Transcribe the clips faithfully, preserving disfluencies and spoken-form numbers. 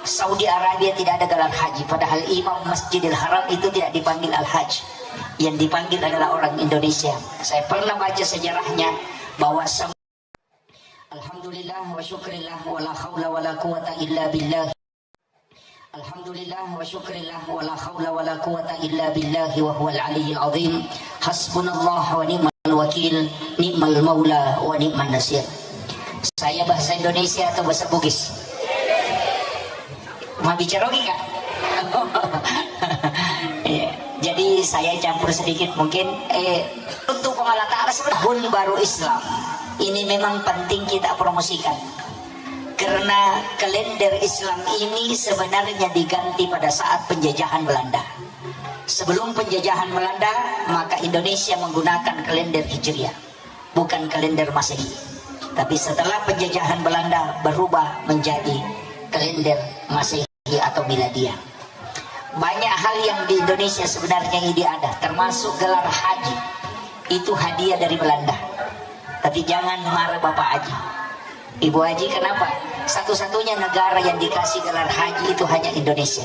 Saudi Arabia tidak ada gelar haji, padahal imam Masjidil Haram itu tidak dipanggil Al-Haj. Yang dipanggil adalah orang Indonesia. Saya pernah baca sejarahnya bahwa sem- Alhamdulillah wa syukrillah wa la haula wa la quwata illa billah. Alhamdulillah wa syukrillah wa la haula wa la quwata illa billahi wa huwal aliyyil azim. Hasbunallah wa ni'mal wakil, ni'mal maula wa ni'man nasir. Saya bahasa Indonesia atau bahasa Bugis? Mau bicara lagi, Kak? Iya. Jadi saya campur sedikit mungkin. Eh, untuk Allah Ta'ala sebenarnya tahun baru Islam ini memang penting kita promosikan. Karena kalender Islam ini sebenarnya diganti pada saat penjajahan Belanda. Sebelum penjajahan Belanda, maka Indonesia menggunakan kalender Hijriah, bukan kalender Masehi. Tapi setelah penjajahan Belanda, berubah menjadi kalender Masehi atau Miladiah. Banyak hal yang di Indonesia sebenarnya ini ada, termasuk gelar haji. Itu hadiah dari Belanda. Tapi jangan marah Bapak Haji. Ibu Haji, kenapa? Satu-satunya negara yang dikasih gelar haji itu hanya Indonesia.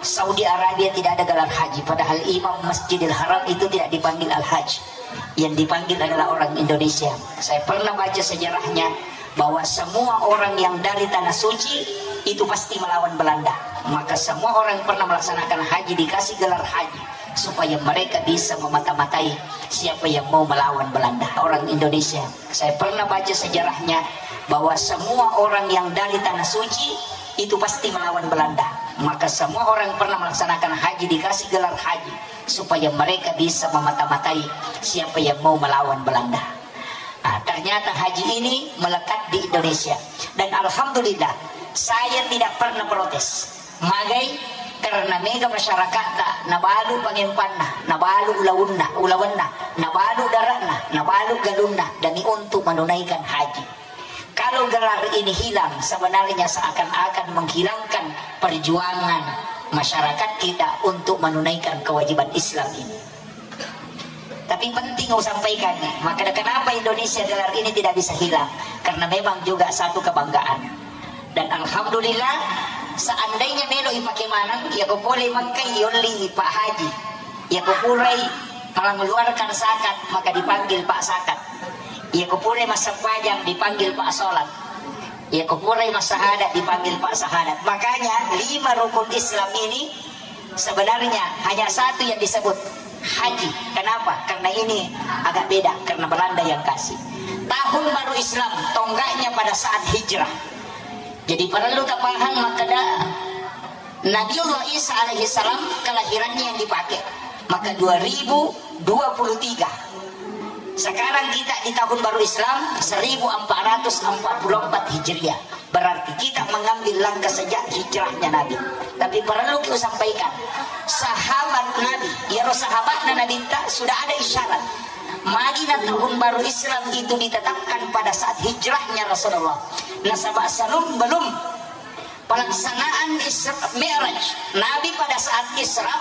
Saudi Arabia tidak ada gelar haji, padahal imam Masjidil Haram itu tidak dipanggil Al-Haj. Yang dipanggil adalah orang Indonesia. Saya pernah baca sejarahnya bahwa semua orang yang dari Tanah Suci itu pasti melawan Belanda. Maka semua orang yang pernah melaksanakan haji dikasih gelar haji supaya mereka bisa memata-matai siapa yang mau melawan Belanda. Orang Indonesia. Saya pernah baca sejarahnya bahwa semua orang yang dari Tanah Suci itu pasti melawan Belanda. Maka semua orang yang pernah melaksanakan haji dikasih gelar haji supaya mereka bisa memata-matai siapa yang mau melawan Belanda. Nah, ternyata haji ini melekat di Indonesia. Dan alhamdulillah, saya tidak pernah protes. Magai, karena mega masyarakatta nabalu pangempanna, nabalu ulaunna, ulawenna, nabalu dare'na, nabalu galunna demi untuk menunaikan haji. Kalau gelar ini hilang, sebenarnya seakan-akan menghilangkan perjuangan masyarakat kita untuk menunaikan kewajiban Islam ini. Tapi penting aku sampaikan, maka kenapa Indonesia gelar ini tidak bisa hilang? Karena memang juga satu kebanggaan. Dan alhamdulillah, seandainya melo ipake maneng, ya ko pole Mekka yolli Pak Haji. Ya ko purai mengeluarkan zakat, maka dipanggil Pak Zakat. Ya ko purai massempajang, dipanggil Pak Salat. Ya ko purai massahadat, dipanggil Pak Sahadat. Makanya lima rukun Islam ini sebenarnya hanya satu yang disebut haji. Kenapa? Karena ini agak beda, karena Belanda yang kasih. Tahun baru Islam, tonggaknya pada saat hijrah. Jadi perlu tapahang makkeda Nabiullah Isa alaihi salam kelahirannya yang dipakai. Maka dua ribu dua puluh tiga. Sekarang kita di tahun baru Islam seribu empat ratus empat puluh empat Hijriah. Berarti kita mengambil langkah sejak hijrahnya Nabi. Tapi perlu kita sampaikan, sahabat Nabi, ya sahabatna Nabi ta sudah ada isyarat. Madinah tahun baru Islam itu ditetapkan pada saat hijrahnya Rasulullah. Nasaba salum belum pelaksanaan Isra Mi'raj, Nabi pada saat Isra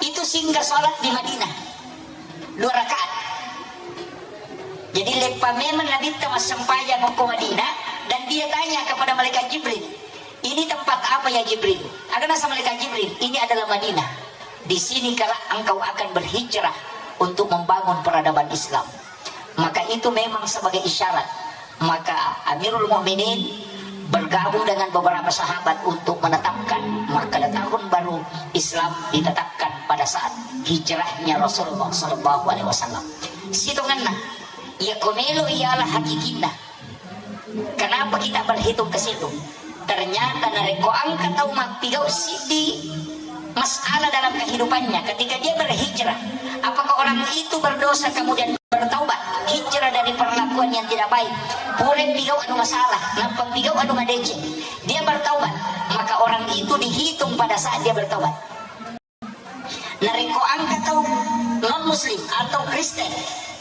itu singgah sholat di Madinah dua rakaat. Jadi leppa memang Nabi ta massempajang ko Madinah, dan dia tanya kepada malaikat Jibril, "Ini tempat apa ya Jibril?" Aga nasa malaikat Jibril, "Ini adalah Madinah. Di sini kelak engkau akan berhijrah untuk membangun peradaban Islam." Maka itu memang sebagai isyarat. Maka Amirul Mukminin bergabung dengan beberapa sahabat untuk menetapkan, maka tahun baru Islam ditetapkan pada saat hijrahnya Rasulullah sallallahu alaihi wasallam. Sitongenna, iya komelo ialah hakikinna. Kenapa kita berhitung ke situ? Ternyata narekko engka tau mappigau siddi masalah dalam kehidupannya, ketika dia berhijrah, apakah orang itu berdosa kemudian bertaubat, hijrah dari perlakuan yang tidak baik? Pura pigau anu masalah, nappa pigau anu madeceng, dia bertaubat, maka orang itu dihitung pada saat dia bertaubat. Narekko engka tau non muslim atau Kristen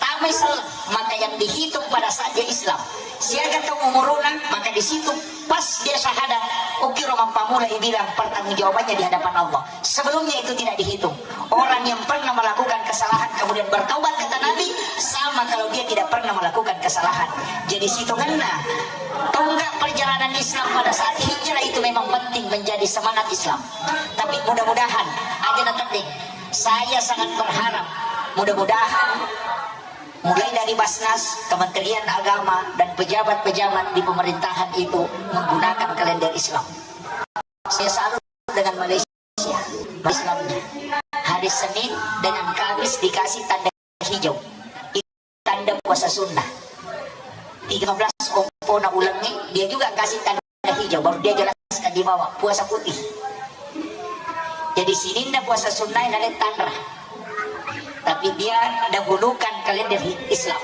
tamai selleng, maka yang dihitung pada saat dia Islam. Siaga tau umuruna, maka di situ pas dia syahadat, Oke, orang pammula bilang pertanggungjawabannya di hadapan Allah. Sebelumnya itu tidak dihitung. Orang yang pernah melakukan kesalahan kemudian bertaubat, kata Nabi, sama kalau dia tidak pernah melakukan kesalahan. Jadi sitongenna tonggak perjalanan Islam pada saat hijrah itu memang penting menjadi semangat Islam. Tapi mudah-mudahan aja na tedding. Saya sangat berharap mudah-mudahan mulai dari Basnas, Kementerian Agama, dan pejabat-pejabat di pemerintahan itu menggunakan kalender Islam. Saya salut dengan Malaysia, Islamnya. Hari Senin dengan Kamis dikasih tanda hijau. Itu tanda puasa sunnah. Tiga belas ompona ulengnge, dia juga kasih tanda hijau, baru dia jelaskan di bawah puasa putih. Jadi sininna puasa sunnah nale tanra. Tapi dia dahulukan kalender Islam.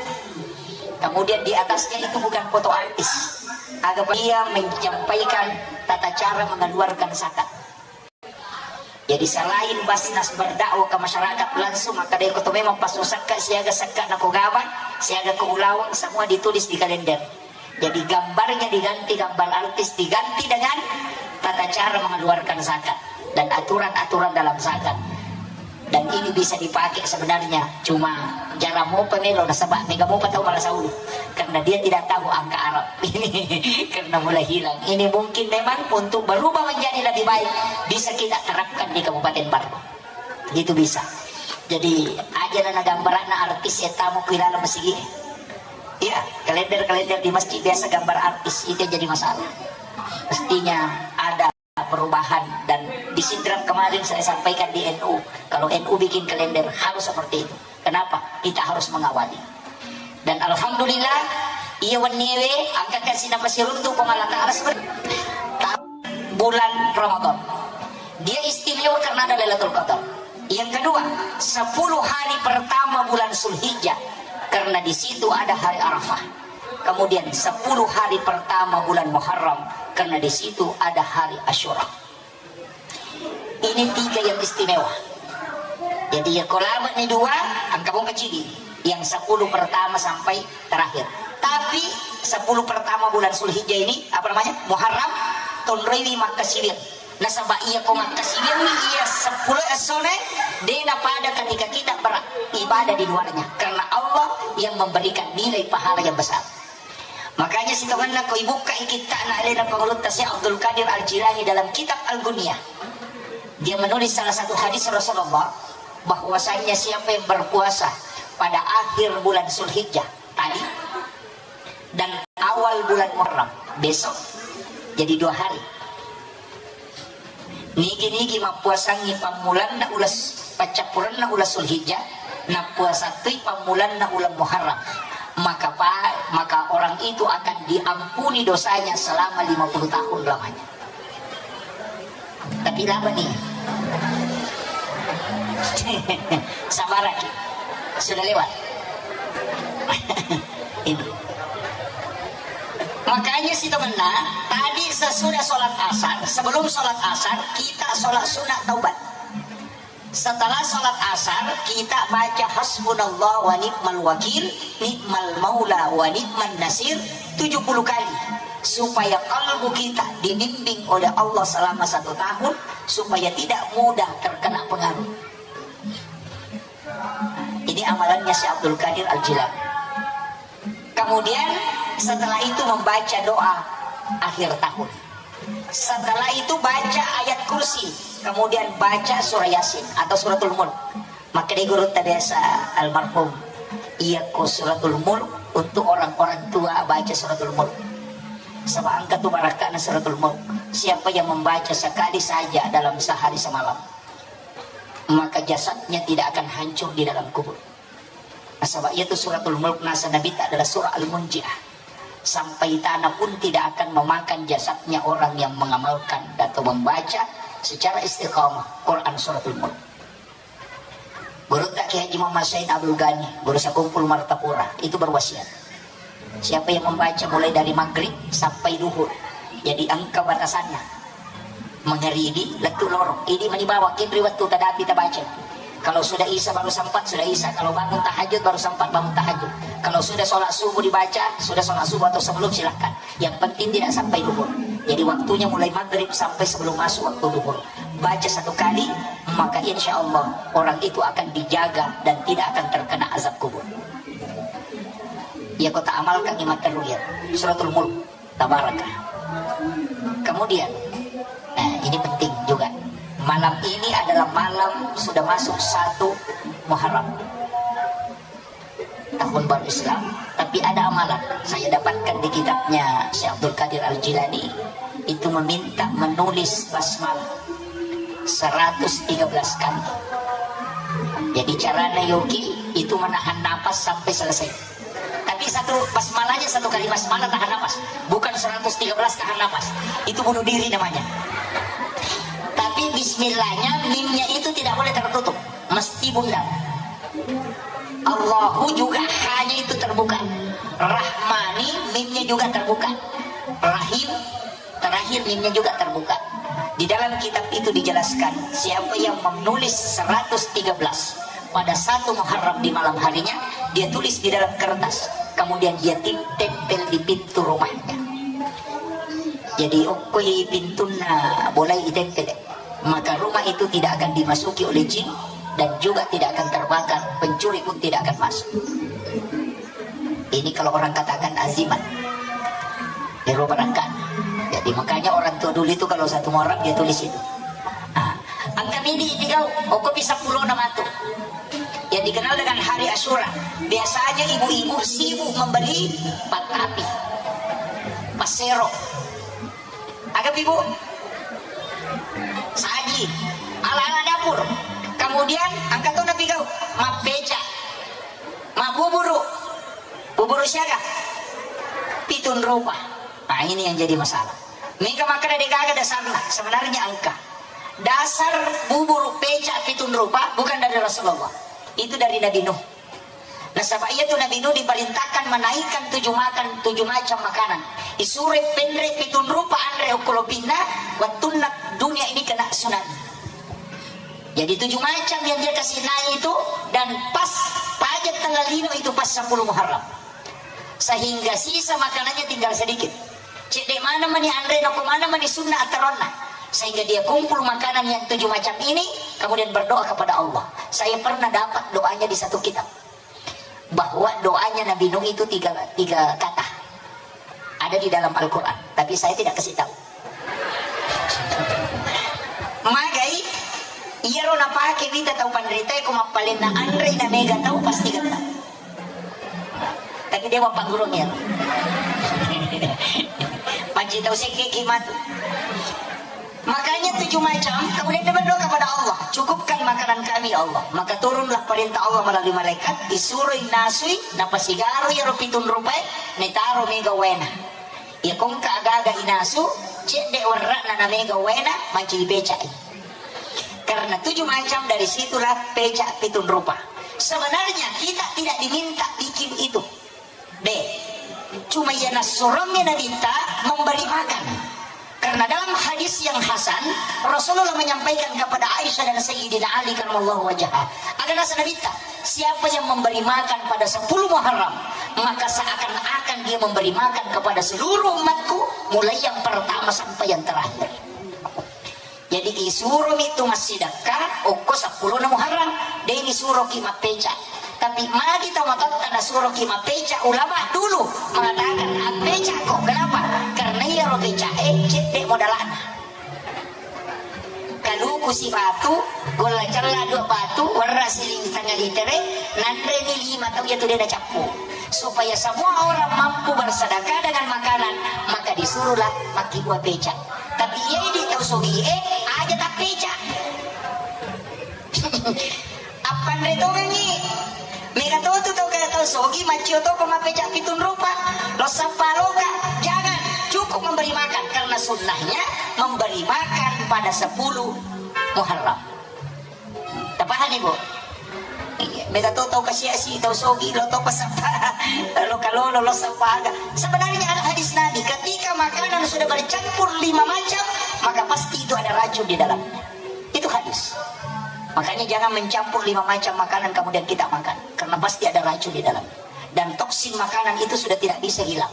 Kemudian di atasnya itu bukan foto artis. Agar dia menyampaikan tata cara mengeluarkan zakat. Jadi selain Basnas berdakwah ke masyarakat langsung, maka dia koto memang pas usakka siaga sakka na kogama, siaga ko ulaweng, semua ditulis di kalender. Jadi gambarnya diganti, gambar artis diganti dengan tata cara mengeluarkan zakat dan aturan-aturan dalam zakat. Dan ini bisa dipakai sebenarnya, cuma jarang mopa melo nasaba mega mopa tau marasa ulu karena dia tidak tahu angka Arab. Karena mulai hilang. Ini mungkin memang untuk berubah menjadi lebih baik, bisa kita terapkan di Kabupaten Barru. Itu bisa. Jadi aja na gambaranna artis ya tamu ku ilalang masigi. Iya, kalender-kalender di masjid biasa gambar artis, itu yang jadi masalah. Mestinya ada perubahan. Dan di Sidrap kemarin saya sampaikan di N U, kalau N U bikin kalender harus seperti itu. Kenapa? Kita harus mengawali. Dan alhamdulillah, iya wenniewe angkatkan sinapa siruntu Puang Allah Ta'ala seperti bulan Ramadan. Dia istimewa karena ada Lailatul Qadar. Yang kedua, sepuluh hari pertama bulan Zulhijjah, karena di situ ada hari Arafah. Kemudian sepuluh hari pertama bulan Muharram, karena di situ ada hari Asyura. Ini tiga yang istimewa. Jadi ya, kalau ni dua, angka bongka cidi. Yang sepuluh pertama sampai terakhir. Tapi sepuluh pertama bulan Zulhijjah ini, apa namanya, Muharram, tonroiwi makkasiwir. Nasaba iya ko makkasiwir ni iya sepuluh essone, dena pada ketika kita beribadah di luarnya. Karena Allah yang memberikan nilai pahala yang besar. Makanya sitongenna ko ibukka kitta'na alena Pangulutta Syekh Abdul Qadir Al-Jilani dalam kitab Al-Gunyah. Dia menulis salah satu hadis Rasulullah, bahwasanya siapa yang berpuasa pada akhir bulan Zulhijjah tadi dan awal bulan Muharram besok, jadi dua hari. Nigi-nigi mappuasangngi pammulanna ulas, paccappurenna ulas Zulhijjah, nappuasattui pammulanna ulang Muharram, maka pa-, maka orang itu akan diampuni dosanya selama lima puluh tahun lamanya. Tapi lama nih. Sabaraki. Sudah lewat. Ini. Makanya sitongenna, tadi sesudah sholat asar, sebelum sholat asar, kita sholat sunat taubat. Setelah sholat asar, kita baca hasbunallah wa ni'mal wakil, ni'mal maula wa ni'man nasir tujuh puluh kali. Supaya kalbu kita dibimbing oleh Allah selama satu tahun, supaya tidak mudah terkena pengaruh. Ini amalannya Syekh Abdul Qadir Al-Jilani. Kemudian setelah itu membaca doa akhir tahun. Setelah itu baca ayat kursi, kemudian baca surah Yasin atau suratul Mulk. Maka di guru biasa almarhum, iya ko suratul Mulk untuk orang-orang tua baca suratul Mulk. Sebab angka tu barakana suratul Mulk. Siapa yang membaca sekali saja dalam sehari semalam, maka jasadnya tidak akan hancur di dalam kubur. Nasaba iyatu suratul Mulk nasa Nabitta adalah surah Al-Munjiah. Sampai tanah pun tidak akan memakan jasadnya orang yang mengamalkan atau membaca secara istiqamah Quran suratul Mulk. Gurutta Kiai Haji Muhammad Said Abdul Ghani, guru sakumpul Martapura, itu berwasiat. Siapa yang membaca mulai dari maghrib sampai duhur, jadi engka batasannya. Mangaribi lettu loro, idi mani bawang, inri wettu tadapi tabaca. Kalau sudah isya baru sempat, sudah isya. Kalau bangun tahajud baru sempat bangun tahajud. Kalau sudah sholat subuh dibaca, sudah sholat subuh atau sebelum, silakan. Yang penting tidak sampai duhur. Jadi waktunya mulai maghrib sampai sebelum masuk waktu duhur. Baca satu kali, maka insya Allah orang itu akan dijaga dan tidak akan terkena azab kubur. Ya, kota amalkan iman teruyat. Suratul Mulk, Tabaraka. Kemudian, nah, ini penting juga. Malam ini adalah malam sudah masuk satu Muharram, tahun baru Islam, tapi ada amalan. Saya dapatkan di kitabnya Syekh Abdul Qadir Al-Jilani itu meminta menulis basmalah seratus tiga belas kali. Jadi caranya yoki itu menahan napas sampai selesai. Tapi satu basmalahnya satu kali basmalah tahan napas, bukan seratus tiga belas tahan napas. Itu bunuh diri namanya. Tapi bismillahnya, mimnya itu tidak boleh tertutup, mesti bundar. Allahu juga hanya itu terbuka. Rahmani, mimnya juga terbuka. Rahim, terakhir mimnya juga terbuka. Di dalam kitab itu dijelaskan, siapa yang menulis seratus tiga belas pada satu Muharram di malam harinya, dia tulis di dalam kertas, kemudian dia tim-, tempel di pintu rumahnya. Jadi, okkoi pintunna bolai itempel, maka rumah itu tidak akan dimasuki oleh jin dan juga tidak akan terbakar, pencuri pun tidak akan masuk. Ini kalau orang katakan azimat, ero barangka. Jadi, makanya orang tua dulu itu kalau satu Muharram dia tulis itu. Ah, engka midi tiga, okko pi sepuluh nama tu. Yang dikenal dengan hari Asyura. Biasanya ibu-ibu sibuk membeli patapi, pasero. Aga pi, Bu? Saji, ala-ala dapur. Kemudian engka to napi gau, mappeca, mabuburu. Buburu siaga? Pitung rupa. Nah, ini yang jadi masalah. Mega makkeda de gaga dasarna, sebenarnya engka. Dasar buburu peca pitung rupa bukan dari Rasulullah. Itu dari Nabi Nuh. Nasaba iyatu Nabi Nuh diperintahkan menaikkan tujuh makan, tujuh macam makanan. Isuroi penre pitung rupa anre okko lopinna, wettunna dunia ini kena tsunami. Jadi tujuh macam yang dia kasih naik itu, dan pas pajak tanggal lima itu pas sepuluh Muharram. Sehingga sisa makanannya tinggal sedikit. Cedde mana mani anre, noko mana mani sunna ataronna. Sehingga dia kumpul makanan yang tujuh macam ini, kemudian berdoa kepada Allah. Saya pernah dapat doanya di satu kitab. Bahwa doanya Nabi Nuh itu tiga, tiga kata. Ada di dalam Al-Quran, tapi saya tidak kasih tahu. Magai, iyaro napake wita tau panritae ko mappalenna anre na mega tau pasti getta. Tapi dewa panggurung iyaro. Panci tau sekke ki matu. Makanya tujuh macam, kemudian dia berdoa kepada Allah, "Cukupkan makanan kami, ya Allah." Maka turunlah perintah Allah melalui malaikat, disuroi nasui, napasigaro iyaro pitung rupae, netaro mega waena. Iya kongka agaga inasu, cedde werra'na na mega waena, mancaji pecai. Karena tujuh macam dari situlah peca pitung rupa. Sebenarnya kita tidak diminta bikin itu. De, cuma iya nassurongngi Nabitta memberi makan. Karena dalam hadis yang hasan, Rasulullah menyampaikan kepada Aisyah dan Sayyidina Ali karramallahu wajhah. Ada nasa Nabitta, "Siapa yang memberi makan pada sepuluh Muharram, maka seakan-akan dia memberi makan kepada seluruh umatku, mulai yang pertama sampai yang terakhir." Jadi isuromi tu massidakka okko seppulo na Muharram, de nisuroki mappeca. Tapi magi tau matotta nasuroki mappeca, ulama dulu mengatakan appecako. Kenapa? Karena iyaro pecae cedde modalana. Kaluku si batu, golla cella dua batu, werra siling setengah litere, nanreni lima tau iyatu de nacappu. Supaya semua orang mampu bersedekah dengan makanan, maka disuruhlah makkibua peca. Tapi iya idi tau sogie, aja tappeca. Appanre tongengi. Mega totu tau kaya tau sogi, maccio toko mappeca pitung rupa. Lo sappa loka. Jangan. Cukup memberi makan. Karena sunnahnya memberi makan pada sepuluh Muharram. Tapahani, Bu? Iya, mega to tau kasiasi, tau sogi, lo to pasappa, lo kalolo, lo sappa aga. Sebenarnya ada hadis Nabi, ketika makanan sudah bercampur lima macam, maka pasti itu ada racun di dalamnya. Itu hadis. Makanya jangan mencampur lima macam makanan kemudian kita makan, karena pasti ada racun di dalamnya. Dan toksin makanan itu sudah tidak bisa hilang.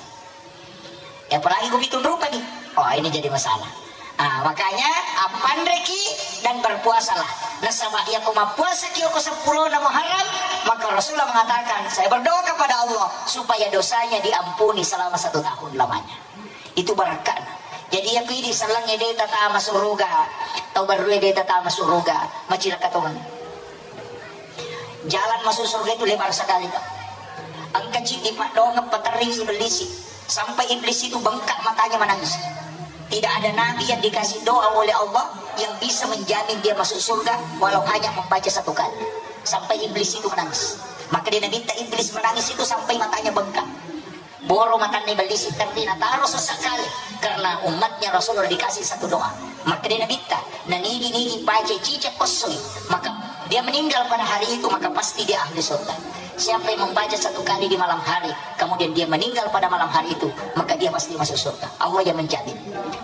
Ya, apalagi ku pitung rupa nih. Oh, ini jadi masalah. Ah, makanya, appanreki dan berpuasalah. Nasaba, iya ko mappuasaki oko seppulo na Muharram, maka Rasulullah mengatakan, saya berdoa kepada Allah supaya dosanya diampuni selama satu tahun lamanya. Itu barakana. Jadi, iya ko idi sellengnge de tatama suruga, tau berrue de tatama suruga, macilaka tongeng. Jalan masuk surga itu lebar sekali, Pak. Engka ciddi paddoangeng paterri iblis. Sampai iblis itu bengkak matanya menangis. Tidak ada nabi yang dikasih doa oleh Allah yang bisa menjamin dia masuk surga walau hanya membaca satu kali. Sampai iblis itu menangis. Maka dia nabitta iblis menangis itu sampai matanya bengkak. Boro matanna iblis terri nataro sesekali karena umatnya Rasulullah dikasih satu doa. Makkeda Nabitta, nanigi-nigi baca cicak kossoi, maka dia meninggal pada hari itu, maka pasti dia ahli surga. Siapa yang membaca satu kali di malam hari, kemudian dia meninggal pada malam hari itu, maka dia pasti masuk surga. Allah yang menjamin.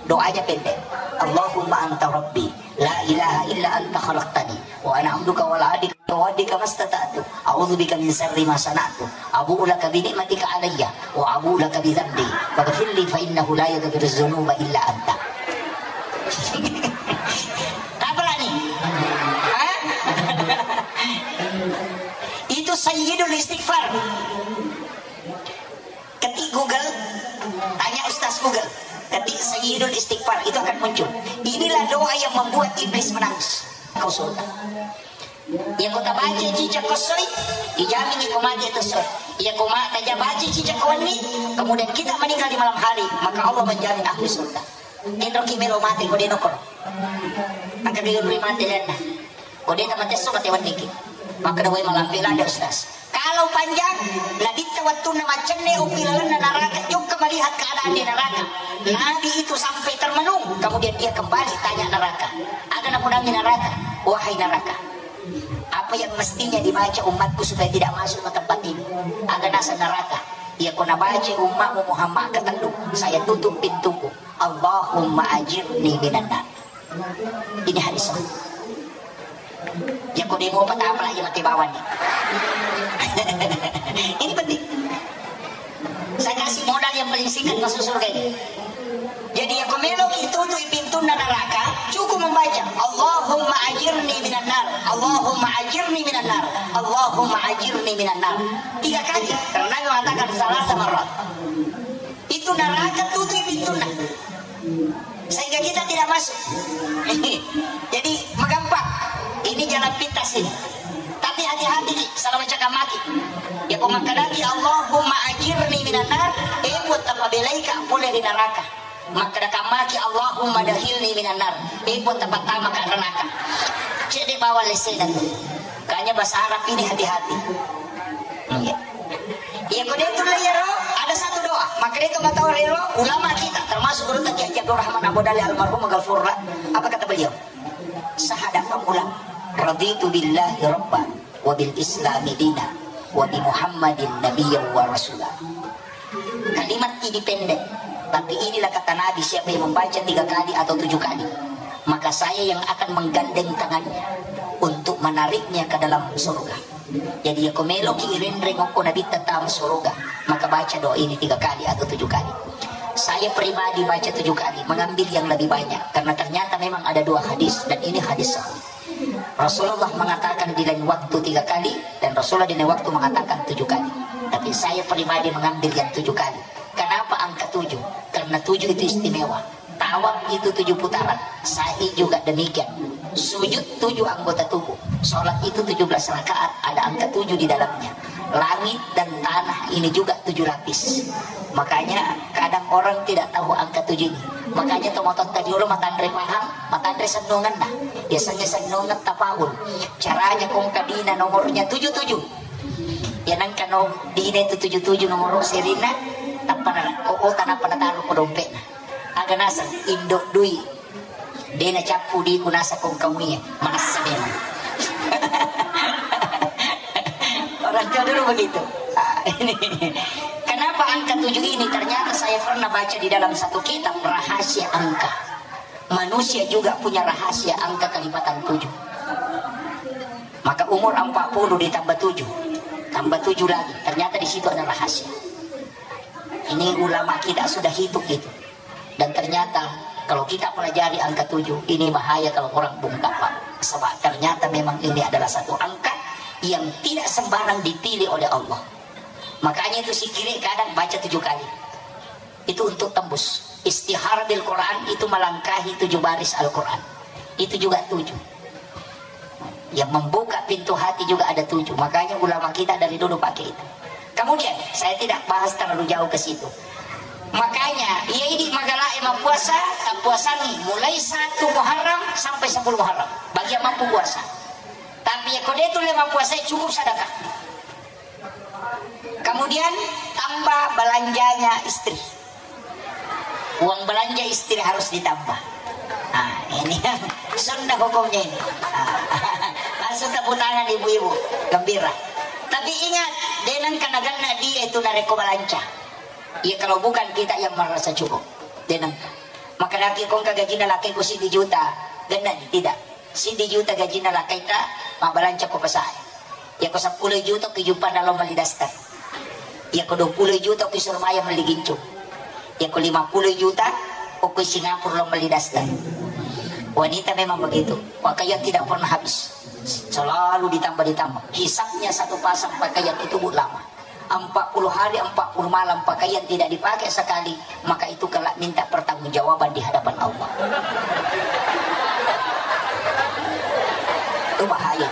Doanya pendek. Allahumma anta rabbi, la ilaha illa anta khalaqtani, wa ana abduka wa la adika wa adika mastata'tu. A'udzu bika min syarri ma sana'tu. Abu'u laka bi ni'matika alayya wa abu'u laka bi dzambi. Faghfirli fa innahu la yaghfiru dzunuba illa anta. Apa lagi? Hah? Itu sayyidul istighfar. Ketik Google, tanya Ustaz Google. Ketik sayyidul istighfar, itu akan muncul. Inilah doa yang membuat iblis menangis. Kau surga. Iya ko tabaca cicak kossoi, dijamin iko mate tossoi. Iya ko ma-, taja baca cicak kowenni, kemudian kita meninggal di malam hari, maka Allah menjamin ahli surga. Enroki melo mate ko deno koro. Angka dulu mate lenna. Ko deta mate so mate wenniki. Maka dawai malampe lada Ustaz. Kalau panjang, Nabitta wattunna maccenne upi lalenna neraka, jokka melihat keadaan di neraka. Nabi itu sampai termenung, kemudian dia kembali tanya neraka. Ada napunangi neraka, wahai neraka. Apa yang mestinya dibaca umatku supaya tidak masuk ke tempat ini? Aga naseng neraka. Iya ko nabaca umatmu Muhammad ketellu, saya tutup pintuku. Allahumma ajirni minan nar. Ini hadis sahih. Iya ko demo patapa lagi mati bawang nih. Ini penting. Saya kasih modal yang paling singkat masuk surga ini. Jadi, iya ko meloki tutupi pintunna neraka, cukup membaca, "Allahumma ajirni minan nar, Allahumma ajirni minan nar, Allahumma ajirni minan nar." Tiga kali, karena Nabi mengatakan, "Salasa marrat." Itu neraka tutupi pintunna. Sehingga kita tidak masuk. Jadi, magampang. Ini jalan pintas ini. Tapi hati-hati ki, salah macam maki. Iya ko makkadaki, "Allahumma ajirni minan nar," eh, buat tapabelaika pole di neraka. Makkadaka maki, "Allahumma dakhilni minan nar," eh, buat tapattama ka neraka. Cedde bawang lesena tu. Kanya bahasa Arab ini hati-hati. Iya. Iya, ko de tulle iyaro, ada satu doa. Maka de to mata ero, ulama kita, termasuk guru kita Kiai Abdul Rahman Abu Dali almarhum maghfurlah. Apa kata beliau? Sahada pamula, "Raditu billahi rabba, wa bil islami dina, wa bi Muhammadin nabiyya wa rasula." Kalimat ini pendek, tapi inilah kata Nabi, siapa yang membaca tiga kali atau tujuh kali, maka saya yang akan menggandeng tangannya untuk menariknya ke dalam surga. Jadi, iya ko meloki irenreng okko Nabitta tama surga, maka baca doa ini tiga kali atau tujuh kali. Saya pribadi baca tujuh kali, mengambil yang lebih banyak, karena ternyata memang ada dua hadis, dan ini hadis sahih. Rasulullah mengatakan di lain waktu tiga kali, dan Rasulullah di lain waktu mengatakan tujuh kali. Tapi saya pribadi mengambil yang tujuh kali. Kenapa angka tujuh? Karena tujuh itu istimewa. Tawaf itu tujuh putaran, sa'i juga demikian. Sujud tujuh anggota tubuh. Sholat itu tujuh belas rakaat, ada angka tujuh di dalamnya. Langit dan tanah ini juga tujuh lapis. Makanya kadang orang tidak tahu angka tujuh ini. Makanya tomatoatta riolo matanre pahang, matanre sennungenna. Biasanya sennungen tapaul. Caranya kongka dina nomornya tujuh tujuh. Ya nangka no dina itu tujuh tujuh nomor serinna, tappa na, oh, oh, tanappa nataru ko dompetna. Aga naseng, indo dui. De nacappu diku naseng kong kamu iya. Manessa memang. Orang tua dulu begitu. Ah, ini. Kenapa angka tujuh ini? Ternyata saya pernah baca di dalam satu kitab rahasia angka. Manusia juga punya rahasia angka kelipatan tujuh. Maka umur empat puluh ditambah tujuh, tambah tujuh lagi. Ternyata di situ ada rahasia. Ini ulama kita sudah hitung itu. Dan ternyata kalau kita pelajari angka tujuh, ini bahaya kalau orang bungkam, Pak. Sebab ternyata memang ini adalah satu angka yang tidak sembarang dipilih oleh Allah. Makanya itu zikir kadang baca tujuh kali. Itu untuk tembus. Istihar bil Quran itu melangkahi tujuh baris Al-Quran. Itu juga tujuh. Yang membuka pintu hati juga ada tujuh. Makanya ulama kita dari dulu pakai itu. Kemudian, saya tidak bahas terlalu jauh ke situ. Makanya, iya idi magala e mappuasa, tappuasangi mulai satu Muharram sampai sepuluh Muharram. Bagi yang mampu puasa. Tapi ya kode itu lima puasa cukup sedekah. Kemudian tambah belanjanya istri. Uang belanja istri harus ditambah. Nah, ini yang sunnah hukumnya ini. Nah, langsung tepuk tangan ibu-ibu, gembira. Tapi ingat, denang kena gana dia itu nareko belanja. Ya kalau bukan kita yang merasa cukup, denang. Maka laki kongka gajina laki ku sidi juta, gana tidak. Siddi juta gajinna lakkaita, mabbalanca ko pasae. Yako seppulo juta ki juppa nalo melli daster. Yako dua puluh juta ki Surabaya melli gincu. Yako lima puluh juta ko ki Singapura lo melli daster. Wanita memang begitu. Pakaian tidak pernah habis. Selalu ditambah-ditambah. Hisabnya satu pasang pakaian itu, Bu, lama. Empat puluh hari, empat puluh malam pakaian tidak dipakai sekali, maka itu kelak minta pertanggungjawaban di hadapan Allah. Itu bahaya.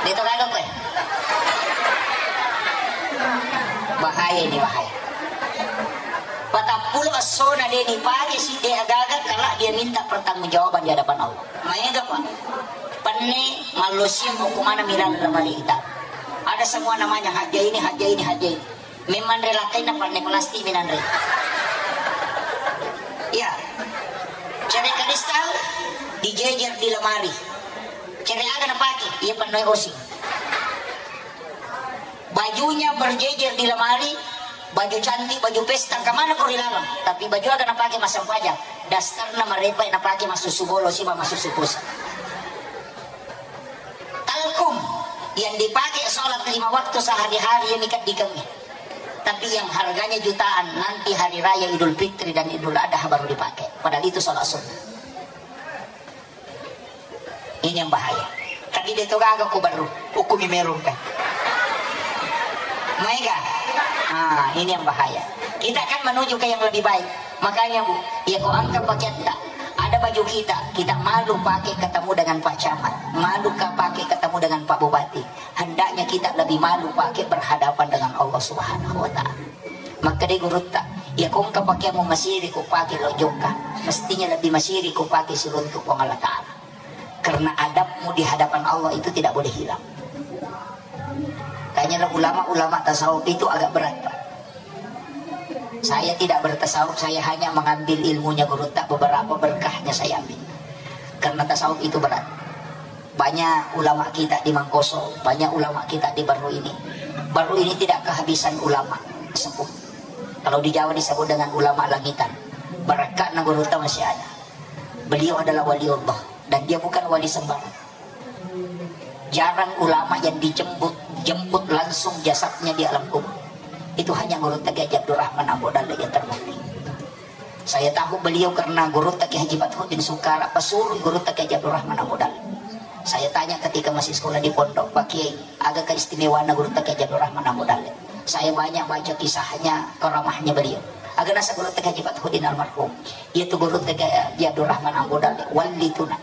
Itu kagak, kowe. Bahaya ini, bahaya. Patappulo essona de dipake sidde agaga, kelak dia minta pertanggungjawaban di hadapan Allah. Maega, Pak. Penne mallosiang hukumanna milana lemari kita. Ada semua namanya, hajja ini, hajja ini, hajja ini. Memang relakaina penne plastik minanre. Iya. Cere kristal dijejer di lemari. Cere aga napake? Iya, penne osing. Bajunya berjejer di lemari, baju cantik, baju pesta, kemana kau dilarang? Tapi baju aga napake massempajang, dasterna marepa napake massusu bolo siba massusu pusa. Talkum yang dipakai sholat lima waktu sehari-hari ini kan dikengnya. Tapi yang harganya jutaan nanti hari raya Idul Fitri dan Idul Adha baru dipakai. Padahal itu sholat sunnah. Ini yang bahaya. Tadi dia tu gaga ku baru, hukumi merungka. Maega? Ah, ini yang bahaya. Kita kan menuju ke yang lebih baik. Makanya, Bu, ya ko angka pakaian tak ada baju kita, kita malu pakai ketemu dengan Pak Camat, malu ka pakai ketemu dengan Pak Bupati. Hendaknya kita lebih malu pakai berhadapan dengan Allah Subhanahu wa Ta'ala. Makkeda gurutta, iya ko engka pakeammu masiri ko pake lo jokka, mestinya lebbi masiri ko pake siruntu Puang Allah Ta'ala. Karena adabmu di hadapan Allah itu tidak boleh hilang. Kayaknya ulama-ulama tasawuf itu agak berat, Pak. Saya tidak bertasawuf, saya hanya mengambil ilmunya gurutta, beberapa berkahnya saya ambil. Karena tasawuf itu berat. Banyak ulama kita di Mangkoso, banyak ulama kita di Baru ini. Baru ini tidak kehabisan ulama sepuh. Kalau di Jawa disebut dengan ulama langitan. Barakatna gurutta masih ada. Beliau adalah wali Allah dan dia bukan wali sembarang. Jarang ulama yang dijemput, jemput langsung jasadnya di alam kubur. Itu hanya gurutta Kiai Haji Abdurrahman Ambo Dalle yang terbukti. Saya tahu beliau karena gurutta Kiai Haji Fathuddin Sukara, pesuruh gurutta Kiai Haji Abdurrahman Ambo Dalle. Saya tanya ketika masih sekolah di pondok, "Pak Kiai, aga keistimewaanna gurutta Kiai Haji Abdurrahman Ambo Dalle?" Saya banyak baca kisahnya, karamahnya beliau. Aga nasa gurutta Kiai Haji Fathuddin almarhum. Iya tu gurutta Kiai Haji Abdurrahman Ambo Dalle, wali tuna.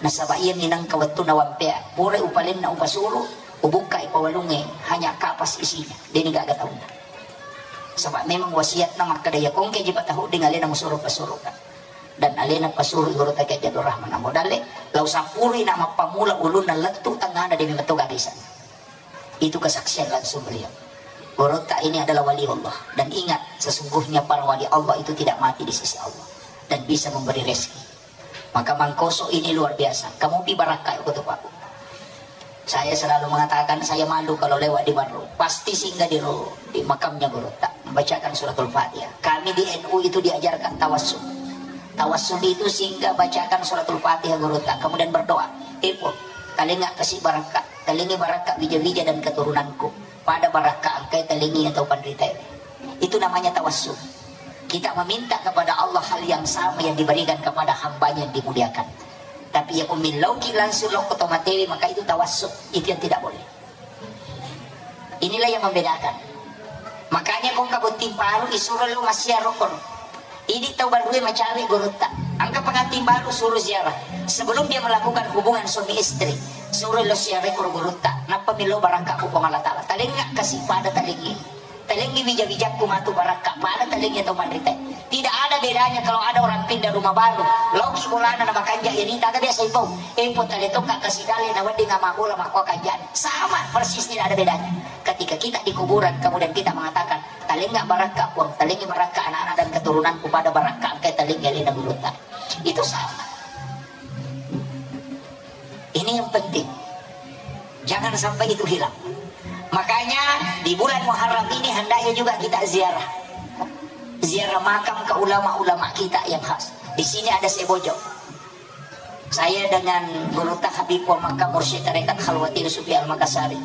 Nasaba iya minangka wettunna wampea, pura upalenna upasuru, ubukkai pawalungnge, hanya kapas isinya, deni gaga taunna. Saba memang wasiatna makkeda, iya ko engka Haji Fathuddin alena musuro pasuruka. Dan alena pasuru gurutta Kiai Haji Abdurrahman Ambo Dalle, lao sampurina mappamula ulunna lettu tengngana demi metto gaga iseng. Itu kesaksian langsung beliau. Gurutta ini adalah wali Allah. Dan ingat, sesungguhnya para wali Allah itu tidak mati di sisi Allah dan bisa memberi rezeki. Maka Mangkoso ini luar biasa. Kamu pi barakka ko tu, Pak. Saya selalu mengatakan, saya malu kalau lewat di Barru. Pasti singgah di ro-, di makamnya gurutta. Membacakan suratul Fatihah. Kami di N U itu diajarkan tawassul. Tawassul itu singgah bacakan suratul Fatihah gurutta. Kemudian berdoa. Ibu, talinga kasih barakka. Talingi barakka wija-wija dan keturunanku. Pada barakka Kaitalingi atau panritae. Itu namanya tawassul. Kita meminta kepada Allah hal yang sama yang diberikan kepada hambanya yang dimuliakan. Tapi ya kumillauki langsung lokko tomatewe, maka itu tawassul. Itu yang tidak boleh. Inilah yang membedakan. Makanya kong kabutting paru isuro lo massiaro kong. Idi tau barue macawe gurutta. Angka pengantin baru suruh ziarah. Sebelum dia melakukan hubungan suami istri, suruh lo ziarah koro gurutta. Nappa milo barakka ku Puang Allah Ta'ala. Talenga kasi pada talengi. Talengi wija-wijakku matu barakka pada talengi atau manrite. Tidak ada bedanya kalau ada orang pindah rumah baru. Loki bolana na makanja ini tak biasa ipau. Empo tale tokka kasi dale na wedding ama bola makko kanjani. Sama persis, tidak ada bedanya. Ketika kita di kuburan kemudian kita mengatakan, "Talenga barakka Puang, talengi barakka anak-anak dan keturunanku pada barakka engkai talengi alena gurutta." Itu sama. Ini yang penting. Jangan sampai itu hilang. Makanya di bulan Muharram ini hendaknya juga kita ziarah. Ziarah makam ke ulama-ulama kita yang khas. Di sini ada Sebojo. Saya dengan Guru Habib Puang Makkah, Mursyid Tarekat Khalwati Sufi Al-Makassari,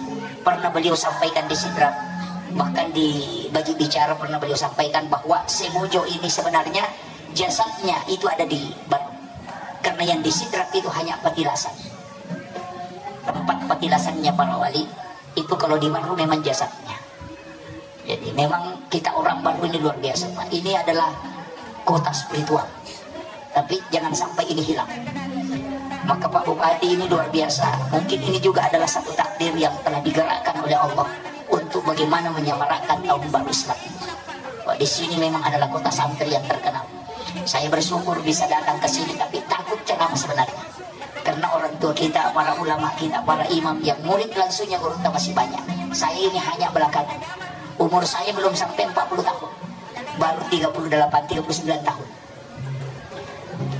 pernah beliau sampaikan di Sidrap, bahkan di bagi bicara pernah beliau sampaikan bahwa Sebojo ini sebenarnya jasadnya itu ada di Barru. Karena yang di Sidrap itu hanya petilasan. Tempat petilasannya para wali itu, kalau di Barru memang jasadnya. Jadi memang kita orang Barru ini luar biasa, Pak. Ini adalah kota spiritual. Tapi jangan sampai ini hilang. Maka Pak Bupati ini luar biasa. Mungkin ini juga adalah satu takdir yang telah digerakkan oleh Allah untuk bagaimana menyemarakkan tahun baru Islam. Pak, di sini memang adalah kota santri yang terkenal. Saya bersyukur bisa datang ke sini, tapi takut ceramah sebenarnya. Karena orang tua kita, para ulama kita, para imam yang murid langsungnya gurutta masih banyak. Saya ini hanya belakangan. Umur saya belum sampai empat puluh tahun. Baru tiga puluh delapan, tiga puluh sembilan tahun.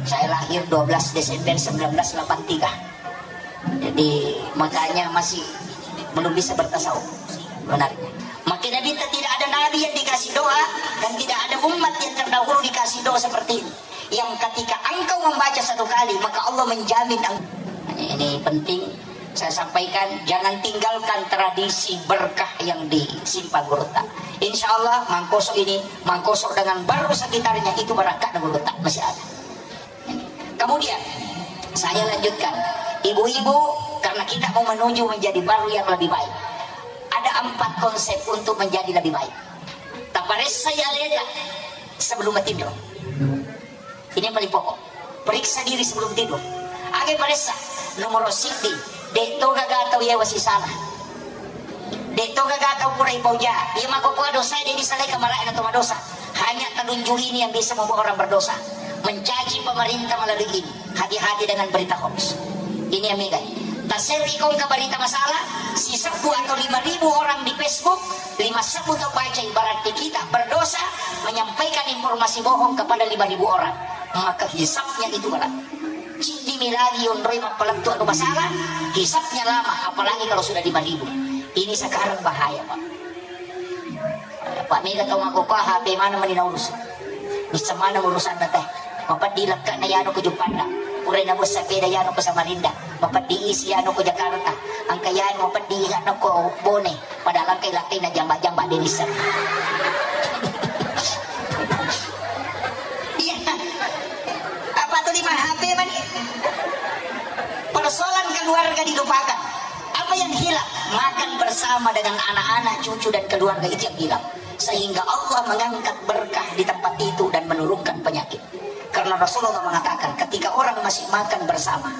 Saya lahir dua belas Desember sembilan belas delapan tiga. Jadi, makanya masih belum bisa bertasawuf. Benar. Makin Nabi, tidak ada nabi yang dikasih doa dan tidak ada umat yang terdahulu dikasih doa seperti ini. Yang ketika engkau membaca satu kali, maka Allah menjamin eng-, ini penting saya sampaikan, jangan tinggalkan tradisi berkah yang disimpan gurutta. Insya Allah, Mangkoso ini, Mangkoso dengan Barru sekitarnya itu berkah gurutta masih ada. Kemudian, saya lanjutkan. Ibu-ibu, karena kita mau menuju menjadi Barru yang lebih baik, ada empat konsep untuk menjadi lebih baik. Taparessai aleta sebelum matinro. Ini yang paling pokok. Periksa diri sebelum tidur. Aga paressa? Nomor siddi, de' to gaga tau yawa sisala. De' to gaga tau pura ipauja. Iya makkokkoe dosa de' disalai kamarae na to madosa. Hanya telunjuk ini yang bisa membuat orang berdosa. Mencaci pemerintah melalui ini. Hati-hati dengan berita hoax. Ini yang megai. Taserri kongka berita masalah, sisebbu atau lima ribu orang di Facebook, lima sebbu tau bacai, berarti kita berdosa menyampaikan informasi bohong kepada lima ribu orang. Maka hisabnya itu berat. Ciddimi lagi yonroi mappalettu anu masalah, hisabnya lama, apalagi kalau sudah lima ribu. Ini sekarang bahaya, Pak. Pak, mega tau makkokkoe H P mana mani naurus. Bisa mana urusanna teh. Mapeddi lekkana yanu ke Juppanda. Purai nabuat sepeda yanu ke Samarinda. Mapeddi isi yanu ke Jakarta. Engka yanu mapeddi yanu ke Bone. Padahal engka lakkai na jamba-jamba de' nisseng. Iya. Apa tu lima H P mani? Persoalan keluarga dilupakan. Apa yang hilang? Makan bersama dengan anak-anak, cucu, dan keluarga itu yang hilang. Sehingga Allah mengangkat berkah di tempat itu dan menurunkan penyakit. Karena Rasulullah mengatakan, ketika orang masih makan bersama,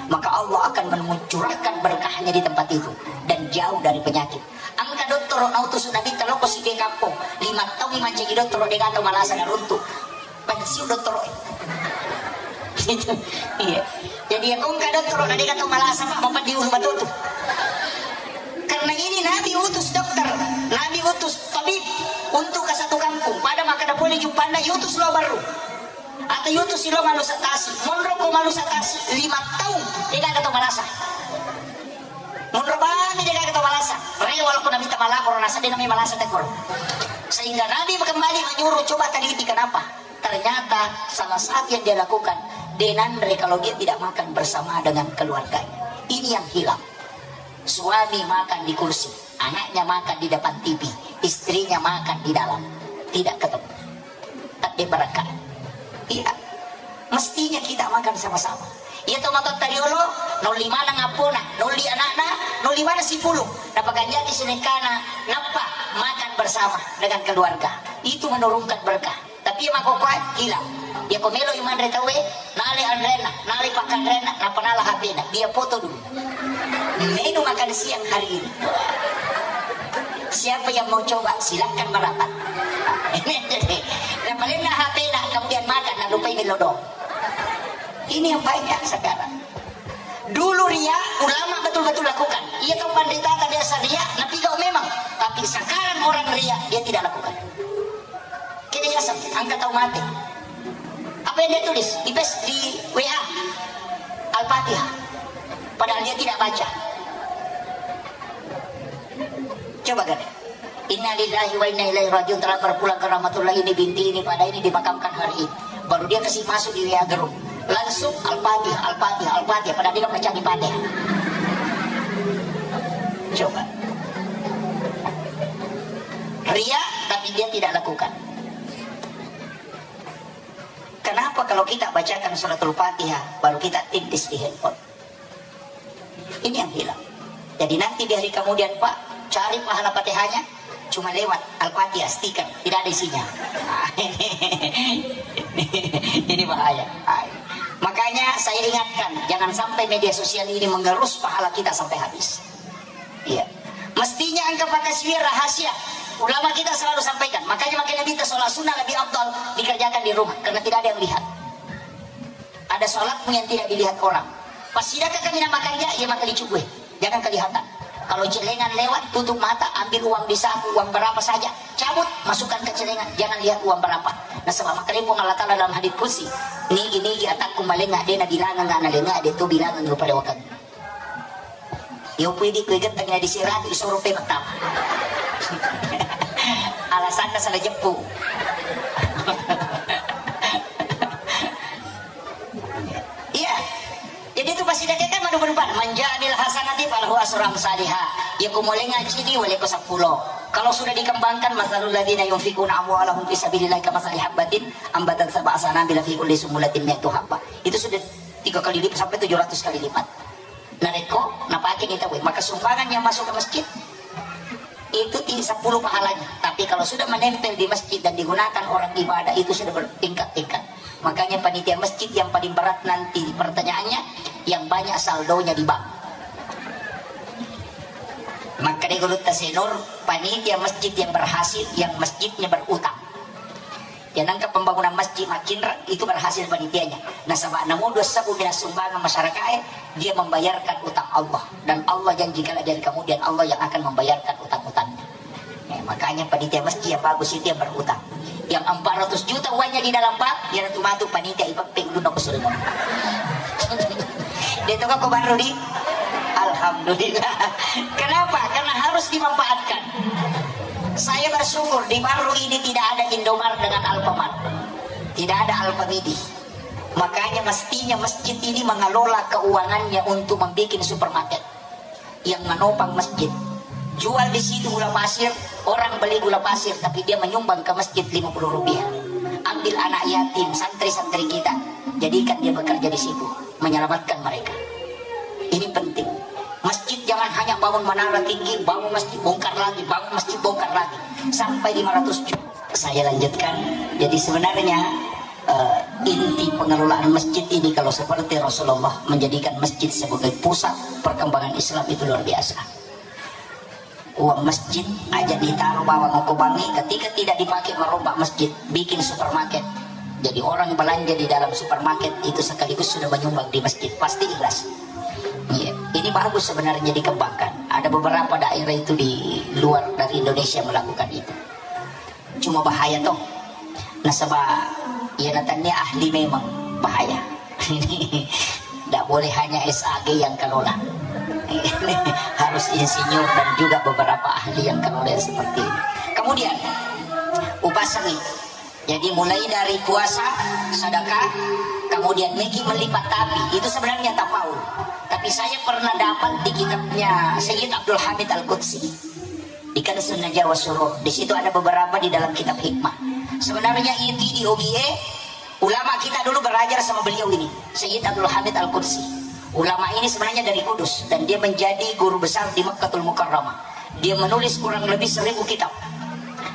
maka Allah akan mencurahkan berkahnya di tempat itu dan jauh dari penyakit. Engka dottoro nautus Nabitta lokko sike kampong, lima taung mancaji dottoro, de' gaga tau malasa naruntu. Pensiun dottoro. Gitu. Iya. Jadi ya kongka dottoro na de' gaga tau malasa, Pak, mapeddi ulu matotu. Karena ini Nabi utus dokter, Nabi utus tabib untuk ke satu kampung. Pada makkeda pole Juppanda, yutus lo Barru. Atau yutus lo Malusa Tasi. Monro ko Malusa Tasi, lima taung de' gaga tau malasa. Monro bami de' gaga tau malasa. Rewa lokko Nabitta malapor, nasaba de' nami malasa tekkoro. Sehingga Nabi kembali menyuruh, coba teliti kenapa. Ternyata salah satu yang dia lakukan, de' nanre kalau dia tidak makan bersama dengan keluarganya. Ini yang hilang. Suami makan di kursi, Anaknya makan di depan T V, istrinya makan di dalam. Tidak ketemu. Tadde berkah. Iya. Mestinya kita makan sama-sama. Iya to matotta riolo, nolli maneng appona, nolli anakna, nolli maneng sipulung. Napakanjaki sunekana, nappa makan bersama dengan keluarga. Itu menurunkan berkah. Tapi iya makkokkoe, hilang. Iya ko melo i manre tauwe, nale anrenna, nale pakkanrenna, nappa nala H P-na. Dia foto dulu. Menu makan siang hari ini. Siapa yang mau coba, silakan merapat. Napalenna H P-na, kemudian makan, nalupai melo doang. Ini yang banyak sekarang. Dulu ria, ulama betul-betul lakukan. Iya to panritata biasa ria, napigau memang. Tapi sekarang orang ria, dia tidak lakukan. Kini biasa, angka tau mate. Apa yang dia tulis? Di pes, di W A. Al-Fatihah. Padahal dia tidak baca. Coba kan? Innalillahi wa inna ilaihi rajiun, telah berpulang ke rahmatullah, ini binti ini pada ini dimakamkan hari ini. Baru dia kasih masuk di W A group. Langsung Al-Fatihah, Al-Fatihah, Al-Fatihah. Padahal dia kan baca di Fatihah. Coba. Ria, tapi dia tidak lakukan. Kenapa kalau kita bacakan suratul Fatihah, baru kita tintis di handphone? Ini yang hilang. Jadi nanti di hari kemudian, Pak, cari pahala Fatihahnya cuma lewat Al-Fatihah stiker, tidak ada isinya. Ini bahaya. Makanya saya ingatkan, jangan sampai media sosial ini mengerus pahala kita sampai habis. Iya. Mestinya engka pakasiwi rahasia. Ulama kita selalu sampaikan. Makanya, makanya kita sholat sunnah lebih afdal dikerjakan di rumah karena tidak ada yang lihat. Ada sholatmu yang tidak dilihat orang. Pas sidaka kami nama kanja, ia maka dicugue. Jangan kelihatan. Kalau celengan lewat, tutup mata, ambil uang di saku, uang berapa saja, cabut, masukkan ke celengan, jangan lihat uang berapa. Nasaba makkalempong Allah Ta'ala dalam hadits qudsi, nigi-nigi atakku malenga dena bilangan ngana lenga de tu bilangan rupa dewakan. Yo pui di kue getang na di siratu isoro pe matama. Alasanna salah jeppu. Iya. Jadi itu pasti dia kan madu berubah. Manjamil hasanati falahu asru amsaliha. Ya kumolenga cidi wale ko sepuluh. Kalau sudah dikembangkan, masalul ladina yunfikuna amwalahum fi sabilillahi kama sali habbatin ambatan sab'a sanabila fi kulli sumulatin mi'atu habba. Itu sudah tiga kali lipat sampai tujuh ratus kali lipat. Narekko napake ni tauwe, maka sumbangan yang masuk ke masjid itu ti sepuluh pahalanya. Tapi kalau sudah menempel di masjid dan digunakan orang ibadah, itu sudah bertingkat-tingkat. Makanya panitia masjid yang paling berat nanti pertanyaannya, yang banyak saldonya di bank. Maka degurutta senur, panitia masjid yang berhasil, yang masjidnya berutang. Ya, nangka pembangunan masjid makinra itu berhasil panitianya. Nasaba namudu sabbu minas sumbangan masyarakat, dia membayarkan utang Allah. Dan Allah janji kalau dari kemudian Allah yang akan membayarkan utang-utangnya. Ya, makanya panitia masjid yang bagus itu yang berutang. Yang empat ratus juta uangnya di dalam bank, dia tu matu panitia ipapping dulu aku suruh. Dia tu kok baru di Alhamdulillah. Kenapa? Karena harus dimanfaatkan. Saya bersyukur di Barru ini tidak ada Indomar dengan Alfamart. Tidak ada Alfamidi. Makanya mestinya masjid ini mengelola keuangannya untuk membuat supermarket yang menopang masjid. Jual di situ gula pasir, orang beli gula pasir, tapi dia menyumbang ke masjid lima puluh rupiah. Ambil anak yatim, santri-santri kita, jadikan dia bekerja di situ, menyelamatkan mereka. Ini penting. Masjid jangan hanya bangun menara tinggi, bangun masjid, bongkar lagi, bangun masjid, bongkar lagi. Sampai lima ratus juta. Saya lanjutkan. Jadi sebenarnya, eh, inti pengelolaan masjid ini kalau seperti Rasulullah menjadikan masjid sebagai pusat perkembangan Islam itu luar biasa. Uang masjid aja ditaruh bawang ko bangi, ketika tidak dipakai merombak masjid, bikin supermarket. Jadi orang belanja di dalam supermarket itu sekaligus sudah menyumbang di masjid, pasti ikhlas. Iya, ini bagus sebenarnya dikembangkan. Ada beberapa daerah itu di luar dari Indonesia melakukan itu. Cuma bahaya toh. Nasaba iya natannia ahli memang bahaya. Tidak boleh hanya S A G yang kelola. Harus insinyur dan juga beberapa ahli yang kelola yang seperti ini. Kemudian, upasangi. Jadi mulai dari puasa, sedekah, kemudian megi melipat tapi itu sebenarnya tafaul. Tapi saya pernah dapat di kitabnya Sayyid Abdul Hamid Al-Qudsi. Di Kanzun Najah was Surur. Di situ ada beberapa di dalam kitab hikmah. Sebenarnya itu di O G E, ulama kita dulu belajar sama beliau ini, Sayyid Abdul Hamid Al-Qudsi. Ulama ini sebenarnya dari Kudus dan dia menjadi guru besar di Makkatul Mukarramah. Dia menulis kurang lebih seribu kitab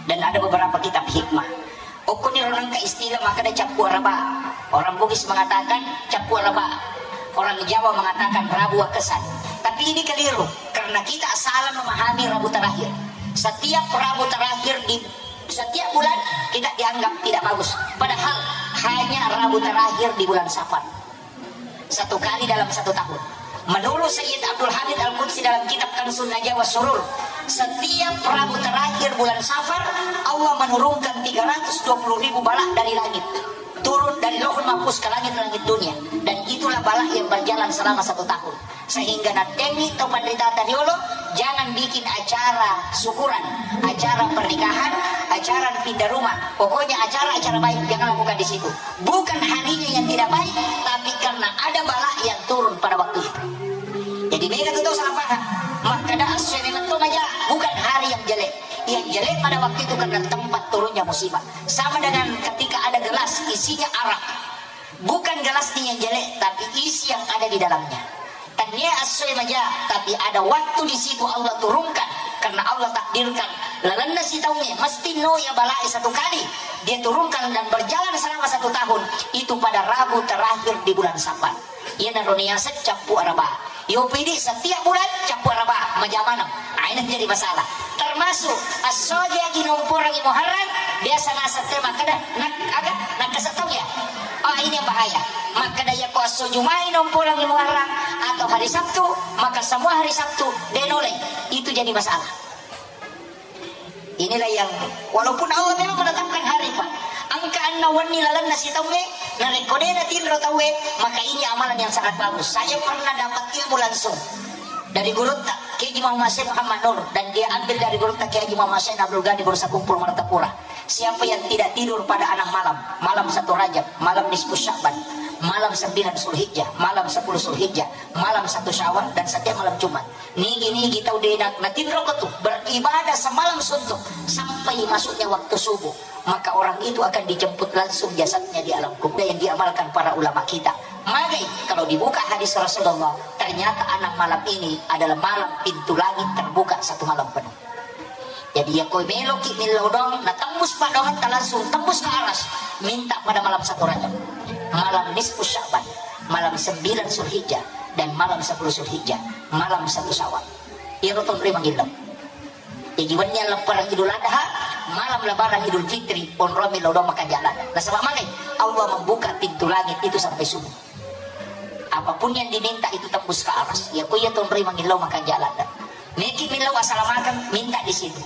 dan ada beberapa kitab hikmah. Okkoniro nengka istilah makkeda cappu araba. Orang Bugis mengatakan cappu araba. Orang Jawa mengatakan Rabu Wekkesan. Tapi ini keliru karena kita salah memahami Rabu terakhir. Setiap Rabu terakhir di setiap bulan kita dianggap tidak bagus. Padahal hanya Rabu terakhir di bulan Safar. Satu kali dalam satu tahun. Menurut Sayyid Abdul Hamid Al-Qudsi dalam kitab Kanzun Najah was Surur, setiap Rabu terakhir bulan Safar, Allah menurunkan tiga ratus dua puluh ribu bala dari langit. Turun dari Lauhul Mahfuz ke langit-langit dunia. Dan itulah bala yang berjalan selama satu tahun. Sehingga nattengngi tau panritata riolo, jangan bikin acara syukuran, acara pernikahan, acara pindah rumah. Pokoknya acara-acara baik, jangan lakukan di situ. Bukan harinya yang tidak baik, tapi karena ada bala yang turun pada waktu itu. Jadi mega tu tau salah paham. Makkeda assoe memang to maja, bukan hari yang jelek. Yang jelek pada waktu itu karena tempat turunnya musibah. Sama dengan ketika ada gelas isinya arak. Bukan gelasnya yang jelek, tapi isi yang ada di dalamnya. Tania assoe maja, tapi ada waktu di situ Allah turunkan karena Allah takdirkan lalenna sitaungnge mesti no ya bala'i satu kali. Dia turunkan dan berjalan selama satu tahun, itu pada Rabu terakhir di bulan Safar. Iyanaro niaseng cappu araba. Iyo pidi setiap bulan cappu araba maja maneng. Nah, ini jadi masalah. Termasuk assogi agi nomporangi Muharram, biasa naseng te makkeda nak aga nak kasetong ya. Oh, ini yang bahaya. Makkeda yakko asso Jumai nomporangi Muharram atau hari Sabtu, maka semua hari Sabtu denolai. Itu jadi masalah. Inilah yang, walaupun Allah memang menetapkan hari, Pak. Engka anna wenni lalenna sitaungnge, narekko de natinro tauwe, maka ini amalan yang sangat bagus. Saya pernah dapat ilmu langsung dari gurutta, Kiai Haji Muhammad Syekh Muhammad Nur, dan dia ambil dari gurutta Kiai Haji Muhammad Syekh Abdul Ghani Bursa Kumpul Martapura. Siapa yang tidak tidur pada enam malam, malam satu Rajab, malam nisfu Sya'ban, malam sembilan Zulhijjah, malam sepuluh Zulhijjah, malam satu Syawal, dan setiap malam Jumat, nigi-nigi tau de na-, natinro ko tu beribadah semalam suntuk sampai masuknya waktu subuh, maka orang itu akan dijemput langsung jasadnya di alam kubur. Yang diamalkan para ulama kita. Magai kalau dibuka hadis Rasulullah, ternyata enam malam ini adalah malam pintu langit terbuka satu malam penuh. Jadi yakko meloki millau doang, natembus paddoangetta langsung tembus ke aras, minta pada malam satu Rajab, malam nisfu Sya'ban, malam sembilan Zulhijjah, dan malam sepuluh Zulhijjah, malam satu Syawal. Iyaro tonroi mangillau. Jadi wenni leppareng Idul Adha, malam Lebaran Idul Fitri, onroi millau doang makanja ladde. Nasaba magai Allah membuka pintu langit itu sampai subuh. Apapun yang diminta itu tembus ke aras. Yakko iya tonroi mangillau makanja ladde. Meki millau assalamakeng, minta di situ.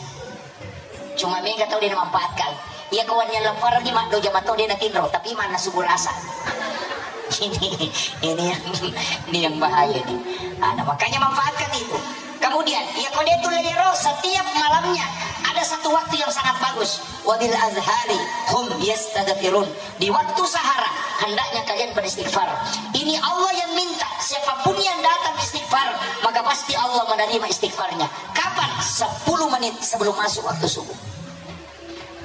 Cuma mega tau de namanfaatkan. Yakko wenni leppareng ni maddoja mato de natinro, tapi manna subuh rasa. Ini, ini yang, ini yang bahaya ini. Nah, nah, makanya manfaatkan itu. Kemudian, yakko de tulle iyaro, setiap malamnya ada satu waktu yang sangat bagus. Wabil azhari hum yastaghfirun. Di waktu sahara, hendaknya kalian beristighfar. Ini Allah yang minta, siapapun yang datang istighfar, maka pasti Allah menerima istighfarnya. Kapan? Sepuluh menit sebelum masuk waktu subuh.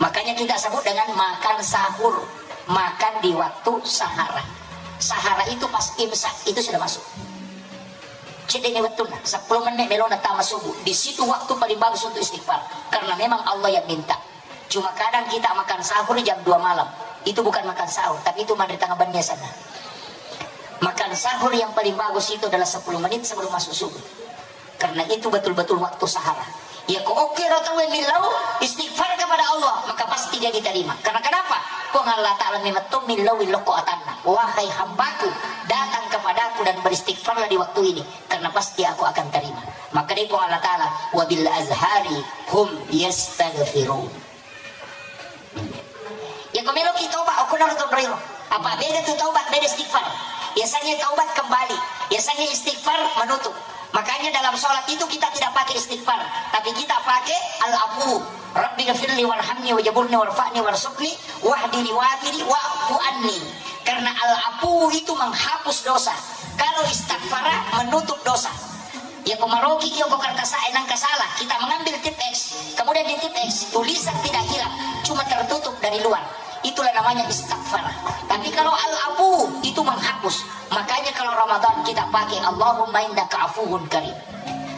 Makanya kita sebut dengan makan sahur, makan di waktu sahara. Sahara itu pas imsak, itu sudah masuk. Cedde ni wettunna, sepuluh menit melona tama subuh. Di situ waktu paling bagus untuk istighfar. Karena memang Allah yang minta. Cuma kadang kita makan sahur jam dua malam. Itu bukan makan sahur, tapi itu manre tengah benni sana. Makan sahur yang paling bagus itu adalah sepuluh menit sebelum masuk subuh. Karena itu betul-betul waktu sahara. Yakko okkero tauwe millau istighfar kepada Allah, maka pasti dia diterima. Karena kenapa? Puang Allah Ta'ala memetto millau lokko atanna. Wahai hambaku, datang kepadaku dan beristighfarlah di waktu ini. Karena pasti aku akan terima. Maka dari Puang Allah Ta'ala, wabil azhari hum yastaghfirun. Yakko meloki taubat, okko naro tonroiro. Apa beda tu taubat, beda istighfar. Yasengnge taubat kembali. Yasengnge istighfar menutup. Makanya dalam sholat itu kita tidak pakai istighfar, tapi kita pakai al-afu. Rabbi ghafirli warhamni wajaburni warfa'ni warzuqni wahdini wafini wa'fu anni. Karena al-afu itu menghapus dosa. Kalau istighfar menutup dosa. Iya ko maroki ki ko kertas A nangka salah, kita mengambil tip X, kemudian di tip X tulisan tidak hilang, cuma tertutup dari luar. Itulah namanya istighfar. Tapi kalau al-afu itu menghapus. Makanya kalau Ramadan kita pakai Allahumma innaka afuwun karim.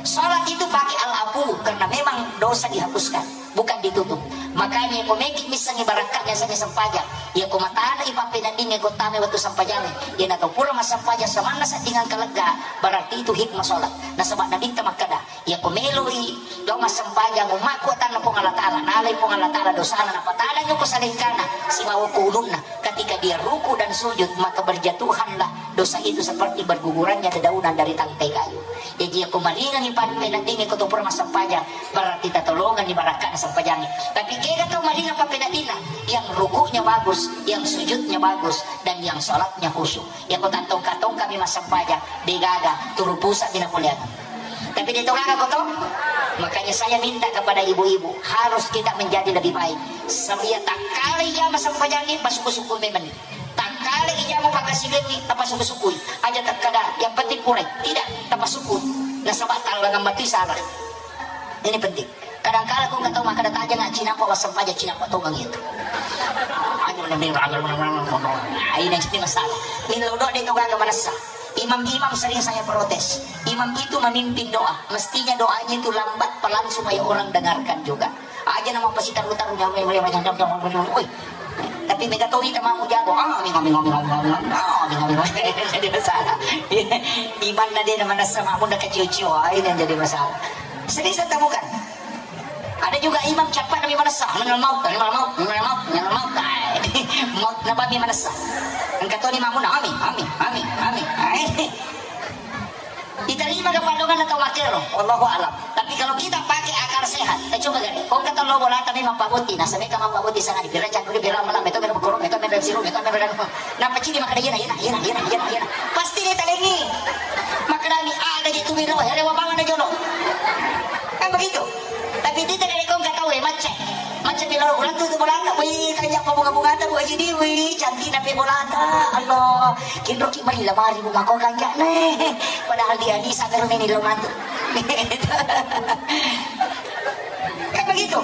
Salat itu pakai al-afu karena memang dosa dihapuskan, bukan ditutup. Makanya ko meki missengi barakka'na sami sempajang. Iya ko matana ipappeneddingnge ko tame wettu sempajang. Iya na tau pura massempajang samanna seddingang kalegga, berarti itu hikmah salat. Nasaba Nabitta makkeda, iya ko meloi lao massempajang ummakku atanna Puang Allah Taala, nalai Puang Allah Taala dosana, napatadang ko salengkana sibawa ko ulunna. Ketika dia ruku dan sujud, maka berjatuhanlah dosa itu seperti bergugurannya dedaunan dari tangkai kayu. Jaji iya ko maringangi pappeneddingnge ko to pura massempajang, berarti tatolonganni barakka'na sempajangnge. Tapi kega tau maringang pappeneddinna, yang rukuknya bagus, yang sujudnya bagus, dan yang salatnya khusyuk. Iya ko tattongka-tongkami massempajang, degaga, turu pusa'mi napoleangngi. Tapi de to gaga ko to. Makanya saya minta kepada ibu-ibu, harus kita menjadi lebih baik. Setiap takkala ijama sempajangnge, pasuku-suku memang. Takkala ijama pakkasiwiangngi, tapasuku-sukui. Aja takkada, yang penting purai. Tidak, tapasuku. Nasaba tallangang matu salah. Ini penting. Kadangkala ko engka tau makkeda, "Tajang cinappa wassempajang, cinappa tongang itu." Aja menang, menang, menang, menang, menang. Nah, ini jadi masalah. Millau doa de to gaga manessa. Imam-imam sering saya protes. Imam itu memimpin doa. Mestinya doanya itu lambat, pelan supaya orang dengarkan juga. Aja nama pasitaru-taru, woi. Tapi mega to ita mau jago. Amin, amin, amin, amin, amin, amin. Amin, amin, amin. Jadi masalah. Imanna de na manessa, makmunna kacio-cio. Ah, ini yang jadi masalah. Sering saya temukan. Ada juga imam cappa nami manessa, minal maut, minal maut, minal maut, minal maut. Ah, maut napa mi manessa. Engka toni makmunna, amin, amin, amin, amin. Ah, ini. Diterima kepada orang atau makero, wallahu alam. Tapi kalau kita pakai akal sehat, eh, coba gare, ko engka tau lao bolata memang paboti, nasaba ka mapaboti sangadinna, pira cangkuri, pira malam, itu pira berkurung, itu pira siru, itu pira. Nappa cini makkeda, "Iyana, iyana, iyana, iyana, iyana, iyana." Pasti dia talengi. Makkedami, "Aga je tu melo, herewa bawang na jolo." Kan begitu. Tapi kita dari kau nggak tahu, eh, macet. Macet melo, ulang tu, tu bolata. Wih, kanja apa bunga-bunga ta, Bu Haji di, wih, cantik nape bolata. Allah, kinroki mari lamari, Bu, mako kanja ne. Padahal dia di sabar meni lo mantu. Kan begitu.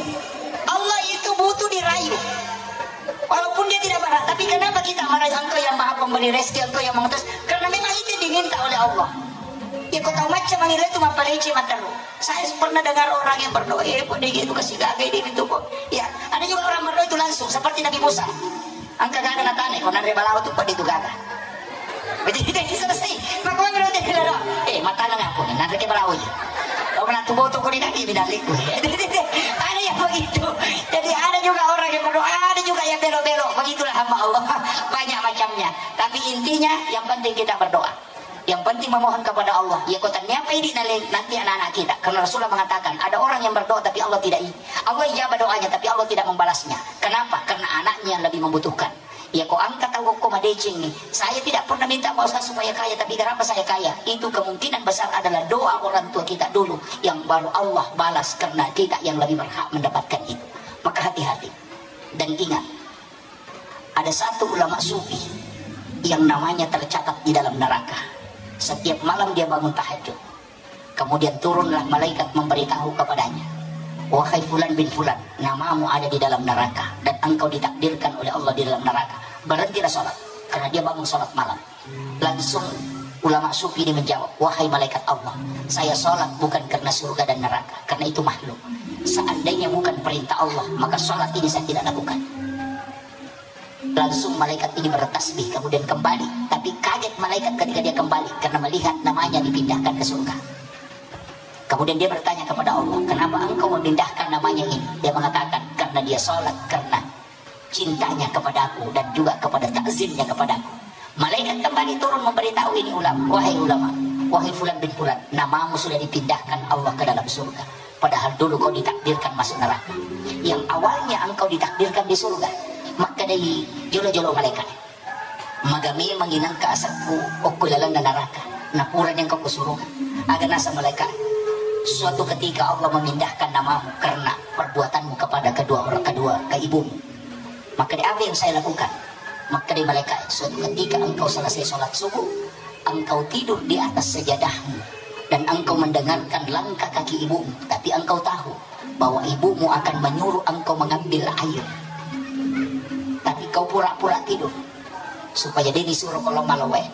Allah itu butuh dirayu. Walaupun dia tidak berhak, tapi kenapa kita merayu Engkau yang Maha Pemberi rezeki, Engkau yang mengutus? Karena memang itu diminta oleh Allah. Ya, kau tahu macam mangira itu mapparece matteru. Saya pernah dengar orang yang berdoa, "Eh, kok dia gitu, kasih gagai dia gitu kok." Ya, ada juga orang berdoa itu langsung, seperti Nabi Musa. Engka gaga natane, kau nanre balawo tu, pada itu gaga. Jadi kita ini selesai. Maka orang berdoa tidak ada. Eh, matana ngaku nih, nanre ke balawo ya. Kau menantu boto kau di kaki, bidaliku. Ada yang begitu. Jadi ada juga orang yang berdoa, ada juga yang belok-belok. Begitulah hamba Allah. Banyak macamnya. Tapi intinya, yang penting kita berdoa. Yang penting memohon kepada Allah. Ya, kota niapa ini nale-, nanti anak-anak kita. Karena Rasulullah mengatakan, ada orang yang berdoa tapi Allah tidak i-, Allah ijabah doanya tapi Allah tidak membalasnya. Kenapa? Karena anaknya yang lebih membutuhkan. Ya, kok angkat aku kok madeceng nih. Saya tidak pernah minta Pak Ustaz supaya kaya, tapi kenapa saya kaya? Itu kemungkinan besar adalah doa orang tua kita dulu yang baru Allah balas karena kita yang lebih berhak mendapatkan itu. Maka hati-hati dan ingat, ada satu ulama sufi yang namanya tercatat di dalam neraka. Setiap malam dia bangun tahajud. Kemudian turunlah malaikat memberitahu kepadanya, "Wahai Fulan bin Fulan, namamu ada di dalam neraka dan engkau ditakdirkan oleh Allah di dalam neraka. Berhentilah sholat," karena dia bangun sholat malam. Langsung ulama sufi ini menjawab, "Wahai malaikat Allah, saya sholat bukan karena surga dan neraka, karena itu makhluk. Seandainya bukan perintah Allah, maka sholat ini saya tidak lakukan." Langsung malaikat ini bertasbih, kemudian kembali. Tapi kaget malaikat ketika dia kembali, karena melihat namanya dipindahkan ke surga. Kemudian dia bertanya kepada Allah, "Kenapa engkau memindahkan namanya ini?" Dia mengatakan, "Karena dia sholat, karena cintanya kepadaku dan juga kepada takzimnya kepadaku." Malaikat kembali turun memberitahu ini ulama, "Wahai ulama, wahai Fulan bin Fulan, namamu sudah dipindahkan Allah ke dalam surga. Padahal dulu kau ditakdirkan masuk neraka. Yang awalnya engkau ditakdirkan di surga." Makkedai jolo-jolo malaikat, "Maga memang inangka asakku okko lalenna neraka, napurani engkau ke surga." Aga naseng malaikat, "Suatu ketika Allah memindahkan namamu karena perbuatanmu kepada kedua orang, kedua keibumu." Makkeda, "Apa yang saya lakukan?" Makkeda malaikat, "Suatu ketika engkau selesai sholat subuh, engkau tidur di atas sajadahmu. Dan engkau mendengarkan langkah kaki ibumu, tapi engkau tahu bahwa ibumu akan menyuruh engkau mengambil air. Tapi kau pura-pura tidur, supaya dia disuruh kalau malu, eh.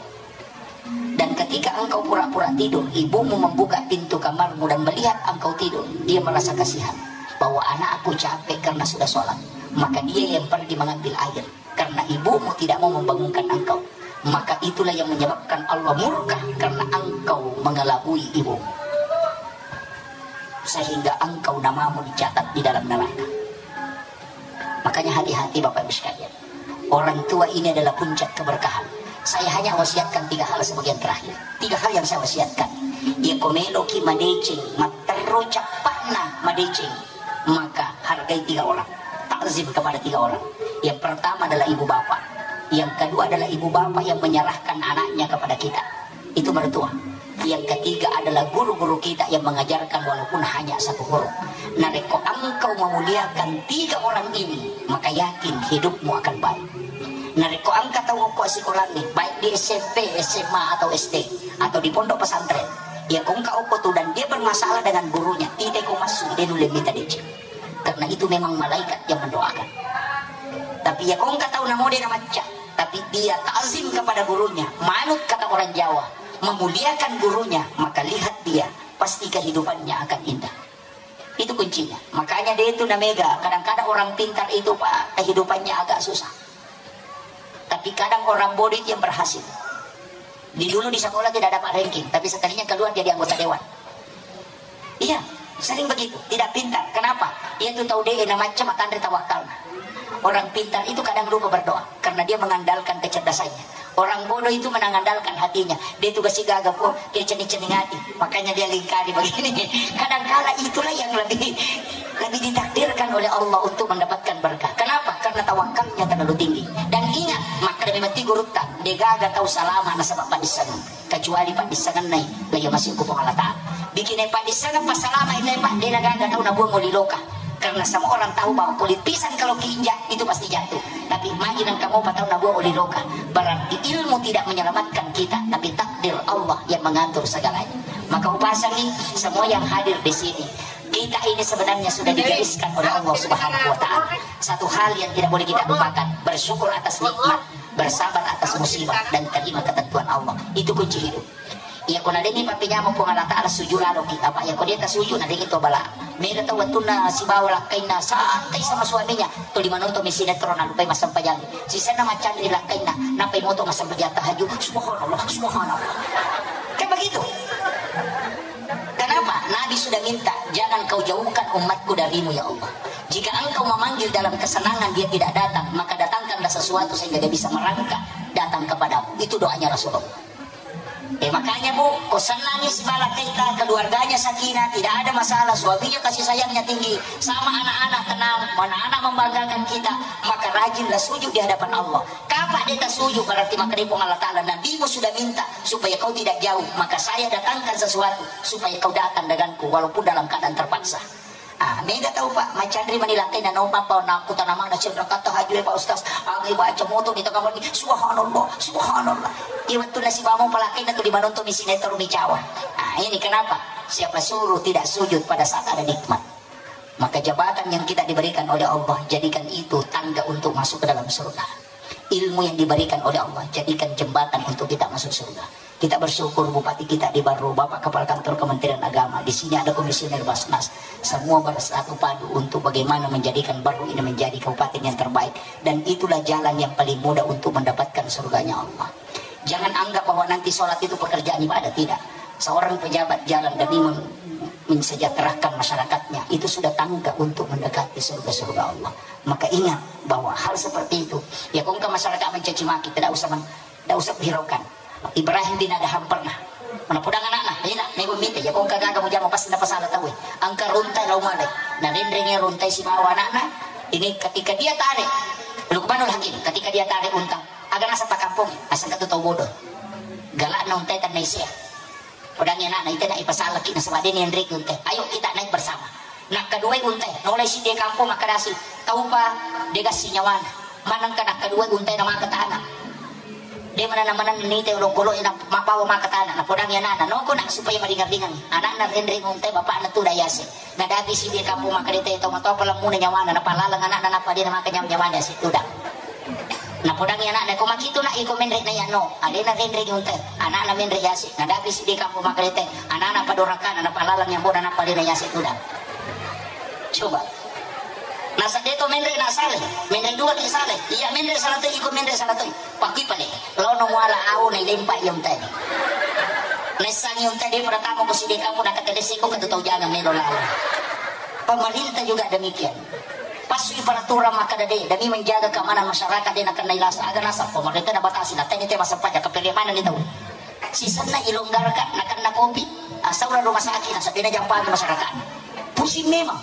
Dan ketika engkau pura-pura tidur, ibumu membuka pintu kamarmu dan melihat engkau tidur, dia merasa kasihan bahwa anakku capek karena sudah sholat. Maka dia yang pergi mengambil air. Karena ibumu tidak mau membangunkan engkau, maka itulah yang menyebabkan Allah murka karena engkau mengelabui ibumu, sehingga engkau namamu dicatat di dalam neraka. Makanya hati-hati, Bapak Ibu sekalian, orang tua ini adalah puncak keberkahan. Saya hanya wasiatkan tiga hal sebagian terakhir. Tiga hal yang saya wasiatkan. Iya, ko meloki madeceng, matterru cappa'na madeceng, maka hargai tiga orang. Takzim kepada tiga orang. Yang pertama adalah ibu bapak. Yang kedua adalah ibu bapak yang menyerahkan anaknya kepada kita. Itu mertua. Yang ketiga adalah guru-guru kita yang mengajarkan walaupun hanya satu huruf. Narekko engkau memuliakan tiga orang ini, maka yakin hidupmu akan baik. Narekko engka tau okko sekolah ni, baik di S M P, S M A atau S D, atau di pondok pesantren, ya ko engka okko tu dan dia bermasalah dengan gurunya, tidak kau masuk, dia nulle minta deceng. Karena itu memang malaikat yang mendoakan. Tapi ya ko engka tau namo de namacca, tapi dia takzim kepada gurunya, manut kata orang Jawa, memuliakan gurunya, maka lihat dia, pasti kehidupannya akan indah. Itu kuncinya. Makanya dia itu namega, kadang-kadang orang pintar itu, Pak, kehidupannya agak susah. Tapi kadang orang bodoh itu yang berhasil. Di dulu di sekolah tidak dapat ranking, tapi sekalinya keluar jadi anggota dewan. Iya, sering begitu, tidak pintar. Kenapa? Ia tu tau de namacca, matanre tawakkalna. Orang pintar itu kadang lupa berdoa karena dia mengandalkan kecerdasannya. Orang bodoh itu mengandalkan hatinya. Dia tugas gaga pun, dia cening-cening hati. Makanya dia lingkari begini. Kadangkala itulah yang lebih lebih ditakdirkan oleh Allah untuk mendapatkan berkah. Kenapa? Karena tawakalnya terlalu tinggi. Dan ingat, maka demi mati gurutta, de gaga tau salama nasaba paddissengeng. Kecuali paddissengeng nai, lagi masih ku Puang Allah Ta'ala. Bikin paddissengeng pas salama itu, Pak, de gaga tau nabuang oli loka. Karena semua orang tahu bahwa kulit pisang kalau keinjak itu pasti jatuh. Tapi magi nang kamu patau nabuang oli loka. Berarti ilmu tidak menyelamatkan kita, tapi takdir Allah yang mengatur segalanya. Maka upasangi semua yang hadir di sini. Kita ini sebenarnya sudah digariskan oleh Allah Subhanahu wa Ta'ala. Satu hal yang tidak boleh kita lupakan, bersyukur atas nikmat, bersabar atas musibah, dan terima ketentuan Allah. Itu kunci hidup. Iya, ko nadengi pappenyameng Puang Allah Ta'ala, sujud laloki. Apa iya, ko dia tasuju, nadengi to bala. Mega tau wettunna sibawa lakkainna santai sama suaminya, tuli manonton mi sinetron, nalupai massempajang. Sisenna maccanri lakkainna, nappai moto massempajang tahajud. Subhanallah, subhanallah. Kan begitu. Kenapa? Nabi sudah minta, "Jangan kau jauhkan umatku darimu, ya Allah. Jika engkau memanggil dalam kesenangan, dia tidak datang, maka datangkanlah sesuatu sehingga dia bisa merangkak datang kepadamu." Itu doanya Rasulullah. Eh, makanya, Bu, ko senangi sibawa lakkaita, keluarganya sakinah, tidak ada masalah, suaminya kasih sayangnya tinggi, sama anak-anak tenang, anak-anak membanggakan kita, maka rajinlah sujud di hadapan Allah. Kapan dia tak sujud, berarti maka dia Puang Allah Ta'ala, Nabimu sudah minta supaya kau tidak jauh, maka saya datangkan sesuatu supaya kau datang denganku walaupun dalam keadaan terpaksa. Ah, mega tau, Pak, macanri mani lakkaina, naumpa pa nakku tanamana cedera kata hajue, Pak Ustaz. Agi baca moto di tengah mani, subhanallah, subhanallah. Iya, wettunna sibawa palakkaina tu di manonton mi sinetron mi cawa. Ah, ini kenapa? Siapa suruh tidak sujud pada saat ada nikmat? Maka jabatan yang kita diberikan oleh Allah, jadikan itu tangga untuk masuk ke dalam surga. Ilmu yang diberikan oleh Allah, jadikan jembatan untuk kita masuk surga. Kita bersyukur bupati kita di Barru, Bapak Kepala Kantor Kementerian Agama, di sini ada Komisioner Basnas. Semua bersatu padu untuk bagaimana menjadikan Barru ini menjadi kabupaten yang terbaik. Dan itulah jalan yang paling mudah untuk mendapatkan surganya Allah. Jangan anggap bahwa nanti sholat itu pekerjaan ibadah, tidak. Seorang pejabat jalan demi mem- mensejahterakan masyarakatnya, itu sudah tangga untuk mendekati surga-surga Allah. Maka ingat bahwa hal seperti itu, ya, ko engka masyarakat mencaci maki, tidak usah men- tidak usah hiraukan. Ibrahim bin Adham pernah, mana podang anakna, ina, nego mite, ya, ko engka gaga mujama pasti napasala tau, eh. Engka runtai lau malai. Nah, renreng runtai sibawa anakna, ini ketika dia tarik, Luqmanul Hakim, ketika dia tarik unta, aga naseng pakampong, aseng katu tau bodoh. Galakna untai tanna isia. Podangi anakna, ite na ipasalaki nasaba de nianreki untai. Ayo kita naik bersama. Nakkaduai untai, nolai siddi kampong makkedasi, taupa de gassi nyawana. Manengka nakkaduai untai na maka tana. De mana-mana nite ulung kolo ina mapawa maka tana, napodangi anana, noko nak supaya maringan-ringan. Anakna renreng untai bapakna tu dayase. Nadapi si de kampung maka de tau matoa palammuna nyawana, napalaleng anakna napa de na maka nyawa-nyawana si tudang. Napodangi anakna, ko makitu nak iko menre na yano, alena renreng untai, anakna menre yase. Nadapi si de kampung maka de tau, anakna padorakana, napalaleng yang boda napa de na yase tudang. Coba. Nasa de to menre na sale, menre dua ki sale. Iya menre salah tu, iko menre salah tu. Pakui pale, laono muala au na ilempa iya untai. Naissangi untai de pada tama ko sidekamu na katedesi ko katu tau jangan melo lalo. Pemerintah juga demikian. Pasui peraturan maka dade demi menjaga keamanan masyarakat de nakenna ilasa aga nasa pemerintah na batasi na tene te masa pajak kepele mana ni tau. Sisenna ilonggarkan nakenna kopi, asaura rumah sakit nasa de na jampang masyarakat. Pusing memang.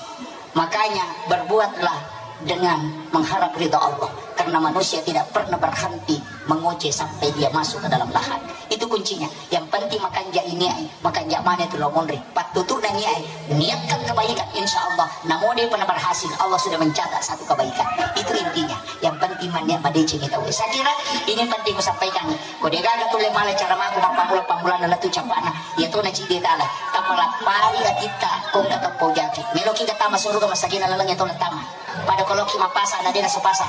Makanya berbuatlah dengan mengharap ridha Allah, karena manusia tidak pernah berhenti mengoceh sampai dia masuk ke dalam lahat. Itu kuncinya. Yang penting makanja ini ai, makanja mana itu lo monri. Pattutu dan ai, niatkan kebaikan, insya Allah. Namo dia pernah berhasil, Allah sudah mencatat satu kebaikan. Itu intinya. Yang penting maniat madeceng itu. Saya kira ini penting saya sampaikan. Ko degaga tulle mala cara mako mappamula-pamulana latu capana. Iya to na cidi tala. Tapalappari atitta kongka teppo jaki. Meloki ga tama suruga masagena laleng iya to na tama. Pada koloki mapasa na dena supasa.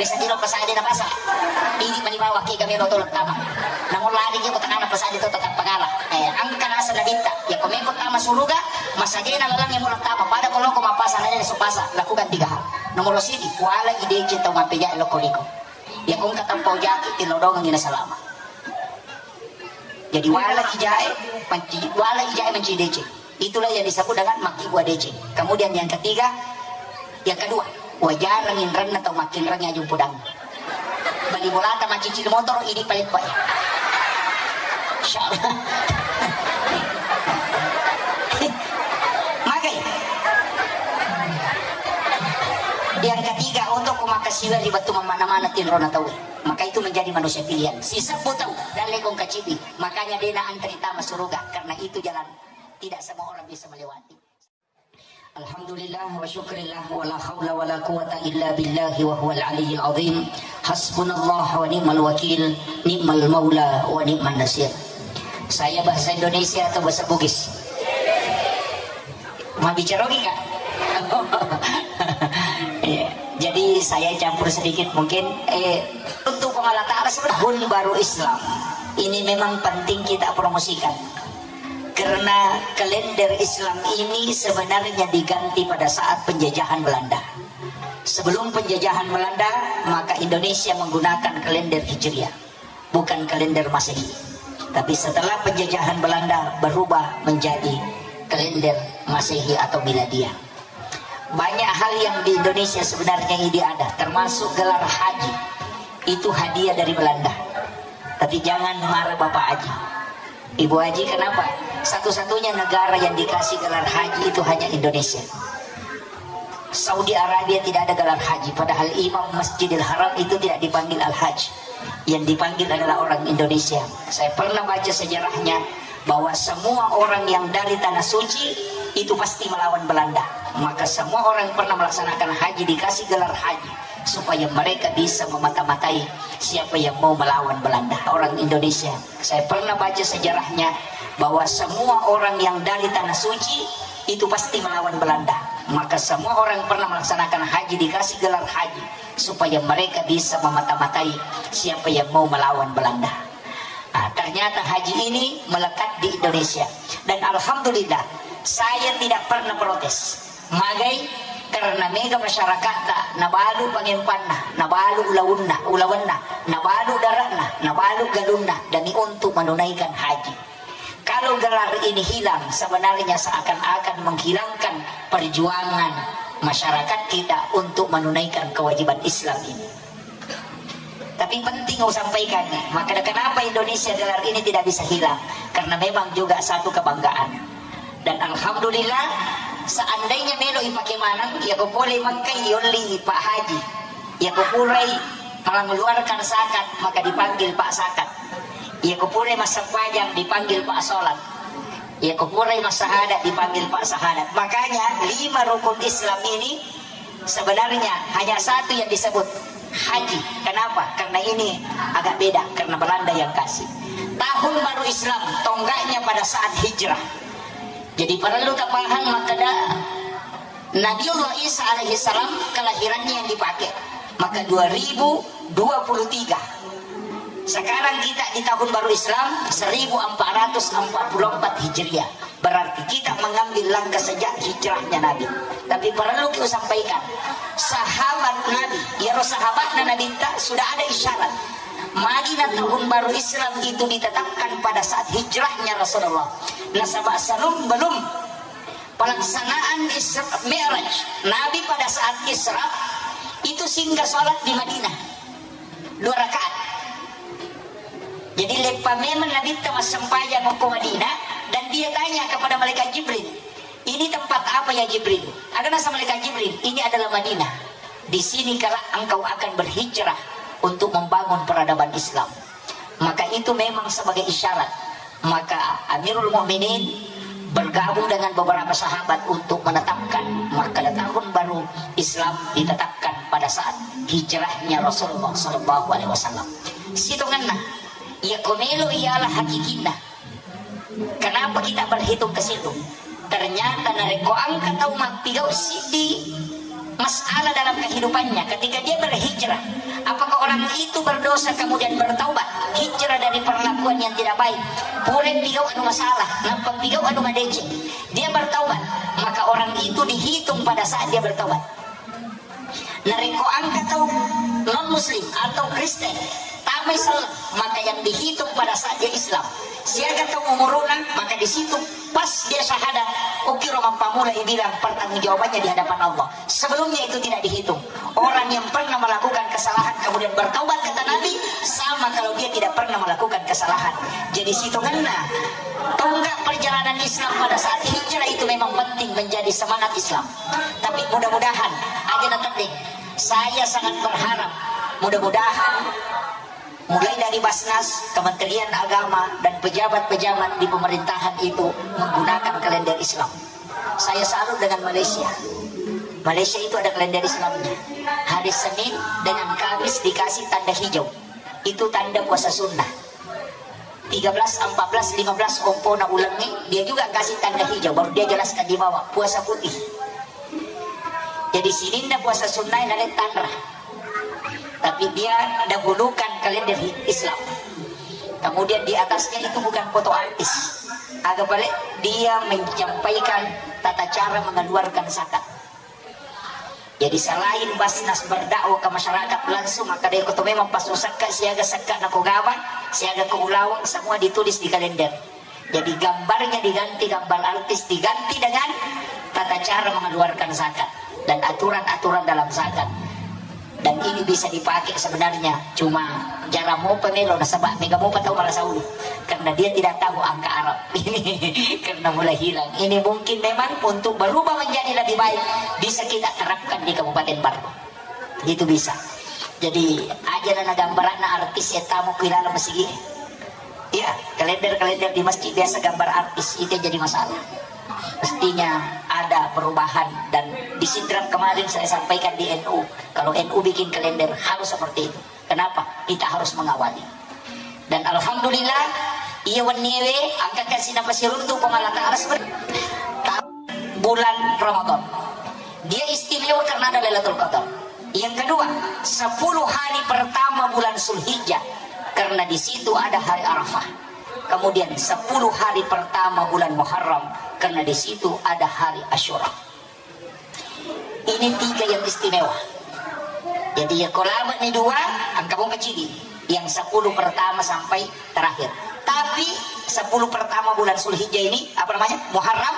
Desa tiro pasa dena pasa. Ini mani bawa ki ga melo to na tama. Namun lari ki ko tengana pasa di to tetap pengala. Eh, angka nasa na ditta. Ya ko meko tama suruga masagena laleng iya mo na tama. Pada koloko mapasa na dena supasa. Lakukan tiga hal. Nomor sidi, wala idece tau mapeja loko liko. Ya kongka teppo jaki tilodongengi na salama. Jadi wala ijae manci, wala ijae manci deceng. Itulah yang disebut dengan makkibua deceng. Kemudian yang ketiga, yang kedua, wajarang inrenna tau makkinreng aju pudang. Bali bolata macicil motor ini paling baik. Insya Allah. Magai. Yang ketiga, untuk kumakasiwa di batu mana-mana tinrona tau. Maka itu menjadi manusia pilihan. Si sebut tau dan lekong kacidi. Makanya dena antri tama suruga karena itu jalan tidak semua orang bisa melewati. Alhamdulillah wa syukrillah wa la haula wa la quwata illa billahi wa huwal aliyyil azim. Hasbunallah wa ni'mal wakil, ni'mal maula wa ni'man nasir. Saya bahasa Indonesia atau bahasa Bugis? Mau bicara lagi kak? Iya. Jadi saya campur sedikit mungkin. Eh, untuk pengalataan tahun baru Islam ini memang penting kita promosikan. Karena kalender Islam ini sebenarnya diganti pada saat penjajahan Belanda. Sebelum penjajahan Belanda, maka Indonesia menggunakan kalender Hijriah, bukan kalender Masehi. Tapi setelah penjajahan Belanda berubah menjadi kalender Masehi atau Miladiah. Banyak hal yang di Indonesia sebenarnya ini ada, termasuk gelar haji. Itu hadiah dari Belanda. Tapi jangan marah Bapak Haji. Ibu Haji, kenapa? Satu-satunya negara yang dikasih gelar haji itu hanya Indonesia. Saudi Arabia tidak ada gelar haji, padahal imam Masjidil Haram itu tidak dipanggil Al-Hajj. Yang dipanggil adalah orang Indonesia. Saya pernah baca sejarahnya bahwa semua orang yang dari Tanah Suci itu pasti melawan Belanda. Maka semua orang yang pernah melaksanakan haji dikasih gelar haji supaya mereka bisa memata-matai siapa yang mau melawan Belanda. Orang Indonesia. Saya pernah baca sejarahnya bahwa semua orang yang dari Tanah Suci itu pasti melawan Belanda. Maka semua orang yang pernah melaksanakan haji dikasih gelar haji supaya mereka bisa memata-matai siapa yang mau melawan Belanda. Ah, ternyata haji ini melekat di Indonesia. Dan alhamdulillah, saya tidak pernah protes. Magai, karena mega masyarakatta nabalu pangempanna, nabalu ulaunna, ulawenna, nabalu dare'na, nabalu galunna demi untuk menunaikan haji. Kalau gelar ini hilang, sebenarnya seakan-akan menghilangkan perjuangan masyarakat kita untuk menunaikan kewajiban Islam ini. Tapi penting aku sampaikan nih, makanya kenapa Indonesia gelar ini tidak bisa hilang? Karena memang juga satu kebanggaan. Dan alhamdulillah, seandainya melo ipake maneng, ya ko pole Mekka iolli Pak Haji. Ya ko purai mengeluarkan zakat, maka dipanggil Pak Zakat. Ya ko purai massempajang dipanggil Pak Salat. Ya ko purai massahadat dipanggil Pak Sahadat. Makanya lima rukun Islam ini sebenarnya hanya satu yang disebut, haji. Kenapa? Karena ini agak beda, karena Belanda yang kasih. Tahun baru Islam, tonggaknya pada saat hijrah. Jadi parellu tapahang makkeda Nabiullah Isa alaihi salam kelahirannya yang dipakai. Maka dua ribu dua puluh tiga. Sekarang kita di tahun baru Islam seribu empat ratus empat puluh empat Hijriah. Berarti kita mengambil langkah sejak hijrahnya Nabi. Tapi parellu ki usampaikan, sahabat Nabi, iyaro sahabatna Nabitta sudah ada isyarat. Madinah tahun baru Islam itu ditetapkan pada saat hijrahnya Rasulullah. Nasaba sebelum, belum pelaksanaan Isra Mi'raj, Nabi pada saat Isra itu singgah sholat di Madinah dua rakaat. Jadi leppa memang Nabitta massempajang ko Madinah, dan dia tanya kepada malaikat Jibril, "Ini tempat apa ya Jibril?" Aga nasa malaikat Jibril, "Ini adalah Madinah. Di sini kelak engkau akan berhijrah untuk membangun peradaban Islam." Maka itu memang sebagai isyarat. Maka Amirul Mukminin bergabung dengan beberapa sahabat untuk menetapkan maka tahun baru Islam ditetapkan pada saat hijrahnya Rasulullah sallallahu alaihi wasallam. Sitongenna, iya komelo ialah hakikinna. Kenapa kita berhitung ke situ? Ternyata narekko engka tau mappigau siddi masalah dalam kehidupannya, ketika dia berhijrah, apakah orang itu berdosa kemudian bertaubat, hijrah dari perlakuan yang tidak baik, pura pigau anu masalah, nampa pigau anu madeceng, dia bertaubat, maka orang itu dihitung pada saat dia bertaubat. Narekko engka tau non muslim atau Kristen tamai selleng, maka yang dihitung pada saat dia Islam. Siaga tau umuruna, maka di situ pas dia syahadat, okkiro mappamula ibilang pertanggungjawabannya di hadapan Allah. Sebelumnya itu tidak dihitung. Orang yang pernah melakukan kesalahan kemudian bertaubat, kata Nabi, sama kalau dia tidak pernah melakukan kesalahan. Jadi sitongenna tonggak perjalanan Islam pada saat hijrah itu memang penting menjadi semangat Islam. Tapi mudah-mudahan aja na teddeng. Saya sangat berharap, mudah-mudahan mulai dari Basnas, Kementerian Agama, dan pejabat-pejabat di pemerintahan itu menggunakan kalender Islam. Saya salut dengan Malaysia. Malaysia itu ada kalender Islamnya. Hari Senin dengan Kamis dikasih tanda hijau. Itu tanda puasa sunnah. Tiga belas, empat belas, lima belas ompona ulengnge, dia juga kasih tanda hijau, baru dia jelaskan di bawah, puasa putih. Jadi sininna puasa sunnah nale tanra. Tapi dia dahulukan kalender Islam. Kemudian di atasnya itu bukan foto artis. Aga pale, dia menyampaikan tata cara mengeluarkan zakat. Jadi selain Basnas berdakwah ke masyarakat langsung, maka dia koto memang pas usakka siaga sakka nako gabang, siaga ke ulaweng, semua ditulis di kalender. Jadi gambarnya diganti, gambar artis diganti dengan tata cara mengeluarkan zakat dan aturan-aturan dalam zakat. Dan ini bisa dipakai sebenarnya, cuma jarang mopa melo nasaba mega mopa tau marasa ulu karena dia tidak tahu angka Arab. Karena mulai hilang. Ini mungkin memang untuk berubah menjadi lebih baik, bisa kita terapkan di Kabupaten Barru. Itu bisa. Jadi aja na gambaranna artis ya tamu kuilala masigi. Iya, kalender-kalender di masjid biasa gambar artis, itu yang jadi masalah. Mestinya ada perubahan, dan di Sidrap kemarin saya sampaikan di N U, kalau N U bikin kalender harus seperti itu. Kenapa? Kita harus mengawali. Dan alhamdulillah, iya wenniewe angkakan sinapa siruntu Puang Allah Ta'ala seperti bulan Ramadan. Dia istimewa karena ada Lailatul Qadar. Yang kedua, sepuluh hari pertama bulan Zulhijjah, karena di situ ada hari Arafah. Kemudian sepuluh hari pertama bulan Muharram, karena di situ ada hari Asyura. Ini tiga yang istimewa. Jadi ya, kalau ni dua, angka mau kecil yang sepuluh pertama sampai terakhir. Tapi sepuluh pertama bulan Zulhijjah ini, apa namanya, Muharram,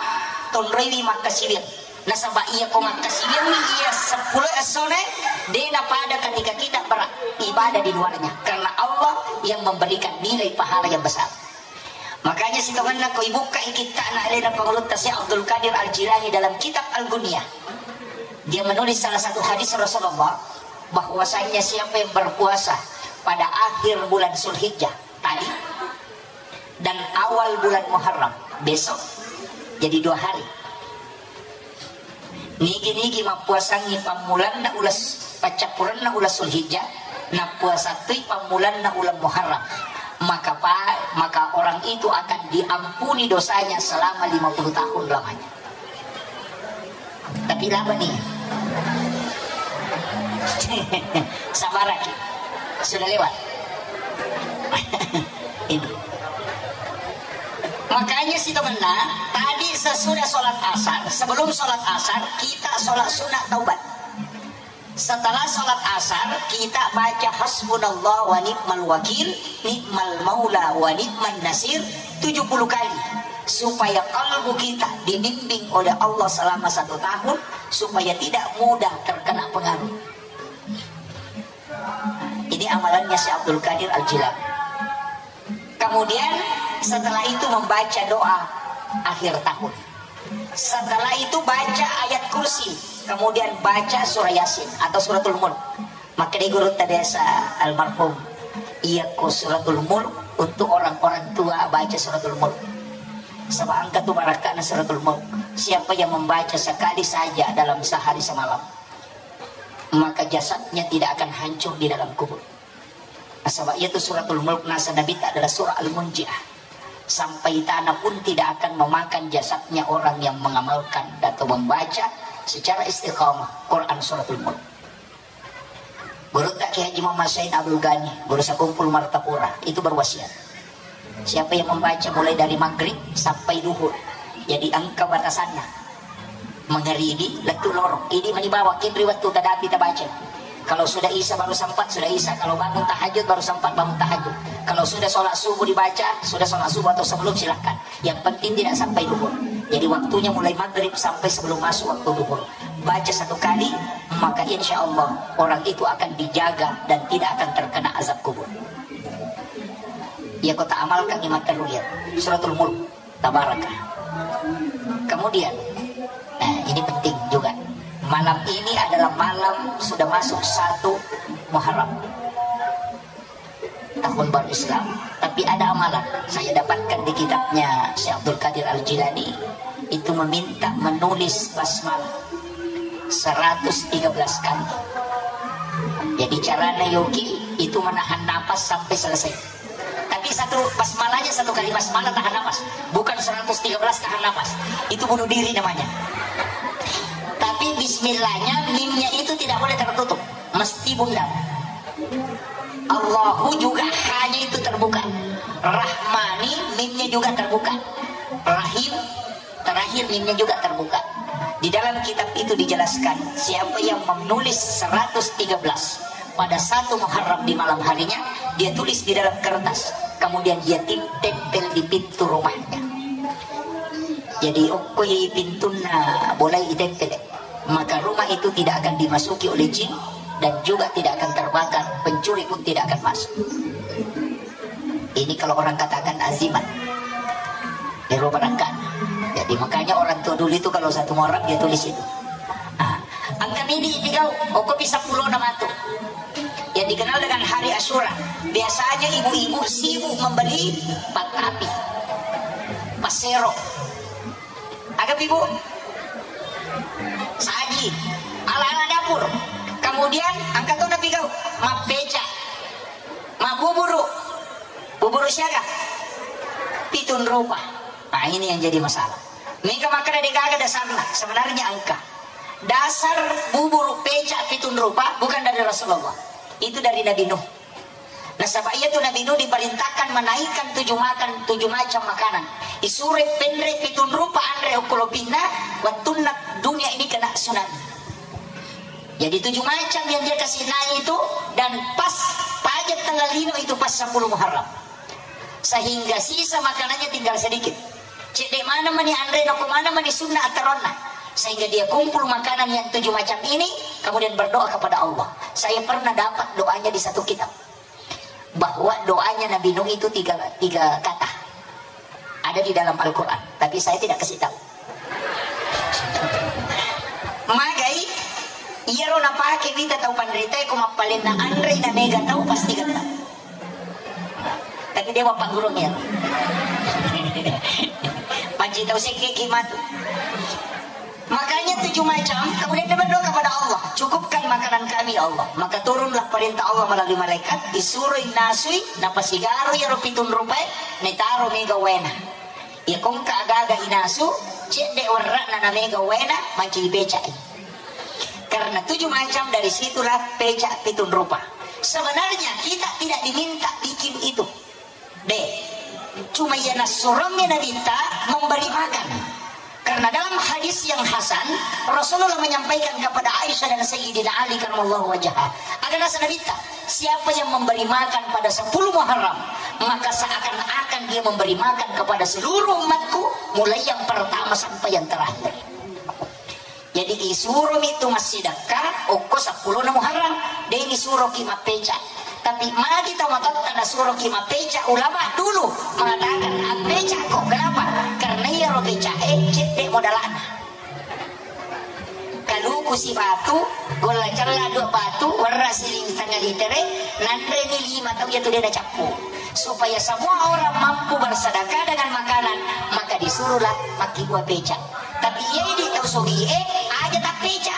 tonroi makkasiwir. Nasaba iya ko makkasiwir ni iya sepuluh essone, dena pada ketika kita beribadah di luarnya, karena Allah yang memberikan nilai pahala yang besar. Makanya sitongenna ko ibukka kitta'na alena Pangulutta Syekh Abdul Qadir Al-Jilani dalam kitab Al-Gunyah, dia menulis salah satu hadis Rasulullah, bahwasanya siapa yang berpuasa pada akhir bulan Zulhijjah tadi dan awal bulan Muharram besok, jadi dua hari. Nigi-nigi mappuasangngi pammulanna ulas paccappurenna uleng Zulhijjah, nappuasattui pammulanna uleng Muharram, maka pa-, maka orang itu akan diampuni dosanya selama lima puluh tahun lamanya. Tapi laba nih. Sabaraki. Sudah lewat. Ini. Makanya si temenna, tadi sesudah sholat asar, sebelum sholat asar, kita sholat sunat taubat. Setelah sholat asar, kita baca hasbunallah wa ni'mal wakil, ni'mal maula wa ni'man nasir tujuh puluh kali, supaya kalbu kita dibimbing oleh Allah selama satu tahun, supaya tidak mudah terkena pengaruh. Ini amalannya Syekh Abdul Qadir Al-Jilani. Kemudian setelah itu membaca doa akhir tahun. Setelah itu baca ayat kursi, kemudian baca surah Yasin atau suratul Mulk. Maka di guru biasa almarhum, iya ko suratul Mulk untuk orang-orang tua baca suratul Mulk. Sebab engka tu barakana suratul Mulk. Siapa yang membaca sekali saja dalam sehari semalam, maka jasadnya tidak akan hancur di dalam kubur. Nasaba iyatu suratul Mulk naseng Nabitta adalah surah Al-Munjiah. Sampai tanah pun tidak akan memakan jasadnya orang yang mengamalkan atau membaca secara istiqamah Quran suratul Mulk. Gurutta Kiai Haji Muhammad Said Abdul Ghani, guru Sakumpul Martapura, itu berwasiat. Siapa yang membaca mulai dari maghrib sampai duhur, jadi engka batasanna. Mangaribi lettu lorong, idi mani bawang, kenri wettu tadapi tabaca. Kalau sudah isya baru sempat, sudah isya. Kalau bangun tahajud baru sempat bangun tahajud. Kalau sudah sholat subuh dibaca, sudah sholat subuh atau sebelum, silahkan. Yang penting tidak sampai duhur. Jadi waktunya mulai maghrib sampai sebelum masuk waktu duhur. Baca satu kali, maka insya Allah orang itu akan dijaga dan tidak akan terkena azab kubur. Ya, kota amalkan iman teruyat. Suratul Mulk. Tabaraka. Kemudian, nah, ini penting juga. Malam ini adalah malam sudah masuk satu Muharram, tahun baru Islam. Tapi ada amalan saya dapatkan di kitabnya Syekh Abdul Qadir Al Jilani, itu meminta menulis basmalah seratus tiga belas kali. Jadi caranya yogi itu menahan napas sampai selesai. Tapi satu basmalahnya, satu kali basmalah tahan napas. Bukan seratus tiga belas tahan napas. Itu bunuh diri namanya. Tapi bismillahnya, mimnya itu tidak boleh tertutup. Mesti bundar. Allahu juga hanya itu terbuka. Rahmani, mimnya juga terbuka. Rahim, terakhir mimnya juga terbuka. Di dalam kitab itu dijelaskan, siapa yang menulis seratus tiga belas pada satu Muharram di malam harinya, dia tulis di dalam kertas, kemudian dia tim-, tempel di pintu rumahnya. Jadi, okkoi pintunna bolai itempel, maka rumah itu tidak akan dimasuki oleh jin dan juga tidak akan terbakar, pencuri pun tidak akan masuk. Ini kalau orang katakan azimat. Ero barangka. Jadi makanya orang tua dulu itu kalau satu Muharram dia tulis itu. Ah, engka midi pigau, okko pi seppulo na matu. Yang dikenal dengan hari Asyura. Biasanya ibu-ibu sibuk membeli patapi, pasero. Aga pi, Bu? Saji. Ala-ala dapur. Kemudian engka to na pigau, mappeca. Mabbuburu. Buburu siaga? Pitung rupa. Nah, ini yang jadi masalah. Mega makkeda de gaga dasarna. Sebenarnya engka. Dasar buburu peca pitung rupa bukan dari Rasulullah. Itu dari Nabi Nuh. Nasaba iyatu Nabi Nuh diperintahkan menaikkan tujuh makan, tujuh macam makanan. Isure penre pitung rupa anre okko lopinna, wettunna dunia ini kena tsunami. Jadi tujuh macam yang dia kasih naik itu, dan pas pajak tanggal lino itu pas sepuluh Muharram. Sehingga sisa makanannya tinggal sedikit. Cedde mana mani anre, nako mana mani sunna ataronna. Sehingga dia kumpul makanan yang tujuh macam ini, kemudian berdoa kepada Allah. Saya pernah dapat doanya di satu kitab. Bahwa doanya Nabi Nuh itu tiga, tiga kata. Ada di dalam Al-Quran, tapi saya tidak kasih tahu. Magai, iyaro napake wita tau panrita, ko mappalenna anre na mega tau pasti getta. Tapi dia bapak gurung ya. Panci tau sekke ki matu. Makanya tujuh macam, kemudian dia berdoa kepada Allah, "Cukupkan makanan kami, ya Allah." Maka turunlah perintah Allah melalui malaikat, disuro inasui, napasigaroi iyaro pitung rupae, naitaro mega waena. Iya, ko engka aga-aga inasu, cedde werra'na na mega waena, mancaji pecai. Karena tujuh macam, dari situlah pecak pitung rupa. Sebenarnya kita tidak diminta bikin itu. De, cuma iya nassurongnge Nabitta memberi makan. Karena dalam hadis yang hasan, Rasulullah menyampaikan kepada Aisyah dan Sayyidina Ali karramallahu wajhah. Ada nasa Nabitta, "Siapa yang memberi makan pada sepuluh Muharram, maka seakan-akan dia memberi makan kepada seluruh umatku, mulai yang pertama sampai yang terakhir." Jadi isuromi tu massidakka okko seppulona Muharram, de nisuroki mappeca. Tapi magi tau matotta nasuroki mappeca, ulama dulu mengatakan, "Appecakko." Kenapa? Karena iyaro peca'e cedde modalana. Kaluku sibatu, golla cella dua batu, werra siling setengah litere, nanreni lima tau, iya tu de nacappu. Supaya semua orang mampu bersedekah dengan makanan, maka disuruhlah makkibua peca. Tapi iya idi tau sogie, aja tappeca.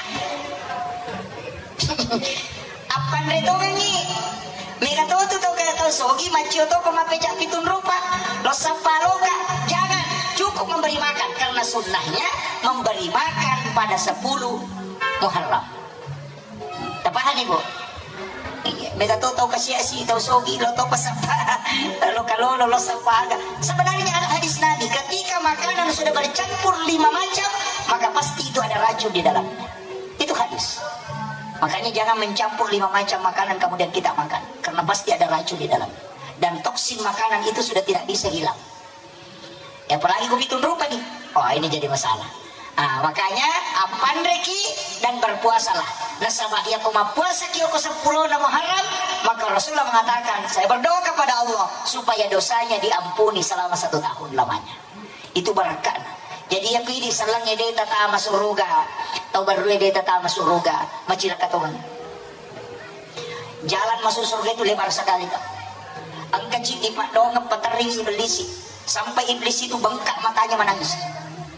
Appanre tongengi. Mega to tu tau kaya tau sogi, maccio to ko mappeca pitung rupa. Lo sappa loka, jangan. Cukup memberi makan, karena sunnahnya memberi makan pada sepuluh Muharram. Tapahani, Bu? Iya, mega to tau kasiasi, tau sogi, lo to pasappa, lo kalolo, lo sappa aga. Sebenarnya ada hadis Nabi, ketika makanan sudah bercampur lima macam, maka pasti itu ada racun di dalamnya. Itu hadis. Makanya jangan mencampur lima macam makanan kemudian kita makan, karena pasti ada racun di dalam. Dan toksin makanan itu sudah tidak bisa hilang. Ya, apalagi ko pitung rupa nih. Oh, ini jadi masalah. Ah, makanya appanreki dan berpuasalah. Nasaba iya ko mappuasaki okko seppulona Muharram, maka Rasulullah mengatakan, "Saya berdoa kepada Allah supaya dosanya diampuni selama satu tahun lamanya." Itu barakka'na. Jadi iya ko idi sellengnge de tatama suruga, tau barrue de tatama suruga, macilaka tongeng. Jalan masuk surga itu lebar sekali, Kak. Engka ceddi paddoangeng paterring iblis. Sampai iblis itu bengkak matanya menangis.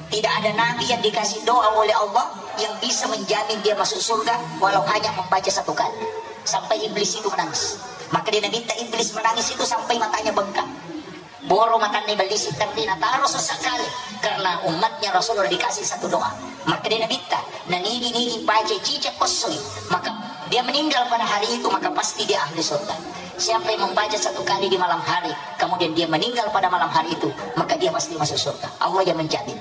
Tidak ada nabi yang dikasih doa oleh Allah yang bisa menjamin dia masuk surga walau hanya membaca satu kali. Sampai iblis itu menangis. Maka dia minta iblis menangis itu sampai matanya bengkak. Boro matanna iblis, tapi nataro sesekali karena umatnya Rasulullah dikasih satu doa. Maka dia nabitta, nanigi-nigi baca cicak kossoi, maka dia meninggal pada hari itu, maka pasti dia ahli surga. Siapa yang membaca satu kali di malam hari, kemudian dia meninggal pada malam hari itu, maka dia pasti masuk surga. Allah yang menjamin.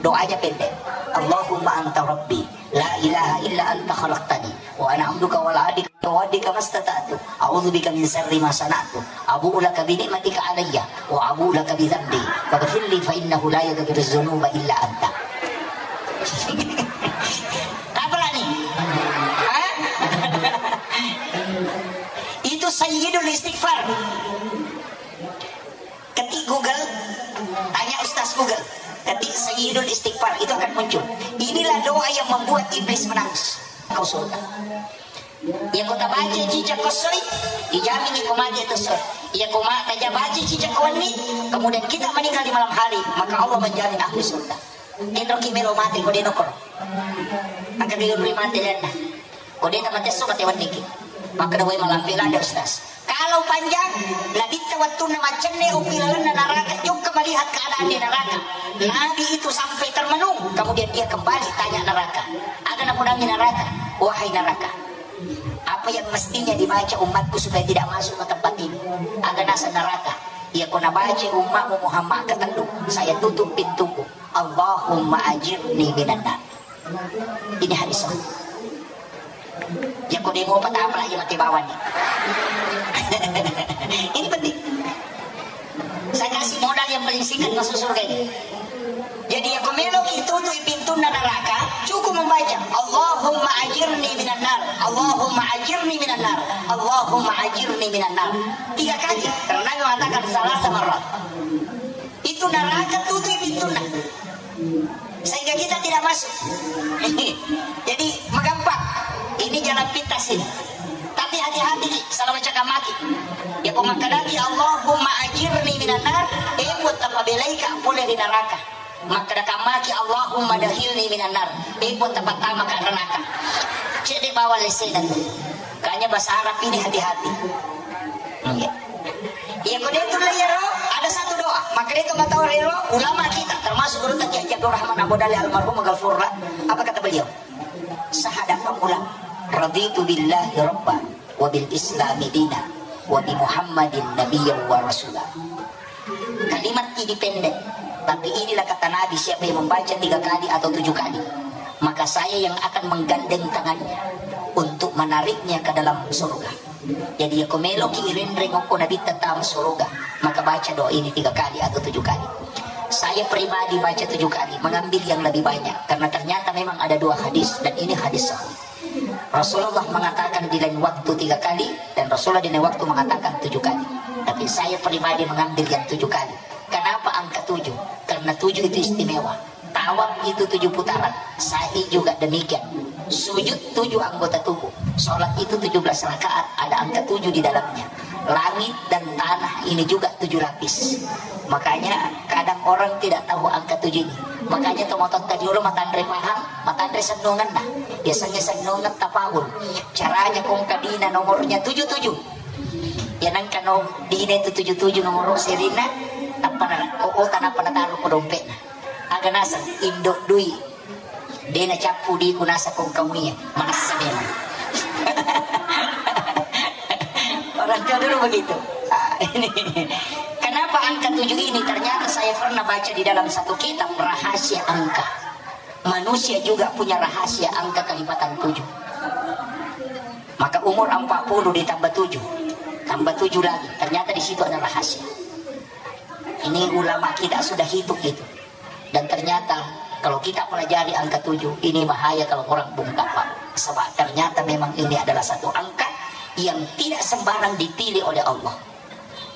Doanya pendek. Allahumma anta rabbi, la ilaha illa anta khalaqtani, wa ana abduka wa ana ala ahdika wa wa'dika mastata'tu. A'udzu bika min syarri ma sana'tu. Abu'u laka bi ni'matika alayya wa abu'u laka bi dzambi. Faghfirli fa innahu la yaghfiru dzunuba illa anta. Apa lagi? Hah? Itu sayyidul istighfar. Ketik Google, tanya Ustaz Google. Ketik Sayyidul Istighfar, itu akan muncul. Inilah doa yang membuat iblis menangis. Kau surga. Iya ko tabaca cicak kossoi, dijamin iko mati itu soi. Iya ko ma taja baca cicak kowenni, kemudian kita meninggal di malam hari, maka Allah menjamin ahli surga. Kenroki melo mati ko denokor. Angka dulu mati lena. Ko de' tamatesso mate wenniki. Makkeda, "Woi, malampe lada, Ustaz." Kalau panjang, Nabitta wettunna maccenne uppi lalenna naraka, jokka melihat keadaan di neraka. Nabi itu sampai termenung, kemudian dia kembali tanya neraka. Aga napodangi neraka, "Wahai neraka, apa yang mestinya dibaca umatku supaya tidak masuk ke tempat ini?" Aga naseng neraka, "Iya ko nabaca umatmu Muhammad ketellu, saya tutup pintuku. Allahumma ajirni minan nar." Ini hadis. Iya ko de' mopa tapala iya mate bawang ni. Ini penting. Saya kasih modal yang paling singkat masuk surga ini. Jadi iya ko meloki tutui pintunna neraka, cukup membaca, "Allahumma ajirni minan nar, Allahumma ajirni minan nar, Allahumma ajirni minan nar." Tiga kali, karena Nabi mengatakan, "Salasa marrat." Itu neraka tutui pintunna. Sehingga kita tidak masuk. Jadi, magampang. Ini jalan pintas ini. Tapi hati-hati ki, salah macam maki. Iya ko makkadaki, "Allahumma ajirni minan nar," eh, buat tapabelaika pole ri neraka. Makkeda kammaki, "Allahumma dakhilni minan nar." Ippo tapattama ka ranaka. Cedde bawang lessena tu. Kanya bahasa Arab ini hati-hati. Iya. Iya, ko de tu iyaro, ada satu doa. Makkeda tu mata orang ro, ulama kita, termasuk guru kita Kiai Abdul Rahman Abu Dali almarhum maghfurlah. Apa kata beliau? Sahada pamula, "Raditu billahi rabba, wa bil islami dina, wa bi Muhammadin nabiyya wa rasula." Kalimat ini pendek, tapi inilah kata Nabi, siapa yang membaca tiga kali atau tujuh kali, maka saya yang akan menggandeng tangannya untuk menariknya ke dalam surga. Jadi, ya, ko meloki irenreng okko Nabitta tama surga, maka baca doa ini tiga kali atau tujuh kali. Saya pribadi baca tujuh kali, mengambil yang lebih banyak, karena ternyata memang ada dua hadis, dan ini hadis sahih. Rasulullah mengatakan di lain waktu tiga kali, dan Rasulullah di lain waktu mengatakan tujuh kali. Tapi saya pribadi mengambil yang tujuh kali. Kenapa angka tujuh? Karena tujuh itu istimewa. Tawaf itu tujuh putaran, sa'i juga demikian. Sujud tujuh anggota tubuh. Sholat itu tujuh belas rakaat, ada angka tujuh di dalamnya. Langit dan tanah ini juga tujuh lapis. Makanya kadang orang tidak tahu angka tujuh ini. Makanya to mototta jolo matanre pahang, matanre sennongenna. Biasanya sennongen tapaul. Caranya kongka dina nomornya tujuh tujuh. Ya nangka no dina itu tujuh tujuh nomor serina, tappa na, oh, oh, tanapa na taruh ke dompetna. Aga naseng, indo dui. De nacappu diku naseng kongka muie. Manessa memang. Orang tua dulu begitu. Ah, ini. Kenapa angka tujuh ini? Ternyata saya pernah baca di dalam satu kitab rahasia angka. Manusia juga punya rahasia angka kelipatan tujuh. Maka umur empat puluh ditambah tujuh, tambah tujuh lagi. Ternyata di situ ada rahasia. Ini ulama kita sudah hitung itu. Dan ternyata kalau kita pelajari angka tujuh, ini bahaya kalau orang bungkam, Pak. Sebab ternyata memang ini adalah satu angka yang tidak sembarang dipilih oleh Allah.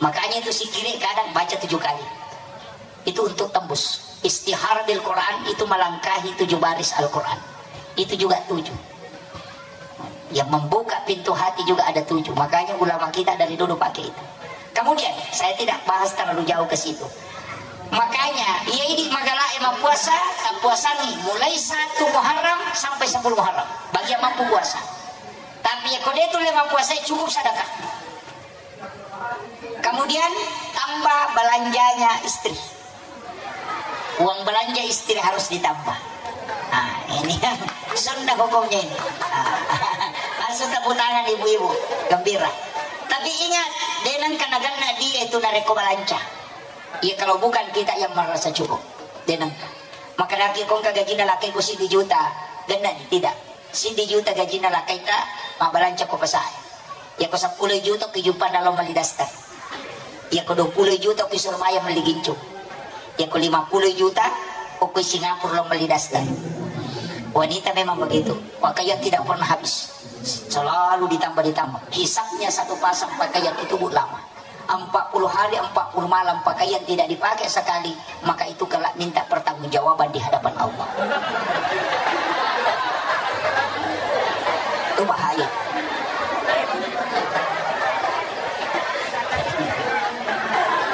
Makanya itu zikir kadang baca tujuh kali. Itu untuk tembus. Istihar bil Quran itu melangkahi tujuh baris Al-Quran. Itu juga tujuh. Yang membuka pintu hati juga ada tujuh. Makanya ulama kita dari dulu pakai itu. Kemudian, saya tidak bahas terlalu jauh ke situ. Makanya, iya idi magalae mappuasa, tappuasangi mulai satu Muharram sampai sepuluh Muharram. Bagi yang mampu puasa. Tapi ya kode itu lima puasa cukup sedekah. Kemudian tambah belanjanya istri. Uang belanja istri harus ditambah. Nah, ini yang sunnah hukumnya ini. Nah, langsung tepuk tangan ibu-ibu, gembira. Tapi ingat, denang kena gena dia itu nareko belanja. Ya kalau bukan kita yang merasa cukup, denang. Maka laki kong kagajina laki ku sidi juta, gena tidak. Siddi juta gajinna lakkaita, mabbalanca ko pasae. Yako seppulo juta ko ijuppa nalo melli daster. Yako dua puluh juta ko Surabaya melli gincu. Yako lima puluh juta ko, ko Singapura lo melli daster. Wanita memang begitu. Pakaian tidak pernah habis. Selalu ditambah-ditambah. Hisapnya satu pasang pakaian itu, Bu, lama. Empat puluh hari, empat puluh malam pakaian tidak dipakai sekali, maka itu kelak minta pertanggungjawaban di hadapan Allah. Itu bahaya.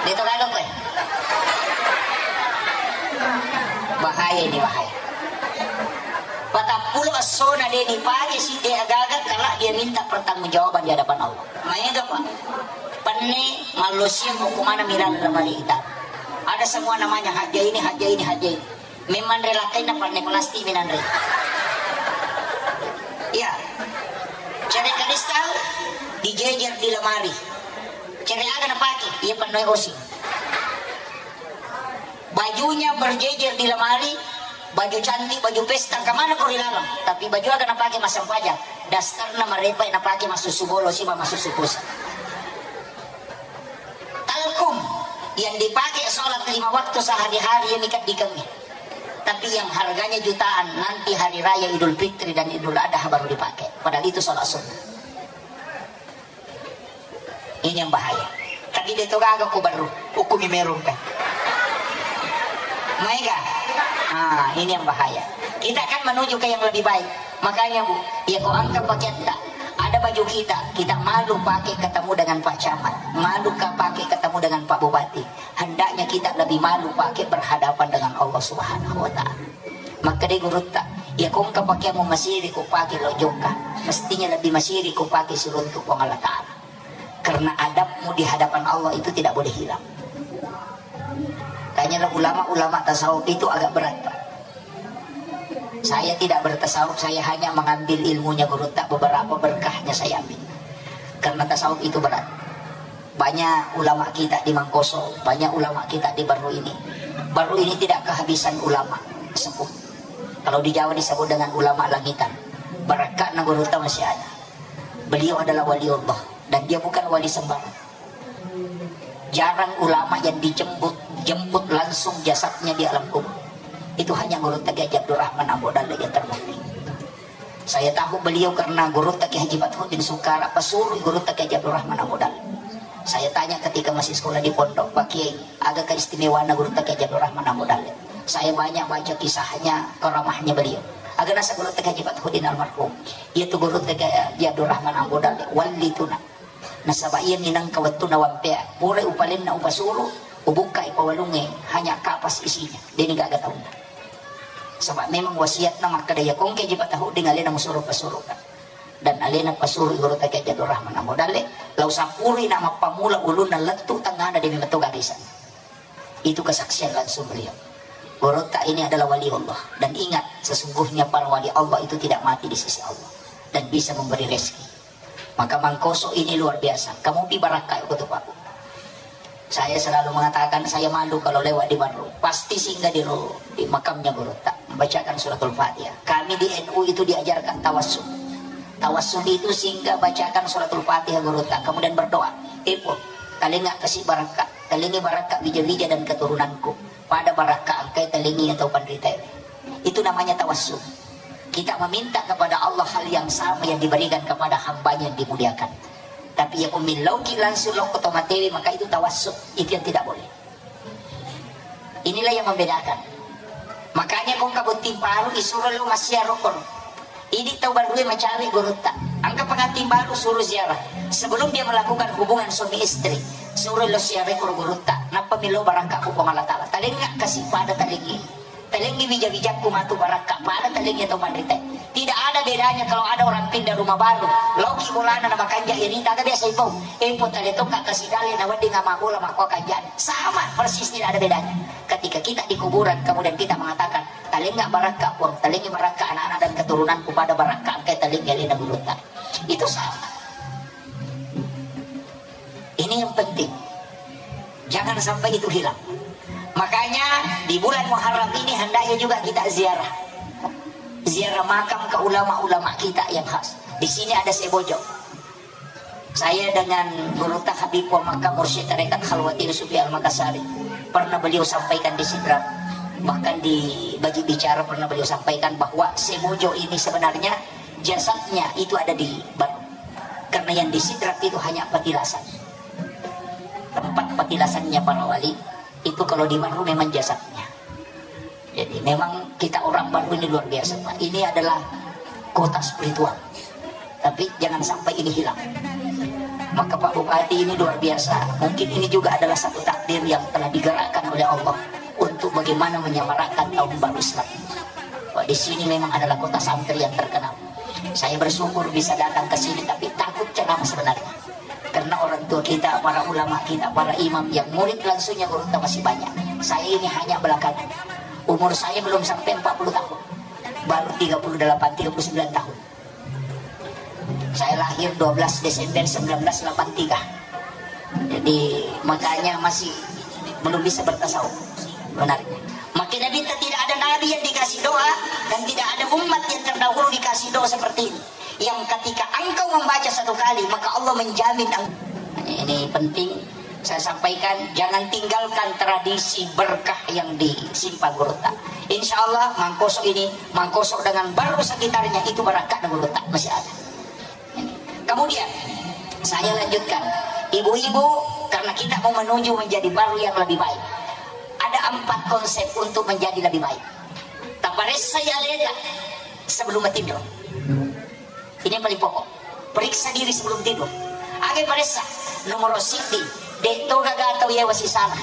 Itu kalau kue. Bahaya ini, bahaya. Patappulo essona de dipake sidde agaga, kelak dia minta pertanggungjawaban di hadapan Allah. Maega, Pak. Penne mallosiang hukumana milala lemari ita. Ada semua namanya, hajja ini, hajja ini, hajja ini. Memang relakaina panne plastik menanre. Iya. Cere kristal dijejer di lemari. Cere aga napake? Iya, pennoi osing. Bajunya berjejer di lemari, baju cantik, baju pesta, kemana kau dilarang? Tapi baju aga napake massempajang, dasterna marepa napake massusu bolo siba massusu pusa. Talkum yang dipakai sholat lima waktu sehari-hari yang ikat di kami. Tapi yang harganya jutaan nanti hari raya Idul Fitri dan Idul Adha baru dipakai. Padahal itu sholat sunnah. Ini yang bahaya. Tapi dia tu gaga ku baru, hukum merungka. Maega. Ah, ini yang bahaya. Kita kan menuju ke yang lebih baik. Makanya, Bu, ya kau angkat pakaian tak. Ada baju kita, kita malu pakai ketemu dengan Pak Camat, malu ka pakai ketemu dengan Pak Bupati. Hendaknya Kita lebih malu pakai berhadapan dengan Allah Subhanahu wa Ta'ala. Makkeda gurutta, iya ko engka pakeammu masiri ko pake lo jokka, mestinya lebih masiri ko pake siruntu Puang Allah Ta'ala. Karena adabmu di hadapan Allah itu tidak boleh hilang. Makanya ulama-ulama tasawuf itu agak berat, Pak. Saya tidak bertasawuf, saya hanya mengambil ilmunya gurutta, beberapa berkahnya saya ambil. Karena tasawuf itu berat. Banyak ulama kita di Mangkoso, banyak ulama kita di Barru ini. Barru ini tidak kehabisan ulama sepuh. Kalau di Jawa disebut dengan ulama langitan. Barakka na gurutta masih ada. Beliau adalah waliullah dan dia bukan wali sembarang. Jarang ulama yang dijemput, jemput langsung jasadnya di alam kubur. Itu hanya gurutta Kiai Haji Abdurrahman Ambo Dalle yang terbukti. Saya tahu beliau karena gurutta Kiai Haji Fathuddin Sukara, pesuruh gurutta Kiai Haji Abdurrahman Ambo Dalle. Saya tanya ketika masih sekolah di pondok, "Pak Kiai, aga keistimewaan gurutta Kiai Haji Abdurrahman Ambo Dalle?" Saya banyak baca kisahnya, karamahnya beliau. Aga naseng gurutta Kiai Haji Fathuddin almarhum. Iya tu gurutta Kiai Haji Abdurrahman Ambo Dalle, wali tu na. Nasaba iya ni nengka wettunna wampea, pura upalenna upasuru, ubukkai pawalungnge, hanya kapas isinya, deni gaga taunna. Saba memang wasiatna makkeda, iya ko engka Haji Fathuddin alena musuru pasuruka. Dan alena pasuru gurutta Kiai Haji Abdurrahman Ambo Dalle, lao sappurui na mappamula ulunna lettu tengngana demi metto gaga isenna. Itu kesaksian langsung beliau. Gurutta ini adalah wali Allah. Dan ingat, sesungguhnya para wali Allah itu tidak mati di sisi Allah dan bisa memberi rezeki. Maka Mangkoso ini luar biasa. Kamu pi barakka ko tu, Pak. Saya selalu mengatakan, saya malu kalau lewat di Barru. Pasti singgah di ro-, di makamnya gurutta. Bacakan suratul Fatihah. Kami di N U itu diajarkan tawassul. Tawassul itu singgah bacakan suratul Fatihah gurutta. Kemudian berdoa. Ibu, talengnga kasi barakka. Talengngi barakka wija-wija dan keturunanku. Pada barakka engkai talengngi atau panritae. Itu namanya tawassul. Kita meminta kepada Allah hal yang sama yang diberikan kepada hambanya yang dimuliakan. Tapi ya ko millauki langsung lokko to matewe, maka itu tawassul. Itu yang tidak boleh. Inilah yang membedakan. Makanya ko engka botting baru isuro lo massiaro koro. Idi tau barue macawe gurutta. Engka pengantin baru suruh ziarah. Sebelum dia melakukan hubungan suami istri, suruh lo siare koro gurutta. Nappa milo barakka ku Puang Allah Ta'ala. Talengnga kasi pada talengngi. Talengngi wija-wijakku matu barakka pada talengngi tau panritae. Tidak ada bedanya kalau ada orang pindah rumah baru. Loki bolana na makanja irita, aga biasa ipau. Empo tale tokka kasi dale na wedding ama bola makko kanja. Sama persis, tidak ada bedanya. Ketika kita di kuburan kemudian kita mengatakan, "Talengnga barakka Puang, talengngi barakka anak-anak dan keturunanku pada barakka engkai talengngi alena gurutta." Itu sama. Ini yang penting. Jangan sampai itu hilang. Makanya di bulan Muharram ini hendaknya juga kita ziarah. Ziarah makam ke ulama-ulama kita yang khas. Di sini ada Sebojo. Saya dengan Gurutta Habib wa Makkah, Mursyid Tarekat Khalwati Sufi Al-Makassari, pernah beliau sampaikan di Sidrap, bahkan di bagi bicara pernah beliau sampaikan bahwa Sebojo ini sebenarnya jasadnya itu ada di Batu. Karena yang di Sidrap itu hanya petilasan. Tempat petilasannya para wali itu, kalau di Batu memang jasadnya. Jadi memang kita orang Batu ini luar biasa, Pak. Ini adalah kota spiritual. Tapi jangan sampai ini hilang. Maka Pak Bupati ini luar biasa. Mungkin ini juga adalah satu takdir yang telah digerakkan oleh Allah untuk bagaimana menyemarakkan tahun baru Islam. Pak, di sini memang adalah kota santri yang terkenal. Saya bersyukur bisa datang ke sini, tapi takut ceramah sebenarnya. Karena orang tua kita, para ulama kita, para imam yang murid langsungnya gurutta masih banyak. Saya ini hanya belakangan. Umur saya belum sampai empat puluh tahun. Baru tiga puluh delapan, tiga puluh sembilan tahun. Saya lahir dua belas Desember sembilan belas delapan tiga. Jadi, makanya masih belum bisa bertasawuf. Benar. Makin Nabi, tidak ada nabi yang dikasih doa dan tidak ada umat yang terdahulu dikasih doa seperti ini. Yang ketika engkau membaca satu kali, maka Allah menjamin eng-, ini penting saya sampaikan, jangan tinggalkan tradisi berkah yang disimpan gurutta. Insya Allah, Mangkoso ini, Mangkoso dengan Batu sekitarnya itu barakka gurutta masih ada. Kemudian, saya lanjutkan. Ibu-ibu, karena kita mau menuju menjadi Batu yang lebih baik, ada empat konsep untuk menjadi lebih baik. Taparessai aleta sebelum matinro. Ini yang paling pokok. Periksa diri sebelum tidur. Aga paressa? Nomor siddi, de' to gaga tau yawa sisala.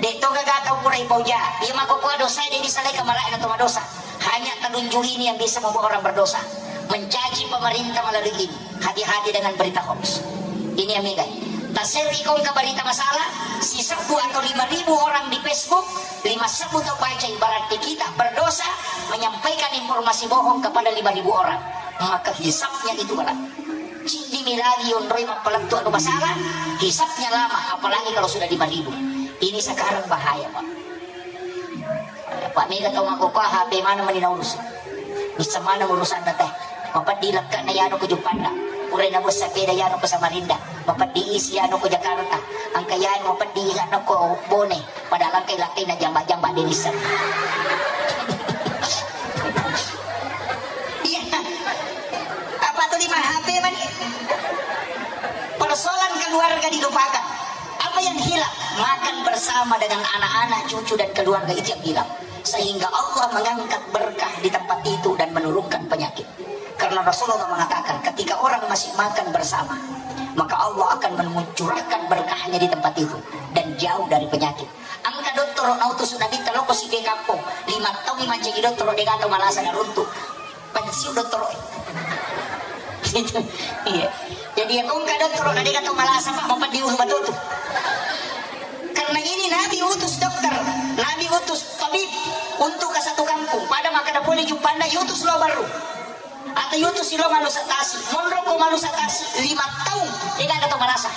De'to gaga tau pura ipauja. Iya makkokkoe dosae de' disalai kamala'e na to madosa. Hanya telunjuk ini yang bisa membuat orang berdosa. Mencaci pemerintah melalui ini. Hati-hati dengan berita hoax. Ini yang megai. Taserri kongka berita masalah, sisebbu atau lima ribu orang di Facebook, lima sebbu tau baca, berarti kita berdosa menyampaikan informasi bohong kepada lima ribu orang. Maka hisabnya itu berat. Ciddi milagi onroi mappalettu anu masalah, hisabnya lama, apalagi kalau sudah lima ribu. Ini sekarang bahaya, Pak. Pak, mega tau makkokkoe H P mana mani naurus. Bisa mana urusanna teh. Mapeddi lekke'na yano ko Juppanda. Pura nabuat sepeda yano ko Samarinda. Mapeddi isi yano ko Jakarta. Engka yano mapeddi yano ko Bone. Padahal engka lakkai na jamba-jamba de' nisseng. Iya. Apa tu lima H P mani? Persoalan keluarga dilupakan. Apa yang hilang? Makan bersama dengan anak-anak, cucu, dan keluarga itu yang hilang. Sehingga Allah mengangkat berkah di tempat itu dan menurunkan penyakit. Karena Rasulullah mengatakan, ketika orang masih makan bersama, maka Allah akan mencurahkan berkahnya di tempat itu dan jauh dari penyakit. Engka dottoro nautus Nabitta lao ko siddé kampong, lima taung mi mancaji dottoro, dé'ga tau malasa naruntu. Pensiun dottoro. Iya. Jadi, iya ko engka dottoro na dé'ga tau malasa, Pak, mapeddi ulu batu tu. Karena ini Nabi utus dokter, Nabi utus tabib untuk ke satu kampung. Pada makkeda polé Juppanda, iutus lao Barru. Atau iutus lao Manusa Tasi. Monro ko Manusa Tasi, lima taung dé'ga tau malasa.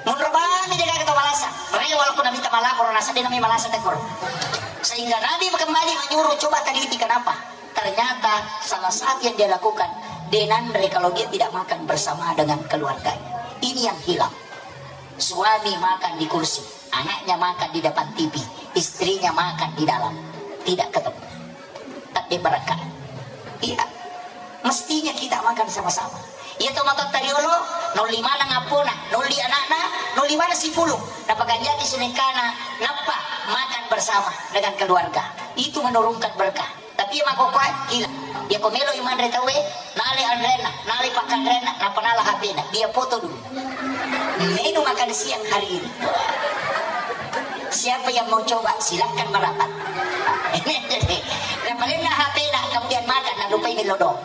Monro bami dé'ga tau malasa. Réwa lao ko Nabitta malapor, nasaba dé' nami malasa tekkoro. Sehingga Nabi kembali menyuruh, coba teliti kenapa. Ternyata salah satu yang dia lakukan, dé' nanré kalau dia tidak makan bersama dengan keluarganya. Ini yang hilang. Suami makan di kursi, anaknya makan di depan T V, istrinya makan di dalam. Tidak ketemu. Tadde barakka. Iya. Mestinya kita makan sama-sama. Iya to, matotta riolo, naolli maneng appona, naolli anakna, naolli maneng sipulung. Napakanjaki sunengkana, nappa makan bersama dengan keluarga. Itu menurunkan berkah. Tapi iya makkokkoe, gila. Iya ko melo i manre tauwe, nalai anrenna, nalai pakkanrenna, nappa nala H P-na. Dia foto dulu. Menu makan siang hari ini. Siapa yang mau coba, silakan merapat. Napalenna H P-na, kemudian makan, nalupai mello doang.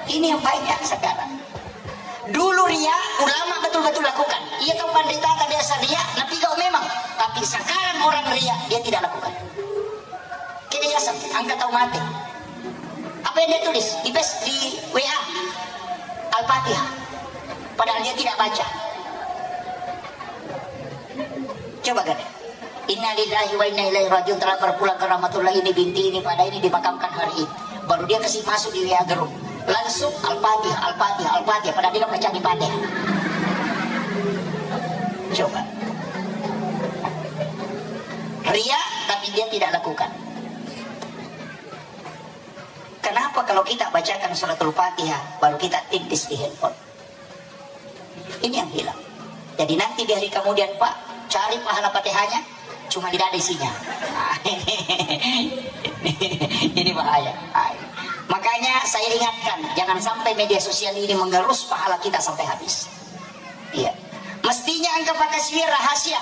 Ini yang banyak sekarang. Dulu ria, ulama betul-betul lakukan. Iya tau pandita biasa ria, napigau memang. Tapi sekarang orang ria, dia tidak lakukan. Kini yaseng, angka tau mate. Apa yang dia tulis? Di pes-, di W A. Al-Fatihah. Padahal dia tidak baca. Coba kan? Innalillahi wa inna ilaihi rajiun, telah berpulang ke rahmatullah, ini binti ini, pada ini dimakamkan hari ini. Baru dia kasih masuk di W A group. Langsung Al-Fatihah, Al-Fatihah, Al-Fatihah. Padahal dia baca di Fatihah. Coba. Ria, tapi dia tidak lakukan. Kenapa kalau kita bacakan suratul Fatihah, baru kita tintis di handphone? Ini yang hilang. Jadi nanti di hari kemudian, Pak, cari pahala Fatihahnya, cuma tidak ada isinya. Ini bahaya. Makanya saya ingatkan, jangan sampai media sosial ini mengerus pahala kita sampai habis. Iya. Mestinya engka pakasiwi rahasia.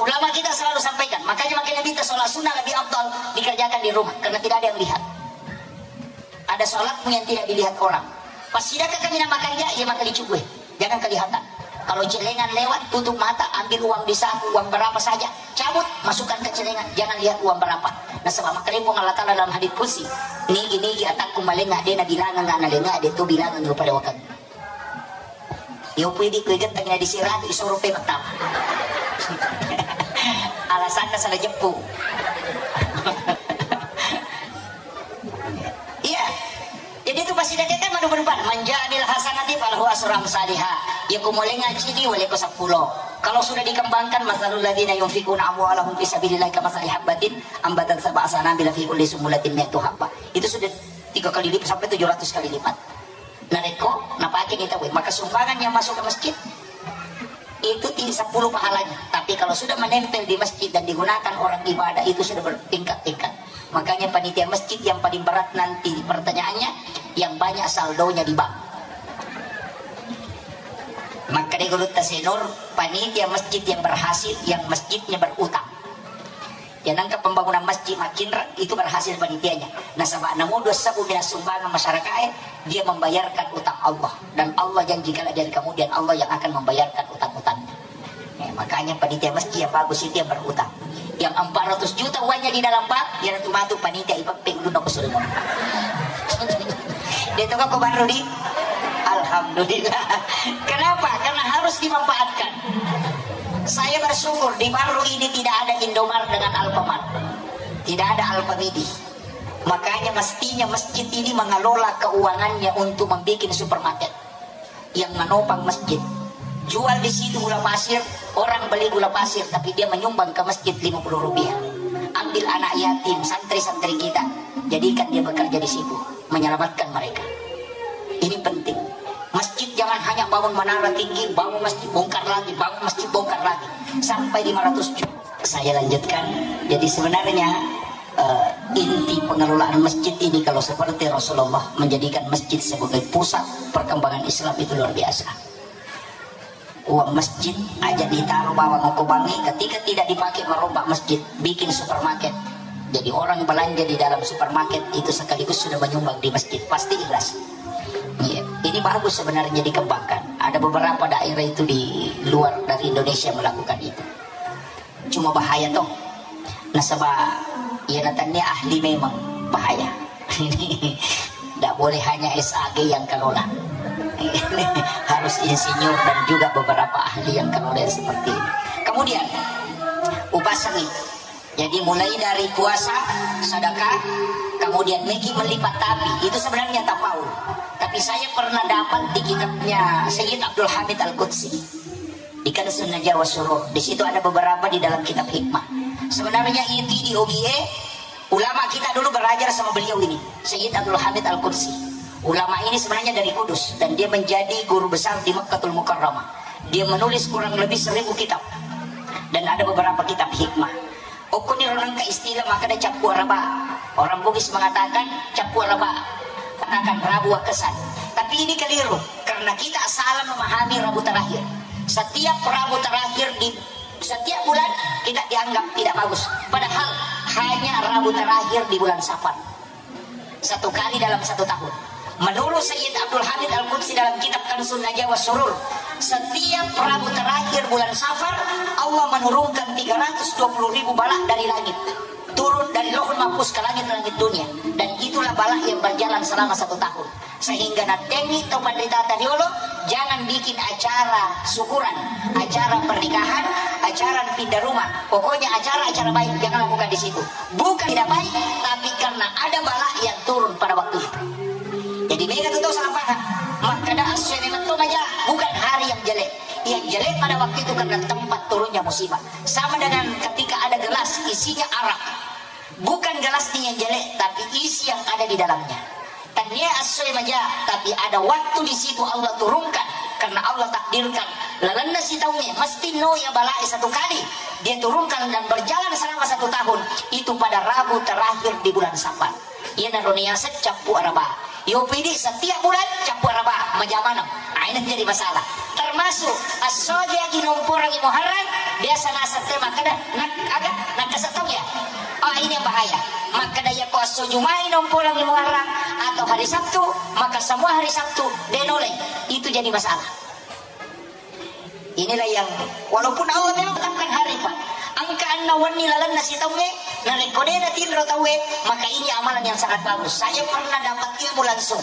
Ulama kita selalu sampaikan, makanya makkeda Nabitta sholat sunnah lebih afdal dikerjakan di rumah, karena tidak ada yang lihat. Ada sholatmu yang tidak dilihat orang. Pas sidakka kami namakan ja, iya maka dicugue. Jangan kelihatan. Kalau celengan lewat, tutup mata, ambil uang di saku, uang berapa saja, cabut, masukkan ke celengan, jangan lihat uang berapa. Nasaba makkalempong Allah Ta'ala dalam hadits qudsi, nigi-nigi atakku malenga, dé' nabilangang, nalenga, dé' to bilangang pada waktu. Yo pui di kue genteng na di siratu, isoro pe metap. Alasanna salah jeppu. Iya. Jadi itu pasti dia kan madu-madupan. Man ja'a bil hasanati falahu asru amsaliha. Ya ku mulai ngaji di wale ko sepuluh. Kalau sudah dikembangkan, masalul ladzina yunfiquna amwalahum fi sabilillahi kamasali habbatin ambatat sab'a sanabila fi kulli sumbulatin mi'atu habbah. Itu sudah tiga kali lipat sampai tujuh ratus kali lipat. Narekko napake ni tauwe, maka sumbangan yang masuk ke masjid itu ti-, sepuluh pahalanya. Tapi kalau sudah menempel di masjid dan digunakan orang ibadah, itu sudah bertingkat-tingkat. Makanya panitia masjid yang paling berat nanti pertanyaannya, yang banyak saldonya di bank. Maka Gurutta Senur, panitia masjid yang berhasil, yang masjidnya berutang. Ya, nangka pembangunan masjid makin ra-, itu berhasil panitianya. Nasaba namu dua sebbu mina sumbangan masyarakat, eh, dia membayarkan utang Allah. Dan Allah janji kalau dari kemudian Allah yang akan membayarkan utang-utangnya. Eh, makanya panitia masjid yang bagus itu yang berutang. Yang empat ratus juta uangnya di dalam bank, ya, itu matu panitia ipappe ulunna ko suruh. Dia itu kok baru di, Alhamdulillah. Kenapa? Karena harus dimanfaatkan. Saya bersyukur di Barru ini tidak ada Indomaret dengan Alfamart. Tidak ada Alfamidi. Makanya mestinya masjid ini mengelola keuangannya untuk membuat supermarket yang menopang masjid. Jual di situ gula pasir, orang beli gula pasir, tapi dia menyumbang ke masjid lima puluh rupiah. Ambil anak yatim, santri-santri kita, jadikan dia bekerja di situ, menyelamatkan mereka. Ini penting. Masjid jangan hanya bangun menara tinggi, bangun masjid, bongkar lagi, bangun masjid, bongkar lagi, sampai lima ratus juta. Saya lanjutkan. Jadi sebenarnya, eh, inti pengelolaan masjid ini kalau seperti Rasulullah menjadikan masjid sebagai pusat perkembangan Islam itu luar biasa. Uang masjid aja ditaruh bawang ko bangi, ketika tidak dipakai merombak masjid, bikin supermarket. Jadi orang belanja di dalam supermarket itu sekaligus sudah menyumbang di masjid, pasti ikhlas. Iya, ini bagus sebenarnya dikembangkan. Ada beberapa daerah itu di luar dari Indonesia melakukan itu. Cuma bahaya toh. Nasaba, iya, natannia ahli memang bahaya. Ini tidak boleh hanya S A G yang kelola. Harus insinyur dan juga beberapa ahli yang kelola yang seperti ini. Kemudian, upasangi. Jadi mulai dari puasa, sedekah, kemudian meki melipat tapi itu sebenarnya tafaul. Tapi saya pernah dapat di kitabnya Sayyid Abdul Hamid Al-Qudsi. Di Kanzun Najah was Surur. Di situ ada beberapa di dalam kitab hikmah. Sebenarnya itu di O G A, ulama kita dulu belajar sama beliau ini, Sayyid Abdul Hamid Al-Qudsi. Ulama ini sebenarnya dari Kudus dan dia menjadi guru besar di Makkatul Mukarramah. Dia menulis kurang lebih seribu kitab dan ada beberapa kitab hikmah. Okkoniro nengka istilah makkeda cappu araba. Orang Bugis mengatakan cappu araba, katakan Rabu Wakasan. Tapi ini keliru karena kita salah memahami Rabu terakhir. Setiap Rabu terakhir di setiap bulan kita dianggap tidak bagus. Padahal hanya Rabu terakhir di bulan Safar. Satu kali dalam satu tahun. Menurut Sayyid Abdul Hamid Al-Qudsi dalam kitab Kanzun Najah was Surur, setiap Rabu terakhir bulan Safar, Allah menurunkan tiga ratus dua puluh ribu balak dari langit. Turun dari Lauhul Mahfuz ke langit-langit dunia. Dan itulah balak yang berjalan selama satu tahun. Sehingga natengi tau panrita tariolo, jangan bikin acara syukuran, acara pernikahan, acara pindah rumah. Pokoknya acara-acara baik jangan lakukan di situ. Bukan tidak baik, tapi karena ada balak yang turun pada waktu itu. Jadi mega tu tau salah paham. Makkeda assoe memang to maja, bukan hari yang jelek. Yang jelek pada waktu itu karena tempat turunnya musibah. Sama dengan ketika ada gelas isinya arak. Bukan gelasnya yang jelek, tapi isi yang ada di dalamnya. Tania assoe maja, tapi ada waktu di situ Allah turunkan karena Allah takdirkan. Lalenna sitaungnge mesti no ya balai satu kali. Dia turunkan dan berjalan selama satu tahun. Itu pada Rabu terakhir di bulan Safar. Iyanaro niaseng cappu araba. Yo pidi setiap bulan cappu araba majamaneng. Ah, ini jadi masalah. Termasuk assogi agi nomporangi Muharram, biasa nasette makkeda, nak aga, nakkasettong ya. Oh, ini yang bahaya. Makkeda yako asso Jumai nomporangi Muharram atau hari Sabtu, maka semua hari Sabtu denolai. Itu jadi masalah. Inilah yang, walaupun Allah memang tetapkan hari, Pak. Engka anna wenni lalenna sitaungnge, narekko de natinro tauwe, maka ini amalan yang sangat bagus. Saya pernah dapat ilmu langsung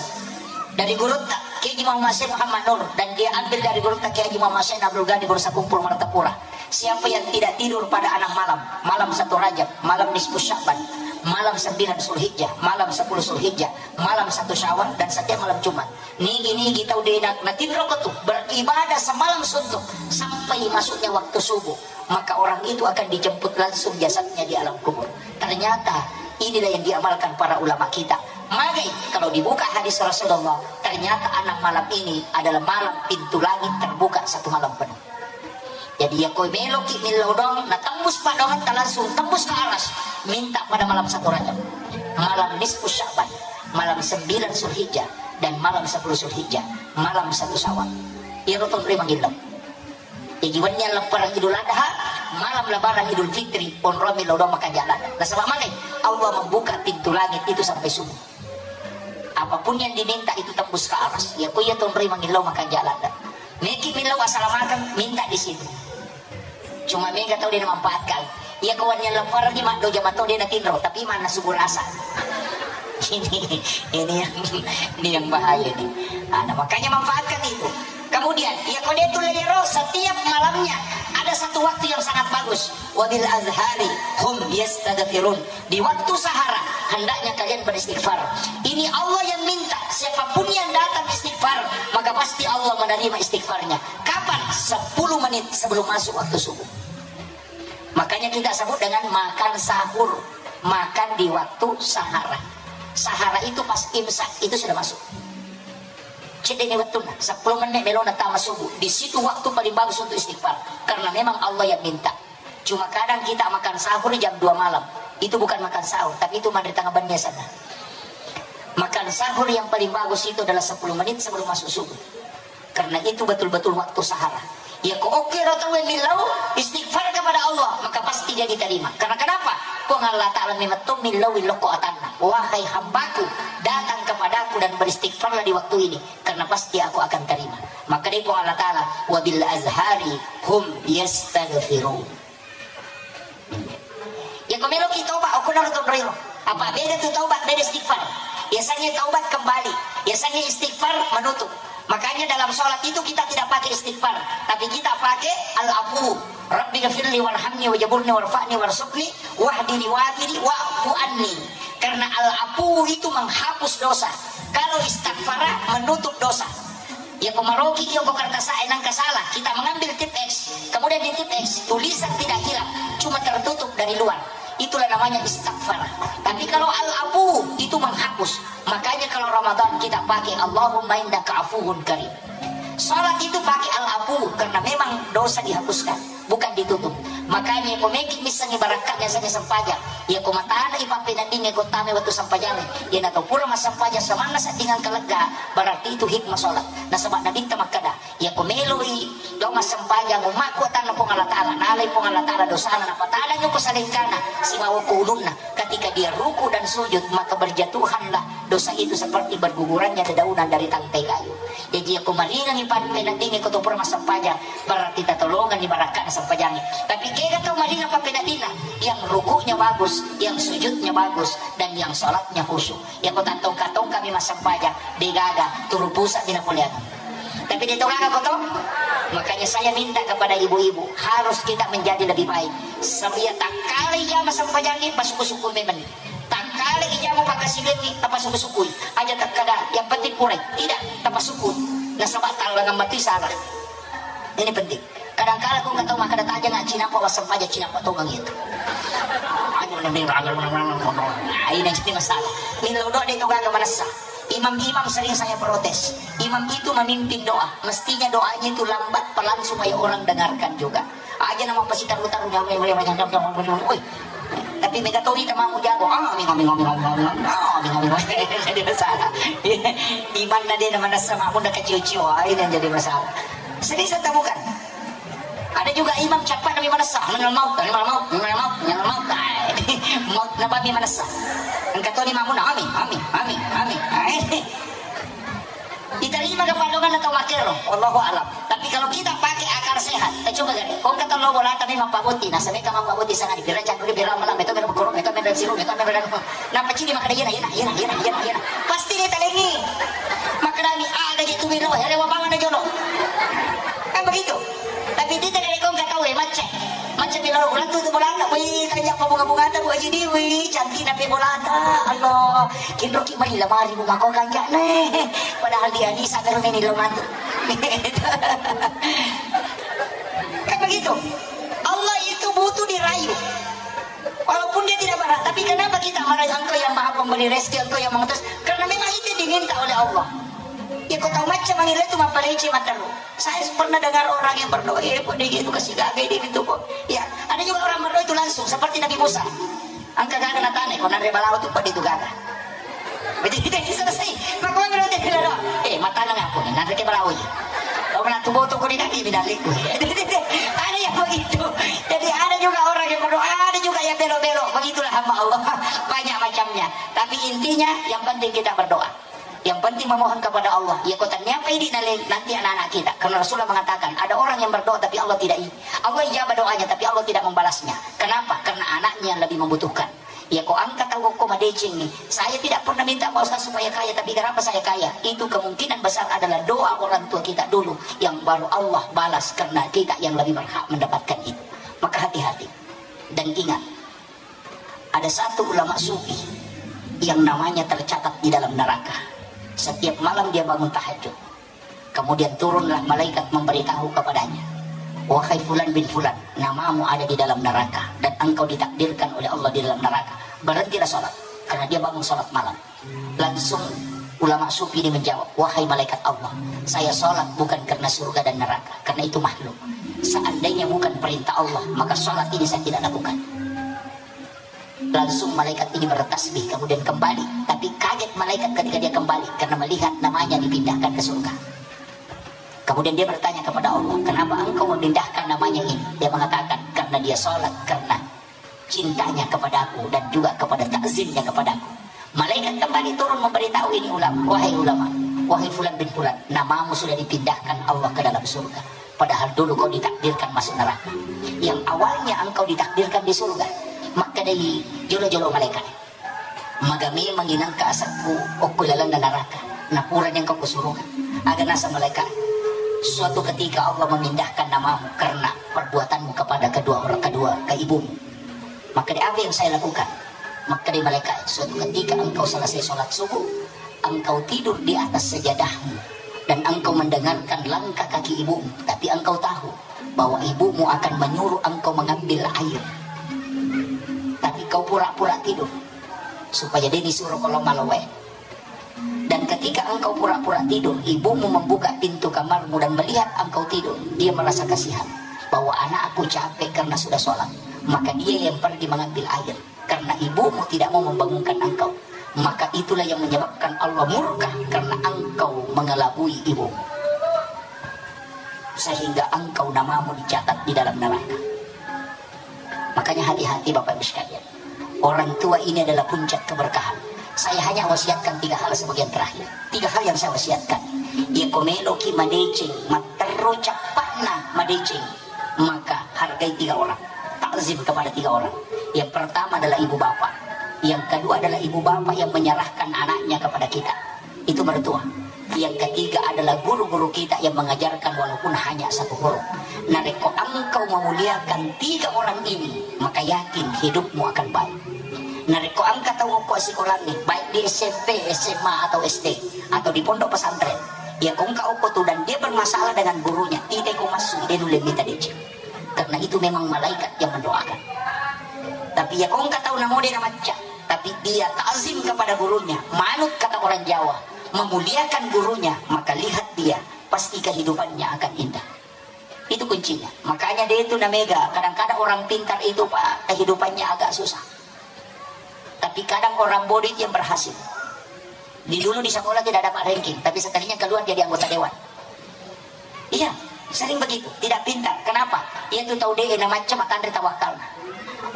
dari gurutta, Kiai Haji Muhammad Syekh Muhammad Nur, dan dia ambil dari gurutta Kiai Haji Muhammad Syekh Abdul Ghani Bursa Kumpul Martapura. Siapa yang tidak tidur pada enam malam, malam satu Rajab, malam nisfu Sya'ban, malam sembilan Zulhijjah, malam sepuluh Zulhijjah, malam satu Syawal, dan setiap malam Jumat. Nigi-nigi tau de na-, natinro ko tu beribadah semalam suntuk sampai masuknya waktu subuh, maka orang itu akan dijemput langsung jasadnya di alam kubur. Ternyata inilah yang diamalkan para ulama kita. Magai kalau dibuka hadis Rasulullah, ternyata enam malam ini adalah malam pintu langit terbuka satu malam penuh. Jadi, yako meloki millau doang, na tembus paddoangetta langsung tembus ke aras, minta pada malam satu Rajab, malam nisfu Sya'ban, malam sembilan Zulhijjah, dan malam sepuluh Zulhijjah, malam satu Syawal. Iyaro tonri manggillau. Jadi wenni leppareng Idul Adha, malam Lebaran Idul Fitri, onrong millau doang makanja' ladde'. Nasaba' magai? Allah membuka pintu langit itu sampai subuh. Apapun yang diminta itu tembus ke aras. Iya ko iya tonroi mangillau makanja' ladde'. Meki millau assalamakeng, minta di situ. Cuma mega tau de' namanfaatkan. Iya ko wenni leppareng di maddoja mato de' natinro, tapi manna subuh rasa. Ini, ini yang, ini yang bahaya ini. Nah, makanya manfaatkan itu. Kemudian, iya ko de' tu leyero, setiap malamnya ada satu waktu yang sangat bagus. Wabil azhari hum yastaghfirun. Di waktu sahara, hendaknya kalian beristighfar. Ini Allah yang minta, siapapun yang datang istighfar, maka pasti Allah menerima istighfarnya. Kapan? Sepuluh menit sebelum masuk waktu subuh. Makanya kita sebut dengan makan sahur, makan di waktu sahara. Sahara itu pas imsak, itu sudah masuk. Cedde' ni wettunna, sepuluh menit melona tama subuh. Di situ waktu paling bagus untuk istighfar. Karena memang Allah yang minta. Cuma kadang kita makan sahur jam dua malam. Itu bukan makan sahur, tapi itu manre tengah benni sana. Makan sahur yang paling bagus itu adalah sepuluh menit sebelum masuk subuh. Karena itu betul-betul waktu sahara. Iya ko oke ro tau millau istighfar kepada Allah, maka pasti dia diterima. Karena kenapa? Puang Allah Ta'ala memang millau lokko atanna. Wahai hambaku, datang kepadaku dan beristighfarlah di waktu ini, karena pasti aku akan terima. Maka dari Puang Allah Ta'ala, wabil azhari hum yastaghfirun. Iya ko meloki taubat, okko naro tonroiro. Apa beda tu taubat, beda istighfar. Biasanya taubat kembali, biasanya istighfar menutup. Makanya dalam sholat itu kita tidak pakai istighfar, tapi kita pakai al-afu. Rabbi ghafirli warhamni wajaburni warfa'ni warzuqni wahdini wa'afini wa'fu anni. Karena al-afu itu menghapus dosa. Kalau istighfar menutup dosa. Iya ko maroki, iya ko kertas A nangka salah, kita mengambil tip X, kemudian di tip X tulisan tidak hilang, cuma tertutup dari luar. Itulah namanya istighfar. Tapi kalau al-afu itu menghapus. Makanya kalau Ramadan kita pakai Allahumma innaka afuwun karim. Salat itu pakai al-afu karena memang dosa dihapuskan, bukan ditutup. Makanya ko meki missengngi barakka'na yasengnge sempajang. Iya ko matana ipappeneddingnge ko tame wettu sempajangnge. Iya na tau pura massempajang samanna sedding engka lega, berarti itu hikmah salat. Nasaba Nabitta makkeda, iya ko meloi lao massempajang ummakku atanna Puang Allah Ta'ala, nalai Puang Allah Ta'ala dosana, napatadangngi ko salengkana sibawa ko ulunna. Ketika dia ruku dan sujud, maka berjatuhanlah dosa itu seperti bergugurannya dedaunan dari tangkai kayu. Jadi, iya ko maringangngi pappeneddingnge ko to pura massempajang, berarti tatolongenni barakka'na sempajangnge. Tapi kega tau maringang pappeneddinna, yang rukunya bagus, yang sujudnya bagus, dan yang salatnya khusyuk. Iya ko tattongka-tongkami massempajang, degaga, turu pusa'mi napoleang. Tapi de' to gaga ko to. Makanya saya minta kepada ibu-ibu, harus kita menjadi lebih baik. Sebia takkala ijama sempajangnge, pasukku-sukku memang. Takkala ijama pakkasiwiangnge, tapasukku-sukkui. Aja takkada, yang penting purai. Tidak, tapasukku. Nasaba tallangang mati salah. Ini penting. Kadangkala ko engka tau makkeda tajang, cinappa wassempajang, cinappa tongeng itu. Ini jadi masalah. Millau doa de' to gaga manessa. Imam-imam sering saya protes. Imam itu memimpin doa. Mestinya doanya itu lambat, pelan supaya orang dengarkan juga. Aja nama pasitaru-taru, woi. Tapi mega to ita mamu jago. Ah, mega, mega, mega, mega. Ah, mega, mega. Jadi masalah. Imanna de' na manessa, mamu na kacio-cio. Ah, ini yang jadi masalah. Sering saya temukan. Ada juga imam cappa nami manessa, minal maut, minal maut, minal maut, minal maut. Ah, maut napa mi manessa. Engka toni mamu na, amin, amin, amin, amin. Ah, ini. Diterima ke padongan atau makero? Wallahu alam. Tapi kalau kita pakai akal sehat, kita coba gare. Ko engka tau lao bolata memang pabotti, nasaba engka mappaboti sangadinna, pira cangkuri, pira malam, itu pira berkurung, itu pira siru, itu pira. Nappa cidi makkeda, "Iyana, iyana, iyana, iyana, iyana, iyana." Pasti dia talengi. Makkedami, "Aga je tu melo, herewa bawa na jolo." Kan begitu. Tapi dia tidak ada kau nggak tahu ya, macet. Macet di lorong, ulang tu, tu bolanna. Wih, kanja apa bunga-bunga tu, Bu Haji di, wih, cantik nape bolata. Allah, kinroki mari lamari bunga kau kanja ne. Padahal dia ni sadar ni lo mantu. Kan begitu. Allah itu butuh dirayu. Walaupun dia tidak marah, tapi kenapa kita marah? Engkau yang maha pemberi rezeki, engkau yang mengutus. Karena memang itu diminta oleh Allah. Ya, kau tahu macam manggil itu mapalece mataru. Saya pernah dengar orang yang berdoa, "Eh, kok dia gitu, kasih gagai dia gitu kok." Ya, ada juga orang berdoa itu langsung seperti Nabi Musa. Engka gaga natane, kok nare balawo tu pada itu gaga. Jadi kita ini selesai. Maka orang berdoa, "Eh, mata nang aku nih, nare ke balawo ya." Mana tu boto ko di kaki bidaliku. Ada yang begitu. Jadi ada juga orang yang berdoa, ada juga yang belok-belok. Begitulah hamba Allah. Banyak macamnya. Tapi intinya yang penting kita berdoa. Yang penting memohon kepada Allah. Ya kota niapa ini nale nanti anak-anak kita. Karena Rasulullah mengatakan ada orang yang berdoa tapi Allah tidak i-, Allah ijabah doanya tapi Allah tidak membalasnya. Kenapa? Karena anaknya yang lebih membutuhkan. Ya ko angka tau ko madecengi. Saya tidak pernah minta Pak Ustaz supaya kaya, tapi kenapa saya kaya? Itu kemungkinan besar adalah doa orang tua kita dulu yang baru Allah balas karena kita yang lebih berhak mendapatkan itu. Maka hati-hati. Dan ingat, ada satu ulama sufi yang namanya tercatat di dalam neraka. Setiap malam dia bangun tahajud. Kemudian turunlah malaikat memberitahu kepadanya, "Wahai fulan bin fulan, namamu ada di dalam neraka dan engkau ditakdirkan oleh Allah di dalam neraka. Berhentilah sholat," karena dia bangun sholat malam. Langsung ulama sufi ini menjawab, "Wahai malaikat Allah, saya sholat bukan karena surga dan neraka, karena itu makhluk. Seandainya bukan perintah Allah, maka sholat ini saya tidak lakukan." Langsung malaikat ini bertasbih, kemudian kembali. Tapi kaget malaikat ketika dia kembali karena melihat namanya dipindahkan ke surga. Kemudian dia bertanya kepada Allah, "Kenapa engkau memindahkan namanya ini?" Dia mengatakan, "Karena dia sholat, karena cintanya kepadaku dan juga kepada takzimnya kepadaku." Malaikat kembali turun memberitahu ini ulama, "Wahai ulama, wahai fulan bin fulan, namamu sudah dipindahkan Allah ke dalam surga. Padahal dulu kau ditakdirkan masuk neraka. Yang awalnya engkau ditakdirkan di surga." Maka dari jolo-jolo malaikat, "Maga memang inangka asakku okko lalenna neraka. Napura yang kau kusuruh." Aga nasa malaikat, "Suatu ketika Allah memindahkan namamu karena perbuatanmu kepada kedua orang, kedua ke ibumu." Maka di apa yang saya lakukan? Maka di malaikat, "Suatu ketika engkau selesai sholat subuh, engkau tidur di atas sajadahmu dan engkau mendengarkan langkah kaki ibumu, tapi engkau tahu bahwa ibumu akan menyuruh engkau mengambil air. Tapi kau pura-pura tidur supaya dia disuruh kalau malu wae. Dan ketika engkau pura-pura tidur, ibumu membuka pintu kamarmu dan melihat engkau tidur, dia merasa kasihan bahwa anakku capek karena sudah sholat. Maka dia yang pergi mengambil air karena ibumu tidak mau membangunkan engkau. Maka itulah yang menyebabkan Allah murka karena engkau mengelabui ibumu. Sehingga engkau namamu dicatat di dalam neraka." Makanya hati-hati Bapak Ibu sekalian. Orang tua ini adalah puncak keberkahan. Saya hanya wasiatkan tiga hal sebagian terakhir. Tiga hal yang saya wasiatkan. Iya ko meloki madeceng, matterru cappa'na madeceng, maka hargai tiga orang. Takzim kepada tiga orang. Yang pertama adalah ibu bapak. Yang kedua adalah ibu bapak yang menyerahkan anaknya kepada kita. Itu mertua. Yang ketiga adalah guru-guru kita yang mengajarkan walaupun hanya satu huruf. Narekko engkau memuliakan tiga orang ini, maka yakin hidupmu akan baik. Narekko engka tau okko sikolangnge, baik di S M P, S M A, atau S D, atau di pondok pesantren, ya ko engka okko tu dan dia bermasalah dengan gurunya, tidak kau masuk, dia nulle minta deceng. Karena itu memang malaikat yang mendoakan. Tapi ya ko engka tau namo de namacca, tapi dia takzim kepada gurunya, manut kata orang Jawa, memuliakan gurunya, maka lihat dia, pasti kehidupannya akan indah. Itu kuncinya. Makanya dia itu namega, kadang-kadang orang pintar itu, Pak, kehidupannya agak susah. Tapi kadang orang bodoh itu yang berhasil. Di dulu di sekolah tidak dapat ranking, tapi sekalinya keluar jadi anggota dewan. Iya, sering begitu, tidak pintar. Kenapa? Iya tu tau de na macam matanre tawakkalna.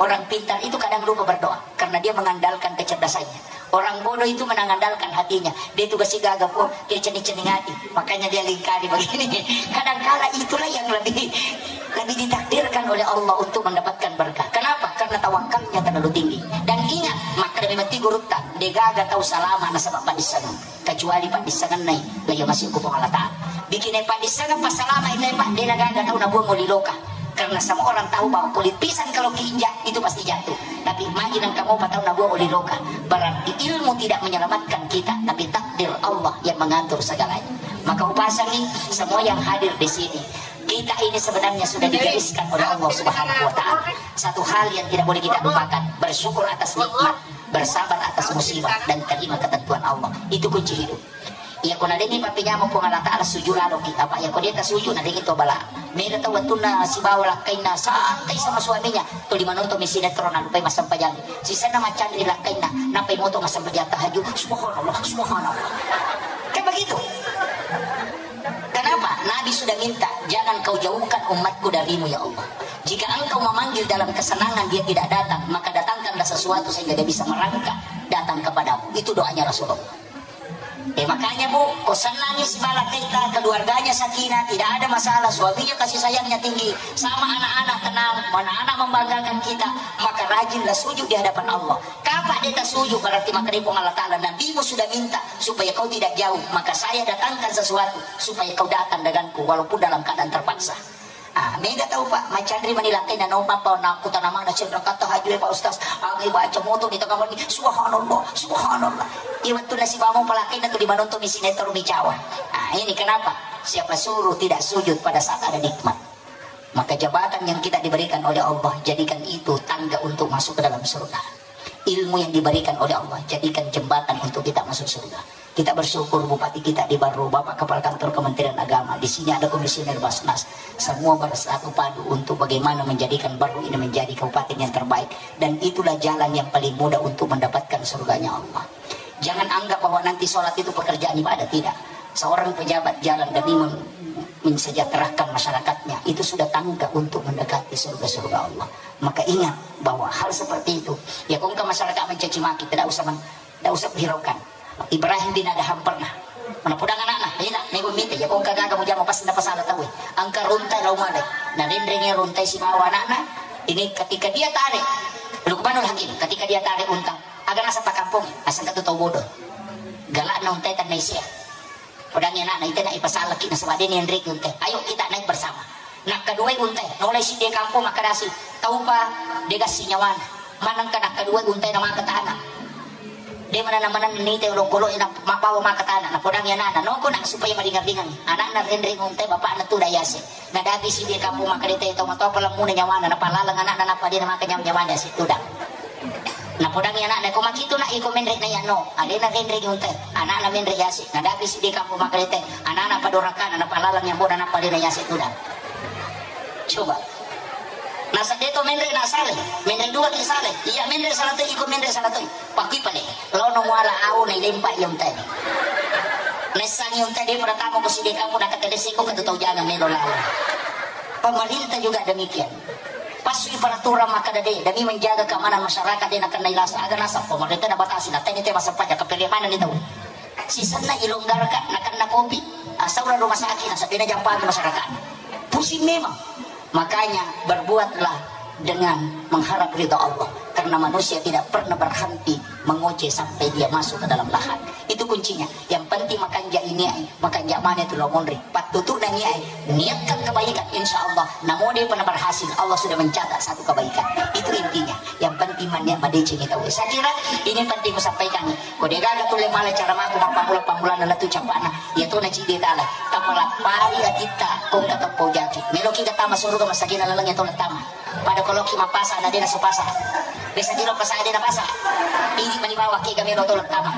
Orang pintar itu kadang lupa berdoa karena dia mengandalkan kecerdasannya. Orang bodoh itu mengandalkan hatinya. Dia tugas gaga pun, dia cening-cening hati. Makanya dia lingkari begini. Kadangkala itulah yang lebih lebih ditakdirkan oleh Allah untuk mendapatkan berkah. Kenapa? Karena tawakalnya terlalu tinggi. Dan ingat, maka demi mati gurutta, degaga tau salama nasaba paddissengeng. Kecuali paddissengennai, laiya masih ku Puang Allah Ta'ala. Bikinai paddissengeng passalama itu, Pak, de nagaga tau nabuang oli loka. Karena semua orang tahu bahwa kulit pisang kalau keinjak itu pasti jatuh. Tapi imagine engka mopa tau nabuang oli loka. Berarti ilmu tidak menyelamatkan kita, tapi takdir Allah yang mengatur segalanya. Maka upasangi semua yang hadir di sini. Kita ini sebenarnya sudah digariskan oleh Allah Subhanahu wa Ta'ala. Satu hal yang tidak boleh kita lupakan, bersyukur atas nikmat, bersabar atas musibah, dan terima ketentuan Allah. Itu kunci hidup. Iya, ko nadengi pappenyameng Puang Allah Ta'ala, sujud laloki. Apa iya, ko de tasuju, nadengi to bala. Mega tau wettunna sibawa lakkainna santai sama suaminya, tuli manonton mi sinetron, nalupai massempajang. Sisenna maccanri lakkainna, nappai moto massempajang tahajud. Subhanallah, subhanallah. Kan begitu. Kenapa? Nabi sudah minta, jangan kau jauhkan umatku darimu, ya Allah. Jika engkau memanggil dalam kesenangan, dia tidak datang, maka datangkanlah sesuatu sehingga dia bisa merangkak datang kepadamu. Itu doanya Rasulullah. Eh, makanya, Bu, kau senangi si bala kita, keluarganya sakinah, tidak ada masalah, suaminya kasih sayangnya tinggi, sama anak-anak tenang, anak-anak membanggakan kita, maka rajinlah sujud di hadapan Allah. Kapan dia tak sujud, berarti maka dia pun Allah Ta'ala, Nabimu sudah minta supaya kau tidak jauh, maka saya datangkan sesuatu supaya kau datang denganku, walaupun dalam keadaan terpaksa. Ah, mega tau, Pak, macanri mani lakkainna, naompa pa nakku tanamana cenra kata hajue, Pak Ustaz. Aga baca moto di tengah mani, subhanallah, subhanallah. Iya, wettunna sibawa mo palakkainna tu di manonton mi sinetron mi cawa. Ah, ini kenapa? Siapa suruh tidak sujud pada saat ada nikmat? Maka jabatan yang kita diberikan oleh Allah, jadikan itu tangga untuk masuk ke dalam surga. Ilmu yang diberikan oleh Allah, jadikan jembatan untuk kita masuk surga. Kita bersyukur bupati kita di Barru, Bapak Kepala Kantor Kementerian Agama. Di sini ada komisioner Basnas. Semua bersatu padu untuk bagaimana menjadikan Barru ini menjadi kabupaten yang terbaik. Dan itulah jalan yang paling mudah untuk mendapatkan surganya Allah. Jangan anggap bahwa nanti sholat itu pekerjaan ibadah, tidak. Seorang pejabat jalan demi mem- mensejahterakan masyarakatnya, itu sudah tangga untuk mendekati surga-surga Allah. Maka ingat bahwa hal seperti itu, ya, kongka masyarakat mencaci maki, tidak usah men- tidak usah hiraukan. Ibrahim bin Adham pernah menapudang anakna, ina, nego mite, ya, kongka gaga mujama, pasti napasala tau. Angka runtai lau malai. Nah, renreng runtai sibawa anakna. Ini ketika dia tarik, Lukmanul Hakim, ketika dia tarik unta, aga nasaba kampong, asal katu tau bodoh. Galakna untai tanna isia. Podangi anakna, ite na ipasalaki nasaba de nianriki untai. Ayo kita naik bersama. Nakkaduai untai, nolai siddi kampong makkadasi, taupa degassi nyawana. Manengka nakkaduai untai na maka tana. De mana na maneng nite olokolo na mabawa maka tana. Napodangi anakna, noko nak supaya maringan-ringan. Anakna renreng untai, bapakna tu dayase. Nadapi siddi kampong makkadete, tau matoa palammuna nyawana, napalaleng anakna nappa de na maka nyawa-nyawana si tudang. Napodangi anakna, ko makitu nak iko menre na yano, alena renreng untai, anakna menre yase, nadapi siddi kampong makkadete, anakna padorakana, napalaleng yang boda nappa alena yase tudang. Coba. Nasa deto menre na sale, menre dua ki sale, iya menre salah toi, iko menre salah toi. Pakui pale, lono muala au nailempa iya untai. Naissangi untai de pada tamo ko siddi kampong, nakatedesi ko katu tau jangan melo lao. Pemerintah juga demikian. Passui peraturan makkada de, demi menjaga keamanan masyarakat de nakennai lasa, aga nasaba pemerintah nabatasi, natenni te massempajang, kapere manenni tau. Sisenna ilonggarkan, nakenna kopi, ah, saura rumah sakit, nasaba de najampangi masyarakat. Pusing memang. Makanya berbuatlah dengan mengharap ridha Allah, karena manusia tidak pernah berhenti mengoceh sampai dia masuk ke dalam lahat. Itu kuncinya. Yang penting makanja ini ai, makanja mana tu lo monri. Pattutu nani ai, niatkan kebaikan, insya Allah. Namo de pernah berhasil, Allah sudah mencatat satu kebaikan. Itu intinya. Yang penting mania madeceng itu. Saya kira ini penting kusampaikan. Ko de gaga tu le mala cara maku mappamula-pamulana natu capana. Iya to na cidi tala. Tapalappari atitta kongka tappau jaki. Meloki gatama suruga masagina laleng iya to tama. Pada koloki mapasa na dena supasa. Besa tiro pasa dena pasa. Ini mani bawa ke gamelo to tama.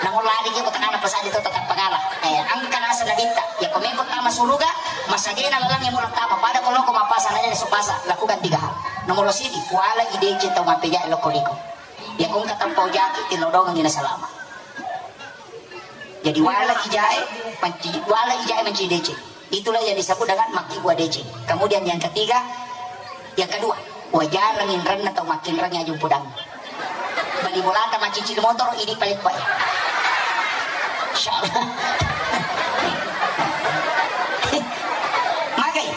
Namun lari ke kota kana pasa itu tetap pengala. Eh, angka nasa nabitta. Ya komeko tama suruga, masagina laleng iya mulo tama. Pada koloko mapasa na dena supasa. Lakukan tiga hal. Nomor sidi, wala idece tau mapeja loko liko. Ya kongka tappau jaki tilodongan ina salama. Jadi wala ijae, manci-, wala ijae manci deceng. Itulah yang disebut dengan makkibua deceng. Kemudian yang ketiga, yang kedua, wajarang inranna tau makkinrang aju podang. Bali bolata macicil motor, ini paling baik. Insya Allah. Magai.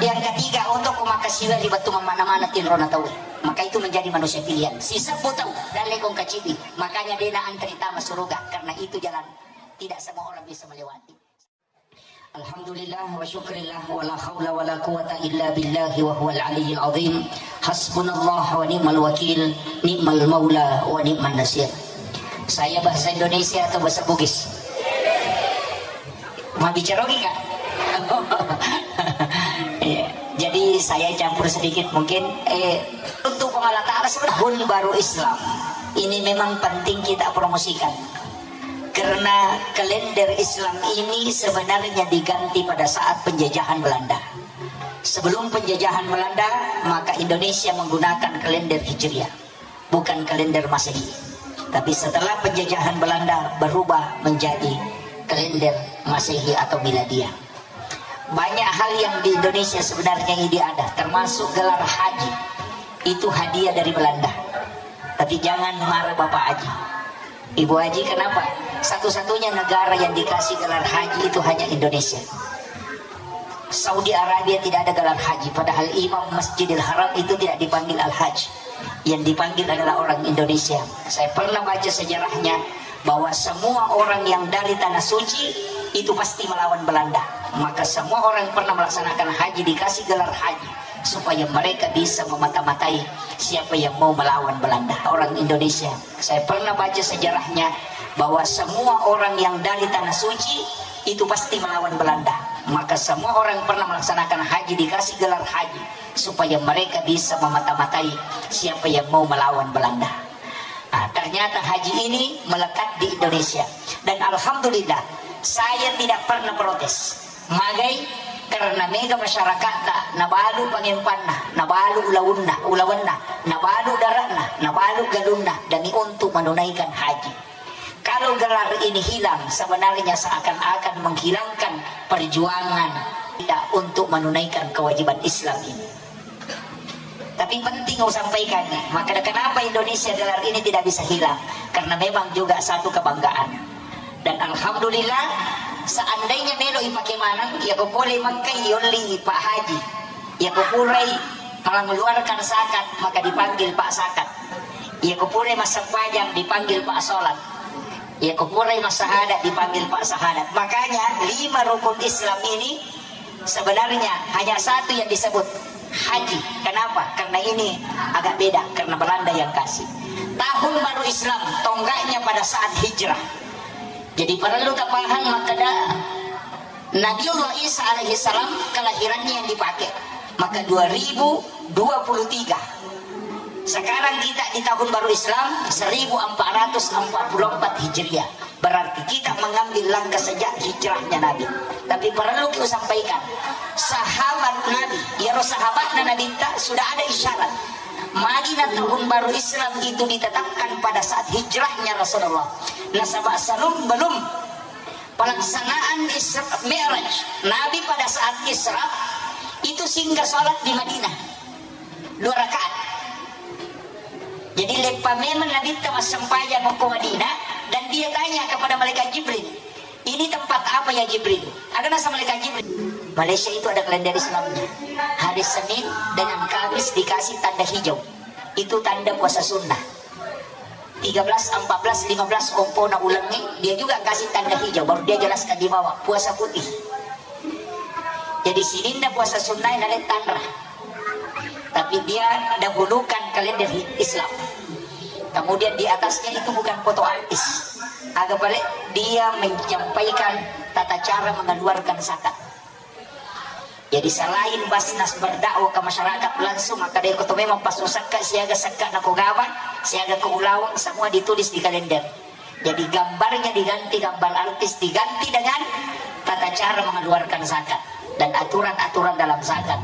Yang ketiga, untuk kumakasiwa ribattu mana-mana tinrona tau. Maka itu menjadi manusia pilihan. Si sebut tau, dan lekong kacibi. Makanya dena antri tama suruga, karena itu jalan tidak semua orang bisa melewati. Alhamdulillah wa syukrillah wa la haula wa la quwata illa billahi wa huwal aliyyil azim. Hasbunallah wa ni'mal wakil, ni'mal maula wa ni'man nasir. Saya bahasa Indonesia atau bahasa Bugis? Mau bicara lagi, Kak? Iya. Jadi saya campur sedikit mungkin. Eh, untuk Puang Allah Ta'ala sebenarnya tahun baru Islam ini memang penting kita promosikan. Karena kalender Islam ini sebenarnya diganti pada saat penjajahan Belanda. Sebelum penjajahan Belanda, maka Indonesia menggunakan kalender Hijriah, bukan kalender Masehi. Tapi setelah penjajahan Belanda berubah menjadi kalender Masehi atau Miladiah. Banyak hal yang di Indonesia sebenarnya ini ada, termasuk gelar haji. Itu hadiah dari Belanda. Tapi jangan marah Bapak Haji. Ibu Haji, kenapa? Satu-satunya negara yang dikasih gelar haji itu hanya Indonesia. Saudi Arabia tidak ada gelar haji, padahal imam Masjidil Haram itu tidak dipanggil Al-Hajj. Yang dipanggil adalah orang Indonesia. Saya pernah baca sejarahnya bahwa semua orang yang dari Tanah Suci itu pasti melawan Belanda. Maka semua orang yang pernah melaksanakan haji dikasih gelar haji supaya mereka bisa memata-matai siapa yang mau melawan Belanda. Orang Indonesia. Saya pernah baca sejarahnya bahwa semua orang yang dari Tanah Suci itu pasti melawan Belanda. Maka semua orang yang pernah melaksanakan haji dikasih gelar haji supaya mereka bisa memata-matai siapa yang mau melawan Belanda. Nah, ternyata haji ini melekat di Indonesia. Dan alhamdulillah, saya tidak pernah protes. Magai, karena mega masyarakatta nabalu pangempanna, nabalu ulaunna, ulawenna, nabalu dare'na, nabalu galunna demi untuk menunaikan haji. Kalau gelar ini hilang, sebenarnya seakan-akan menghilangkan perjuangan kita untuk menunaikan kewajiban Islam ini. Tapi penting aku sampaikan nih, maka kenapa Indonesia gelar ini tidak bisa hilang? Karena memang juga satu kebanggaan. Dan alhamdulillah, seandainya melo ipake maneng, ya ko pole Mekka yolli Pak Haji. Ya ko purai mengeluarkan zakat, maka dipanggil Pak Zakat. Ya ko purai massempajang, dipanggil Pak Salat. Ya ko purai massahadat, dipanggil Pak Sahadat. Makanya lima rukun Islam ini sebenarnya hanya satu yang disebut haji. Kenapa? Karena ini agak beda, karena Belanda yang kasih. Tahun baru Islam, tonggaknya pada saat hijrah. Jadi perlu tapahang makkeda Nabiullah Isa alaihi salam kelahirannya yang dipakai. Maka dua ribu dua puluh tiga. Sekarang kita di tahun baru Islam seribu empat ratus empat puluh empat Hijriah. Berarti kita mengambil langkah sejak hijrahnya Nabi. Tapi perlu kita sampaikan, sahabat Nabi, ya roh sahabatna Nabi ta sudah ada isyarat. Madinah tahun baru Islam itu ditetapkan pada saat hijrahnya Rasulullah. Nasaba salum belum pelaksanaan Isra Mi'raj, Nabi pada saat Isra itu singgah sholat di Madinah dua rakaat. Jadi leppa memang Nabi ta massempajang ko Madinah dan dia tanya kepada malaikat Jibril, "Ini tempat apa ya Jibril?" Ada nasa malaikat Jibril. Malaysia itu ada kalender Islamnya. Hari Senin dengan Kamis dikasih tanda hijau. Itu tanda puasa sunnah. Tiga belas, empat belas, lima belas ompona ulengnge, dia juga kasih tanda hijau, baru dia jelaskan di bawah, puasa putih. Jadi sininna puasa sunnah nale tanra. Tapi dia dahulukan kalender Islam. Kemudian di atasnya itu bukan foto artis. Aga pale dia menyampaikan tata cara mengeluarkan zakat. Jadi selain Basnas berdakwah ke masyarakat langsung, maka deko to memang pas usakka siaga sakka na ko gawang, siaga ke ulawang, semua ditulis di kalender. Jadi gambarnya diganti, gambar artis diganti dengan tata cara mengeluarkan zakat dan aturan-aturan dalam zakat.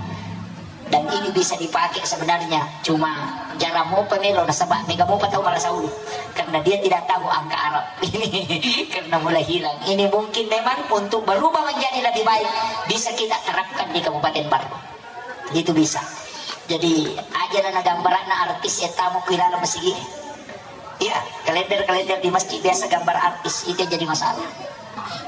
Dan ini bisa dipakai sebenarnya, cuma jarang mopa melo nasaba mega mopa tau marasa ulu karena dia tidak tahu angka Arab. Ini karena mulai hilang. Ini mungkin memang untuk berubah menjadi lebih baik bisa kita terapkan di Kabupaten Barru. Itu bisa. Jadi aja na gambaranna artis ya tamu ku ilala masigi. Iya, kalender-kalender di masjid biasa gambar artis, itu yang jadi masalah.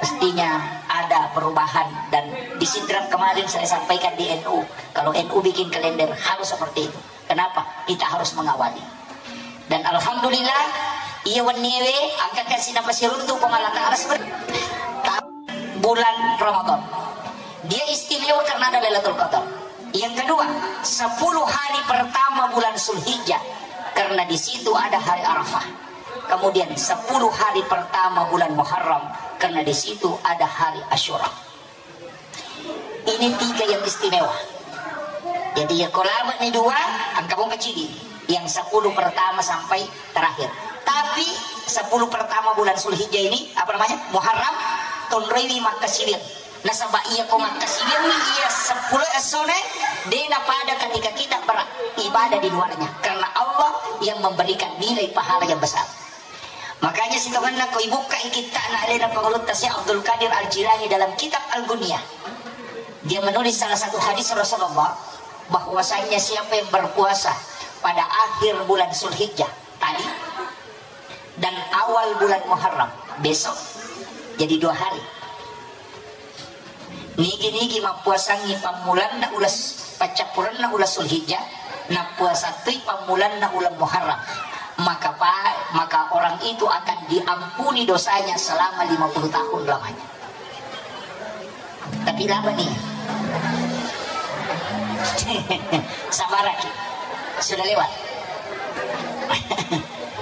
Mestinya ada perubahan dan di Sidrap kemarin saya sampaikan di N U, kalau N U bikin kalender harus seperti itu. Kenapa? Kita harus mengawali. Dan alhamdulillah, iya wenniewe angka kasi napasiruntu Puang Allah Ta'ala seperti bulan Ramadan. Dia istimewa karena ada Lailatul Qadar. Yang kedua, sepuluh hari pertama bulan Zulhijjah karena di situ ada hari Arafah. Kemudian sepuluh hari pertama bulan Muharram karena di situ ada hari Asyura. Ini tiga yang istimewa. Jadi ya kolaba ni dua, angka bongka cidi. Yang sepuluh pertama sampai terakhir. Tapi sepuluh pertama bulan Zulhijjah ini, apa namanya? Muharram, tonroiwi makkasiwir. Nasaba iya ko makkasiwir ni iya sepuluh essone, dena pada ketika kita beribadah di luarnya. Karena Allah yang memberikan nilai pahala yang besar. Makanya sitongenna ko ibukkai kitta'na alena Pangulutta Syekh Abdul Qadir Al-Jilani dalam kitab Al-Ghunyah, dia menulis salah satu hadis Rasulullah, bahwasanya siapa yang berpuasa pada akhir bulan Zulhijjah tadi dan awal bulan Muharram besok, jadi dua hari, nigi-nigi mappuasangngi pammulanna ulas, paccappurenna ulas Zulhijjah, nappuasattui pammulanna ulang Muharram, maka pa-, maka orang itu akan diampuni dosanya selama lima puluh tahun lamanya. Tapi laba nih. Sabaraki. Sudah lewat.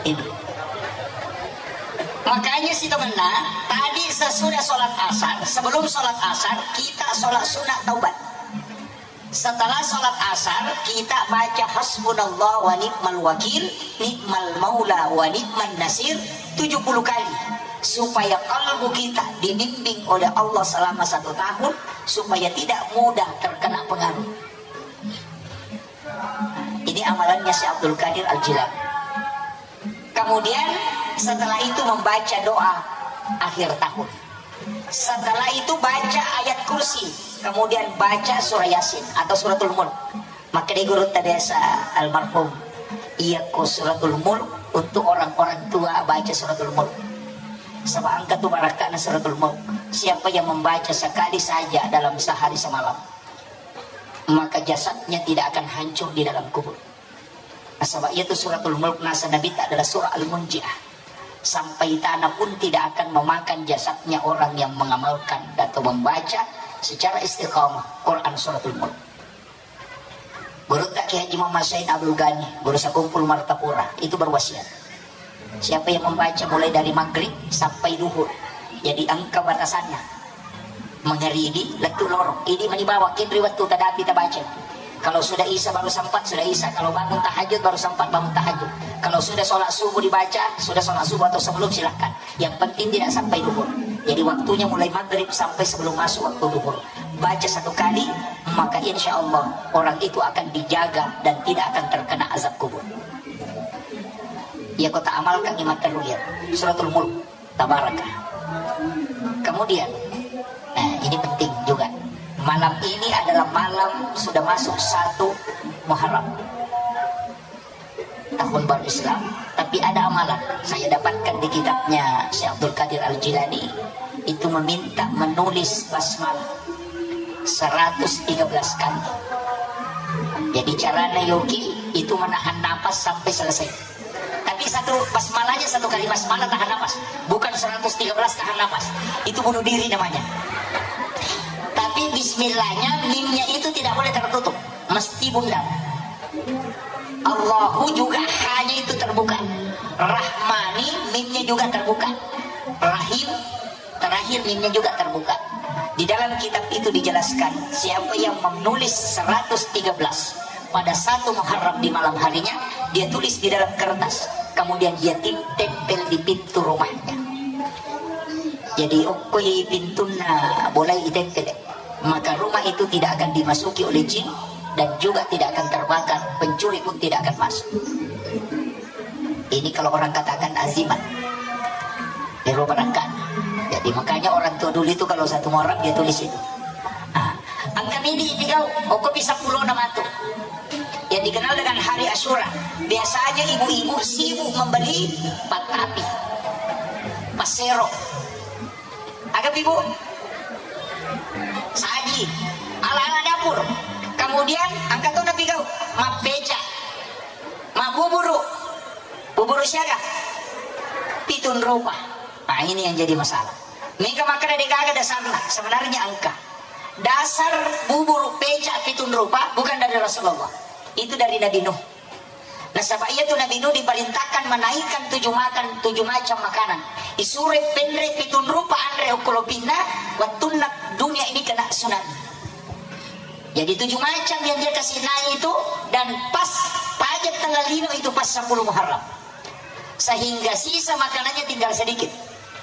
Ini. Makanya sitongenna, tadi sesudah sholat asar, sebelum sholat asar, kita sholat sunat taubat. Setelah sholat asar, kita baca hasbunallah wa ni'mal wakil, ni'mal maula wa ni'man nasir tujuh puluh kali, supaya kalbu kita dibimbing oleh Allah selama satu tahun, supaya tidak mudah terkena pengaruh. Ini amalannya Syekh Abdul Qadir Al-Jilani. Kemudian setelah itu membaca doa akhir tahun. Setelah itu baca ayat kursi, kemudian baca surah Yasin atau suratul Mulk. Makkedai gurutta biasa almarhum, iya ko suratul Mulk untuk orang-orang tua baca suratul Mulk. Sebab engka tu barakkana suratul Mulk. Siapa yang membaca sekali saja dalam sehari semalam, maka jasadnya tidak akan hancur di dalam kubur. Nasaba iyatu suratul Mulk naseng Nabitta adalah surah Al-Munjiah. Sampai tanah pun tidak akan memakan jasadnya orang yang mengamalkan atau membaca secara istiqamah Quran suratul Mulk. Gurutta Kiai Haji Muhammad Said Abdul Ghani, guru sakumpul Martapura, itu berwasiat. Siapa yang membaca mulai dari maghrib sampai duhur, jadi engka batasannya. Mangaribi lettu loro, idi mani bawang, kenri wettu tadapi tabaca. Kalau sudah isya baru sempat, sudah isya. Kalau bangun tahajud baru sempat bangun tahajud. Kalau sudah sholat subuh dibaca, sudah sholat subuh atau sebelum, silahkan. Yang penting tidak sampai duhur. Jadi waktunya mulai maghrib sampai sebelum masuk waktu duhur. Baca satu kali, maka insya Allah orang itu akan dijaga dan tidak akan terkena azab kubur. Ya, kota amalkan iman teruyat. Suratul Mulk. Tabaraka. Kemudian, nah, ini penting juga. Malam ini adalah malam sudah masuk satu Muharram, tahun baru Islam. Tapi ada amalan, saya dapatkan di kitabnya Syekh Abdul Qadir Al-Jilani, itu meminta menulis basmalah seratus tiga belas kali. Jadi carana yoki itu menahan napas sampai selesai. Tapi satu basmalahnya, satu kali basmalah tahan napas. Bukan seratus tiga belas tahan napas. Itu bunuh diri namanya. Tapi bismillahnya, mimnya itu tidak boleh tertutup. Mesti bundar. Allahu juga hanya itu terbuka. Rahmani, mimnya juga terbuka. Rahim, terakhir mimnya juga terbuka. Di dalam kitab itu dijelaskan, siapa yang menulis seratus tiga belas pada satu Muharram di malam harinya, dia tulis di dalam kertas, kemudian dia tim-, tempel di pintu rumahnya. Jadi, okkoi pintunna bolai itempel, maka rumah itu tidak akan dimasuki oleh jin dan juga tidak akan terbakar, pencuri pun tidak akan masuk. Ini kalau orang katakan azimat. Ero barangka. Jadi makanya orang tua dulu itu kalau satu Muharram dia tulis itu. Ah, engka midi tigau, okko pi seppulo na matu. Yang dikenal dengan hari Asyura. Biasanya ibu-ibu sibuk membeli patapi, pasero. Aga pi, Bu? Saji, ala-ala dapur. Kemudian engka to napigau, mappeca, mabbuburu. Buburu siaga? Pitun rupa. Nah, ini yang jadi masalah. Mega makkeda degaga dasarna, sebenarnya engka. Dasar buburu peca pitun rupa bukan dari Rasulullah. Itu dari Nabi Nuh. Nasaba iyatu Nabi Nuh diperintahkan menaikkan tujuh makan, tujuh macam makanan. Isure penre pitun rupa anre okko lopinna, wettunna dunia ini kena tsunami. Jadi tujuh macam yang dia kasih naik itu, dan pas pajak tanggal lima itu pas sepuluh Muharram. Sehingga sisa makanannya tinggal sedikit.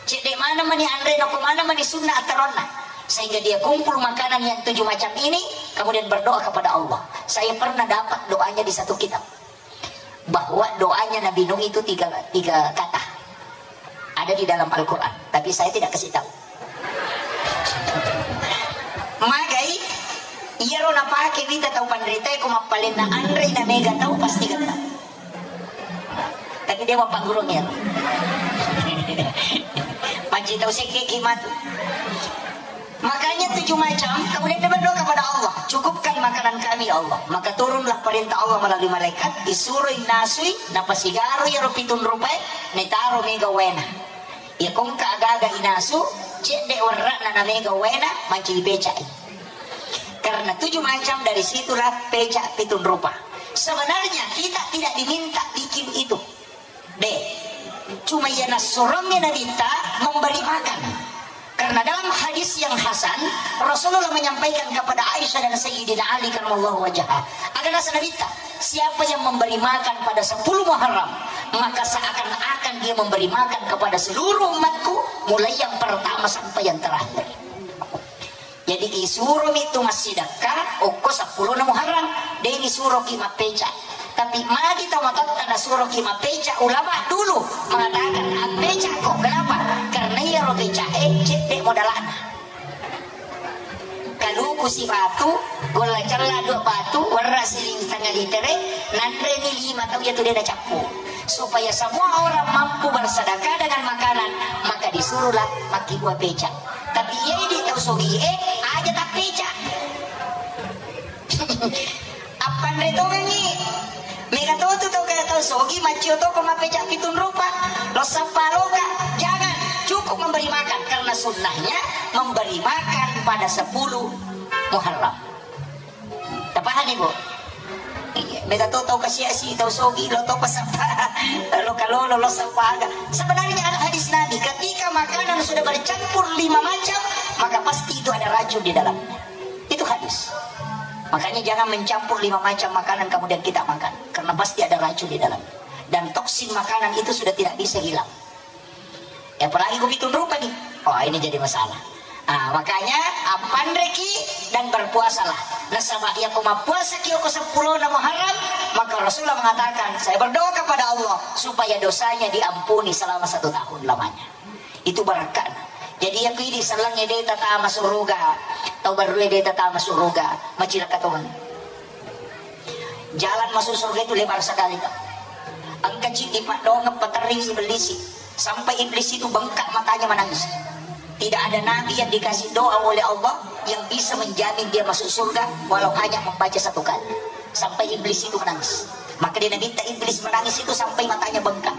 Cedde mana mani anre, noko mana mani sunna ataronna. Sehingga dia kumpul makanan yang tujuh macam ini, kemudian berdoa kepada Allah. Saya pernah dapat doanya di satu kitab, bahwa doanya Nabi Nuh itu tiga, tiga kata. Ada di dalam Al-Quran, tapi saya tidak kasih tahu. Magai, iyaro napake wita tau panritae ko mappalenna anrei na mega tau pasti getta. Tapi dia bapak guru iyaro. Panci tau sekke ki matu. Makanya tujuh macam, kemudian dia berdoa kepada Allah, "Cukupkan makanan kami, ya Allah." Maka turunlah perintah Allah melalui malaikat, disuruh nasui, napasigaro iyaro pitung rupae, netaro mega waena. Iya kongka agaga inasu, cedde werra'na na mega waena, manci dipecai. Karena tujuh macam, dari situlah peca pitung rupa. Sebenarnya kita tidak diminta bikin itu. De. Cuma iya nassurongnge Nabitta memberi makan. Karena dalam hadis yang hasan, Rasulullah menyampaikan kepada Aisyah dan Sayyidina Ali karramallahu wajhah. Ada nasa Nabitta, siapa yang memberi makan pada sepuluh Muharram, maka seakan-akan dia memberi makan kepada seluruh umatku, mulai yang pertama sampai yang terakhir. Jadi isuromi tu massidakka okko seppulo na Muharram, de nisuroki mappeca. Tapi magi tau matotta nasuroki mappeca, ulama dulu mengatakan appeca ko. Kenapa? Karena iyaro pecae cedde modalana. Kaluku si batu, golla cella dua batu, werra siling setengah litere, nanreni lima tau, iya tu de nacappu. Supaya semua orang mampu bersedekah dengan makanan, maka disuruhlah makkibua peca. Tapi iya idi tau sogie, aja tappeca. Appanre tongengi. Mega to tu tau kaya tau sogi, maccio to ko mappeca pitung rupa. Lo sappa loka, jangan. Cukup memberi makan, karena sunnahnya memberi makan pada sepuluh Muharram. Tapahani, Bu? Iya, mega to tau kasiasi, tau sogi, lo to pasappa, lo kalolo, lo sappa aga. Sebenarnya ada hadis Nabi, ketika makanan sudah bercampur lima macam, maka pasti itu ada racun di dalamnya. Itu hadis. Makanya jangan mencampur lima macam makanan kemudian kita makan, karena pasti ada racun di dalamnya. Dan toksin makanan itu sudah tidak bisa hilang. Ya, apalagi ko pitung rupa nih. Wah, ini jadi masalah. Ah, makanya appanreki dan berpuasalah. Nasaba iya ko mappuasaki okko seppulo na Muharram, maka Rasulullah mengatakan, "Saya berdoa kepada Allah supaya dosanya diampuni selama satu tahun lamanya." Itu barakkana. Jadi iya ko idi sellengnge de tatama suruga, tau barrue de tatama suruga, macilaka tongeng. Jalan masuk surga itu lebar sekali, Kak. Engka ceddi paddongeng paterring iblis. Sampai iblis itu bengkak matanya menangis. Tidak ada nabi yang dikasih doa oleh Allah yang bisa menjamin dia masuk surga walau hanya membaca satu kali. Sampai iblis itu menangis. Maka dia minta iblis menangis itu sampai matanya bengkak.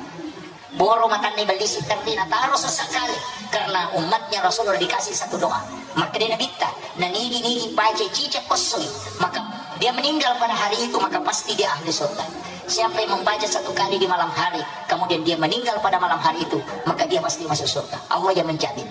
Boro matanna iblis, tapi nataro sesekali karena umatnya Rasulullah dikasih satu doa. Maka dia nabitta, nanigi-nigi baca cicak kosoi, maka dia meninggal pada hari itu, maka pasti dia ahli surga. Siapa yang membaca satu kali di malam hari, kemudian dia meninggal pada malam hari itu, maka dia pasti masuk surga. Allah yang menjamin.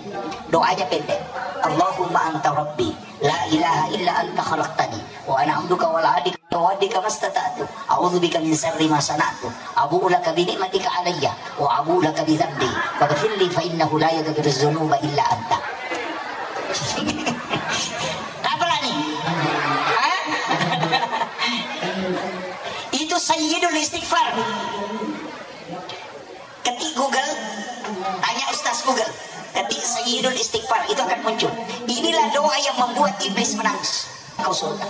Doanya pendek. Allahumma anta rabbi, la ilaha illa anta khalaqtani, wa ana abduka wa ana abduka mastata'tu. A'udzu bika min syarri ma sana'tu. Abu'u laka bi ni'matika alayya wa abu'u laka bi dzambi. Faghfirli fa innahu la yaghfiru dzunuba illa anta. Apa lagi? Hah? Itu sayyidul istighfar. Ketik Google, tanya Ustaz Google. Ketik Sayyidul Istighfar, itu akan muncul. Inilah doa yang membuat iblis menangis. Kau surga.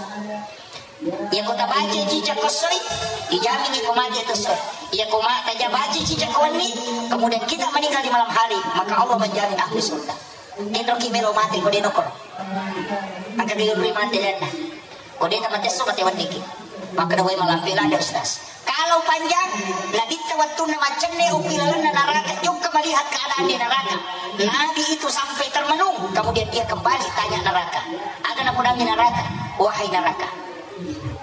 Iya ko tabaca cicak kosoi, dijamin iko mati itu soi. Iya ko ma taja baca cicak koni, kemudian kita meninggal di malam hari, maka Allah menjamin ahli surga. Kenroki melo mati ko denokor. Angka dulu mati lena. Ko de tamate so mate wenniki. Makkeda, "Woi, malampe lada, Ustaz." Kalau panjang, Nabitta wettunna maccenne upi lalenna neraka, jokka melihat keadaan di neraka. Nabi itu sampai termenung, kemudian dia kembali tanya neraka. Aga napodangi neraka, "Wahai neraka,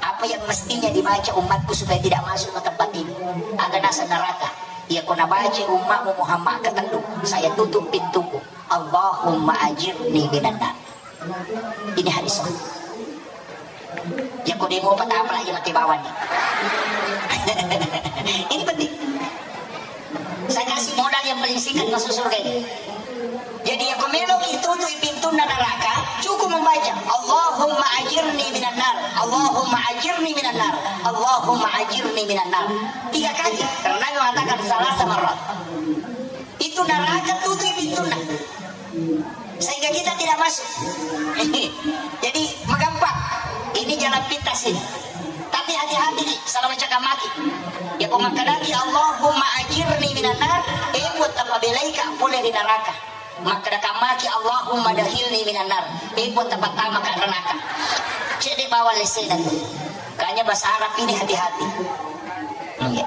apa yang mestinya dibaca umatku supaya tidak masuk ke tempat ini?" Aga nasa neraka, "Iya ko nabaca ummatmu Muhammad ketellu, saya tutup pintuku. Allahumma ajirni minan nar." Ini hadis. Ya ko demo patapala aja mati bawang nih. Ini penting. Saya kasih modal yang paling singkat masuk surga ini. Jadi ya ko melo itu tuh pintu neraka, cukup membaca Allahumma ajirni minan nar, Allahumma ajirni minan nar, Allahumma ajirni minan nar. Tiga kali. Karena Nabi mengatakan salah sama roh. Itu neraka tutup pintunna. Sehingga kita tidak masuk. Jadi, magampang. Ini jalan pintas ini. Tapi hati-hati, Ki, salah bacakan maki. Ya, ko makkadaki, "Allahumma ajirni minan nar," eh, buat apa belaika pole di neraka. Makkadaka maki, "Allahumma dakhilni minan nar," eh, buat apa tamaka neraka. Cedde bawang lesena tu. Kanya bahasa Arab ini hati-hati. Iya.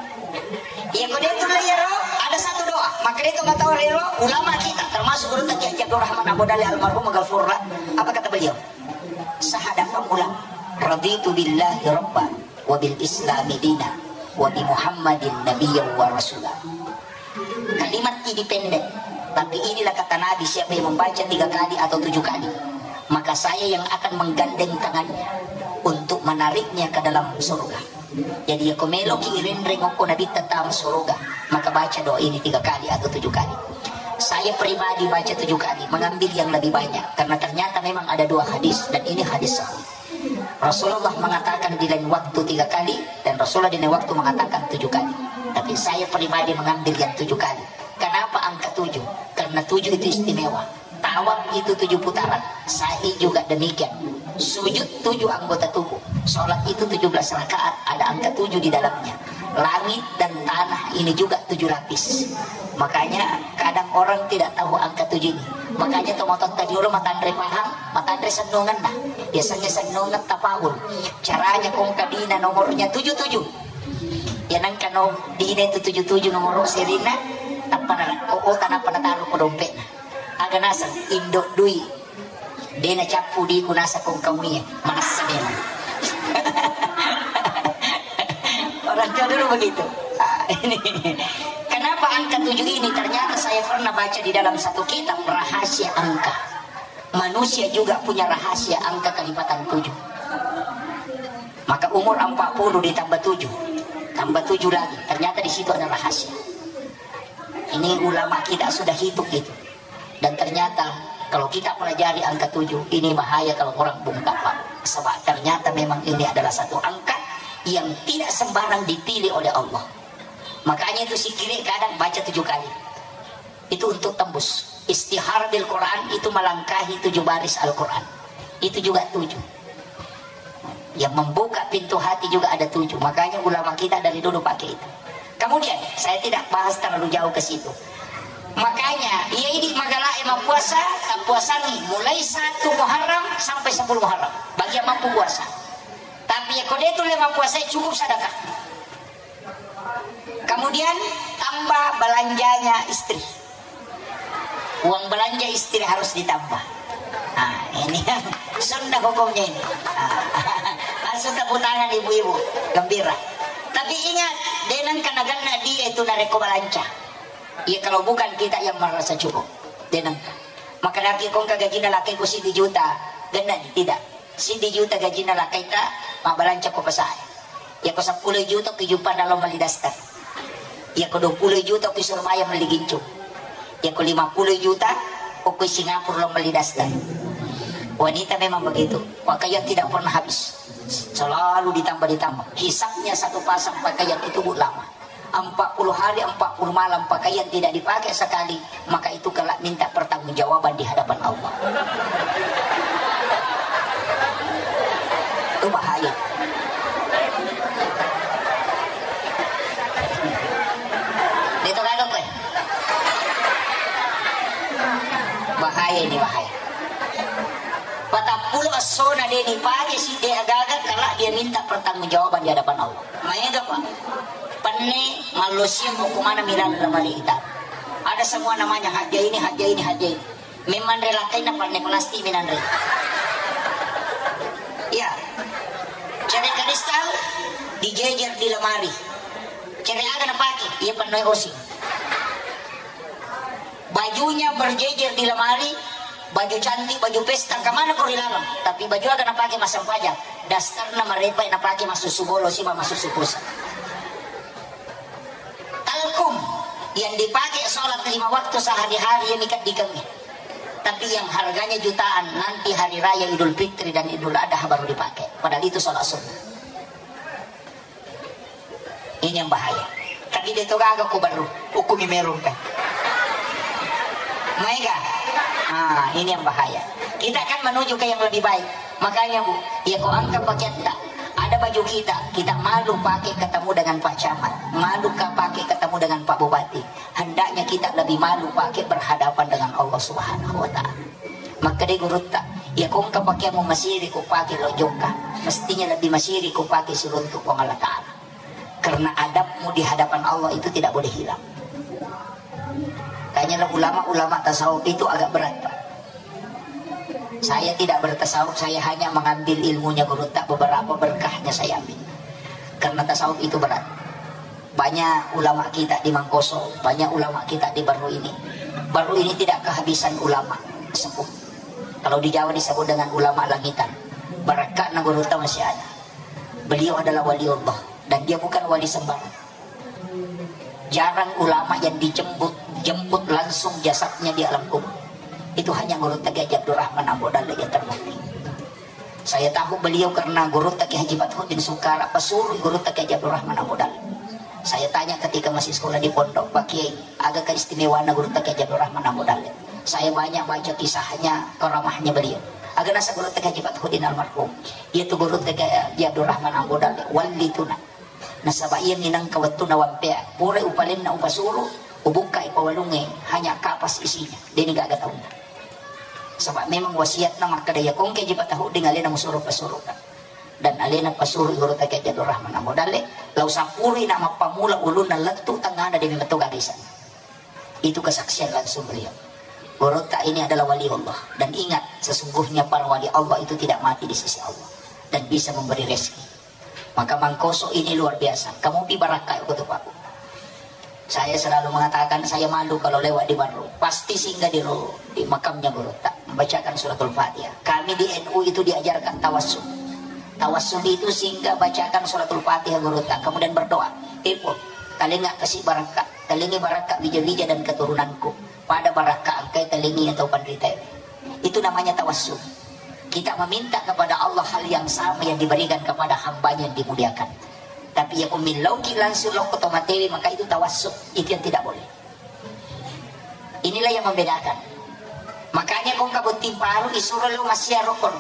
Iya, ko de' tu iyaro, ada satu doa. Maka de' tu mata orang ero, ulama kita, termasuk guru kita Kiai Abdul Rahman Abu Dali almarhum maghfurlah. Apa kata beliau? Sahada pamula, "Raditu billahi rabba, wa bil islami dina, wa bi Muhammadin nabiyya wa rasula." Kalimat ini pendek, tapi inilah kata Nabi, siapa yang membaca tiga kali atau tujuh kali, maka saya yang akan menggandeng tangannya untuk menariknya ke dalam surga. Jadi, ya, ko meloki irenreng okko Nabitta tama suruga, maka baca doa ini tiga kali atau tujuh kali. Saya pribadi baca tujuh kali, mengambil yang lebih banyak, karena ternyata memang ada dua hadis, dan ini hadis sahih. Rasulullah mengatakan di lain waktu tiga kali, dan Rasulullah di lain waktu mengatakan tujuh kali. Tapi saya pribadi mengambil yang tujuh kali. Kenapa angka tujuh? Karena tujuh itu istimewa. Tawaf itu tujuh putaran, sa'i juga demikian. Sujud tujuh anggota tubuh. Sholat itu tujuh belas rakaat, ada angka tujuh di dalamnya. Langit dan tanah ini juga tujuh lapis. Makanya kadang orang tidak tahu angka tujuh ini. Makanya to mototta jolo matanre pahang, matanre sennungenna. Biasanya sennungen tapaul. Caranya kongka dina nomornya tujuh tujuh. Ya nangka no dina itu tujuh tujuh nomor serina, tappa na, oh, oh, tanappa nataru ko dompetna. Aga naseng, indo dui. De' nacappu diku naseng kong kamu iya. Manessa memang. Orang tua dulu begitu. Ah, ini. Kenapa angka tujuh ini? Ternyata saya pernah baca di dalam satu kitab rahasia angka. Manusia juga punya rahasia angka kelipatan tujuh. Maka umur empat puluh ditambah tujuh, tambah tujuh lagi. Ternyata di situ ada rahasia. Ini ulama kita sudah hitung itu. Dan ternyata kalau kita pelajari angka tujuh, ini bahaya kalau orang bungkam, Pak. Sebab ternyata memang ini adalah satu angka yang tidak sembarang dipilih oleh Allah. Makanya itu sikiri kadang baca tujuh kali. Itu untuk tembus. Istihar bil Quran itu melangkahi tujuh baris Al-Quran. Itu juga tujuh. Yang membuka pintu hati juga ada tujuh. Makanya ulama kita dari dulu pakai itu. Kemudian, saya tidak bahas terlalu jauh ke situ. Makanya, iya idi magalae mappuasa, tappuasangi mulai satu Muharram sampai sepuluh Muharram. Bagi yang mampu puasa. Tapi ya, ko de' tu le mappuasa, cukup sedekah. Kemudian, tambah belanjanya istri. Uang belanja istri harus ditambah. Nah, ini yang sunnah hukumnya ini. Nah, langsung tepuk tangan ibu-ibu, gembira. Tapi ingat, de' nengka nagenna di itu narekko balanca. Ya, kalau bukan kita yang merasa cukup, de' nengka. Maka laki kongka gajina laki ku sidi juta, genna di, tidak. Sidi juta gajinna lakkaita, mabbalanca ko pasae. Yako seppulo juta ki juppanna lao melli daster. Yako dua puluh juta ki surabaya melli gincu. Yako lima puluh juta, okko Singapura lao melli daster. Wanita memang begitu. Pakaian tidak pernah habis. Selalu ditambah-ditambah. Hisabnya satu pasang pakaian itu, Bu, lama. Empat puluh hari, empat puluh malam pakaian tidak dipakai sekali, maka itu kelak minta pertanggungjawaban di hadapan Allah. Itu bahaya. Itu kalau kue. Bahaya ini, bahaya. Patappulo essona de' dipake sidde' agaga, kelak dia minta pertanggungjawaban di hadapan Allah. Maega, Pak. Penne mallosiang hukumana milala lemari ita. Ada semua namanya, hajja ini, hajja ini, hajja ini. Memang relakaina penne plastik minanre. Iya. Cere kristal dijejer di lemari. Cere aga napake? Iya, penne osing. Bajunya berjejer di lemari, baju cantik, baju pesta, kemana kau dilarang? Tapi baju aga napake massempajang? Dasterna marepa napake massusu bolo siba massusu pulsa. Talkum yang dipakai sholat lima waktu sehari-hari yang dikedikannya. Tapi yang harganya jutaan nanti hari raya Idul Fitri dan Idul Adha baru dipakai. Padahal itu sholat sunnah. Ini yang bahaya. Tapi de' to gaga ko baru, hukumi merong kan. Maega? Ah, ini yang bahaya. Kita kan menuju ke yang lebih baik. Makanya, Bu, ya kok angka pakaian tak ada baju kita, kita malu pakai ketemu dengan Pak Camat, malu ka pakai ketemu dengan Pak Bupati. Hendaknya kita lebih malu pakai berhadapan dengan Allah Subhanahu wa Ta'ala. Makkeda gurutta, ya kongka pakeammu masiri ko pake lo jokka, mestinya lebih masiri ko pake siruntu Puang Allah Ta'ala. Karena adabmu di hadapan Allah itu tidak boleh hilang. Kayaknya ulama-ulama tasawuf itu agak berat, Pak. Saya tidak bertasawuf, saya hanya mengambil ilmunya gurutta, beberapa berkahnya saya ambil. Karena tasawuf itu berat. Banyak ulama kita di Mangkoso, banyak ulama kita di Baru ini. Baru ini tidak kehabisan ulama sepuh. Kalau di Jawa disebut dengan ulama langitan. Barakka na gurutta masih ada. Beliau adalah wali Allah dan dia bukan wali sembarang. Jarang ulama yang dijemput jemput langsung jasadnya di alam kubur. Itu hanya gurutta Kiai Abdurrahman Ambo Dalle yang terbukti. Saya tahu beliau karena gurutta Kiai Haji Fathuddin Sukara, pesuruh gurutta Kiai Abdurrahman Ambo Dalle. Saya tanya ketika masih sekolah di pondok, "Pak Kiai, aga keistimewaanna gurutta Kiai Abdurrahman Ambo Dalle?" Saya banyak baca kisahnya, karamahnya beliau. Aga nasa gurutta Kiai Haji Fathuddin almarhum. Iya tu gurutta Kiai Abdurrahman Ambo Dalle, wali tuna. Nasaba iya minangka wettunna wampea, pura upalenna upasuru, ubukkai pawalungnge, hanya kapas isinya, deni gaga taunna. Saba memang wasiatna makkeda, iya kongke Haji Fathuddin alena musuru pasuruka. Dan alena pasuru gurutta Kiai Abdurrahman Ambo Dalle, lao sapurui na mappamula ulunna lettu tengngana demi metto gaga iseng. Itu kesaksian langsung beliau. Gurutta ini adalah wali Allah. Dan ingat, sesungguhnya para wali Allah itu tidak mati di sisi Allah dan bisa memberi rezeki. Maka Mangkoso ini luar biasa. Kamu pi barakka ko tu, Pak. Saya selalu mengatakan, saya malu kalau lewat di Barru. Pasti singgah di ro-, di makamnya gurutta. Membacakan suratul Fatihah. Kami di N U itu diajarkan tawassul. Tawassul itu singgah bacakan suratul Fatihah gurutta. Kemudian berdoa. Ibu, talengnga kasi barakka. Talengngi barakka wija-wija dan keturunanku. Pada barakka engkai talengngi atau panritae. Itu namanya tawassul. Kita meminta kepada Allah hal yang sama yang diberikan kepada hambanya yang dimuliakan. Tapi ya kumillauki langsung lokko tomatewe, maka itu tawassul. Itu yang tidak boleh. Inilah yang membedakan. Makanya kongka botting paru isuro lo masia rokon.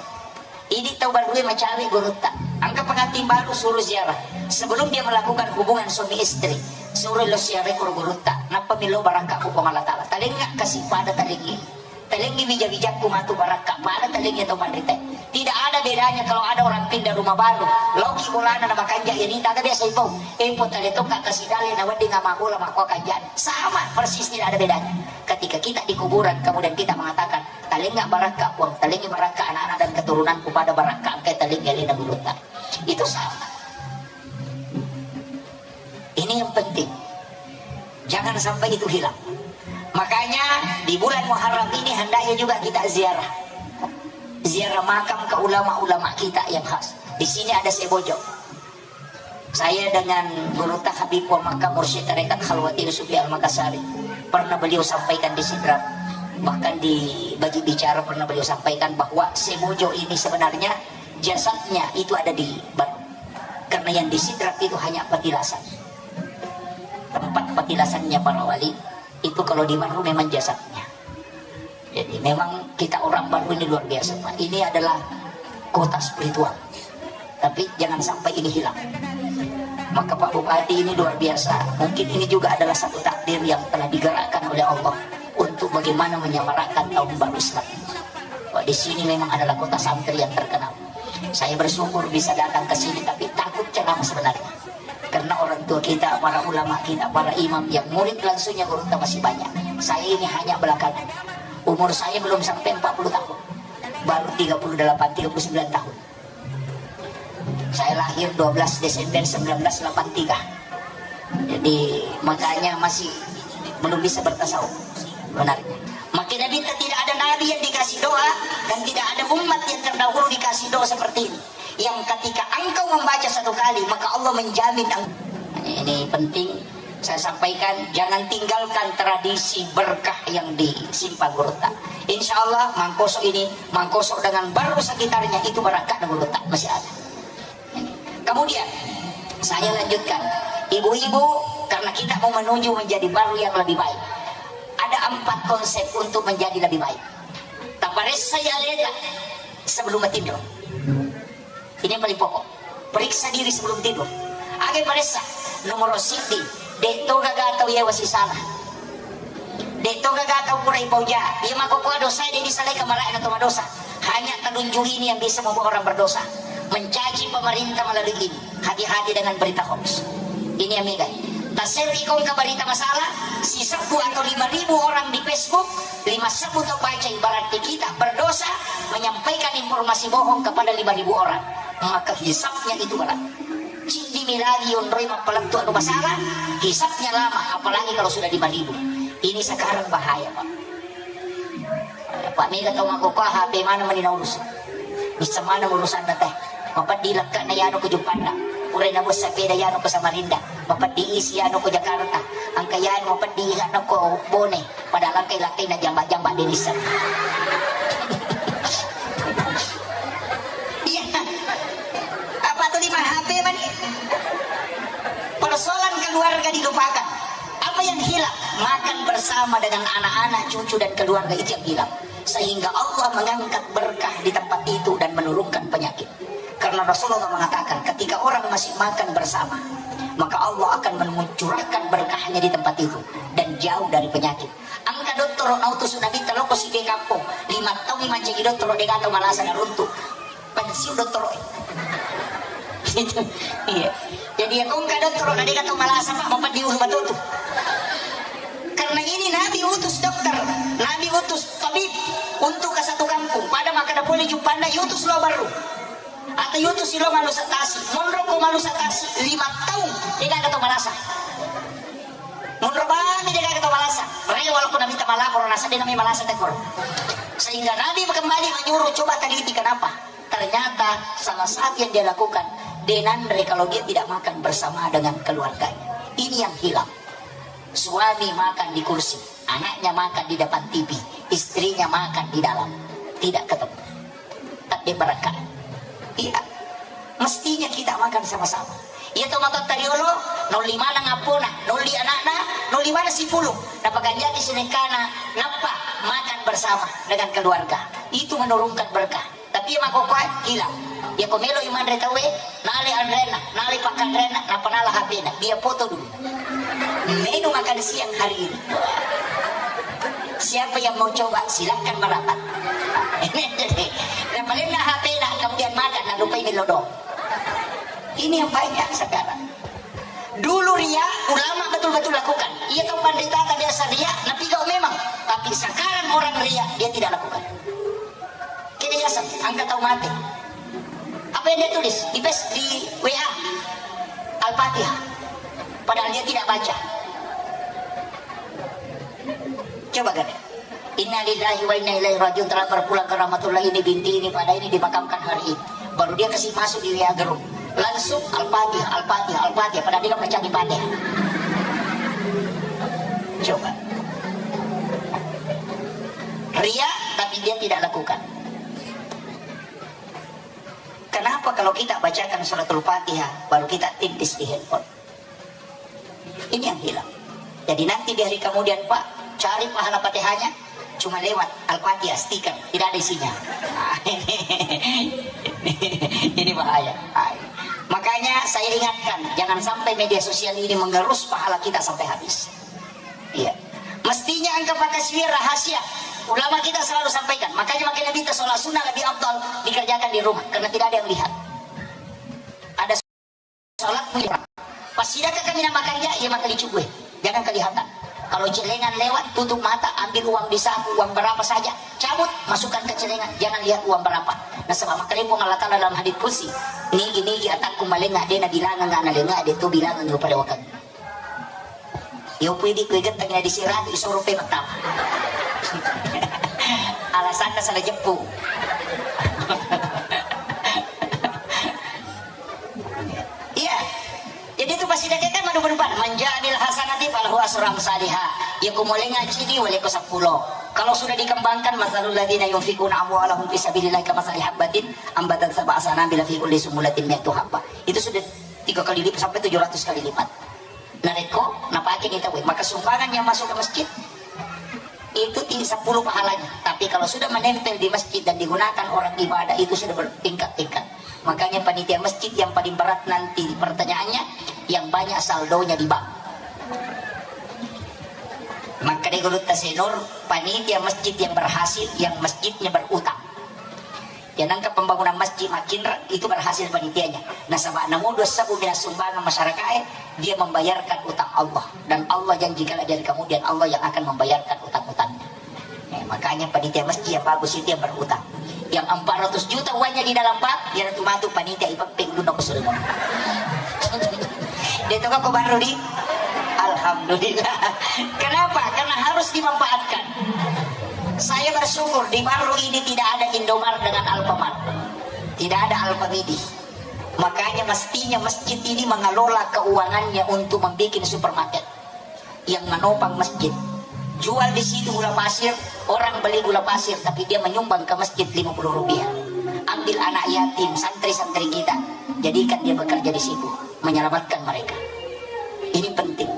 Idi tau barue macawe gurutta. Angka pengantin baru suruh ziarah. Sebelum dia melakukan hubungan suami istri, suruh lo ziarah ko gurutta. Nappa milo barakka ku Puang Allah Ta'ala. Talengnga kasi pada talengngi. Talengngi wija-wijakku matu barakka pada talengngi tau panrita. Tidak ada bedanya kalau ada orang pindah rumah baru. Loki bolana na makanja ini tak biasa ipau. Empo tale tokka kasi dale na wedding ama bola makko kanjana. Sama persis, tidak ada bedanya. Ketika kita di kuburan kemudian kita mengatakan, "Talengnga barakka Puang, talengngi barakka anak-anak dan keturunanku pada barakka engkai talengngi alena gurutta." Itu sama. Ini yang penting. Jangan sampai itu hilang. Makanya di bulan Muharram ini hendaknya juga kita ziarah. Ziarah makam ke ulama-ulama kita yang khas. Di sini ada Sebojo. Saya dengan Gurutta Habib wa Makkah, Mursyid Tarekat Khalwati Sufi Al-Makassari, pernah beliau sampaikan di Sidrap, bahkan di bagi bicara pernah beliau sampaikan bahwa Sebojo ini sebenarnya jasadnya itu ada di Batu. Karena yang di Sidrap itu hanya petilasan. Tempat petilasannya para wali itu kalau di Batu memang jasadnya. Jadi memang kita orang Batu ini luar biasa, Pak. Ini adalah kota spiritual. Tapi jangan sampai ini hilang. Maka Pak Bupati ini luar biasa. Mungkin ini juga adalah satu takdir yang telah digerakkan oleh Allah untuk bagaimana menyemarakkan tahun baru Islam. Pak, di sini memang adalah kota santri yang terkenal. Saya bersyukur bisa datang ke sini, tapi takut ceramah sebenarnya. Karena orang tua kita, para ulama kita, para imam yang murid langsungnya gurutta masih banyak. Saya ini hanya belakangan. Umur saya belum sampai empat puluh tahun. Baru tiga puluh delapan, tiga puluh sembilan tahun. Saya lahir dua belas Desember sembilan belas delapan tiga. Jadi, makanya masih belum bisa bertasawuf. Benar. Makanya kita tidak ada nabi yang dikasih doa dan tidak ada umat yang terdahulu dikasih doa seperti ini. Yang ketika engkau membaca satu kali, maka Allah menjamin eng-, ini penting saya sampaikan, jangan tinggalkan tradisi berkah yang disimpan gurutta. Insya Allah, Mangkoso ini, Mangkoso dengan Batu sekitarnya itu berkah gurutta masih ada. Kemudian, saya lanjutkan. Ibu-ibu, karena kita mau menuju menjadi Batu yang lebih baik. Ada empat konsep untuk menjadi lebih baik. Taparessai aleta sebelum matinro. Ini yang paling pokok. Periksa diri sebelum tidur. Aga paressa? Nomor siddi, de' to gaga tau yewa sisala. De' to gaga tau pura ipauja. Iya makkokkoe dosa de' disalai kamara'na to madosa. Hanya telunjuk ini yang bisa membuat orang berdosa. Mencaci pemerintah melalui ini. Hati-hati dengan berita hoax. Ini yang megai. Taserri kongka berita masalah, sisebbu atau lima ribu orang di Facebook, lima sebbu tau baca, berarti kita berdosa menyampaikan informasi bohong kepada lima ribu orang. Maka hisabnya itu berat. Ciddimi lagi onroi mappalettu anu masalah, hisabnya lama, apalagi kalau sudah lima ribu. Ini sekarang bahaya, Pak. Pak, mega tau makkokkoe H P mana mani naurus. Bisa mana urusanna teh. Mapeddi lekkana yano ko Juppanda. Pura na bos sepeda yano ko Samarinda. Mapeddi isi yano ko Jakarta. Angka yano mapeddi yano ko Bone. Padahal angka lakkai na jamba-jamba de' nisseng. Iya. Apa tu lima H P mani? Persoalan keluarga dilupakan. Apa yang hilang? Makan bersama dengan anak-anak, cucu, dan keluarga itu yang hilang. Sehingga Allah mengangkat berkah di tempat itu dan menurunkan penyakit. Karena Rasulullah mengatakan, ketika orang masih makan bersama, maka Allah akan mencurahkan berkahnya di tempat itu dan jauh dari penyakit. Engka dottoro nautus Nabitta loko sike kampong, lima taung mancaji dottoro, de' gaga tau malasa naruntu. Pensiun dottoro. Gitu. Iya. Jadi ya kongka dottoro na de' gaga tau malasa, Pak, mapeddi ulu batu tu. Karena ini Nabi utus dokter, Nabi utus tabib untuk ke satu kampung. Pada maka ada boleh Juppanda, yutus lo baru. Atau yutus lo malu satasi. Monro ko malu satasi, lima taung, de' gaga tau malasa. Monro bami de' gaga tau malasa. Rewa lo ko Nabitta malapor, nasa de' nami malasa tekor. Sehingga Nabi kembali menyuruh, coba teliti kenapa. Ternyata salah satu yang dia lakukan, de' nanre kalau dia tidak makan bersama dengan keluarganya. Ini yang hilang. Suami makan di kursi, anaknya makan di depan T V, istrinya makan di dalam. Tidak ketemu. Tak diberkah. Iya. Mestinya kita makan sama-sama. Iya to, matotta riolo, naolli maneng appona, naolli anakna, naolli maneng sipulung. Napakanjaki sunengkana, nappa makan bersama dengan keluarga. Itu menurunkan berkah. Tapi iya makkokkoe, hilang. Iya ko melo i manre tauwe, nale anrenna, nale pakkanrenna, nappa nala H P-na. Dia foto dulu. Menu makan siang hari ini. Siapa yang mau coba, silakan merapat. Napalenna H P-na, kemudian makan, nalupai melo doang. Ini yang banyak sekarang. Dulu ria, ulama betul-betul lakukan. Iya tau panrita biasa ria, napigau memang. Tapi sekarang orang ria, dia tidak lakukan. Kini biasa, angka tau mate. Apa yang dia tulis? Di pes, di W A. Al-Fatihah. Padahal dia tidak baca. Coba kan? Innalillahi wa inna ilaihi rajiun, telah berpulang ke rahmatullah, ini binti ini, pada ini dimakamkan hari ini. Baru dia kasih masuk di W A group. Langsung Al-Fatihah, Al-Fatihah, Al-Fatihah. Padahal dia baca di Fatihah. Coba. Ria, tapi dia tidak lakukan. Kenapa kalau kita bacakan suratul Fatihah, baru kita tintis di handphone? Ini yang hilang. Jadi nanti di hari kemudian, Pak, cari pahala Fatihahnya, cuma lewat Al-Fatihah, stiker, tidak ada isinya. Nah, ini, ini bahaya. Nah, makanya saya ingatkan, jangan sampai media sosial ini mengerus pahala kita sampai habis. Iya. Mestinya engka pakasiwi rahasia. Ulama kita selalu sampaikan. Makanya, makanya kita sholat sunnah lebih afdal dikerjakan di rumah karena tidak ada yang lihat. Ada sholat, pas sidaka kami namakan, ya, ya, maka dicugue. Jangan kelihatan. Kalau celengan lewat, tutup mata, ambil uang di saku, uang berapa saja, cabut, masukkan ke celengan, jangan lihat uang berapa. Nasaba makkalebong Allah Ta'ala dalam hadits qudsi, nigi-nigi atakku malenga, de nabilangang ana lenga, de to bilangang pada wakang. Yo pui di kue genteng na disiratu, isoro pe metau. Alasanna salah jeppu. Iya. Jadi itu pasti dia kan madu-madu pan. Manja'amil hasanati falahu asru amsaliha. Ya kumolenga cidi wale ko sepuluh. Kalau sudah dikembangkan, masalul ladina yunfikuna amwalahum fi sabilillah kama habbatin ambatat sab'a sanabila fi kulli sumbulatin mi'atu habba. Itu sudah tiga kali lipat sampai tujuh ratus kali lipat. Narekko napake ni tauwe, maka sumbangan yang masuk ke masjid Itu ti-, sepuluh pahalanya. Tapi kalau sudah menempel di masjid dan digunakan orang ibadah, itu sudah bertingkat-tingkat. Makanya panitia masjid yang paling berat nanti pertanyaannya, yang banyak saldonya di bank. Maka di Gurutta Senur, panitia masjid yang berhasil, yang masjidnya berutang. Ya, nangka pembangunan masjid makinra itu berhasil panitianya. Nasaba namu dua sabu mina sumbangan masyarakat, eh, dia membayarkan utang Allah. Dan Allah janji kalau dari kemudian Allah yang akan membayarkan utang-utangnya. Eh, makanya panitia masjid yang bagus itu yang berutang. Yang empat ratus juta uangnya di dalam bank, dia tu matu panitia ipapping dulu ke Sulaiman. Dia tu kok baru di Alhamdulillah. Kenapa? Karena harus dimanfaatkan. Saya bersyukur di Barru ini tidak ada Indomar dengan Alfamart. Tidak ada Alfamidi. Makanya mestinya masjid ini mengelola keuangannya untuk membuat supermarket yang menopang masjid. Jual di situ gula pasir, orang beli gula pasir, tapi dia menyumbang ke masjid lima puluh rupiah. Ambil anak yatim, santri-santri kita, jadikan dia bekerja di situ, menyelamatkan mereka. Ini penting.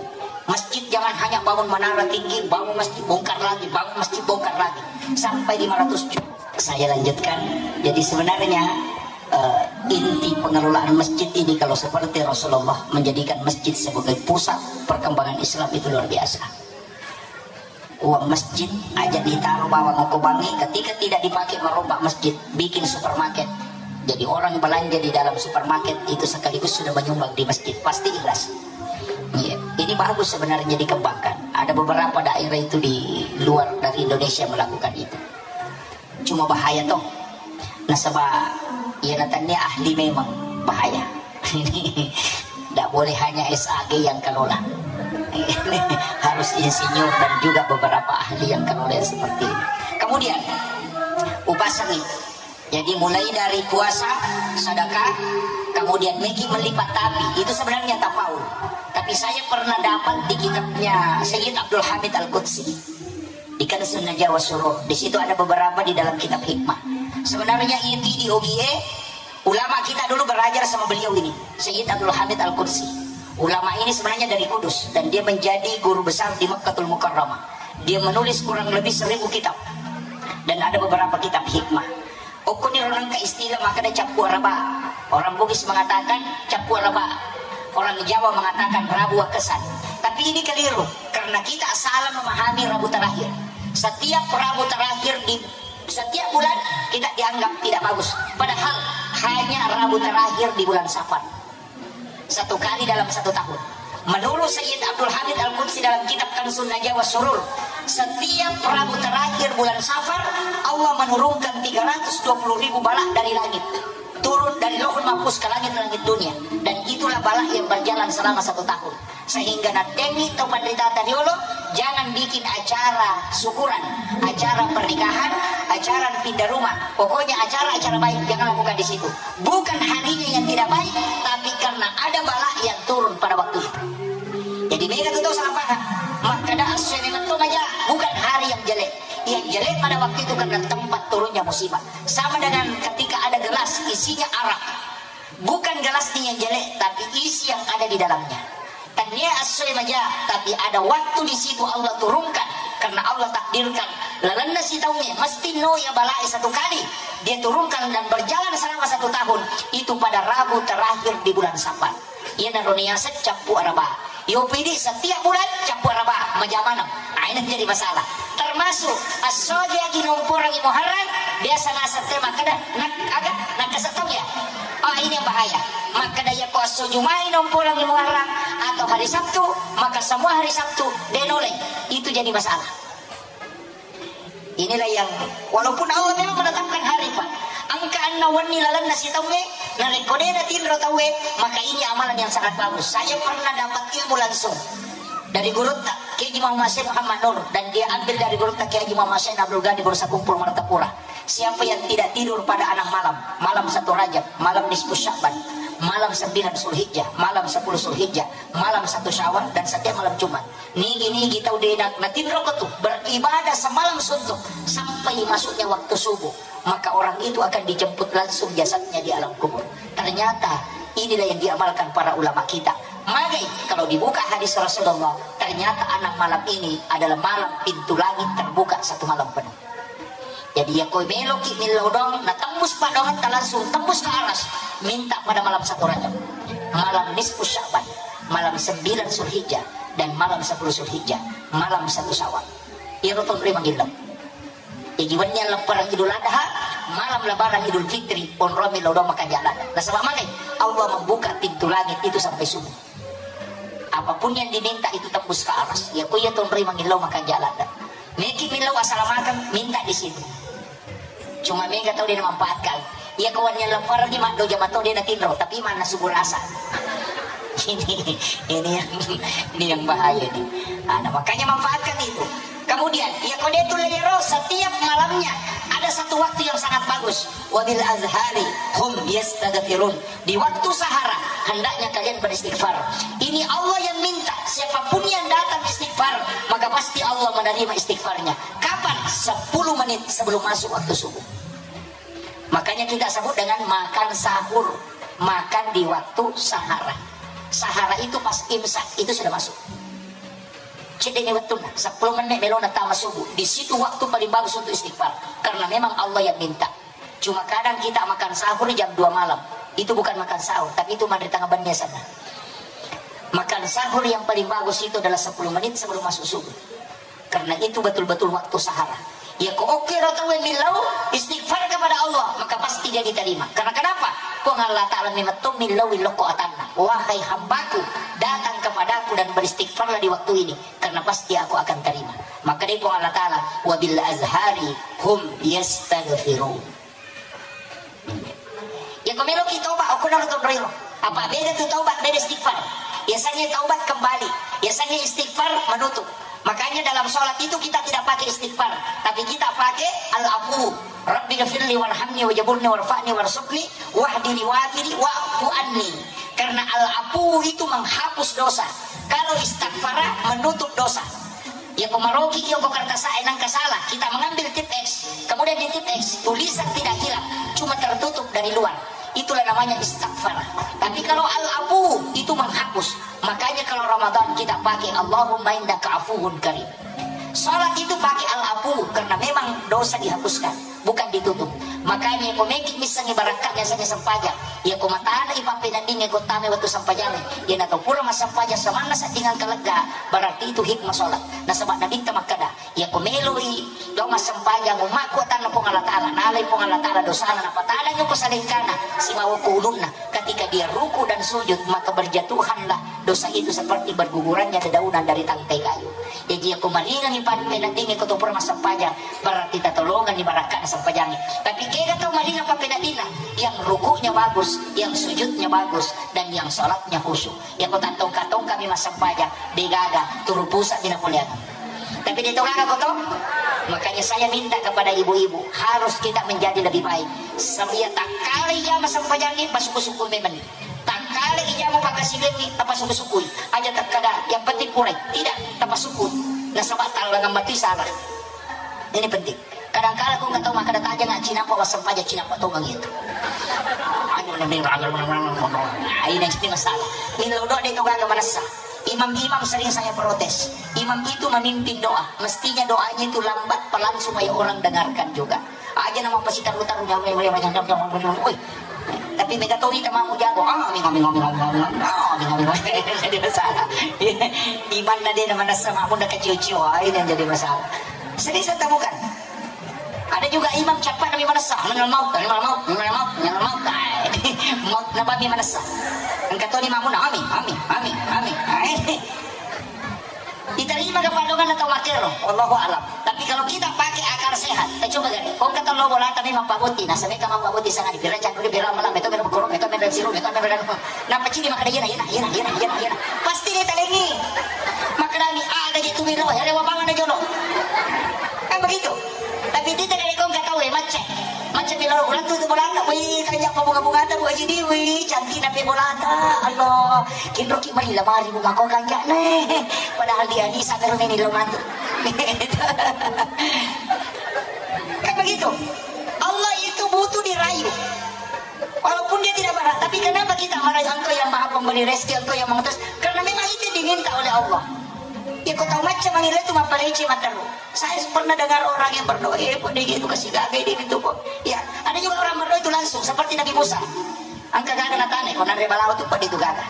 Masjid jangan hanya bangun menara tinggi, bangun masjid bongkar lagi, bangun masjid bongkar lagi. Sampai lima ratus juta. Saya lanjutkan. Jadi sebenarnya, eh, inti pengelolaan masjid ini kalau seperti Rasulullah menjadikan masjid sebagai pusat perkembangan Islam itu luar biasa. Uang masjid aja ditaruh bawang ko bangi, ketika tidak dipakai merombak masjid, bikin supermarket. Jadi orang belanja di dalam supermarket itu sekaligus sudah menyumbang di masjid, pasti ikhlas. Iya, ini bagus sebenarnya dikembangkan. Ada beberapa daerah itu di luar dari Indonesia melakukan itu. Cuma bahaya toh. Nasaba iya natannia ahli memang bahaya. Ini tidak boleh hanya S A G yang kelola. Harus insinyur dan juga beberapa ahli yang kelola yang seperti ini. Kemudian upasangi. Jadi mulai dari puasa, sedekah, kemudian megi melipat tapi itu sebenarnya tafaul. Tapi saya pernah dapat di kitabnya Sayyid Abdul Hamid Al-Qudsi. Di Kanzun Najah was Surur. Di situ ada beberapa di dalam kitab hikmah. Sebenarnya itu di O G A, ulama kita dulu belajar sama beliau ini, Sayyid Abdul Hamid Al-Qudsi. Ulama ini sebenarnya dari Kudus dan dia menjadi guru besar di Makkatul Mukarramah. Dia menulis kurang lebih seribu kitab dan ada beberapa kitab hikmah. Okkoniro nengka istilah makkeda cappu araba. Orang Bugis mengatakan cappu araba. Orang Jawa mengatakan Rabu Wakkesan. Tapi ini keliru karena kita salah memahami Rabu terakhir. Setiap Rabu terakhir di setiap bulan kita dianggap tidak bagus. Padahal hanya Rabu terakhir di bulan Safar. Satu kali dalam satu tahun. Menurut Sayyid Abdul Hamid Al-Qudsi dalam kitab Kanzun Najah was Surur, setiap Rabu terakhir bulan Safar, Allah menurunkan tiga ratus dua puluh ribu bala dari langit. Turun dari Lauhul Mahfuz ke langit-langit dunia. Dan itulah bala yang berjalan selama satu tahun. Sehingga naddemi tau panrita tariolo, jangan bikin acara syukuran, acara pernikahan, acara pindah rumah. Pokoknya acara-acara baik jangan lakukan di situ. Bukan harinya yang tidak baik, tapi karena ada bala yang turun pada waktu itu. Jadi mega tu tau salah paham. Makkeda essoe memang to maja, bukan hari yang jelek. Yang jelek pada waktu itu karena tempat turunnya musibah. Sama dengan ketika ada gelas isinya arak. Bukan gelasnya yang jelek, tapi isi yang ada di dalamnya. Tania essoe maja, tapi ada waktu di situ Allah turunkan. Karena Allah takdirkan lalenna sitaungnge mesti no ya balae satu kali. Dia turunkan dan berjalan selama satu tahun. Itu pada Rabu terakhir di bulan Safar. Iyanaro niaseng cappu araba. Yo pidi setiap bulan cappu araba maja maneng. Ah, ini jadi masalah. Termasuk esso Juma'i nomporangi Muharram, biasa naseng te makkeda, nak aga, nakkasettong ya. Ah, ini yang bahaya. Makkeda ya ko esso Juma'i nomporangi Muharram atau hari Sabtu, maka semua hari Sabtu denoleng. Itu jadi masalah. Inilah yang, walaupun Allah memang menetapkan hari, Pak. Engka anna wenni lalenna sitaungnge, narekko de natinro tauwe, maka ini amalan yang sangat bagus. Saya pernah dapat ilmu langsung dari gurutta, Kiai Haji Muhammad Syekh Muhammad Nur, dan dia ambil dari gurutta Kiai Haji Muhammad Syekh Abdul Ghani Bursa Kumpul Martapura. Siapa yang tidak tidur pada enam malam, malam satu Rajab, malam nisfu Sya'ban, malam sembilan Zulhijjah, malam sepuluh Zulhijjah, malam satu Syawal, dan setiap malam Jumat. Nigi-nigi tau de na-, natinroko tu beribadah semalam suntuk sampai masuknya waktu subuh, maka orang itu akan dijemput langsung jasadnya di alam kubur. Ternyata inilah yang diamalkan para ulama kita. Magai kalau dibuka hadis Rasulullah, ternyata enam malam ini adalah malam pintu langit terbuka satu malam penuh. Jadi, ya, ko meloki millau doang, na tembus paddoangetta langsung tembus ke aras, minta pada malam satu Rajab, malam nisfu Sya'ban, malam sembilan Zulhijjah, dan malam sepuluh Zulhijjah, malam satu Syawal. Iyaro tonroi mangillau. Jadi, wenni leppareng Idul Adha, malam lebaran Idul Fitri, onroi millau doang makanja ladde. Nasaba magai? Allah membuka pintu langit itu sampai subuh. Apapun yang diminta itu tembus ke aras. Ya, ko iya tonroi mangillau makanja ladde. Meki millau assalamakeng, minta di situ. Cuma mega tau de namanfaatkan. Iya, ko wenni leppareng ni maddoja mato de natinro, tapi manna subuh rasa. Ini, ini yang, ini yang bahaya ini. Nah, nah, makanya manfaatkan itu. Kemudian, iya, ko de tulle iyaro, setiap malamnya ada satu waktu yang sangat bagus. Wabil azhari hum yastaghfirun. Di waktu sahara, hendaknya kalian beristighfar. Ini Allah yang minta, siapapun yang datang istighfar, maka pasti Allah menerima istighfarnya. Kapan? Sepuluh menit sebelum masuk waktu subuh. Makanya kita sebut dengan makan sahur, makan di waktu sahara. Sahara itu pas imsak, itu sudah masuk. Cedde'ni wettunna, sepuluh menit melona tama subuh. Di situ waktu paling bagus untuk istighfar. Karena memang Allah yang minta. Cuma kadang kita makan sahur jam dua malam. Itu bukan makan sahur, tapi itu manre tengah benni sana. Makan sahur yang paling bagus itu adalah sepuluh menit sebelum masuk subuh. Karena itu betul-betul waktu sahara. Ya, ko oke ro tau millau istighfar kepada Allah, maka pasti dia diterima. Karena kenapa? Puang Allah Ta'ala memang tu millau lokko atanna. Wahai hambaku, datang kepadaku dan beristighfarlah di waktu ini, karena pasti aku akan terima. Maka dia Puang Allah Ta'ala, wabil azhari hum yastaghfirun. Ya, ko meloki taubat, okko naro tonroiro. Apa beda tu taubat, beda istighfar. Yasengnge taubat kembali. Yasengnge istighfar menutup. Makanya dalam sholat itu kita tidak pakai istighfar, tapi kita pakai al-afu. Rabbi ghafirli warhamni wajaburni warfa'ni warzuqni wahdini wafini wa'fu anni. Karena al-afu itu menghapus dosa. Kalau istighfar menutup dosa. Ya, ko maroki ki okko kertas A, nangka salah, kita mengambil tip X, kemudian di tip X tulisan tidak hilang, cuma tertutup dari luar. Itulah namanya istighfar. Tapi kalau al-afu itu menghapus. Makanya kalau Ramadan kita pakai Allahumma innaka afuwun karim. Salat itu pakai al-afu karena memang dosa dihapuskan, bukan ditutup. Makanya ko meki missengngi barakka biasanya sempajang. Ya, ko matana ipappeneddingnge ko tame waktu sempajang. Ya, nato pura massempajang samanna sedding engka lega, berarti itu hikmah salat. Nasaba Nabitta makkada, ya, ko meloi lao massempajang ummakku atanna Puang Allah Ta'ala, nalai Puang Allah Ta'ala dosana, napatanangngi ko salengkana sibawa ko ulunna. Ketika dia ruku dan sujud, maka berjatuhanlah dosa itu seperti bergugurannya dedaunan dari tangkai kayu. Jadi, ya, ko maringangngi pappeneddingnge ko to pura massempajang, berarti tatolonganni barakkana sempajangnge. Tapi kega tau maringang pappeneddinna, yang rukunya bagus, yang sujudnya bagus, dan yang salatnya khusyuk. Ya, ko tattongka-tongkami massempajang, degaga, turu pusat dina poleanna. Tapi de to gaga ko to. Makanya saya minta kepada ibu-ibu, harus kita menjadi lebih baik. Sebia takkala iya massempajang ni, pasuku-suku memang. Takkala iya mau pakai silengi, tapasuku-sukui. Aja takkada, yang penting purai. Tidak, tapasuku. Nasaba tallangang mati salah. Ini penting. Kadangkala ko nggak tahu makkada tajang, cinapa wassempajang, cinapa tongeng itu. Ayo, ini jadi masalah. Ini lo dok de to gaga manessa. Imam-imam sering saya protes. Imam itu memimpin doa. Mestinya doanya itu lambat, pelan supaya orang dengarkan juga. Aja nama pasti taruh-taruh nyawa, nyawa, nyawa, nyawa, nyawa, nyawa. Woi. Tapi mega tori tamamu jago. Ah, mingo, mingo, mingo, mingo, mingo. Ah, mingo, mingo. Jadi masalah. Iman na de na manessa mamun da kecil-kecil. Ah, ini yang jadi masalah. Sering saya temukan. Ada juga imam cepat nabi manessa. Minal maut, minal maut, minal maut, minal maut. Ah, maut na babi manessa. Engka toni mamun. Amin, amin, amin, amin. Ah, Diterima ke padongan atau makero, wallahu alam. Tapi kalau kita pakai akal sehat, kita coba gare. Kau kata lo bolata memang Pak Boti, nah sampai kamu Pak Boti sangat dipira cakuri pira malam itu, pira berkurung itu, pira siru itu, pira. Nah, pecini maka dia, iya, iya, iya, iya, iya. Pasti dia talengi. Maka dami ada gitu bilo, ya lewat bawah ada jono. Kan begitu. Tapi dia tidak ada kau nggak tahu ya, macet. Macet bilo, ulang tuh itu bolata, wih, tanya apa bunga-bunga tuh, Bu Haji di, wih, cantik napi bolata, Allah. Kinroki mari lamari bu mako kanjak ne. Padahal dia ni sabar meni lo mantu. Kan begitu. Allah itu butuh dirayu. Walaupun dia tidak marah, tapi kenapa kita marah? Engkau yang maha pemberi rezeki, engkau yang mengutus. Karena memang itu diminta oleh Allah. Iya, ko tau macca mangilla itu mappalecce matteru. Saya pernah dengar orang yang berdoa, "Eh, kok dia gitu, kasih gaga dia gitu kok." Ya, ada juga orang berdoa itu langsung seperti Nabi Musa. Engka gaga natane, ko nanre balawo tu pedi tu gaga.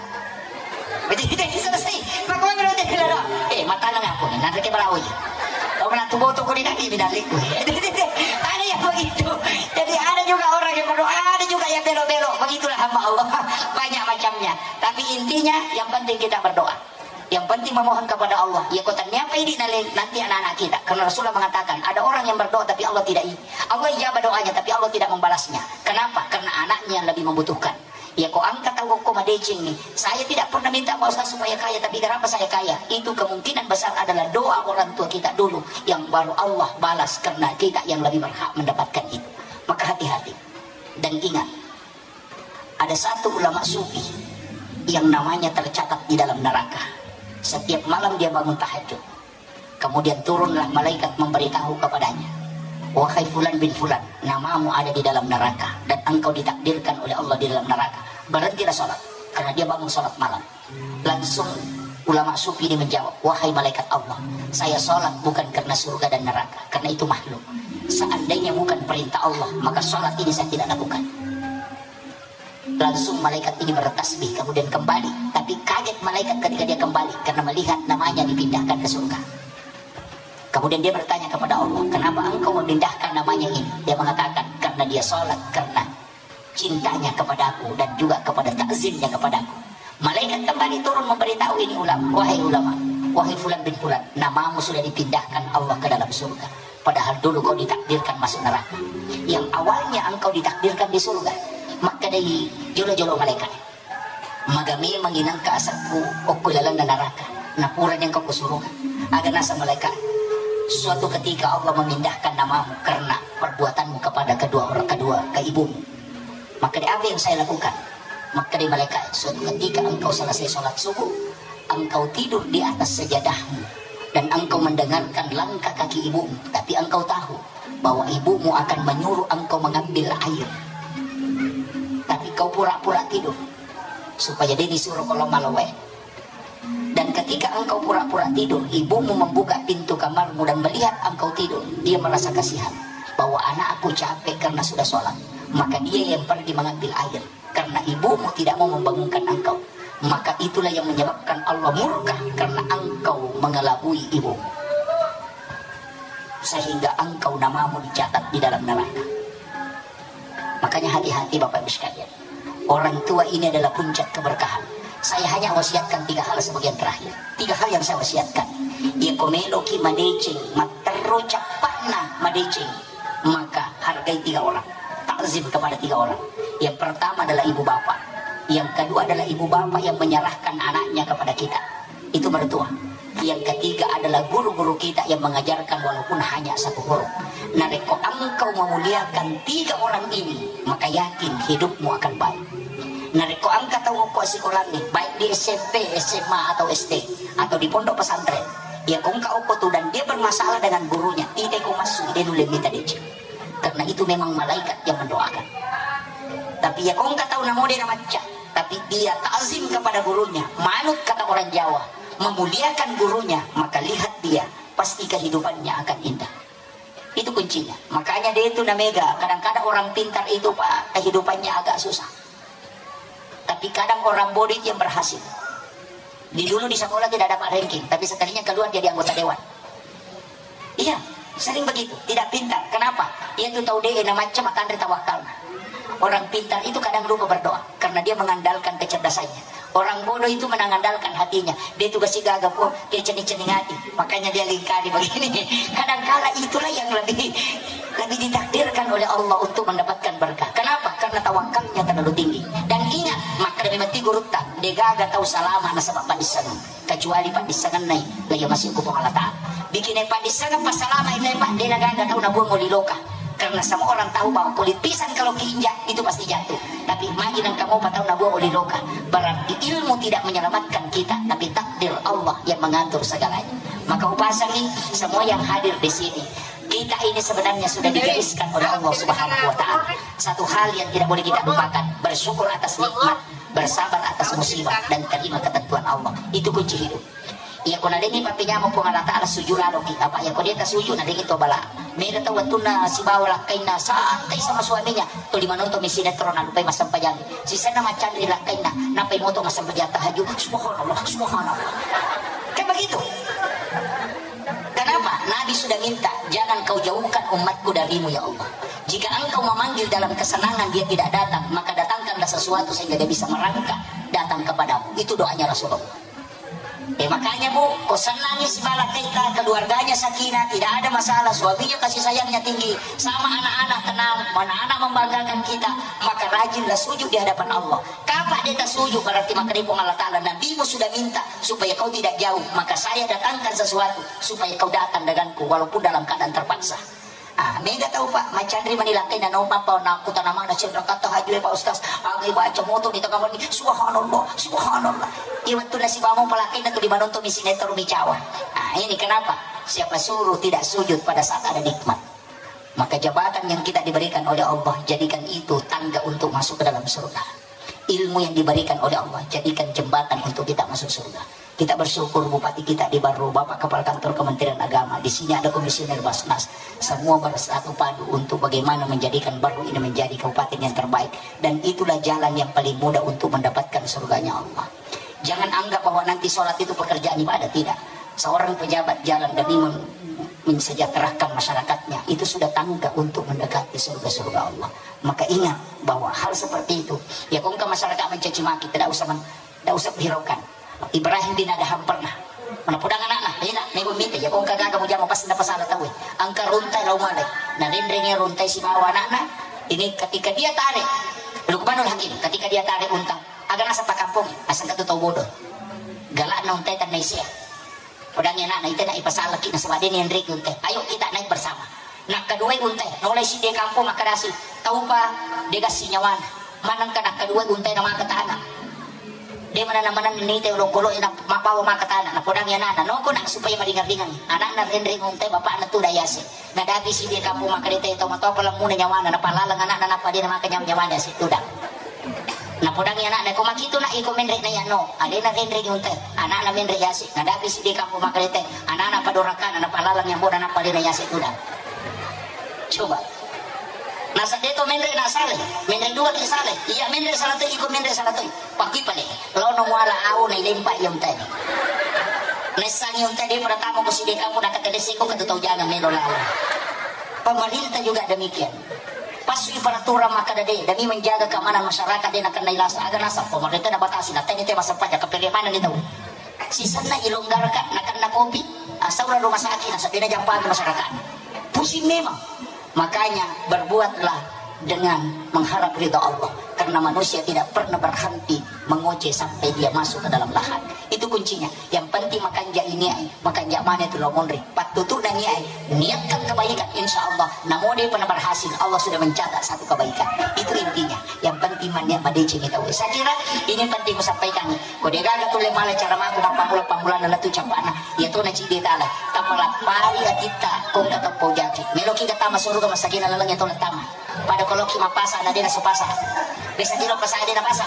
Jadi, jadi selesai. Maka orang berdoa dia bilang, "Eh, matana ngaku nih, nanre ke balawo ya." Kau menantu boto kau di kaki bidaliku. Ada yang begitu. Jadi ada juga orang yang berdoa, ada juga yang belok-belok. Begitulah hamba Allah. Banyak macamnya. Tapi intinya yang penting kita berdoa. Yang penting memohon kepada Allah. Ya, kota niapa ini nale-, nanti anak-anak kita. Karena Rasulullah mengatakan, ada orang yang berdoa tapi Allah tidak i-, Allah ijabah doanya tapi Allah tidak membalasnya. Kenapa? Karena anaknya yang lebih membutuhkan. Ya, ko engka tau ko madeceng nih. Saya tidak pernah minta Pak Ustaz supaya kaya, tapi kenapa saya kaya? Itu kemungkinan besar adalah doa orang tua kita dulu yang baru Allah balas karena kita yang lebih berhak mendapatkan itu. Maka hati-hati. Dan ingat, ada satu ulama sufi yang namanya tercatat di dalam neraka. Setiap malam dia bangun tahajud. Kemudian turunlah malaikat memberitahu kepadanya, "Wahai fulan bin fulan, namamu ada di dalam neraka dan engkau ditakdirkan oleh Allah di dalam neraka. Berhentilah sholat," karena dia bangun sholat malam. Langsung ulama sufi ini menjawab, "Wahai malaikat Allah, saya sholat bukan karena surga dan neraka, karena itu makhluk. Seandainya bukan perintah Allah, maka sholat ini saya tidak lakukan." Langsung malaikat ini bertasbih, kemudian kembali. Tapi kaget malaikat ketika dia kembali, karena melihat namanya dipindahkan ke surga. Kemudian dia bertanya kepada Allah, "Kenapa engkau memindahkan namanya ini?" Dia mengatakan, "Karena dia sholat, karena cintanya kepadaku dan juga kepada takzimnya kepadaku." Malaikat kembali turun memberitahu ini ulama, "Wahai ulama, wahai fulan bin fulan, namamu sudah dipindahkan Allah ke dalam surga. Padahal dulu kau ditakdirkan masuk neraka. Yang awalnya engkau ditakdirkan di surga." Maka dari jolo-jolo malaikat, "Maga memang inangka asakku okko lalenna neraka, napurani engkau ku surga." Aga naseng malaikat, "Suatu ketika Allah memindahkan namamu karena perbuatanmu kepada kedua orang, kedua ke ibumu." Maka dari apa yang saya lakukan? Maka dari malaikat, "Suatu ketika engkau selesai sholat subuh, engkau tidur di atas sejadahmu dan engkau mendengarkan langkah kaki ibumu, tapi engkau tahu bahwa ibumu akan menyuruh engkau mengambil air. Tapi kau pura-pura tidur supaya dia disuruh kalau malu wae. Dan ketika engkau pura-pura tidur, ibumu membuka pintu kamarmu dan melihat engkau tidur, dia merasa kasihan bahwa anakku capek karena sudah sholat, maka dia yang pergi mengambil air. Karena ibumu tidak mau membangunkan engkau, maka itulah yang menyebabkan Allah murka karena engkau mengelabui ibumu, sehingga engkau namamu dicatat di dalam neraka." Makanya hati-hati Bapak Ibu sekalian. Orang tua ini adalah puncak keberkahan. Saya hanya wasiatkan tiga hal sebagian terakhir. Tiga hal yang saya wasiatkan. Iya, ko meloki madeceng, matterru cappa'na madeceng, maka hargai tiga orang. Takzim kepada tiga orang. Yang pertama adalah ibu bapak. Yang kedua adalah ibu bapak yang menyerahkan anaknya kepada kita. Itu mertua. Yang ketiga adalah guru-guru kita yang mengajarkan walaupun hanya satu huruf. Narekko engkau memuliakan tiga orang ini, maka yakin hidupmu akan baik. Narekko engka tau okko sikolangnge, baik di S M P, S M A, atau S D, atau di pondok pesantren, iya ko engka okko tu dan dia bermasalah dengan gurunya, tidak ko masuk, dia nulle mita deceng. Karena itu memang malaikat yang mendoakan. Tapi iya ko engka tau namo de namacca, tapi dia takzim kepada gurunya, manut kata orang Jawa, memuliakan gurunya, maka lihat dia, pasti kehidupannya akan indah. Itu kuncinya. Makanya dia itu namega, kadang-kadang orang pintar itu, Pak, kehidupannya agak susah. Tapi kadang orang bodoh itu yang berhasil. Di dulu di sekolah tidak dapat ranking, tapi sekalinya keluar jadi anggota dewan. Iya, sering begitu, tidak pintar. Kenapa? Iya tu tau de namacca matanre tawakkalna. Orang pintar itu kadang lupa berdoa karena dia mengandalkan kecerdasannya. Orang bodoh itu mengandalkan hatinya. Dia tugas gaga pun, dia cening-cening hati. Makanya dia lingkari begini. Kadangkala itulah yang lebih lebih ditakdirkan oleh Allah untuk mendapatkan berkah. Kenapa? Karena tawakalnya terlalu tinggi. Dan ingat, makkeda memang ti gurutta, degaga tau salama nasaba paddissengeng. Kecuali paddissengennai, laiya masih ku Puang Allah Ta'ala. Bikinai paddissengeng passalama itu, Pak, de nagaga tau nabuang oli loka. Karena semua orang tahu bahwa kulit pisang kalau keinjak itu pasti jatuh. Tapi magi nengka mopa tau nabuang oli loka, berarti ilmu tidak menyelamatkan kita, tapi takdir Allah yang mengatur segalanya. Maka upasangi semua yang hadir di sini. Kita ini sebenarnya sudah digariskan oleh Allah Subhanahu wa Ta'ala. Satu hal yang tidak boleh kita lupakan, bersyukur atas nikmat, bersabar atas musibah, dan terima ketentuan Allah. Itu kunci hidup. Iya, ko nadengi pappenyameng Puang Allah Ta'ala, sujud laloki. Apa iya, ko de tasuju, nadengi to bala. Mega tau wettunna sibawa lakkainna santai sama suaminya, tuli manonton mi sinetron, nalupai massempajang. Sisenna maccanri lakkainna, nappai moto massempajang tahajud. Subhanallah, subhanallah. Kan begitu. Kenapa? Nabi sudah minta, "Jangan kau jauhkan umatku darimu, ya Allah. Jika engkau memanggil dalam kesenangan, dia tidak datang, maka datangkanlah sesuatu sehingga dia bisa merangkak datang kepadamu." Itu doanya Rasulullah. Eh, makanya, Bu, ko senangi si bala kita, keluarganya sakinah, tidak ada masalah, suaminya kasih sayangnya tinggi, sama anak-anak tenang, anak-anak membanggakan kita, maka rajinlah sujud di hadapan Allah. Kapan dia tak sujud, berarti maka dia Allah Ta'ala, "Nabimu sudah minta supaya kau tidak jauh, maka saya datangkan sesuatu supaya kau datang denganku walaupun dalam keadaan terpaksa." Ah, mega tau, Pak, maccanri mani lakkainna, naompa pa nakku tanamanna, cendrakata hajue, Pak Ustaz. Aga ibaca moto di tengah malam, subhanallah, subhanallah. Iya, wettunna sibawa palakkainna tu di manonton mi sinetron mi cawa. Ah, ini kenapa? Siapa suruh tidak sujud pada saat ada nikmat? Maka jabatan yang kita diberikan oleh Allah, jadikan itu tangga untuk masuk ke dalam surga. Ilmu yang diberikan oleh Allah, jadikan jembatan untuk kita masuk surga. Kita bersyukur bupati kita di Barru, Bapak Kepala Kantor Kementerian Agama, di sini ada komisioner Basnas, semua bersatu padu untuk bagaimana menjadikan Barru ini menjadi kabupaten yang terbaik. Dan itulah jalan yang paling mudah untuk mendapatkan surganya Allah. Jangan anggap bahwa nanti sholat itu pekerjaan ibadah, tidak. Seorang pejabat jalan demi men- mensejahterakan masyarakatnya, itu sudah tangga untuk mendekati surga-surga Allah. Maka ingat bahwa hal seperti itu, ya, ko engka masyarakat mencaci maki, tidak usah men- tidak usah hiraukan. Ibrahim bin Adham pernah, mana podang anakna, ina, mego mite, ya, ko engka gaga mujama pasti napasala tau, eh. Engka runtai lao malai, narenrengi runtai sibawa anakna. Ini ketika dia tarik, Luqmanul Hakim, ketika dia tarik unta, aga naseng pakkampong, aseng katu tau bodoh. Galakna untai tanna isea. Podangi anakna, ite na ipasalaki nasaba de nianreki untai. Ayo kita naik bersama. Nakkaduai untai, nolai sidde kampong makkedasi, taupa de gassi nyawana. Manengka nakkaduai untai na maka tana. De manana maneng nite olokolo na mabawa maka tana. Napodangi anakna, noko nak supaya maringan-ringan. Anakna renreng untai, bapakna tu dayase. Nadapi sidde kampong makkedai tau matoa palemmu'na nyawana, napalaleng anakna nappa de namaka nyawa-, nyawana sittudang. Napodangi anakna, ko makitu nak iko menre na yano, adena renreng untai, anakna menre yase, nadapi sidde kampong makkedai te, anakna padorakana napalaleng yang boda nappa de na yase tudang. Coba. Nasadde to menre na sale, menre dua ki sale, iya menre salah to, iko menre salah to. Pakui pale, lono muala au na ilempa iya untai. Naissangi untai de pada tamo ko sidde kampong, nakatelesiko katu tau jangan melo lao. Pemerintah juga demikian. Passui peraturan makkeda de, demi menjaga keamanan masyarakat de nakennai lasa. Aga naseng pemerintah nabatasi, natenni te massempajang, kapere manenni tau. Sisenna ilonggarkan, nakenna kopi, asaura rumah sakit, nasabena jampang masyarakat. Pusing memang. Makanya berbuatlah dengan mengharap ridha Allah, karena manusia tidak pernah berhenti mengoceh sampai dia masuk ke dalam lahat. Itu kuncinya. Yang penting makanja ini ai, makanja mana itu lo monri. Pattutu dan ini ai, niatkan kebaikan, insya Allah, namo de pernah berhasil, Allah sudah mencatat satu kebaikan. Itu intinya. Yang penting mania madeceng itu. Saya kira ini penting saya sampaikan. Ko degaga tulle mala cara mako mappammula-pammulana latu campana. Iya tona cide tala. Tapalappari atitta kongka teppo jaki. Meloki gatama suruga masagena laleng iya tona tama. Pada koloki mapasa na dena supasa. Besa jiro pasa dena pasa.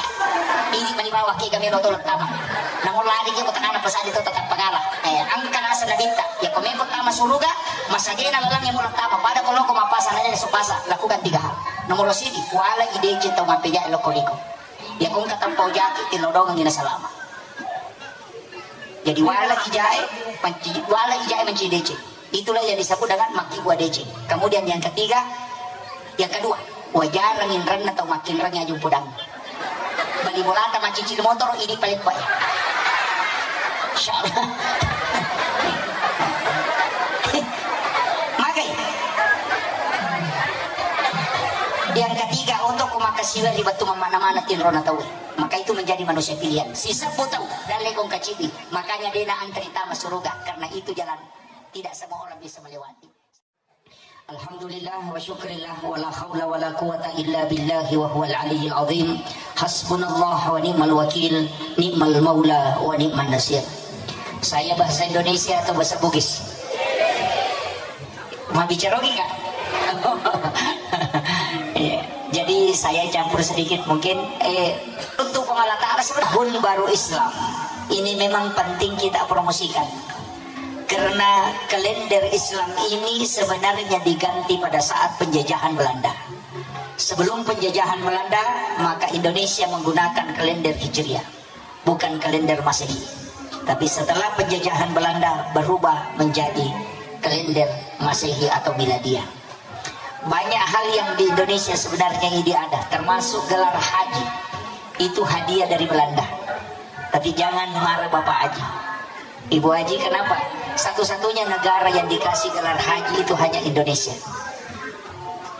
Ini mani bawa kega melo tona tama. Namun lari ke kota kana pasa itu tetap pengala. Eh, angka nasa nabitta. Ya komeko tama suruga masagena laleng iya mula tama. Pada koloko mapasa na dena supasa. Lakukan tiga hal. Nomor sidi, wala idece tau mapeja loko riko. Ya kongka tampau jaki tilodongengi na salama. Jadi wala ijae manci, wala ijae manci dece. Itulah yang disebut dengan makkibua dece. Kemudian yang ketiga, yang kedua, wajarang inranna tau makkinrang aju podang. Bali bolata macincil motor ini paling baik. Insya Allah. Magai. Yang ketiga, oto ko makasiwa ri batu mamana-mana tinrona tau. Maka itu menjadi manusia pilihan. Sisebbu tau dalle kong kacibi. Makanya dena antri tama suruga karena itu jalan tidak semua orang bisa melewati. Alhamdulillah wa syukrillah wa la haula wa la quwata illa billahi wa huwal aliyyil azim. Hasbunallah wa ni'mal wakil, ni'mal maula wa ni'man nasir. Saya bahasa Indonesia atau bahasa Bugis? Mau bicara lagi, Kak? Iya. Jadi saya campur sedikit mungkin. Eh, untuk Allah Ta'ala sebenarnya tahun baru Islam. Ini memang penting kita promosikan. Karena kalender Islam ini sebenarnya diganti pada saat penjajahan Belanda. Sebelum penjajahan Belanda, maka Indonesia menggunakan kalender Hijriah, bukan kalender Masehi. Tapi setelah penjajahan Belanda, berubah menjadi kalender Masehi atau Miladiah. Banyak hal yang di Indonesia sebenarnya ini ada, termasuk gelar haji. Itu hadiah dari Belanda. Tapi jangan marah Bapak Haji. Ibu Haji, kenapa? Satu-satunya negara yang dikasih gelar haji itu hanya Indonesia.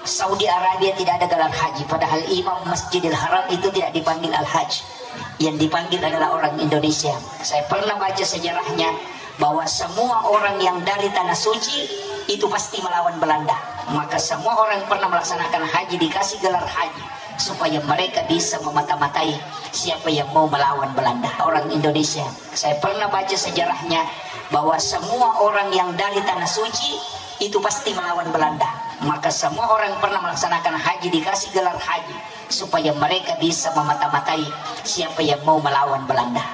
Saudi Arabia tidak ada gelar haji, padahal imam Masjidil Haram itu tidak dipanggil Al-Hajj. Yang dipanggil adalah orang Indonesia. Saya pernah baca sejarahnya, bahwa semua orang yang dari Tanah Suci itu pasti melawan Belanda. Maka semua orang yang pernah melaksanakan haji dikasih gelar haji supaya mereka bisa memata-matai siapa yang mau melawan Belanda. Orang Indonesia, saya pernah baca sejarahnya, bahwa semua orang yang dari Tanah Suci itu pasti melawan Belanda. Maka semua orang yang pernah melaksanakan haji dikasih gelar haji supaya mereka bisa memata-matai siapa yang mau melawan Belanda.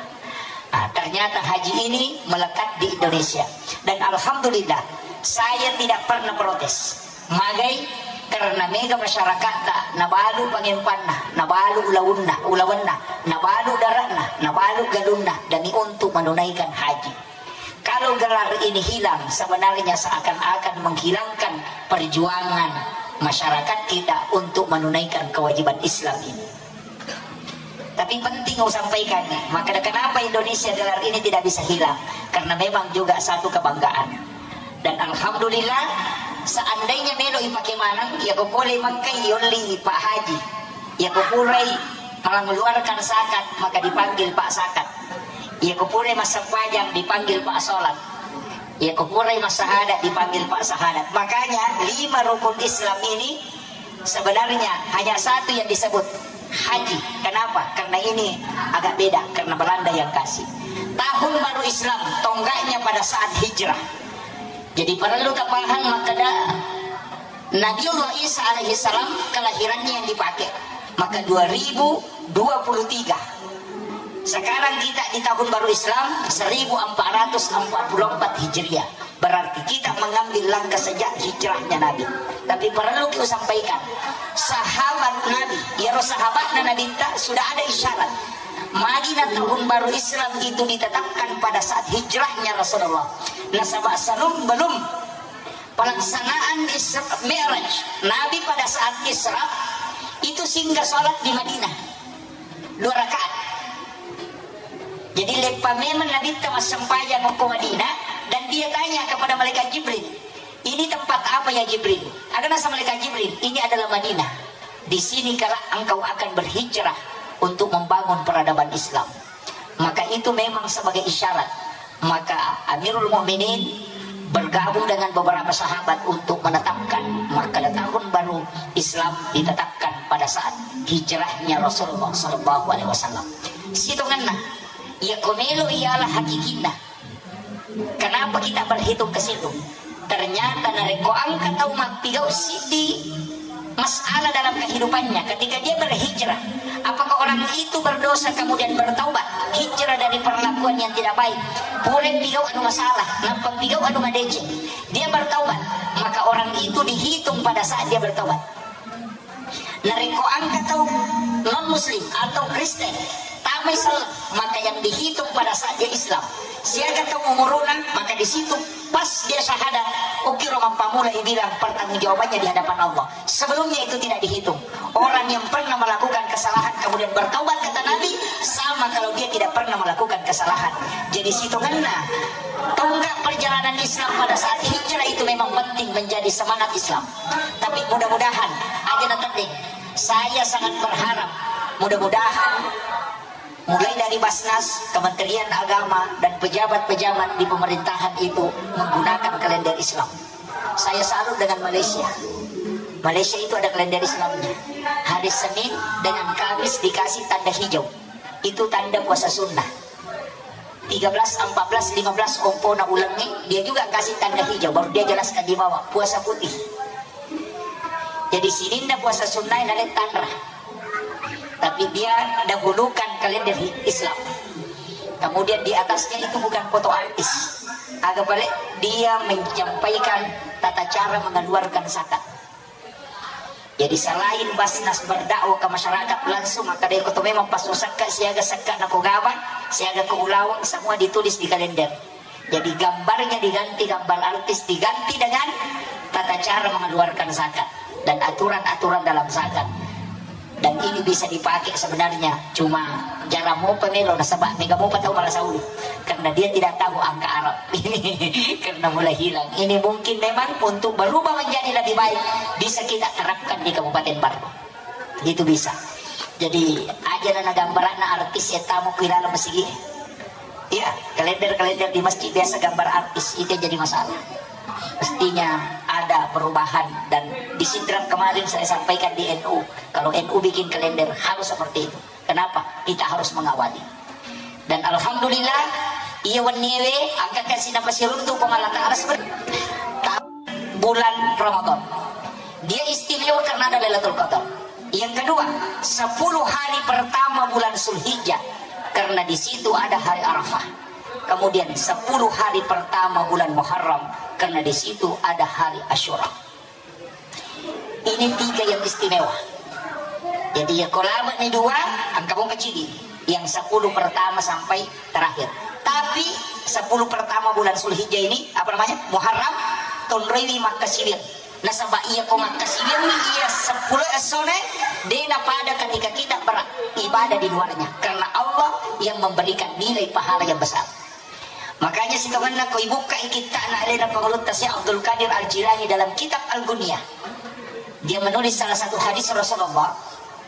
Ah, ternyata haji ini melekat di Indonesia. Dan alhamdulillah, saya tidak pernah protes. Magai, karena mega masyarakatta nabalu pangempanna, nabalu ulaunna, ulawenna, nabalu daratna, nabalu galunna demi untuk menunaikan haji. Kalau gelar ini hilang, sebenarnya seakan-akan menghilangkan perjuangan masyarakat kita untuk menunaikan kewajiban Islam ini. Tapi penting mau sampaikan, maka kenapa Indonesia gelar ini tidak bisa hilang? Karena memang juga satu kebanggaan. Dan alhamdulillah, seandainya melo ipake maneng, ya ko pole Mekkai yolli Pak Haji. Ya ko purai mengeluarkan zakat, maka dipanggil Pak Zakat. Ya ko purai massempajang, dipanggil Pak Salat. Ya ko purai massahadat, dipanggil Pak Sahadat. Makanya lima rukun Islam ini sebenarnya hanya satu yang disebut haji. Kenapa? Karena ini agak beda, karena Belanda yang kasih. Tahun baru Islam, tonggaknya pada saat hijrah. Jadi perlu tapahang makkeda Nabiullah Isa alaihi salam kelahirannya yang dipakai. Maka dua ribu dua puluh tiga. Sekarang kita di tahun baru Islam seribu empat ratus empat puluh empat Hijriah. Berarti kita mengambil langkah sejak hijrahnya Nabi. Tapi perlu kita sampaikan, sahabat Nabi, ya, sahabatna Nabi ta sudah ada isyarat. Madinah tahun baru Islam itu ditetapkan pada saat hijrahnya Rasulullah. Nasaba salum belum pelaksanaan Isra Mi'raj, Nabi pada saat Isra itu singgah sholat di Madinah dua rakaat. Jadi leppa memang Nabi ta massempajang ko Madinah, dan dia tanya kepada malaikat Jibril, "Ini tempat apa ya Jibril?" Aga nasa malaikat Jibril, "Ini adalah Madinah. Di sini kelak engkau akan berhijrah untuk membangun peradaban Islam." Maka itu memang sebagai isyarat. Maka Amirul Mukminin bergabung dengan beberapa sahabat untuk menetapkan, maka tahun baru Islam ditetapkan pada saat hijrahnya Rasulullah sallallahu alaihi wasallam. Sitongenna, iya ko melo ialah hakikinna. Kenapa kita berhitung ke situ? Ternyata narekko engka tau mappigau siddi masalah dalam kehidupannya, ketika dia berhijrah, apakah orang itu berdosa kemudian bertaubat, hijrah dari perlakuan yang tidak baik? Pura pigau anu masalah, nampa pigau anu madeceng, dia bertaubat, maka orang itu dihitung pada saat dia bertaubat. Narekko engka tau non muslim atau Kristen tamai selleng, maka yang dihitung pada saat dia Islam. Siaga tau umuruna, maka di situ pas dia syahadat, okkiro mappamula ibilang pertanggungjawabannya di hadapan Allah. Sebelumnya itu tidak dihitung. Orang yang pernah melakukan kesalahan kemudian bertaubat, kata Nabi, sama kalau dia tidak pernah melakukan kesalahan. Jadi sitongenna tonggak perjalanan Islam pada saat hijrah itu memang penting menjadi semangat Islam. Tapi mudah-mudahan, aja na tedding, saya sangat berharap, mudah-mudahan mulai dari Basnas, Kementerian Agama, dan pejabat-pejabat di pemerintahan itu menggunakan kalender Islam. Saya salut dengan Malaysia. Malaysia itu ada kalender Islamnya. Hari Senin dengan Kamis dikasih tanda hijau. Itu tanda puasa sunnah. Tiga belas, empat belas, lima belas ompona ulengnge, dia juga kasih tanda hijau, baru dia jelaskan di bawah, puasa putih. Jadi sininna puasa sunnah nale tanra. Tapi dia dahulukan kalender hi-, Islam. Kemudian di atasnya itu bukan foto artis. Agak balik, dia menyampaikan tata cara mengeluarkan zakat. Jadi selain Basnas berdakwah ke masyarakat langsung, maka dia koto memang pas usakka siaga sakka na kogaba, siaga ko ulaweng, semua ditulis di kalender. Jadi gambarnya diganti, gambar artis diganti dengan tata cara mengeluarkan zakat dan aturan-aturan dalam zakat. Dan ini bisa dipakai sebenarnya, cuma jarang mopa melo nasaba mega mopa tau marasa ulu karena dia tidak tahu angka Arab. Karena mulai hilang. Ini mungkin memang untuk berubah menjadi lebih baik, bisa kita terapkan di Kabupaten Barru. Itu bisa. Jadi aja na gambaranna artis ya tamu ku ilalang masigi. Iya, kalender-kalender di masjid biasa gambar artis, itu yang jadi masalah. Mestinya ada perubahan, dan di Sidrap kemarin saya sampaikan di N U, kalau N U bikin kalender harus seperti itu. Kenapa? Kita harus mengawali. Dan alhamdulillah, iya wenniewe angka kasih nafas runtu Puang Allah Ta'ala seperti bulan Ramadan. Dia istimewa karena ada Lailatul Qadar. Yang kedua, sepuluh hari pertama bulan Zulhijjah, karena di situ ada hari Arafah. Kemudian sepuluh hari pertama bulan Muharram, karena di situ ada hari Asyura. Ini tiga yang istimewa. Jadi ya kolaba ni dua, angka mau kecil, yang sepuluh pertama sampai terakhir. Tapi sepuluh pertama bulan Zulhijjah ini, apa namanya, Muharram, tonroi makkasiwiang. Nasaba iya ko makkasiwiang ni iya sepuluh essone, de napada ketika kita beribadah di luarnya, karena Allah yang memberikan nilai pahala yang besar. Makanya sitongenna ko ibukkai kitta'na alena Pangulutta Syekh Abdul Qadir Al-Jilani dalam kitab Al-Gunyah, dia menulis salah satu hadis Rasulullah,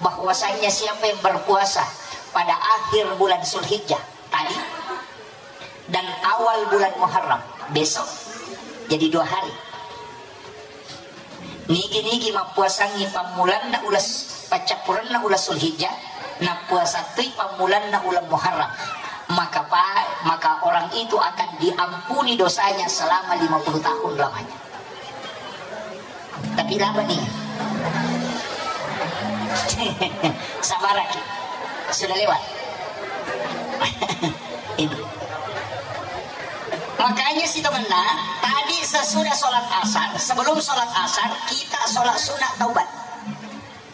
bahwasanya siapa yang berpuasa pada akhir bulan Zulhijjah tadi dan awal bulan Muharram besok, jadi dua hari. Nigi-nigi mappuasangngi pammulanna ulas, paccappurenna ulas Zulhijjah, nappuasattui pammulanna ulang Muharram, maka pa, maka orang itu akan diampuni dosanya selama lima puluh tahun lamanya. Tapi laba ni. Sabaraki. Sudah lewat. Ini. Makanya sitongenna, tadi sesudah sholat asar, sebelum sholat asar, kita sholat sunat taubat.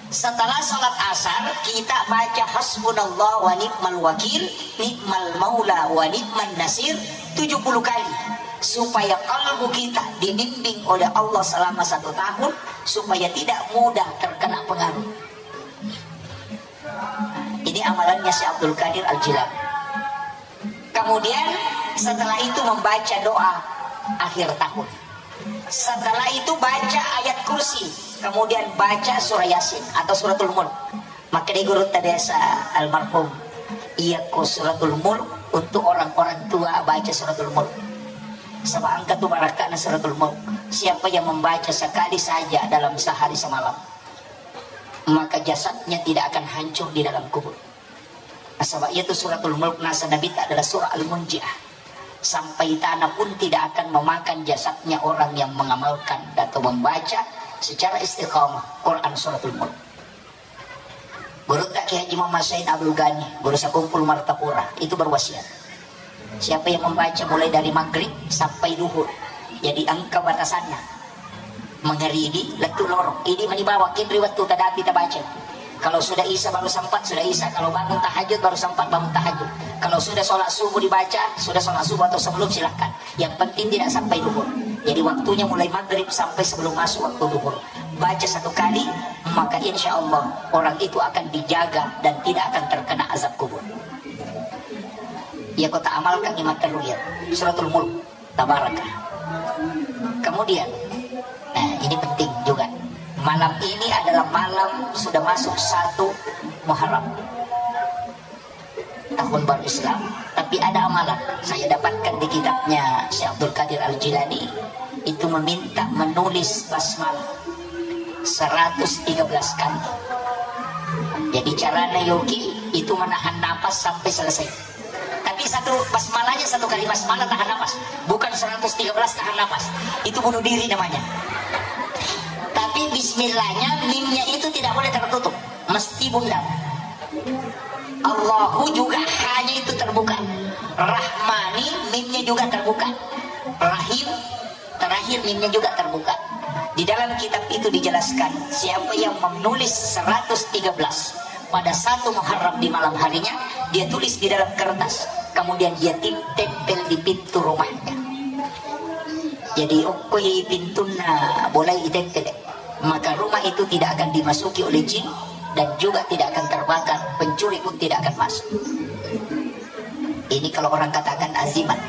Setelah sholat asar, kita baca hasbunallah wa ni'mal wakil, ni'mal maula wa ni'man nasir tujuh puluh kali. Supaya kalbu kita dibimbing oleh Allah selama satu tahun, supaya tidak mudah terkena pengaruh. Ini amalannya Syekh Abdul Qadir Al-Jilani. Kemudian setelah itu membaca doa akhir tahun. Setelah itu baca ayat kursi, kemudian baca surah Yasin atau suratul Mulk. Maka di guru biasa almarhum, iya ko suratul Mulk untuk orang-orang tua baca suratul Mulk. Sebab angka tu barakana suratul Mulk. Siapa yang membaca sekali saja dalam sehari semalam, maka jasadnya tidak akan hancur di dalam kubur. Nasaba iyatu suratul Mulk naseng Nabitta adalah surah Al-Munjiah. Sampai tanah pun tidak akan memakan jasadnya orang yang mengamalkan atau membaca secara istiqamah Quran suratul Mulk. Gurutta Kiai Haji Muhammad Said Abdul Ghani, guru sakumpul Martapura, itu berwasiat. Siapa yang membaca mulai dari maghrib sampai duhur, jadi engka batasanna. Mangaribi lettu lorong, idi mani bawang, kenri wettu tadapi tabaca. Kalau sudah isya baru sempat, sudah isya. Kalau bangun tahajud baru sempat bangun tahajud. Kalau sudah sholat subuh dibaca, sudah sholat subuh atau sebelum, silahkan. Yang penting tidak sampai duhur. Jadi waktunya mulai maghrib sampai sebelum masuk waktu duhur. Baca satu kali, maka insya Allah orang itu akan dijaga dan tidak akan terkena azab kubur. Ya, kota amalkan iman teruyat. Suratul Mulk. Tabaraka. Kemudian, nah, ini penting juga. Malam ini adalah malam sudah masuk satu Muharram, tahun baru Islam. Tapi ada amalan saya dapatkan di kitabnya Syekh Abdul Qadir Al Jilani, itu meminta menulis basmalah seratus tiga belas kali. Jadi caranya yogi itu menahan napas sampai selesai. Tapi satu basmalahnya, satu kali basmalah tahan napas. Bukan seratus tiga belas tahan napas. Itu bunuh diri namanya. Tapi bismillahnya, mimnya itu tidak boleh tertutup. Mesti bundar. Allahu juga hanya itu terbuka. Rahmani, mimnya juga terbuka. Rahim, terakhir mimnya juga terbuka. Di dalam kitab itu dijelaskan, siapa yang menulis seratus tiga belas pada satu Muharram di malam harinya, dia tulis di dalam kertas, kemudian dia tim-, tempel di pintu rumahnya. Jadi, okkoi pintunna bolai itempel, maka rumah itu tidak akan dimasuki oleh jin dan juga tidak akan terbakar, pencuri pun tidak akan masuk. Ini kalau orang katakan azimat.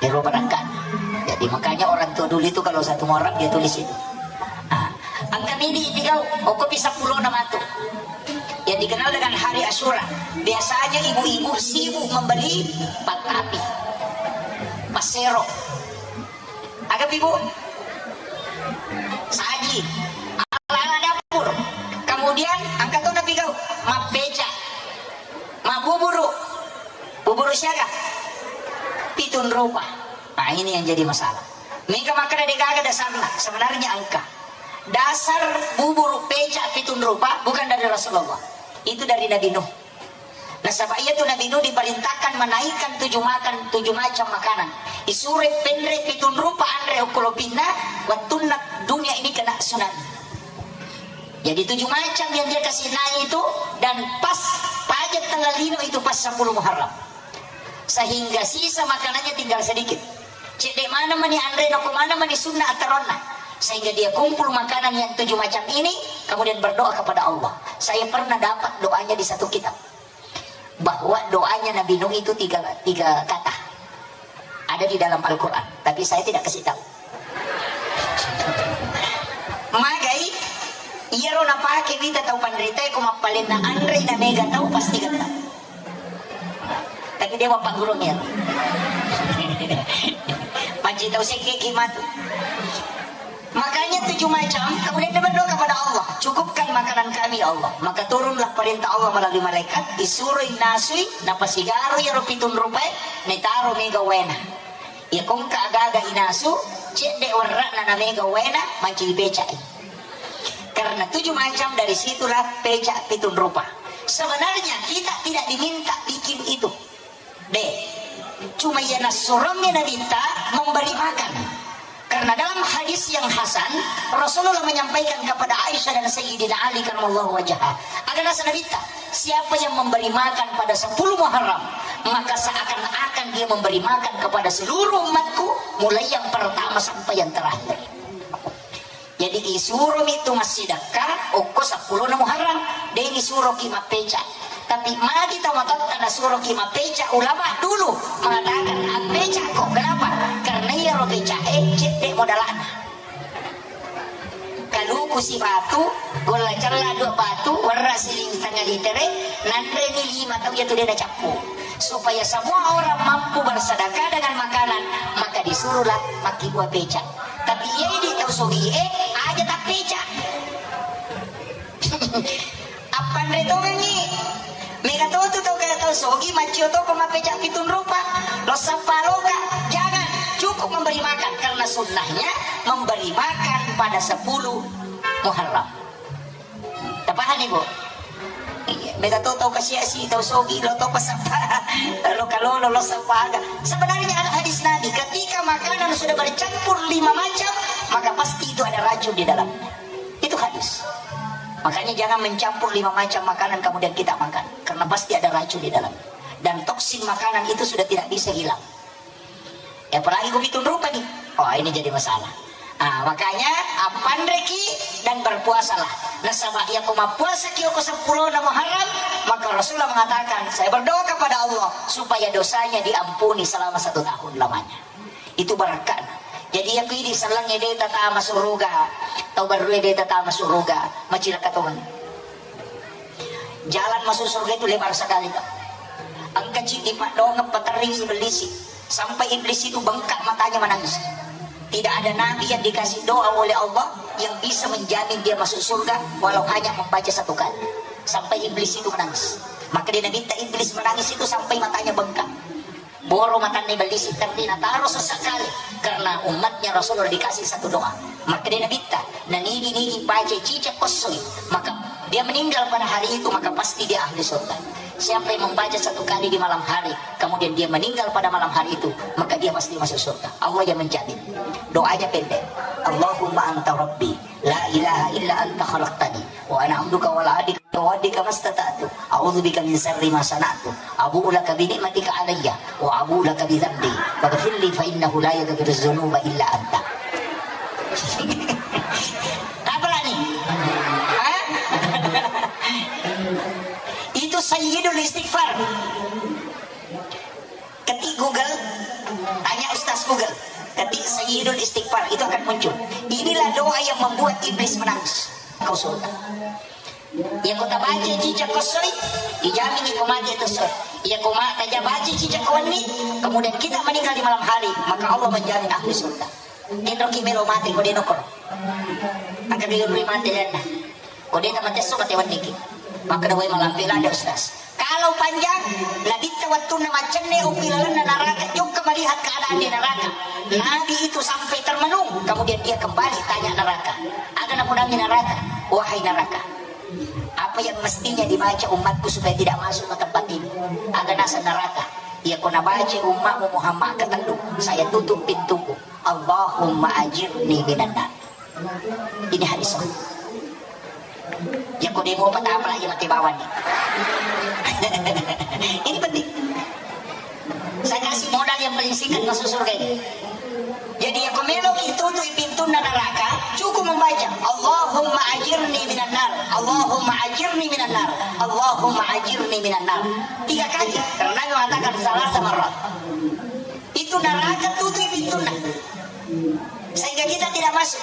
Ero barangka. Jadi, makanya orang tua dulu itu kalau satu Muharram dia tulis itu. Ah, engka midi ipigau, okkopi seppulo na matu. Yang dikenal dengan hari Asyura. Biasanya ibu-ibu sibuk membeli pattapi, passero. Aga pi, Bu? Saji. Ala-ala dapur. Kemudian engka to napigau, mappeca, mabbuburu. Buburu siaga? Pitung rupa. Nah, ini yang jadi masalah. Mega makkeda de gaga dasarna. Sebenarnya engka. Dasar buburu peca pitung rupa bukan dari Rasulullah. Itu dari Nabi Nuh. Nasaba iyatu Nabi Nuh diperintahkan menaikkan tujuh makan, tujuh macam makanan. Isuroi penre pitung rupa anre okko lopinna, wettunna dunia ini kena tsunami. Jadi, tujuh macam yang dia kasih naik itu, dan pas pajak tanggal lino itu pas sepuluh Muharram. Sehingga sisa makanannya tinggal sedikit. Cedde mana mani anre, nako mana mani sunna ataronna. Sehingga dia kumpul makanan yang tujuh macam ini, kemudian berdoa kepada Allah. Saya pernah dapat doanya di satu kitab. Bahwa doanya Nabi Nuh itu tiga, tiga kata. Ada di dalam Al-Quran, tapi saya tidak kasih tahu. Magai, iyaro napake wita tau panritae ko mappalenna anre na mega tau pasti getta. Tapi dia mappaggurung ya. Panci tau sekke ki matu. Makanya tujuh macam, kemudian dia berdoa kepada Allah, "Cukupkan makanan kami, ya Allah." Maka turunlah perintah Allah melalui malaikat, isuroi nasui, napasigaroi iyaro pitung rupae, naitaro mega waena. Iya kongka agaga inasu, cedde werra'na na mega waena, manci dipecai. Karena tujuh macam, dari situlah pecak pitung rupa. Sebenarnya kita tidak diminta bikin itu. De, cuma iya nassuroangngi Nabitta memberi makan. Karena dalam hadis yang hasan, Rasulullah menyampaikan kepada Aisyah dan Sayyidina Ali karramallahu wajhah. Ada nasa Nabitta, siapa yang memberi makan pada sepuluh Muharram, maka seakan-akan dia memberi makan kepada seluruh umatku, mulai yang pertama sampai yang terakhir. Jadi isuromi tu massidakka okko seppulo na Muharram, de nisuroki mappeca. Tapi magi tau matotta nasuroki mappeca, ulama dulu mengatakan, "Appeca ko." Kenapa? Karena iyaro peca e cedde modalana. Kaluku si batu, golla cella dua batu, werra siling setengah litere, nanreni lima tau, iya tu de nacappu. Supaya semua orang mampu bersedekah dengan makanan, maka disuruhlah makkibua peca. Tapi iya idi tau sogi e, aja tappeca. Appanre tongengngi. Mega to tu tau kaya tau sogi, maccio to pemappeca pitung rupa. Lo sappa loka, jangan. Cukup memberi makan, karena sunnahnya memberi makan pada sepuluh Muharram. Tapahani, Bu? Iya, mega to tau kasiasi, tau sogi, lo to pasappa, lo kalolo, lo sappa aga. Sebenarnya ada hadis Nabi, ketika makanan sudah bercampur lima macam, maka pasti itu ada racun di dalamnya. Itu hadis. Makanya jangan mencampur lima macam makanan kemudian kita makan, karena pasti ada racun di dalam. Dan toksin makanan itu sudah tidak bisa hilang. Ya, apalagi ku pitung rupa nih. Oh, ini jadi masalah. Ah, makanya, appanreki dan berpuasalah. Nasaba iya ko mappuasaki okko seppulo na Muharram, maka Rasulullah mengatakan, "Saya berdoa kepada Allah supaya dosanya diampuni selama satu tahun lamanya." Itu barakka'na. Jadi, iya ko idi sellengnge de tatama suruga, tau barrue de tatama suruga, macilaka tongeng. Jalan masuk surga itu lebar sekali, Pak. Engka ci dipaddongeng paterringi iblis, sampai iblis itu bengkak matanya menangis. Tidak ada nabi yang dikasih doa oleh Allah yang bisa menjamin dia masuk surga walau hanya membaca satu kali. Sampai iblis itu menangis. Maka dia Nabi iblis menangis itu sampai matanya bengkak. Boro matanna iblis, tapi nataro sesekali karena umatnya Rasulullah dikasih satu doa. Maka dia Nabitta, nanigi-nigi baca cicak kosoi, maka dia meninggal pada hari itu, maka pasti dia ahli surga. Siapa yang membaca satu kali di malam hari, kemudian dia meninggal pada malam hari itu, maka dia pasti masuk surga. Allah yang menjamin. Doanya pendek. Allahumma anta rabbi, la ilaha illa anta khalaqtani, wa ana abduka wa la adika wa adika mastata'tu. A'udzu bika min syarri ma sana'tu. Abu'u laka bi ni'matika alayya, wa abu'u laka bi dzambi. Faghfirli fa innahu la yaghfiru dzunuba illa anta. Apa lagi? Hah? Itu sayyidul istighfar. Ketik Google, tanya Ustaz Google. Ketik sayyidul istighfar, itu akan muncul. Inilah doa yang membuat iblis menangis. Kau surga. Iya ko tabaca cicak ko soi, ijamin iko mati itu soi. Iya ko ma taja baca cicak ko wenni, kemudian kita meninggal di malam hari, maka Allah menjamin ahli surga. Enroki melo mate ko de nokoro. Angka dulu mate lenna. Ko de tamate so mate wenniki. Maka dawai malampe lada Ustaz. Kalau panjang, Nabitta wattunna maccenne upi lalenna neraka, jokka melihat keadaan di neraka. Nabi itu sampai termenung, kemudian dia kembali tanya neraka. Aga napodangi neraka, wahai neraka, apa yang mestinya dibaca umatku supaya tidak masuk ke tempat ini? Aga naseng neraka, iya ko nabaca ummatmu Muhammad ketellu, saya tutup pintuku. Allahumma ajirni minan nar. Ini hadis sahih. Ya ko demo patapa lagi mati bawang nih. Ini penting. Saya kasih modal yang paling singkat masuk surga ini. Jadi ya ko melo itu tuh pintu neraka, cukup membaca Allahumma ajirni minan nar, Allahumma ajirni minan nar, Allahumma ajirni minan nar. Tiga kali. Karena Nabi mengatakan salah sama roh. Itu neraka tutup pintunya. Sehingga kita tidak masuk.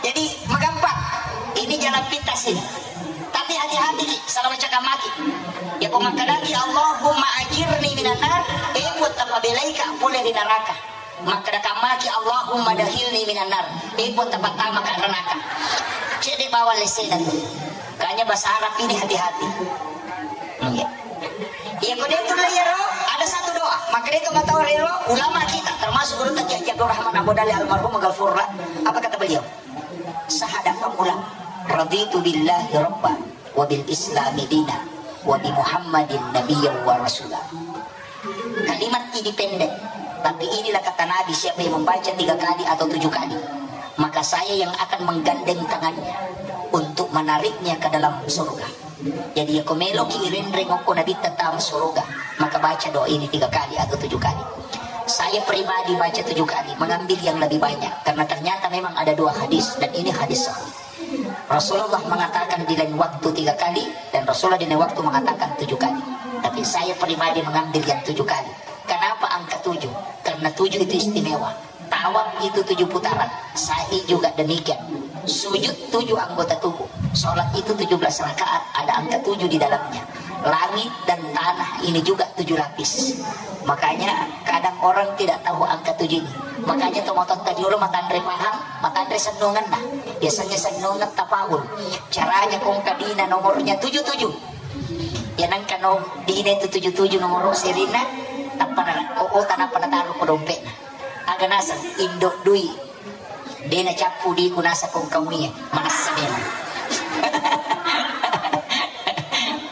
Jadi, magampang. Ini jalan pintas ini. Tapi hati-hati, Ki, salah baca kamaki. Ya, ko makkedaki, "Allahumma ajirni minan nar," eh, buat apa belaika pole di neraka. Makkeda kamaki, "Allahumma dakhilni minan nar," eh, buat apa tama ke neraka. Cedde bawa lesena tu. Kanya bahasa Arab ini hati-hati. Iya. Iya, ko de tulle iyaro, ada satu doa. Maka de to matau rero, ulama kita, termasuk guru kita Kiai Abdul Rahman Abu Dali almarhum Ghafurlah. Apa kata beliau? Sahada pemula. Raditu billahi rabba, wa bil islami dina, wa bi Muhammadin nabiyya wa rasula. Kalimat ini pendek, tapi inilah kata Nabi, siapa yang membaca tiga kali atau tujuh kali, maka saya yang akan menggandeng tangannya untuk menariknya ke dalam surga. Jadi, ya ko meloki irenreng okko Nabitta tama suruga, maka baca doa ini tiga kali atau tujuh kali. Saya pribadi baca tujuh kali, mengambil yang lebih banyak, karena ternyata memang ada dua hadis, dan ini hadis sahih. Rasulullah mengatakan di lain waktu tiga kali, dan Rasulullah di lain waktu mengatakan tujuh kali. Tapi saya pribadi mengambil yang tujuh kali. Kenapa angka tujuh? Karena tujuh itu istimewa. Tawaf itu tujuh putaran, sa'i juga demikian. Sujud tujuh anggota tubuh. Sholat itu tujuh belas rakaat, ada angka tujuh di dalamnya. Langit dan tanah ini juga tujuh lapis. Makanya kadang orang tidak tahu angka tujuh ini. Makanya to matotta jolo matanre pahang, matanre sennungenna. Biasanya sennungen tapaul. Caranya kongka dina nomornya tujuh tujuh. Ya nangka no dina itu tujuh tujuh nomor serina, tappa na, oh, oh, tanapa nataro ko dompetna. Aga naseng, indo dui. De nacappu diku naseng kongka muie, manessa memang.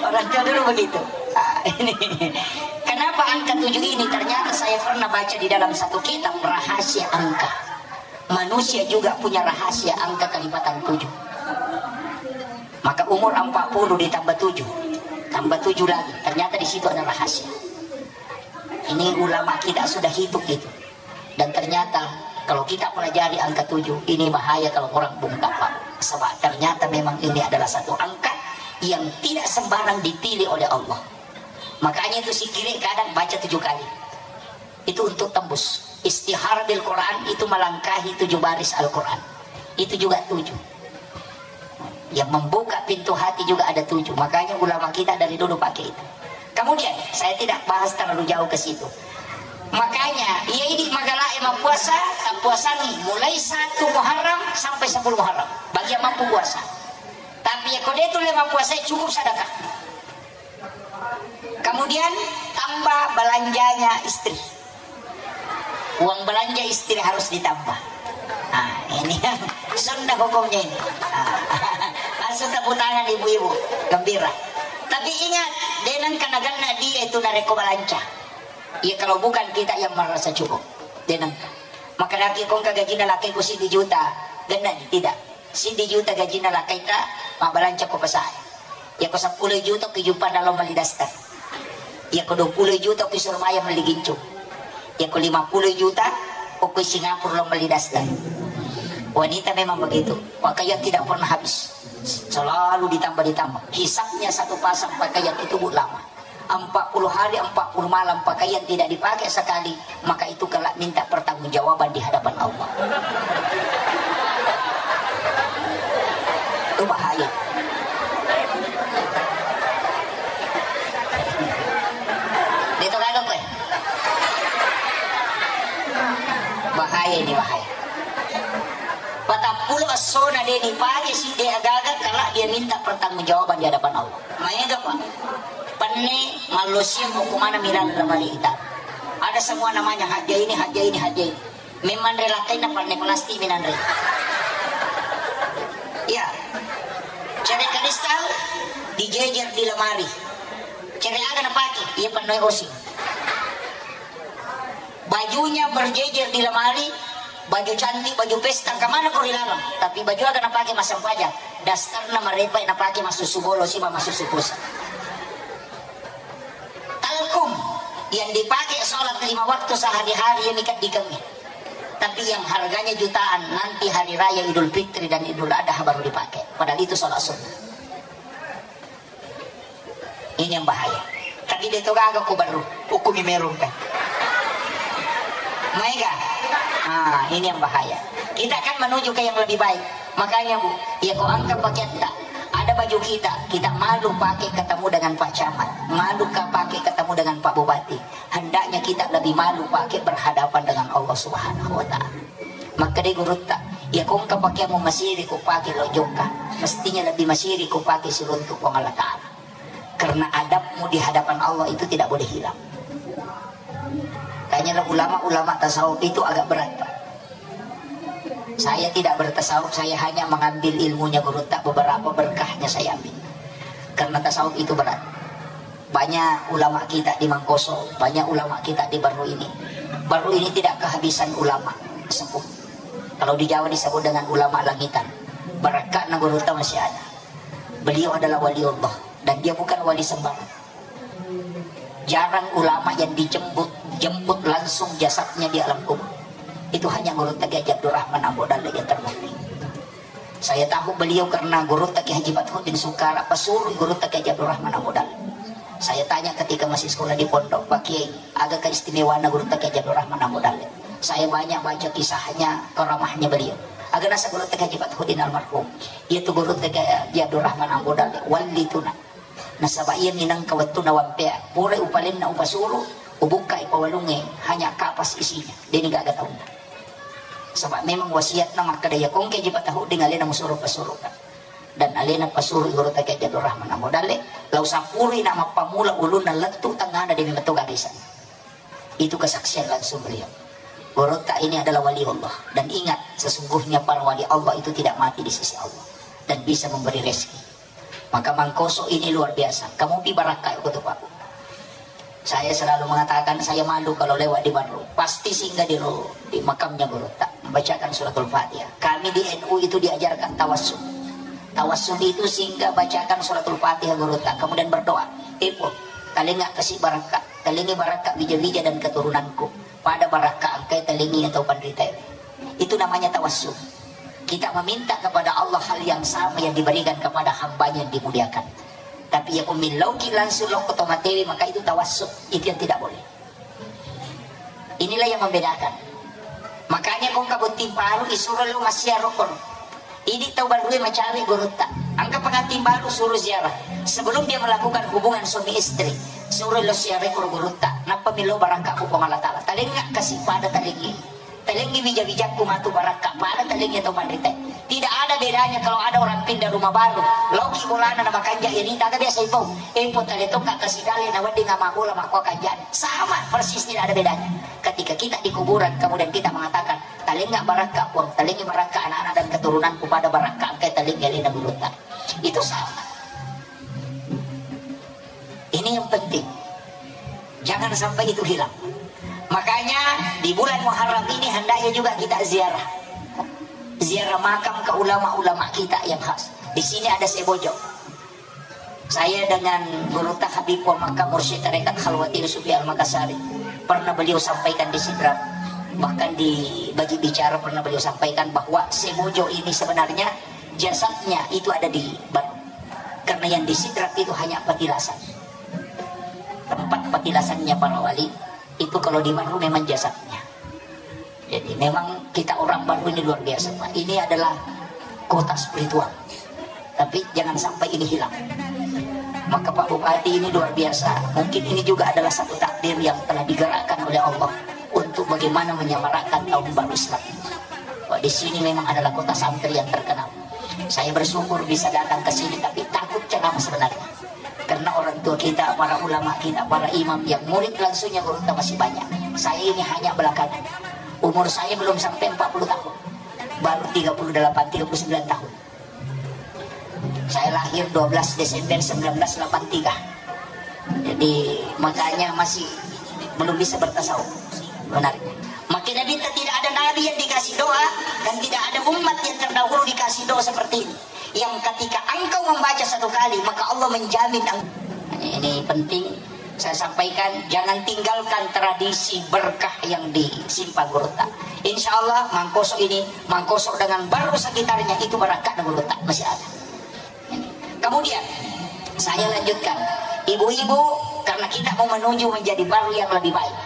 Orang tua dulu begitu. Ah, ini. Kenapa angka tujuh ini? Ternyata saya pernah baca di dalam satu kitab rahasia angka. Manusia juga punya rahasia angka kelipatan tujuh. Maka umur empat puluh ditambah tujuh, tambah tujuh lagi. Ternyata di situ ada rahasia. Ini ulama kita sudah hitung itu. Dan ternyata kalau kita pelajari angka tujuh, ini bahaya kalau orang bungkam, Pak. Sebab ternyata memang ini adalah satu angka yang tidak sembarang dipilih oleh Allah. Makanya itu sikire kadang baca tujuh kali. Itu untuk tembus. Istihara bil Quran itu melangkahi tujuh baris Al-Quran. Itu juga tujuh. Yang membuka pintu hati juga ada tujuh. Makanya ulama kita dari dulu pakai itu. Kemudian, saya tidak bahas terlalu jauh ke situ. Makanya, iya idi magalae mappuasa, tappuasangi mulai satu Muharram sampai sepuluh Muharram. Bagi yang mampu puasa. Tapi ya kode itu lima puasa cukup sedekah. Kemudian tambah belanjanya istri. Uang belanja istri harus ditambah. Nah, ini sunnah hukumnya ini. Nah, langsung tepuk tangan ibu-ibu, gembira. Tapi ingat, de nengka nagenna di itu narekko balanca. Iya, kalau bukan kita yang merasa cukup, de nengka. Maka laki kongka gajina laki ku siddi juta, genna di tidak. Siddi juta gajina laki ta, mabbalanca ko pasae. Iya ko seppulo juta ki jumpa dalam beli daster. Iya ko dua puluh juta ki Surabaya beli gincung. Iya ko lima puluh juta, ko ke Singapura lo beli daster. Wanita memang begitu. Pakaian tidak pernah habis. Selalu ditambah-ditambah. Hisapnya satu pasang pakaian itu, Bu, lama. Empat puluh hari, empat puluh malam pakaian tidak dipakai sekali, maka itu kelak minta pertanggungjawaban di hadapan Allah. Itu bahaya. Itu kagak, weh. Bahaya ini, bahaya. Patappulo essona de nipake sidde agaga, kala dia minta pertanggungjawaban di hadapan Allah. Maega, Pak. Penne mallosia ko mana milala lamari ita. Ada semua namanya, hajja ini, hajja ini, hajja ini. Memang relakai na panne plastik minanre. Ya. Cere kristal dijejer di lamari. Cere aga napake? Iya, pennoi osing. Bajunya berjejer di lemari, baju cantik, baju pesta, kemana kau dilarang? Tapi baju akan napake masang paja, dasterna marepa napake masuk subolo, siba masuk supusa. Talkum yang dipakai sholat lima waktu sehari-hari ini kan dikengi. Tapi yang harganya jutaan nanti hari raya Idul Fitri dan Idul Adha baru dipakai. Padahal itu sholat sunnah. Ini yang bahaya. Tapi dia itu gaga ku baru hukumi merung kan. Maega. Ah, ini yang bahaya. Kita kan menuju ke yang lebih baik. Makanya, Bu, ya kau angkat pakaian tak. Ada baju kita, kita malu pakai ketemu dengan Pak Camat, malu ka pakai ketemu dengan Pak Bupati. Hendaknya kita lebih malu pakai berhadapan dengan Allah Subhanahu wa Ta'ala. Makkeda gurutta, iya kongka pakeammu masiri ku pake lo jokka, mestinya lebih masiri ku pake siruntu Puang Allah Ta'ala. Karena adabmu di hadapan Allah itu tidak boleh hilang. Tanya ulama-ulama tasawuf itu agak berat, Pak. Saya tidak bertasawuf, saya hanya mengambil ilmunya gurutta, beberapa berkahnya saya ambil. Karena tasawuf itu berat. Banyak ulama kita di Mangkoso, banyak ulama kita di Barru ini. Barru ini tidak kehabisan ulama sepuh. Kalau di Jawa disebut dengan ulama langitan. Barakka na gurutta masih ada. Beliau adalah waliullah dan dia bukan wali sembarang. Jarang ulama yang dijemput, jemput langsung jasadnya di alam kubur. Itu hanya gurutta Kiai Haji Abdurrahman Ambo Dalle yang terbukti. Saya tahu beliau karena gurutta Kiai Haji Fathuddin Sukara, pesuruh gurutta Kiai Haji Abdurrahman Ambo Dalle. Saya tanya ketika masih sekolah di pondok, "Pak Kiai, aga keistimewaanna gurutta Kiai Haji Abdurrahman Ambo Dalle?" Saya banyak baca kisahnya, karamahnya beliau. Aga nasa gurutta Kiai Haji Fathuddin almarhum. Iya tu gurutta Kiai Haji Abdurrahman Ambo Dalle, wali tuna. Nasaba iya minangka wettunna wampea, purai upalenna upasuru, ubukkai pawalungnge, hanya kapas isinya, deni gaga taunna. Saba memang wasiatna makkeda, iya kongke ji patahudding alena musuro pasuruka. Dan alena pasuru gurutta Kiai Haji Abdurrahman Ambo Dalle, lao sappurui na mappamula ulunna lettu tengngana demi metto gaga isana. Itu kesaksian langsung beliau. Gurutta ini adalah wali Allah. Dan ingat, sesungguhnya para wali Allah itu tidak mati di sisi Allah dan bisa memberi rezeki. Maka Mangkoso ini luar biasa. Kamu pi barakka ko tu, Pak. Saya selalu mengatakan saya malu kalau lewat di Barru. Pasti singgah di ro-, di makamnya gurutta, membacakan suratul Fatihah. Kami di N U itu diajarkan tawassul. Tawassul itu singgah bacakan suratul Fatihah gurutta, kemudian berdoa. Ibu, talenga kasi barakka, talengi barakka wija-wija dan keturunanku. Pada barakka engkai talengi atau panritae. Itu namanya tawassul. Kita meminta kepada Allah hal yang sama yang diberikan kepada hambanya yang dimuliakan. Tapi ya kumillauki langsung lokko tomatewe, maka itu tawassul. Itu yang tidak boleh. Inilah yang membedakan. Makanya kongka botting paru isuro lo massiaro kono. Idi tau barue macawe gurutta. Angka pengantin baru suruh ziarah. Sebelum dia melakukan hubungan suami istri, suruh lo ziarah ko gurutta. Nappa milo barakka ko Puang Allah Ta'ala. Talenga kasi pada talengi. Talengi wija-wijakku matu barakka pada talengi tau panrita. Tidak ada bedanya kalau ada orang pindah rumah baru. Loki bolana na makanja ini tak biasa itu. Empo tale tokka kasi dale na wedding ama bola makko kanja. Sama persis, tidak ada bedanya. Ketika kita di kuburan kemudian kita mengatakan, "Talenga barakka Puang, talengi barakka anak-anak dan keturunanku pada barakka engkai talengi alena gurutta." Itu sama. Sampai itu hilang. Makanya di bulan Muharram ini hendaknya juga kita ziarah. Ziarah makam ke ulama-ulama kita yang khas. Di sini ada Sebojo. Saya dengan Gurutta Habib wa Makkah, Mursyid Tarekat Khalwati Sufi Al-Makassari, pernah beliau sampaikan di Sidrap, bahkan di bagi bicara pernah beliau sampaikan bahwa Sebojo ini sebenarnya jasadnya itu ada di Baru. Karena yang di Sidrap itu hanya petilasan. Tempat petilasannya para wali, itu kalau di Baru memang jasadnya. Jadi memang kita orang Baru ini luar biasa, Pak. Ini adalah kota spiritual. Tapi jangan sampai ini hilang. Maka Pak Bupati ini luar biasa. Mungkin ini juga adalah satu takdir yang telah digerakkan oleh Allah untuk bagaimana menyemarakkan tahun baru Islam. Wah, di sini memang adalah kota santri yang terkenal. Saya bersyukur bisa datang ke sini, tapi takut ceramah sebenarnya. Karena orang tua kita, para ulama kita, para imam yang murid langsungnya gurutta masih banyak. Saya ini hanya belakangan. Umur saya belum sampai empat puluh tahun. Baru tiga puluh delapan, tiga puluh sembilan tahun. Saya lahir dua belas Desember sembilan belas delapan tiga. Jadi, makanya masih belum bisa bertasawuf sebenarnya. Makanya kita tidak ada nabi yang dikasih doa dan tidak ada umat yang terdahulu dikasih doa seperti ini. Yang ketika engkau membaca satu kali, maka Allah menjamin eng-, ini penting saya sampaikan, jangan tinggalkan tradisi berkah yang disimpan gurutta. Insya Allah, Mangkoso ini, Mangkoso dengan Baru sekitarnya itu berkah gurutta masih ada. Kemudian, saya lanjutkan. Ibu-ibu, karena kita mau menuju menjadi Baru yang lebih baik,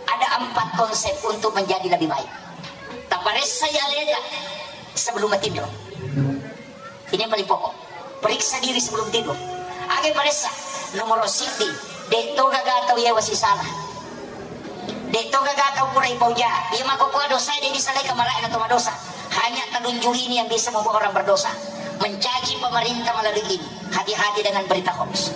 ada empat konsep untuk menjadi lebih baik. Taparessa ya leda sebelum tidur. Ini yang paling pokok. Periksa diri sebelum tidur. Aga paressa? Nomor siddi, de' to gaga tau yawa sisala. De' to gaga tau pura ipauja. Iya makkokkoe dosa de' disalai kamara'na to madosa. Hanya telunjuk ini yang bisa membuat orang berdosa. Mencaci pemerintah melalui ini. Hati-hati dengan berita hoax.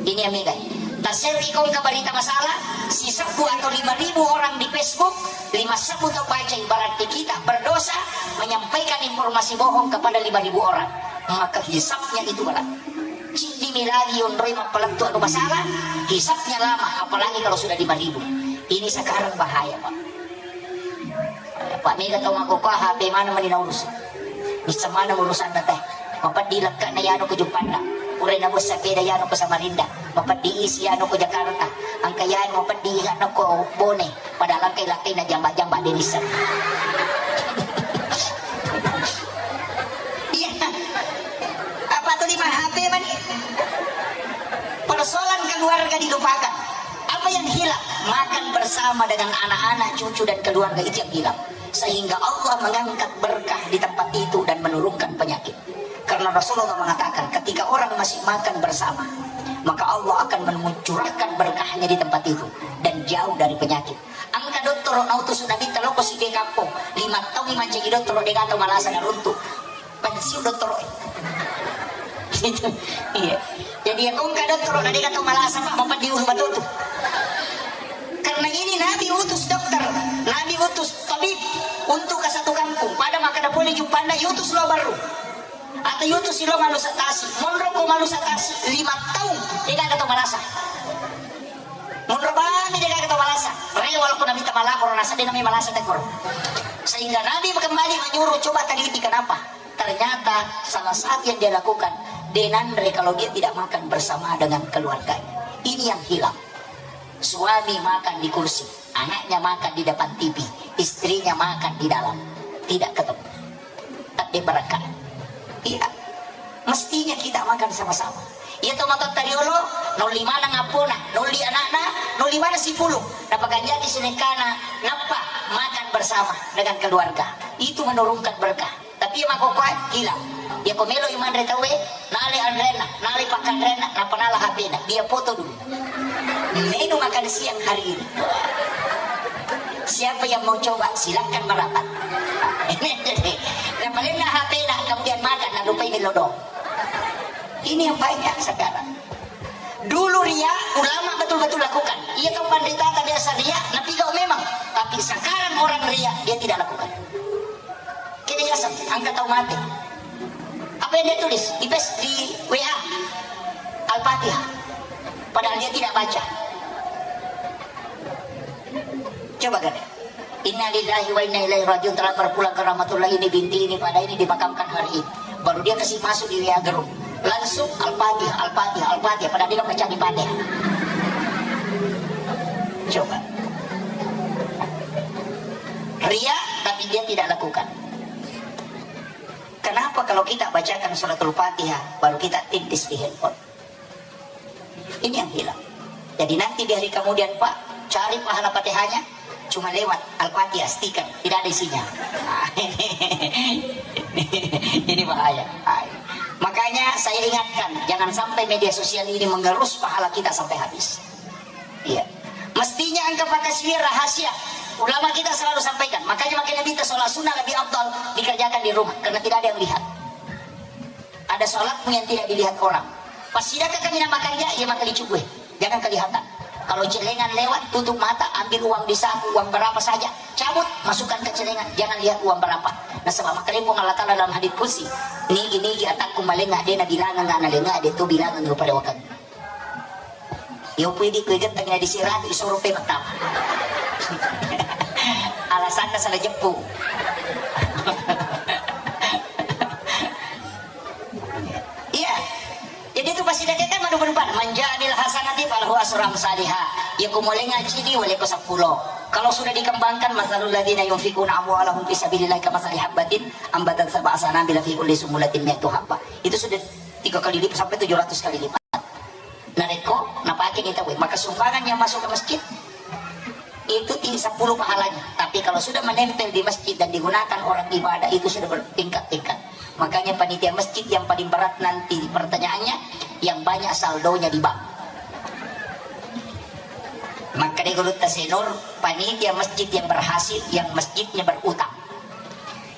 Ini yang megai. Taserri kongka berita masalah, sisebbu atau lima ribu orang di Facebook, lima sebbu tau baca, berarti kita berdosa menyampaikan informasi bohong kepada lima ribu orang. Maka hisabnya itu berat. Ciddimi lagi onroi mappalettu anu masalah, hisabnya lama, apalagi kalau sudah lima ribu. Ini sekarang bahaya, Pak. Pak, mega tau makkokkoe H P mana mani naurus. Bisa mana urusanna teh. Mapeddi lekkana yano ko Juppanda. Pura nabua sepeda yano ko Samarinda. Mapeddi isi yano ko Jakarta. Engka yano mapeddi yano ko Bone. Padahal engka lakkai na jamba-jamba de' nisseng. Iya. Apa tu lima H P mani? Persoalan keluarga dilupakan. Apa yang hilang? Makan bersama dengan anak-anak, cucu, dan keluarga itu yang hilang. Sehingga Allah mengangkat berkah di tempat itu dan menurunkan penyakit. Karena Rasulullah mengatakan, ketika orang masih makan bersama, maka Allah akan mencurahkan berkahnya di tempat itu dan jauh dari penyakit. Engka dottoro nautus Nabitta lao ko siddi kampong, lima taung mancaji dottoro, de' gaga tau malasa naruntu. Pensiun dottoro. Iya. Jadi ya, kongka dottoro na de' gaga tau malasa, Pak, mapeddi ulu batu tu. Karena ini Nabi utus dokter, Nabi utus tabib untuk ke satu kampung. Pada makkeda pole Juppanda, yutus lao Baru. Atau yutus lao Malusa Tasi. Monro ko Malusa Tasi, lima taung, de' gaga tau malasa. Monro bami de' gaga tau malasa. Rewel ko Nabitta malapor, nasaba de' nami malasa tekor. Sehingga Nabi kembali menyuruh, coba teliti kenapa. Ternyata salah satu yang dia lakukan, de' nanre kalau dia tidak makan bersama dengan keluarganya. Ini yang hilang. Suami makan di kursi, anaknya makan di depan T V, istrinya makan di dalam. Tidak ketemu. Tapi berkah. Iya. Mestinya kita makan sama-sama. Iya to matotta riolo, naolli maneng appona, naolli anakna, naolli maneng sipulung. Napakanjaki sinekkana, nappa makan bersama dengan keluarga. Itu menurunkan berkah. Tapi iya makkokkoe, hilang. Iya ko melo i manre tauwe, nale anrenna, nale pakkanrenna, nappa nala H P-na. Dia foto dulu. Menu makan siang hari ini. Siapa yang mau coba, silakan merapat. Napalenna H P-na, kemudian makan, nalupai melo doang. Ini yang banyak sekarang. Dulu ria, ulama betul-betul lakukan. Iya tau panritata biasa ria, napigau memang. Tapi sekarang orang ria, dia tidak lakukan. Kini yaseng, angka tau mate. Apa yang dia tulis? Di pes-, di W A. Al-Fatihah. Padahal dia tidak baca. Coba kan? Innalillahi wa inna ilaihi rajiun, terlambat pulang ke rahmatullah, ini binti ini pada ini dimakamkan hari ini. Baru dia kasih masuk di W A group. Langsung Al-Fatihah, Al-Fatihah, Al-Fatihah. Padahal dia baca di Fatihah. Coba. Ria, tapi dia tidak lakukan. Kenapa kalau kita bacakan suratul Fatihah, baru kita tintis di handphone? Ini yang hilang. Jadi nanti di hari kemudian, Pak, cari pahala Fatihahnya, cuma lewat Al-Fatihah, stiker, tidak ada isinya. Nah, ini, ini bahaya. Makanya saya ingatkan, jangan sampai media sosial ini mengerus pahala kita sampai habis. Iya. Mestinya engka pakasiwiyang rahasia. Ulama kita selalu sampaikan, makanya makanya minta sholat sunnah lebih afdal dikerjakan di rumah, karena tidak ada yang lihat. Ada sholatmu yang tidak dilihat orang. Pas sidaka kami nama kanja, ia maka dicugue. Jangan kelihatan. Kalau celengan lewat, tutup mata, ambil uang di saku, uang berapa saja, cabut, masukkan ke celengan, jangan lihat uang berapa. Nasaba makkalebong Allah Ta'ala dalam hadits qudsi, nigi-nigi atakku malenga de na bilangan, na lenga de tu bilangan rupa dewakan. Iyo pui di kue getang na disirati, isoro pe mattama. Alasanna salah jeppu. Iya. Jadi itu pasti dia kan madu-madupan. Manja'anil hasanati falahu asru amsaliha. Ya ku molenga cidi wale ko sepuluh. Kalau sudah dikembangkan, masalul ladzina yunfikuna amwalahum fi sabilillahi kamasali habbatin ambatat sab'a sanabila fi kulli sumulatin mi'atu habbah. Itu sudah tiga kali lipat sampai tujuh ratus kali lipat. Narekko napake ni tauwe, maka sumbangan yang masuk ke masjid itu ti sepuluh pahalanya. Tapi kalau sudah menempel di masjid dan digunakan orang ibadah, itu sudah bertingkat-tingkat. Makanya panitia masjid yang paling berat nanti pertanyaannya, yang banyak saldonya di bank. Maka di Gurutta Senur, panitia masjid yang berhasil, yang masjidnya berutang.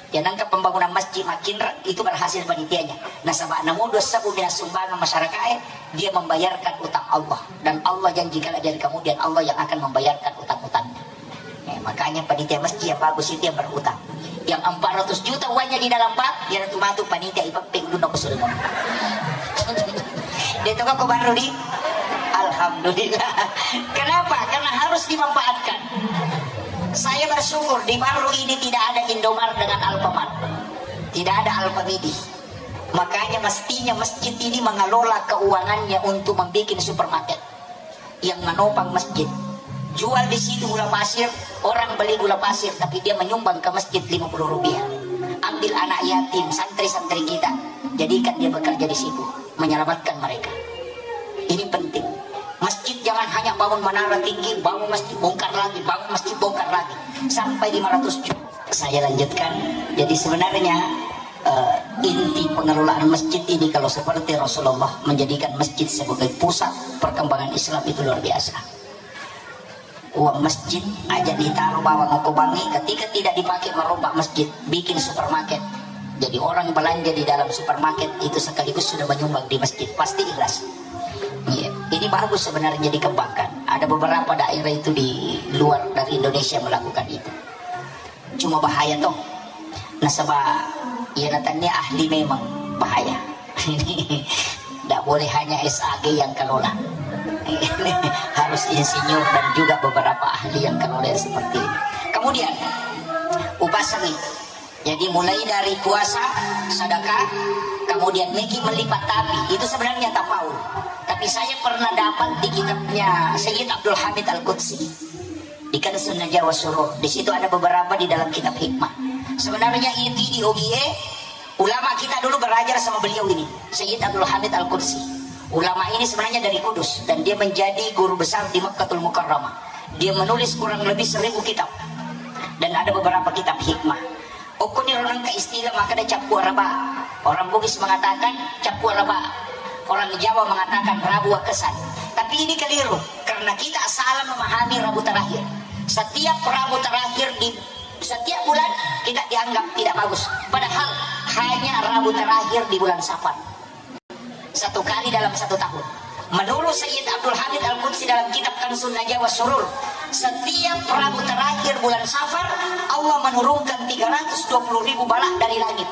Ya, nangka pembangunan masjid makinreng itu berhasil panitianya. Nasaba namu dua sebu mina sumbangan masyarakat, eh, dia membayarkan utang Allah. Dan Allah janji kalau dari kemudian Allah yang akan membayarkan utang-utangnya. Eh, makanya panitia masjid yang bagus itu yang berutang. Yang empat ratus juta uangnya di dalam bank, dia tu matu panitia ipappe ulunna ko surga. Dia tu kok baru di Alhamdulillah. Kenapa? Karena harus dimanfaatkan. Saya bersyukur di Barru ini tidak ada Indomart dengan Alfamart. Tidak ada Alfamidi. Makanya mestinya masjid ini mengelola keuangannya untuk membuat supermarket yang menopang masjid. Jual di situ gula pasir, orang beli gula pasir, tapi dia menyumbang ke masjid lima puluh rupiah. Ambil anak yatim, santri-santri kita, jadikan dia bekerja di situ, menyelamatkan mereka. Ini penting. Masjid jangan hanya bangun menara tinggi, bangun masjid, bongkar lagi, bangun masjid, bongkar lagi, sampai lima ratus juta. Saya lanjutkan. Jadi sebenarnya, eh, inti pengelolaan masjid ini, kalau seperti Rasulullah menjadikan masjid sebagai pusat perkembangan Islam, itu luar biasa. Uang masjid aja ditaruh bawang ko bangi, ketika tidak dipakai merombak masjid, bikin supermarket. Jadi orang belanja di dalam supermarket itu sekaligus sudah menyumbang di masjid, pasti ikhlas. Iya, ini bagus sebenarnya dikembangkan. Ada beberapa daerah itu di luar dari Indonesia melakukan itu. Cuma bahaya toh. Nasaba, iya natannia ahli memang bahaya. Ini tidak boleh hanya S A G yang kelola. Harus insinyur dan juga beberapa ahli yang kelola yang seperti ini. Kemudian, upasangi. Jadi mulai dari puasa, sedekah, kemudian meki melipat tapi itu sebenarnya tafaul. Tapi saya pernah dapat di kitabnya Sayyid Abdul Hamid Al-Qudsi. Di Kanzun Najah wa Surur. Di situ ada beberapa di dalam kitab hikmah. Sebenarnya itu di O G A, ulama kita dulu belajar sama beliau ini, Sayyid Abdul Hamid Al-Qudsi. Ulama ini sebenarnya dari Kudus dan dia menjadi guru besar di Makkatul Mukarramah. Dia menulis kurang lebih seribu kitab dan ada beberapa kitab hikmah. Okkoniro nengka istilah makkeda cappu araba. Orang Bugis mengatakan cappu araba. Orang Jawa mengatakan Rabu Wakesan. Tapi ini keliru karena kita salah memahami Rabu terakhir. Setiap Rabu terakhir di setiap bulan kita dianggap tidak bagus. Padahal hanya Rabu terakhir di bulan Safar. Satu kali dalam satu tahun. Menurut Sayyid Abdul Hamid Al-Qudsi dalam kitab Kanzun Najah wa Surur, setiap Rabu terakhir bulan Safar, Allah menurunkan tiga ratus dua puluh ribu bala dari langit,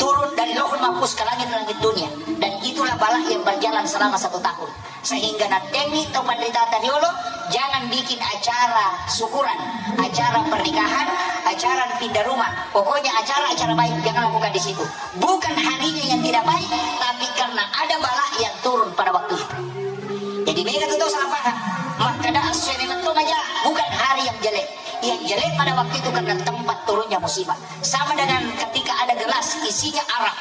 turun dari Lauhul Mahfuz ke langit-langit dunia. Dan itulah bala yang berjalan selama satu tahun. Sehingga natengngi tau panrita tariolo, Jangan bikin acara syukuran, acara pernikahan, acara pindah rumah. Pokoknya acara-acara baik jangan lakukan di situ. Bukan harinya yang tidak baik, tapi karena ada bala yang turun pada waktu itu. Jadi mega tu tau salah paham. Makkeda assoe memang tu maja, bukan hari yang jelek. Yang jelek pada waktu itu karena tempat turunnya musibah. Sama dengan ketika ada gelas isinya arak.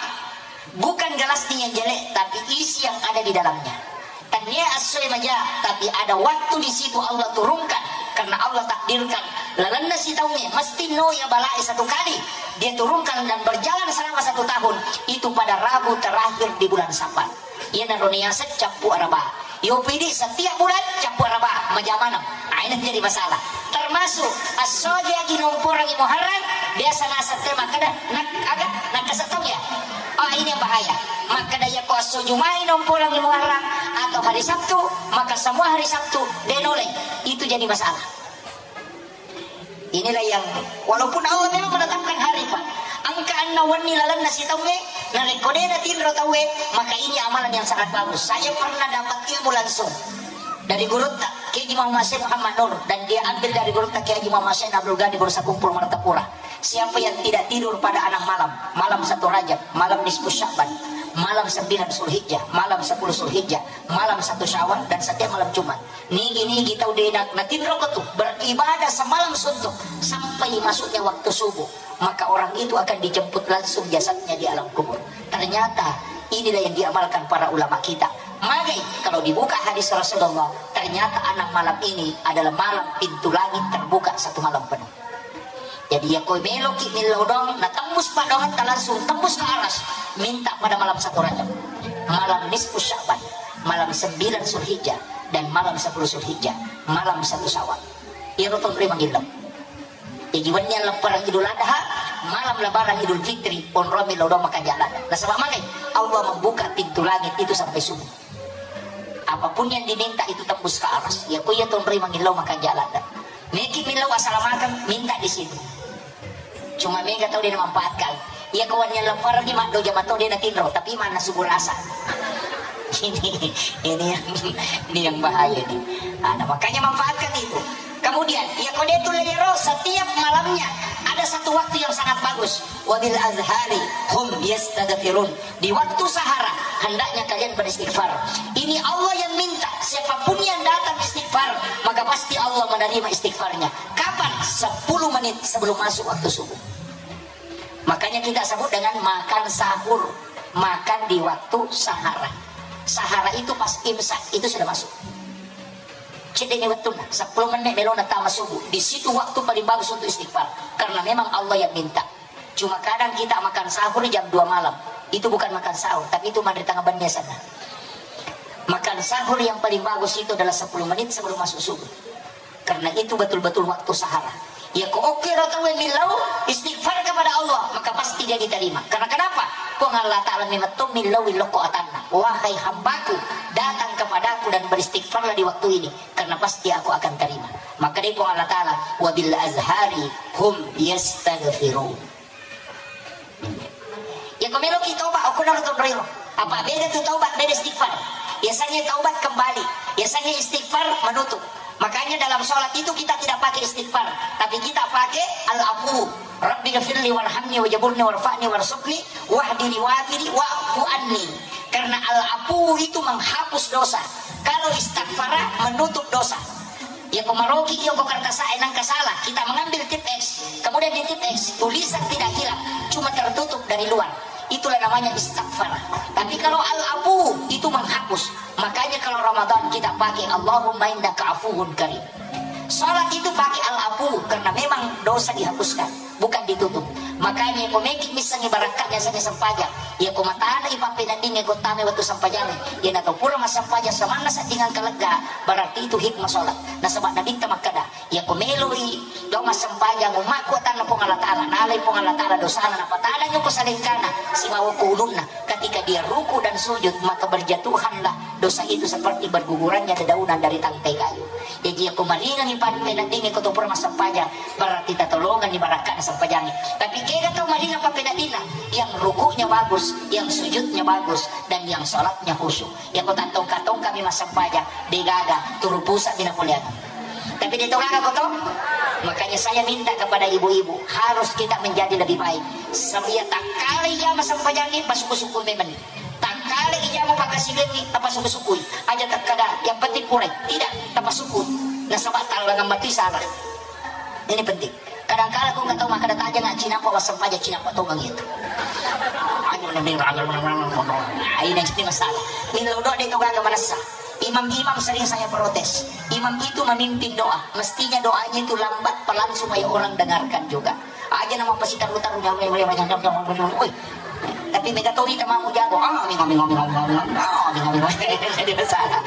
Bukan gelasnya yang jelek, tapi isi yang ada di dalamnya. Tania assoe maja, tapi ada waktu di situ Allah turunkan karena Allah takdirkan lalenna sitaungnge mesti noya balae satu kali. Dia turunkan dan berjalan selama satu tahun itu pada Rabu terakhir di bulan Safar. Iyanaro niaseng cappu araba. Yo pidi setiap bulan cappu araba maja maneng. Ah, ini jadi masalah. Termasuk assoja ginomporangi Muharram biasa naseng te makkeda nak aga nakkasettong ya. Oh, ini yang bahaya. Makkeda yakko asso Jumai nomporangi Muharram atau hari Sabtu, maka semua hari Sabtu denole. Itu jadi masalah. Inilah yang walaupun Allah memang menetapkan hari, Pak. Engka anna wenni lalenna sitaungnge, narekko de natinro tauwe, maka ini amalan yang sangat bagus. Saya pernah dapat ilmu langsung dari gurutta Kiai Haji Muhammad Syekh Muhammad Nur dan dia ambil dari gurutta Kiai Haji Muhammad Syekh Abdul Ghani Guru Sakumpul Martapura. Siapa yang tidak tidur pada enam malam, malam satu Rajab, malam nisfu Sya'ban, malam sembilan Zulhijjah, malam sepuluh Zulhijjah, malam satu Syawal dan setiap malam Jumat. Nigi-nigi tau de na-, natinroko tu beribadah semalam suntuk sampai masuknya waktu subuh, maka orang itu akan dijemput langsung jasadnya di alam kubur. Ternyata inilah yang diamalkan para ulama kita. Magai kalau dibuka hadis Rasulullah, ternyata enam malam ini adalah malam pintu langit terbuka satu malam penuh. Jadi yakko meloki millau doang, na tembus paddoangetta langsung tembus ke aras, minta pada malam satu Rajab, malam nisfu Sya'ban, malam sembilan Zulhijjah, dan malam sepuluh Zulhijjah, malam satu Syawal. Iyaro tonroi mangillau. Jadi wenni leppareng Idul Adha, malam lebaran Idul Fitri, onroi millau doang makanja' ladde. Nasaba magai Allah membuka pintu langit itu sampai subuh. Apapun yang diminta itu tembus ke aras. Yakko iya tonroi mangillau makanja' ladde. Meki millau asalamakeng, minta di situ. Cuma mega tau de namanfaatkan. Yakko wenni leppareng maddoja mato de natinro, tapi mana subuh rasa. Ini, ini yang, ini yang bahaya ini. Nah, makanya manfaatkan itu. Kemudian, yakko de tulle iyaro, setiap malamnya ada satu waktu yang sangat bagus. Wabil azhari hum yastaghfirun. Di waktu sahara, hendaknya kalian beristighfar. Ini Allah yang minta, siapapun yang datang istighfar, maka pasti Allah menerima istighfarnya. Kapan? Sepuluh menit sebelum masuk waktu subuh. Makanya kita sebut dengan makan sahur, makan di waktu sahara. Sahara itu pas imsak, itu sudah masuk. Cedde'ni wettunna, sepuluh menit melona tama subuh. Di situ waktu paling bagus untuk istighfar. Karena memang Allah yang minta. Cuma kadang kita makan sahur jam dua malam. Itu bukan makan sahur, tapi itu manre tengah benni sana. Makan sahur yang paling bagus itu adalah sepuluh menit sebelum masuk subuh. Karena itu betul-betul waktu sahara. Yakko okkero tauwe millau istighfar kepada Allah, maka pasti dia diterima. Karena kenapa? Puang Allah Ta'ala memetto millau lokko atanna. Wahai hambaku, datang kepadaku dan beristighfarlah di waktu ini, karena pasti aku akan terima. Maka dari Puang Allah Ta'ala, wabil azhari hum yastaghfirun. Yakko meloki toba, okko naro tonroiro. Apa beda tu taubat, beda istighfar. Biasanya taubat kembali. Biasanya istighfar menutup. Makanya dalam sholat itu kita tidak pakai istighfar, tapi kita pakai al-afu. Rabbi ghafirli warhamni wajaburni warfa'ni warzuqni wahdini wafini wa'fu anni. Karena al-afu itu menghapus dosa. Kalau istighfar menutup dosa. Yakko maroki, yakko kertas A nangka salah, kita mengambil tip X, kemudian di tip X tulisan tidak hilang, cuma tertutup dari luar. Itulah namanya istighfar. Tapi kalau al-afu itu menghapus. Makanya kalau Ramadan kita pakai Allahumma innaka afuwun karim. Salat itu pakai al-afu karena memang dosa dihapuskan, bukan ditutup. Makanya ko meki missengi barakka'na sengi sempajang. Yakko matana ipappeneddingnge ko tame wettu sempajang. Iyanatu pura massempajang samanna seddingang kalegga, berarti itu hikmah salat. Nasaba Nabitta makkeda, yakko meloi lao massempajang ummakku atanna Puang Allah Ta'ala, nalai Puang Allah Ta'ala dosana, napatanangngi ko salengkana sibawa ko ulunna. Ketika dia ruku dan sujud, maka berjatuhanlah dosa itu seperti bergugurannya dedaunan dari tangkai kayu. Jaji, yakko maringangngi pappeneddingnge ko to pura massempajang, berarti tatolongenni barakka'na sempajangnge. Tapi kega tau maringang pappeneddinna? Yang rukuknya bagus, yang sujudnya bagus, dan yang salatnya khusyuk. Yakko tattongka-tongkami massempajang, degaga, turu pusa'mi napoleangngi. Tapi dia tongaka ko to. Makanya saya minta kepada ibu-ibu, harus kita menjadi lebih baik. Sabia takkala ijama sempajangnge, pasuku-suku memang. Takkala ijama pakasigengngi, tapasuku-sukui. Aja takkada, yang penting purai. Tidak, tapasuku. Nasaba tallangang mati salah. Ini penting. Kadangkala ko engka tau makkada, "Tajang, Cina pa wassempajang, Cina pa tongang itu." Ayo, ini jadi masalah. Ini lo doa dia kau gagal manessa. Imam-imam sering saya protes. Imam itu memimpin doa. Mestinya doanya itu lambat, pelan supaya orang dengarkan juga. Aja nama pasitaru-taru, woi. Tapi mega tori tamamu jago. Ah, mega, mega, mega, mega, ah, mega, mega. Jadi masalah.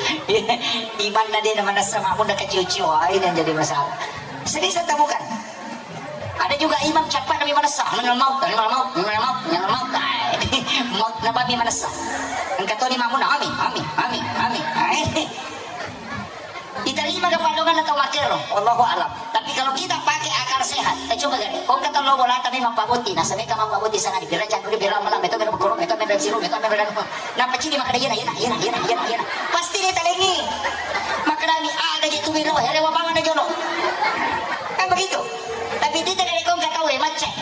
Imanna dia nama nasa mamu dah kecil-kecil. Ah, ini yang jadi masalah. Sering saya temukan. Ada juga imam cepat lebih manessa, minal maut, minal maut, minal maut, minal maut. Ai, maut napa mi manessa. Engka toni mamu na, amin, amin, amin, amin. Ai. Diterima ke padongan atau makero, wallahu alam. Tapi kalau kita pakai akal sehat, kita coba gare. Kau kata lo bola tapi mappabotti, nah sampai kamu mappabotti sangat dipira cangkuri bira malam itu bira berkurung itu bira siru itu bira. Nah pecini maka dia na, iya na, iya na, iya na, iya na. Pasti dia talengi. Makanami ada je tu bira, ya lewa bangan aja lo. Kan begitu. Tapi dia tidak ada kau nggak tahu ya macet.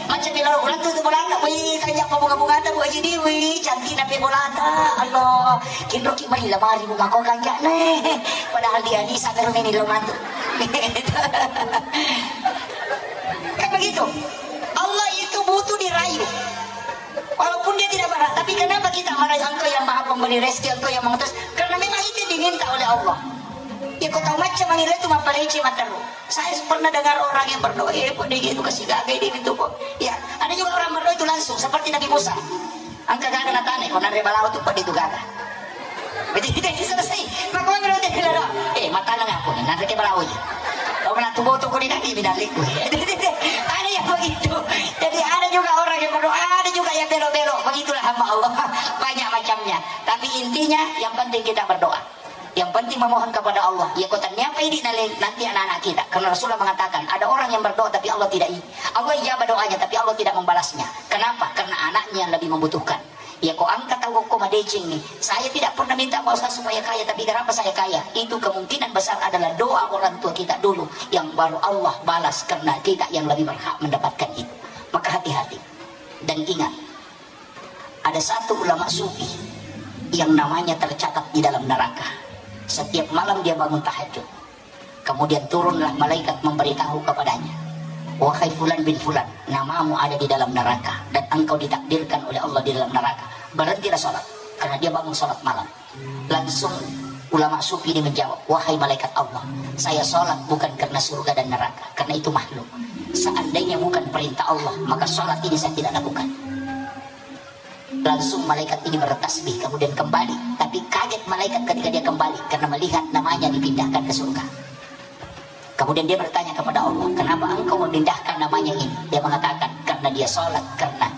Macet bira ulang tuh bola. Wih, kajak apa bunga-bunga ada buat jadi, wih, cantik tapi bola ada. Allah. Kinroki mari lamari bunga kau kanjak nih. Padahal dia ni sampai rumah ini lo mantu. Kan begitu. Allah itu butuh dirayu. Walaupun dia tidak marah, tapi kenapa kita marah? Engkau yang maha pemberi rezeki, engkau yang mengutus. Karena memang itu yang diminta oleh Allah. Ya kau tahu macam mangira itu maparece mataru. Saya pernah dengar orang yang berdoa, eh, kok dia itu kasih gagai dia itu kok. Ya, ada juga orang berdoa itu langsung seperti Nabi Musa. Engka gaga natane, ko nanre balawo tu pede tu gaga. Jadi kita ini selesai. Maka orang berarti bilang, eh, mata nang aku nih, nanre ke balawo ya. Oh, mana tu boto ko di nanti bidang liku. Ada yang begitu. Jadi ada juga orang yang berdoa, ada juga yang belok-belok. Begitulah hamba Allah. Banyak macamnya. Tapi intinya yang penting kita berdoa. Yang penting memohon kepada Allah. Ya kota niapa ini nale nanti anak-anak kita. Karena Rasulullah mengatakan ada orang yang berdoa tapi Allah tidak i-, Allah ijabah doanya tapi Allah tidak membalasnya. Kenapa? Karena anaknya yang lebih membutuhkan. Ya kok angkat aku kok madeceng nih. Saya tidak pernah minta Pak Ustaz supaya kaya, tapi kenapa saya kaya? Itu kemungkinan besar adalah doa orang tua kita dulu yang baru Allah balas karena kita yang lebih berhak mendapatkan itu. Maka hati-hati dan ingat, ada satu ulama sufi yang namanya tercatat di dalam neraka. Setiap malam dia bangun tahajud. Kemudian turunlah malaikat memberitahu kepadanya, "Wahai fulan bin fulan, namamu ada di dalam neraka dan engkau ditakdirkan oleh Allah di dalam neraka. Berhentilah sholat," karena dia bangun sholat malam. Langsung ulama sufi ini menjawab, "Wahai malaikat Allah, saya sholat bukan karena surga dan neraka, karena itu makhluk. Seandainya bukan perintah Allah, maka sholat ini saya tidak lakukan." Langsung malaikat ini bertasbih, kemudian kembali. Tapi kaget malaikat ketika dia kembali karena melihat namanya dipindahkan ke surga. Kemudian dia bertanya kepada Allah, "Kenapa engkau memindahkan namanya ini?" Dia mengatakan, "Karena dia sholat, karena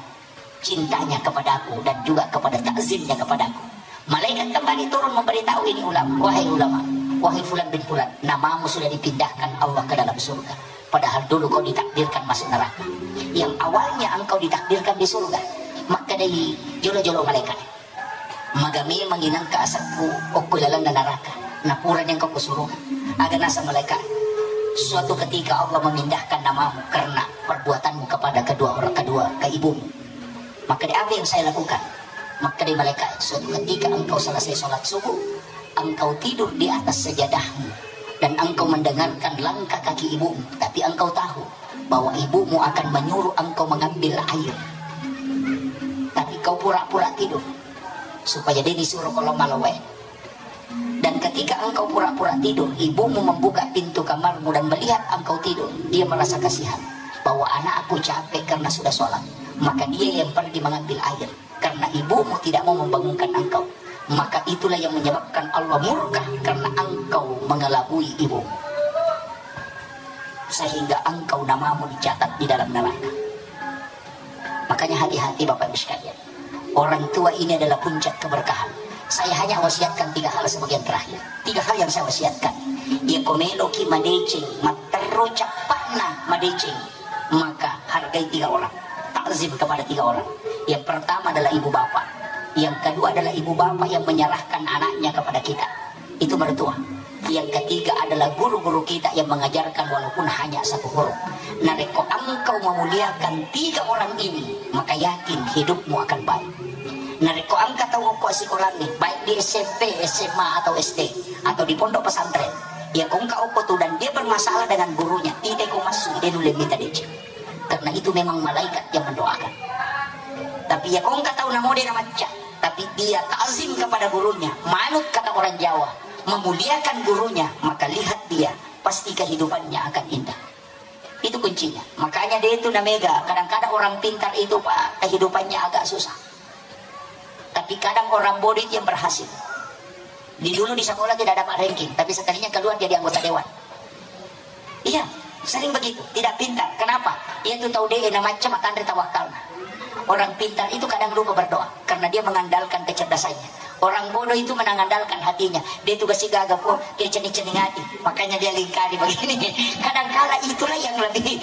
cintanya kepadaku dan juga kepada takzimnya kepadaku." Malaikat kembali turun memberitahu ini ulama, "Wahai ulama, wahai fulan bin fulan, namamu sudah dipindahkan Allah ke dalam surga. Padahal dulu kau ditakdirkan masuk neraka. Yang awalnya engkau ditakdirkan di surga." Maka dari jolo-jolo malaikat, "Maga memang inangka asakku okko lalenna neraka. Napura engkau kusuruh." Aga nasa malaikat, "Suatu ketika Allah memindahkan namamu karena perbuatanmu kepada kedua orang, kedua keibumu." Maka di apa yang saya lakukan? Maka di malaikat, "Suatu ketika engkau selesai sholat subuh, engkau tidur di atas sajadahmu dan engkau mendengarkan langkah kaki ibumu, tapi engkau tahu bahwa ibumu akan menyuruh engkau mengambil air. Tapi kau pura-pura tidur supaya dia disuruh kalau malam." Dan ketika engkau pura-pura tidur, ibumu membuka pintu kamarmu dan melihat engkau tidur, dia merasa kasihan bahwa anakku capek karena sudah sholat. Maka dia yang pergi mengambil air karena ibumu tidak mau membangunkan engkau. Maka itulah yang menyebabkan Allah murka karena engkau mengelabui ibumu. Sehingga engkau namamu dicatat di dalam neraka. Makanya hati-hati Bapak Ibu sekalian. Orang tua ini adalah puncak keberkahan. Saya hanya wasiatkan tiga hal sebagian terakhir. Tiga hal yang saya wasiatkan. Iya ko meloki madeceng, matteru cappa'na madeceng, maka hargai tiga orang. Takzim kepada tiga orang. Yang pertama adalah ibu bapak. Yang kedua adalah ibu bapak yang menyerahkan anaknya kepada kita. Itu mertua. Yang ketiga adalah guru-guru kita yang mengajarkan walaupun hanya satu huruf. Narekko engkau memuliakan tiga orang ini, maka yakin hidupmu akan baik. Narekko engka tau okko sikolangnge, baik di S M P, S M A, atau S D, atau di pondok pesantren, ya ko engka okko tu dan dia bermasalah dengan gurunya, tidak ko masuk, dia nulle minta deceng. Karena itu memang malaikat yang mendoakan. Tapi ya ko engka tau namo de namacca, tapi dia ta'zim kepada gurunya, manut kata orang Jawa, memuliakan gurunya, maka lihat dia, pasti kehidupannya akan indah. Itu kuncinya. Makanya dia itu namega, kadang-kadang orang pintar itu, Pak, kehidupannya agak susah. Tapi kadang orang bodoh itu yang berhasil. Di dulu di sekolah tidak dapat ranking, tapi sekalinya keluar jadi anggota dewan. Iya, sering begitu, tidak pintar. Kenapa? Ia tu tau de namacca matanre tawakkalna. Orang pintar itu kadang lupa berdoa karena dia mengandalkan kecerdasannya. Orang bodoh itu mengandalkan hatinya. Dia tugas si gaga pun, dia cening-cening hati. Makanya dia lingkari begini. Kadangkala itulah yang lebih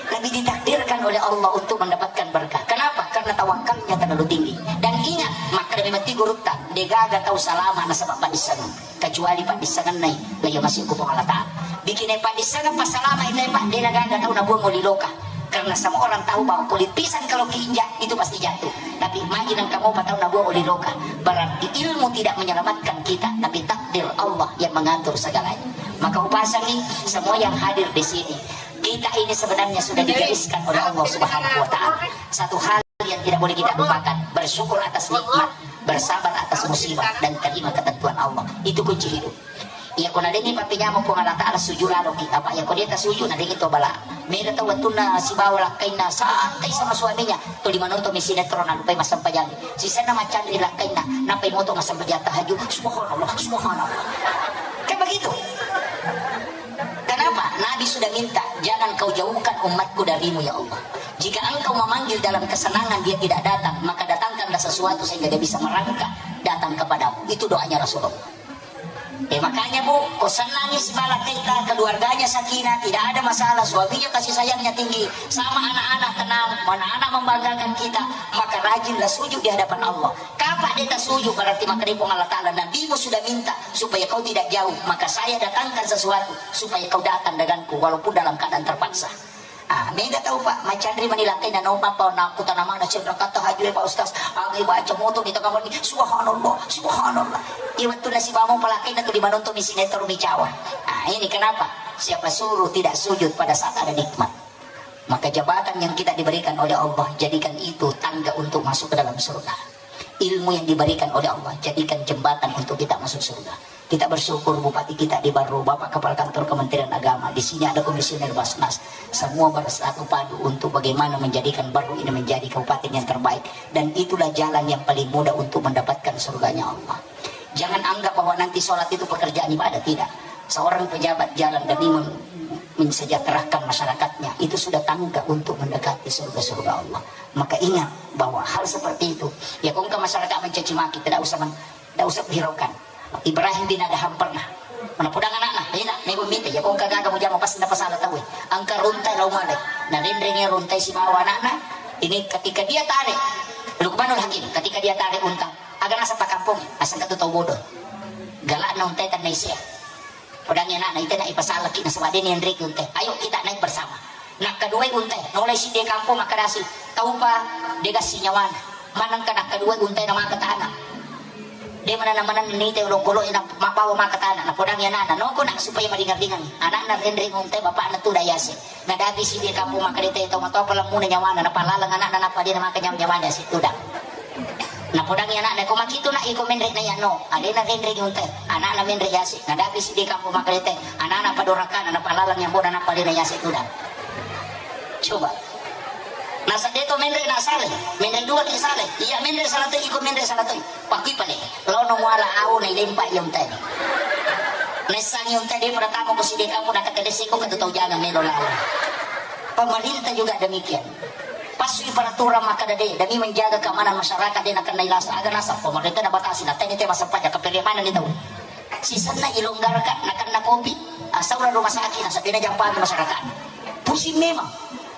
lebih ditakdirkan oleh Allah untuk mendapatkan berkah. Kenapa? Karena tawakalnya terlalu tinggi. Dan ingat, makkeda memang ti gurutta, de gaga tau salama nasaba paddissengeng. Kecuali paddissengenna i, la iya masih ku Puang Allah Ta'ala. Bikin paddissengan passalama itu, Pak, de gaga tau nabuang oli loka. Karena semua orang tahu bahwa kulit pisang kalau keinjak itu pasti jatuh. Tapi imagine kamu apa tahu nabuang oli loka. Berarti ilmu tidak menyelamatkan kita, tapi takdir Allah yang mengatur segalanya. Maka upasangi semua yang hadir di sini. Kita ini sebenarnya sudah digariskan oleh Allah Subhanahu wa Ta'ala. Satu hal yang tidak boleh kita lupakan, bersyukur atas nikmat, bersabar atas musibah, dan terima ketentuan Allah. Itu kunci hidup. Iya, ko nadengi pappenyameng Puang Allah Ta'ala, sujud laloki. Apa iya, ko dia tasuju, nadengi to bala. Mega tau wettunna sibawa lakkainna santai sama suaminya, tuli manonton mi sinetron, nalupai massempajang. Sisenna maccanri lakkainna, nappai moto massempajang tahajud. Subhanallah, subhanallah. Kan begitu. Kenapa? Nabi sudah minta, "Jangan kau jauhkan umatku darimu, ya Allah. Jika engkau memanggil dalam kesenangan, dia tidak datang, maka datangkanlah sesuatu sehingga dia bisa merangkak datang kepadamu." Itu doanya Rasulullah. Eh, makanya, Bu, ko senangi si bala kita, keluarganya sakinah, tidak ada masalah, suaminya kasih sayangnya tinggi, sama anak-anak tenang, anak-anak membanggakan kita, maka rajinlah sujud di hadapan Allah. Kapa de tasuju, berarti makkeda Puang Allah Ta'ala, "Nabimu sudah minta supaya kau tidak jauh, maka saya datangkan sesuatu supaya kau datang denganku walaupun dalam keadaan terpaksa." Ah, mega tau, Pak, macanri mani lakkainna, nompa pa nakku tanamana cendra kata hajue, Pak Ustaz. Aga baca moto di tengah malam, subhanallah, subhanallah. Iya, wettunna sibawa mo palakkainna tu di manonton mi sinetron mi cawa. Ah, ini kenapa? Siapa suruh tidak sujud pada saat ada nikmat? Maka jabatan yang kita diberikan oleh Allah, jadikan itu tangga untuk masuk ke dalam surga. Ilmu yang diberikan oleh Allah, jadikan jembatan untuk kita masuk surga. Kita bersyukur Bupati kita di Barru, Bapak Kepala Kantor Kementerian Agama, di sini ada Komisioner Basnas, semua bersatu padu untuk bagaimana menjadikan Barru ini menjadi kabupaten yang terbaik. Dan itulah jalan yang paling mudah untuk mendapatkan surganya Allah. Jangan anggap bahwa nanti sholat itu pekerjaan ibadah, tidak. Seorang pejabat jalan demi mem- mensejahterakan masyarakatnya, itu sudah tangga untuk mendekati surga-surga Allah. Maka ingat bahwa hal seperti itu, ya, ko engka masyarakat mencaci maki, tidak usah men- tidak usah hiraukan. Ibrahim bin Adham pernah mana podang anakna, ina, nego mite, ya, ko engka gaga mujama pasti napasala tau, engka runtai lau malai. Narenrengi runtai sibawa anakna, ini ketika dia tarik, Luqmanul Hakim, ketika dia tarik unta, aga naseng pakkampong, aseng katu tau bodoh. Galakna untai tanna isea. Podangi anakna, ite na ipasalaki nasaba de nianreki untai. Ayo kita naik bersama. Nakkaduai untai, nolai siddi kampong makkedasi, taupa de gassi nyawana. Manengka nakkaduai untai na maka tana. De manana-manana nite olokolo na mabbawa maka tana. Napodangi anakna, noko nak supaya madingar-dingangi. Anakna renreng untai bapakna tuda yase. Nadapi siddi kampong makkeda te tau matoa palammuna nyawana, napalaleng anakna nappa de namaka nyawa-nyawana yase tuda. Napodangi anakna, ko makitu nak iko menre na yano, alena renreng untai, anakna menre yase, nadapi siddi kampong makkeda te, anakna padorakana, napalaleng yang boda nappa alena yase tuda. Coba. Nasa de to menre na sale, menre dua ki sale, iya menre salah toi, iko menre salah toi. Pakui pale, lono muala au na ilempa iya untai. Naissangi untai de pada tamo ko siddi kampong, nakatedesi ko katu tau jangan melo lao. Pemerintah juga demikian. Passui peraturan makkeda de, demi menjaga keamanan masyarakat de nakennai lasa, aga naseng pemerintah nabatasi, natenni te massempajang, kapere manenni tau. Sisenna ilonggarkan, nakenna kopi, asaura rumah sakit, nasaba de najampang masyarakat. Pusing memang.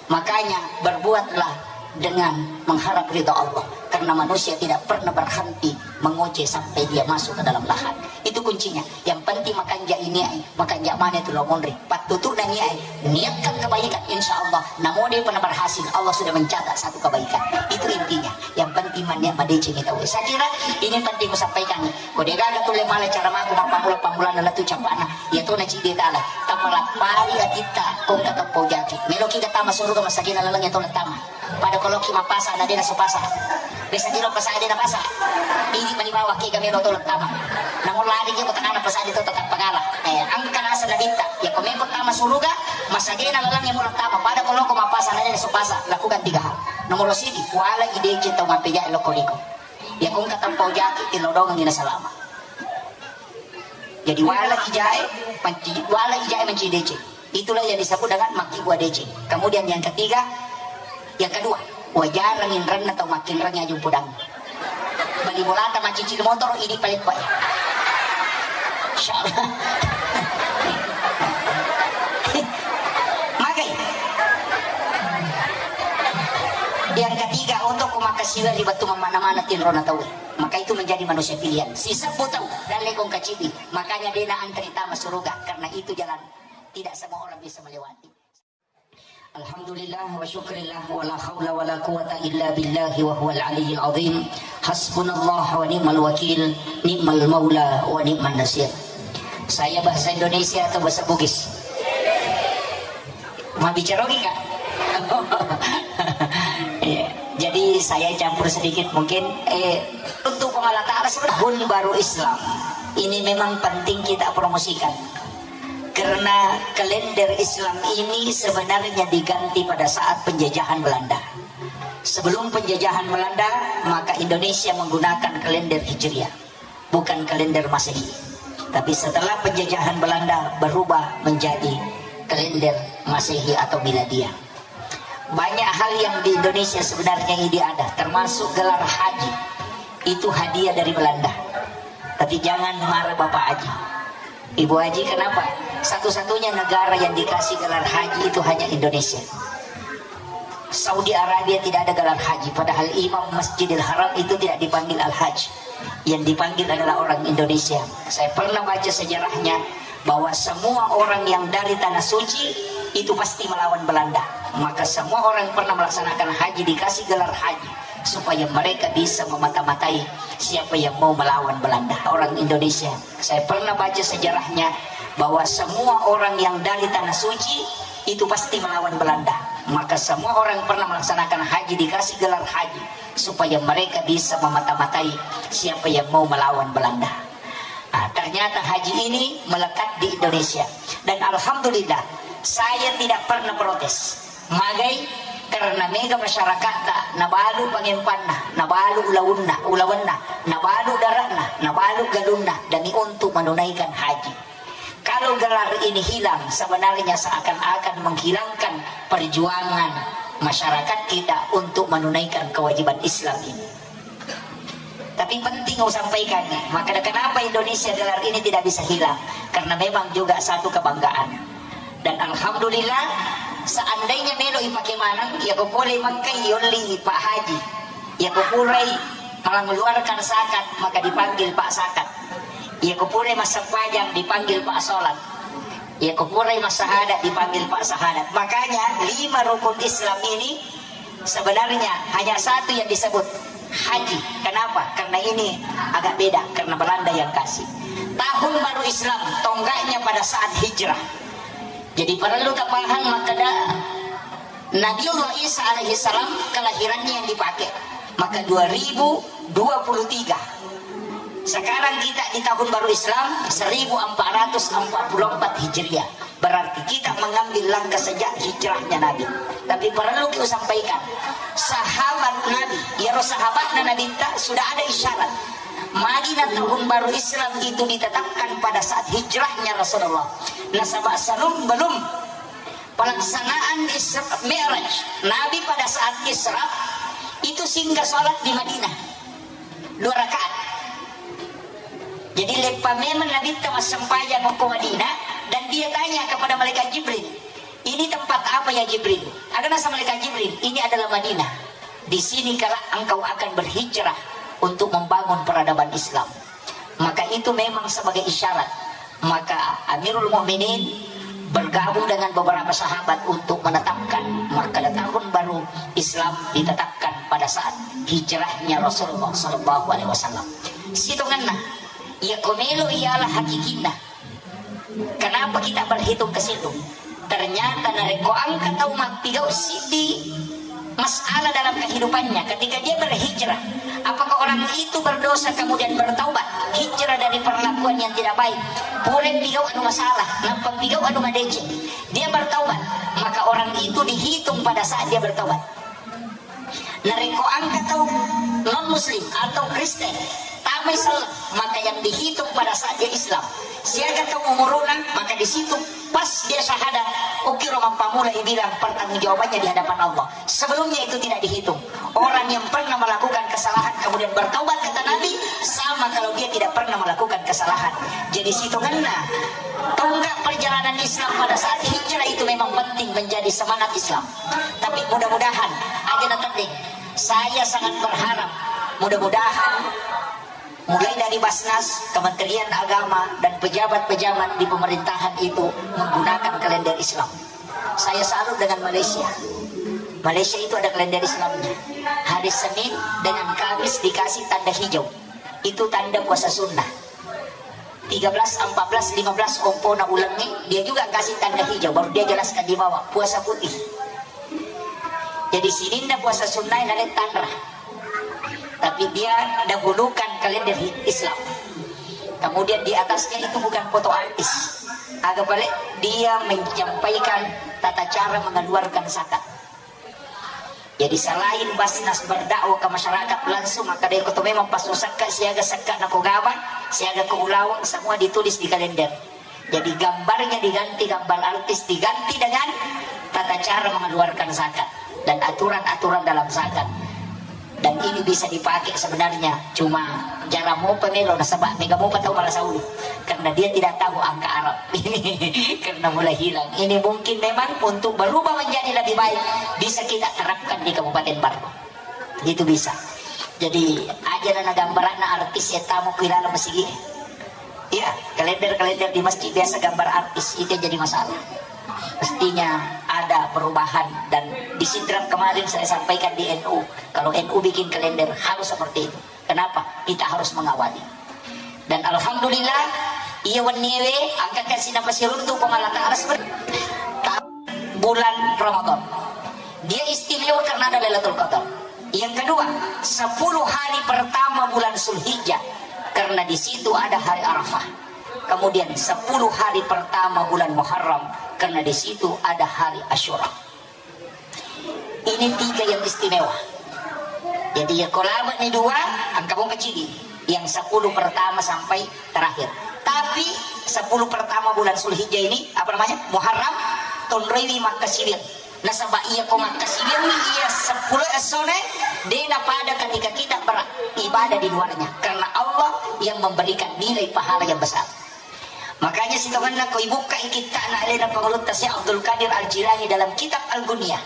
Makanya berbuatlah dengan mengharap ridha Allah, karena manusia tidak pernah berhenti mengoceh sampai dia masuk ke dalam lahat. Itu kuncinya. Yang penting makanja' ini ai, makanja' mana itu lo monri. Pattutu'na niat ai, niatkan kebaikan, insya Allah. Namo de'pa na berhasil, Allah sudah mencatat satu kebaikan. Itu intinya. Yang penting mania madeceng itu. Saya kira ini penting kusampaikan. Ko de'gaga tulle mala cara mako mappammula-pammulana latu capana. Ya to na cide tala. Tapalappari atitta kongka tappau jaki. Meloki ga tama suruga masagena laleng ya to na tama. Pada koloki mapasa na dena supasa. Besa dilo pasa dena pasa. Ini mani bawa ki gamelo to tama. Namun lari ki ko tanana pasa di to tetap pagala. Eh, angka nasa na ditta. Ya komeko tama suruga, masagena laleng ya mulo tama. Pada koloko mapasa na dena supasa. Lakukan tiga hal. Nomor sidi, wala idece tau mapeja lo koriko. Ya kongka tappau jaki tilodongan ina salama. Jadi wala ijae, manci, wala ijae manci dece. Itulah yang disebut dengan makkibua dece. Kemudian yang ketiga, yang kedua, wajarang inranna tau makkinrang aja pudang. Bali bolata mancicil motor, ini paling baik. Insya Allah. Magai. Yang ketiga, untuk kumakasiwa ribattu mana-mana tinrona tau. Maka itu menjadi manusia pilihan. Sisebbu tau, dalle kong kacibi. Makanya dena antri tama suruga, karena itu jalan tidak semua orang bisa melewati. Alhamdulillah wa syukrillah wa la haula wa la quwata illa billahi wa huwal aliyyil azim. Hasbunallah wa ni'mal wakil, ni'mal maula wa ni'man nasir. Saya bahasa Indonesia atau bahasa Bugis? Mau bicara lagi, Kak? Iya. Jadi saya campur sedikit mungkin. Eh, untuk Allah Ta'ala sebenarnya tahun baru Islam ini memang penting kita promosikan. Karena kalender Islam ini sebenarnya diganti pada saat penjajahan Belanda. Sebelum penjajahan Belanda, maka Indonesia menggunakan kalender Hijriah, bukan kalender Masehi. Tapi setelah penjajahan Belanda, berubah menjadi kalender Masehi atau Miladiah. Banyak hal yang di Indonesia sebenarnya ini ada, termasuk gelar haji. Itu hadiah dari Belanda. Tapi jangan marah Bapak Haji. Ibu Haji, kenapa? Satu-satunya negara yang dikasih gelar haji itu hanya Indonesia. Saudi Arabia tidak ada gelar haji, padahal imam Masjidil Haram itu tidak dipanggil Al-Hajj. Yang dipanggil adalah orang Indonesia. Saya pernah baca sejarahnya bahwa semua orang yang dari Tanah Suci itu pasti melawan Belanda. Maka semua orang yang pernah melaksanakan haji dikasih gelar haji supaya mereka bisa memata-matai siapa yang mau melawan Belanda. Orang Indonesia. Saya pernah baca sejarahnya bahwa semua orang yang dari Tanah Suci itu pasti melawan Belanda. Maka semua orang yang pernah melaksanakan haji dikasih gelar haji supaya mereka bisa memata-matai siapa yang mau melawan Belanda. Ah, ternyata haji ini melekat di Indonesia. Dan alhamdulillah, saya tidak pernah protes. Magai, karena mega masyarakatta nabalu pangempanna, nabalu ulaunna, ulawenna, nabalu dara'na, nabalu galunna demi untuk menunaikan haji. Kalau gelar ini hilang, sebenarnya seakan-akan menghilangkan perjuangan masyarakat kita untuk menunaikan kewajiban Islam ini. Tapi penting saya sampaikan nih, makanya kenapa Indonesia gelar ini tidak bisa hilang, karena memang juga satu kebanggaan. Dan alhamdulillah, seandainya melo ipake maneng, ya ko pole Mekka yolli Pak Haji. Ya ko purai mengeluarkan zakat, maka dipanggil Pak Zakat. Ya ko purai massempajang, dipanggil Pak Salat. Ya ko purai massahadat, dipanggil Pak Sahadat. Makanya lima rukun Islam ini sebenarnya hanya satu yang disebut haji. Kenapa? Karena ini agak beda, karena Belanda yang kasih. Tahun baru Islam, tonggaknya pada saat hijrah. Jadi perlu tapahang makkeda Nabiullah Isa alaihi salam kelahirannya yang dipakai, maka dua ribu dua puluh tiga. Sekarang kita di tahun baru Islam seribu empat ratus empat puluh empat Hijriah. Berarti kita mengambil langkah sejak hijrahnya Nabi. Tapi perlu kita sampaikan, sahabat Nabi, ya sahabatnya Nabi tak sudah ada isyarat. Madinah tahun baru Islam itu ditetapkan pada saat hijrahnya Rasulullah. Nasaba salum belum pelaksanaan Isra Mi'raj, Nabi pada saat Isra itu singgah sholat di Madinah dua rakaat. Jadi leppa memang Nabi ta massempajang ko Madinah dan dia tanya kepada malaikat Jibril, "Ini tempat apa ya Jibril?" Ada nasa malaikat Jibril, "Ini adalah Madinah. Di sini kelak engkau akan berhijrah untuk membangun peradaban Islam." Maka itu memang sebagai isyarat. Maka Amirul Mukminin bergabung dengan beberapa sahabat untuk menetapkan, maka tahun baru Islam ditetapkan pada saat hijrahnya Rasulullah sallallahu alaihi wasallam. Sitongenna, iya komelo ialah hakikinna. Kenapa kita berhitung ke situ? Ternyata narekko engka tau mappigau siddi masalah dalam kehidupannya, ketika dia berhijrah, apakah orang itu berdosa kemudian bertaubat? Hijrah dari perlakuan yang tidak baik. Pura pigau anu masalah, nampa pigau anu madeceng. Dia bertaubat, maka orang itu dihitung pada saat dia bertaubat. Narekko engka tau non muslim atau Kristen tamai selleng, maka yang dihitung pada saat dia Islam. Siaga tau umuruna, maka di situ pas dia syahadat, okkiro mappamulai bilang pertanggungjawabannya di hadapan Allah. Sebelumnya itu tidak dihitung. Orang yang pernah melakukan kesalahan kemudian bertaubat, kata Nabi, sama kalau dia tidak pernah melakukan kesalahan. Jadi sitongenna, tonggak perjalanan Islam pada saat hijrah itu memang penting menjadi semangat Islam. Tapi mudah-mudahan, aja natedding, saya sangat berharap, mudah-mudahan mulai dari Basnas, Kementerian Agama, dan pejabat-pejabat di pemerintahan itu menggunakan kalender Islam. Saya salut dengan Malaysia. Malaysia itu ada kalender Islamnya. Hari Senin dengan Kamis dikasih tanda hijau. Itu tanda puasa sunnah. Tiga belas, empat belas, lima belas ompona ulengnge, dia juga kasih tanda hijau, baru dia jelaskan di bawah, puasa putih. Jadi sininna puasa sunnah naleng tanra. Tapi dia dahulukan kalender Islam. Kemudian di atasnya itu bukan foto artis. Aga pale, dia menyampaikan tata cara mengeluarkan zakat. Jadi selain Basnas berdakwah ke masyarakat langsung, maka deko to memang pasu sakka siaga sakka nako gama, siaga ko ulaweng, semua ditulis di kalender. Jadi gambarnya diganti, gambar artis diganti dengan tata cara mengeluarkan zakat dan aturan-aturan dalam zakat. Dan ini bisa dipakai sebenarnya, cuma jarang mopa melo nasaba mega mopa tau marasa ulu karena dia tidak tahu angka Arab. Karena mulai hilang. Ini mungkin memang untuk berubah menjadi lebih baik, bisa kita terapkan di Kabupaten Barru. Itu bisa. Jadi aja na gambaranna artis ya tamu ku ilalang masigi. Iya, kalender-kalender di masjid biasa gambar artis, itu yang jadi masalah. Mestinya ada perubahan, dan di Sidrap kemarin saya sampaikan di N U, kalau N U bikin kalender harus seperti itu. Kenapa? Kita harus mengawali. Dan alhamdulillah, iya wenniewe angka kasi napasiruntu Puang Allah Ta'ala seperti bulan Ramadan. Dia istimewa karena ada Lailatul Qadar. Yang kedua, sepuluh hari pertama bulan Zulhijjah, karena di situ ada hari Arafah. Kemudian sepuluh hari pertama bulan Muharram, karena di situ ada hari Asyura. Ini tiga yang istimewa. Jadi ya, kalau lama ni dua, angka bongka cidi. Yang sepuluh pertama sampai terakhir. Tapi sepuluh pertama bulan Zulhijjah ini, apa namanya, Muharram, tonroi makkasiwir. Nasaba iya ko makkasiwir ni iya sepuluh essone, de napada ketika kita beribadah di luarnya. Karena Allah yang memberikan nilai pahala yang besar. Makanya sitongenna ko ibukka kitta'na alena Pangulutta Syekh Abdul Qadir Al-Jilani dalam kitab Al-Gunyah.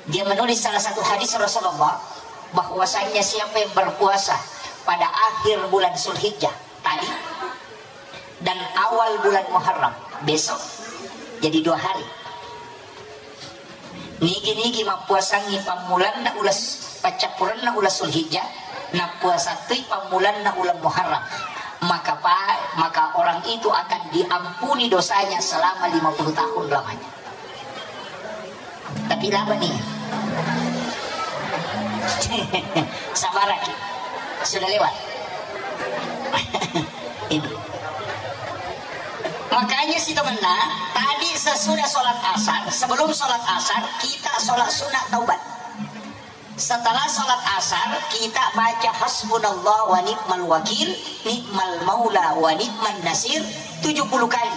Dia menulis salah satu hadis Rasulullah, bahwasanya siapa yang berpuasa pada akhir bulan Zulhijjah tadi dan awal bulan Muharram besok, jadi dua hari. Nigi-nigi mappuasangngi pammulanna ulas, paccappurenna ulas Zulhijjah, nappuasattui pammulanna ulang Muharram, maka pa-, maka orang itu akan diampuni dosanya selama lima puluh tahun lamanya. Tapi laba nih. Sabaraki. Sudah lewat. Ini. Makanya sitongenna, tadi sesudah sholat asar, sebelum sholat asar, kita sholat sunat taubat. Setelah sholat asar, kita baca hasbunallah wa ni'mal wakil, ni'mal maula wa ni'man nasir tujuh puluh kali.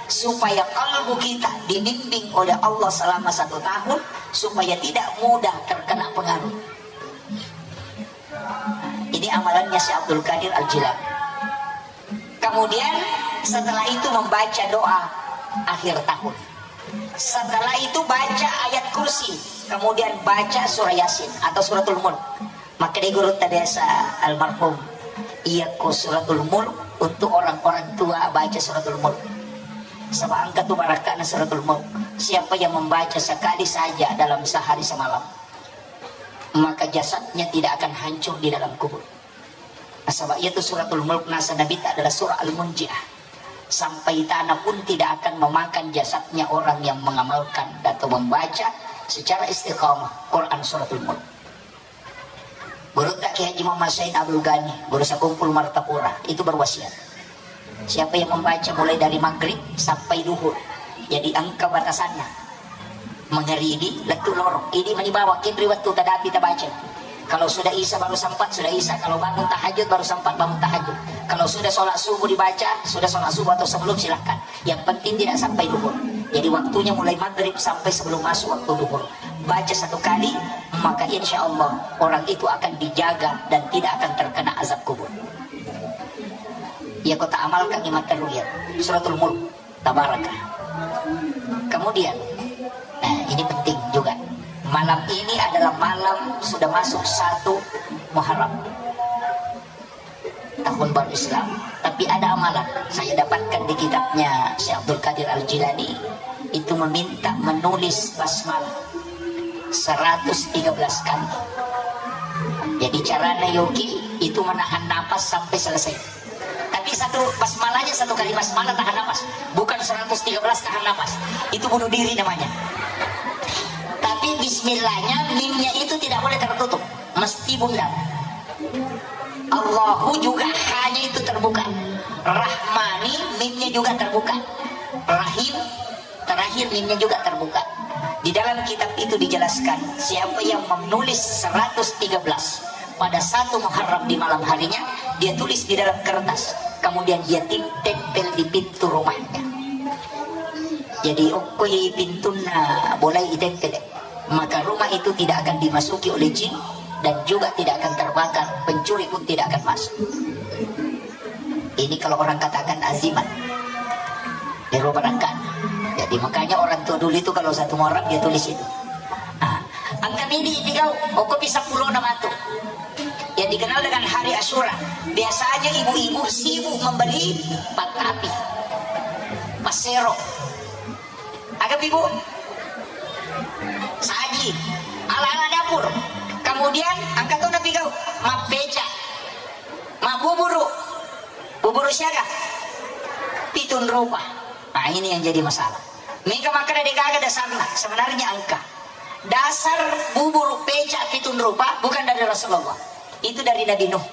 Supaya kalbu kita dibimbing oleh Allah selama satu tahun, supaya tidak mudah terkena pengaruh. Ini amalannya Syekh Abdul Qadir Al-Jilani. Kemudian setelah itu membaca doa akhir tahun. Setelah itu baca ayat kursi, kemudian baca surah Yasin atau suratul Mulk. Maka di guru biasa almarhum Iyako Suratul Mulk untuk orang-orang tua, baca Suratul Mulk. Sebab engka tu barakkana Suratul Mulk. Siapa yang membaca sekali saja dalam sehari semalam, maka jasadnya tidak akan hancur di dalam kubur. Nasaba iyatu Suratul Mulk naseng Nabitta adalah surah Al-Munjiah. Sampai tanah pun tidak akan memakan jasadnya orang yang mengamalkan atau membaca secara istiqamah Quran Suratul Mulk. Gurutta Kiai Haji Muhammad Said Abdul Ghani, guru Sakumpul Martapura, itu berwasiat. Siapa yang membaca mulai dari maghrib sampai duhur, jadi engka batasanna. Mangaribi lettu lorong, idi mani bawang, kenri wettu tadapi tabaca. Kalau sudah isya baru sempat, sudah isya. Kalau bangun tahajud baru sempat bangun tahajud. Kalau sudah sholat subuh dibaca, sudah sholat subuh atau sebelum, silahkan. Yang penting tidak sampai duhur. Jadi waktunya mulai maghrib sampai sebelum masuk waktu duhur. Baca satu kali, maka insya Allah orang itu akan dijaga dan tidak akan terkena azab kubur. Iyako taamalkan ni matteru iya, Suratul Mulk, Tabaraka. Kemudian, nah, ini penting juga. Malam ini adalah malam sudah masuk satu Muharram, tahun baru Islam. Tapi ada amalan saya dapatkan di kitabnya Syekh Abdul Qadir Al-Jilani, itu meminta menulis basmalah seratus tiga belas kali. Jadi carana yoki itu menahan napas sampai selesai. Tapi satu basmalahnya, satu kali basmalah tahan napas. Bukan seratus tiga belas tahan napas. Itu bunuh diri namanya. Tapi bismillahnya, mimnya itu tidak boleh tertutup. Mesti bundar. Allahu juga hanya itu terbuka. Rahmani, mimnya juga terbuka. Rahim, terakhir mimnya juga terbuka. Di dalam kitab itu dijelaskan, siapa yang menulis seratus tiga belas pada satu Muharram di malam harinya, dia tulis di dalam kertas, kemudian dia tim-, tempel di pintu rumahnya. Jadi, okkoi pintunna bolai itempel, maka rumah itu tidak akan dimasuki oleh jin dan juga tidak akan terbakar, pencuri pun tidak akan masuk. Ini kalau orang katakan azimat. Ero barangkali. Jadi makanya orang tua dulu itu kalau satu Muharram dia tulis itu. Ah, engka midi tigau, okkopi seppulo na matu. Yang dikenal dengan hari Asyura. Biasanya ibu-ibu sibuk membeli patapi, pasero. Aga ibu? Saji, ala-ala dapur. Kemudian engka to napigau, mappeca, mabuburu. Buburu siaga? Pitung rupa. Nah, ini yang jadi masalah. Mega makkeda degaga dasarna, sebenarnya engka. Dasar buburu peca pitung rupa bukan dari Rasulullah. Itu dari Nabi Nuh.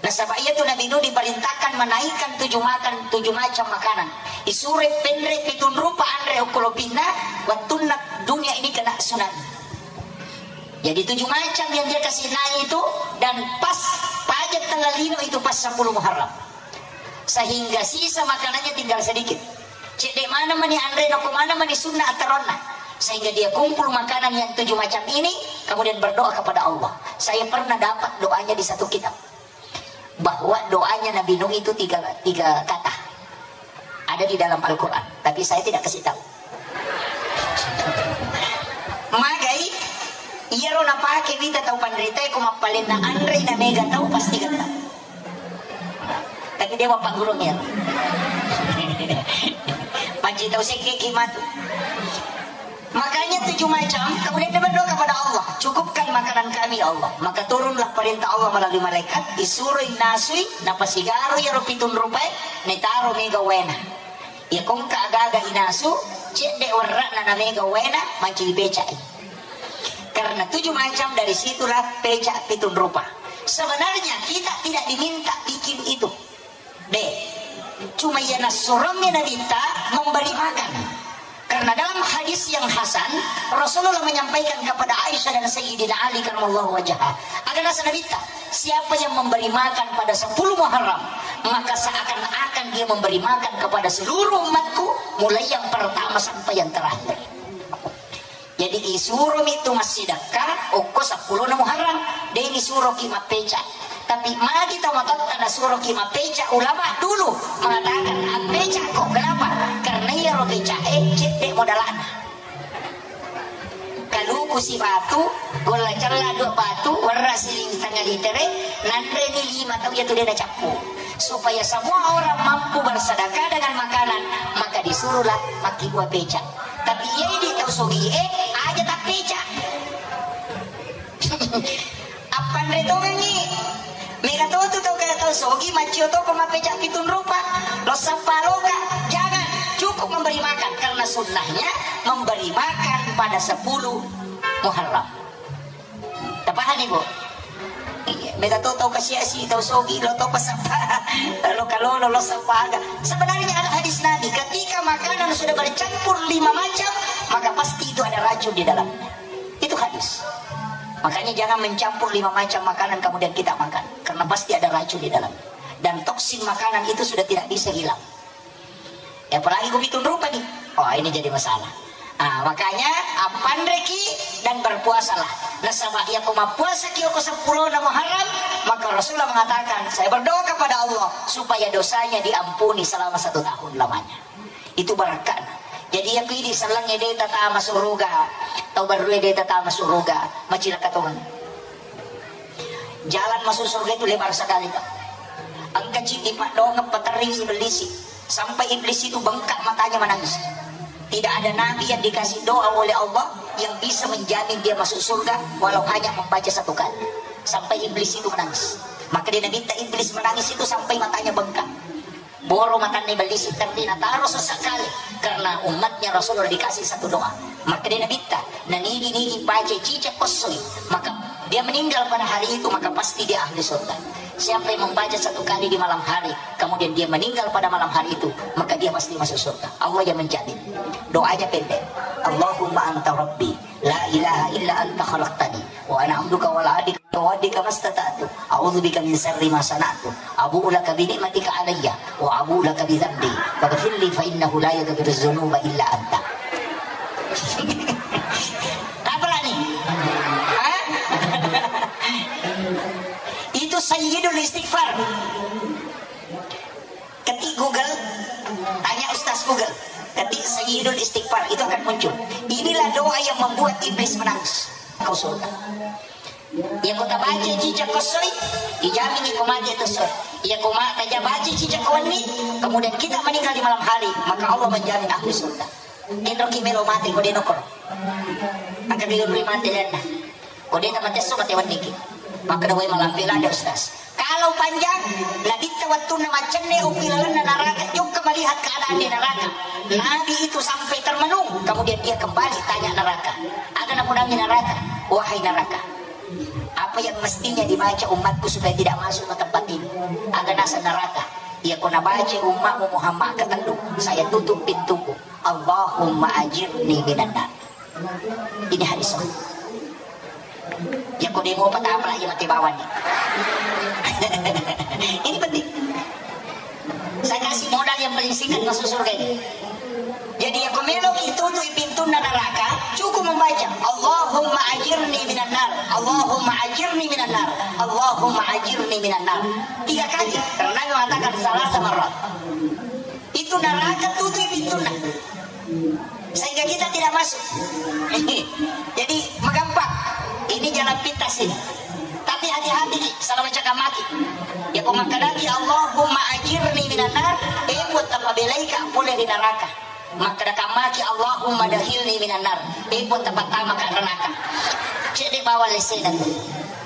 Nasaba iyatu Nabi Nuh diperintahkan menaikkan tujuh makan, tujuh macam makanan. Isuroi penre pitung rupa anre okko lopinna, wettunna dunia ini kena tsunami. Jadi tujuh macam yang dia kasih naik itu, dan pas pajak tanggal lino itu pas sepuluh Muharram. Sehingga sisa makanannya tinggal sedikit. Cedde mana mani anre, noko mana mani sunna ataronna. Sehingga dia kumpul makanan yang tujuh macam ini, kemudian berdoa kepada Allah. Saya pernah dapat doanya di satu kitab, bahwa doanya Nabi Nuh itu tiga, tiga kata. Ada di dalam Al-Quran, tapi saya tidak kasih tahu. Magai, iyaro napake wita tau panrita, ko mappalenna anre na mega tau pasti getta. Tapi dia bapak gurung ya. Panci tau sekke ki matu. Makanya tujuh macam, kemudian dia berdoa kepada Allah, "Cukupkan makanan kami, ya Allah." Maka turunlah perintah Allah melalui malaikat, isuroi nasui, napasigaro iyaro pitung rupae, netaro mega waena. Iya kongka agaga inasu, cedde werra'na na mega waena, mancaji pecai. Karena tujuh macam, dari situlah peca pitung rupa. Sebenarnya kita tidak diminta bikin itu. De, cuma iya nassuroangngi Nabitta memberi makan. Karena dalam hadis yang hasan, Rasulullah menyampaikan kepada Aisyah dan Sayyidina Ali karramallahu wajhah. Ada nasa Nabitta, siapa yang memberi makan pada sepuluh Muharram, maka seakan-akan dia memberi makan kepada seluruh umatku, mulai yang pertama sampai yang terakhir. Jadi isuromi tu massidakka okko seppulo na Muharram, de nisuroki mappeca. Tapi magi tau matotta nasuroki mappeca, ulama dulu mengatakan, "Appeca ko, kenapa?" Karena iyaro pecae cedde modalana. Kaluku Sibatu, golla cella dua batu, werra siling setengah litere, nanreni lima tau iya tu de nacappu. Supaya semua orang mampu bersedekah dengan makanan, maka disuruhlah makkibua peca. Tapi iya idi tau sogi e, aja tappeca. Appanre tongengngi. Mega to tu tau kaya tau sogi, maccio to ko mappeca pitung rupa. Lo sappa loka, jangan, cukup memberi makan, karena sunnahnya memberi makan pada sepuluh Muharram. Tapahani, Bu? Iya, mega to tau kasiasi, tau sogi, lo to ko sappa, lo kalolo, lo sappa aga. Sebenarnya ada hadis Nabi, ketika makanan sudah bercampur lima macam, maka pasti itu ada racun di dalamnya. Itu hadis. Makanya jangan mencampur lima macam makanan kemudian kita makan, karena pasti ada racun di dalam. Dan toksin makanan itu sudah tidak bisa hilang. Ya, apalagi ku pitung rupa nih. Oh, ini jadi masalah. Ah, makanya, appanreki dan berpuasalah. Nasaba iya ko mappuasaki oko seppulo na Muharram, maka Rasulullah mengatakan, saya berdoa kepada Allah supaya dosanya diampuni selama satu tahun lamanya. Itu barakana. Jadi, iya ko idi sellengnge de tatama suruga, tau barrue de tatama suruga, macilaka tongeng. Jalan masuk surga itu lebar sekali, Pak. Engka ceddi paddongeng paterringi iblis. Sampai iblis itu bengkak matanya menangis. Tidak ada nabi yang dikasih doa oleh Allah yang bisa menjamin dia masuk surga walau hanya membaca satu kali. Sampai iblis itu menangis. Maka dia nabitta iblis menangis itu sampai matanya bengkak. Boro matanna iblis, tapi nataro sesekali karena umatnya Rasulullah dikasih satu doa. Maka dia nabitta, nanigi-nigi baca cicak kosoi, maka dia meninggal pada hari itu, maka pasti dia ahli surga. Siapa yang membaca satu kali di malam hari, kemudian dia meninggal pada malam hari itu, maka dia pasti masuk surga. Allah yang menjamin. Doanya pendek. Allahumma anta rabbi, la ilaha illa anta khalaqtani, wa ana abduka wa ana ala ahdika wa wa'dika mastata'tu. A'udzu bika min syarri ma sana'tu. Abu'u laka bi ni'matika alayya wa abu'u laka bi dzambi. Faghfirli fa innahu la yaghfiru dzunuba illa anta. Apa lagi? Hah? Itu sayyidul istighfar. Ketik Google, tanya Ustaz Google. Ketik Sayyidul Istighfar, itu akan muncul. Inilah doa yang membuat iblis menangis. Kau surga. Iya ko tabaca cicak kosoi, dijamin iko mati itu soi. Iya ko ma taja baca cicak wenni, kemudian kita meninggal di malam hari, maka Allah menjamin ahli surga. Enroki melo mati ko de nokoro. Angka dulu mati lenna. Ko de tamate so mate wenni ki. Maka dawai malampe lada Ustaz. Kalau panjang, Nabitta wattunna maccenne uppi lalenna naraka, jokka melihat keadaan di neraka. Nabi itu sampai termenung, kemudian dia kembali tanya neraka. Ada napodangi neraka, wahai neraka, apa yang mestinya dibaca umatku supaya tidak masuk ke tempat ini? Ada nasa neraka. Iya ko nabaca umatmu Muhammad ketellu, saya tutup pintuku. Allahumma ajirni minan nar. Ini hadis sahih. Ya ko demo patapa ya mate bawang nih. Ini penting. Saya kasih modal yang paling singkat masuk surga ini. Jadi ya ko melo itu tuh pintu neraka, cukup membaca Allahumma ajirni minan nar, Allahumma ajirni minan nar, Allahumma ajirni minan nar. Tiga kali. Karena Nabi mengatakan salah sama roh. Itu neraka tutup pintunya. Sehingga kita tidak masuk. Jadi, magampang. Ini jalan pintas ini. Tapi hati-hati ki, salah macam maki. Ya ko makkadaki Allahumma ajirni minan nar, eh buat apa belaika pole di neraka. Makkadaka maki Allahumma dakhilni minan nar, eh buat apa tamaka neraka. Cedde bawa lesena tu.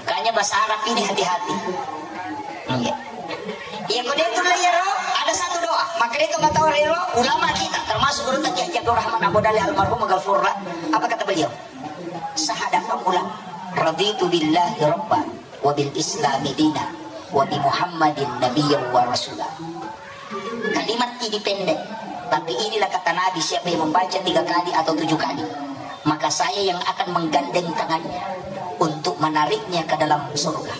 Kanya bahasa Arab ini hati-hati. Iya. Iya ko de tulle iyaro, ada satu doa. Maka de to matau rero, ulama kita, termasuk guru kita Kiai Abdul Rahman Abu Dali almarhum maghfurlah. Apa kata beliau? Sahada pamula, raditu billahi rabba, wa bil islami dina, wa bi Muhammadin nabiyya wa rasula. Kalimat ini pendek, tapi inilah kata Nabi, siapa yang membaca tiga kali atau tujuh kali, maka saya yang akan menggandeng tangannya untuk menariknya ke dalam surga.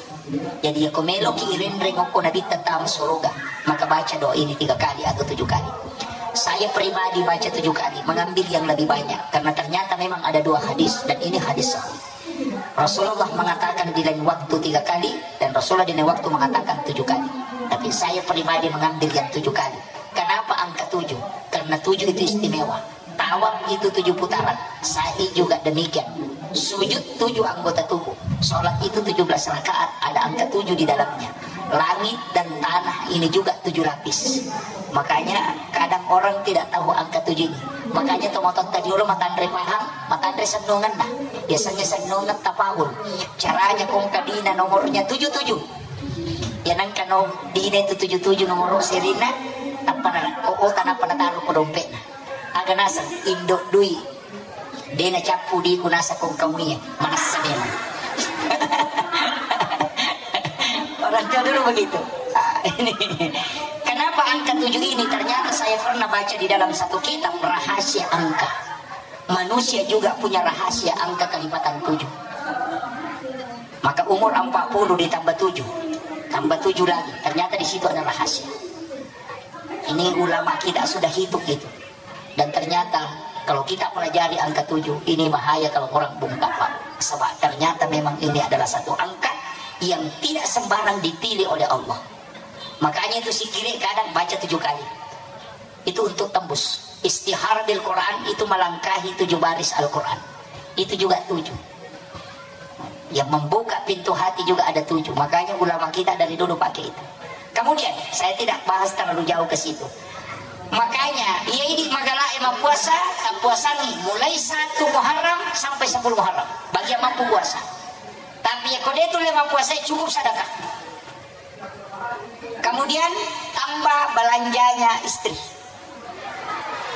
Jadi ya ko meloki irenreng okko Nabitta tama suruga, maka baca doa ini tiga kali atau tujuh kali. Saya pribadi baca tujuh kali, mengambil yang lebih banyak karena ternyata memang ada dua hadis dan ini hadis sahih. Rasulullah mengatakan di lain waktu tiga kali dan Rasulullah di lain waktu mengatakan tujuh kali. Tapi saya pribadi mengambil yang tujuh kali. Kenapa angka tujuh? Karena tujuh itu istimewa. Tawaf itu tujuh putaran, sa'i juga demikian. Sujud tujuh anggota tubuh. Sholat itu tujuh belas rakaat, ada angka tujuh di dalamnya. Langit dan tanah ini juga tujuh lapis. Makanya kadang orang tidak tahu angka tujuh ini. Makanya tomato tadi dulu matanre pahang, matanre sennungan dah. Biasanya sennungan tapaul. Caranya kong kadina nomornya tujuh tujuh. Ya nangka no dina itu tujuh tujuh nomor serina, tappa na, oh, oh, tanapa na taruh ke dompetna. Aga naseng, indo dui. De nacappu diku naseng kong kamu iya. Manessa memang. Orang tua dulu begitu. Ah, ini. Kenapa angka tujuh ini? Ternyata saya pernah baca di dalam satu kitab rahasia angka. Manusia juga punya rahasia angka kelipatan tujuh. Maka umur empat puluh ditambah tujuh, tambah tujuh lagi. Ternyata di situ ada rahasia. Ini ulama kita sudah hitung itu. Dan ternyata kalau kita pelajari angka tujuh, ini bahaya kalau orang bungkam, Pak. Sebab ternyata memang ini adalah satu angka yang tidak sembarang dipilih oleh Allah. Makanya itu sikiri kadang baca tujuh kali. Itu untuk tembus. Istihar bil Quran itu melangkahi tujuh baris Al-Quran. Itu juga tujuh. Yang membuka pintu hati juga ada tujuh. Makanya ulama kita dari dulu pakai itu. Kemudian, saya tidak bahas terlalu jauh ke situ. Makanya, iya idi magalae mappuasa, tappuasangi mulai satu Muharram sampai sepuluh Muharram. Bagi yang mampu puasa. Tapi ya kode itu lima puasa cukup sedekah. Kemudian tambah belanjanya istri.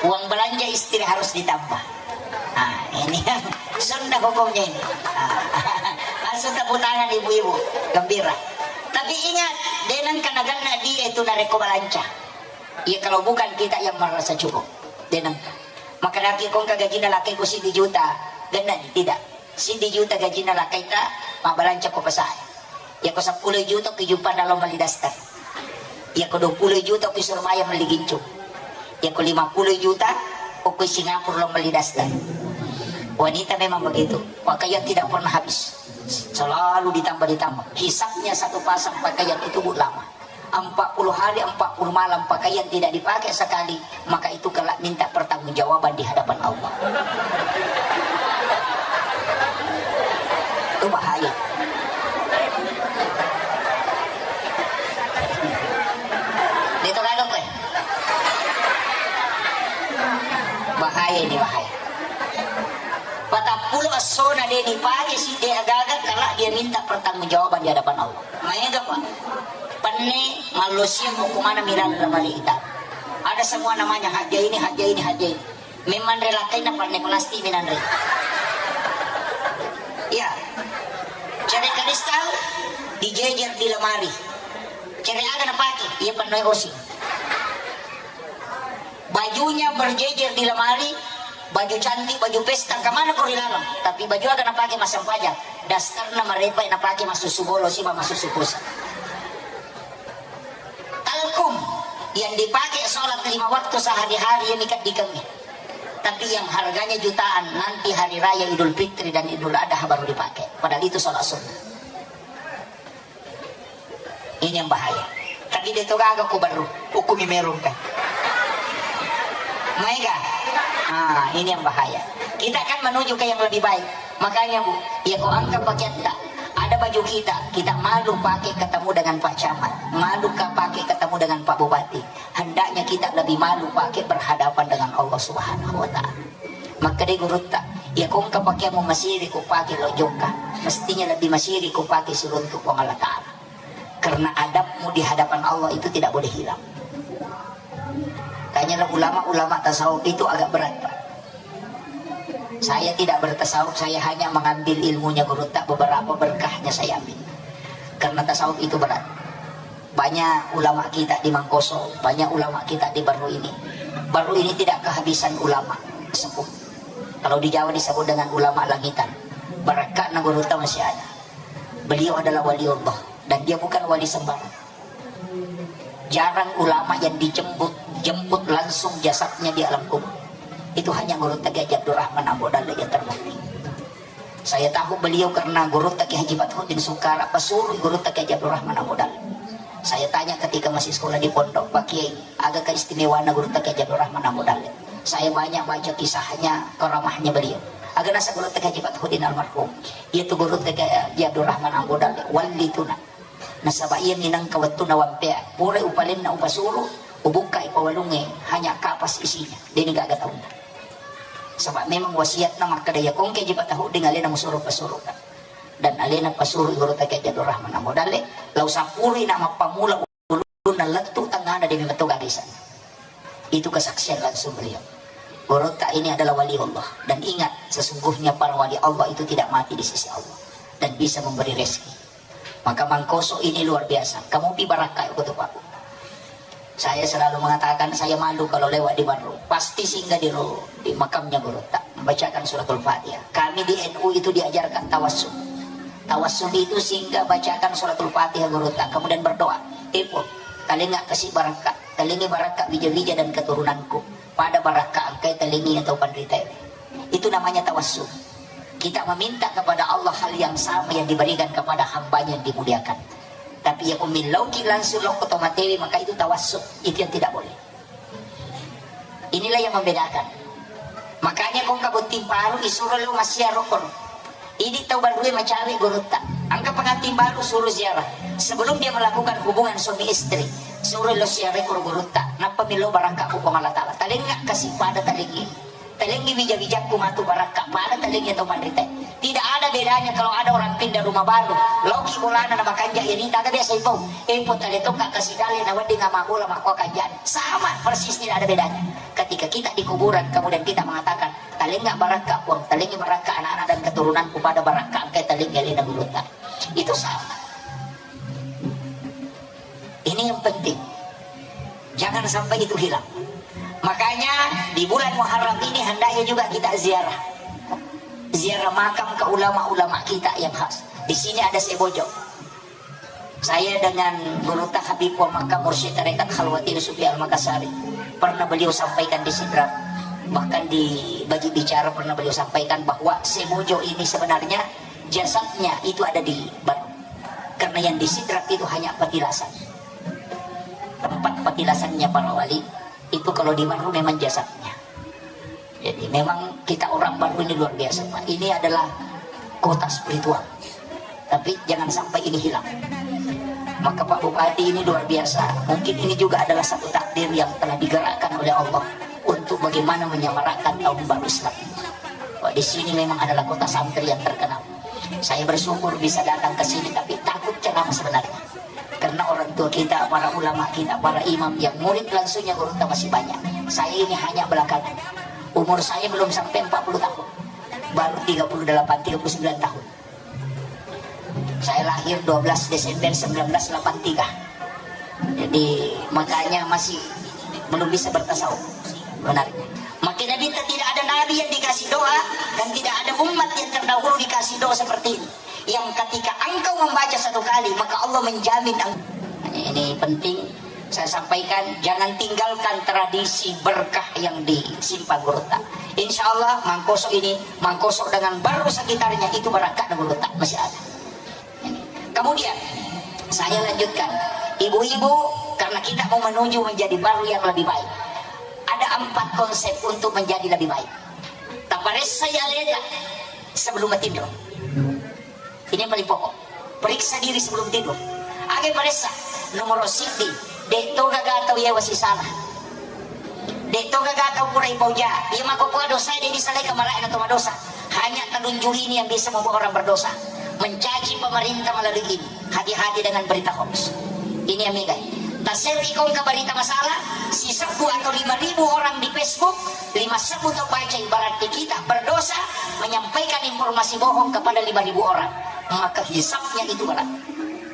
Uang belanja istri harus ditambah. Nah, ini yang sunnah hukumnya ini. Nah, langsung tepuk tangan ibu-ibu, gembira. Tapi ingat, denang kena gana dia itu nareko belanja. Ya kalau bukan kita yang merasa cukup, denang. Maka laki kong gajina laki ku sidi juta, gana tidak. Siddi juta gajinna lakkaita, mabbalanca ko pasae. Yako seppulo juta ko jupanna lao melli daster. Yako dua puluh juta ko Surabaya melli gincu. Yako lima puluh juta ko Singapura lao melli daster. Wanita memang begitu. Pakaian tidak pernah habis. Selalu ditambah-ditambah. Hisabnya satu pasang pakaian itu, Bu, lama. Empat puluh hari, empat puluh malam pakaian tidak dipakai sekali, maka itu kelak minta pertanggungjawaban di hadapan Allah. Itu bahaya. Itu kalau kue. Bahaya ini, bahaya. Patappulo essona de dipake sidde agaga, kelak dia minta pertanggungjawaban di hadapan Allah. Maega, Pak. Penne mallosia hukumana milala lemari ita. Ada semua namanya, hajja ini, hajja ini, hajja ini. Memang relakaina penne plastik minanre. Iya. Cere kristal dijejer di lemari. Cere aga napake, iya penne osi. Bajunya berjejer di lemari, baju cantik, baju pesta, kemana kau dilarang? Tapi baju aga napake massempajang, dasterna marepa napake massusu bolo siba massusu pusa. Talkum yang dipakai sholat lima waktu sehari-hari ini kan dikemnya. Tapi yang harganya jutaan nanti hari raya Idul Fitri dan Idul Adha baru dipakai. Padahal itu sholat sunnah. Ini yang bahaya. Tapi dia tu gaga ku baru hukumi merungka. Maega. Ah, ini yang bahaya. Kita kan menuju ke yang lebih baik. Makanya, Bu, ya ko angka pakaian tak ada baju kita, kita malu pakai ketemu dengan Pak Camat, malu ka pakai ketemu dengan Pak Bupati. Hendaknya kita lebih malu pakai berhadapan dengan Allah Subhanahu wa Ta'ala. Makkeda gurutta, iya kongka pakeammu masiri ku pake lo jokka, mestinya lebbi masiri ku pake siruntu Puang Allah Ta'ala. Karena adabmu di hadapan Allah itu tidak boleh hilang. Kayaknya ulama-ulama tasawuf itu agak berat, Pak. Saya tidak bertasawuf, saya hanya mengambil ilmunya gurutta, beberapa berkahnya saya ambil. Karena tasawuf itu berat. Banyak ulama kita di Mangkoso, banyak ulama kita di Baru ini. Baru ini tidak kehabisan ulama sepuh. Kalau di Jawa disebut dengan ulama langitan. Barakatna gurutta masih ada. Beliau adalah wali Allah dan dia bukan wali sembarang. Jarang ulama yang dijemput, jemput langsung jasadnya di alam kubur. Itu hanya gurutta Kiai Haji Abdurrahman Ambo Dalle yang terbukti. Saya tahu beliau karena gurutta Kiai Haji Fathuddin Sukara, pasuruh gurutta Kiai Haji Abdurrahman Ambo Dalle. Saya tanya ketika masih sekolah di pondok, "Pak Kiai, aga keistimewaanna gurutta Kiai Haji Abdurrahman Ambo Dalle?" Saya banyak baca kisahnya, karamahnya beliau. Aga naseng gurutta Kiai Haji Fathuddin almarhum. Iyatu gurutta Kiai Haji Abdurrahman Ambo Dalle, wali tuna. Nasaba iyami nengka wettunna wampea, pura upalenna upasuru, ubukkai pawalungnge, hanya kapas isinya, deni gaga taunna. Saba memang wasiatna makkeda, iya kongke Haji Fathuddin alena musuru pasurukan. Dan alena pasuru gurutta Kiai Haji Abdurrahman Ambo Dalle, lao sapurina mappamula ulunna lettu tengngana, demi metto gaga isanna. Itu kesaksian langsung beliau. Gurutta ini adalah wali Allah. Dan ingat, sesungguhnya para wali Allah itu tidak mati di sisi Allah dan bisa memberi rezeki. Maka Mangkoso ini luar biasa. Kamu pi barakka ko tu, Pak. Saya selalu mengatakan, saya malu kalau lewat di Barru. Pasti singgah di ro-, di makamnya gurutta. Membacakan suratul Fatihah. Kami di N U itu diajarkan tawassul. Tawassul itu singgah bacakan suratul Fatihah gurutta, kemudian berdoa. Ibu, talengnga kasi barakka, talengngi barakka wija-wija dan keturunanku. Pada barakka engkai talengngi atau panritae. Itu namanya tawassul. Kita meminta kepada Allah hal yang sama yang diberikan kepada hambanya yang dimuliakan. Tapi ya umillauki langsung lokko tomatewe, maka itu tawassul. Itu yang tidak boleh. Inilah yang membedakan. Makanya kong kabotting paru isuro lo massiaro koro. Idi tau barue macawe gurutta. Angka pengantin baru suruh ziarah. Sebelum dia melakukan hubungan suami istri, suruh lo siarai koro gurutta. Nappa milo barakka ku Puang Allah Ta'ala. Talengnga kasi pada talengngi. Talengngi wija-wijakku matu barakka pada talengngi atau panrita. Tidak ada bedanya kalau ada orang pindah rumah baru. Loki bolana na makanja ini tak ada biasa ipau. Ipo tale tokka kasi dale na wedding ama bola makko kanjana. Sama persis, tidak ada bedanya. Ketika kita di kuburan kemudian kita mengatakan, talengnga barakka Puang, talengngi barakka anak-anak dan keturunanku pada barakka engkai talengngi alena gurutta. Itu sama. Ini yang penting. Jangan sampai itu hilang. Makanya di bulan Muharram ini hendaknya juga kita ziarah. Ziarah makam ke ulama-ulama kita yang khas. Di sini ada Sebojo. Saya dengan Gurutta Habib wa Makkah, Mursyid Tarekat Khalwati Sufi Al-Makassari, pernah beliau sampaikan di Sidrap, bahkan di Baji Bicara pernah beliau sampaikan bahwa Sebojo ini sebenarnya jasadnya itu ada di Barru. Karena yang di Sidrap itu hanya petilasan. Tempat petilasannya para wali itu kalau di Barru memang jasadnya. Jadi memang kita orang Barru ini luar biasa, Pak. Ini adalah kota spiritual. Tapi jangan sampai ini hilang. Maka Pak Bupati ini luar biasa. Mungkin ini juga adalah satu takdir yang telah digerakkan oleh Allah untuk bagaimana menyemarakkan tahun baru Islam. Pak, di sini memang adalah kota santri yang terkenal. Saya bersyukur bisa datang ke sini, tapi takut ceramah sebenarnya. Karena orang tua kita, para ulama kita, para imam yang murid langsungnya gurutta masih banyak. Saya ini hanya belakangan. Umur saya belum sampai empat puluh tahun. Baru tiga puluh delapan, tiga puluh sembilan tahun. Saya lahir dua belas Desember sembilan belas delapan tiga. Jadi, makanya masih belum bisa bertasawuf sebenarnya. Makanya kita tidak ada nabi yang dikasih doa dan tidak ada umat yang terdahulu dikasih doa seperti ini. Yang ketika engkau membaca satu kali, maka Allah menjamin eng-, ini penting saya sampaikan, jangan tinggalkan tradisi berkah yang disimpan gurutta. Insya Allah, Mangkoso ini, Mangkoso dengan Barru sekitarnya itu berkah gurutta masih ada. Kemudian, saya lanjutkan. Ibu-ibu, karena kita mau menuju menjadi Barru yang lebih baik, ada empat konsep untuk menjadi lebih baik. Taparessai aleta sebelum matinro. Ini yang paling pokok. Periksa diri sebelum tidur. Aga paressa? Nomor siddi, de' to gaga tau yewa sisala. De' to gaga tau pura ipauja. Iya makkokkoe dosa de' disalai kamarae na to madosa. Hanya telunju ini yang bisa membuat orang berdosa. Mencaci pemerintah melalui ini. Hati-hati dengan berita hoax. Ini yang megai. Taserri kongka berita masalah, sisebbu atau lima ribu orang di Facebook, lima sebbu tau bacai, berarti kita berdosa menyampaikan informasi bohong kepada lima ribu orang. Maka hisabnya itu berat.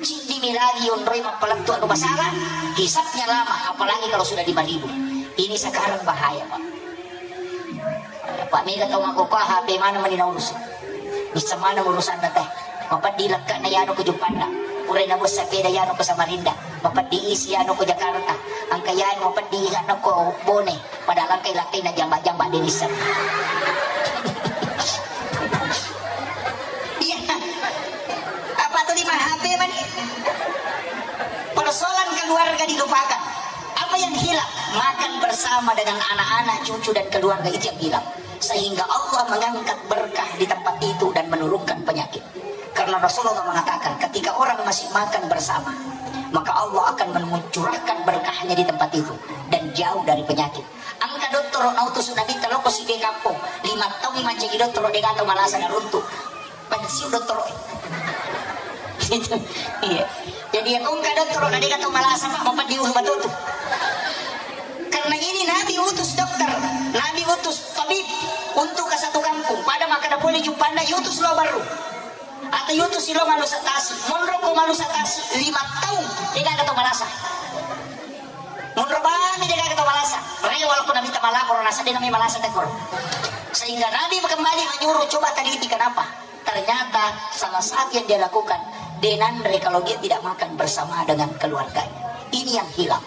Ciddimi lagi onroi mappalettu anu masalah, hisabnya lama, apalagi kalau sudah lima ribu. Ini sekarang bahaya, Pak. Pak, mega tau makkokkoe H P mana mani naurus. Bisa mana urusanna teh. Mapeddi lekkana yano ke Jupanna. Purai nabuat sepeda yano ke Samarinda. Mapeddi isi yano ke Jakarta. Engka yano mapeddi yano ke Bone. Padahal engka lakkai na jamba-jamba de' nisseng. Iya. Apa tu lima H P mani? Persoalan keluarga dilupakan. Apa Yang hilang, makan bersama dengan anak-anak, cucu, dan keluarga, itu yang hilang. Sehingga Allah mengangkat berkah di tempat itu dan menurunkan penyakit. Karena Rasulullah mengatakan, ketika orang masih makan bersama, maka Allah akan mencurahkan berkahnya di tempat itu dan jauh dari penyakit. Engka dottoro nautus Nabitta lao ko siddé kampong, lima taung mancaji dottoro, dé'ga tau malasa naruntu. Pensiun dottoro. Gitu. Iya. Jadi, ya, ko engka dottoro na dé'ga tau malasa, Pak, mapeddi ulu matotu. Karena ini Nabi utus dokter, Nabi utus tabib untuk ke satu kampung. Pada makkeda polé jumpanna, iutus lao Barru. Atau iutus lao Malusa Tasi. Monro ko Malusa Tasi, lima taung dé'ga tau malasa. Monro bami dé'ga tau malasa. Réwa lao ko Nabitta malapor, nasaba dé' nami malasa tekkoro. Sehingga Nabi kembali menyuruh, coba teliti kenapa. Ternyata salah satu yang dia lakukan, dia nanre kalau dia tidak makan bersama dengan keluarganya. Ini yang hilang.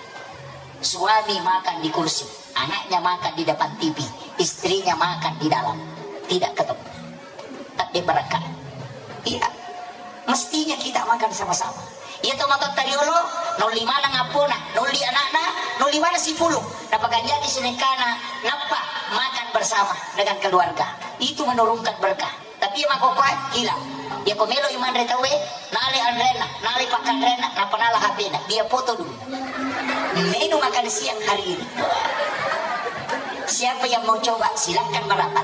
Suami makan di kursi, anaknya makan di depan T V, istrinya makan di dalam. Tidak ketemu. Tak diberkah. Iya. Mestinya kita makan sama-sama. Iya to, matotta riolo, naolli maneng appona, naolli anakna, naolli maneng sipulung. Napakanjaki sinekkana, nappa makan bersama dengan keluarga. Itu menurunkan berkah. Tapi iya makkokkoe, hilang. Iya ko melo i manre tauwe, nale anrenna, nale pakkanrenna, nappa nala H P-na. Dia foto dulu. Menu makan siang hari ini. Siapa yang mau coba, silakan merapat.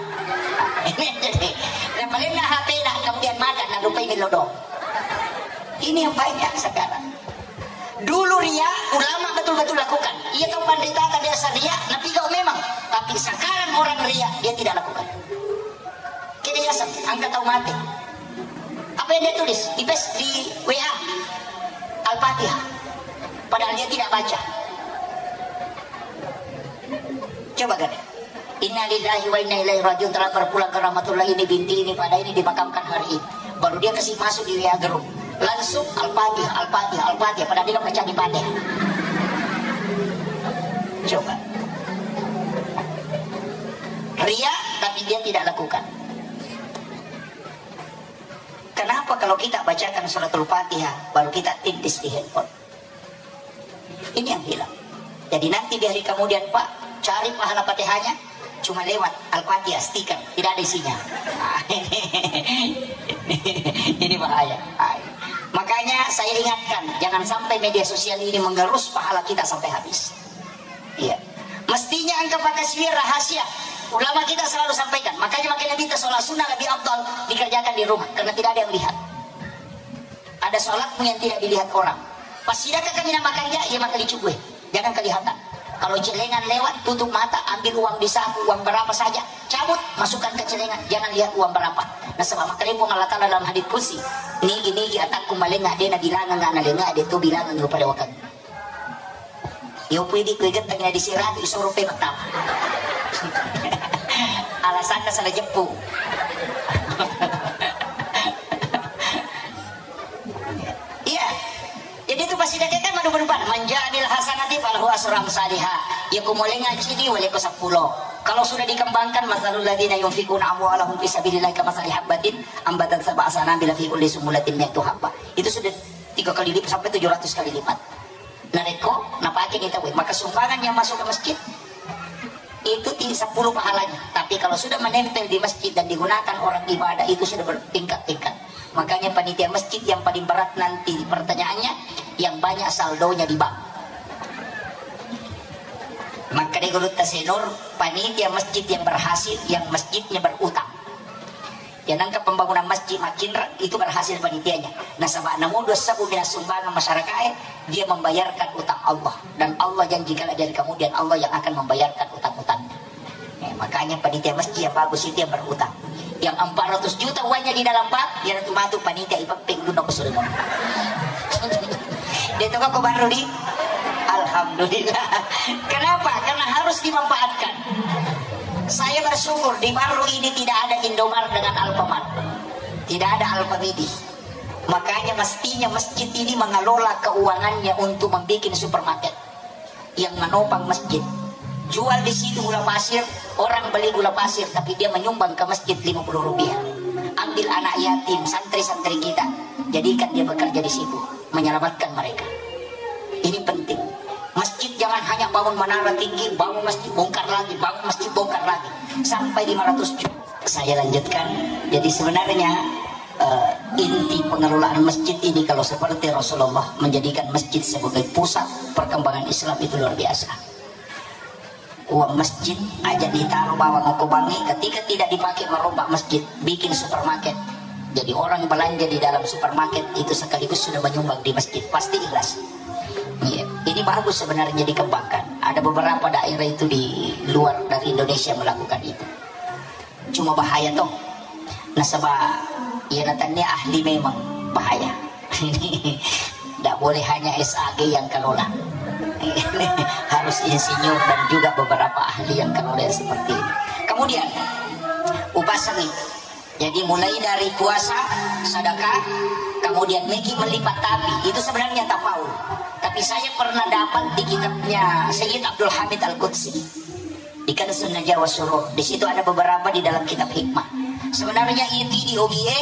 Napalenna H P-na, kemudian makan, nalupai mello doang. Ini yang banyak sekarang. Dulu ria, ulama betul-betul lakukan. Iya to, panritata biasa ria, napigau memang. Tapi sekarang orang ria, dia tidak lakukan. Kita biasa, angka tau mate. Apa yang dia tulis? Di pes-, di W A. Al-Fatihah. Padahal dia tidak baca. Coba kan? Innalillahi wa inna ilaihi rajiun, telah berpulang ke rahmatullah, ini binti ini, pada ini dimakamkan hari ini. Baru dia kasih masuk di W A group. Langsung Al-Fatihah, Al-Fatihah, Al-Fatihah. Padahal dia baca di Fatihah. Coba. Ria, tapi dia tidak lakukan. Kenapa kalau kita bacakan suratul Fatihah, baru kita tintis di handphone? Ini yang hilang. Jadi nanti di hari kemudian, Pak, cari pahala Fatihahnya cuma lewat Al-Fatihah stiker, tidak ada isinya. Ini bahaya. Makanya saya ingatkan, jangan sampai media sosial ini mengerus pahala kita sampai habis. Iya. Mestinya engka pakasiwiang rahasia. Ulama kita selalu sampaikan. Makanya, makanya kita sholat sunnah lebih afdal dikerjakan di rumah, karena tidak ada yang lihat. Ada sholatmu yang tidak dilihat orang. Pas sidakka kami nama kanja, iya maka dicugue. Jangan kelihatan. Kalau celengan lewat, tutup mata, ambil uang di saku, uang berapa saja, cabut, masukkan ke celengan, jangan lihat uang berapa. Nasaba makkedae Puang Allah Ta'ala dalam hadits qudsi, nigi-nigi atakku malenga, de nabilangang analenga, de to bilangang rupa dewakang. Iyo pui di kue getang na disiratu, isoro pe mattama. Alasanna sala jeppu. Iya. Jadi itu pasti dia kan madu berubah. Manja'amil hasanati falahu asru amsaliha. Ya kumolenga cidi wale ko sepuluh. Kalau sudah dikembangkan, masalul ladina yunfikuna amwalahum fi sabilillahi kama sali habbatin ambatan sab'a sanabila fi kulli sumbulatin mi'atu habba. Itu sudah tiga kali lipat sampai tujuh ratus kali lipat. Narekko napake ni tauwe, maka sumbangan yang masuk ke masjid itu ti sepuluh pahalanya. Tapi kalau sudah menempel di masjid dan digunakan orang ibadah, itu sudah bertingkat-tingkat. Makanya panitia masjid yang paling berat nanti pertanyaannya, yang banyak saldonya di bank. Maka di Gurutta Senur, panitia masjid yang berhasil, yang masjidnya berutang. Ya, nangka pembangunan masjid makinrang itu berhasil panitianya. Nasaba namudu assabu minas sumbangan masyarakat, eh, dia membayarkan utang Allah. Dan Allah janji kalau dari kemudian Allah yang akan membayarkan utang-utangnya. Eh, makanya panitia masjid yang bagus itu yang berutang. Yang empat ratus juta uangnya di dalam bank, ya itu matu panitia ipapping dulu ke surga. Dia itu kok baru di Alhamdulillah. Kenapa? Karena harus dimanfaatkan. Saya bersyukur di Barru ini tidak ada Indomart dengan Alfamart. Tidak ada Alfamidi. Makanya mestinya masjid ini mengelola keuangannya untuk membuat supermarket yang menopang masjid. Jual di situ gula pasir, orang beli gula pasir, tapi dia menyumbang ke masjid lima puluh rupiah. Ambil anak yatim, santri-santri kita, jadikan dia bekerja di situ, menyelamatkan mereka. Ini penting. Masjid jangan hanya Bangun menara tinggi, bangun masjid, bongkar lagi, bangun masjid, bongkar lagi. Sampai lima ratus juta. Saya lanjutkan. Jadi sebenarnya, eh, inti pengelolaan masjid ini kalau seperti Rasulullah menjadikan masjid sebagai pusat perkembangan Islam itu luar biasa. Uang masjid aja ditaruh bawang oko bangi, ketika tidak dipakai merombak masjid, bikin supermarket. Jadi orang belanja di dalam supermarket itu sekaligus sudah menyumbang di masjid, pasti ikhlas. Iya, ini bagus sebenarnya dikembangkan. Ada beberapa daerah itu di luar dari Indonesia melakukan itu. Cuma bahaya toh. Nasaba iya natannia ahli memang bahaya. Tidak boleh hanya S A G yang kelola. Harus insinyur dan juga beberapa ahli yang kelola yang seperti ini. Kemudian upasangi. Jadi mulai dari puasa, sedekah, kemudian meki melipat tapi itu sebenarnya tafaul. Tapi saya pernah dapat di kitabnya Sayyid Abdul Hamid Al-Qudsi. Di Kanzun Najah was Surur. Di situ ada beberapa di dalam kitab hikmah. Sebenarnya itu di O G E,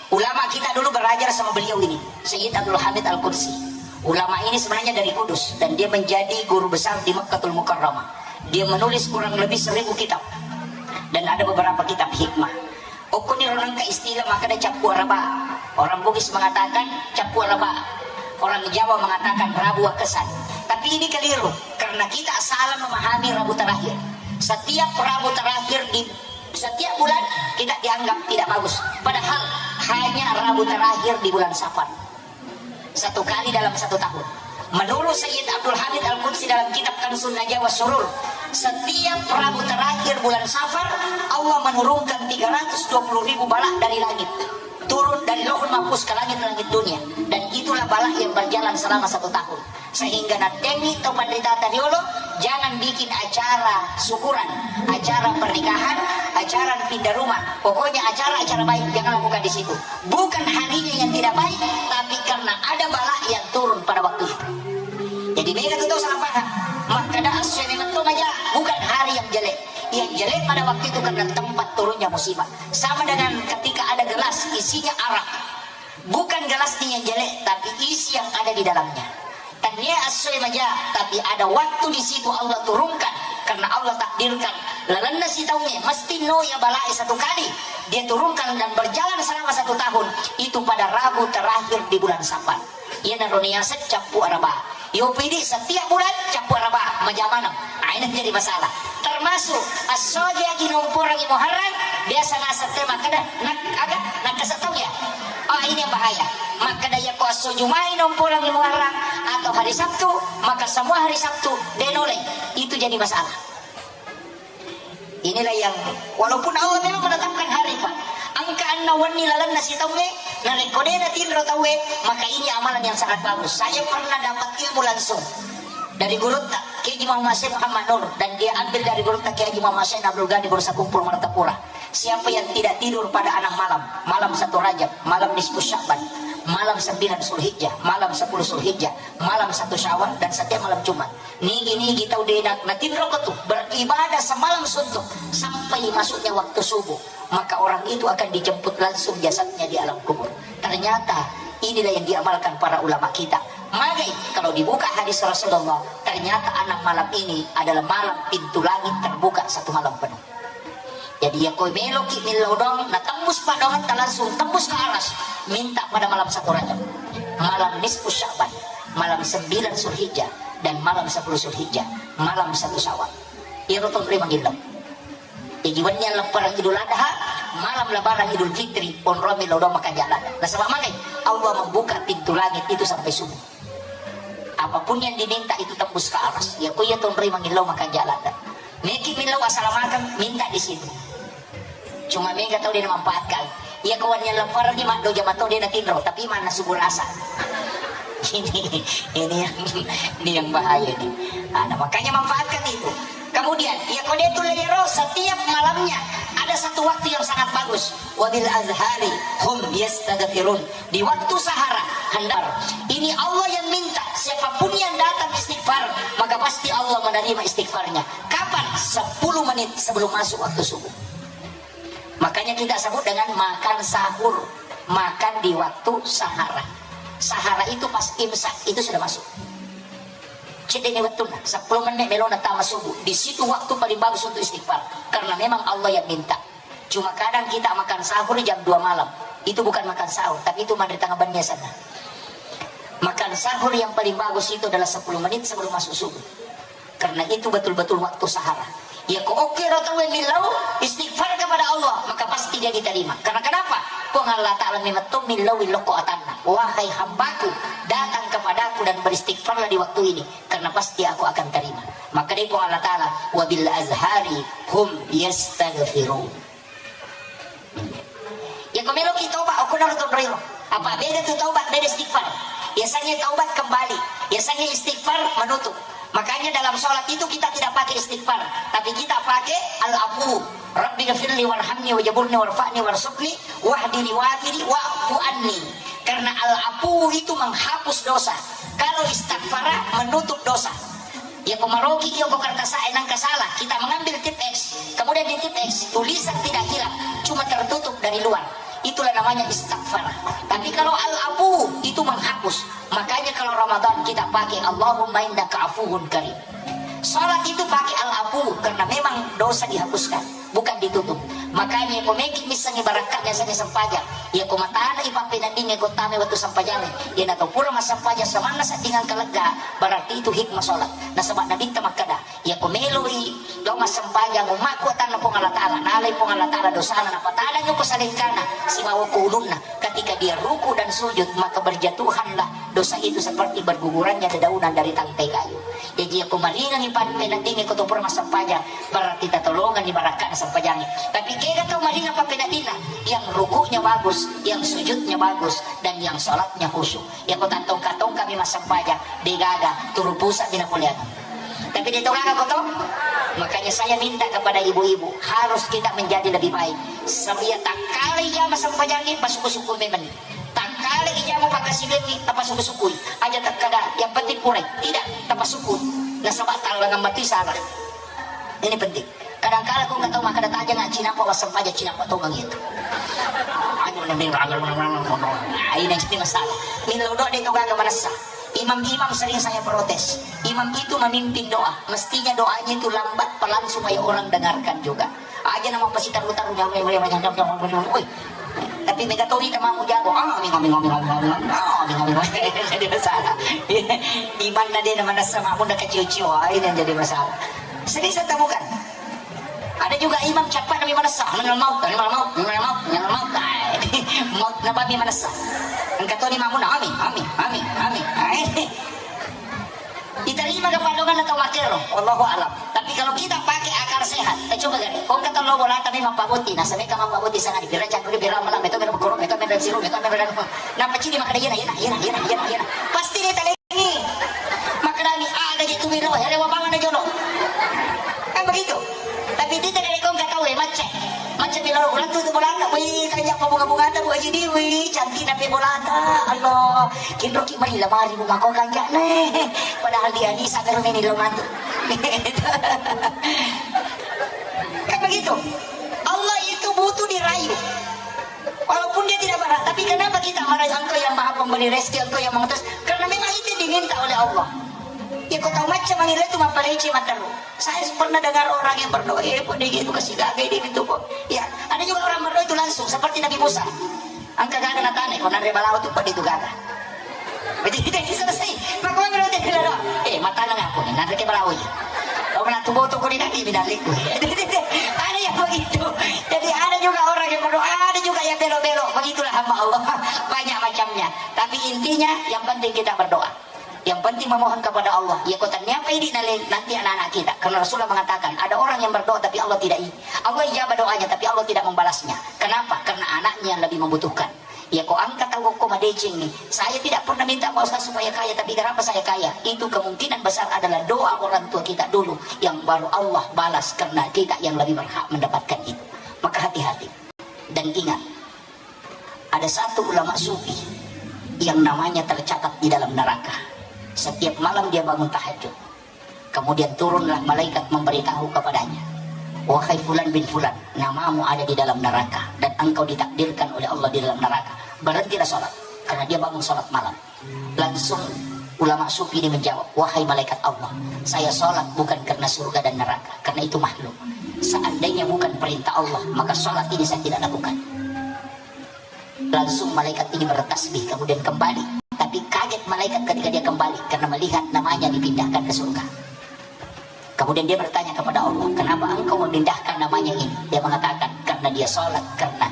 ulama kita dulu belajar sama beliau ini, Sayyid Abdul Hamid Al-Qudsi. Ulama ini sebenarnya dari Kudus dan dia menjadi guru besar di Makkatul Mukarramah. Dia menulis kurang lebih seribu kitab dan ada beberapa kitab hikmah. Okkoni ro nengka istilah makkeda cappu araba. Orang Bugis mengatakan cappu araba. Orang Jawa mengatakan rabu akesan. Tapi ini keliru karena kita salah memahami rabu terakhir. Setiap rabu terakhir di setiap bulan kita dianggap tidak bagus. Padahal hanya rabu terakhir di bulan Safar. Satu kali dalam satu tahun. Menurut Sayyid Abdul Hamid Al-Qudsi dalam kitab Kanzun Najah was Surur, setiap Rabu terakhir bulan Safar, Allah menurunkan tiga ratus dua puluh ribu balak dari langit. Turun dari Lauhul Mahfuz ke langit-langit dunia. Dan itulah balak yang berjalan selama satu tahun. Sehingga naddemi tau panritata riolo, jangan bikin acara syukuran, acara pernikahan, acara pindah rumah. Pokoknya acara-acara baik, jangan lakukan di situ. Bukan harinya yang tidak baik, tapi karena ada bala yang turun pada waktu itu. Jadi mega tu tau salah paham. Makkeda assoe memang to maja, bukan hari yang jelek. Yang jelek pada waktu itu karena tempat turunnya musibah. Sama dengan ketika ada gelas isinya arak. Bukan gelasnya yang jelek, tapi isi yang ada di dalamnya. Tannia assoe maja, tapi ada waktu di situ Allah turunkan karena Allah takdirkan lalenna sitaungnge mesti no ya balae satu kali. Dia turunkan dan berjalan selama satu tahun itu pada Rabu terakhir di bulan Safar. Iyanaro niaseng cappu araba. Yo pidi setiap bulan cappu araba maja maneng. Ah, ini jadi masalah. Termasuk assoge agi nomporangi Muharram biasa naseng te makkeda nak aga nakkasettong ya. Ah, ini yang bahaya. Makkeda yakko asso Jumai nomporangi Muharram atau hari Sabtu, maka semua hari Sabtu denolai. Itu jadi masalah. Inilah yang walaupun Allah memang menetapkan hari, Pak. Engka anna wenni lalenna sitaungnge, narekko de natinro tauwe, maka ini amalan yang sangat bagus. Saya pernah dapat ilmu langsung dari gurutta, Kiai Haji Muhammad Syekh Muhammad Nur, dan dia ambil dari gurutta Kiai Haji Muhammad Syekh Abdul Ghani Bursa Kumpul Martapura. Siapa yang tidak tidur pada enam malam, malam satu Rajab, malam nisfu Sya'ban, malam sembilan Zulhijjah, malam sepuluh Zulhijjah, malam satu Syawal, dan setiap malam Jumat. Nigi-nigi tau de na-, natinro ko tu beribadah semalam suntuk sampai masuknya waktu subuh, maka orang itu akan dijemput langsung jasadnya di alam kubur. Ternyata inilah yang diamalkan para ulama kita. Magai kalau dibuka hadis Rasulullah, ternyata enam malam ini adalah malam pintu langit terbuka satu malam penuh. Jadi yakko meloki millau doang, na tembus paddoangetta langsung tembus ke aras, minta pada malam satu Rajab, malam nisfu Sya'ban, malam sembilan Zulhijjah, dan malam sepuluh Zulhijjah, malam satu Syawal. Iyaro tonroi mangillau. Jadi wenni leppereng Idul Adha, malam Lebaran Idul Fitri, onroi millau doang makanja' ladde. Nasaba magai Allah membuka pintu langit itu sampai subuh. Apapun yang diminta itu tembus ke aras. Ya, ko iya tonroi mangillau makanja' ladde. Meki millau assalamakeng, minta di situ. Cuma mega tau de namanfaatkan. Iya ko wenni leppereng ni maddoja mato de natinro, tapi manna subuh rasa. Ini, ini yang, ini yang bahaya ini. Nah, makanya manfaatkan itu. Kemudian, iya ko de tulle iyaro, setiap malamnya ada satu waktu yang sangat bagus. Wabil azhari hum yastaghfirun. Di waktu sahara, hendak. Ini Allah yang minta, siapapun yang datang istighfar, maka pasti Allah menerima istighfarnya. Kapan? Sepuluh menit sebelum masuk waktu subuh. Makanya kita sebut dengan makan sahur, makan di waktu sahara. Sahara itu pas imsak, itu sudah masuk. Cedde'ni wettunna, sepuluh menit melona tama subuh. Di situ waktu paling bagus untuk istighfar. Karena memang Allah yang minta. Cuma kadang kita makan sahur jam dua malam. Itu bukan makan sahur, tapi itu manre tanga benni asenna. Makan sahur yang paling bagus itu adalah sepuluh menit sebelum masuk subuh. Karena itu betul-betul waktu sahara. Iya ko okkero tauwe millau istighfar kepada Allah, maka pasti dia diterima. Karena kenapa? Puang Allah Ta'ala memetto millau lokko atanna. Wahai hambaku, datang kepadaku dan beristighfarlah di waktu ini, karena pasti aku akan terima. Maka dai Puang Allah Ta'ala, wabil azhari hum yastaghfirun. Iya ko meloki taubat, okko naro tonroiro. Apa beda tu taubat, beda istighfar. Biasanya taubat kembali. Biasanya istighfar menutup. Makanya dalam sholat itu kita tidak pakai istighfar, tapi kita pakai al-afu. Rabbi ghafirli warhamni wajaburni warfa'ni warzuqni wahdini wafini wa'fu anni. Karena al-afu itu menghapus dosa. Kalau istighfar menutup dosa. Ya ko maroki ki ko kertas e nangka salah, kita mengambil tip X, kemudian di tip X tulisan tidak hilang, cuma tertutup dari luar. Itulah namanya istighfar. Tapi kalau al-afu itu menghapus. Makanya kalau Ramadan kita pakai Allahumma innaka afuwun karim. Salat itu pakai al-afu karena memang dosa dihapuskan, bukan ditutup. Makanya ko meki missengi barakka biasanya sempajang. Ya ko matana ipappeneddinge ko tame waktu sempajang. Ya nato pura massempajang samanna seddingang kalegga, berarti itu hikmah salat. Nasaba Nabitta makkeda, iya ko meloi lao massempajang ummakku atanna Puang Allah Ta'ala, nalai Puang Allah Ta'ala dosana, napatanangngi ko salengkana sibawa ko ulunna. Ketika dia ruku dan sujud, maka berjatuhanlah dosa itu seperti bergugurannya dedaunan dari tangkai kayu. Jaji iya ko maringangngi pappeneddinge ko to pura massempajang, berarti tatolonganni barakkana sempajangnge. Tapi kega tau maringang pappeneddinna, yang rukuknya bagus, yang sujudnya bagus, dan yang salatnya khusyuk. Iya ko tattongka-tongkami massempajang, degaga, turu pusatmi napoleangngi. Tapi de to gaga ko to. Makanya saya minta kepada ibu-ibu, harus kita menjadi lebih baik. Sebia takkala ijama sempajangnge, pasuku-suku memang. Takkala ijama pakkasiwiangngi, tapasuku-sukui. Aja takkeda, yang penting purai. Tidak, tapasukui. Nasaba tallangang matu salah. Ini penting. Kadangkala ko engka tau makkeda, "Tajang, ah, cinampa wassempajang, cinampa tongang itu." Anu, nang ning raga, nang, nang, nang, nang. Nah, ini jadi masalah. Millau doa de to gaga manessa. Imam-imam sering saya protes. Imam itu memimpin doa. Mestinya doanya itu lambat, pelan supaya orang dengarkan juga. Aja nama pasti taru-taru, nyamai, nyamai, nyamai, nyamai, nyamai, nyamai. Woi. Tapi mega to ri tamamu jago. Ah, mega, mega, mega, mega, mega. Ah, mega, mega. Jadi masalah. Imanna de na manessa, makmunna kacio-cio. Ah, ini yang jadi masalah. Sering saya temukan. Ada juga imam cepat tapi manessa, menal maut, menal maut, menal maut, menal maut. Maut napa mi manessa. Engka toni makmunna, amin, amin, amin, amin. Diterima ke padongan atau makero, Allahu alam. Tapi kalau kita pakai akal sehat, eh, coba gare, kau kata lo bola tapi mappaboti, nah, sampai kamu mappaboti sana di bira cakuri, bira malam, itu bira berkurung, itu bira siru, itu bira. Nah, pasti dia makan, iya, iya, iya, iya, iya, iya. Pasti dia tadi Ini, makkedami, "Aga je tu melo, ya lewa bawang na jolo." Kan begitu. Tapi kita dari kau nggak tahu ya, macet. Macet melo, orang tu, tu bolana, wih, kanja apa bunga-bunga tu, Bu Haji di, wih, cantik nape bolata, Allah. Kinroki mari lamari bunga kau kanja ne. Padahal dia ni sampai rumah ni lo mati. Kan begitu. Allah itu butuh dirayu. Walaupun dia tidak berhak, tapi kenapa kita marah? Engkau yang maha pemberi rezeki, engkau yang mengatas. Karena memang itu diminta oleh Allah. Ya, kau tahu macam mangira itu maparece mataru. Saya pernah dengar orang yang berdoa, eh, kok dia gitu, kasih gagai dia gitu kok. Ya, ada juga orang berdoa itu langsung, seperti Nabi Musa. Engka gaga natane, kau nanre balawa tu pada itu gaga. Jadi kita ini selesai. Maka orang berdoa tidak ada. Eh, matana ngaku nih, nanre ke balawa ya. Kau pernah tuh boto kau di nanti, bidaliku. Ada yang begitu. Jadi ada juga orang yang berdoa, ada juga yang belok-belok. Begitulah hamba Allah. Banyak macamnya. Tapi intinya yang penting kita berdoa. Yang penting memohon kepada Allah. Ya, kota niapa ini nale-, nanti anak-anak kita. Karena Rasulullah mengatakan, ada orang yang berdoa tapi Allah tidak i-, Allah ijabah doanya tapi Allah tidak membalasnya. Kenapa? Karena anaknya yang lebih membutuhkan. Ya, kok angkat aku kok madeceng nih. Saya tidak pernah minta Pak Ustaz supaya kaya, tapi kenapa saya kaya? Itu kemungkinan besar adalah doa orang tua kita dulu yang baru Allah balas karena kita yang lebih berhak mendapatkan itu. Maka hati-hati. Dan ingat, ada satu ulama sufi yang namanya tercatat di dalam neraka. Setiap malam dia bangun tahajud. Kemudian turunlah malaikat memberitahu kepadanya, "Wahai fulan bin fulan, namamu ada di dalam neraka dan engkau ditakdirkan oleh Allah di dalam neraka. Berhentilah sholat," karena dia bangun sholat malam. Langsung Ulama sufi ini menjawab, "Wahai malaikat Allah, saya sholat bukan karena surga dan neraka, karena itu makhluk. Seandainya bukan perintah Allah, maka sholat ini saya tidak lakukan." Langsung malaikat ini bertasbih, kemudian kembali. Tapi kaget malaikat ketika dia kembali, karena melihat namanya dipindahkan ke surga. Kemudian dia bertanya kepada Allah, "Kenapa engkau memindahkan namanya ini?" Dia mengatakan, "Karena dia sholat, karena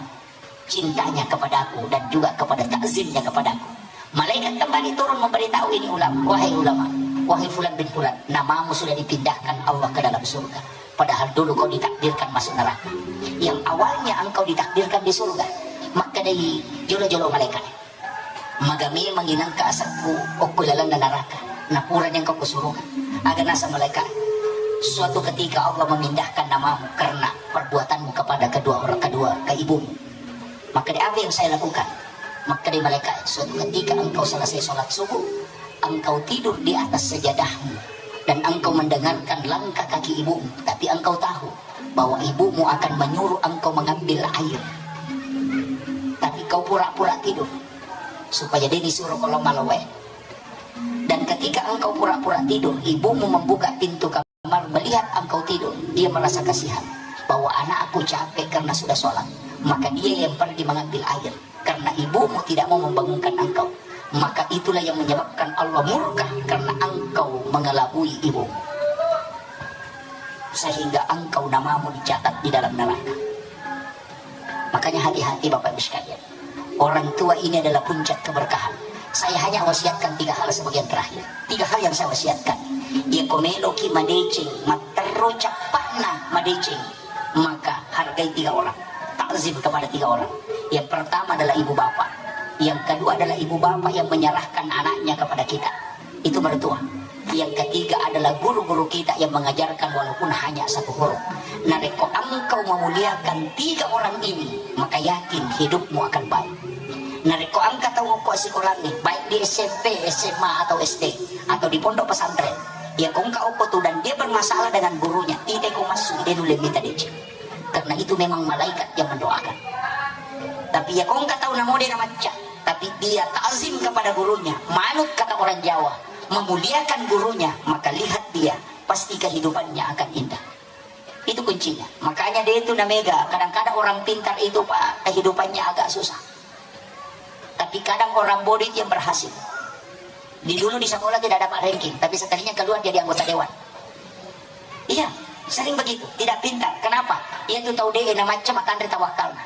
cintanya kepadaku dan juga kepada takzimnya kepadaku." Malaikat kembali turun memberitahu ini ulama, "Wahai ulama, wahai fulan bin fulan, namamu sudah dipindahkan Allah ke dalam surga. Padahal dulu kau ditakdirkan masuk neraka. Yang awalnya engkau ditakdirkan di surga." Makkedai jolo-jolo malaikat, "Maga memang inangka asakku okko lalenna neraka, napurani engkau ke surga." Aga naseng malaikat, "Suatu ketika Allah memindahkan namamu karena perbuatanmu kepada kedua orang, kedua ke ibumu." Makkeda, "Apa yang saya lakukan?" Makkeda malaikat, "Suatu ketika engkau selesai sholat subuh, engkau tidur di atas sejadahmu dan engkau mendengarkan langkah kaki ibumu, tapi engkau tahu bahwa ibumu akan menyuruh engkau mengambil air. Tapi kau pura-pura tidur supaya dia disuruh kalau malowe. Dan ketika engkau pura-pura tidur, ibumu membuka pintu kamar, melihat engkau tidur, dia merasa kasihan bahwa anakku capek karena sudah sholat, maka dia yang pergi mengambil air karena ibumu tidak mau membangunkan engkau. Maka itulah yang menyebabkan Allah murka karena engkau mengelabui ibumu, sehingga engkau namamu dicatat di dalam neraka." Makanya hati-hati Bapak Ibu sekalian. Orang tua ini adalah puncak keberkahan. Saya hanya wasiatkan tiga hal sebagai yang terakhir. Tiga hal yang saya wasiatkan. Iya, ko meloki madeceng, matterru cappa'na madeceng, maka hargai tiga orang. Takzim kepada tiga orang. Yang pertama adalah ibu bapak. Yang kedua adalah ibu bapak yang menyerahkan anaknya kepada kita. Itu mertua. Yang ketiga adalah guru-guru kita yang mengajarkan walaupun hanya satu huruf. Narekko engkau memuliakan tiga orang ini, maka yakin hidupmu akan baik. Narekko engka tau okko sikolangnge, baik di S M P, S M A, atau S D, atau di pondok pesantren, ya ko engka okko tu dan dia bermasalah dengan gurunya, tidak ko masuk, dia nulle minta deceng. Karena itu memang malaikat yang mendoakan. Tapi ya ko engka tau namo de namacca, tapi dia takzim kepada gurunya, manut kata orang Jawa, memuliakan gurunya, maka lihat dia, pasti kehidupannya akan indah. Itu kuncinya. Makanya dia itu namega, kadang-kadang orang pintar itu, Pak, kehidupannya agak susah. Tapi kadang orang bodoh itu yang berhasil. Di dulu di sekolah tidak dapat ranking, tapi sekalinya keluar jadi anggota dewan. Iya, sering begitu. Tidak pintar. Kenapa? Ia tu tau de namacca, matanre tawakkalna.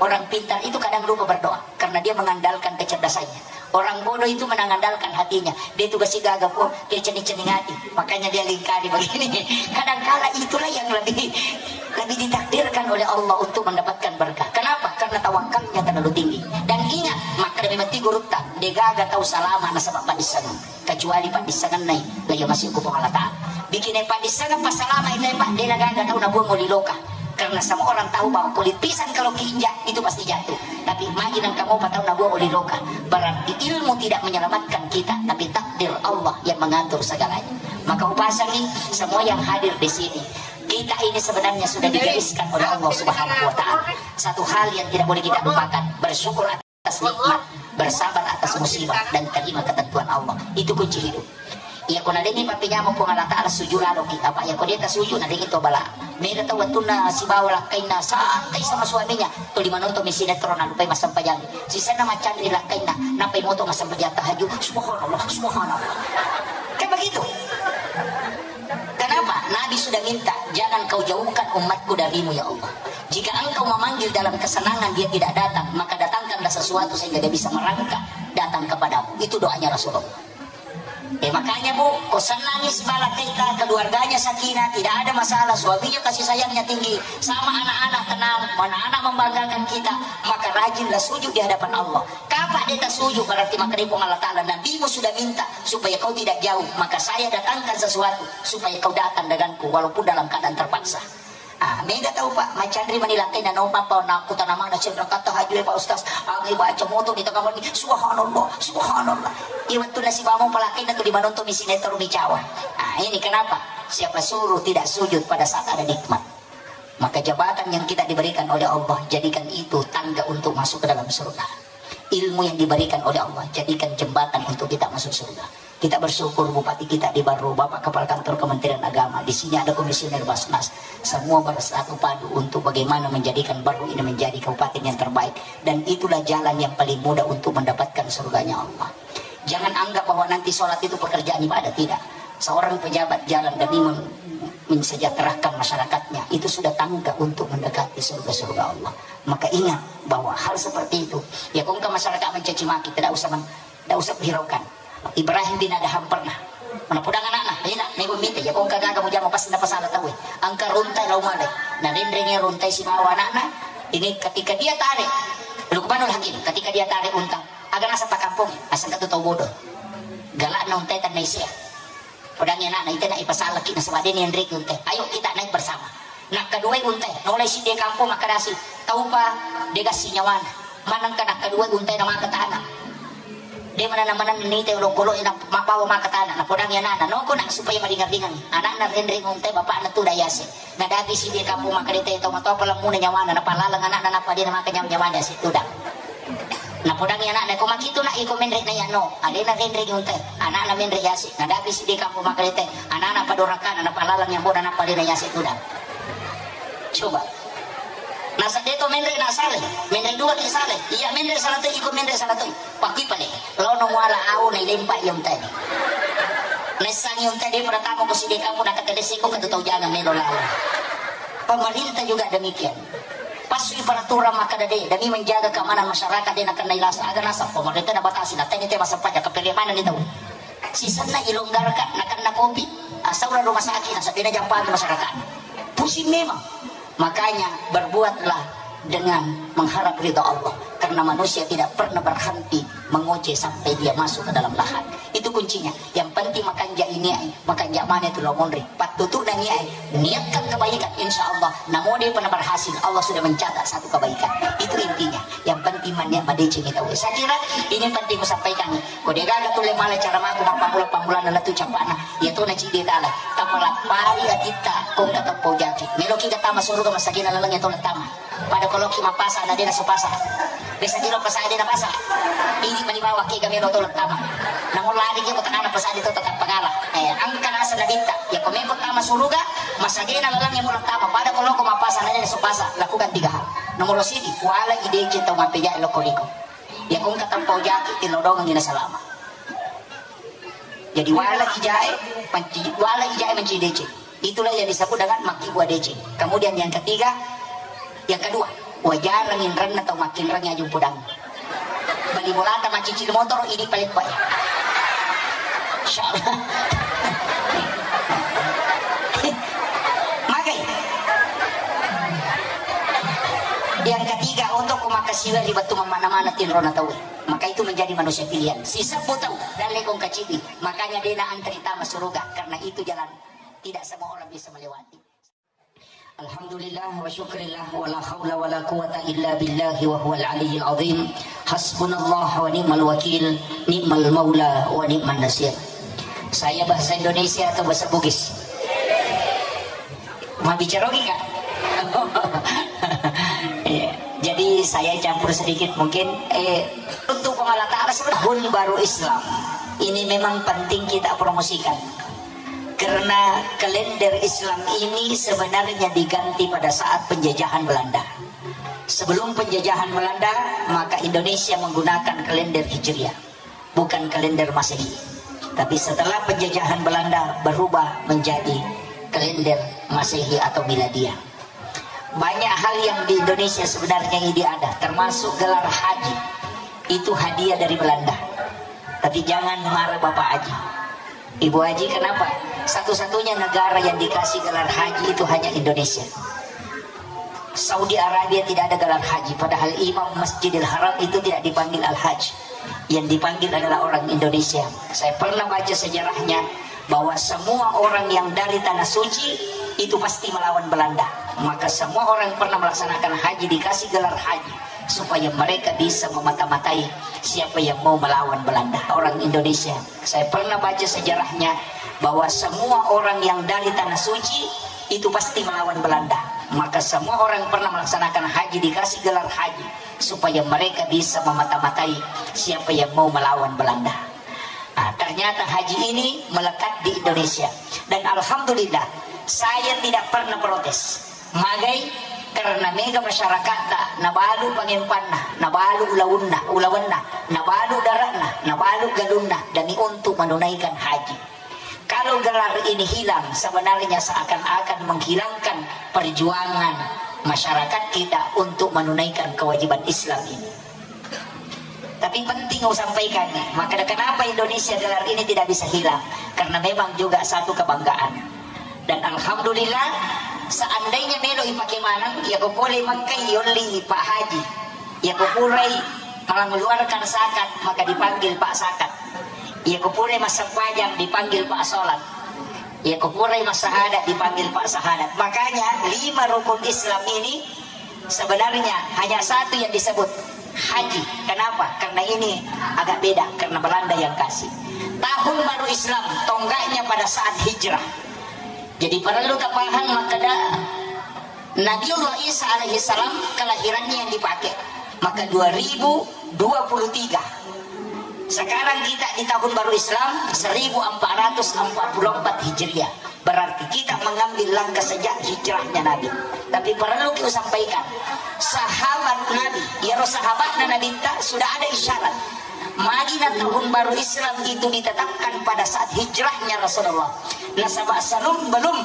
Orang pintar itu kadang lupa berdoa karena dia mengandalkan kecerdasannya. Orang bodoh itu mengandalkan hatinya. Dia tugas gaga pun, dia cening-cening hati. Makanya dia lingkari begini. Kadangkala itulah yang lebih lebih ditakdirkan oleh Allah untuk mendapatkan berkah. Kenapa? Karena tawakalnya terlalu tinggi. Dan ingat, makkeda memang ti gurutta, degaga tau salama nasaba paddissengeng. Kecuali paddissengennai, la iya masih ku Puang Allah Ta'ala. Bikin paddissengeng passalama itu, Pak, de nagaga tau nabuang oli loka. Karena semua orang tahu bahwa kulit pisang kalau keinjak itu pasti jatuh. Tapi imagine engka mopa tau nabuang oli loka. Berarti ilmu tidak menyelamatkan kita, tapi takdir Allah yang mengatur segalanya. Maka upasangi semua yang hadir di sini. Kita ini sebenarnya sudah digariskan oleh Allah Subhanahu wa Ta'ala. Satu hal yang tidak boleh kita lupakan, bersyukur atas nikmat, bersabar atas musibah, dan terima ketentuan Allah. Itu kunci hidup. Iya, ko nadengi pappenyameng Puang Allah Ta'ala, sujud laloki. Apa iya, ko de tasuju, nadengi to bala. Mega tau wettunna sibawa lakkainna santai sama suaminya, tuli manonton mi sinetron, nalupai massempajang. Sisenna maccanri lakkainna, nappai moto massempajang tahajud. Subhanallah, subhanallah. Kan begitu. Kenapa? Nabi sudah minta, "Jangan kau jauhkan umatku darimu, ya Allah. Jika engkau memanggil dalam kesenangan, dia tidak datang, maka datangkanlah sesuatu sehingga dia bisa merangkak datang kepadamu." Itu doanya Rasulullah. Eh, makanya, Bu, ko senangi sibawa lakkaita, keluarganya sakinah, tidak ada masalah, suaminya kasih sayangnya tinggi, sama anak-anak tenang, anak-anak membanggakan kita, maka rajinlah sujud di hadapan Allah. Kapa de tasuju, berarti makkeda Puang Allah Ta'ala, nabimu sudah minta supaya kau tidak jauh, maka saya datangkan sesuatu supaya kau datang denganku walaupun dalam keadaan terpaksa. Ah, mega tau, Pak, macanri mani lakkainna, naopa pa nakkutanamana cendrakata haju, Pak Ustaz. Aga baca moto di tengah malam, subhanallah, subhanallah. Iya, wettunna sibawa pa lakkainna tu di manonton mi sinetron mi cawa. Ah, ini kenapa? Siapa suruh tidak sujud pada saat ada nikmat? Maka jabatan yang kita diberikan oleh Allah, jadikan itu tangga untuk masuk ke dalam surga. Ilmu yang diberikan oleh Allah, jadikan jembatan untuk kita masuk surga. Kita bersyukur bupati kita di Barru, Bapak Kepala Kantor Kementerian Agama, di sini ada komisioner Basnas, semua bersatu padu untuk bagaimana menjadikan Barru ini menjadi kabupaten yang terbaik. Dan itulah jalan yang paling mudah untuk mendapatkan surganya Allah. Jangan anggap bahwa nanti sholat itu pekerjaan ibadah, tidak. Seorang pejabat jalan demi men- mensejahterakan masyarakatnya, itu sudah tangga untuk mendekati surga-surga Allah. Maka ingat bahwa hal seperti itu, ya, kongka masyarakat mencaci maki, tidak usah men- tidak usah hiraukan. Ibrahim bin Adham pernah, mana podang anakna, ina, nego mite, ya, kongka gaga mujama pasti napasala tauwe. Angka runtai lau male, na renreng runtai sibawa anakna. Ini ketika dia tarik, Lukmanul Hakim, ketika dia tarik unta, aga naseng pakkampong, naseng katu tau bodoh. Galakna untai tanna isia. Podangi anakna, ite na ipasalaki nasaba de nianreki untai. Ayo kita naik bersama. Nakkaduai untai, nolai siddi kampong makkadasi, taupa de gassi nyawana. Manengka nakkaduai untai na maka tana. De manana-manana nite olokolo na mabbawa maka tana. Napodangi anakna, noko nak supaya maringan-ringan. Anakna renreng untai bapakna tu dayase. Nadapi siddi kampong makkadete tau matoa palemmu'na nyawana, napalaleng anakna nappa de namaka nyawa-nyawana situ da. Napodangi anakna, ko makitu nak iko menre na yano, alena renre ni untai, anakna menre yase, nadapi siddi kampong makkadete, anakna padorakana napalaleng yang boda nappa de na yase tu da. Coba. Nasa de to menre na sale, menre dua ki sale, iya menre sala tu iko menre sala tu. Pakui pale, laono muala au na ilempa iya untai. Naissangi untai de pada tamo ko siddi kampong nakateleseko katu tau jangan melo lalo. Pemerintah juga demikian. Pasui peraturan makkada de demi menjaga keamanan masyarakat de nakennai lasa aga naseng pemerintah nabatasi na teni te masempajang keperemana ni tau. Sisenna ilonggarkan nakenna kopi, asaura rumah sakit nasabena jampang masyarakat. Pusing memang. Makanya berbuatlah dengan mengharap ridha Allah, karena manusia tidak pernah berhenti mengoceh sampai dia masuk ke dalam lahat. Itu kuncinya. Yang penting makanja ini ai, makanja mana itu lo monri. Pattutu dan ai, niatkan kebaikan, insya Allah. Namo dia pernah berhasil, Allah sudah mencatat satu kebaikan. Itu intinya. Yang penting maniat madeceng itu. Saya kira ini penting saya sampaikan. Ko degaga tulle mala cara mako mappammula-pammulana natu capana. Iya to na cidi tala. Tapalappari atitta kongka tappo jaki. Meloki gatama suruga masagina laleng iya to tama. Pada koloki mapasa na dena supasa. Besa jilo pasa dena pasa. Ini mani bawa kega melo to tama. Namun lari ke kota kana pasa di to tetap pengala. Eh, angka nasa na ditta. Ya komeko tama suruga masagina laleng iya mula tama. Pada koloko mapasa na dena supasa. Lakukan tiga hal. Nomor sidi, wala idece tau mapeja lo koriko. Ya kongka tappo jaki tilodongengi na salama. Jadi wala ijae manci, wala ijae manci deceng. Itulah yang disebut dengan makkibua deceng. Kemudian yang ketiga, yang kedua, wajarang inrenna tau makkinreng ajung podang. Bali bolata macicil motor idi paleppa. Insyaallah. Magai. Yang ketiga, untuk kumakasiwa ri batu mamana-mana tinrona tau. Maka itu menjadi manusia pilihan. Sisebbu tau dalle kongka cidi. Makanya dena antri tama suruga karena itu jalan tidak semua orang bisa melewati. Alhamdulillah wa syukrillah wa la haula wa la quwata illa billahi wa huwal aliyyil azim. Hasbunallah wa ni'mal wakil, ni'mal maula wa ni'man nasir. Saya bahasa Indonesia atau bahasa Bugis? Mau bicara lagi, Kak? Iya. Jadi saya campur sedikit mungkin. Eh, untuk Allah Ta'ala sebenarnya tahun baru Islam ini memang penting kita promosikan. Karena kalender Islam ini sebenarnya diganti pada saat penjajahan Belanda. Sebelum penjajahan Belanda, maka Indonesia menggunakan kalender Hijriah, bukan kalender Masehi. Tapi setelah penjajahan Belanda berubah menjadi kalender Masehi atau Miladiah. Banyak hal yang di Indonesia sebenarnya ini ada, termasuk gelar haji. Itu hadiah dari Belanda. Tapi jangan marah Bapak Haji. Ibu Haji, kenapa? Satu-satunya negara yang dikasih gelar haji itu hanya Indonesia. Saudi Arabia tidak ada gelar haji, padahal imam Masjidil Haram itu tidak dipanggil Al-Hajj. Yang dipanggil adalah orang Indonesia. Saya pernah baca sejarahnya bahwa semua orang yang dari Tanah Suci itu pasti melawan Belanda. Maka semua orang yang pernah melaksanakan haji dikasih gelar haji supaya mereka bisa memata-matai siapa yang mau melawan Belanda. Orang Indonesia. Saya pernah baca sejarahnya bahwa semua orang yang dari Tanah Suci itu pasti melawan Belanda. Maka semua orang yang pernah melaksanakan haji dikasih gelar haji supaya mereka bisa memata-matai siapa yang mau melawan Belanda. Nah, Ternyata haji ini melekat di Indonesia. Dan alhamdulillah, saya tidak pernah protes. Magai, karena mega masyarakatta nabalu pangempanna, nabalu ulaunna, ulawenna, nabalu dare'na, nabalu galunna demi untuk menunaikan haji. Kalau gelar ini hilang, sebenarnya seakan-akan menghilangkan perjuangan masyarakat kita untuk menunaikan kewajiban Islam ini. Tapi penting usampaikan, maka kenapa Indonesia gelar ini tidak bisa hilang? Karena memang juga satu kebanggaan. Dan alhamdulillah, seandainya melo ipake maneng, ya ko pole Mekkai yolli Pak Haji. Ya ko purai mengeluarkan zakat, maka dipanggil Pak Zakat. Ya ko purai massempajang, dipanggil Pak Salat. Ya ko purai massahadat, dipanggil Pak Sahadat. Makanya lima rukun Islam ini sebenarnya hanya satu yang disebut haji. Kenapa? Karena ini agak beda, karena Belanda yang kasih. Tahun baru Islam, tonggaknya pada saat hijrah. Jadi perlu tapahang makkeda Nabiullah Isa alaihi salam kelahirannya yang dipakai, maka dua ribu dua puluh tiga. Sekarang kita di tahun baru Islam seribu empat ratus empat puluh empat Hijriah. Berarti kita mengambil langkah sejak hijrahnya Nabi. Tapi perlu kita sampaikan, sahabat Nabi, ya, sahabatnya Nabi tak sudah ada isyarat. Madinah tahun baru Islam itu ditetapkan pada saat hijrahnya Rasulullah. Nasaba salum belum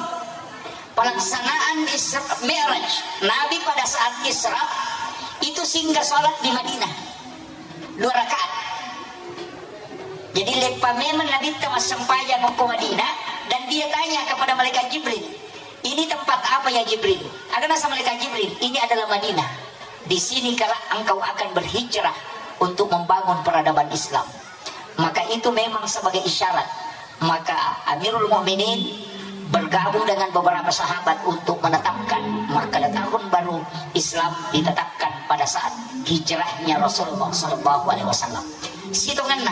pelaksanaan Isra Mi'raj, Nabi pada saat Isra itu singgah sholat di Madinah dua rakaat. Jadi leppa memang Nabi ta massempajang ko Madinah, dan dia tanya kepada malaikat Jibril, "Ini tempat apa ya Jibril?" Ada nasa malaikat Jibril, "Ini adalah Madinah. Di sini kelak engkau akan berhijrah untuk membangun peradaban Islam." Maka itu memang sebagai isyarat. Maka Amirul Mukminin bergabung dengan beberapa sahabat untuk menetapkan, maka tahun baru Islam ditetapkan pada saat hijrahnya Rasulullah sallallahu alaihi wasallam. Sitongenna,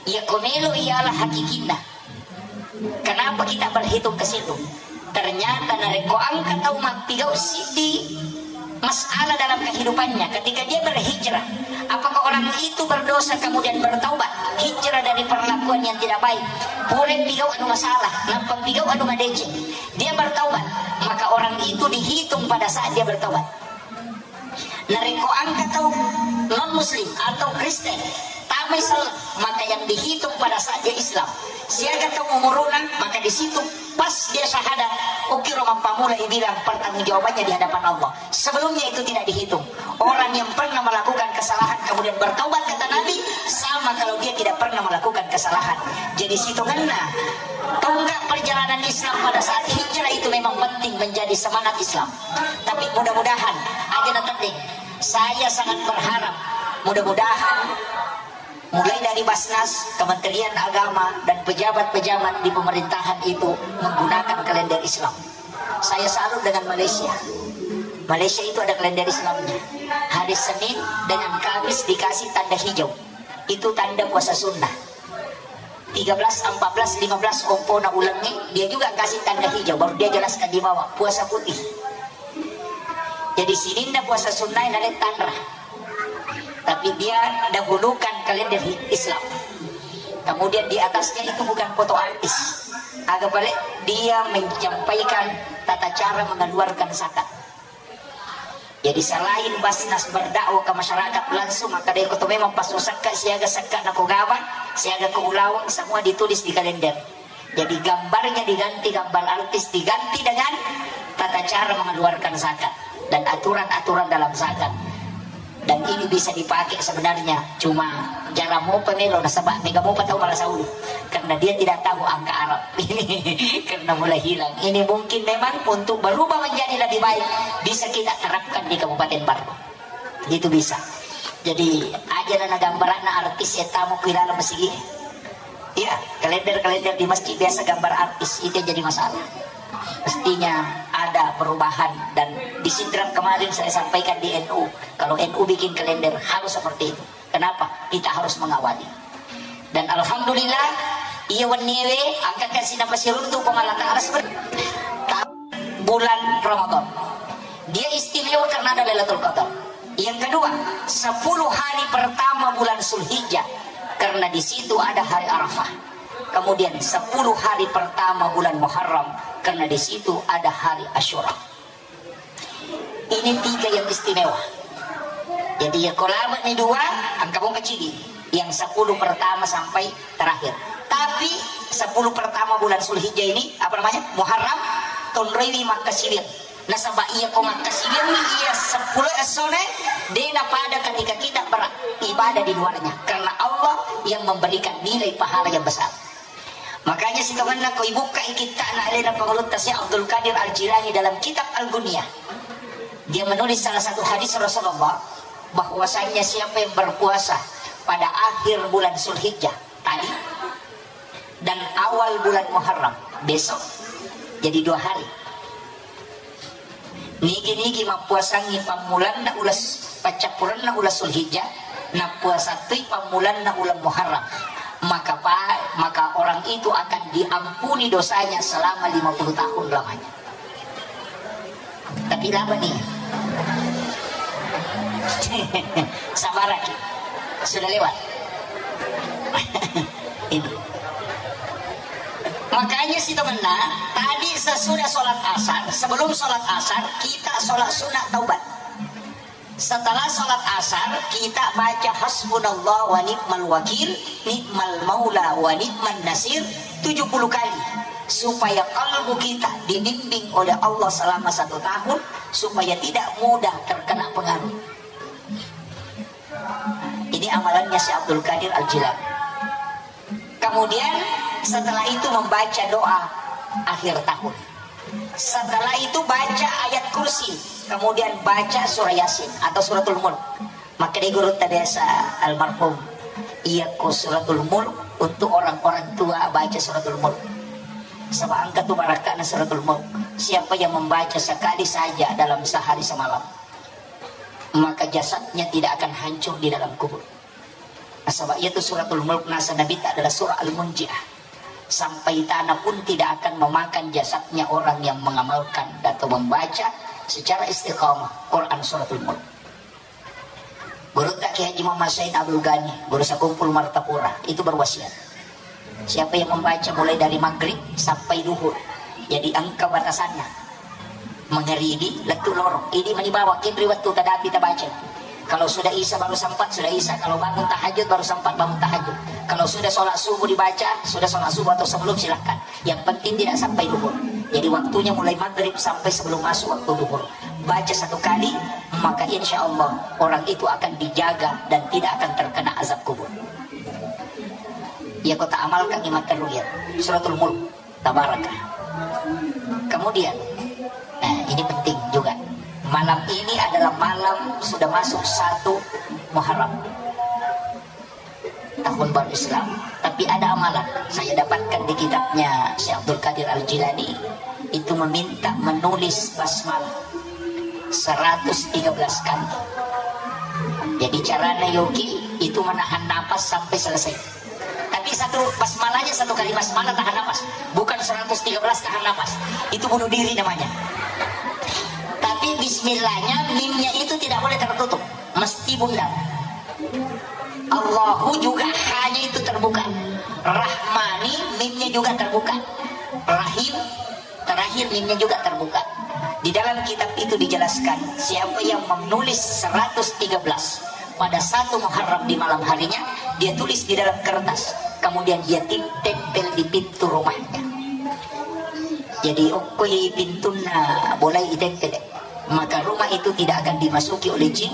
iya komelo ialah hakikinna. Kenapa kita berhitung ke situ? Ternyata narekko engka tau mappigau siddi masalah dalam kehidupannya, ketika dia berhijrah, apakah orang itu berdosa kemudian bertaubat, hijrah dari perlakuan yang tidak baik, pura pigau anu masalah, nappa pigau anu madeceng, dia bertaubat, maka orang itu dihitung pada saat dia bertaubat. Narekko engka tau non muslim atau Kristen tamai selleng, maka yang dihitung pada saat dia Islam. Siaga tau umuruna, maka di situ pas dia syahadat, okkiro mappamula ibilang pertanggungjawabannya di hadapan Allah. Sebelumnya itu tidak dihitung. Orang yang pernah melakukan kesalahan kemudian bertaubat, kata Nabi, sama kalau dia tidak pernah melakukan kesalahan. Jadi sitongenna tonggak perjalanan Islam pada saat hijrah itu memang penting menjadi semangat Islam. Tapi mudah-mudahan aja na tedding. Saya sangat berharap, mudah-mudahan mulai dari Basnas, Kementerian Agama, dan pejabat-pejabat di pemerintahan itu menggunakan kalender Islam. Saya salut dengan Malaysia. Malaysia itu ada kalender Islamnya. Hari Senin dengan Kamis dikasih tanda hijau. Itu tanda puasa sunnah. Tiga belas, empat belas, lima belas ompona ulengnge, dia juga kasih tanda hijau, baru dia jelaskan di bawah, puasa putih. Jadi sininna puasa sunnah naleng tanra. Tapi dia dahulukan kalender hi-, Islam. Kemudian di atasnya itu bukan foto artis. Aga pale, dia menyampaikan tata cara mengeluarkan zakat. Jadi selain Basnas berdakwah ke masyarakat langsung, maka dia ikut memang pas sekka siaga sekka nako gawang, siaga ke ulaweng, semua ditulis di kalender. Jadi gambarnya diganti, gambar artis diganti dengan tata cara mengeluarkan zakat dan aturan-aturan dalam zakat. Dan ini bisa dipakai sebenarnya, cuma jarang mopa melo nasaba mega mopa tau malasa ulu karena dia tidak tahu angka Arab. Ini karena mulai hilang. Ini mungkin memang untuk berubah menjadi lebih baik, bisa kita terapkan di Kabupaten Barru. Itu bisa. Jadi aja na gambaranna artis ya tamu ku ilalang masigi. Iya, kalender-kalender di masjid biasa gambar artis, itu yang jadi masalah. Mestinya ada perubahan, dan di Sidrap kemarin saya sampaikan di N U, kalau N U bikin kalender harus seperti itu. Kenapa? Kita harus mengawali. Dan alhamdulillah, iya wenniewe angka kasi napasiruntu Puang Allah Ta'ala seperti bulan Ramadan. Dia istimewa karena ada Lailatul Qadar. Yang kedua, sepuluh hari pertama bulan Zulhijjah, karena di situ ada hari Arafah. Kemudian sepuluh hari pertama bulan Muharram, karena di situ ada hari Asyura. Ini tiga yang istimewa. Jadi, ya, kalau lama nih dua, engka mau kecil. Yang sepuluh pertama sampai terakhir. Tapi sepuluh pertama bulan Zulhijjah ini, apa namanya? Muharram, tonroi makkasiwiang. Nasaba iya ko makkasiwiang iya sepuluh essone, de napada ketika kita beribadah di luarnya. Karena Allah yang memberikan nilai pahala yang besar. Makanya sitongenna ko ibukkai kitta'na alena Pangulutta Syekh Abdul Qadir Al-Jilani dalam kitab Al-Ghunyah. Dia menulis salah satu hadis Rasulullah, bahwasanya siapa yang berpuasa pada akhir bulan Zulhijjah tadi dan awal bulan Muharram besok, jadi dua hari. Nigi-nigi mappuasangngi pammulanna ulas, paccappurenna ulas Zulhijjah, nappuasattui pammulanna ulang Muharram, maka pa-, maka orang itu akan diampuni dosanya selama lima puluh tahun lamanya. Tapi laba nih. Sabaraki. Sudah lewat. Ini. Makanya sitongenna, tadi sesudah sholat asar, sebelum sholat asar, kita sholat sunat taubat. Setelah sholat asar, kita baca hasbunallah wa ni'mal wakil, ni'mal maula wa ni'man nasir tujuh puluh kali. Supaya kalbu kita dibimbing oleh Allah selama satu tahun, supaya tidak mudah terkena pengaruh. Ini amalannya Syekh Abdul Qadir Al-Jilani. Kemudian setelah itu membaca doa akhir tahun. Setelah itu baca ayat kursi, kemudian baca surah Yasin atau suratul Mulk. Maka di guru biasa almarhum, iya ko suratul Mulk untuk orang-orang tua baca suratul Mulk. Sebab engka tu barakana suratul Mulk. Siapa yang membaca sekali saja dalam sehari semalam, maka jasadnya tidak akan hancur di dalam kubur. Nasaba iyatu suratul Mulk naseng Nabitta adalah surah Al-Munjiah. Sampai tanah pun tidak akan memakan jasadnya orang yang mengamalkan atau membaca secara istiqamah Quran suratul Mulk. Gurutta Kiai Haji Muhammad Said Abdul Ghani, guru sakumpul Martapura, itu berwasiat. Siapa yang membaca mulai dari maghrib sampai duhur, jadi engka batasanna. Mangaribi lettu loro, idi mani bawang, kenri wettu tadapi tabaca. Kalau sudah isya baru sempat, sudah isya. Kalau bangun tahajud baru sempat bangun tahajud. Kalau sudah sholat subuh dibaca, sudah sholat subuh atau sebelum, silahkan. Yang penting tidak sampai duhur. Jadi waktunya mulai maghrib sampai sebelum masuk waktu duhur. Baca satu kali, maka insya Allah orang itu akan dijaga dan tidak akan terkena azab kubur. Ya, kota amalkan lima teruyat suratul Mulk. Tabaraka. Kemudian, nah, ini penting juga. Malam ini adalah malam sudah masuk satu Muharram, tahun baru Islam. Tapi ada amalan saya dapatkan di kitabnya Syekh Abdul Qadir Al Jilani, itu meminta menulis basmalah seratus tiga belas kali. Jadi caranya yogi itu menahan napas sampai selesai. Tapi satu basmalahnya, satu kali basmalah tahan napas. Bukan seratus tiga belas tahan napas. Itu bunuh diri namanya. Tapi bismillahnya, mimnya itu tidak boleh tertutup. Mesti bundar. Allahu juga hanya itu terbuka. Rahmani, mimnya juga terbuka. Rahim, terakhir mimnya juga terbuka. Di dalam kitab itu dijelaskan, siapa yang menulis seratus tiga belas pada satu Muharram di malam harinya, dia tulis di dalam kertas, kemudian dia tim-, tempel di pintu rumahnya. Jadi, okkoi pintunna bolai itempel, maka rumah itu tidak akan dimasuki oleh jin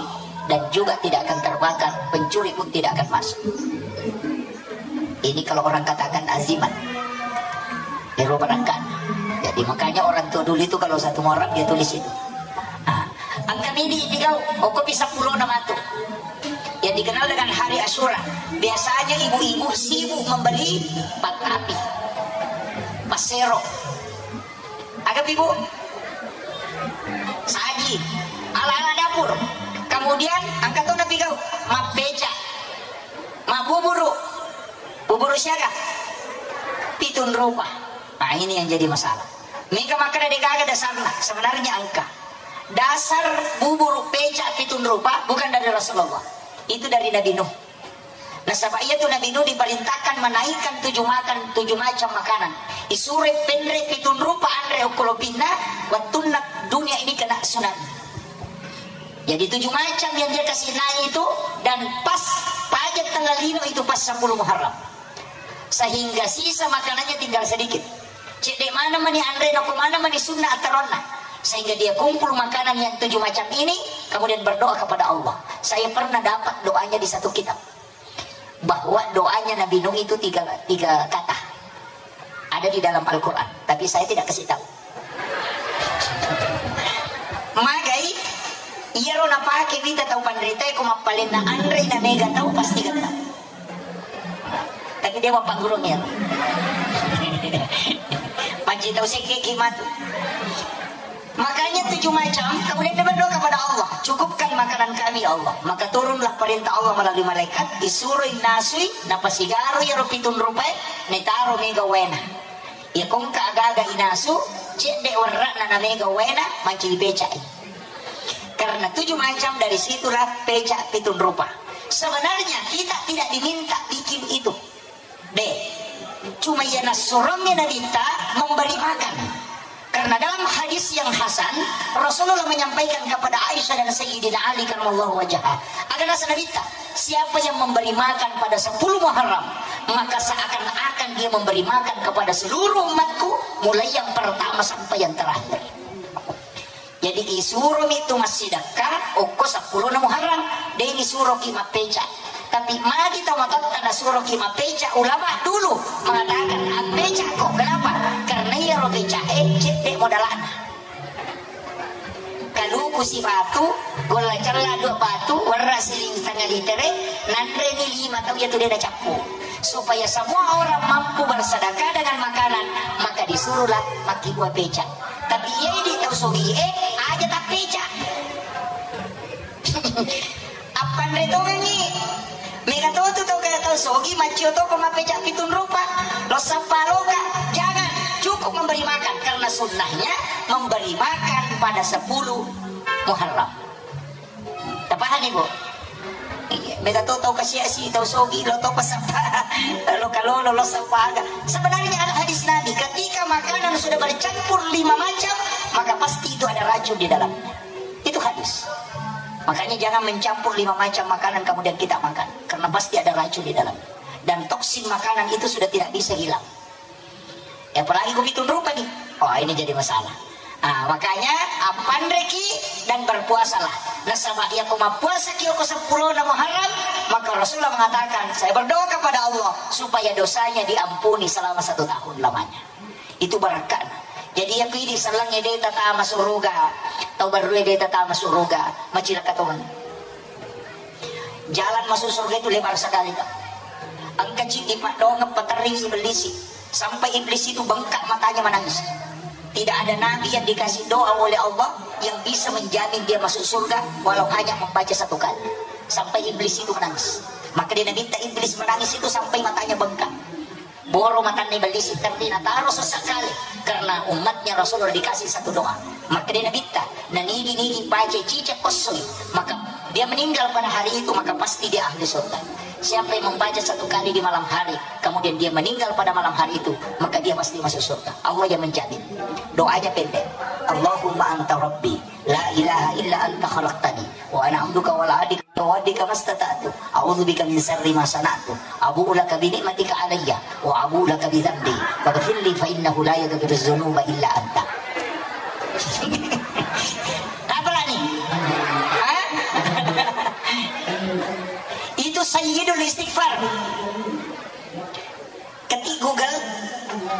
dan juga tidak akan terbakar, pencuri pun tidak akan masuk. Ini kalau orang katakan azimat. Ero barangka. Jadi makanya orang tua dulu itu kalau satu Muharram dia tulis itu. Ah, engka midi tiga, okko pi sepuluh nama tu. Yang dikenal dengan hari Asyura. Biasanya ibu-ibu sibuk membeli patapi, pasero. Aga pi, Bu? Saji, ala-ala dapur. Kemudian engka to napigau, mappeca, mabbuburu. Buburu siaga? Pitung rupa. Nah, ini yang jadi masalah. Mega makkeda de gaga dasarna, sebenarnya engka. Dasar buburu peca pitung rupa bukan dari Rasulullah. Itu dari Nabi Nuh. Nasaba iyatu Nabi Nuh diperintahkan menaikkan tujuh makan, tujuh macam makanan. Isuroi penre pitung rupa anre okko lopinna, wettunna dunia ini kena tsunami. Jadi tujuh macam yang dia kasih naik itu, dan pas pajak tanggal lino itu pas sepuluh Muharram. Sehingga sisa makanannya tinggal sedikit. Cedde mana mani anre, nako mana mani sunna ataronna. Sehingga dia kumpul makanan yang tujuh macam ini, kemudian berdoa kepada Allah. Saya pernah dapat doanya di satu kitab. Bahwa doanya Nabi Nuh itu tiga, tiga kata. Ada di dalam Al-Quran. Tapi saya tidak kasih tahu. Magai, iyaro napake wita tau panrita, ko mappalenna anre na mega tau pasti getta. Tapi dia bapak gurung ya. Panci tau sekke ki matu. Makanya tujuh macam, kemudian dia berdoa kepada Allah, "Cukupkan makanan kami, ya Allah." Maka turunlah perintah Allah melalui malaikat, disuroi nasui, napasigaro iyaro pitung rupae, netaro mega waena. Iya kongka agaga inasu, cedde werra'na na mega waena, manci dipecai. Karena tujuh macam, dari situlah pecak pitung rupa. Sebenarnya kita tidak diminta bikin itu. Deh, cuma iya nassurongnge Nabitta memberi makan. Karena dalam hadis yang hasan, Rasulullah menyampaikan kepada Aisyah dan Sayyidina Ali karramallahu wajhah. Ada nasa Nabitta, "Siapa yang memberi makan pada sepuluh Muharram, maka seakan-akan dia memberi makan kepada seluruh umatku, mulai yang pertama sampai yang terakhir." Jadi isuromi tu massidekka okko seppulo na Muharram, de' nisuroki mappeca. Tapi magi tau matotta nasuroki mappeca, ulama dulu mengatakan, "Appecako." Kenapa? Karena iyaro pecae cedde modalana. Kaluku si batu, golla cella dua batu, werra siling setengah litere, nanreni lima tau, iya tu de' nacappu. Supaya semua orang mampu bersedekah dengan makanan, maka disuruhlah makkibua peca. Tapi iya idi tau sogie, aja tappeca. Appanre tongengi. Mega to tu tau kaya tau sogi, maccio to pemappeca pitung rupa. Lo sappa loka, jangan, cukup memberi makan, karena sunnahnya memberi makan pada sepuluh Muharram. Tapahani, Bu? Iya, mega to tau kasiasi, tau sogi, lo to pasappa, lo kalolo, lo sappa aga. Sebenarnya ada hadis Nabi, ketika makanan sudah bercampur lima macam, maka pasti itu ada racun di dalamnya. Itu hadis. Makanya jangan mencampur lima macam makanan kemudian kita makan, karena pasti ada racun di dalam. Dan toksin makanan itu sudah tidak bisa hilang. Ya, apalagi ko pitung rupa nih. Oh, ini jadi masalah. Ah, makanya appanreki dan berpuasalah. Nasaba iya ko mappuasaki okko seppulo na Muharram, maka Rasulullah mengatakan, "Saya berdoa kepada Allah supaya dosanya diampuni selama satu tahun lamanya." Itu barakka'na. Jadi iya ko idi sellengnge de' tatama suruga, tau barrue de' tatama suruga, macilaka tongeng. Jalan masuk surga itu lebar sekali, Pak. Engka ciddi paddongeng paterringi Iblis. Sampai Iblis itu bengkak matanya menangis. Tidak ada nabi yang dikasih doa oleh Allah yang bisa menjamin dia masuk surga walau hanya membaca satu kali. Sampai Iblis itu menangis. Maka dia minta Iblis menangis itu sampai matanya bengkak. Boro matanna Iblis, tapi nataro sesekali karena umatnya Rasulullah dikasih satu doa. Makkeda Nabitta, nanigi-nigi baca cicak kossoi, maka dia meninggal pada hari itu, maka pasti dia ahli surga. Siapa yang membaca satu kali di malam hari, kemudian dia meninggal pada malam hari itu, maka dia pasti masuk surga. Allah yang menjamin. Doanya pendek. Allahumma anta rabbi, la ilaha illa anta khalaqtani, wa ana abduka wa ana ala ahdika wa wa'dika mastata'tu. A'udzu bika min syarri ma sana'tu. Abu'u laka bi ni'matika alayya wa abu'u laka bi dzambi. Faghfirli fa innahu la yaghfiru dzunuba illa anta. Apa lagi? Hah? Itu sayyidul istighfar. Ketik Google,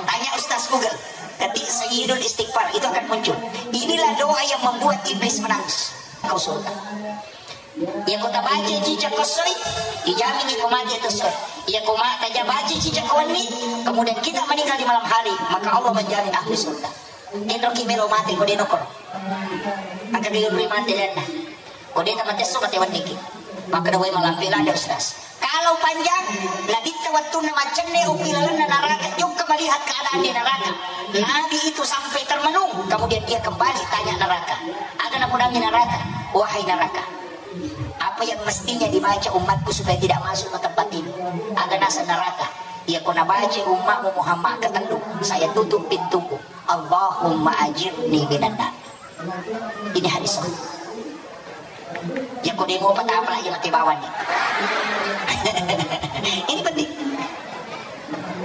tanya Ustaz Google. Ketik sayyidul istighfar, itu akan muncul. Inilah doa yang membuat iblis menangis. Kau surga. Iya ko tabaca cicak kossoi, dijamin iko mati itu soi. Iya ko ma-, taja baca cicak ko wenni, kemudian kita meninggal di malam hari, maka Allah menjamin ahli surga. Denroki melo mati ko denokoro. Angka dulu mati lenna. Ko de tamate esso mate wenniki. Maka dawai malampe lada Ustaz. Kalau panjang, Nabitta wattunna maccenne upi lalenna neraka, jokka melihat keadaan di neraka. Nabi itu sampai termenung, kemudian dia kembali tanya neraka. Aga napodangi neraka, wahai neraka, apa yang mestinya dibaca umatku supaya tidak masuk ke tempat ini? neraka. Iyako nabaca ummamu Muhammad ketellu, saya tutup pintuku. Allahumma ajirni minan nar. Ini hadis sahih. Iyako demo patapa lagi mati bawang nih. Ini penting.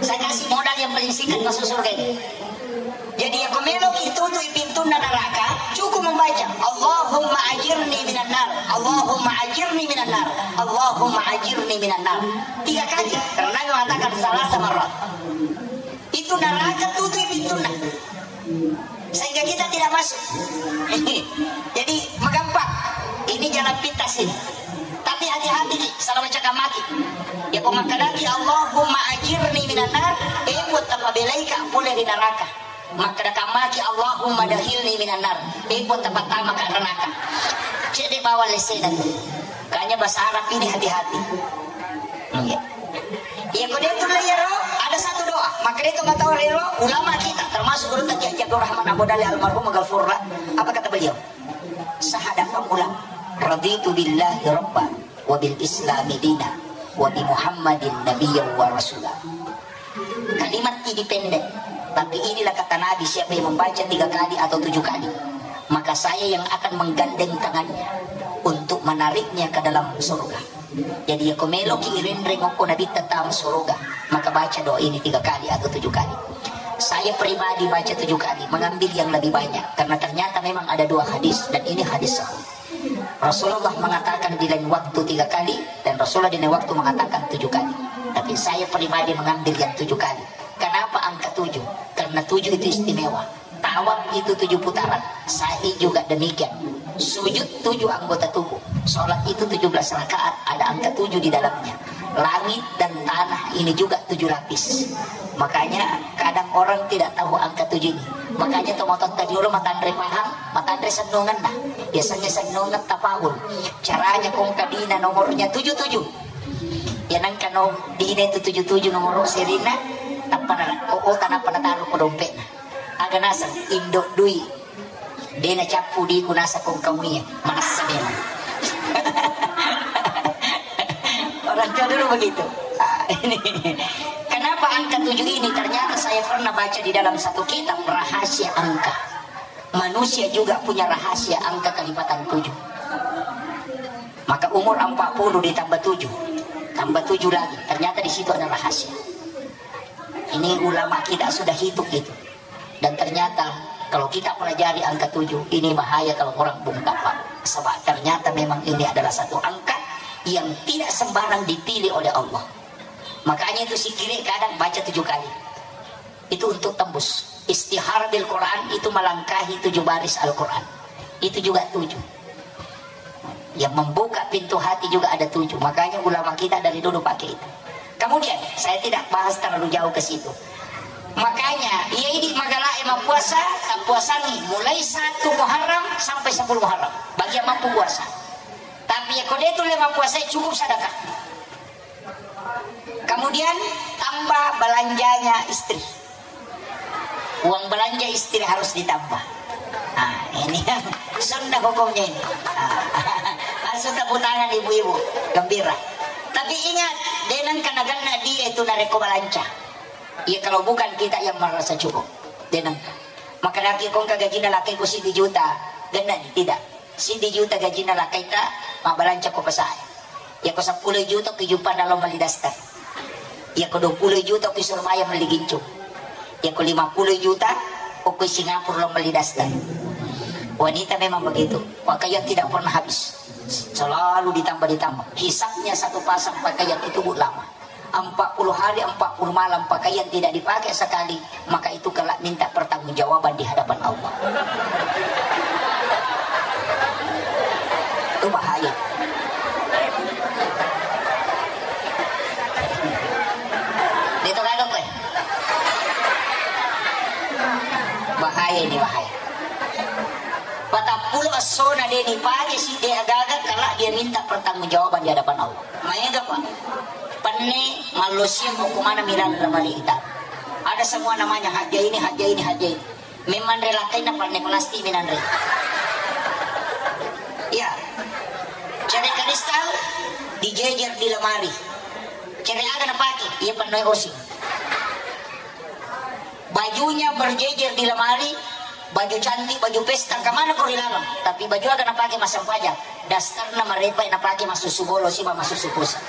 Saya kasih modal yang paling singkat masuk surga ini. Jadi, iyako meloki tutu'i pintunna neraka, cukup membaca, "Allahumma ajirni minan nar, Allahumma ajirni minan nar, Allahumma ajirni minan nar." Tiga kali, karena Nabi mengatakan, "Salasa marrat." Itu neraka tutu'i pintunna. Sehingga kita tidak masuk. Jadi, magampang. Ini jalan pintas ini. Tapi hati-hati ki, salah macam maki. Iyako makkedaki, "Allahumma ajirni minan nar," eh, buat tapabelaika pole ri neraka. Makkeda kammaki, "Allahumma dakhilni minan nar." Eh, buat tapattamaka neraka. Cedde bawang lessena tu. Makanya bahasa Arab ini hati-hati. Iya. Iyako de' tulle iyaro, ada satu doa. Makkeda tu mata orang ero, ulama kita, termasuk guru kita Kiai Abdul Rahman Abu Dali almarhum maghfurlah. Apa kata beliau? Sahada pamulang. Raditu billahi rabba, wa bil islami dina, wa bi Muhammadin nabiyya wa rasula. Kalimat ini pendek, tapi inilah kata Nabi, siapa yang membaca tiga kali atau tujuh kali, maka saya yang akan menggandeng tangannya untuk menariknya ke dalam surga. Jadi, iyako meloki irenreng okko Nabitta tama surga, maka baca doa ini tiga kali atau tujuh kali. Saya pribadi baca tujuh kali, mengambil yang lebih banyak, karena ternyata memang ada dua hadis, dan ini hadis sahih. Rasulullah mengatakan di lain waktu tiga kali, dan Rasulullah di lain waktu mengatakan tujuh kali. Tapi saya pribadi mengambil yang tujuh kali. Kenapa angka tujuh? Karena tujuh itu istimewa. Tawaf itu tujuh putaran, sa'i juga demikian. Sujud tujuh anggota tubuh. Sholat itu tujuh belas rakaat, ada angka tujuh di dalamnya. Langit dan tanah ini juga tujuh lapis. Makanya kadang orang tidak tahu angka tujuh ini. Makanya tomatoatta riolo matanre pahang, matanre sennungenna. Biasanya sennungen tapaul. Caranya kongka dina nomornya tujuh tujuh. Ya nangka no dina itu tujuh tujuh nomor serina, tappa na, oh, oh, tanappa nataro ko dompetna. Aga naseng, indo dui. De' nacappu diku naseng kongka muie. Manessa memang. Orang tua dulu begitu. Ah, ini. Kenapa angka tujuh ini? Ternyata saya pernah baca di dalam satu kitab rahasia angka. Manusia juga punya rahasia angka kelipatan tujuh. Maka umur empat puluh ditambah tujuh, tambah tujuh lagi. Ternyata di situ ada rahasia. Ini ulama kita sudah hitung itu. Dan ternyata kalau kita pelajari angka tujuh, ini bahaya kalau orang bungkam, Pak. Sebab ternyata memang ini adalah satu angka yang tidak sembarang dipilih oleh Allah. Makanya itu zikir kadang baca tujuh kali. Itu untuk tembus. Istihar bil Quran itu melangkahi tujuh baris Al-Quran. Itu juga tujuh. Yang membuka pintu hati juga ada tujuh. Makanya ulama kita dari dulu pakai itu. Kemudian, saya tidak bahas terlalu jauh ke situ. Makanya, iya idi magalae mappuasa, tappuasangi mulai satu Muharram sampai sepuluh Muharram. Bagi yang mampu puasa. Tapi ya kode itu lima puasa cukup sedekah. Kemudian tambah belanjanya istri. Uang belanja istri harus ditambah. Nah, ini yang sunnah hukumnya ini. Nah, langsung tepuk tangan ibu-ibu, gembira. Tapi ingat, de' nengka nagenna di itu narekko belanja. Ya kalau bukan kita yang merasa cukup, de' nengka. Maka laki kongka gajina laki ku sidi juta, genna di tidak. Siddi juta gajinna lakkaita, mabbalanca ko pasae. Yako seppulo juta ko ijuppanna lao melli daster. Yako dua puluh juta ko Surabaya melli gincu. Yako lima puluh juta ko, ko Singapura lao melli daster. Wanita memang begitu. Pakaian tidak pernah habis. Selalu ditambah-ditambah. Hisabnya satu pasang pakaian itu, Bu, lama. Empat puluh hari, empat puluh malam pakaian tidak dipakai sekali, maka itu kelak minta pertanggungjawaban di hadapan Allah. Itu bahaya. Itu kagak, kowe. Bahaya ini, bahaya. Patappulo essona de' nipake sidde agaga, kelak dia minta pertanggungjawaban di hadapan Allah. Maega, Pak. Penne mallosiang hukumanna milala lemari ita. Ada semua namanya, hajja ini, hajja ini, hajja ini. Memang relakaina penne plastik minanre. Ya. Cari kristal dijejer di lemari. Cere aga napake? Iya pennoi osing. Bajunya berjejer di lemari, baju cantik, baju pesta, kemana kau dilarang? Tapi baju aga napake massempajang? Dasterna marepa napake massusu bolo siba massusu pusa.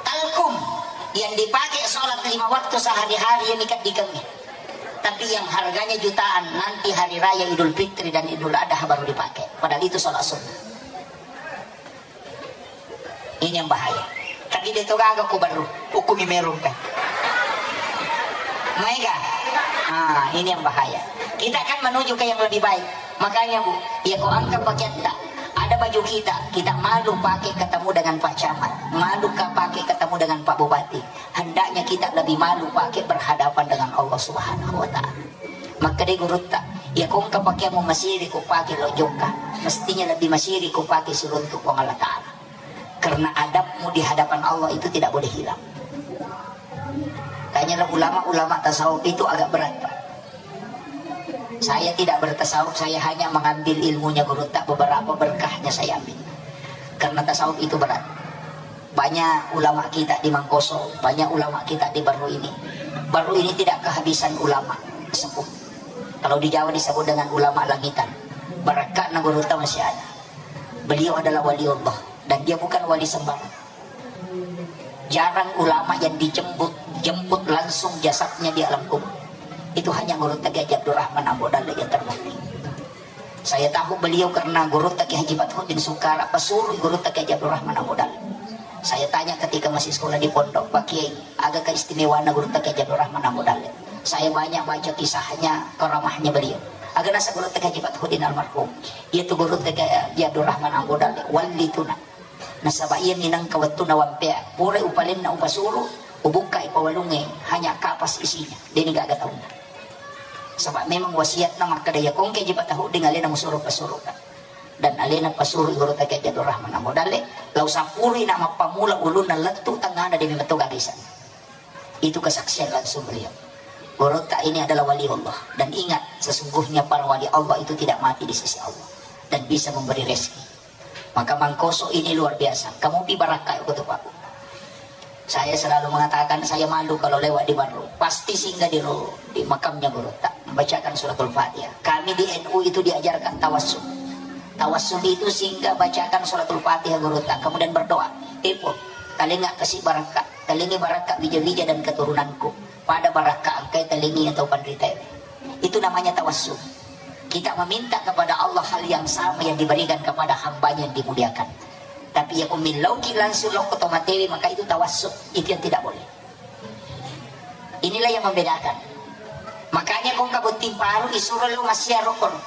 Talkum yang dipakai sholat lima waktu sehari-hari ini kan dikengi. Tapi yang harganya jutaan nanti hari raya Idul Fitri dan Idul Adha baru dipakai. Padahal itu sholat sunnah. Ini yang bahaya. Tapi dia tu gaga ku baru hukumi merung kan. Maega. Ah, ini yang bahaya. Kita kan menuju ke yang lebih baik. Makanya, Bu, ya kau angkat pakaian tak. Ada baju kita, kita malu pakai ketemu dengan Pak Camat, malu ka pakai ketemu dengan Pak Bupati. Hendaknya kita lebih malu pakai berhadapan dengan Allah Subhanahu wa Ta'ala. Makkeda gurutta, iya kongka pakeammu masiri ko pake lo jokka, mestinya lebih masiri ko pake siruntu Puang Allah Ta'ala. Karena adabmu di hadapan Allah itu tidak boleh hilang. Tanya ulama-ulama tasawuf itu agak berat, Pak. Saya tidak bertasawuf, saya hanya mengambil ilmunya gurutta, beberapa berkahnya saya ambil. Karena tasawuf itu berat. Banyak ulama kita di Mangkoso, banyak ulama kita di Baru ini. Baru ini tidak kehabisan ulama sepuh. Kalau di Jawa disebut dengan ulama langitan. Barakka na gurutta masih ada. Beliau adalah wali Allah dan dia bukan wali sembarang. Jarang ulama yang dijemput jemput langsung jasadnya di alam kubur. Itu hanya gurutta Kiai Abdurrahman Ambo Dalle yang terbukti. Saya tahu beliau karena gurutta Kiai Haji Fathuddin Sukara, pesuruh gurutta Kiai Abdurrahman Ambo Dalle. Saya tanya ketika masih sekolah di pondok, "Pak Kiai, aga keistimewaan gurutta Kiai Abdurrahman Ambo Dalle?" Saya banyak baca kisahnya, karamahnya beliau. Aga nasa gurutta Kiai Haji Fathuddin almarhum. Yaitu gurutta Kiai Abdurrahman Ambo Dalle, wali tuna. Nasaba iya minangka wettunna wampea, pura upalenna upasuru, ubukkai pawalungnge, hanya kapas isinya, deni gaga taunna. Saba memang wasiatna makkeda, iya kongke Haji Fathuddin alena musuru pasuruka. Dan alena pasuru gurutta Kiai Abdurrahman Ambo Dalle, lau sampurina mappamula ulunna lettu tengngana demi metto gaga iseng. Itu kesaksian langsung beliau. Gurutta ini adalah wali Allah. Dan ingat, sesungguhnya para wali Allah itu tidak mati di sisi Allah dan bisa memberi rezeki. Maka Mangkoso ini luar biasa. Kamu pi barakka ko tu, Pak. Saya selalu mengatakan saya malu kalau lewat di Barru. Pasti singgah di ro-, di makamnya gurutta. Bacakan suratul Fatihah. Kami di N U itu diajarkan tawassul. Tawassul itu singgah bacakan suratul Fatihah gurutta. Kemudian berdoa. Ibu, talenga kasih barakka. Talengi barakka wija-wija dan keturunanku. Pada barakka engkai talengi atau panrita. Itu namanya tawassul. Kita meminta kepada Allah hal yang sama yang diberikan kepada hambanya yang dimuliakan. Tapi ya kumillauki langsung lokko to matewi, maka itu tawassul. Itu yang tidak boleh. Inilah yang membedakan. Makanya kongka botting paru isuro lo massiaro kono.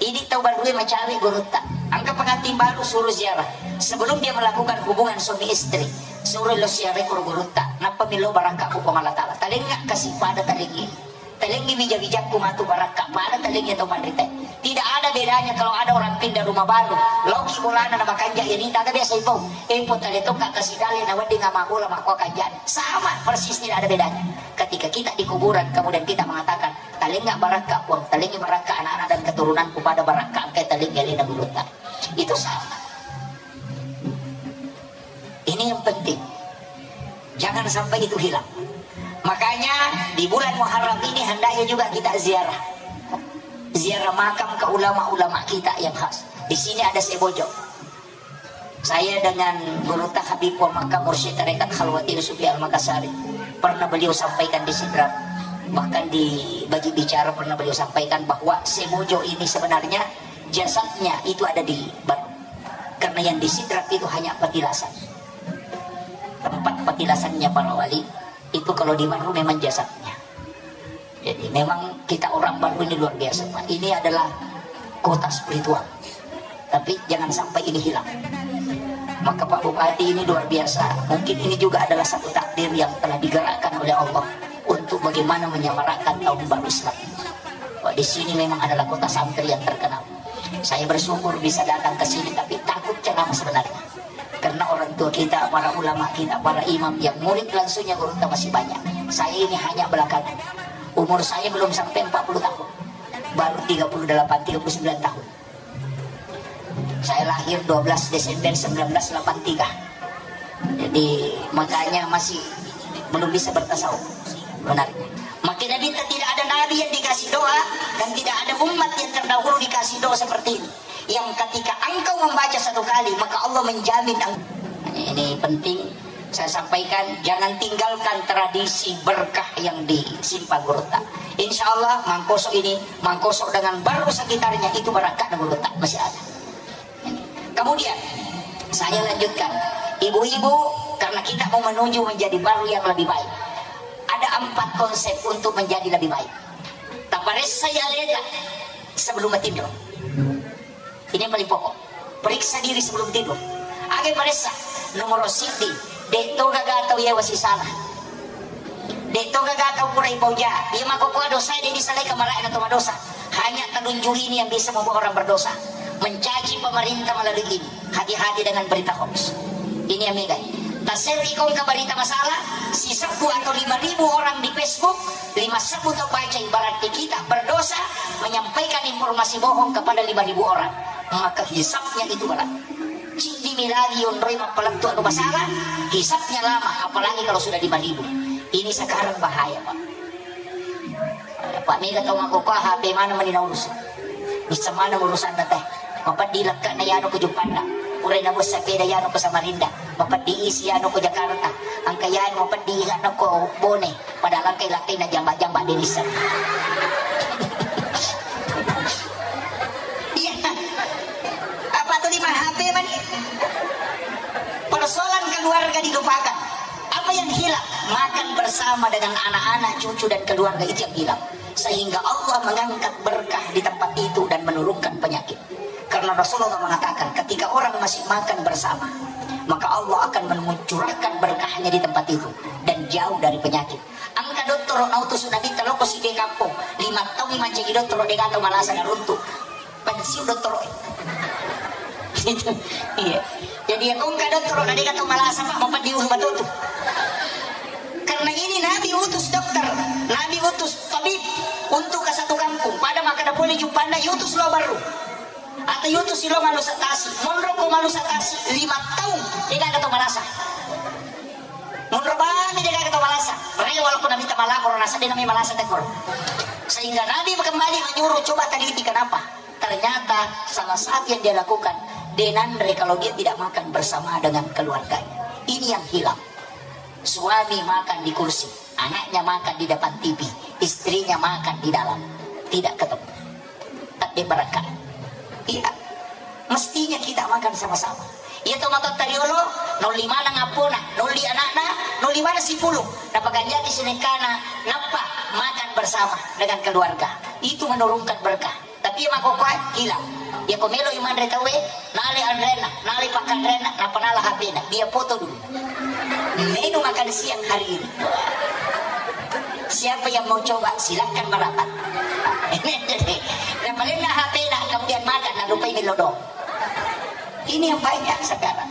Idi tau barue macawe gurutta. Angka pengantin baru suruh ziarah. Sebelum dia melakukan hubungan suami istri, suruh lo ziarah koro gurutta. Nappa milo barakka ku Puang Allah Ta'ala. Talenga kasih pada talengi. Talengi wija-wijakku matu barakka pada talengi atau panrita. Tidak ada bedanya kalau ada orang pindah rumah baru. Loki bolana na makanja ini tak ada biasa itu. Empo tale tokka kasih kali na wedding ama bola makko kanjana. Sama persis, tidak ada bedanya. Ketika kita di kuburan kemudian kita mengatakan, "Talenga barakka Puang, talengi barakka anak-anak dan keturunanku pada barakka engkai talengi alena gurutta." Itu sama. Ini yang penting. Jangan sampai itu hilang. Makanya di bulan Muharram ini hendaknya juga kita ziarah. Ziarah makam ke ulama-ulama kita yang khas. Di sini ada Sebojo. Saya dengan Gurutta Habib wa Makkah Mursyid Tarekat Khalwati Sufi Al-Makassari, pernah beliau sampaikan di Sidrap, bahkan di Baji Bicara pernah beliau sampaikan bahwa Sebojo ini sebenarnya jasadnya itu ada di Barru. Karena yang di Sidrap itu hanya petilasan. Tempat petilasannya para wali itu, kalau di Barru memang jasadnya. Jadi memang kita orang Barru ini luar biasa, Pak. Ini adalah kota spiritual. Tapi jangan sampai ini hilang. Maka Pak Bupati ini luar biasa. Mungkin ini juga adalah satu takdir yang telah digerakkan oleh Allah untuk bagaimana menyemarakkan tahun baru Islam. Pak, di sini memang adalah kota santri yang terkenal. Saya bersyukur bisa datang ke sini, tapi takut ceramah sebenarnya. Karena orang tua kita, para ulama kita, para imam yang murid langsungnya gurutta masih banyak. Saya ini hanya belakangan. Umur saya belum sampai empat puluh tahun. Baru tiga puluh delapan, tiga puluh sembilan tahun. Saya lahir dua belas Desember sembilan belas delapan tiga. Jadi Makanya masih belum bisa bertasawuf. Benar. Makin Nabi, tidak ada nabi yang dikasih doa dan tidak ada umat yang terdahulu dikasih doa seperti ini. Yang ketika engkau membaca satu kali, maka Allah menjamin eng-, ini penting saya sampaikan, jangan tinggalkan tradisi berkah yang disimpan gurutta. Insya Allah, Mangkosok ini, Mangkosok dengan baru sekitarnya itu berkah gurutta masih ada. Kemudian, saya lanjutkan. Ibu-ibu, karena kita mau menuju menjadi baru yang lebih baik. Ada empat konsep untuk menjadi lebih baik. Taparessai aleta sebelum matinro. Ini yang paling pokok. Periksa diri sebelum tidur. Aga paressa? Nomor siddi, de' to gaga tau yawa sisala. De' to gaga tau pura ipauja. Iya makkokkoe dosa de' disalai kamarae na to madosa. Hanya telunjuk ini yang bisa membuat orang berdosa. Mencaci pemerintah melalui ini. Hati-hati dengan berita hoax. Ini yang megai. Taserri kongka berita masalah, sisebbu atau lima ribu orang di Facebook, lima sebbu tau baca, berarti kita berdosa menyampaikan informasi bohong kepada lima ribu orang. Maka hisabnya itu berat. Ciddimi lagi yonroi mappalettu anu masalah, hisabnya lama, apalagi kalau sudah lima ribu. Ini sekarang bahaya, Pak. Pak, mega tau makkokkoe H P mana mani naurusu. Bisa mana urusanna teh. Mapeddi lekkana yanu ke Juppanda. Purai nabuat sepeda yanu ke Samarinda. Mapeddi isi yanu ke Jakarta. Engka yanu mapeddi ingatna ko Bone. Padahal engka lakkai na jamba-jamba de' nisseng. Iya. Apa tu lima H P mani? Persoalan keluarga dilupakan. Apa yang hilang? Makan bersama dengan anak-anak, cucu, dan keluarga itu yang hilang. Sehingga Allah mengangkat berkah di tempat itu dan menurunkan penyakit. Karena Rasulullah mengatakan, ketika orang masih makan bersama, maka Allah akan meluncurkan berkahnya di tempat itu dan jauh dari penyakit. Engka dottoro nautus Nabitta lao ko sike kampong, lima taung mancaji dottoro, de' gaga tau malasa naruntu. Pensiun dottoro. Itu. Iya. Jadi ya, ko engka dottoro na de' gaga tau malasa, Pak, mapeddi ulu matotu. Karena ini Nabi utus dokter, Nabi utus tabib untuk ke satu kampung. Pada maka ada boleh Juppanda, yutus lo baru. Atau yutus lo malu satasi. Monro ko malu satasi, lima taung, de' gaga tau malasa. Monro bami de' gaga tau malasa. Rewa lao ko Nabitta malapor, nasaba de' nami malasa tekor. Sehingga Nabi kembali menyuruh, coba teliti kenapa. Ternyata salah satu yang dia lakukan, de' nanre kalau dia tidak makan bersama dengan keluarganya. Ini yang hilang. Suami makan di kursi, anaknya makan di depan T V, istrinya makan di dalam. Tidak ketemu. Tak diberkah. Iya. Mestinya kita makan sama-sama. Iya to matotta riolo, naolli maneng appona, naolli anakna, naolli maneng sipulung. Napakanjaki sinekkana, nappa makan bersama dengan keluarga. Itu menurunkan berkah. Tapi iya makkokkoe, hilang. Iya ko melo i manre tauwe, nale anrenna, nale pakkanrenna, nappa nala H P-na. Dia foto dulu. Menu makan siang hari ini. Siapa yang mau coba, silakan merapat. Jadi, napalenna H P-na, kemudian makan, nalupai melo doang. Ini yang banyak sekarang.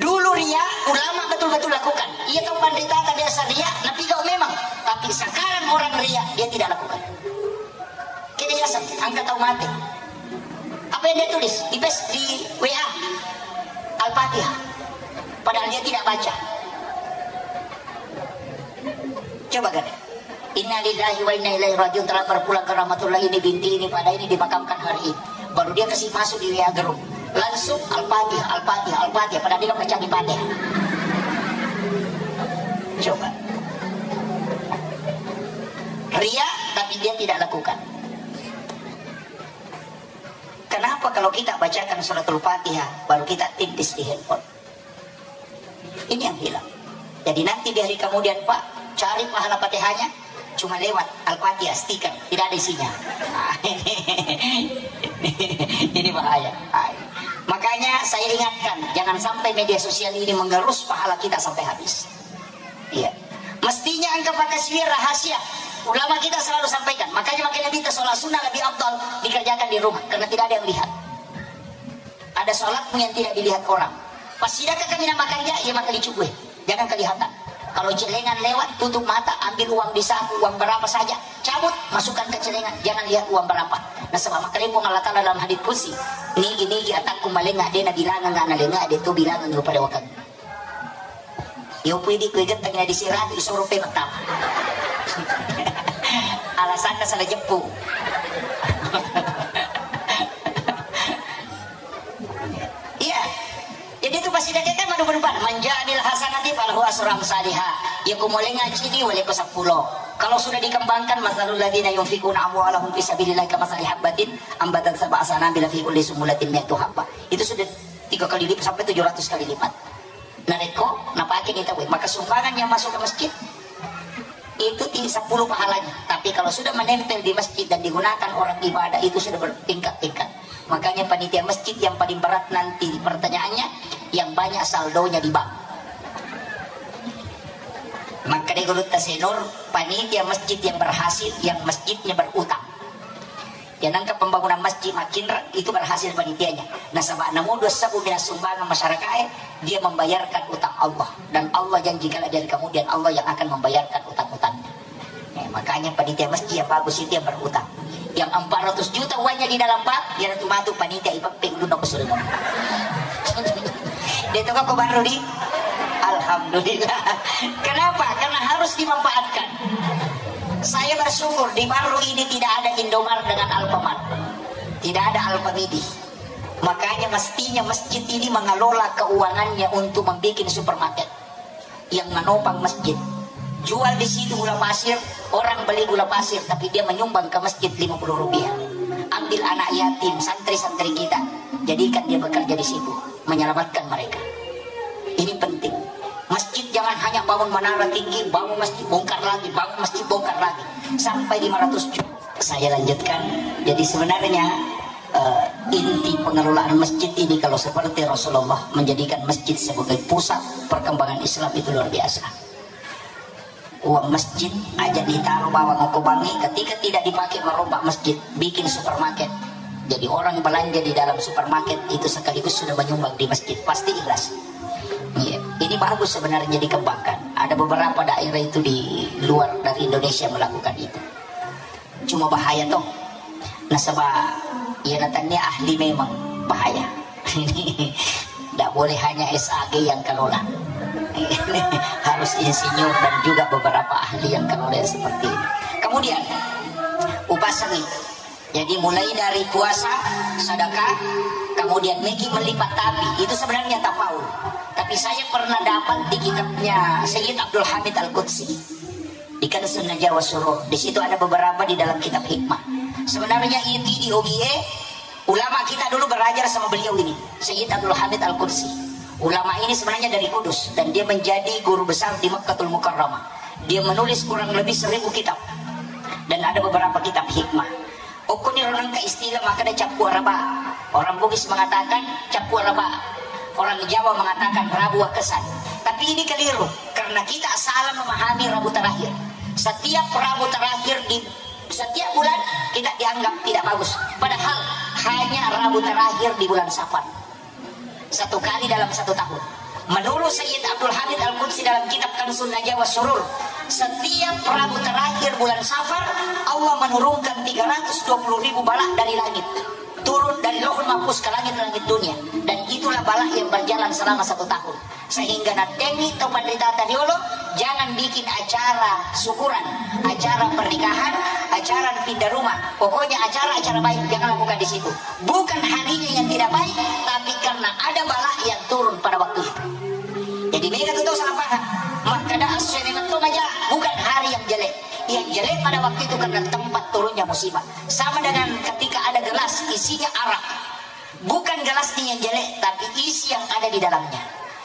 Dulu ria, ulama betul-betul lakukan. Iya tau panritata biasa ria, napigau memang. Tapi sekarang orang ria, dia tidak lakukan. Kita biasa, angka tau mate. Apa yang dia tulis? Di pes-, di W A. Al-Fatihah. Padahal dia tidak baca. Coba kan? Innalillahi wa inna ilaihi rajiun, telah berpulang ke rahmatullah, ini binti ini pada ini dimakamkan hari ini. Baru dia kasih masuk di W A group. Langsung Al-Fatihah, Al-Fatihah, Al-Fatihah. Padahal dia baca di Fatihah. Coba. Ria, tapi dia tidak lakukan. Kenapa kalau kita bacakan suratul Fatihah, baru kita tintis di handphone? Ini yang hilang. Jadi nanti di hari kemudian, Pak, cari pahala Fatihahnya cuma lewat Al-Fatihah stiker, tidak ada isinya. Ini bahaya. Makanya saya ingatkan, jangan sampai media sosial ini mengerus pahala kita sampai habis. Iya. Mestinya engka pakasiwi rahasia. Ulama kita selalu sampaikan. Makanya, makanya kita sholat sunnah lebih afdal dikerjakan di rumah karena tidak ada yang lihat. Ada sholatmu yang tidak dilihat orang. Pas sidaka kami namakan ja, iya maka dicugue. Jangan kelihatan. Kalau celengan lewat, tutup mata, ambil uang di saku, uang berapa saja, cabut, masukkan ke celengan, jangan lihat uang berapa. Nasaba makkalai Puang Allah Ta'ala dalam hadits qudsi, nigi-nigi atakku malenga, de nabilangang analenga, de tu bilangang rupa lewakang. Yo pui di kue getang na disirati, isoro pe mattama. Alasanna salah jeppu. Iya. Jadi itu pasti dia kan madu berubah. Manja'anil hasanati falahu asru amsaliha. Ya kumolenga cidi wale ko sepuluh. Kalau sudah dikembangkan, masalul ladina yunfikuna amwalahum fi sabilillah kama sali habbatin ambatan sab'a sanabila fi kulli sumulatin mi'atu habba. Itu sudah tiga kali lipat sampai tujuh ratus kali lipat. Narekko napake ni tau, maka sumbangan yang masuk ke masjid itu ti sepuluh pahalanya. Tapi kalau sudah menempel di masjid dan digunakan orang ibadah, itu sudah bertingkat-tingkat. Makanya panitia masjid yang paling berat nanti pertanyaannya, yang banyak saldonya di bank. Maka di Gurutta Senur, panitia masjid yang berhasil, yang masjidnya berutang. Ya, nangka pembangunan masjid makinreng itu berhasil panitianya. Nasaba namudu sabbu minas sumbangan masyarakat, dia membayarkan utang Allah. Dan Allah janji kalau dari kemudian Allah yang akan membayarkan utang-utangnya. Ya, makanya panitia masjid yang bagus itu yang berutang. Yang empat ratus juta uangnya di dalam bank, ya itu matu panitia ipapping dulu aku suruh. Dia itu kok baru di Alhamdulillah. Kenapa? Karena harus dimanfaatkan. Saya bersyukur di Barru ini tidak ada Indomar dengan Alfamart. Tidak ada Alfamidi. Makanya mestinya masjid ini mengelola keuangannya untuk membuat supermarket. Yang menopang masjid. Jual di situ gula pasir, orang beli gula pasir, tapi dia menyumbang ke masjid lima puluh rupiah. Ambil anak yatim, santri-santri kita, jadikan dia bekerja di situ, menyelamatkan mereka. Ini penting. Masjid jangan hanya bangun menara tinggi, bangun masjid bongkar lagi, bangun masjid bongkar lagi. Sampai lima ratus juta. Saya lanjutkan. Jadi sebenarnya, eh, inti pengelolaan masjid ini kalau seperti Rasulullah menjadikan masjid sebagai pusat perkembangan Islam itu luar biasa. Uang masjid aja ditaruh bawang okko bangi, ketika tidak dipakai merombak masjid, bikin supermarket. Jadi orang belanja di dalam supermarket itu sekaligus sudah menyumbang di masjid, pasti ikhlas. Iya, ini bagus sebenarnya dikembangkan. Ada beberapa daerah itu di luar dari Indonesia melakukan itu. Cuma bahaya toh. Nasaba iya natannia ahli memang bahaya. Tidak boleh hanya S A G yang kelola. Harus insinyur dan juga beberapa ahli yang kelola yang seperti ini. Kemudian, upasangi. Jadi mulai dari puasa, sedekah, kemudian meki melipat tapi itu sebenarnya tafaul. Tapi saya pernah dapat di kitabnya Sayyid Abdul Hamid Al-Qudsi. Di Kanzun Najah was Surur. Di situ ada beberapa di dalam kitab hikmah. Sebenarnya itu di O G A, ulama kita dulu belajar sama beliau ini, Sayyid Abdul Hamid Al-Qudsi. Ulama ini sebenarnya dari Kudus dan dia menjadi guru besar di Makkatul Mukarramah. Dia menulis kurang lebih seribu kitab dan ada beberapa kitab hikmah. Okkoniro nengka istilah makkeda cappu araba. Orang Bugis mengatakan cappu araba. Orang Jawa mengatakan Rabu Wakesan. Tapi ini keliru karena kita salah memahami Rabu terakhir. Setiap Rabu terakhir di setiap bulan kita dianggap tidak bagus. Padahal hanya Rabu terakhir di bulan Safar. Satu kali dalam satu tahun. Menurut Sayyid Abdul Hamid Al-Qudsi dalam kitab Kanzun Najah was Surur, setiap Rabu terakhir bulan Safar, Allah menurunkan tiga ratus dua puluh ribu balak dari langit. Turun dari Lauhul Mahfuz ke langit-langit dunia. Dan itulah balak yang berjalan selama satu tahun. Sehingga natengi to panrita tariolo, jangan bikin acara syukuran, acara pernikahan, acara pindah rumah. Pokoknya acara-acara baik, jangan lakukan di situ. Bukan harinya yang tidak baik, tapi karena ada balak yang turun pada waktu itu. Jadi mega tu tau salah paham. Makkeda assoe memang to maja, bukan hari yang jelek. Yang jelek pada waktu itu karena tempat turunnya musibah. Sama dengan ketika ada gelas isinya arak. Bukan gelasnya yang jelek, tapi isi yang ada di dalamnya.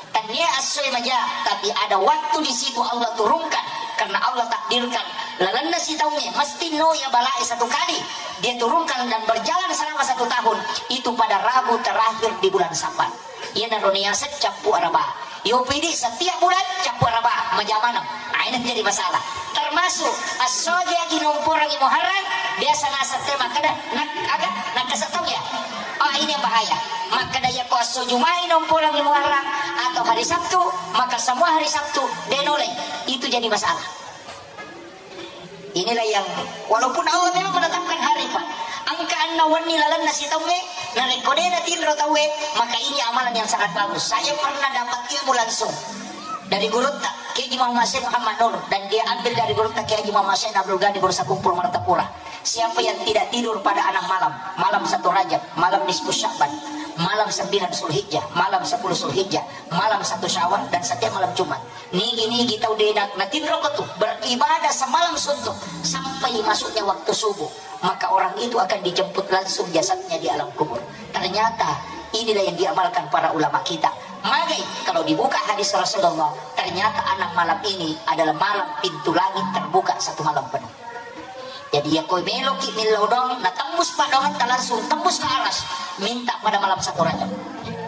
Tania assoe maja, tapi ada waktu di situ Allah turunkan karena Allah takdirkan. Lalenna sitaungnge mesti no ya balae satu kali. Dia turunkan dan berjalan selama satu tahun. Itu pada Rabu terakhir di bulan Safar. Iyanaro niaseng cappu araba. Yo pidi setiap bulan cappu araba, maja maneng. Ah, ini jadi masalah. Termasuk assoge agi nomporangi Muharram, biasa nasette makkeda, nak aga, nakkasettong ya. Oh, ini yang bahaya. Makkeda ya ko asso Jumai nomporangi Muharram atau hari Sabtu, maka semua hari Sabtu denolai. Itu jadi masalah. Inilah yang, walaupun Allah memang menetapkan hari, Pak. Engka anna wenni lalenna sitaungnge, narekko de natinro tauwe, maka ini amalan yang sangat bagus. Saya pernah dapat ilmu langsung. Dari gurutta, Kiai Haji Muhammad Syekh Muhammad Nur, dan dia ambil dari gurutta Kiai Haji Muhammad Syekh Abdul Ghani Guru Sakumpul Martapura. Siapa yang tidak tidur pada enam malam, malam satu Rajab, malam nisfu Sya'ban, malam sembilan Zulhijjah, malam sepuluh Zulhijjah, malam satu Syawal, dan setiap malam Jumat. Nigi-nigi tau de na-, natinro ko tu beribadah semalam suntuk sampai masuknya waktu subuh, maka orang itu akan dijemput langsung jasadnya di alam kubur. Ternyata inilah yang diamalkan para ulama kita. Magai kalau dibuka hadis Rasulullah, ternyata enam malam ini adalah malam pintu langit terbuka satu malam penuh. Jadi, ya, ko meloki millau doang, na tembus paddoangetta langsung tembus ke aras, minta pada malam satu Rajab,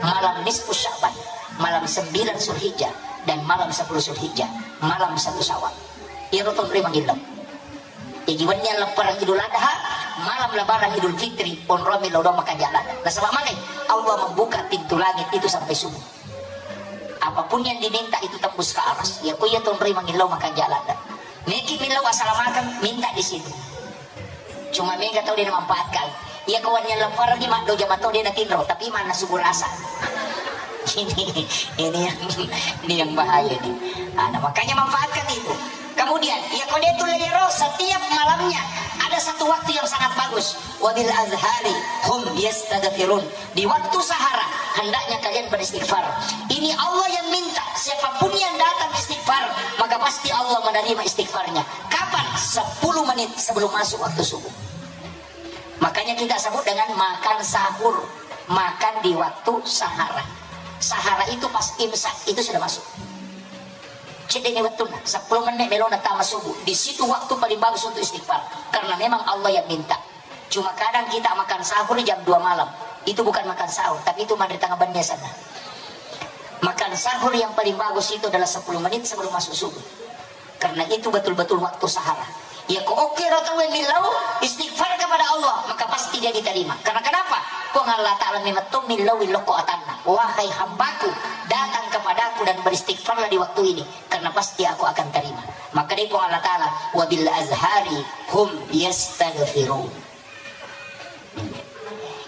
malam nisfu Sya'ban, malam sembilan Zulhijjah, dan malam sepuluh Zulhijjah, malam satu Syawal. Iyaro tonroi mangillau. Jadi, wenni leppereng Idul Adha, malam Lebaran Idul Fitri, onroi millau doang makanja' ladde'. Nasaba' magai, Allah membuka pintu langit itu sampai subuh. Apapun yang diminta itu tembus ke aras. Ya, ko iya tonroi mangillau makanja' ladde'. Meki millau assalamakeng, minta di situ. Cuma mega tau de namanfaatkan. Iya, ko wenni leppereng di maddo jama tau de natinro, tapi manna subuh rasa. Ini, ini yang, ini yang bahaya ini. Nah, nah, makanya manfaatkan itu. Kemudian, iya, ko de tulle iyaro, setiap malamnya ada satu waktu yang sangat bagus. Wabil azhari hum yastaghfirun. Di waktu sahara, hendaknya kalian beristighfar. Ini Allah yang minta, siapapun yang datang istighfar, maka pasti Allah menerima istighfarnya. Kapan? Sepuluh menit sebelum masuk waktu subuh. Makanya kita sebut dengan makan sahur. Makan di waktu sahara. Sahara itu pas imsak, itu sudah masuk. Cedde ni wettunna, sepuluh menit melona tama subuh. Di situ waktu paling bagus untuk istighfar. Karena memang Allah yang minta. Cuma kadang kita makan sahur jam dua malam. Itu bukan makan sahur, tapi itu manre tengah benni sana. Makan sahur yang paling bagus itu adalah sepuluh menit sebelum masuk subuh. Karena itu betul-betul waktu sahara. Ya, ko oke ro tau millau istighfar kepada Allah, maka pasti dia diterima. Karena kenapa? Puang Allah Ta'ala memettong millau lokko atanna. Wahai hambaku, datang kepadaku dan beristighfarlah di waktu ini. Karena pasti aku akan terima. Maka dari Puang Allah Ta'ala, wabil azhari hum yastaghfirun.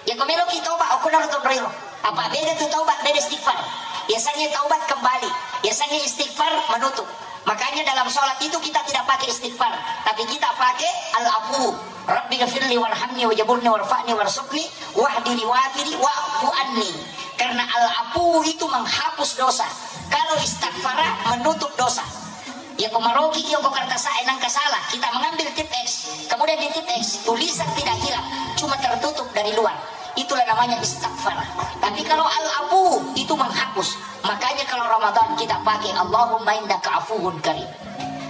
Ya, ko meloki taubat, okko naro tonroiro. Apa beda tu taubat, beda istighfar. Yasengnge taubat kembali. Yasengnge istighfar menutup. Makanya dalam sholat itu kita tidak pakai istighfar, tapi kita pakai al-afu. Rabbi ghafirli warhamni wajaburni warfa'ni warzuqni wahdini wa'afini wa'fu anni. Karena al-afu itu menghapus dosa. Kalau istighfar menutup dosa. Ya, ko maroki ki ko kertas A nangka salah, kita mengambil tip X, kemudian di tip X tulisan tidak hilang, cuma tertutup dari luar. Itulah namanya istighfar. Tapi kalau al-afu itu menghapus. Makanya kalau Ramadan kita pakai Allahumma innaka afuwun karim.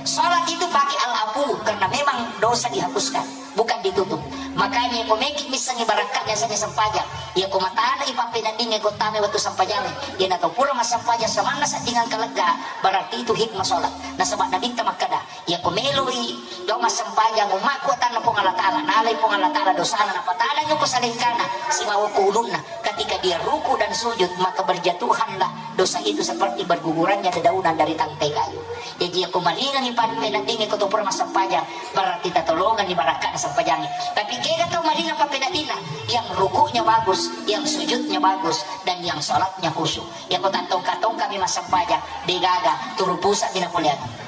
Salat itu pakai al-afu karena memang dosa dihapuskan, bukan ditutup. Makanya ko meki missengngi barakka'na sengnge sempajang. Ya, ko matana ipappeneddingnge ko tame wettu sempajang. Ya, na tau pura massempajang samanna seddingang kalegga, berarti itu hikmah salat. Nasaba Nabitta makkada, ya, ko meloi lao massempajang ummakku atanna Puang Allah Ta'ala, nalai Puang Allah Ta'ala dosana, napatanangngi ko salengkana sibawa ko ulunna. Ketika dia ruku dan sujud, maka berjatuhanlah dosa itu seperti bergugurannya dedaunan dari tangkai kayu. Jadi, ya, ko maringangngi pappeneddingnge ko to pura massempajang, berarti tatolonganni barakka'na sempajangnge. Tapi kega tau maringang pappeneddinna, yang rukunya bagus, yang sujudnya bagus, dan yang salatnya khusyuk. Ya, ko tattongka-tongkami massempajang, degaga, turu pusa'mi napoleangngi.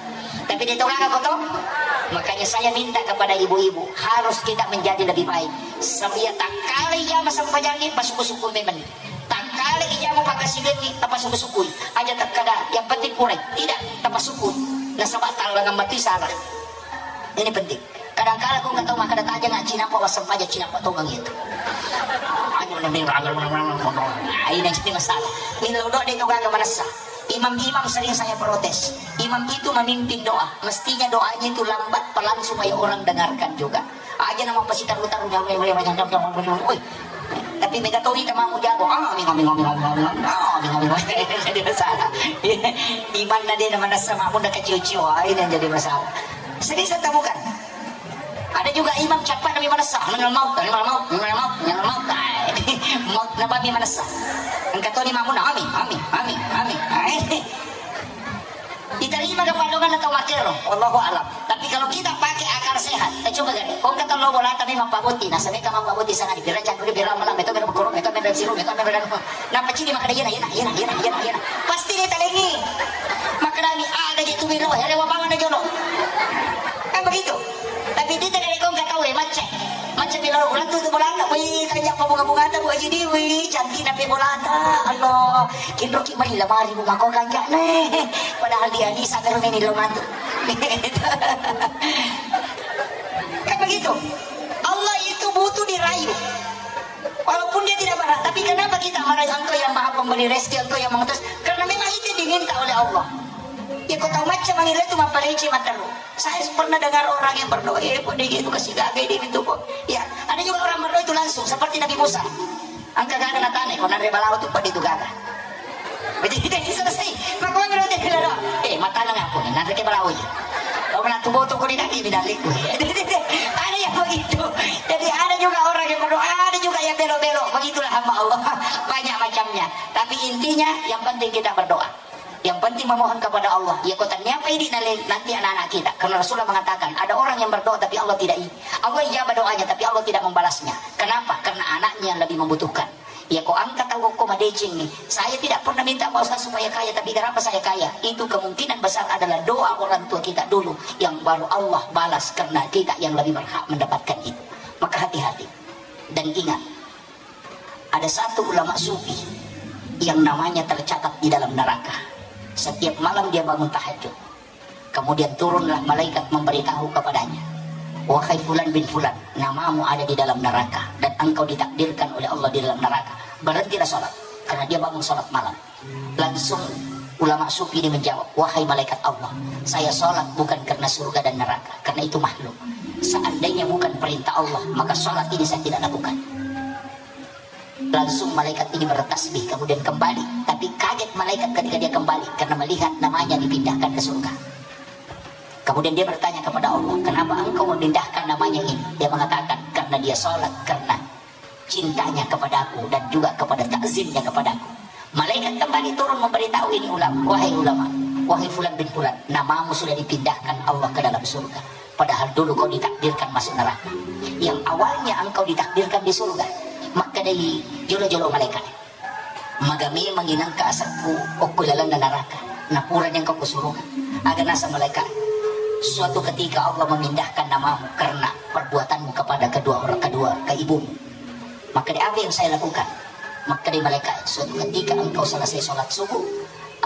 Tapi de to gaga ko to. Makanya saya minta kepada ibu-ibu, harus kita menjadi lebih baik. Sebia takkala ijama sempajangnge, pasukku-sukku memeng. Takkala ijama pakkasiwiangnge, tapasukku-sukkui. Aja takkada, yang penting purai. Tidak, tapasukku. Nasaba tallangang matu salah. Ini penting. Kadangkala ko engka tau makkada, "Tajang, ah, cinappa wassempajang, cinappa tongeng itu." Nah, ini jadi masalah. Millau doa de to gaga manessa. Imam-imam sering saya protes. Imam itu memimpin doa. Mestinya doanya itu lambat, pelan supaya orang dengarkan juga. Aja nama pasitaru-taru, woi. Tapi mega to ita mamu jago. Ah, mingo, mingo, mingo, mingo, mingo. Ah, mingo, mingo. Jadi masalah. Imanna de na manessa, mamunna kacio-cio. Ah, ini yang jadi masalah. Serius atau bukan? Ada juga imam cappa nami manessa, minal maut, minal maut, minal maut, minal maut. Ah, maut napa mi manessa. Engka toni mamunna, amin, amin, amin, amin. Ah, ini. Diterima ke padongan atau makero? Wallahu alam. Tapi kalau kita pakai akal sehat, kita coba gare. Kau kata lo bola tapi mappaboti, nah, sampai kamu mappaboti sana di pira cangkuri, pira malam, itu pira berkurung, itu pira siru, itu pira. Napa ciri makkada iyana, iyana, iyana, iyana, iyana, iyana. Pasti dia talengi. Makkada tu melo, herewa bawang na jolo. Kan begitu. Tapi tita dari kau nggak tahu ya, macet. Macet melo, orang tu, tu bola, wih, kajak apa bunga-bunga, tak buat jadi, wih, cantik tapi bola, tak, Allah. Kinro ki mari lamari bunga kau kanjak nih. Padahal dia ni sabar ini lo mantu. Kan begitu. Allah itu butuh dirayu. Walaupun dia tidak berhak, tapi kenapa kita merayu engkau yang maha pemberi rezeki, engkau yang mengutus? Karena memang itu diminta oleh Allah. Ya kau tahu macam manggil itu maparecce matteru. Saya pernah dengar orang yang berdoa, eh, kok dia gitu kasih gagai dia itu kok. Ya, ada juga orang berdoa itu langsung seperti Nabi Musa. Engka gaga natane, kau nanre balawo tu pada itu gaga. Jadi tidak selesai. Maka orang berdoa tidak ada. Eh, mata nang aku nih, nanre ke balawo ya. Kau pernah tu botok kau di kaki bidalik gue. Ada yang begitu. Jadi ada juga orang yang berdoa, ada juga yang belok-belok. Begitulah hamba Allah. Banyak macamnya. Tapi intinya yang penting kita berdoa. Yang penting memohon kepada Allah. Ya kota niapa ini nanti anak-anak kita. Karena Rasulullah mengatakan ada orang yang berdoa tapi Allah tidak i-, Allah ijabah doanya tapi Allah tidak membalasnya. Kenapa? Karena anaknya yang lebih membutuhkan. Ya kok angkat tahu kok madeceng nih. Saya tidak pernah minta Pak Ustaz supaya kaya, tapi kenapa saya kaya? Itu kemungkinan besar adalah doa orang tua kita dulu yang baru Allah balas karena kita yang lebih berhak mendapatkan itu. Maka hati-hati dan ingat, ada satu ulama sufi yang namanya tercatat di dalam neraka. Setiap malam dia bangun tahajud. Kemudian turunlah malaikat memberitahu kepadanya, "Wahai fulan bin fulan, namamu ada di dalam neraka dan engkau ditakdirkan oleh Allah di dalam neraka. Berhentilah sholat," karena dia bangun sholat malam. Langsung ulama sufi ini menjawab, "Wahai malaikat Allah, saya sholat bukan karena surga dan neraka, karena itu makhluk. Seandainya bukan perintah Allah, maka sholat ini saya tidak lakukan." Langsung malaikat ini bertasbih, kemudian kembali. Tapi kaget malaikat ketika dia kembali, karena melihat namanya dipindahkan ke surga. Kemudian dia bertanya kepada Allah, "Kenapa engkau memindahkan namanya ini?" Dia mengatakan, "Karena dia sholat, karena cintanya kepadaku dan juga kepada takzimnya kepadaku." Malaikat kembali turun memberitahu ini ulama, "Wahai ulama, wahai fulan bin fulan, namamu sudah dipindahkan Allah ke dalam surga. Padahal dulu kau ditakdirkan masuk neraka. Yang awalnya engkau ditakdirkan di surga." Maka dari jolo-jolo malaikat, "Maga memang inangka asakku okko lalenna neraka. Napurani engkau ke surga. Aga nasa malaikat, suatu ketika Allah memindahkan namamu karena perbuatanmu kepada kedua orang, kedua ke ibumu." Maka di apa yang saya lakukan? Maka di malaikat, "Suatu ketika engkau selesai sholat subuh,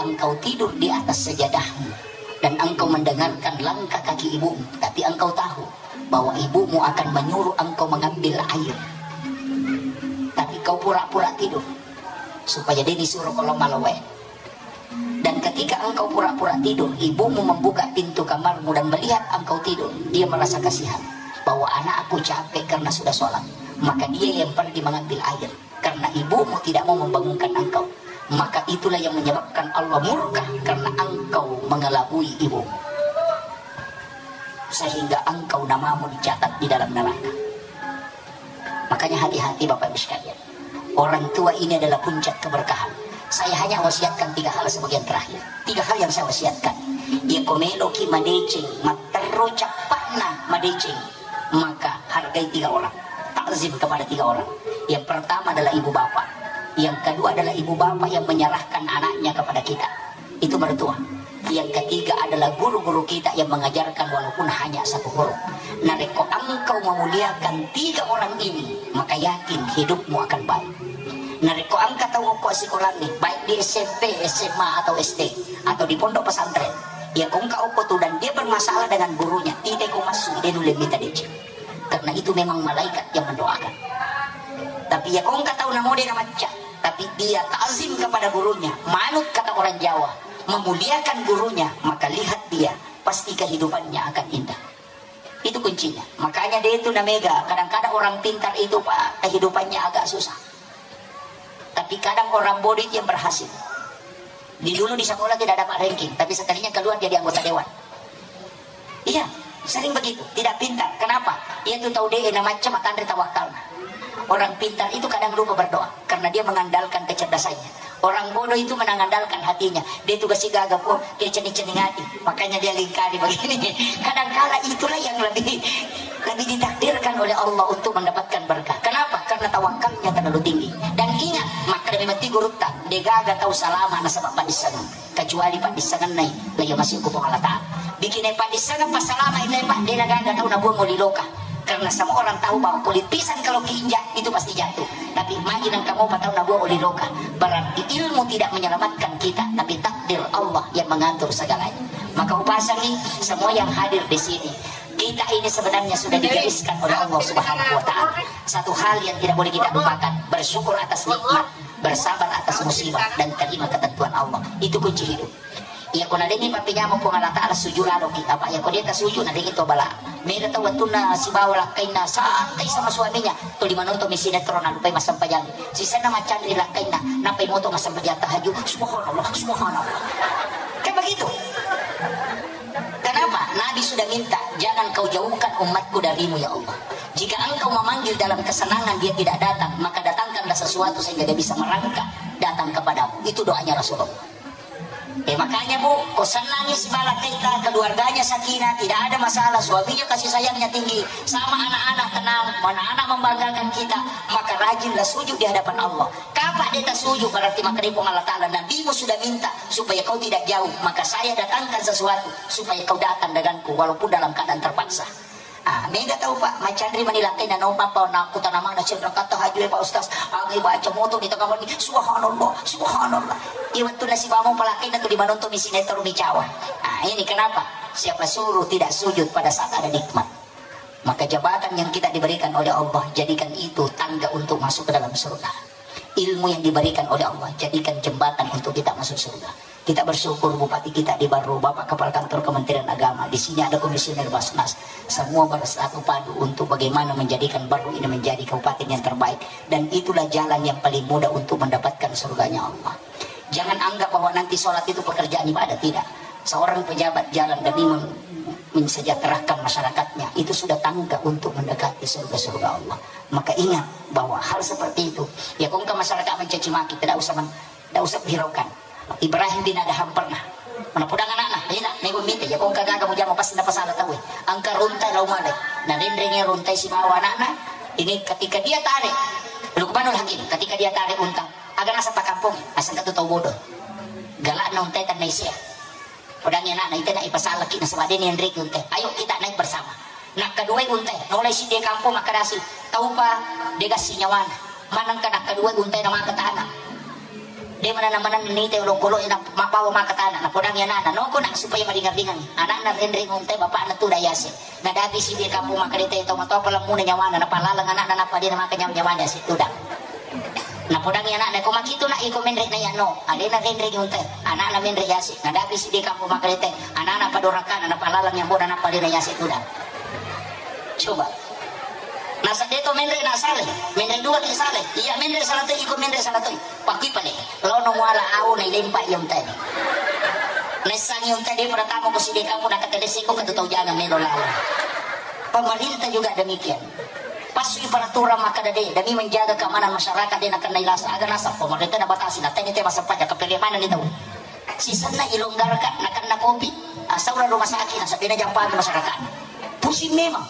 engkau tidur di atas sejadahmu dan engkau mendengarkan langkah kaki ibumu, tapi engkau tahu bahwa ibumu akan menyuruh engkau mengambil air. Tapi kau pura-pura tidur supaya dia disuruh kalau malowe." Dan ketika engkau pura-pura tidur, ibumu membuka pintu kamarmu dan melihat engkau tidur, dia merasa kasihan bahwa anakku capek karena sudah sholat. Maka dia yang pergi mengambil air karena ibumu tidak mau membangunkan engkau. Maka itulah yang menyebabkan Allah murka karena engkau mengelabui ibumu. Sehingga engkau namamu dicatat di dalam neraka. Makanya hati-hati Bapak Ibu sekalian. Orang tua ini adalah puncak keberkahan. Saya hanya wasiatkan tiga hal sebagian terakhir. Tiga hal yang saya wasiatkan. Iya ko meloki madeceng, matterru cappa'na madeceng, maka hargai tiga orang. Takzim kepada tiga orang. Yang pertama adalah ibu bapak. Yang kedua adalah ibu bapak yang menyerahkan anaknya kepada kita. Itu mertua. Yang ketiga adalah guru-guru kita yang mengajarkan walaupun hanya satu huruf. Narekko engkau memuliakan tiga orang ini, maka yakin hidupmu akan baik. Narekko engka tau okko sekolah ni, baik di S M P, S M A atau S D, atau di pondok pesantren, ya ko engka okko tu dan dia bermasalah dengan gurunya, tidak ko masuk, dia nulle minta deceng. Karena itu memang malaikat yang mendoakan. Tapi ya ko engka tau namo de na macca, tapi dia takzim kepada gurunya, manut kata orang Jawa, memuliakan gurunya, maka lihat dia, pasti kehidupannya akan indah. Itu kuncinya. Makanya dia itu namega, kadang-kadang orang pintar itu, Pak, kehidupannya agak susah. Tapi kadang orang bodoh itu yang berhasil. Di dulu di sekolah tidak dapat ranking, tapi sekalinya keluar jadi anggota dewan. Iya, sering begitu, tidak pintar. Kenapa? Iya tu tau de na macam matanre tawakkalna. Orang pintar itu kadang lupa berdoa karena dia mengandalkan kecerdasannya. Orang bodoh itu mengandalkan hatinya. Dia tugas gaga pun, dia cening-cening hati. Makanya dia lingkari begini. Kadangkala itulah yang lebih lebih ditakdirkan oleh Allah untuk mendapatkan berkah. Kenapa? Karena tawakkalnya terlalu tinggi. Dan ingat, makkeda memang ti gurutta, degaga tau salama nasaba paddissengeng, kecuali paddissengennai laiya masih ku Puang Allah Ta'ala. Bikinai paddissengeng passalama itu, Pak, de nagaga tau nabuang oli loka. Karena semua orang tahu bahwa kulit pisang kalau keinjak itu pasti jatuh. Tapi magi nang kamu patau nabuang oli loka, berarti ilmu tidak menyelamatkan kita, tapi takdir Allah yang mengatur segalanya. Maka upasangi semua yang hadir di sini. Kita ini sebenarnya sudah digariskan oleh Allah Subhanahu wa Ta'ala. Satu hal yang tidak boleh kita lupakan, bersyukur atas nikmat, bersabar atas musibah, dan terima ketentuan Allah. Itu kunci hidup. Iya, ko nadengi pappenyameng Puang Allah Ta'ala, sujud ladoki. Apa iya, ko dia tak sujud, nadengi to bala. Mega tau wettunna sibawa lakkainna santai sama suaminya. Tuli manonton mi sinetron, nalupai massempajang. Sisenna maccanri lakkainna, nappai moto massempajang tahajud. Subhanallah, subhanallah. Kan begitu. Kenapa? Nabi sudah minta, "Jangan kau jauhkan umatku darimu, ya Allah. Jika engkau memanggil dalam kesenangan, dia tidak datang, maka datangkanlah sesuatu sehingga dia bisa merangkak datang kepadamu." Itu doanya Rasulullah. Eh, makanya, Bu, ko senangi sibawa lakkaita, keluarganya sakinah, tidak ada masalah, suaminya kasih sayangnya tinggi, sama anak-anak tenang, anak-anak membanggakan kita, maka rajinlah sujud di hadapan Allah. Kapa de tasujud, berarti makkedai Puang Allah Ta'ala, "Nabimu sudah minta supaya kau tidak jauh, maka saya datangkan sesuatu supaya kau datang denganku walaupun dalam keadaan terpaksa." Ah, mega tau, Pak, macanri mani lakkaina, naompa pa nakkutanamana cenra kata hajue, Pak Ustaz, aga baca moto di tengah wenni, subhanallah, subhanallah. Iya, wettunna sibawa pa lakkaina tu di manonton mi sinetron mi cawa. Ah, ini kenapa? Siapa suruh tidak sujud pada saat ada nikmat? Maka jabatan yang kita diberikan oleh Allah, jadikan itu tangga untuk masuk ke dalam surga. Ilmu yang diberikan oleh Allah, jadikan jembatan untuk kita masuk surga. Kita bersyukur bupati kita di Barru, Bapak Kepala Kantor Kementerian Agama, di sini ada komisioner Basnas, semua bersatu padu untuk bagaimana menjadikan Barru ini menjadi kabupaten yang terbaik. Dan itulah jalan yang paling mudah untuk mendapatkan surganya Allah. Jangan anggap bahwa nanti sholat itu pekerjaan ibadah, tidak. Seorang pejabat jalan demi mem-, mensejahterakan masyarakatnya, itu sudah tangga untuk mendekati surga-surga Allah. Maka ingat bahwa hal seperti itu, ya, ko engka masyarakat mencaci maki, tidak usah men-, tidak usah hiraukan. Ibrahim bin Adham pernah, mana podang anakna, ina, nego mite, ya, ko engka gaga mujama pasti napasala tauwe. Engka runtai lau male, na renreng runtai sibawa anakna. Ini ketika dia tarik, Luqmanul Hakim, ketika dia tarik unta, aga naseng pakkampong, naseng tu tau bodoh. Galakna untai tanna isia. Podangi anakna, "Ite na ipasalaki nasaba de ni enreki untai. Ayo kita naik bersama." Nakkaduai untai, nolai siddi kampong makkedasi, "Taupa de gassi nyawana. Manengka nakkaduai untai na maka tana. De mana na maneng nite olokolo na mabbawa maka tana." Napodangi anakna, "Noko nak supaya maringan-ringan." Anakna renreng untai, bapakna tu dayase. Nadapi siddi kampong makkeda, "Tau matoa palemmu'na nyawana, napalaleng anakna, nappa de namaka nyawa-nyawana, sittudang." Napodangi anakna, "Ko makitu nak, iko menre na yano, alena renreng untai." Anakna menre yase. Nadapi siddi kampong makkeda, "Anakna padorakana, napalaleng yambo'na, nappa de na yase tudang." Coba. Nasa de to menre na sale, menre dua ki sale. Iya, menre sala toi, iko menre sala toi. Pakkui pale, laono muala awo nailempa iya untai. Naissangi untai de pada tama ko siddi kampong, nakatelesseko ke tau jangan melo lawo. Pemerintah juga demikian. Passui peraturan makkeda de, demi menjaga keamanan masyarakat, de nakennai lasa, aga naseng pemerintah nabatasi, natenni te massempajang, kapere manenni tau. Sisenna ilonggarkan, nakenna kopi, asaura rumah sakit, nasaba de najampang masyarakat. Pusing memang.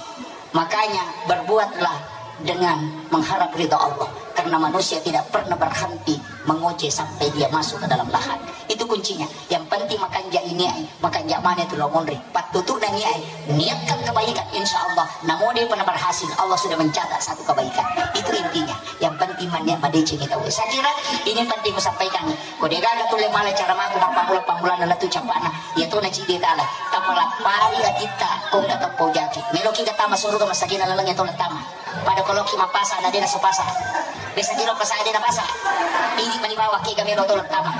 Makanya berbuatlah dengan mengharap ridha Allah, karena manusia tidak pernah berhenti mengoceh sampai dia masuk ke dalam lahat. Itu kuncinya. Yang penting makanja ini ai, makanja mana itu lo monri. Pattutu dan ini ai, niatkan kebaikan, insya Allah. Namo de pernah berhasil, Allah sudah mencatat satu kebaikan. Itu intinya. Yang penting maniat madeceng itu. Saya kira ini penting saya sampaikan. Ko de gaga tulle mala cara mako mappammula-pammulana lettu cappana, iya tona ciddi tala. Tapalappari atitta, ko engka teppo jaki. Meloki ga tama suruga, masagena laleng iya tona tama. Pada ko loki mappasa, na de nasu pasa. Biasa kilo pasa, de napasa. Ini mani bawa kega melo tona tama.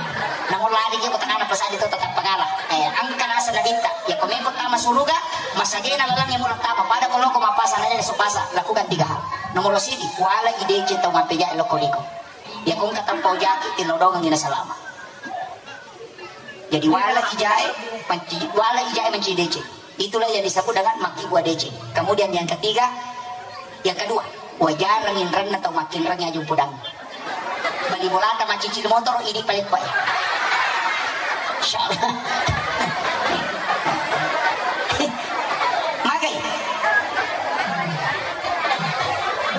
Namun lari ki ko tengana pasa, de to tetap pengala. Eh, engka nasa nabitta. Ya ko meko tama suruga, masagena laleng iya mula tama. Pada ko loko mappasa, na de nasu pasa. Lakukan tiga hal. Nomor sidi, wala ideceng tau mappeja loko liko. Iya ko engka teppo jaki, tilodongengi nasalama. Jadi wala ijae manci, wala ijae manci deceng. Itulah yang disebut dengan makkibua deceng. Kemudian yang ketiga, yang kedua, wajarang inrenna tau makkinreng aju podang. Bali bolata macicil motor, idi paleppa. Insya Allah. Magai.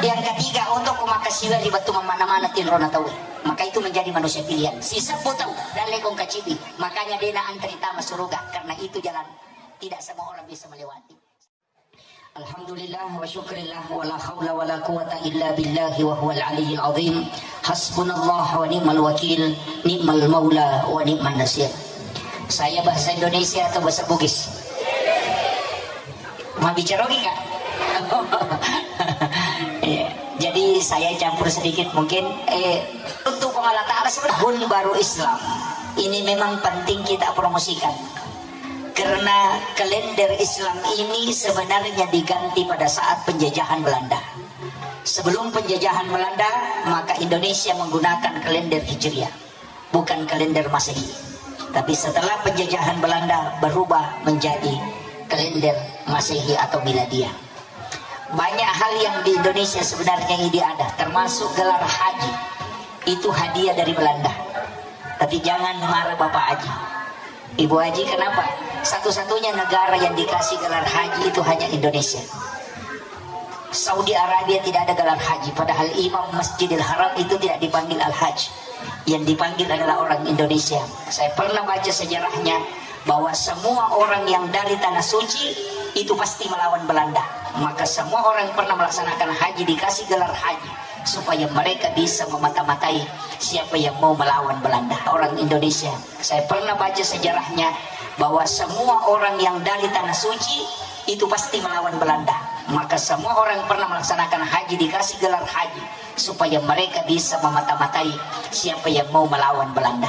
Yang ketiga, oto ko makas Siweri battu mammana-mana tinrona tauwe. Maka itu menjadi manusia pilihan. Sisebbu tau dalle kong kacibi. Makanya dena antri tama suruga karena itu jalan tidak semua orang bisa melewati. Alhamdulillah wa syukrillah wa la haula wa la quwata illa billahi wa huwal aliyyil azim. Hasbunallah wa ni'mal wakil, ni'mal maula wa ni'man nasir. Saya bahasa Indonesia atau bahasa Bugis? Mau bicara lagi, Kak? Iya. Jadi saya campur sedikit mungkin. Eh, untuk Allah Ta'ala sebenarnya tahun baru Islam ini memang penting kita promosikan. Karena kalender Islam ini sebenarnya diganti pada saat penjajahan Belanda. Sebelum penjajahan Belanda, maka Indonesia menggunakan kalender Hijriah, bukan kalender Masehi. Tapi setelah penjajahan Belanda berubah menjadi kalender Masehi atau Miladiah. Banyak hal yang di Indonesia sebenarnya ini ada, termasuk gelar haji. Itu hadiah dari Belanda. Tapi jangan marah Bapak Haji. Ibu Haji, kenapa? Satu-satunya negara yang dikasih gelar haji itu hanya Indonesia. Saudi Arabia tidak ada gelar haji, padahal imam Masjidil Haram itu tidak dipanggil Al-Hajj. Yang dipanggil adalah orang Indonesia. Saya pernah baca sejarahnya bahwa semua orang yang dari Tanah Suci itu pasti melawan Belanda. Maka semua orang yang pernah melaksanakan haji dikasih gelar haji supaya mereka bisa memata-matai siapa yang mau melawan Belanda. Orang Indonesia. Saya pernah baca sejarahnya bahwa semua orang yang dari Tanah Suci itu pasti melawan Belanda. Maka semua orang yang pernah melaksanakan haji dikasih gelar haji supaya mereka bisa memata-matai siapa yang mau melawan Belanda.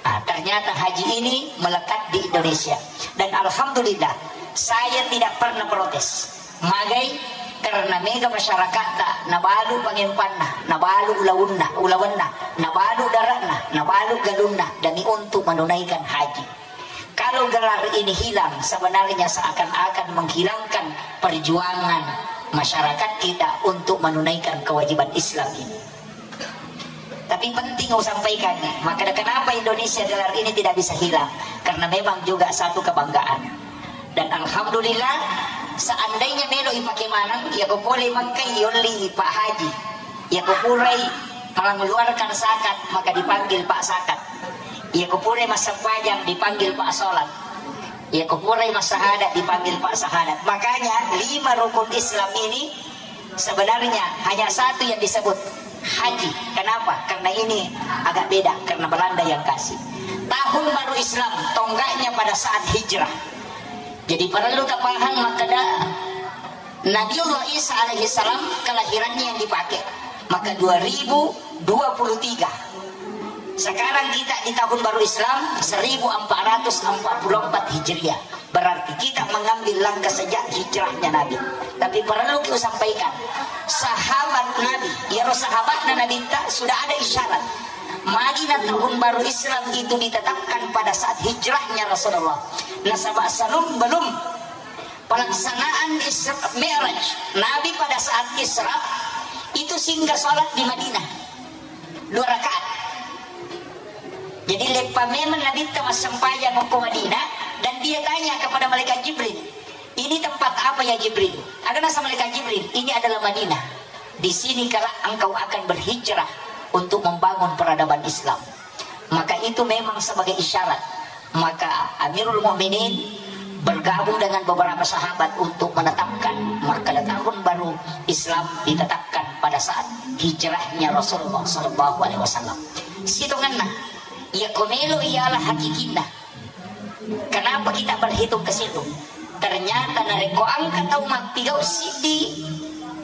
Ah, ternyata haji ini melekat di Indonesia. Dan alhamdulillah, saya tidak pernah protes. Magai, karena mega masyarakatta nabalu pangempanna, nabalu ulaunna, ulawenna, nabalu dare'na, nabalu galunna demi untuk menunaikan haji. Kalau gelar ini hilang, sebenarnya seakan-akan menghilangkan perjuangan masyarakat kita untuk menunaikan kewajiban Islam ini. Tapi penting usampaikan, maka kenapa Indonesia gelar ini tidak bisa hilang? Karena memang juga satu kebanggaan. Dan alhamdulillah, seandainya melo ipake maneng, ya ko pole Mekkai yolli Pak Haji, ya ko purai mengeluarkan zakat, maka dipanggil Pak Zakat. Ya ko purai massempajang, dipanggil Pak Salat. Ya ko purai massahadat, dipanggil Pak Sahadat. Makanya lima rukun Islam ini sebenarnya hanya satu yang disebut haji. Kenapa? Karena ini agak beda, karena Belanda yang kasih. Tahun baru Islam, tonggaknya pada saat hijrah. Jadi perlu tapahang makkeda Nabiullah Isa alaihi salam kelahirannya yang dipakai. Maka dua ribu dua puluh tiga. Sekarang kita di tahun baru Islam seribu empat ratus empat puluh empat Hijriah. Berarti kita mengambil langkah sejak hijrahnya Nabi. Tapi perlu kita sampaikan, sahabat Nabi, ya sahabatna Nabi ta sudah ada isyarat. Madinah tahun baru Islam itu ditetapkan pada saat hijrahnya Rasulullah. Nasaba salum belum pelaksanaan Isra Mi'raj, Nabi pada saat Isra itu singgah sholat di Madinah dua rakaat. Jadi leppa memang Nabi ta massempajang ko Madinah dan dia tanya kepada malaikat Jibril, "Ini tempat apa ya Jibril?" Ada nasa malaikat Jibril, "Ini adalah Madinah. Di sini kelak engkau akan berhijrah untuk membangun peradaban Islam." Maka itu memang sebagai isyarat. Maka Amirul Mukminin bergabung dengan beberapa sahabat untuk menetapkan maka tahun baru Islam ditetapkan pada saat hijrahnya Rasulullah Sallallahu Alaihi Wasallam. Sitongenna, iya komelo ialah hakikinna. Kenapa kita berhitung ke situ? Ternyata narekko engka tau mappigau siddi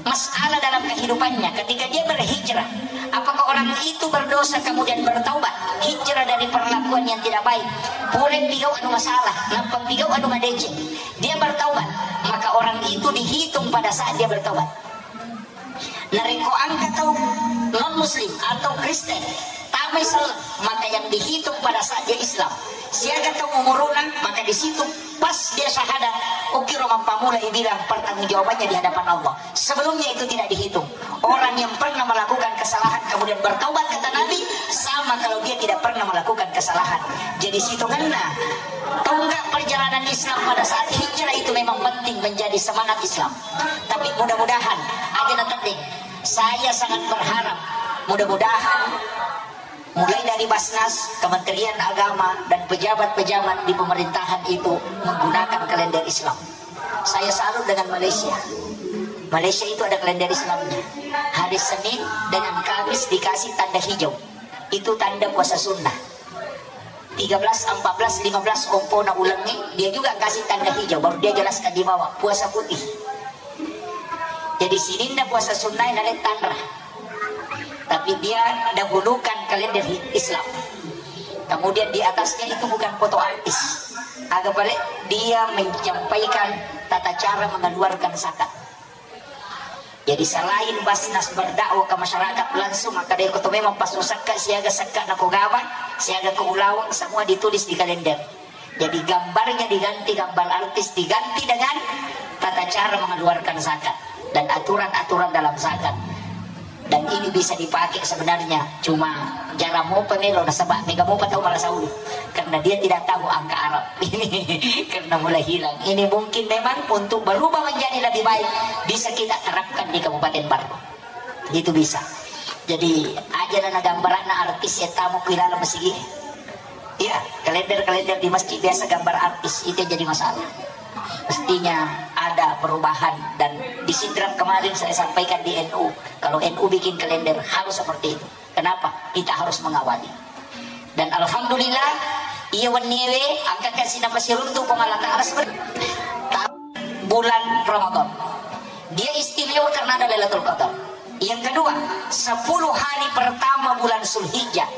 masalah dalam kehidupannya, ketika dia berhijrah, apakah orang itu berdosa kemudian bertaubat, hijrah dari perlakuan yang tidak baik, pura pigau anu masalah, nampa pigau anu madeceng, dia bertaubat, maka orang itu dihitung pada saat dia bertaubat. Narekko engka tau non muslim atau Kristen tamai selleng, maka yang dihitung pada saat dia Islam. Siaga tau umuruna, maka di situ pas dia syahadat, okkiro mappamula bilang pertanggungjawabannya di hadapan Allah. Sebelumnya itu tidak dihitung. Orang yang pernah melakukan kesalahan kemudian bertaubat, kata Nabi, sama kalau dia tidak pernah melakukan kesalahan. Jadi sitongenna tonggak perjalanan Islam pada saat hijrah itu memang penting menjadi semangat Islam. Tapi mudah-mudahan aja na teddeng. Saya sangat berharap, mudah-mudahan mulai dari Basnas, Kementerian Agama, dan pejabat-pejabat di pemerintahan itu menggunakan kalender Islam. Saya salut dengan Malaysia. Malaysia itu ada kalender Islamnya. Hari Senin dengan Kamis dikasih tanda hijau. Itu tanda puasa sunnah. Tiga belas, empat belas, lima belas ompona ulengnge, dia juga kasih tanda hijau, baru dia jelaskan di bawah, puasa putih. Jadi sininna puasa sunnah nale tanra. Tapi dia dahulukan kalender hi-, Islam. Kemudian di atasnya itu bukan foto artis. Aga pale dia menyampaikan tata cara mengeluarkan zakat. Jadi selain Basnas berdakwah ke masyarakat langsung, maka dia koto memang pasu sakka siaga sakka nako gama, siaga ke ulaweng, semua ditulis di kalender. Jadi gambarnya diganti, gambar artis diganti dengan tata cara mengeluarkan zakat dan aturan-aturan dalam zakat. Dan ini bisa dipakai sebenarnya, cuma jarang mopa melo nasaba mega mopa tau marasa ulu karena dia tidak tahu angka Arab. Ini karena mulai hilang. Ini mungkin memang untuk berubah menjadi lebih baik, bisa kita terapkan di Kabupaten Barru. Itu bisa. Jadi aja na gambaranna artis ya tamu ku ilalang masigi. Iya, kalender-kalender di masjid biasa gambar artis, itu yang jadi masalah. Mestinya ada perubahan, dan di Sidrap kemarin saya sampaikan di N U, kalau N U bikin kalender harus seperti itu. Kenapa? Kita harus mengawali. Dan alhamdulillah, iya wenniewe angka kasi napasiruntu Puang Allah Ta'ala seperti bulan Ramadan. Dia istimewa karena ada Lailatul Qadar. Yang kedua, sepuluh hari pertama bulan Zulhijjah,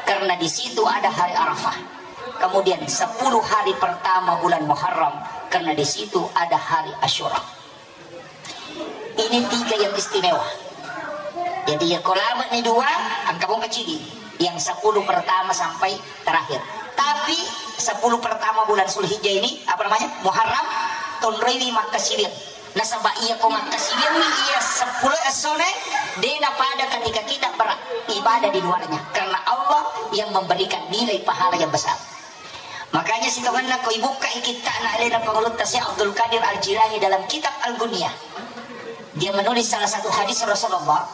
karena di situ ada hari Arafah. Kemudian sepuluh hari pertama bulan Muharram, karena di situ ada hari Asyura. Ini tiga yang istimewa. Jadi ya, kalau lama nih dua, angka bongka cidi. Yang sepuluh pertama sampai terakhir. Tapi sepuluh pertama bulan Zulhijjah ini, apa namanya, Muharram, tonroi makkasiwiang. Nasaba iya ko makkasiwiang iya sepuluh essone, dena pada ketika kita beribadah di luarnya. Karena Allah yang memberikan nilai pahala yang besar. Makanya sitongenna ko ibukka kitta'na alena Pangulutta Syekh Abdul Qadir Al-Jilani dalam kitab Al-Gunyah. Dia menulis salah satu hadis Rasulullah,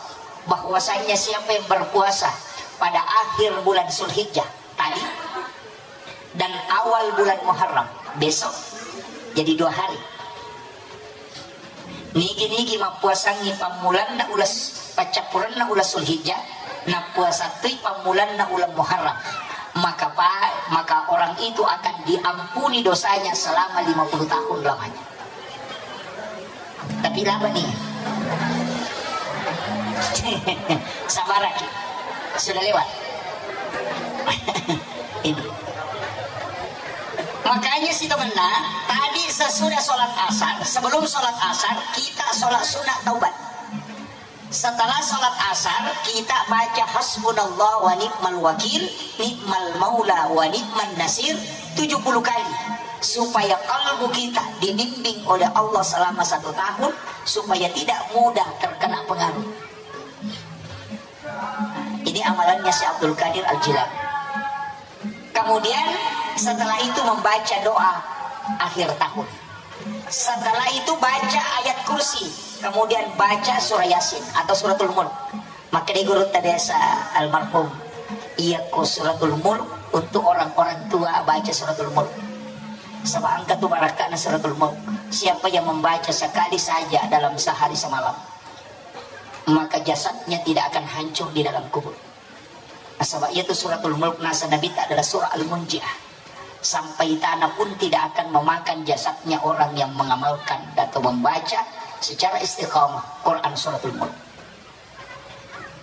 bahwasanya siapa yang berpuasa pada akhir bulan Zulhijjah tadi dan awal bulan Muharram besok, jadi dua hari. Nigi-nigi mappuasangngi pammulanna ulas, paccappurenna ulas Zulhijjah, nappuasattui pammulanna ulang Muharram, maka pa-, maka orang itu akan diampuni dosanya selama lima puluh tahun lamanya. Tapi laba nih. Sabaraki. Sudah lewat. Ini. Makanya sitongenna, tadi sesudah sholat asar, sebelum sholat asar, kita sholat sunat taubat. Setelah sholat asar, kita baca hasbunallah wa ni'mal wakil, ni'mal maula wa ni'man nasir tujuh puluh kali. Supaya kalbu kita dibimbing oleh Allah selama satu tahun, supaya tidak mudah terkena pengaruh. Ini amalannya Syekh Abdul Qadir Al-Jilani. Kemudian setelah itu membaca doa akhir tahun. Setelah itu baca ayat kursi, kemudian baca surah Yasin atau suratul Mulk. Maka di guru biasa almarhum, iya ko suratul Mulk untuk orang-orang tua baca suratul Mulk. Sebab angka tu barakana suratul Mulk. Siapa yang membaca sekali saja dalam sehari semalam, maka jasadnya tidak akan hancur di dalam kubur. Nasaba iyatu suratul Mulk nasa Nabitta adalah surah Al-Munjiah. Sampai tanah pun tidak akan memakan jasadnya orang yang mengamalkan atau membaca secara istiqamah Quran suratul Mulk.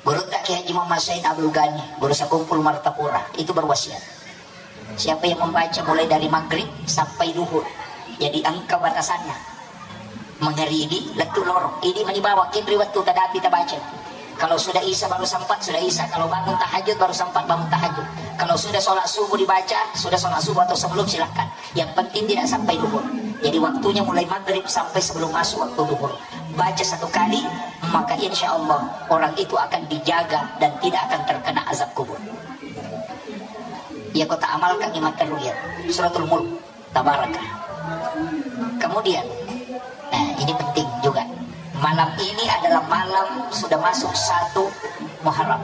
Gurutta Kiai Haji Muhammad Said Abdul Ghani, guru sakumpul Martapura, itu berwasiat. Siapa yang membaca mulai dari maghrib sampai duhur, jadi engka batasannya. Mangaribi lettu loro, idi mani bawang, kenri wettu tadapi tabaca. Kalau sudah isya baru sempat, sudah isya. Kalau bangun tahajud baru sempat bangun tahajud. Kalau sudah sholat subuh dibaca, sudah sholat subuh atau sebelum, silahkan. Yang penting tidak sampai duhur. Jadi waktunya mulai maghrib sampai sebelum masuk waktu duhur. Baca satu kali, maka insya Allah orang itu akan dijaga dan tidak akan terkena azab kubur. Ya, kota amalkan iman teruyat. Suratul Mulk. Tabaraka. Kemudian, nah, ini penting juga. Malam ini adalah malam sudah masuk satu Muharram,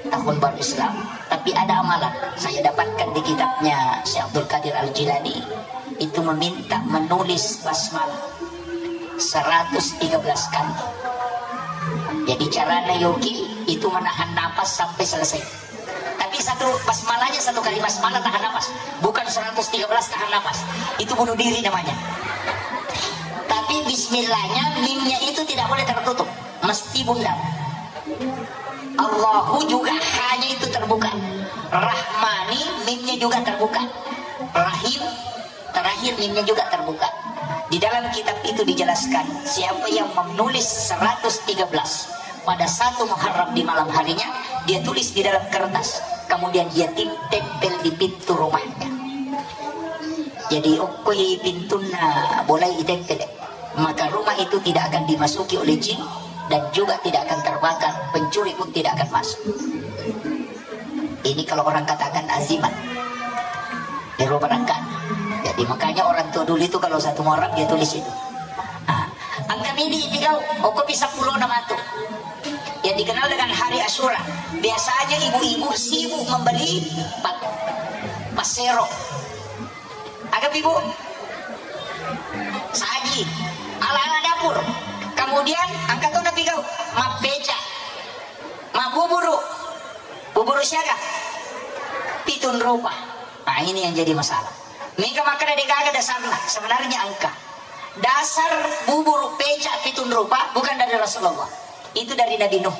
tahun baru Islam. Tapi ada amalan saya dapatkan di kitabnya Syekh Abdul Qadir Al-Jilani, itu meminta menulis basmalah seratus tiga belas kali. Jadi caranya, Yogi, itu menahan napas sampai selesai. Tapi satu basmalahnya, satu kali basmalah tahan napas. Bukan seratus tiga belas tahan napas. Itu bunuh diri namanya. Tapi bismillahnya, mimnya itu tidak boleh tertutup. Mesti bundar. Allahu juga hanya itu terbuka. Rahmani, mimnya juga terbuka. Rahim, terakhir mimnya juga terbuka. Di dalam kitab itu dijelaskan, siapa yang menulis seratus tiga belas pada satu Muharram di malam harinya, dia tulis di dalam kertas, kemudian dia tim-, tempel di pintu rumahnya. Jadi, okkoi pintunna bolai itempel, maka rumah itu tidak akan dimasuki oleh jin dan juga tidak akan terbakar, pencuri pun tidak akan masuk. Ini kalau orang katakan azimat, di rumah rangka. Jadi, makanya orang tua dulu itu kalau satu Muharram dia tulis itu. Ah, engka midi tigau, okkopi seppulo nama tu. Yang dikenal dengan hari Asyura. Biasanya ibu-ibu sibuk membeli pa-, pasero. Aga pi, Bu? Saji. Ala-ala dapur. Kemudian engka to napigau, mappeca. Mabbuburu. Buburu siaga? Pitun rupa. Nah, ini yang jadi masalah. Mega makkeda degaga dasarna. Sebenarnya engka. Dasar buburu peca pitun rupa bukan dari Rasulullah. Itu dari Nabi Nuh.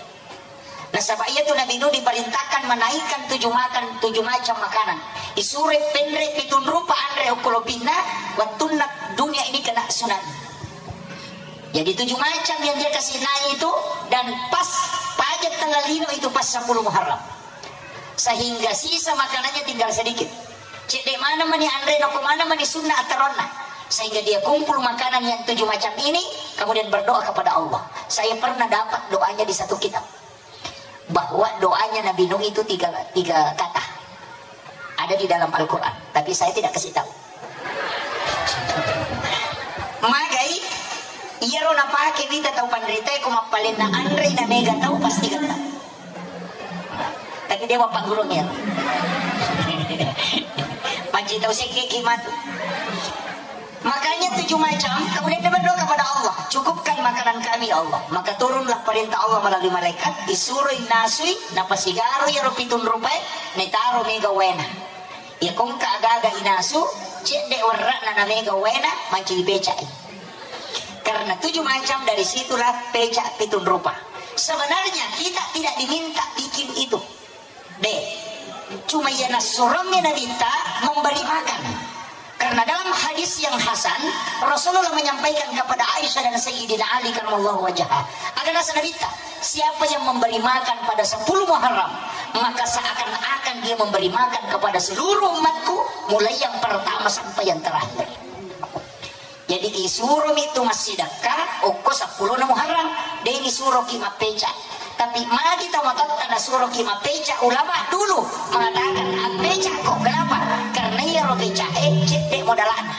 Nasaba iyatu Nabi Nuh diperintahkan menaikkan tujuh makan, tujuh macam makanan. Isuroi penre pitun rupa anre okko lopinna, wettunna dunia ini kena tsunami. Jadi tujuh macam yang dia kasih naik itu, dan pas pajak tanggal lima itu pas sepuluh Muharram. Sehingga sisa makanannya tinggal sedikit. Cedde mana mani anre, noko mana mani sunna ataronna. Sehingga dia kumpul makanan yang tujuh macam ini, kemudian berdoa kepada Allah. Saya pernah dapat doanya di satu kitab. Bahwa doanya Nabi Nuh itu tiga, tiga kata. Ada di dalam Al-Quran, tapi saya tidak kasih tahu. Magai, iyaro napake wita tau panritae ko mappalenna anre na mega tau pasti getta. Tapi dia bapak gurung ya. Panci tau sekki matu. Makanya tujuh macam, kemudian dia berdoa kepada Allah, "Cukupkan makanan kami, ya Allah." Maka turunlah perintah Allah melalui malaikat, isuroi nasui, napasigaro iyaro pitun rupae, netaro mega waena. Iya kongka agaga inasu, cedde werra'na na mega waena, manci dipecai. Karena tujuh macam, dari situlah peca pitun rupa. Sebenarnya kita tidak diminta bikin itu. Deh, cuma iya nassuroangngi Nabitta memberi makan. Karena dalam hadis yang hasan, Rasulullah menyampaikan kepada Aisyah dan Sayyidina Ali karramallahu wajhah. Ada nasa Nabitta, siapa yang memberi makan pada sepuluh Muharram, maka seakan-akan dia memberi makan kepada seluruh umatku, mulai yang pertama sampai yang terakhir. Jadi isuromi tu massidakka okko seppulo na Muharram, de' nisuroki mappeca. Tapi magi tau matotta nasuroki mappeca, ulama dulu mengatakan, "Appecako." Kenapa? Karena iyaro pecae cedde modalana.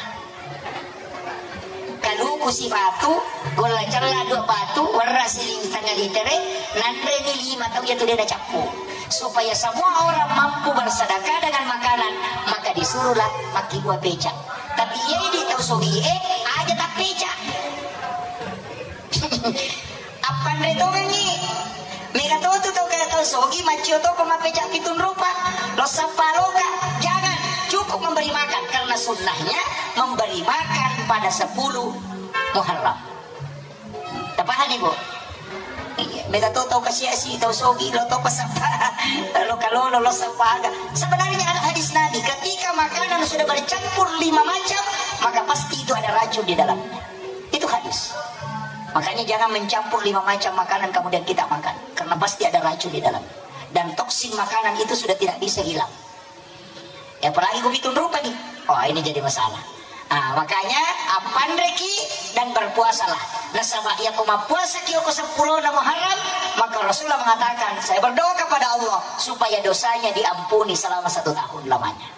Kaluku si batu, golla cella dua batu, werra siling setengah litere, nanreni lima tau iyatu de' nacappu. Supaya semua orang mampu bersedekah dengan makanan, maka disuruhlah makkibua peca. Tapi iya idi tau sogie, aja tappeca. Appanre tongengi. Mega totu tau kaya tau sogi, maccio toko mappeca pitun rupa. Lo sappa loka. Jangan. Cukup memberi makan. Karena sunnahnya memberi makan pada sepuluh Muharram. Tapahani, Bu? Iya, mega to tau kasiasi, tau sogi, lo to pasappa, lo kalolo, lo sappa aga. Sebenarnya ada hadis Nabi, ketika makanan sudah bercampur lima macam, maka pasti itu ada racun di dalamnya. Itu hadis. Makanya jangan mencampur lima macam makanan kemudian kita makan, karena pasti ada racun di dalam. Dan toksin makanan itu sudah tidak bisa hilang. Ya, apalagi ku pitun rupa nih. Oh, ini jadi masalah. Ah, makanya, appanreki dan berpuasalah. Nasaba iya ko mappuasaki oko seppulo na Muharram, maka Rasulullah mengatakan, "Saya berdoa kepada Allah supaya dosanya diampuni selama satu tahun lamanya."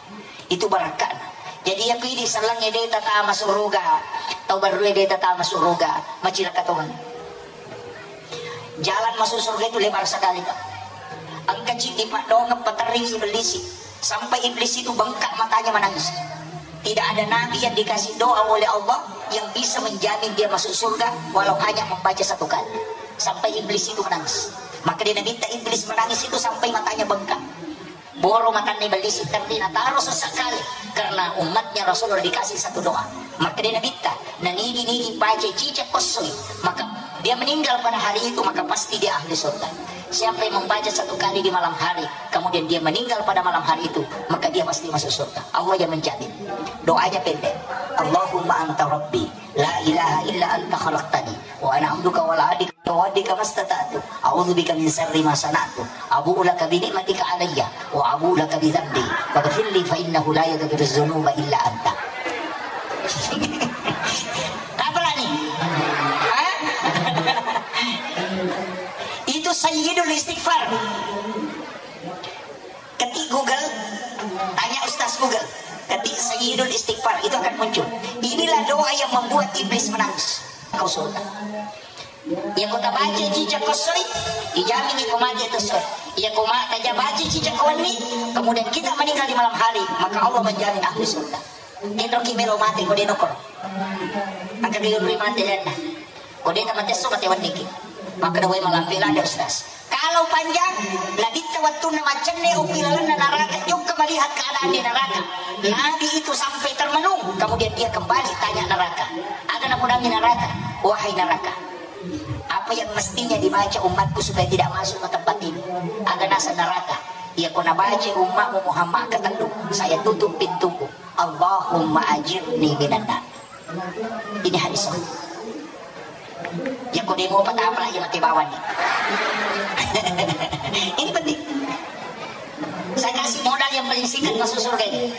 Itu barakana. Jadi, iya ko idi sellengnge de tatama suruga, tau berrue de tatama suruga, macilaka tongeng. Jalan masuk surga itu lebar sekali, Pak. Engka ciddi paddoangeng paterring iblis, sampai iblis itu bengkak matanya menangis. Tidak ada nabi yang dikasih doa oleh Allah yang bisa menjamin dia masuk surga walau hanya membaca satu kali. Sampai iblis itu menangis. Maka dia nabitta iblis menangis itu sampai matanya bengkak. Boro matanna iblis terri nataro sesekali karena umatnya Rasulullah dikasih satu doa. Maka dia nabitta, nanigi-nigi baca cicak kossoi, maka dia meninggal pada hari itu, maka pasti dia ahli surga. Siapa yang membaca satu kali di malam hari, kemudian dia meninggal pada malam hari itu, maka dia pasti masuk surga. Allah yang menjamin. Doanya pendek. Allahumma anta rabbi, la ilaha illa anta khalaqtani, wa ana abduka wa la adika wa adika mastata'tu. A'udzu bika min syarri ma sana'tu. Abu'u laka bi ni'matika alayya wa abu'u laka bi dzambi. Faghfirli fa innahu la yaghfiru dzunuba illa anta. Apa lagi? Hah? Itu sayyidul istighfar. Ketik Google, tanya Ustaz Google. Ketik sayyidul istighfar, itu akan muncul. Inilah doa yang membuat iblis menangis. Kau surga. Iya ko tabaca cicak kossoi, ijamin iko mate to soi. Iya ko ma taja baca cicak kowenni, kemudian kita meninggal di malam hari, maka Allah menjamin ahli surga. Enroki melo mate ko de nokoro. Angka dulu mate lenna. Ko de tamate esso mate wenniki. Maka dawai malampe lada Ustaz. Kalau panjang, Nabitta wettunna maccenne uppi lalenna naraka, jokka melihat keadaan di neraka. Nabi itu sampai termenung, kemudian dia kembali tanya neraka. Aga napodangi neraka, wahai neraka, apa yang mestinya dibaca umatku supaya tidak masuk ke tempat ini? Aga naseng neraka, iya ko nabaca ummatmu Muhammad ketellu, saya tutup pintuku. Allahumma ajirni minan nar. Ini hadis sahih. Ya ko demo patapa lagi mati bawang nih. Ini penting. Saya kasih modal yang paling singkat masuk surga ini.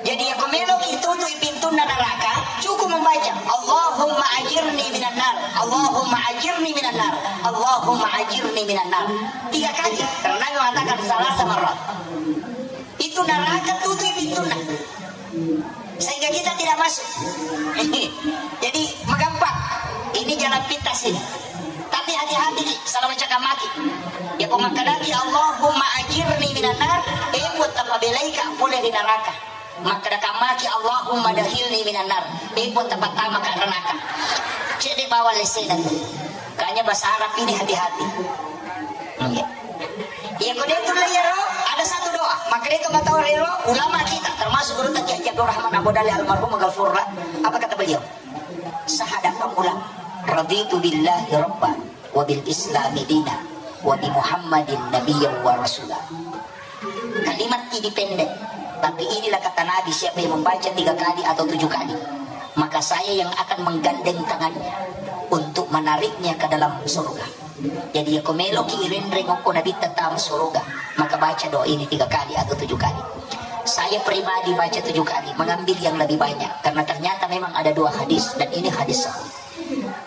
Jadi ya ko melo itu tuh pintu neraka, cukup membaca Allahumma ajirni minan nar, Allahumma ajirni minan nar, Allahumma ajirni minan nar. Tiga kali. Karena Nabi mengatakan salah sama roh. Itu neraka tutup pintu. Sehingga kita tidak masuk. Jadi, magampang. Ini jalan pintas ini. Tapi hati-hati, Ki, salah baca kamaki. Ya, ko makkedaki, "Allahumma ajirni minan nar," eh, buat apa belaika pole di neraka. Makkeda kamaki, "Allahumma dakhilni minan nar," eh, buat apa tama ka neraka. Cek deh bawa lesena tuh. Kayaknya bahasa Arab ini hati-hati. Iya. Iya, ko de tulle iyaro, ada satu doa. Maka de to matawa rero, ulama kita, termasuk guru Haji Abdul Rahman Abu Dali almarhum Ghafurlah. Apa kata beliau? Sahada ulama. Raditu billahi rabba, wa bil islami dina, wa bi Muhammadin nabiyya wa rasula. Kalimat ini pendek, tapi inilah kata Nabi, siapa yang membaca tiga kali atau tujuh kali, maka saya yang akan menggandeng tangannya untuk menariknya ke dalam surga. Jadi, ya, ko meloki irenreng okko Nabitta tama suruga, maka baca doa ini tiga kali atau tujuh kali. Saya pribadi baca tujuh kali, mengambil yang lebih banyak, karena ternyata memang ada dua hadis, dan ini hadis sahih.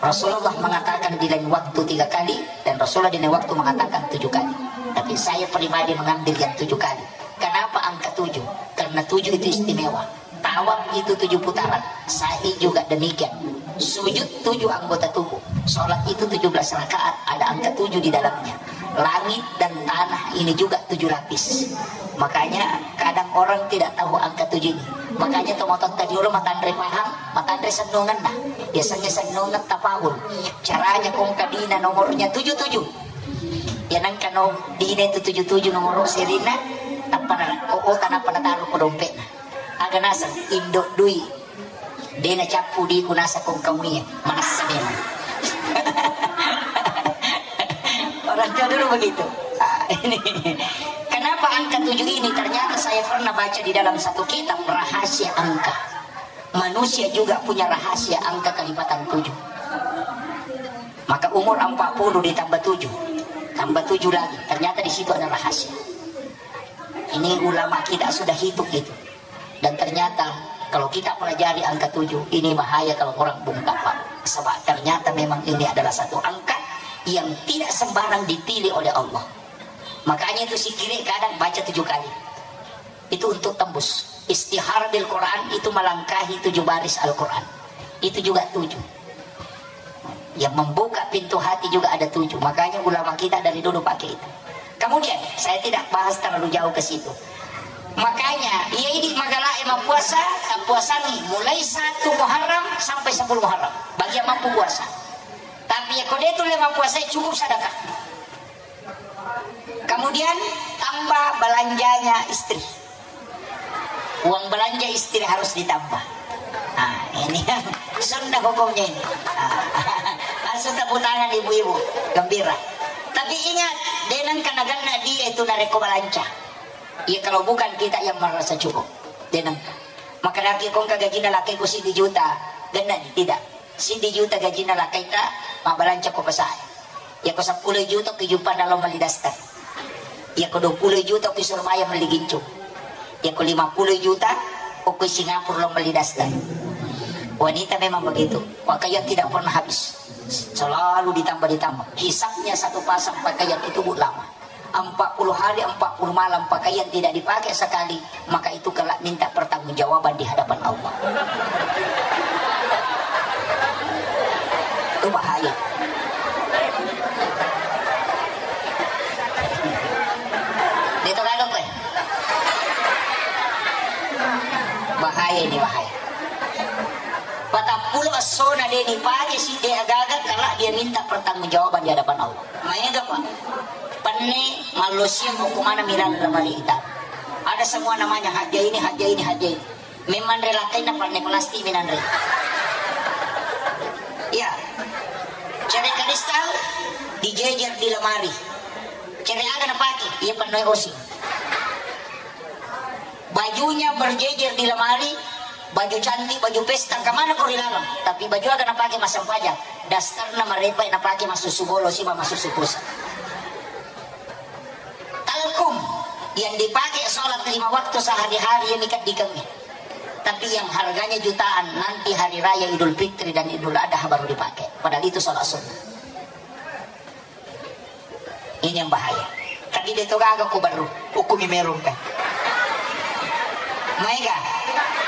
Rasulullah mengatakan di lain waktu tiga kali, dan Rasulullah di lain waktu mengatakan tujuh kali. Tapi saya pribadi mengambil yang tujuh kali. Kenapa angka tujuh? Karena tujuh itu istimewa. Tawaf itu tujuh putaran, sa'i juga demikian. Sujud tujuh anggota tubuh. Sholat itu tujuh belas rakaat, ada angka tujuh di dalamnya. Langit dan tanah ini juga tujuh lapis. Makanya kadang orang tidak tahu angka tujuh ini. Makanya to matotta riolo matanre paham, matanre sennongenna. Biasanya sennongen tapaul. Caranya kongka dina nomornya tujuh tujuh. Ya nangka no dina itu tujuh tujuh nomor serina, tappa na, oh, oh, tanapa nataro ko dompetna. Aga naseng, indo dui. De nacappu diku naseng kongka muie, manessa memang. Orang tua dulu begitu. Ah, ini. Kenapa angka tujuh ini? Ternyata saya pernah baca di dalam satu kitab rahasia angka. Manusia juga punya rahasia angka kelipatan tujuh. Maka umur empat puluh ditambah tujuh, tambah tujuh lagi. Ternyata di situ ada rahasia. Ini ulama kita sudah hitung itu. Dan ternyata kalau kita pelajari angka tujuh, ini bahaya kalau orang bungkam, Pak. Sebab ternyata memang ini adalah satu angka yang tidak sembarang dipilih oleh Allah. Makanya itu sikire kadang baca tujuh kali. Itu untuk tembus. Istihara bil Quran itu melangkahi tujuh baris Al-Quran. Itu juga tujuh. Yang membuka pintu hati juga ada tujuh. Makanya ulama kita dari dulu pakai itu. Kemudian, saya tidak bahas terlalu jauh ke situ. Makanya, iya idi magalae mappuasa, tappuasangi mulai satu Muharram sampai sepuluh Muharram. Bagi yang mampu puasa. Tapi ya kode itu lima puasa cukup sedekah. Kemudian tambah belanjanya istri. Uang belanja istri harus ditambah. Nah, ini sunnah hukumnya ini. Nah, langsung tepuk tangan ibu-ibu, gembira. Tapi ingat, denang kena gana dia itu nareko belanja. Iya, kalau bukan kita yang merasa cukup, denang. Maka laki kong ke gaji laki ku sidi juta, gana tidak. Sidi juta gajina lakaita, mabbalanca ko pasae. Yako seppulo juta ki jupang dalam melli daster. Yako dua puluh juta ki Surabaya melli gincu. Yako lima puluh juta ko ki Singapura lo melli daster. Wanita memang begitu. Pakaian tidak pernah habis. Selalu ditambah-ditambah. Hisapnya satu pasang pakaian itu bu lama. Empat puluh hari, empat puluh malam pakaian tidak dipakai sekali, maka itu kelak minta pertanggungjawaban di hadapan Allah. Itu bahaya. Itu kalau gue. Bahaya ini, bahaya. Patappulo essona de dipake sidde agaga, kala dia minta pertanggungjawaban di hadapan Allah. Maega, Pak. Penne mallosia ko mana mirana lemari kita. Ada semua namanya, haja ini, haja ini, haja ini. Memang relakai na panne plastik minanre. Ya. Cere kristal dijejer di lemari. Cere aga napake? Iya, pennoi osing. Bajunya berjejer di lemari, baju cantik, baju pesta, kemana kau dilarang? Tapi baju akan napake masang paja, dasterna marepa napake masuk subolo siba masuk supusa. Talkum yang dipakai sholat lima waktu sehari-hari ini kan dikengi. Tapi yang harganya jutaan nanti hari raya Idul Fitri dan Idul Adha baru dipakai. Padahal itu sholat sunnah. Ini yang bahaya. Tapi dia itu gaga ku baru hukumi merong kan. Maega.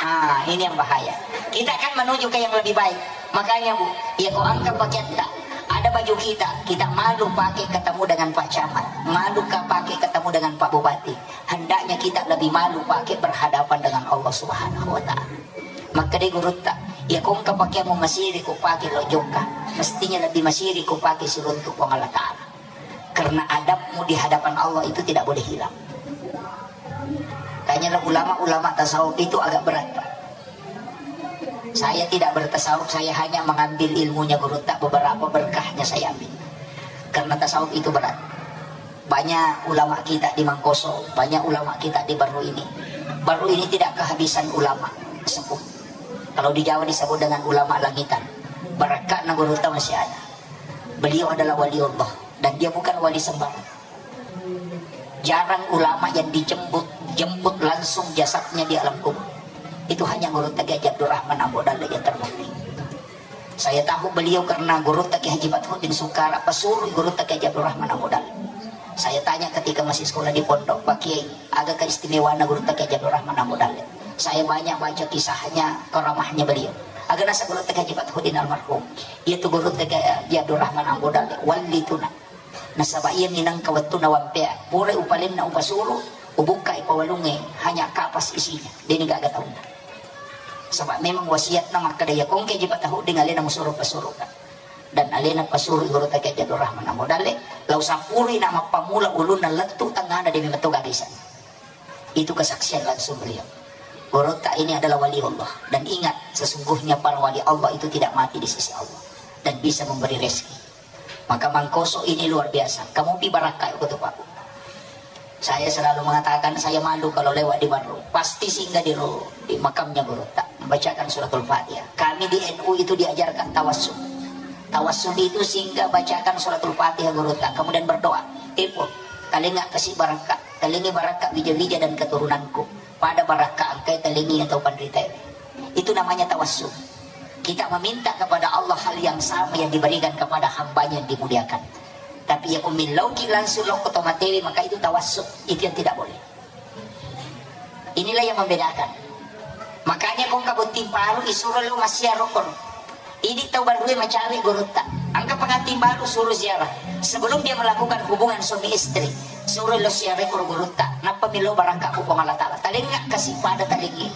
Ah, ini yang bahaya. Kita kan menuju ke yang lebih baik. Makanya bu, ya kau angkat pakaian tak. Ada baju kita, kita malu pakai ketemu dengan Pak Camat, malu ka pakai ketemu dengan Pak Bupati. Hendaknya kita lebih malu pakai berhadapan dengan Allah Subhanahu wa Ta'ala. Makkeda gurutta, iya kongka pakeang masiri ko pake lo jokka, mestinya lebih masiri ko pake siruntu Puang Allah Ta'ala. Karena adabmu di hadapan Allah itu tidak boleh hilang. Tanya ulama-ulama tasawuf itu agak berat, Pak. Saya tidak bertasawuf, saya hanya mengambil ilmunya gurutta, beberapa berkahnya saya ambil. Karena tasawuf itu berat. Banyak ulama kita di Mangkoso, banyak ulama kita di Baru ini. Baru ini tidak kehabisan ulama sepuh. Kalau di Jawa disebut dengan ulama langitan. Barakka na gurutta masih ada. Beliau adalah wali Allah dan dia bukan wali sembarang. Jarang ulama yang dijemput jemput langsung jasadnya di alam kubur. Itu hanya gurutta Kiai Abdurrahman Ambo Dalle yang terbukti. Saya tahu beliau karena gurutta Kiai Haji Fathuddin Sukara, pesuruh gurutta Kiai Haji Abdurrahman Ambo Dalle. Saya tanya ketika masih sekolah di pondok, "Pak Kiai, aga keistimewaanna gurutta Kiai Haji Abdurrahman Ambo Dalle?" Saya banyak baca kisahnya, karamahnya beliau. Aga nasa gurutta Kiai Haji Fathuddin almarhum, yaitu gurutta Kiai Haji Abdurrahman Ambo Dalle, wali tuna. Nasaba iya minangka wettunna wampea, pura upalenna upasuru, ubukkai pawalungnge, hanya kapas isinya, deni gaga taunna. Saba memang wasiatna makkeda, iya kongke ji patahudding alena musuro pasuruka. Dan alena pasuru gurutta Kiai Abdurrahman Ambo Dalle, lau sampurui na mappamula ulunna lettu tengngana demi metu gaga isanna. Itu kesaksian langsung beliau. Gurutta ini adalah wali Allah. Dan ingat, sesungguhnya para wali Allah itu tidak mati di sisi Allah dan bisa memberi rezeki. Maka Mangkoso ini luar biasa. Kamu pi barakka ko tu, Pak. Saya selalu mengatakan saya malu kalau lewat di Barru. Pasti singgah di ru-, di makamnya gurutta, membacakan suratul Fatihah. Kami di N U itu diajarkan tawassul. Tawassul itu singgah bacakan suratul Fatihah gurutta, kemudian berdoa. Ibu, talenga kasi barakka, talengi barakka wija-wija dan keturunanku. Pada barakka engkai talengi atau panritae. Itu namanya tawassul. Kita meminta kepada Allah hal yang sama yang diberikan kepada hambanya yang dimuliakan. Tapi ya kumillauki langsung lokko tomatewe, maka itu tawassul. Itu yang tidak boleh. Inilah yang membedakan. Makanya ko engka botting baru isuro lo massiaro kono. Idi tau barue macawe gurutta. Engka pengantin baru suruh ziarah. Sebelum dia melakukan hubungan suami istri, suruh lo ziarah kono gurutta. Nappa melo barakka ku Puang Allah Taala. Talengnga kasi pada talengngi.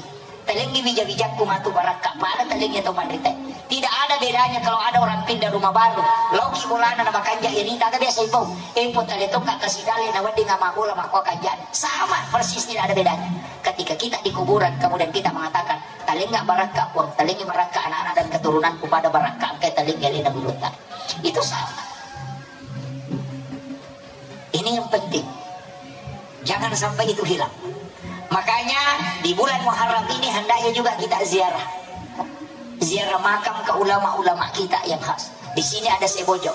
Talengngi wija-wijakku matu barakka pada talengngi tau panrita. Tidak ada bedanya kalau ada orang pindah rumah baru. Loki bolana na makanja irita, ada biasa ipau. Epo tale tokka kasi dale na wedding ama bola makko kanja. Sama persis, tidak ada bedanya. Ketika kita di kuburan, kemudian kita mengatakan, "Talengnga barakka, Puang, talengngi barakka anak-anak dan keturunanku pada barakka engkai talengngi alena gurutta." Itu sama. Ini yang penting. Jangan sampai itu hilang. Makanya di bulan Muharram ini hendaknya juga kita ziarah. Ziarah makam ke ulama-ulama kita yang khas. Di sini ada Sebojo.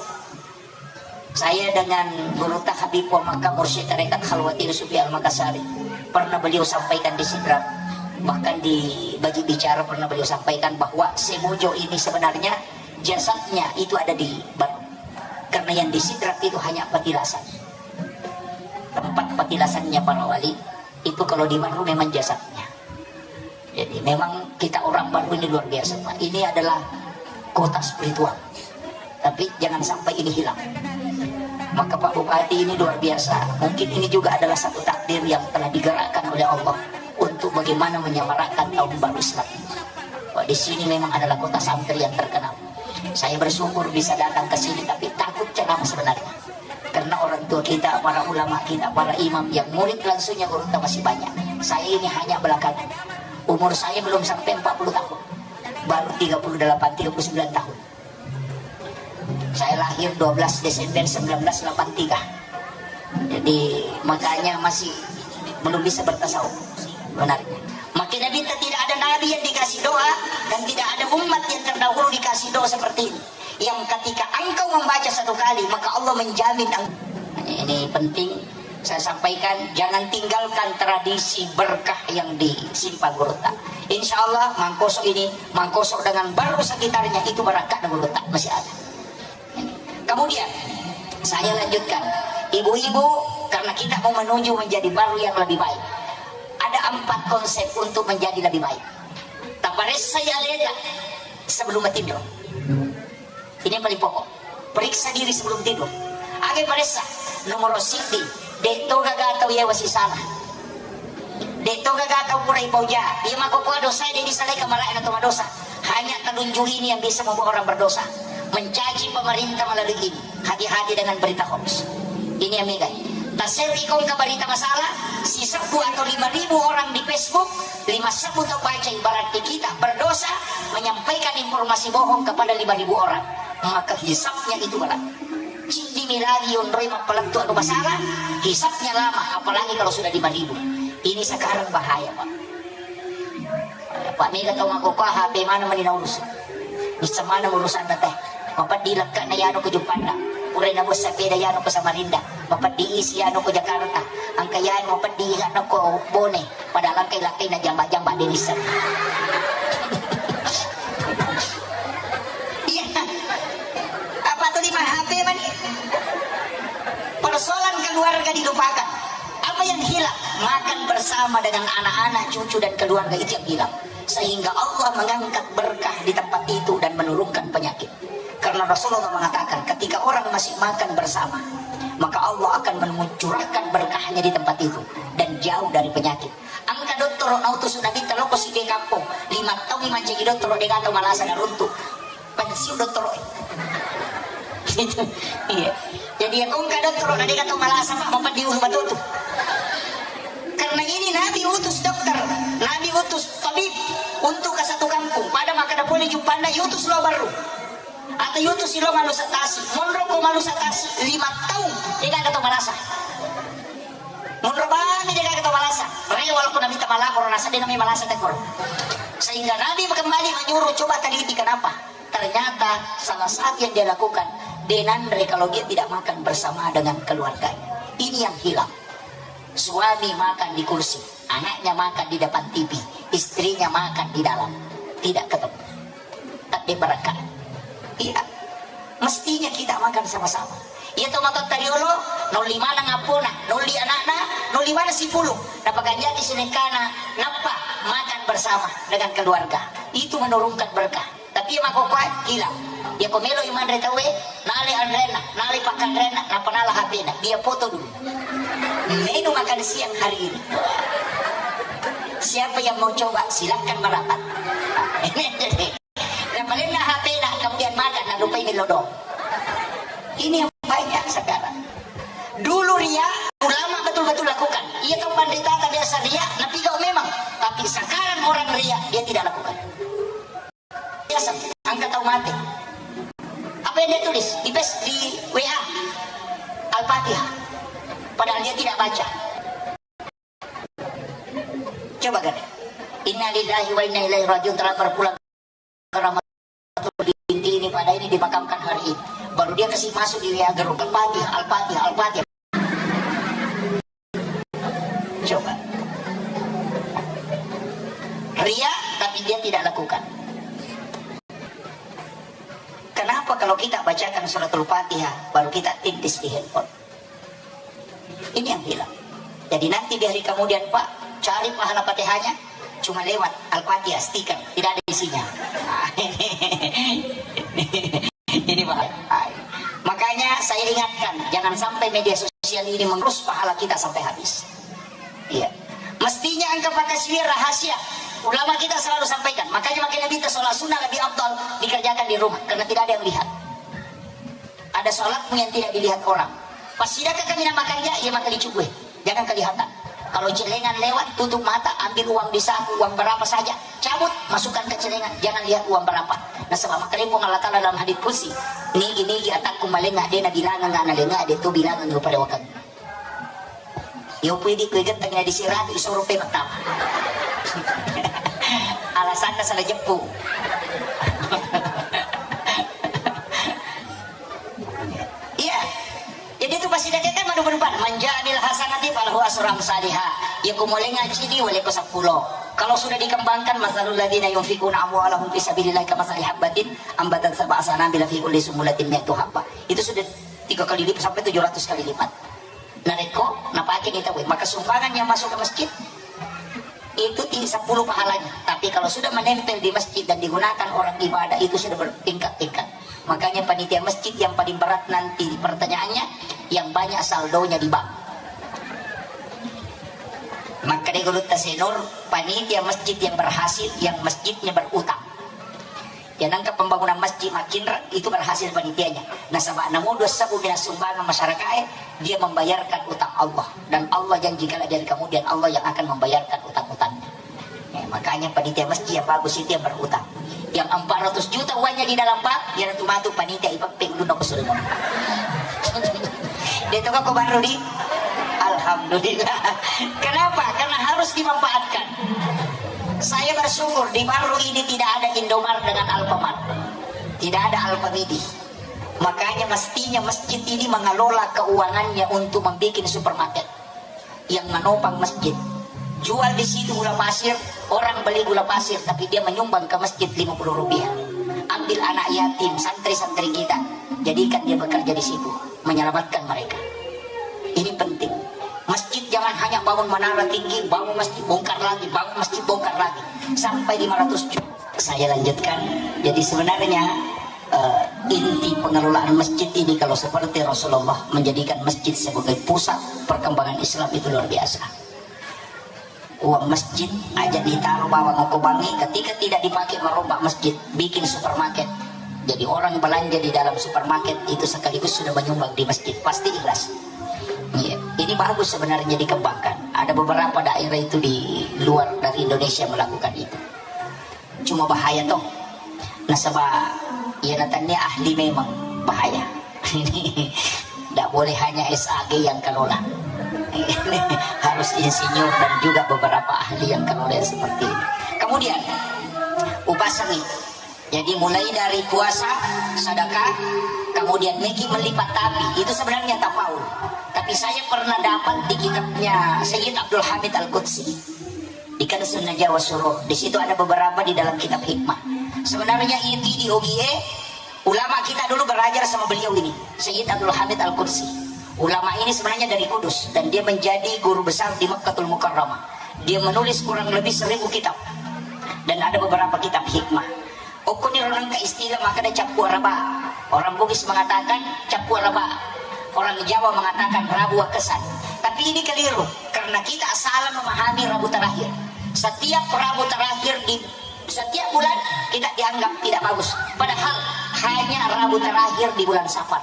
Saya dengan Gurutta Habib wa Makkah, Mursyid Tarekat Khalwati Sufi Al-Makassari, pernah beliau sampaikan di Sidrap, bahkan di bagi bicara pernah beliau sampaikan bahwa Sebojo ini sebenarnya jasadnya itu ada di Barru. Karena yang di Sidrap itu hanya petilasan. Tempat petilasannya para wali itu, kalau di Barru memang jasadnya. Jadi memang kita orang Barru ini luar biasa, Pak. Ini adalah kota spiritual. Tapi jangan sampai ini hilang. Maka Pak Bupati ini luar biasa. Mungkin ini juga adalah satu takdir yang telah digerakkan oleh Allah untuk bagaimana menyemarakkan tahun baru Islam. Pak, di sini memang adalah kota santri yang terkenal. Saya bersyukur bisa datang ke sini, tapi takut ceramah sebenarnya. Karena orang tua kita, para ulama kita, para imam yang murid langsungnya gurutta masih banyak. Saya ini hanya belakangan. Umur saya belum sampai empat puluh tahun. Baru tiga puluh delapan, tiga puluh sembilan tahun. Saya lahir dua belas Desember sembilan belas delapan tiga. Jadi, makanya masih belum bisa bertasawuf. Benar. Makin Nabi, tidak ada nabi yang dikasih doa dan tidak ada umat yang terdahulu dikasih doa seperti ini. Yang ketika engkau membaca satu kali, maka Allah menjamin eng-, ini penting saya sampaikan, jangan tinggalkan tradisi berkah yang disimpan gurutta. Insya Allah, Mangkoso ini, Mangkoso dengan Barru sekitarnya itu berkah gurutta masih ada. Kemudian, saya lanjutkan. Ibu-ibu, karena kita mau menuju menjadi Barru yang lebih baik, ada empat konsep untuk menjadi lebih baik. Taparessai aleta sebelum tidur. Ini yang paling pokok. Periksa diri sebelum tidur. Aga paressa? Nomor siddi, de' to gaga tau yawa sisala. De' to gaga tau pura ipauja. Iya makkokkoe dosa de' disalai kamalae na to madosa. Hanya telunju ini yang bisa membuat orang berdosa. Mencaci pemerintah melalui ini. Hati-hati dengan berita hoax. Ini yang megai. Taserri kongka berita masalah, sisebbu atau lima ribu orang di Facebook, lima sebbu tau bacai, berarti kita berdosa menyampaikan informasi bohong kepada lima ribu orang. Maka hisabnya itu berat. Ciddi milagi onroi mappalettu anu masalah, hisabnya lama, apalagi kalau sudah lima ribu. Ini sekarang bahaya, Pak. Pak, mega tau makkokkoe H P mana mani naurus. Bisa mana urusanna teh. Mapeddi lekkana yano ko Juppanda. Purai nabua sepeda yano ko Samarinda. Mapeddi isi yano ko Jakarta. Engka yano mapeddi yano ko Bone. Padahal engka lakkai na jamba-jamba de' nisseng. Iya. Apa tu lima H P mani? Persoalan keluarga dilupakan. Apa yang hilang? Makan bersama dengan anak-anak, cucu, dan keluarga itu yang hilang. Sehingga Allah mengangkat berkah di tempat itu dan menurunkan penyakit. Karena Rasulullah mengatakan, ketika orang masih makan bersama, maka Allah akan mencurahkan berkahnya di tempat itu dan jauh dari penyakit. Engka dottoro nautus Nabitta lao ko siddi kampong, lima taung mancaji dottoro, de' gaga tau malasa naruntu. Pensiun dottoro. Gitu. Iya. Jadi ya, ko engka dottoro na de' gaga tau malasa, Pak, mapeddi ulu matotu. Karena ini Nabi utus dokter, Nabi utus tabib untuk ke satu kampung. Pada makkeda pole Juppanda, iutus lao Barru. Atau iutus lao Malusa Tasi. Monro ko Malusa Tasi, lima taung, de' gaga tau malasa. Monro bami de' gaga tau malasa. Rewel ko Nabitta malapor, nasaba de' nami malasa tekor. Sehingga Nabi kembali menyuruh, coba teliti kenapa. Ternyata salah satu yang dia lakukan, de' nanre kalau dia tidak makan bersama dengan keluarganya. Ini yang hilang. Suami makan di kursi, anaknya makan di depan T V, istrinya makan di dalam. Tidak ketemu. Tapi berkah. Iya. Mestinya kita makan sama-sama. Iya to, matotta riolo, nolli maneng appona, nolli anakna, nolli maneng sipulung. Napakanjaki sunekkana, nappa makan bersama dengan keluarga. Itu menurunkan berkah. Tapi iya makkokkoe, gila. Iya ko melo i manre tauwe, nale anrenna, nale pakkanrenna, nappa nala H P-na. Dia foto dulu. Menu makan siang hari ini. Siapa yang mau coba, silakan merapat. Napalenna H P-na, kemudian makan, nalupai melo doang. Ini yang banyak sekarang. Dulu ria, ulama betul-betul lakukan. Iya, tau pandita biasa ria, napigau memang. Tapi sekarang orang ria, dia tidak lakukan. Biasa, angka tau mate. Apa yang dia tulis? Di pes, di W A. Al-Fatihah. Padahal dia tidak baca. Coba kan? Innalillahi wa inna ilaihi rajiun, telah berpulang ke Rahmatul Inti ini, pada ini dimakamkan hari ini. Baru dia kasih masuk di W A grup. Al-Fatihah, Al-Fatihah, Al-Fatihah. Coba. Ria, tapi dia tidak lakukan. Kenapa kalau kita bacakan suratul Fatihah, baru kita tintis di handphone? Ini yang hilang. Jadi nanti di hari kemudian, Pak, cari pahala Fatihahnya, cuma lewat Al-Fatihah, stiker, tidak ada isinya. Ini bahaya. Makanya saya ingatkan, jangan sampai media sosial ini mengerus pahala kita sampai habis. Iya. Mestinya engka pakasiwir rahasia. Ulama kita selalu sampaikan. Makanya makanya kita sholat sunnah lebih afdal dikerjakan di rumah karena tidak ada yang lihat. Ada sholatmu yang tidak dilihat orang. Pas sidaka kami namakan ja, iya maka dicugue. Jangan kelihatan. Kalau celengan lewat, tutup mata, ambil uang di saku, uang berapa saja, cabut, masukkan ke celengan, jangan lihat uang berapa. Nasaba makkedai Puang Allah Ta'ala dalam hadits qudsi, nigi-nigi atakku malenga de nabilangang analenga de tu bilangang rupa dewakang. Yo pui di kue getang na disiratu isoro pe mattama. Alasanna salah jeppu. Iya. Jadi itu pasti dakekkan madu berubah. Manja'amil hasanati falahu asru amsaliha. Ya kumolenga cidi wale ko sepuluh. Kalau sudah dikembangkan, masalul ladina yunfikuna amwalahum fi sabilillah kama habbatin ambatat sab'a sanabila fi kulli sumbulatin mi'atu habba. Itu sudah tiga kali lipat sampai tujuh ratus kali lipat. Narekko napake ni tauwe, maka sumbangan yang masuk ke masjid itu ti sepuluh pahalanya. Tapi kalau sudah menempel di masjid dan digunakan orang ibadah, itu sudah bertingkat-tingkat. Makanya panitia masjid yang paling berat nanti pertanyaannya, yang banyak saldonya di bank. Maka di Gurutta Senur, panitia masjid yang berhasil, yang masjidnya berutang. Ya, nangka pembangunan masjid makinra itu berhasil panitianya. Nasaba namu dua sebu mina sumbangan masyarakat, eh, dia membayarkan utang Allah. Dan Allah janji kalau dari kemudian Allah yang akan membayarkan utang-utangnya. Ya, makanya panitia masjid yang bagus itu yang berutang. Yang empat ratus juta uangnya di dalam bank, ya itu matu panitia ipappe ulunna ko surga. Dia itu kok baru di Alhamdulillah. Kenapa? Karena harus dimanfaatkan. Saya bersyukur di Barru ini tidak ada Indomart dengan Alfamart. Tidak ada Alfamidi. Makanya mestinya masjid ini mengelola keuangannya untuk membuat supermarket yang menopang masjid. Jual di situ gula pasir, orang beli gula pasir, tapi dia menyumbang ke masjid lima puluh rupiah. Ambil anak yatim, santri-santri kita, jadikan dia bekerja di situ, menyelamatkan mereka. Ini penting. Masjid jangan hanya bangun menara tinggi, bangun masjid, bongkar lagi, bangun masjid, bongkar lagi. Sampai lima ratus juta. Saya lanjutkan. Jadi sebenarnya, eh, inti pengelolaan masjid ini kalau seperti Rasulullah menjadikan masjid sebagai pusat perkembangan Islam itu luar biasa. Uang masjid aja ditaruh bawang okko bangi, ketika tidak dipakai merombak masjid, bikin supermarket. Jadi orang belanja di dalam supermarket itu sekaligus sudah menyumbang di masjid, pasti ikhlas. Iya, ini bagus sebenarnya dikembangkan. Ada beberapa daerah itu di luar dari Indonesia melakukan itu. Cuma bahaya toh. Nasaba iya natannia ahli memang bahaya. Ini tidak boleh hanya S A G yang kelola. Harus insinyur dan juga beberapa ahli yang kelola yang seperti ini. Kemudian upasangi. Jadi mulai dari puasa, sedekah, kemudian meki melipat tapi itu sebenarnya tafaul. Tapi saya pernah dapat di kitabnya Sayyid Abdul Hamid Al-Qudsi. Di Kanzun Najah was Surur. Di situ ada beberapa di dalam kitab hikmah. Sebenarnya itu di O G A, ulama kita dulu belajar sama beliau ini, Sayyid Abdul Hamid Al-Qudsi. Ulama ini sebenarnya dari Kudus dan dia menjadi guru besar di Makkatul Mukarramah. Dia menulis kurang lebih seribu kitab dan ada beberapa kitab hikmah. Okkoniro nengka istilah makkeda cappu araba. Orang Bugis mengatakan cappu araba. Orang Jawa mengatakan Rabu Wakesan. Tapi ini keliru karena kita salah memahami Rabu terakhir. Setiap Rabu terakhir di setiap bulan kita dianggap tidak bagus. Padahal hanya Rabu terakhir di bulan Safar.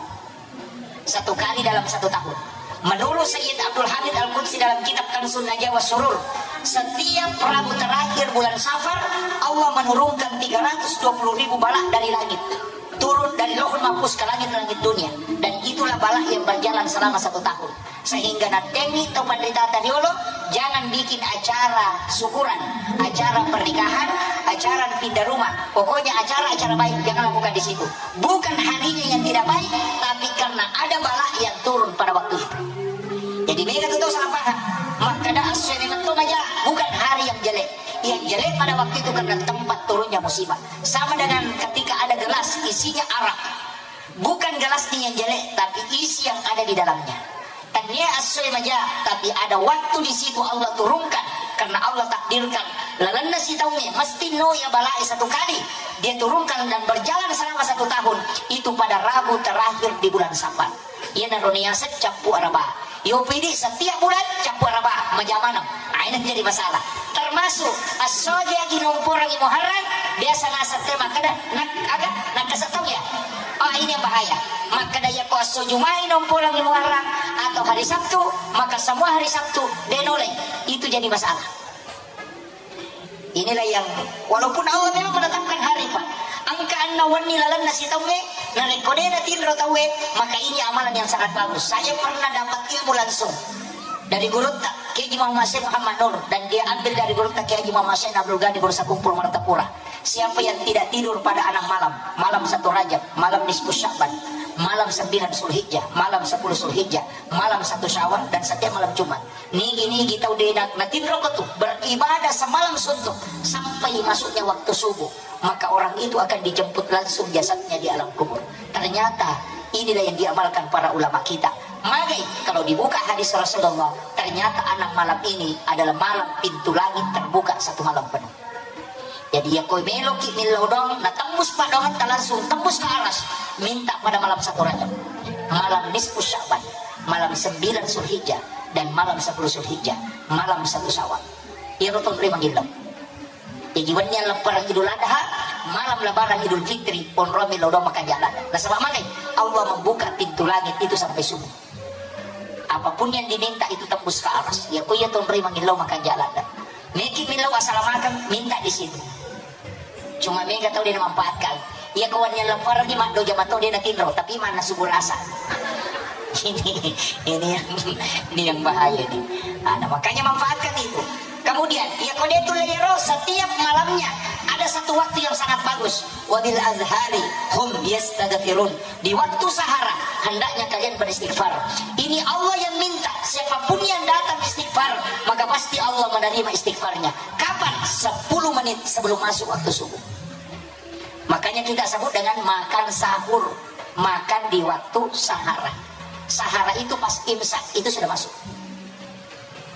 Satu kali dalam satu tahun. Menurut Sayyid Abdul Hamid Al-Qudsi dalam kitab Kanzun Najah wa Surur, setiap Rabu terakhir bulan Safar, Allah menurunkan tiga ratus dua puluh ribu balak dari langit. Turun dari Lauhul Mahfuz ke langit-langit dunia. Dan itulah balak yang berjalan selama satu tahun. Sehingga nattengngi tau panritata riolo, jangan bikin acara syukuran, acara pernikahan, acara pindah rumah. Pokoknya acara-acara baik, jangan lakukan di situ. Bukan harinya yang tidak baik, tapi karena ada bala yang turun pada waktu itu. Jadi mega tu tau salah paham. Makkeda assoe memang to maja, bukan hari yang jelek. Yang jelek pada waktu itu karena tempat turunnya musibah. Sama dengan ketika ada gelas isinya arak. Bukan gelasnya yang jelek, tapi isi yang ada di dalamnya. Tania assoe maja, tapi ada waktu di situ Allah turunkan karena Allah takdirkan. Lalenna sitaungnge mesti no ya balae satu kali. Dia turunkan dan berjalan selama satu tahun. Itu pada Rabu terakhir di bulan Safar. Iyanaro niaseng cappu araba. Yo pidi setiap bulan cappu araba, maja maneng. Ah, ini jadi masalah. Termasuk assoji agi nomporangi Muharram, biasa naseng te makkeda, nak aga, nakkasettong ya. Oh, ini yang bahaya. Makkeda yako asso Jumai nomporangi Muharram atau hari Sabtu, maka semua hari Sabtu denolai. Itu jadi masalah. Inilah yang, walaupun Allah memang menetapkan hari, Pak. Engka anna wenni lalenna sitaungnge, narekko de natinro tauwe, maka ini amalan yang sangat bagus. Saya pernah dapat ilmu langsung dari gurutta, Kiai Haji Muhammad Syekh Muhammad Nur, dan dia ambil dari gurutta Kiai Haji Muhammad Syekh Abdul Ghani Guru Sakumpul Martapura. Siapa yang tidak tidur pada enam malam, malam satu Rajab, malam nisfu Sya'ban, malam sembilan Zulhijjah, malam sepuluh Zulhijjah, malam satu Syawal, dan setiap malam Jumat. Nigi-nigi tau de na-, natinroko tu beribadah semalam suntuk sampai masuknya waktu subuh, maka orang itu akan dijemput langsung jasadnya di alam kubur. Ternyata inilah yang diamalkan para ulama kita. Magai kalau dibuka hadis Rasulullah, ternyata enam malam ini adalah malam pintu langit terbuka satu malam penuh. Jadi, yako meloki millau doang, natembus paddoangetta langsung tembus ke aras, minta pada malam satu Rajab, malam nisfu Sya'ban, malam sembilan Zulhijjah, dan malam sepuluh Zulhijjah, malam satu Syawal. Iyaro tonroi mangillau. Jadi, wenni leppareng Idul Adha, malam Lebaran Idul Fitri, onroi millau doang makanja ladde. Nasaba magai, Allah membuka pintu langit itu sampai subuh. Apapun yang diminta itu tembus ke aras. Yako iya tonroi mangillau makanja ladde. Meki millau assalamakeng, minta di situ. Cuma mega tau de namanfaatkan. Iya ko wenni leppareng ni maddoja mato de natinro, tapi manna subuh rasa. Ini, ini yang, ini yang bahaya ini. Nah, nah, makanya manfaatkan itu. Kemudian, iya ko de tulle iyaro, setiap malamnya ada satu waktu yang sangat bagus. Wabil azhari hum yastaghfirun. Di waktu sahara, hendaknya kalian beristighfar. Ini Allah yang minta, siapapun yang datang istighfar, maka pasti Allah menerima istighfarnya. Kapan? Sepuluh menit sebelum masuk waktu subuh. Makanya kita sebut dengan makan sahur, makan di waktu sahara. Sahara itu pas imsak, itu sudah masuk.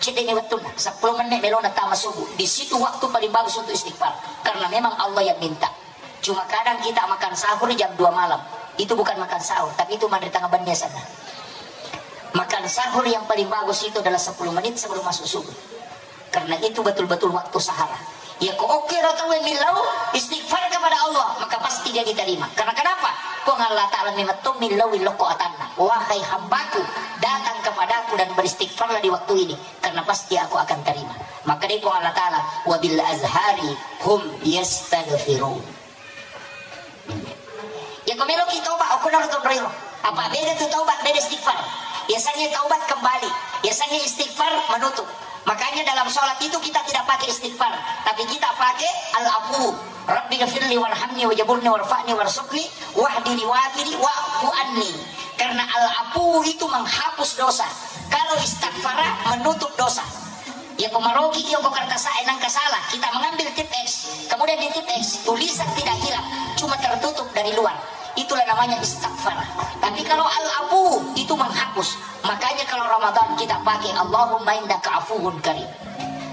Cedde ni wettunna, sepuluh menit melona tama subuh. Di situ waktu paling bagus untuk istighfar. Karena memang Allah yang minta. Cuma kadang kita makan sahur jam dua malam. Itu bukan makan sahur, tapi itu manre tengah benni sana. Makan sahur yang paling bagus itu adalah sepuluh menit sebelum masuk subuh. Karena itu betul-betul waktu sahara. Ya ko oke ro tauwe millau istighfar kepada Allah, maka pasti dia diterima. Karena kenapa? Puang Allah Ta'ala memetto millau lokko atanna. Wahai hambaku, datang kepadaku dan beristighfarlah di waktu ini. Karena pasti aku akan terima. Maka dia Puang Allah Ta'ala, wabil azhari hum yastaghfirun. Ya ko meloki taubat, okko naro tonroiro. Apa beda tu taubat, beda istighfar. Biasanya taubat kembali. Biasanya istighfar menutup. Makanya dalam sholat itu kita tidak pakai istighfar, tapi kita pakai al-afu. Rabbi ghafirli warhamni wajaburni warfa'ni warzuqni wahdini wafini wa'fu anni. Karena al-afu itu menghapus dosa. Kalau istighfar menutup dosa. Ya ko maroki iyo ko kertas A nangka salah, kita mengambil tip X, kemudian di tip X tulisan tidak hilang, cuma tertutup dari luar. Itulah namanya istighfar. Tapi kalau al-afu itu menghapus. Makanya kalau Ramadan kita pakai Allahumma innaka afuwun karim.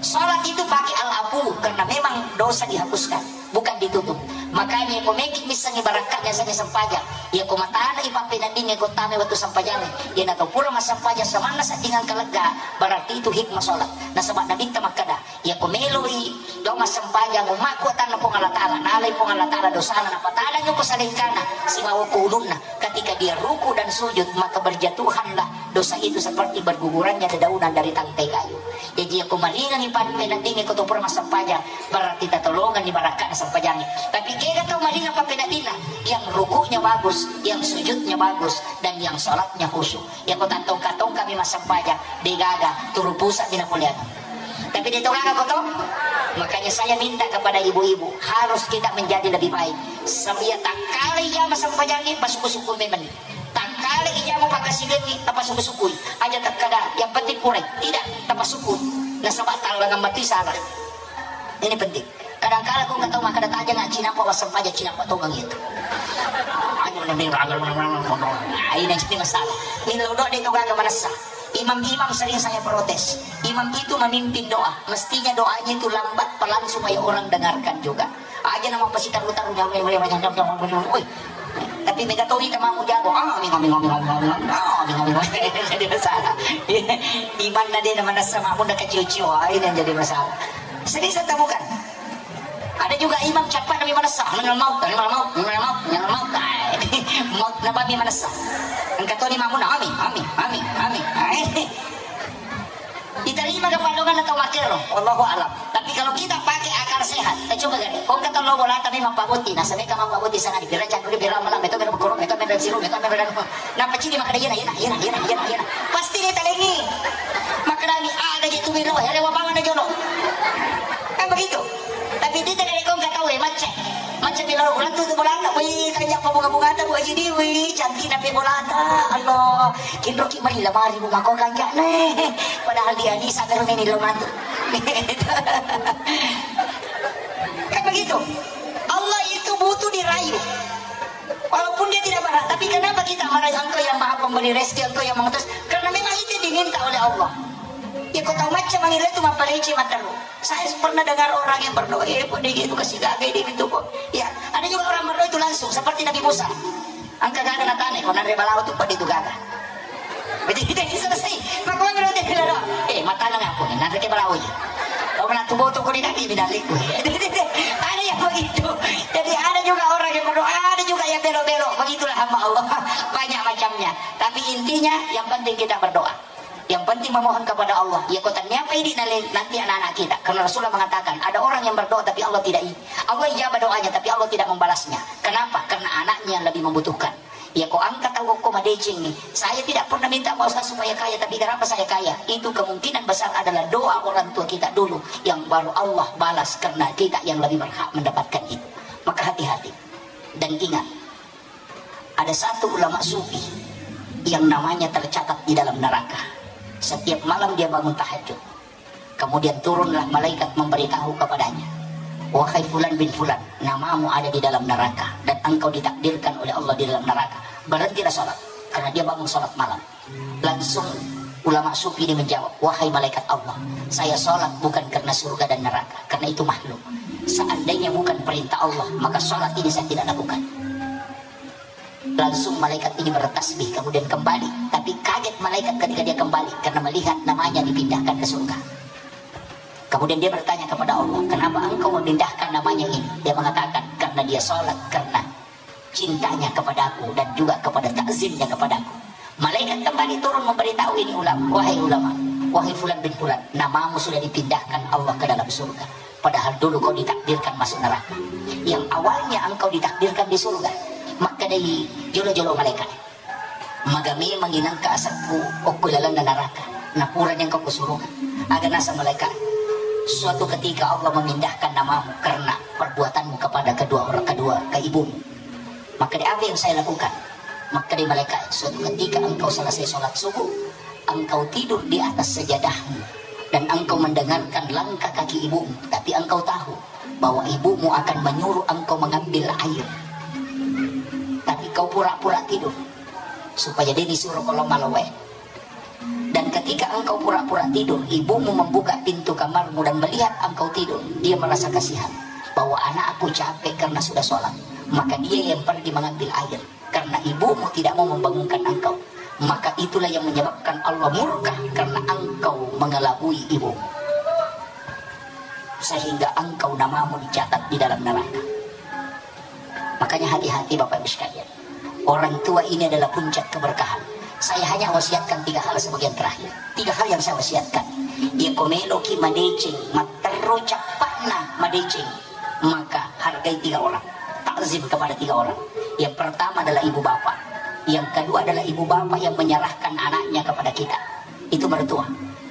Salat itu pakai al-afu karena memang dosa dihapuskan, bukan ditutup. Makanya ko meki missengi barakka'na sami sempajang, iya ko matana ipappeneddingnge ko tame wettu sempajangnge, iya nato pura massempajang samanna sedding engka legga, berarti itu hikmah salat. Nasaba Nabitta makkeda, iya ko meloi to massempajang ummakku atanna Puang Allah Taala, nalai Puang Allah Taala dosana, napatadang ko salengkana sibawa ko ulunna. Ketika dia ruku dan sujud, maka berjatuhanlah dosa itu seperti bergugurannya dedaunan dari tangkai kayu. Jaji, iyako maringangngi pappeneddingnge ko to pura massempajang, berarti tatolongenni barakka'na sempajangnge. Tapi kega tau maringang pappeneddinna, yang rukuknya bagus, yang sujudnya bagus, dan yang salatnya khusyuk. Iyako tattongka-tongkami massempajang, degaga, turu pusa'mi napoleangngi. Tapi de to gaga ko to. Makanya saya minta kepada ibu-ibu, harus kita menjadi lebih baik. Sebelum takkale ijama sempajangnge, pasuku-suku memang. Takkale ijama pakkasiwiangnge, tapasuku-sukui. Aja takkada, yang penting purai. Tidak, tapasuku. Nasaba tallangang matu salah. Ini penting. Kadangkala ko engka tau makkeda, "Tajang, ah, cinappa wassempajang, cinappa tongeng itu." Aja, ini jadi masalah. Millau doa de to gaga manessa. Imam-imam sering saya protes. Imam itu memimpin doa. Mestinya doanya itu lambat, pelan supaya orang dengarkan juga. Aja nama pasitaru-taru, woi. Tapi mega to ita mamu jago, ah, mingo, mingo, mingo, mingo, mingo, ah, mingo, mingo. Jadi masalah. Imanna de na manessa mamu na kacio-cio, ah, ini yang jadi masalah. Sering saya temukan. Ada juga imam cepat tapi manessa, minal maut, minal maut, minal maut, minal maut. Ah, maut napa mi manessa. Engka to ni mamu na, amin, amin, amin, amin. Ah, ini. Diterima kepadongan atau makero, wallahu alam. Tapi kalau kita pakai akal sehat, kita coba gare. Kau kata lo bolata memang pabotti, nah, sampai kamu pabotti sana di pira cangkuri, pira malam, itu pira berkorong, itu pira siru, itu pira. Nah, pecini maka dia, iya, iya, iya, iya, iya. Pasti dia talengi. Maka dami ada je tu melo, hele wa bawa na jono. Kan begitu. Tapi dia tidak ada kau nggak tahu ya, macet. Macet di luar ulang tuh bolata, wih, kanya apa bunga-bunga ta, Bu Haji di, wih, cantik nape bolata, Allah. Kinroki mari lamari bu mako kanja'na. Padahal dia ni sabar meni lo matu. Kan begitu. Allah itu butuh dirayu. Walaupun dia tidak berhak, tapi kenapa kita merayu Engkau yang Maha Pemberi rezeki, Engkau yang mengutus? Karena memang itu diminta oleh Allah. Ya, kau tahu macam mangira itu maparece mataru. Saya pernah dengar orang yang berdoa, eh, kok dia gitu, kasih gagai dia gitu kok. Ya, ada juga orang berdoa itu langsung, seperti Nabi Musa. Engka gaga natane, ko nanre balawo tu pedi tu gaga. Jadi kita ini selesai. Maka orang berarti bilang, eh, mata nang aku nih, nanre ke balawo ya. Kau pernah tu boto ko di kaki, bilang liku. Ada yang begitu. Jadi ada juga orang yang berdoa, ada juga yang belok-belok. Begitulah hamba Allah. Banyak macamnya. Tapi intinya yang penting kita berdoa. Yang penting memohon kepada Allah. Ya, kota niapa idi nale-, nanti anak-anak kita. Karena Rasulullah mengatakan, ada orang yang berdoa tapi Allah tidak i-, Allah ijabah doanya tapi Allah tidak membalasnya. Kenapa? Karena anaknya yang lebih membutuhkan. Ya, ko angka tau ko madeceng ni. Saya tidak pernah minta Pak Ustaz supaya kaya, tapi kenapa saya kaya? Itu kemungkinan besar adalah doa orang tua kita dulu yang baru Allah balas karena kita yang lebih berhak mendapatkan itu. Maka hati-hati. Dan ingat, ada satu ulama sufi yang namanya tercatat di dalam neraka. Setiap malam dia bangun tahajud. Kemudian turunlah malaikat memberitahu kepadanya, "Wahai fulan bin fulan, namamu ada di dalam neraka dan engkau ditakdirkan oleh Allah di dalam neraka. Berhentilah sholat," karena dia bangun sholat malam. Langsung ulama sufi ini menjawab, "Wahai malaikat Allah, saya sholat bukan karena surga dan neraka, karena itu makhluk. Seandainya bukan perintah Allah, maka sholat ini saya tidak lakukan." Langsung malaikat ini bertasbih, kemudian kembali. Tapi kaget malaikat ketika dia kembali, karena melihat namanya dipindahkan ke surga. Kemudian dia bertanya kepada Allah, "Kenapa engkau memindahkan namanya ini?" Dia mengatakan, "Karena dia sholat, karena cintanya kepadaku dan juga kepada takzimnya kepadaku." Malaikat kembali turun memberitahu ini ulama, "Wahai ulama, wahai fulan bin fulan, namamu sudah dipindahkan Allah ke dalam surga. Padahal dulu kau ditakdirkan masuk neraka. Yang awalnya engkau ditakdirkan di surga." Maka dari jolo-jolo malaikat, "Maga memang inangka asappu okko lalenna neraka, napurani engkau ke surga." Aga nasa malaikat, "Suatu ketika Allah memindahkan namamu karena perbuatanmu kepada kedua orang, kedua ke ibumu." Maka di apa yang saya lakukan? Maka di malaikat, "Suatu ketika engkau selesai sholat subuh, engkau tidur di atas sajadahmu dan engkau mendengarkan langkah kaki ibumu, tapi engkau tahu bahwa ibumu akan menyuruh engkau mengambil air. Tapi kau pura-pura tidur supaya dia disuruh kalau malu wae." Dan ketika engkau pura-pura tidur, ibumu membuka pintu kamarmu dan melihat engkau tidur, dia merasa kasihan bahwa anakku capek karena sudah sholat. Maka dia yang pergi mengambil air karena ibumu tidak mau membangunkan engkau. Maka itulah yang menyebabkan Allah murka karena engkau mengelabui ibumu. Sehingga engkau namamu dicatat di dalam neraka. Makanya hati-hati Bapak Ibu sekalian. Orang tua ini adalah puncak keberkahan. Saya hanya wasiatkan tiga hal sebagian terakhir. Tiga hal yang saya wasiatkan. Iya, ko meloki madeceng, matterru cappa'na madeceng, maka hargai tiga orang. Takzim kepada tiga orang. Yang pertama adalah ibu bapak. Yang kedua adalah ibu bapak yang menyerahkan anaknya kepada kita. Itu mertua.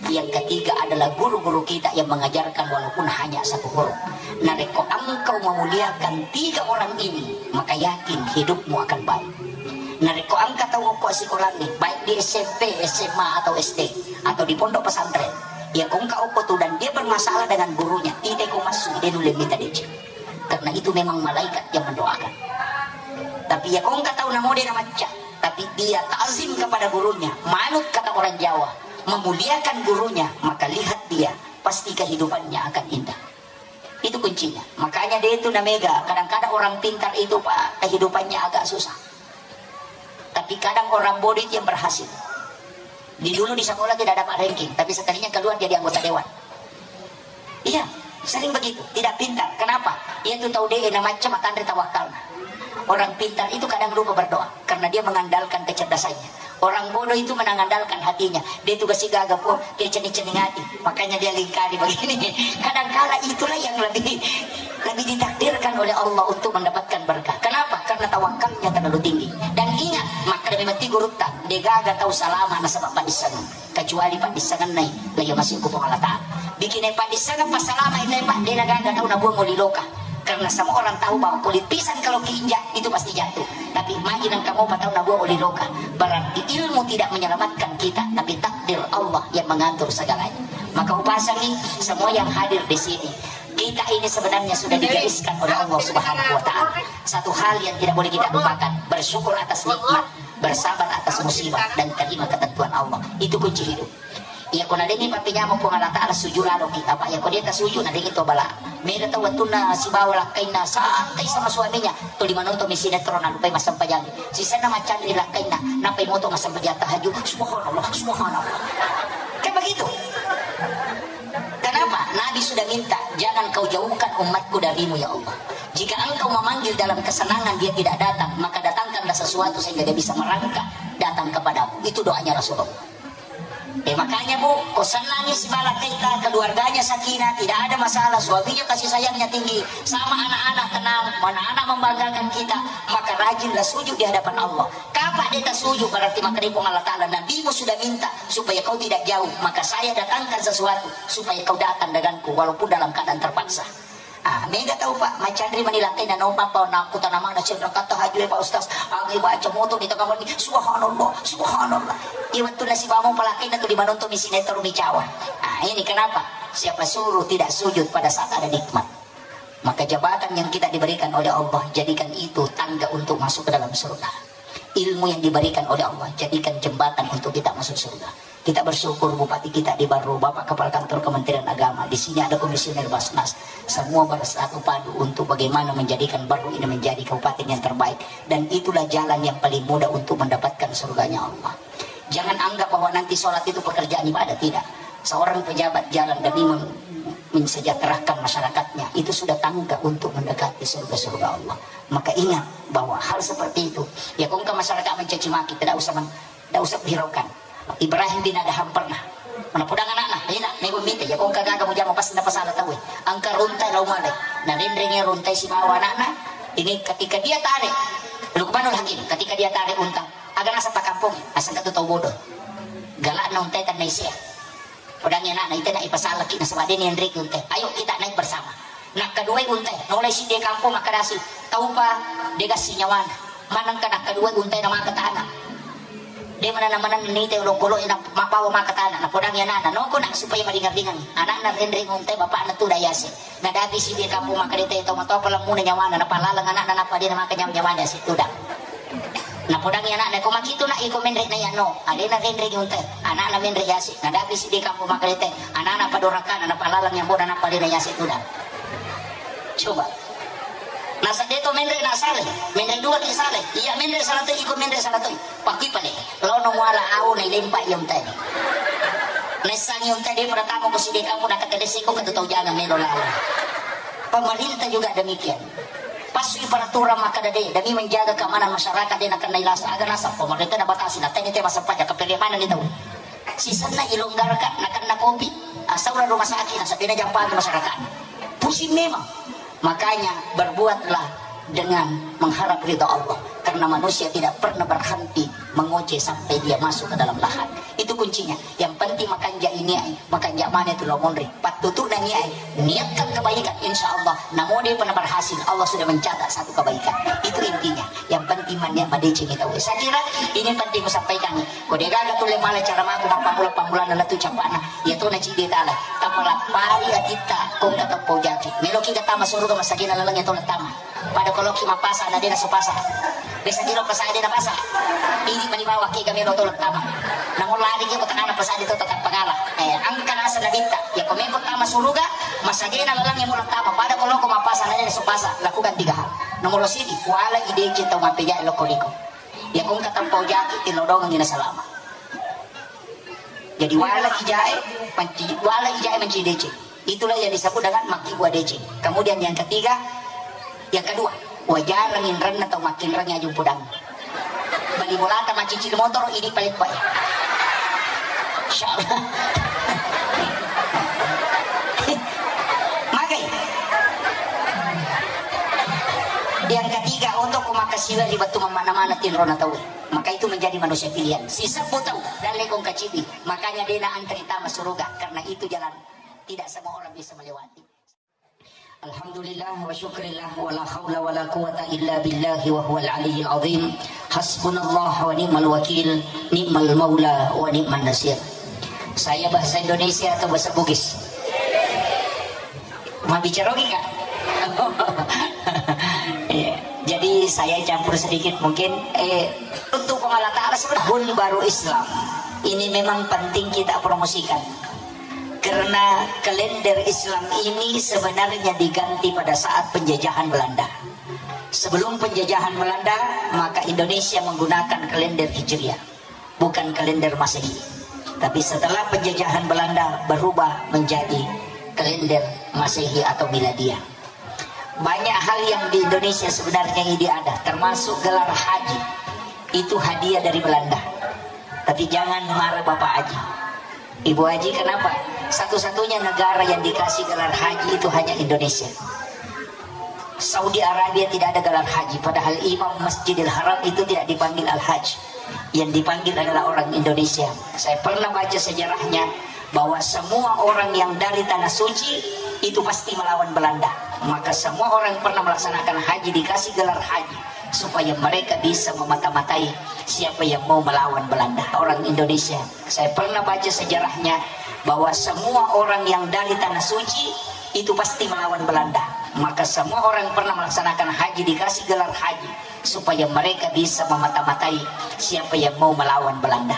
Yang ketiga adalah guru-guru kita yang mengajarkan walaupun hanya satu huruf. Narekko engkau memuliakan tiga orang ini, maka yakin hidupmu akan baik. Narekko engka tau okko sikolani, baik di S M P, S M A atau S D, atau di pondok pesantren, ya ko engka okko tu dan dia bermasalah dengan gurunya, tidak kau masuk, dia nulle minta deceng. Karena itu memang malaikat yang mendoakan. Tapi ya ko engka tau namo de namacca, tapi dia takzim kepada gurunya, manut kata orang Jawa, memuliakan gurunya, maka lihat dia, pasti kehidupannya akan indah. Itu kuncinya. Makanya dia itu namega, kadang-kadang orang pintar itu, Pak, kehidupannya agak susah. Tapi kadang orang bodoh itu yang berhasil. Di dulu di sekolah tidak dapat ranking, tapi sekalinya keluar jadi anggota dewan. Iya, sering begitu, tidak pintar. Kenapa? Iya tu tau de namacca matanre tawakkalna. Orang pintar itu kadang lupa berdoa karena dia mengandalkan kecerdasannya. Orang bodoh itu mengandalkan hatinya. Dia tugas gaga pun, dia cening-cening hati. Makanya dia lingkari begini. Kadangkala itulah yang lebih lebih ditakdirkan oleh Allah untuk mendapatkan berkah. Kenapa? Karena tawakalnya terlalu tinggi. Dan ingat, maka demi mati gurutta, degaga tau salama nasaba paddissengeng. Kecuali paddissengenna laia masih ku Puang Allah Ta'ala. Bikin paddissengeng passalama itu, Pak, de nagaga tau nabuang oli loka. Karena semua orang tahu bahwa kulit pisang kalau keinjak itu pasti jatuh. Tapi imagine kamu patau nabuang oli loka. Berarti ilmu tidak menyelamatkan kita, tapi takdir Allah yang mengatur segalanya. Maka upasangi semua yang hadir di sini. Kita ini sebenarnya sudah digariskan oleh Allah Subhanahu wa Ta'ala. Satu hal yang tidak boleh kita lupakan, bersyukur atas nikmat, bersabar atas musibah, dan terima ketentuan Allah. Itu kunci hidup. Iya, ko nadengi pappenyameng Puang Allah Ta'ala, sujud laloki. Apa iya, ko dia tasuju, nadengi to bala. Mega tau wettunna sibawa lakkainna santai sama suaminya, tuli manonton mi sinetron, nalupai massempajang. Sisenna maccanri lakkainna, nappai moto massempajang tahajud. Subhanallah, subhanallah. Kan begitu. Kenapa? Nabi sudah minta, "Jangan kau jauhkan umatku darimu, ya Allah. Jika engkau memanggil dalam kesenangan, dia tidak datang, maka datangkanlah sesuatu sehingga dia bisa merangkak datang kepadamu." Itu doanya Rasulullah. Eh, makanya, Bu, ko senangi sibawa lakkaita, keluarganya sakinah, tidak ada masalah, suaminya kasih sayangnya tinggi, sama anak-anak tenang, anak-anak membanggakan kita, maka rajinlah sujud di hadapan Allah. Kapa de tasuju, berarti maka Puang Allah Ta'ala, "Nabimu sudah minta supaya kau tidak jauh, maka saya datangkan sesuatu supaya kau datang denganku walaupun dalam keadaan terpaksa." Ah, mega tau, Pak, macanri mani lakkaina, naompa pa nakku tanamana cendra kata hajue, Pak Ustaz, agi baca moto di tengah mani, subhanallah, subhanallah. Iya, wettu nasibamo palakkaina tu di manonton mi sinetron mi cawa. Ah, ini kenapa? Siapa suruh tidak sujud pada saat ada nikmat? Maka jabatan yang kita diberikan oleh Allah, jadikan itu tangga untuk masuk ke dalam surga. Ilmu yang diberikan oleh Allah, jadikan jembatan untuk kita masuk surga. Kita bersyukur bupati kita di Barru, Bapak Kepala Kantor Kementerian Agama, di sini ada komisioner Basnas, semua bersatu padu untuk bagaimana menjadikan Barru ini menjadi kabupaten yang terbaik. Dan itulah jalan yang paling mudah untuk mendapatkan surganya Allah. Jangan anggap bahwa nanti sholat itu pekerjaan ibadah, tidak. Seorang pejabat jalan demi mem- mensejahterakan masyarakatnya, itu sudah tangga untuk mendekati surga-surga Allah. Maka ingat bahwa hal seperti itu, ya, ko engka masyarakat mencaci maki, tidak usah men- tidak usah hiraukan. Ibrahim bin Adham pernah, mana podang anakna, ina, nego mite, ya, ko engka gaga mujama pasti napasala tauwe. Engka runtai lau male, na renreng runtai sibawa anakna. Ini ketika dia tarik, Luqmanul Hakim, ketika dia tarik unta, aga naseng pakkampong, naseng katu tau bodoh. Galakna untai tanna isea. Podangi anakna, ite na ipasalaki nasaba de nianreki untai. Ayo kita naik bersama. Nakkaduai untai, nolai siddi kampong makkadasi, taupa de gassi nyawana. Manengka nakkaduai untai na maka tana. De manana-manana nite olokolo na mappawa maka tana. Napodangi anakna, noko nak supaya maringan-ringan. Anakna renreng untai, bapakna tu dayase. Nadapi siddi kampong makkadete tau matoa palammuna nyawana, napalaleng anakna nappa de na maka nyawa-nyawana si tudang. Napodangi anakna, "Ko makitu nak, iko menre na iyano." Alena renre unta, anakna menre yase. Nadapi siddi kampung makalete, anakna padorakana, napalalang yang boda, napalena yase tudang. Coba. Nasa deto menre na sale, menre dua ki sale. Iya menre salah toi, iko menre salah toi. Pakui pale. Lono muala au na ilempa iya unta. Naissangi unta de pada tamo ko siddi kampung, nakatedesi ko ketu tau jangan melo lalu. Pemerintah juga demikian. Passui peraturan makkeda de, demi menjaga keamanan masyarakat, de nakennai lasa, aga naseng pemerintah nabatasi, natengngi te massempajang, keperemanenni tau. Sisenna ilonggarkan, nakenna kopi, asaura rumah sakit, nasabena jampang masyarakat. Pusing memang. Makanya berbuatlah dengan mengharap ridha Allah, karena manusia tidak pernah berhenti mengoceh sampai dia masuk ke dalam lahat. Itu kuncinya. Yang penting makanja ini ai, makanja mana itu lo monri. Pattutu dan ini ai, niatkan kebaikan, insya Allah. Namo de pernah berhasil, Allah sudah mencatat satu kebaikan. Itu intinya. Yang penting mania madeceng itu. Saya kira ini penting saya sampaikan. Ko de gaga tulle mala cara mako mappamula-pamulana latu capana. Ya to na cide tala. Tapalappari atitta kong kata pojaki. Meloki gatama suruga masagena laleng ya to tama. Pada koloki mapasa na dena supasa. Desa kilo pasa dena pasa. Ini mani bawa ke gamelo to tama. Namun lari ke kota kana pasa di to tetap pengala. Eh, angka nasa na bitta. Ya komeko tama suruga, masagena laleng ya mula tama. Pada koloko mapasa na dena supasa. Lakukan tiga hal. Nomor sini, wala ide kita mapeja loko liko. Ya kong kata pojaki tilo dongang ina salama. Jadi wala ijae manci, wala ijae manci deceng. Itulah yang disebut dengan makkibua deceng. Kemudian yang ketiga, yang kedua, wajarang inrenna tau makkinreng aju podang. Bali bolata macicil motor, ini paling baik. Insya Allah. Magai. Yang ketiga, untuk makasiwa di batu mana-mana tinrona tau. Maka itu menjadi manusia pilihan. Si sebut tau, dan lekong kacibi. Makanya dena antri tama suruga, karena itu jalan tidak semua orang bisa melewati. Alhamdulillah wa syukrillah wa la haula wa la quwata illa billahi wa huwal aliyyil azim. Hasbunallah wa ni'mal wakil, ni'mal maula wa ni'man nasir. Saya bahasa Indonesia atau bahasa Bugis? Mau bicara lagi, Kak? Iya. Jadi saya campur sedikit mungkin. Eh, untuk Allah Ta'ala sebenarnya tahun baru Islam ini memang penting kita promosikan. Karena kalender Islam ini sebenarnya diganti pada saat penjajahan Belanda. Sebelum penjajahan Belanda, maka Indonesia menggunakan kalender Hijriah, bukan kalender Masehi. Tapi setelah penjajahan Belanda, berubah menjadi kalender Masehi atau Miladiah. Banyak hal yang di Indonesia sebenarnya ini ada, termasuk gelar haji. Itu hadiah dari Belanda. Tapi jangan marah Bapak Haji. Ibu Haji, kenapa? Satu-satunya negara yang dikasih gelar haji itu hanya Indonesia. Saudi Arabia tidak ada gelar haji, padahal imam Masjidil Haram itu tidak dipanggil Al-Haj. Yang dipanggil adalah orang Indonesia. Saya pernah baca sejarahnya bahwa semua orang yang dari Tanah Suci itu pasti melawan Belanda. Maka semua orang yang pernah melaksanakan haji dikasih gelar haji supaya mereka bisa memata-matai siapa yang mau melawan Belanda. Orang Indonesia. Saya pernah baca sejarahnya bahwa semua orang yang dari Tanah Suci itu pasti melawan Belanda. Maka semua orang yang pernah melaksanakan haji dikasih gelar haji supaya mereka bisa memata-matai siapa yang mau melawan Belanda.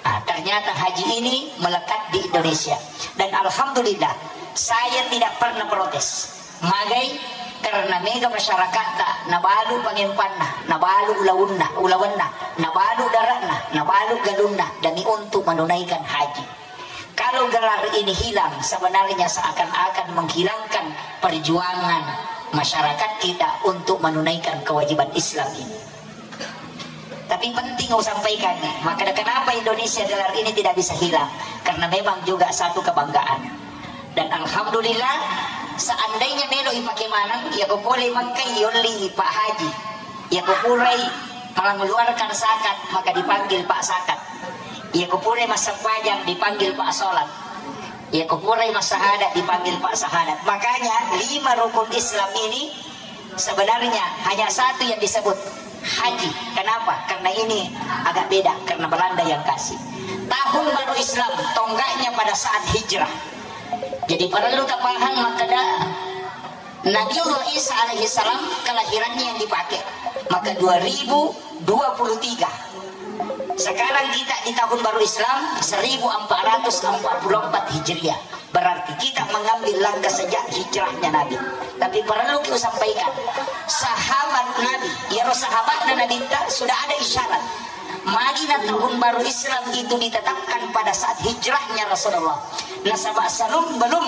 Ah, ternyata haji ini melekat di Indonesia. Dan alhamdulillah, saya tidak pernah protes. Magai, karena mega masyarakatta nabalu pangempanna, nabalu ulaunna, ulawenna, nabalu daratna, nabalu galunna demi untuk menunaikan haji. Kalau gelar ini hilang, sebenarnya seakan-akan menghilangkan perjuangan masyarakat kita untuk menunaikan kewajiban Islam ini. Tapi penting saya sampaikan nih, maka kenapa Indonesia gelar ini tidak bisa hilang? Karena memang juga satu kebanggaan. Dan alhamdulillah, seandainya melo ipake maneng, ya ko pole Mekkai yolli Pak Haji, ya ko purai mengeluarkan zakat, maka dipanggil Pak Zakat. Ya ko purai massempajang, dipanggil Pak Salat. Ya ko purai massahadat, dipanggil Pak Sahadat. Makanya lima rukun Islam ini sebenarnya hanya satu yang disebut haji. Kenapa? Karena ini agak beda, karena Belanda yang kasih. Tahun baru Islam, tonggaknya pada saat hijrah. Jadi perlu tapahang makkeda Nabiullah Isa alaihi salam kelahirannya yang dipakai. Maka dua ribu dua puluh tiga. Sekarang kita di tahun baru Islam seribu empat ratus empat puluh empat Hijriah. Berarti kita mengambil langkah sejak hijrahnya Nabi. Tapi perlu kita sampaikan, sahabat Nabi, ya, sahabatnya Nabi, sudah ada isyarat. Madinah tahun baru Islam itu ditetapkan pada saat hijrahnya Rasulullah. Nasaba sebelum, belum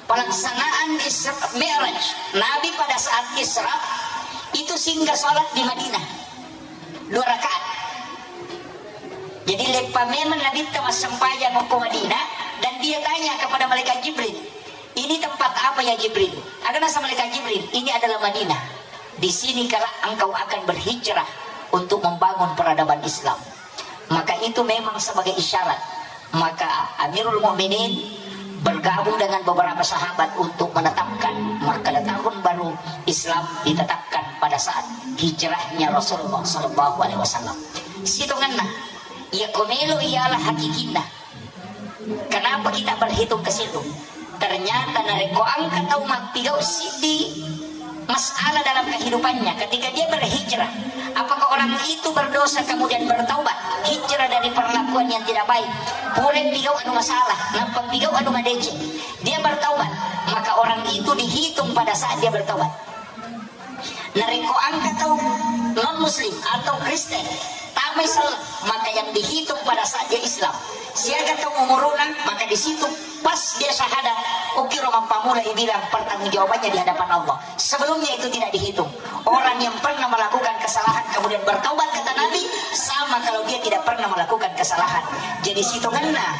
pelaksanaan Isra Mi'raj, Nabi pada saat Isra itu singgah sholat di Madinah dua rakaat. Jadi leppa memang Nabi itu massempajang ko Madinah, dan dia tanya kepada malaikat Jibril, "Ini tempat apa, ya Jibril?" Ada nasa malaikat Jibril, "Ini adalah Madinah. Di sini kelak engkau akan berhijrah untuk membangun peradaban Islam." Maka itu memang sebagai isyarat. Maka Amirul Mukminin bergabung dengan beberapa sahabat untuk menetapkan, maka tahun baru Islam ditetapkan pada saat hijrahnya Rasulullah sallallahu alaihi wasallam. Sitongenna, iya komelo ialah hakikinna. Kenapa kita berhitung ke situ? Ternyata narekko engka tau mappigau siddi masalah dalam kehidupannya, ketika dia berhijrah, apakah orang itu berdosa kemudian bertaubat, hijrah dari perlakuan yang tidak baik, pura pigau anu masalah, nampa pigau anu madeceng, dia bertaubat, maka orang itu dihitung pada saat dia bertaubat. Narekko engka tau non muslim atau Kristen tamai selleng, maka yang dihitung pada saat dia Islam. Siaga tau umuruna, maka di situ pas dia syahadat, okkiro mappamula ibilang pertanggungjawabannya di hadapan Allah. Sebelumnya itu tidak dihitung. Orang yang pernah melakukan kesalahan kemudian bertaubat, kata Nabi, sama kalau dia tidak pernah melakukan kesalahan. Jadi sitongenna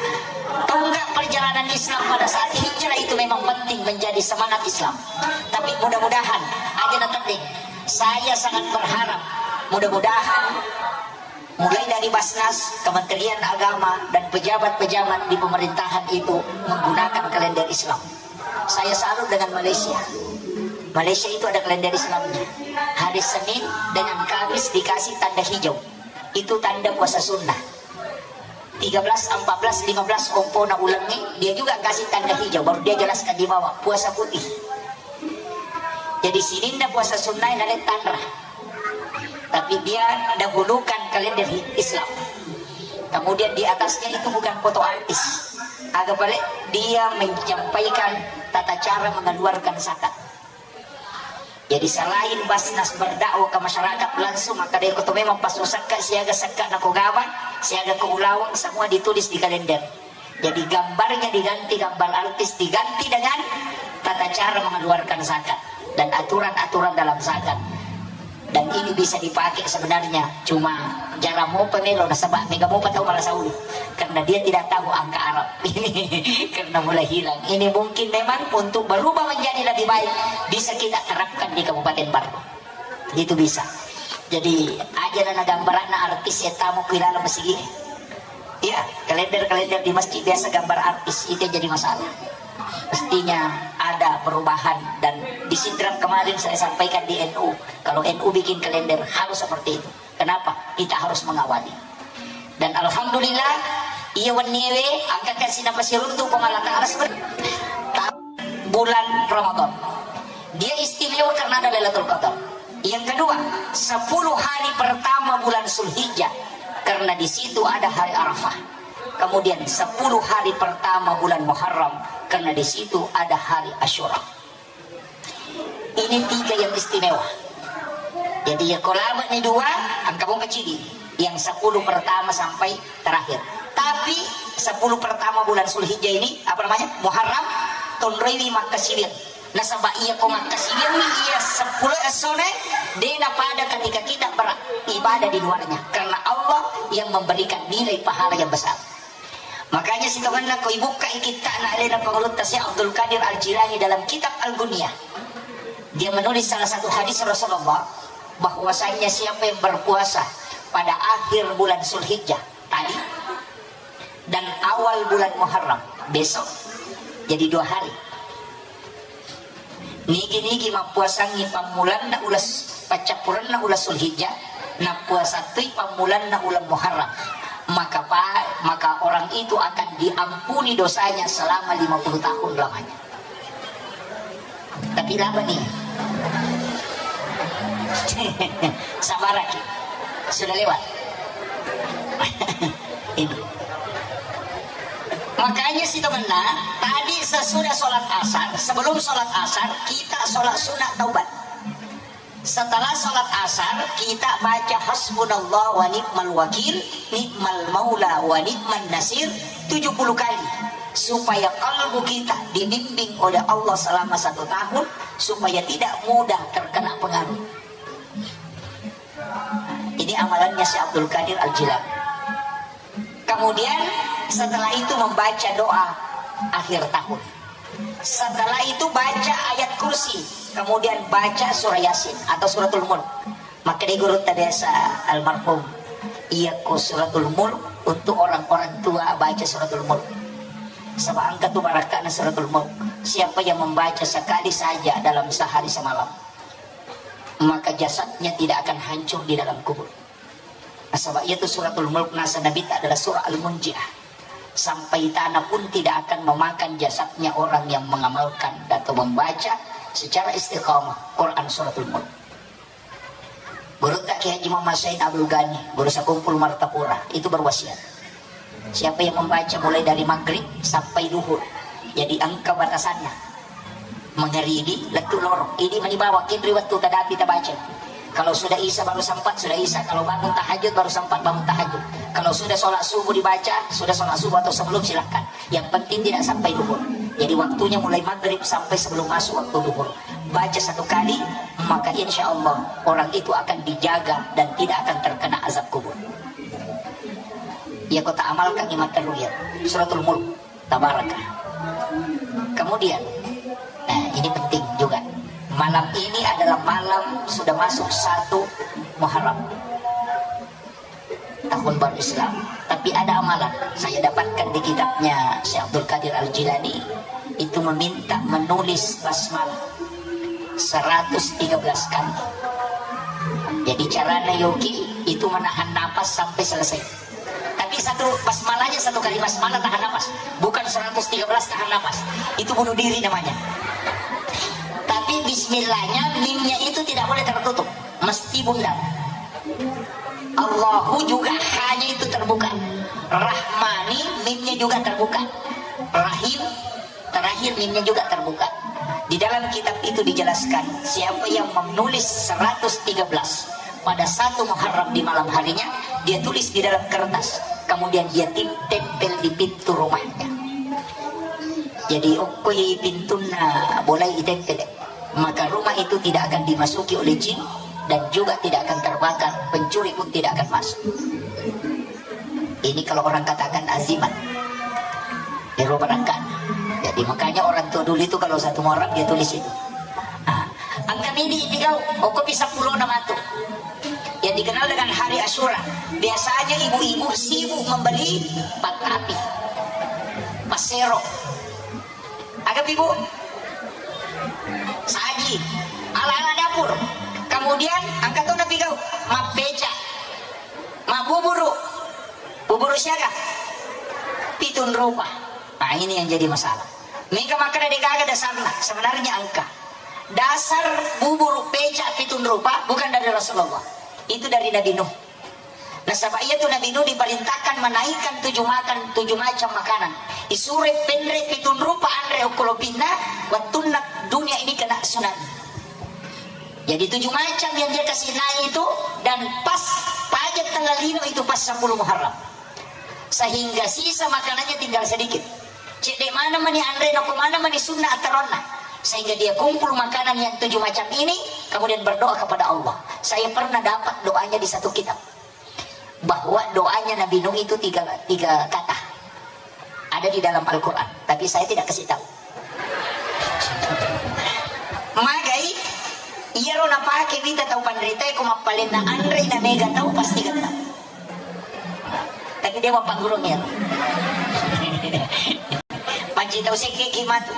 tonggak perjalanan Islam pada saat hijrah itu memang penting menjadi semangat Islam. Tapi mudah-mudahan aja na tedding. Saya sangat berharap, mudah-mudahan mulai dari Basnas, Kementerian Agama, dan pejabat-pejabat di pemerintahan itu menggunakan kalender Islam. Saya salut dengan Malaysia. Malaysia itu ada kalender Islamnya. Hari Senin dengan Kamis dikasih tanda hijau. Itu tanda puasa sunnah. Tiga belas, empat belas, lima belas ompona ulengnge, dia juga kasih tanda hijau, baru dia jelaskan di bawah, puasa putih. Jadi sininna puasa sunnah nale tanra. Tapi dia dahulukan kalender Islam. Kemudian di atasnya itu bukan foto artis. Aga pale, dia menyampaikan tata cara mengeluarkan zakat. Jadi selain Basnas berdakwah ke masyarakat langsung, maka dia koto memang pas usakka siaga sakka na ko gabang, siaga ko ulaweng, semua ditulis di kalender. Jadi gambarnya diganti, gambar artis diganti dengan tata cara mengeluarkan zakat dan aturan-aturan dalam zakat. Dan ini bisa dipakai sebenarnya, cuma jarang mopa melo nasaba mega mopa tau marasa ulu karena dia tidak tahu angka Arab. Karena mulai hilang. Ini mungkin memang untuk berubah menjadi lebih baik, bisa kita terapkan di Kabupaten Barru. Itu bisa. Jadi aja na gambaranna artis ya tamu ku ilalang masigi. Iya, kalender-kalender di masjid biasa gambar artis, itu yang jadi masalah. Mestinya ada perubahan, dan di Sidrap kemarin saya sampaikan di N U, kalau N U bikin kalender harus seperti itu. Kenapa? Kita harus mengawali. Dan alhamdulillah, iya wenniewe angkakan sinapa siruntu Puang Allah Ta'ala seperti bulan Ramadan. Dia istimewa karena ada Lailatul Qadar. Yang kedua, sepuluh hari pertama bulan Zulhijjah, karena di situ ada hari Arafah. Kemudian sepuluh hari pertama bulan Muharram, karena di situ ada hari Asyura. Ini tiga yang istimewa. Jadi ya, kalau ni dua, angka bongka cidi. Yang sepuluh pertama sampai terakhir. Tapi sepuluh pertama bulan Zulhijjah ini, apa namanya, Muharram, tonroiwi makkasiwir. Nasaba iya ko makkasiwirni iya sepuluh essone, dena pada ketika kita beribadah di luarnya. Karena Allah yang memberikan nilai pahala yang besar. Makanya sitongenna ko ibukka kitta'na alena Pangulutta Syekh Abdul Qadir Al-Jilani dalam kitab Al-Gunyah. Dia menulis salah satu hadis Rasulullah, bahwasanya siapa yang berpuasa pada akhir bulan Zulhijjah tadi dan awal bulan Muharram besok, jadi dua hari. Nigi-nigi mappuasangngi pammulanna ulas, paccappurenna ulas Zulhijjah, nappuasattui pammulanna ulang Muharram, maka pa, maka orang itu akan diampuni dosanya selama lima puluh tahun lamanya. Tapi laba nih. Sabaraki. Sudah lewat. Ini. Makanya si temenna, tadi sesudah sholat asar, sebelum sholat asar, kita sholat sunat taubat. Setelah sholat asar, kita baca hasbunallah wa ni'mal wakil, ni'mal maula wa ni'man nasir tujuh puluh kali. Supaya kalbu kita dibimbing oleh Allah selama satu tahun, supaya tidak mudah terkena pengaruh. Ini amalannya Syekh Abdul Qadir Al-Jilani. Kemudian setelah itu membaca doa akhir tahun. Setelah itu baca ayat kursi, kemudian baca surah Yasin atau suratul Mulk. Maka di guru biasa almarhum, iya ko suratul Mulk untuk orang-orang tua baca suratul Mulk. Sebab angka tu barakana suratul Mulk. Siapa yang membaca sekali saja dalam sehari semalam, maka jasadnya tidak akan hancur di dalam kubur. Nasaba iyatu suratul Mulk nasa Nabitta adalah surah Al-Munjiah. Sampai tanah pun tidak akan memakan jasadnya orang yang mengamalkan atau membaca secara istiqamah Quran suratul Mulk. Gurutta Kiai Haji Muhammad Said Abdul Ghani, guru Sakumpul Martapura, itu berwasiat. Siapa yang membaca mulai dari maghrib sampai duhur, jadi engka batasanna. Mangaribi lettu lorong, idi mani bawang, kenri wettu tadapi tabaca. Kalau sudah isya baru sempat, sudah isya. Kalau bangun tahajud baru sempat bangun tahajud. Kalau sudah sholat subuh dibaca, sudah sholat subuh atau sebelum, silahkan. Yang penting tidak sampai duhur. Jadi waktunya mulai maghrib sampai sebelum masuk waktu duhur. Baca satu kali, maka insya Allah orang itu akan dijaga dan tidak akan terkena azab kubur. Ya, kota amalkan iman teruyat. Suratul Mulk. Tabaraka. Kemudian, nah, ini penting juga. Malam ini adalah malam sudah masuk satu Muharram tahun baru Islam. Tapi ada amalan saya dapatkan di kitabnya Syekh Abdul Qadir Al Jilani, itu meminta menulis basmalah seratus tiga belas kali. Jadi caranya yogi itu menahan napas sampai selesai. Tapi satu basmalahnya, satu kali basmalah tahan napas, bukan seratus tiga belas tahan napas. Itu bunuh diri namanya. Tapi bismillahnya, mimnya itu tidak boleh tertutup, mesti bundar. Allahu juga hanya itu terbuka. Rahmani, mimnya juga terbuka. Rahim, terakhir mimnya juga terbuka. Di dalam kitab itu dijelaskan, siapa yang menulis seratus tiga belas pada satu Muharram di malam harinya, dia tulis di dalam kertas, kemudian dia tim-, tempel di pintu rumahnya. Jadi, okkoi pintunna bolai itempel, maka rumah itu tidak akan dimasuki oleh jin dan juga tidak akan terbakar, pencuri pun tidak akan masuk. Ini kalau orang katakan azimat. Di rumah rangka. Jadi makanya orang tua dulu itu kalau satu Muharram dia tulis itu. Ah, angka midi itu kau, okopi sepuluh nama tu. Yang dikenal dengan hari Asyura. Biasanya ibu-ibu sibuk membeli patapi, pasero. Aga ibu? Saji. Ala-ala dapur. Kemudian angka tu napi kau, mappeca, mabuburu. Buburu siaga? Pitun rupa. Nah, ini yang jadi masalah. Mega makkeda degaga dasarna, sebenarnya engka. Dasar buburu peca pitun rupa bukan dari Rasulullah. Itu dari Nabi Nuh. Nasaba iyatu Nabi Nuh diperintahkan menaikkan tujuh makan, tujuh macam makanan. Isure penre pitun rupa anre okko lopinna, wattunna dunia ini kena tsunami. Jadi tujuh macam yang dia kasih naik itu, dan pas pajak tanggal lino itu pas sepuluh Muharram. Sehingga sisa makanannya tinggal sedikit. Cedde mana mani anre, noko mana mani sunna ataronna. Sehingga dia kumpul makanan yang tujuh macam ini, kemudian berdoa kepada Allah. Saya pernah dapat doanya di satu kitab. Bahwa doanya Nabi Nuh itu tiga, tiga kata. Ada di dalam Al-Quran, tapi saya tidak kasih tahu. Magai, iyaro napake wita tau panrita, ko mappalenna anre na mega tau pasti kena. Tapi dia bapak gurung ya. Panci tau sekki matu.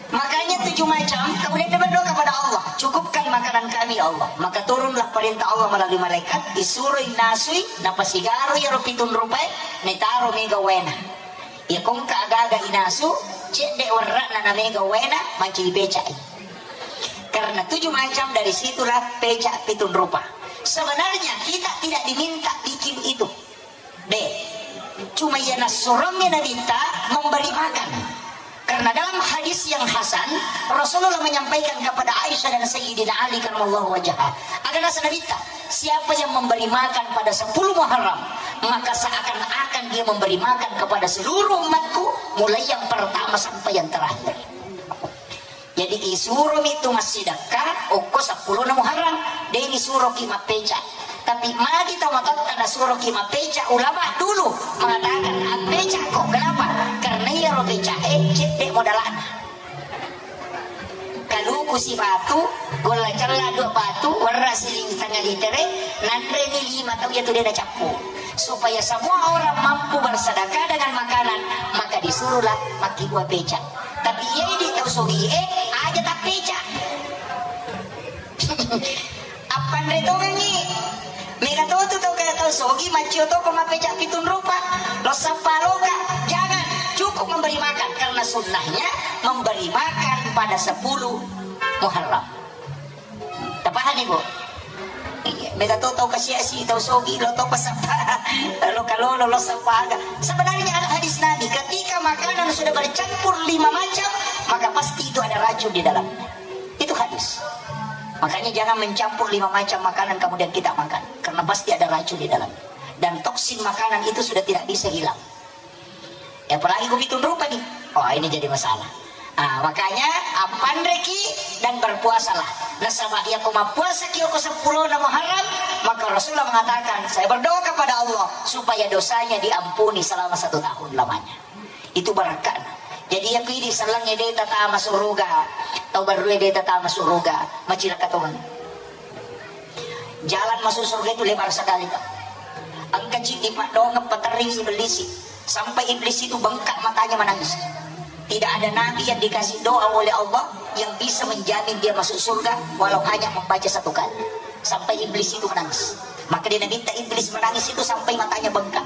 Makanya tujuh macam, kemudian dia berdoa kepada Allah, "Cukupkan makanan kami, ya Allah." Maka turunlah perintah Allah melalui malaikat, disuroi nasui, napasigaro iyaro pitun rupae, netaro mega waena. Iya kongka agaga inasu, cedde werra'na na mega waena, manci dipecai. Karena tujuh macam, dari situlah peca pitun rupa. Sebenarnya kita tidak diminta bikin itu. Deh, cuma iya nassurongngi Nabitta memberi makan. Karena dalam hadis yang hasan, Rasulullah menyampaikan kepada Aisyah dan Sayyidina Ali karramallahu wajhah. Ada nasa Nabitta, siapa yang memberi makan pada sepuluh Muharram, maka seakan-akan dia memberi makan kepada seluruh umatku, mulai yang pertama sampai yang terakhir. Jadi isuromi tu massidekka okko seppulona Muharram, de' nisuroki mappeca. Tapi magi tau matotta nasuroki mappeca, ulama dulu mengatakan, "Appecako." Kenapa? Karena iyaro peca'e cedde' modalana. Kaluku sibatu, golla cella dua batu, werra siling setengah litere, nanreni lima tau iyatu de' nacappu. Supaya semua orang mampu bersedekah dengan makanan, maka disuruhlah makkibua peca. Tapi iya idi tau sogie, aja tappeca. Appanre tongengi. Mega to tu tau kaya tau sogi, maccio to ko mappeca pitung rupa. Lo sappa loka. Jangan. Cukup memberi makan. Karena sunnahnya memberi makan pada sepuluh Muharram. Tapahani, Bu? Iya, mega to tau kasiasi, tau sogi, lo to pasappa, lo kalolo, lo sappa aga. Sebenarnya ada hadis Nabi, ketika makanan sudah bercampur lima macam, maka pasti itu ada racun di dalamnya. Itu hadis. Makanya jangan mencampur lima macam makanan kemudian kita makan, karena pasti ada racun di dalamnya. Dan toksin makanan itu sudah tidak bisa hilang. Ya, apalagi ku pitung rupa nih. Oh, ini jadi masalah. Ah, makanya appanreki dan berpuasalah. Nasaba iya ko mappuasaki oko seppulona Muharram, maka Rasulullah mengatakan, "Saya berdoa kepada Allah supaya dosanya diampuni selama satu tahun lamanya." Itu barakana. Jadi iya ko idi sellengnge de' tatama suruga, tau berrue de' tatama suruga, macilaka tongeng. Jalan masuk surga itu lebar sekali, Pak. Engka ceddi paddoangeng paterringi iblis. Sampai iblis itu bengkak matanya menangis. Tidak ada nabi yang dikasih doa oleh Allah yang bisa menjamin dia masuk surga walau hanya membaca satu kali. Sampai iblis itu menangis. Maka dia Nabi iblis menangis itu sampai matanya bengkak.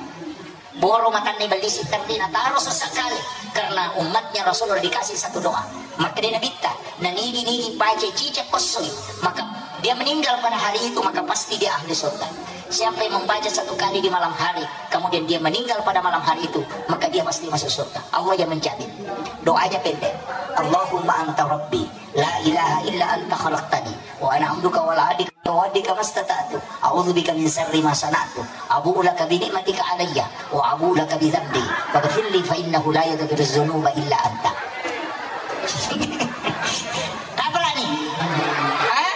Boro matanna iblis, tapi nataro sesekali karena umatnya Rasulullah dikasih satu doa. Maka dia Nabitta, nanigi-nigi baca cicak kosoi, maka dia meninggal pada hari itu, maka pasti dia ahli surga. Siapa yang membaca satu kali di malam hari, kemudian dia meninggal pada malam hari itu, maka dia pasti masuk surga. Allah yang menjamin. Doanya pendek. Allahumma anta rabbi, la ilaha illa anta khalaqtani, wa ana abduka wa la adika wa adika mastata'tu. A'udzu bika min syarri ma sana'tu. Abu'u laka bi ni'matika alayya, wa abu'u laka bi dzambi. Faghfirli fa innahu la yaghfiru dzunuba illa anta. Apa lagi? Hah?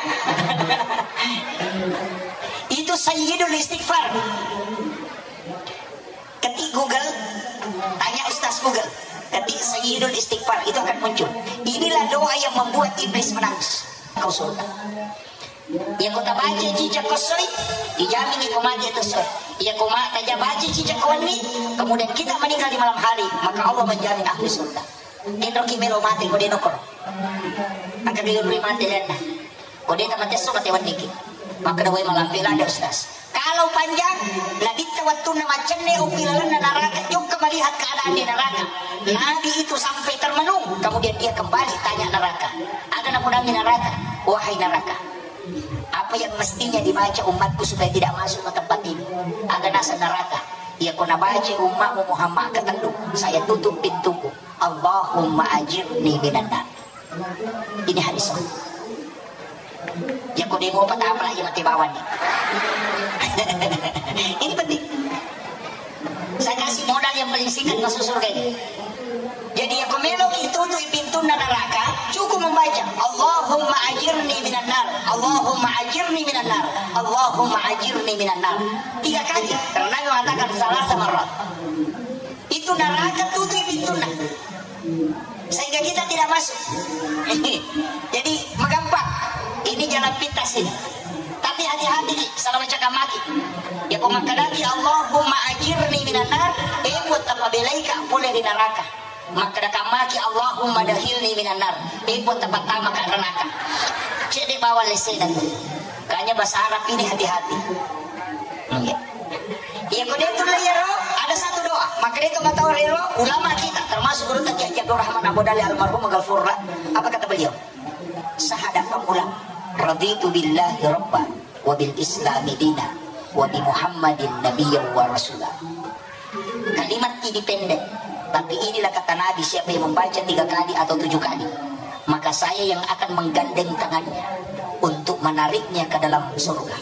Itu sayyidul istighfar. Ketik Google, tanya Ustaz Google. Ketik sayyidul istighfar, itu akan muncul. Inilah doa yang membuat iblis menangis. Kau surga. Iya ko tabaca cicak kosoi, dijamin iko mati itu soi. Iya ko ma-, taja baca cicak koni, kemudian kita meninggal di malam hari, maka Allah menjamin ahli surga. Enroki melo mati ko de' nokoro. Angka diyunri mati lenna. Ko de' tamate esso mate wenniki. Makkeda wae malampe lada Ustaz. Kalau panjang, Nabitta wattunna maccenne uppi lalenna neraka, jokka melihat keadaan di neraka. Nabi itu sampai termenung, kemudian dia kembali tanya neraka. Aga napudangi neraka, "Wahai neraka, apa yang mestinya dibaca umatku supaya tidak masuk ke tempat ini?" Aga nasa neraka, "Iya ko nabaca ummatmu Muhammad ketellu, saya tutup pintuku. Allahumma ajirni minan nar." Ini hadis. Ya ko demo patapala ya mate bawang nih. Ini penting. Saya kasih modal yang paling singkat masuk surga ini. Jadi ya ko melo itu tuh pintunna neraka, cukup membaca Allahumma ajirni minan nar, Allahumma ajirni minan nar, Allahumma ajirni minan nar. Tiga kali. Karena Nabi mengatakan salah sama. Itu neraka tutup pintunna. Sehingga kita tidak masuk. Jadi, magampang. Ini jalan pintas ini. Tapi hati-hati ki, salah macam maki. Ya ko makkadaki Allahumma ajirni minan nar, eh buat apa belaika boleh di neraka. Makkadaka maki Allahumma dakhilni minan nar, eh buat apa tamaka neraka. Cedde bawang lesena tu. Kanya bahasa Arab ini hati-hati. Iya. Iya, ko de' tulle iyaro, ada satu doa. Maka de' to matau rero, ulama kita, termasuk guru kita Kiai Abdul Rahman Abu Dali almarhum Maghfurlah. Apa kata beliau? Sahada pamulang. Raditu billahi rabba. wa bil Islami dina, wa bi Muhammadin nabiyya wa rasula. Kalimat ini pendek, tapi inilah kata Nabi, siapa yang membaca tiga kali atau tujuh kali, maka saya yang akan menggandeng tangannya untuk menariknya ke dalam surga.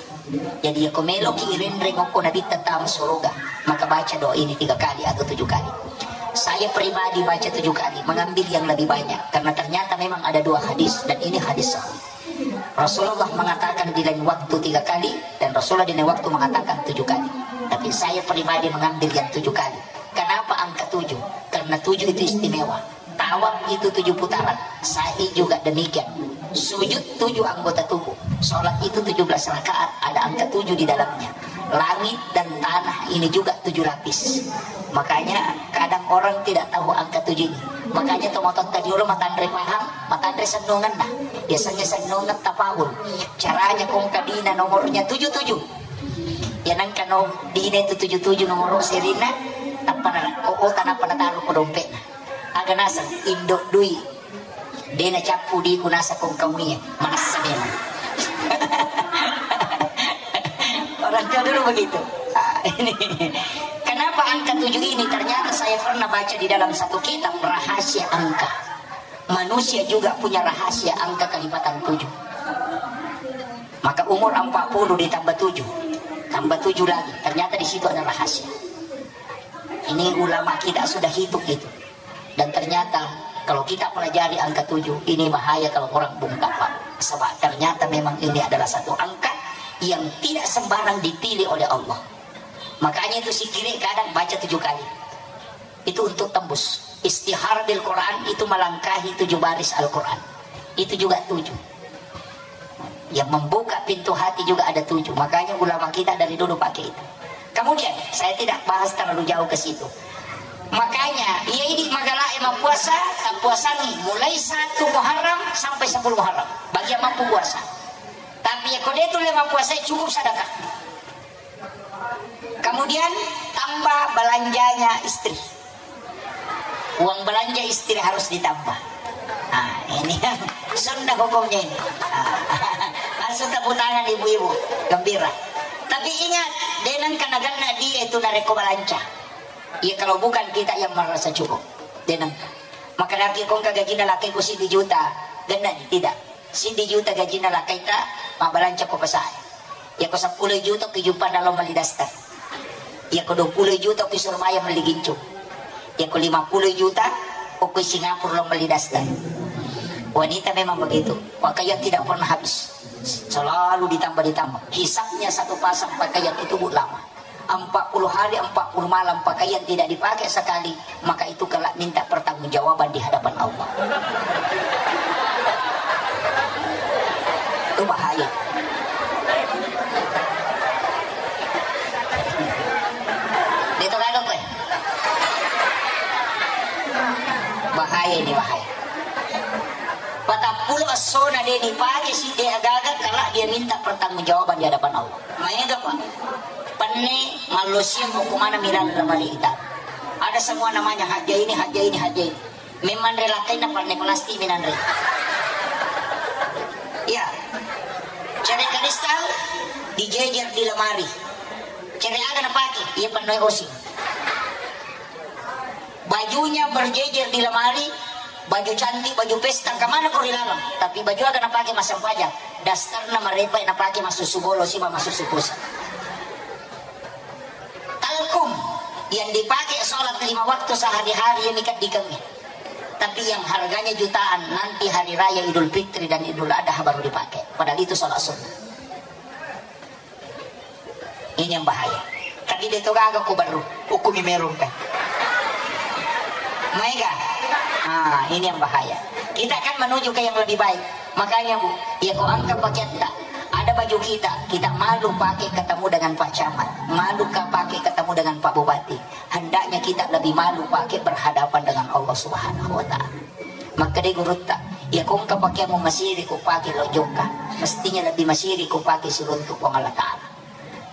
Jadi, ya, ko meloki irenreng okko Nabitta tama surga, maka baca doa ini tiga kali atau tujuh kali. Saya pribadi baca tujuh kali, mengambil yang lebih banyak, karena ternyata memang ada dua hadis, dan ini hadis sahih. Rasulullah mengatakan di lain waktu tiga kali, dan Rasulullah di lain waktu mengatakan tujuh kali. Tapi saya pribadi mengambil yang tujuh kali. Kenapa angka tujuh? Karena tujuh itu istimewa. Tawaf itu tujuh putaran, sa'i juga demikian. Sujud tujuh anggota tubuh. Sholat itu tujuh belas rakaat, ada angka tujuh di dalamnya. Langit dan tanah ini juga tujuh lapis. Makanya kadang orang tidak tahu angka tujuh ini. Makanya to mototta diolo matanre paham, matanre sennungenna. Biasanya sennungen tapaul. Caranya kongka dina nomornya tujuh tujuh. Ya nangka no dina itu tujuh tujuh nomor serina, tappa na, oh, oh, tanappa nataru ko dompetna. Aga naseng, indo dui. De nacappu diku naseng kong kamuie, manassa memang. Orang tua dulu begitu. Ah, ini. Kenapa angka tujuh ini? Ternyata saya pernah baca di dalam satu kitab rahasia angka. Manusia juga punya rahasia angka kelipatan tujuh. Maka umur empat puluh ditambah tujuh, tambah tujuh lagi. Ternyata di situ ada rahasia. Ini ulama kita sudah hitung itu. Dan ternyata kalau kita pelajari angka tujuh, ini bahaya kalau orang bungkam, Pak. Sebab ternyata memang ini adalah satu angka yang tidak sembarang dipilih oleh Allah. Makanya itu sikire kadang baca tujuh kali. Itu untuk tembus. Istihara bil Quran itu melangkahi tujuh baris Al-Quran. Itu juga tujuh. Yang membuka pintu hati juga ada tujuh. Makanya ulama kita dari dulu pakai itu. Kemudian, saya tidak bahas terlalu jauh ke situ. Makanya, iya idi magala e mappuasa, tappuasangi mulai satu Muharram sampai sepuluh Muharram. Bagi yang mampu puasa. Tapi ya kode itu lima puasa cukup sedekah. Kemudian tambah belanjanya istri. Uang belanja istri harus ditambah. Nah, ini yang sunnah hukumnya ini. Nah, langsung tepuk tangan ibu-ibu, gembira. Tapi ingat, denang kena gana di itu nareko belanja. Iya, kalau bukan kita yang merasa cukup, denang. Maka laki kongka gajina laki ku sidi juta, gana tidak. Siddi juta gajinna lakkaita, mabbalanca ko pasae. Iyako seppulo juta ki juppanna lao melli daster. Iyako dua puluh juta ki Surabaya melli gincu. Iyako lima puluh juta okko Singapura lao melli daster. Wanita memang begitu. Pakaian tidak pernah habis. Selalu ditambah, ditambah. Hisapnya satu pasang pakaian itu, Bu, lama. Empat puluh hari, empat puluh malam pakaian tidak dipakai sekali, maka itu kelak minta pertanggungjawaban di hadapan Allah. Itu bahaya. Itu kalau kue. Bahaya ini, bahaya. Patappulo essona de dipake sidde agaga, kala dia minta pertanggungjawaban di hadapan Allah. Maega, Pak. Penne mallosiang hukumana milala lemari ita. Ada semua namanya, hajja ini, hajja ini, hajja ini. Memang relakaina panne plastik minanre. Ya. Cere kristal dijejer di lemari. Cere aga napake, iya pennoi osing. Bajunya berjejer di lemari, baju cantik, baju pesta, kemana kau dilarang? Tapi baju aga napake massempajang? Dasterna marepa napake massusu bolo siba massusu pusa. Talkum yang dipakai sholat lima waktu sehari-hari yang ikat di kami. Tapi yang harganya jutaan nanti hari raya Idul Fitri dan Idul Adha baru dipakai. Padahal itu sholat sunnah. Ini yang bahaya. Tapi de to gaga ko baru, hukumi merong kan. Maega. Ah, ini yang bahaya. Kita kan menuju ke yang lebih baik. Makanya, Bu, ya ko angka pakaian tak ada baju kita, kita malu pakai ketemu dengan Pak Camat, malu ka pakai ketemu dengan Pak Bupati. Hendaknya kita lebih malu pakai berhadapan dengan Allah Subhanahu wa Ta'ala. Makkeda gurutta, iya kongka pakeammu masiri ko pake lo jokka, mestinya lebih masiri ko pake siruntu Puang Allah Ta'ala.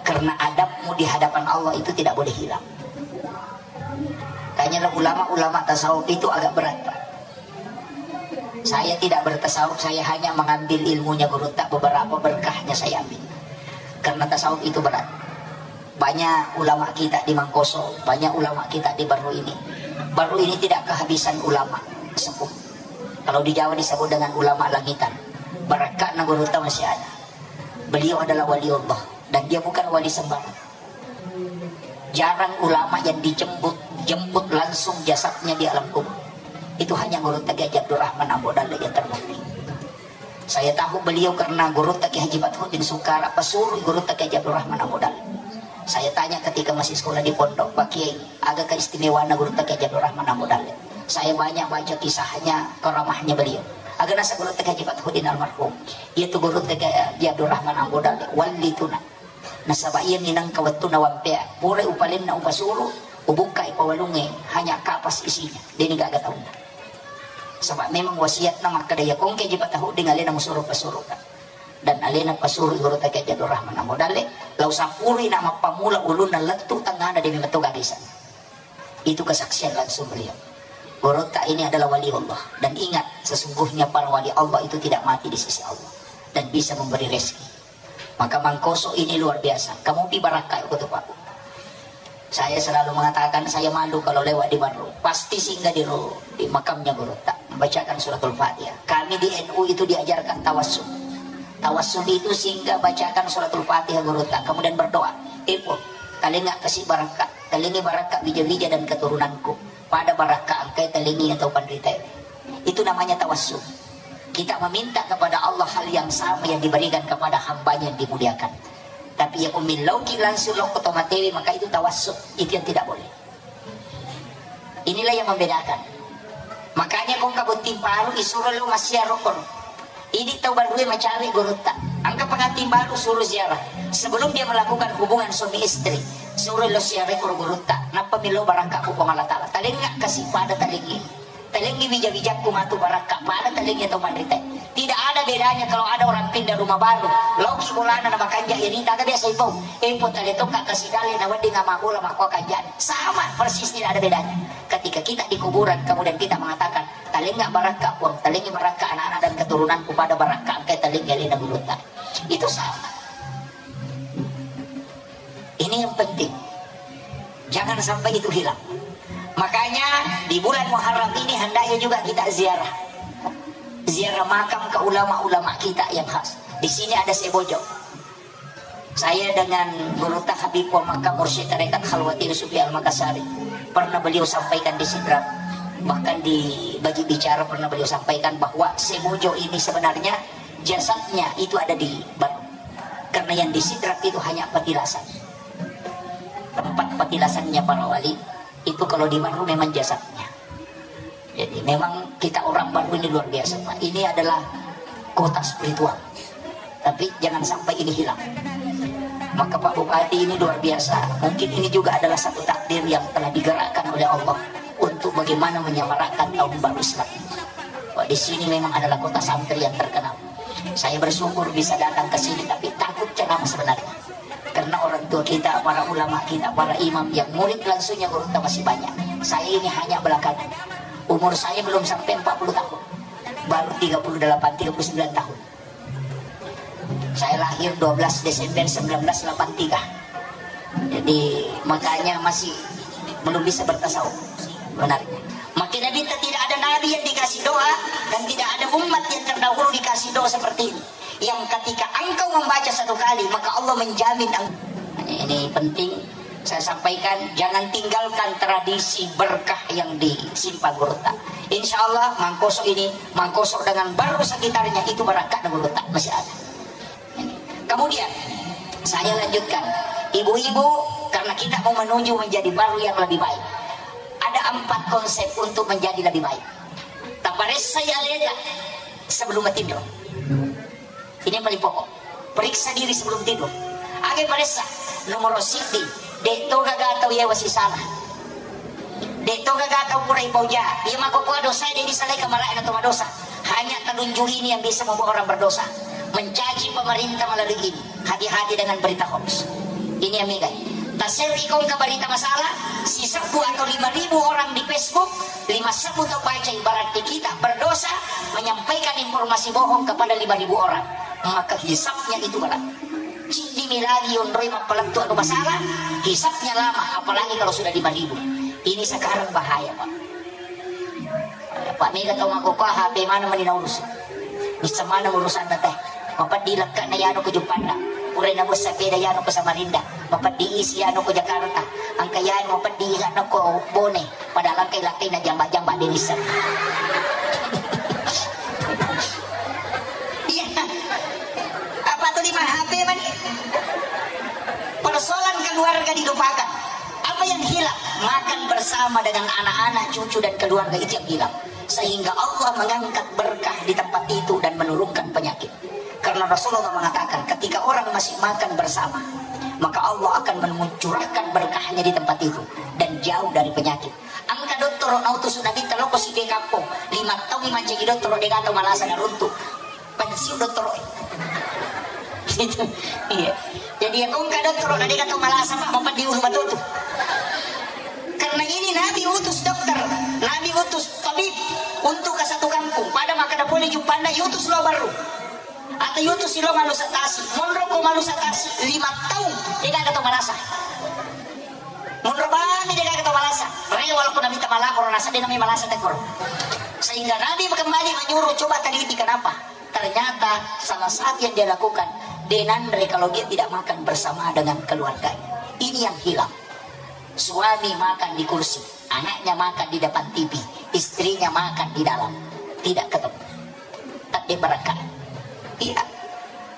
Karena adabmu di hadapan Allah itu tidak boleh hilang. Tanya ulama-ulama tasawuf itu agak berat, Pak. Saya tidak bertasawuf, saya hanya mengambil ilmunya gurutta, beberapa berkahnya saya ambil. Karena tasawuf itu berat. Banyak ulama kita di Mangkoso, banyak ulama kita di Barru ini. Barru ini tidak kehabisan ulama sepuh. Kalau di Jawa disebut dengan ulama langitan. Barakka na gurutta masih ada. Beliau adalah wali Allah dan dia bukan wali sembarang. Jarang ulama yang dijemput, jemput langsung jasadnya di alam kubur. Itu hanya gurutta Kiai Haji Abdurrahman Ambo Dalle yang terbukti. Saya tahu beliau karena gurutta Kiai Haji Fathuddin Sukara, pesuruh gurutta Kiai Haji Abdurrahman Ambo Dalle. Saya tanya ketika masih sekolah di pondok, "Pak Kiai, aga keistimewaanna gurutta Kiai Haji Abdurrahman Ambo Dalle?" Saya banyak baca kisahnya, karamahnya beliau. Aga naseng gurutta Kiai Haji Fathuddin almarhum. Iya tu gurutta Kiai Haji Abdurrahman Ambo Dalle, wali tuna. Nasaba iya minangka wettunna wampea, pura upalenna upasuru, ubukkai pawalungnge, hanya kapas isinya, deni gaga taunna. Saba memang wasiatna makkeda, iya kongke ji patahudding alena musuru pasuruka. Dan alena pasuru gurutta Kiai Haji Abdurrahman Ambo Dalle, lao sapurui na mappamula ulunna lettu tengngana demi metto gaga iseng. Itu kesaksian langsung beliau. Gurutta ini adalah wali Allah. Dan ingat, sesungguhnya para wali Allah itu tidak mati di sisi Allah dan bisa memberi rezeki. Maka Mangkoso ini luar biasa. Kamu pi barakka ko tu, Pak. Saya selalu mengatakan saya malu kalau lewat di Barru. Pasti singgah di ro-, di makamnya gurutta. Bacakan suratul Fatihah. Kami di N U itu diajarkan tawassul. Tawassul itu singgah bacakan suratul Fatihah gurutta. Kemudian berdoa. Ibu, talengnga kasi barakka. Talengngi barakka wija-wija dan keturunanku. Pada barakka engkai talengngi atau panritae. Itu namanya tawassul. Kita meminta kepada Allah hal yang sama yang diberikan kepada hambanya yang dimuliakan. Tapi ya umil lauki langsung lokko to matewe, maka itu tawassul. Itu yang tidak boleh. Inilah yang membedakan. Makanya kong kabotting baru isuro lo masia rokon. Idi tau barue macawe gurutta. Angka pengantin baru suruh ziarah. Sebelum dia melakukan hubungan suami istri, suruh lo ziarah ko gurutta. Nappa milo barakka ku Puang Allah Ta'ala. Talengnga kasi pada talengngi. Talengngi wija-wijakku matu barakka pada talengngi tau panrita. Tidak ada bedanya kalau ada orang pindah rumah baru. Loki bolana na makanja irita, ada biasa ipo. Ipo tale tokka kasi dale na wedding ama bola makko kanja. Sama persis, tidak ada bedanya. Ketika kita di kuburan, kemudian kita mengatakan, "Talengnga barakka, Puang, talengngi barakka anak-anak dan keturunanku pada barakka engkai talengngi alena gurutta." Itu sama. Ini yang penting. Jangan sampai itu hilang. Makanya di bulan Muharram ini hendaknya juga kita ziarah. Ziarah makam ke ulama-ulama kita yang khas. Di sini ada Sebojo. Saya dengan Gurutta Habib wa Makkah Mursyid Tarekat Khalwati Sufi Al-Makassari pernah beliau sampaikan di Sidrap, bahkan di bagi bicara pernah beliau sampaikan bahwa Sebojo ini sebenarnya jasadnya itu ada di Bandung. Karena yang di Sidrap itu hanya petilasan. Tempat petilasannya para wali itu kalau di Bandung memang jasadnya. Jadi memang kita orang Barru ini luar biasa, Pak. Ini adalah kota spiritual. Tapi jangan sampai ini hilang. Maka Pak Bupati ini luar biasa. Mungkin ini juga adalah satu takdir yang telah digerakkan oleh Allah untuk bagaimana menyemarakkan tahun baru Islam. Pak, di sini memang adalah kota santri yang terkenal. Saya bersyukur bisa datang ke sini, tapi takut ceramah sebenarnya. Karena orang tua kita, para ulama kita, para imam yang murid langsungnya gurutta masih banyak. Saya ini hanya belakangan. Umur saya belum sampai empat puluh tahun. Baru tiga puluh delapan, tiga puluh sembilan tahun. Saya lahir dua belas Desember sembilan belas delapan tiga. Jadi, makanya masih belum bisa bertasawuf. Benar. Makin Nabi, tidak ada nabi yang dikasih doa dan tidak ada umat yang terdahulu dikasih doa seperti ini. Yang ketika engkau membaca satu kali, maka Allah menjamin eng-, ini penting saya sampaikan, jangan tinggalkan tradisi berkah yang disimpan gurutta. Insya Allah, Mangkoso ini, Mangkoso dengan Barru sekitarnya itu barakka gurutta masih ada. Ini. Kemudian, saya lanjutkan. Ibu-ibu, karena kita mau menuju menjadi Barru yang lebih baik. Ada empat konsep untuk menjadi lebih baik. Taparessai aleta sebelum matinro. Ini yang paling pokok. Periksa diri sebelum tidur. Aga paressa? Nomor siddi, de' to gaga tau yawa sisala. De' to gaga tau pura ipauja. Iya makkokkoe dosa de' disalai kamara'na to madosa. Hanya telunjuk ini yang bisa membuat orang berdosa. Mencaci pemerintah melalui ini. Hati-hati dengan berita hoax. Ini yang megai. Taserri kongka berita masalah, sisebbu atau lima ribu orang di Facebook, lima sebbu tau baca, berarti kita berdosa menyampaikan informasi bohong kepada lima ribu orang. Maka hisabnya itu berat. Siddi mi lagi onroi mappalettu anu masalah, hisapnya lama, apalagi kalau sudah lima ribu. Ini sekarang bahaya, Pak. Pak, mega tau makkokkoe H P maneng mani naurus. Misseng maneng urusanna teh. Mapeddi lekke'na yano ko Juppanda. Pura nabua sepeda yano ko Samarinda. Mapeddi isi yano ko Jakarta. Engka yano mapeddi yano ko Bone. Padahal engka lakkai na jamba-jamba de nisseng. Iya. Apa tu lima H P mani? Persoalan keluarga dilupakan. Apa yang hilang? Makan bersama dengan anak-anak, cucu, dan keluarga, itu yang hilang. Sehingga Allah mengangkat berkah di tempat itu dan menurunkan penyakit. Karena Rasulullah mengatakan, ketika orang masih makan bersama, maka Allah akan mencurahkan berkahnya di tempat itu dan jauh dari penyakit. Engka dottoro nautus Nabitta lao ko side kampong, lima taung mancaji dottoro, de gaga tau malasa naruntu. Pensiun dottoro. Gitu. Iya. Jadi ya, engka dottoro na de gaga tau malasa, Pak, mapeddi ulu batu tu. Karena ini Nabi utus dokter, Nabi utus tabib untuk ke satu kampung. Pada maka ada boleh Juppanda, utus lo baru. Atau utus lo manusa tasi. Monro ko manusa tasi, lima taung, de gaga tau malasa. Monro bami de gaga tau malasa. Rewel ko Nabitta malapor, nasaba de nami malasa tekor. Sehingga Nabi kembali menyuruh, coba teliti kenapa. Ternyata salah satu yang dia lakukan, de nanre kalau dia tidak makan bersama dengan keluarganya. Ini yang hilang. Suami makan di kursi, anaknya makan di depan T V, istrinya makan di dalam. Tidak ketemu. Tapi berkah. Iya.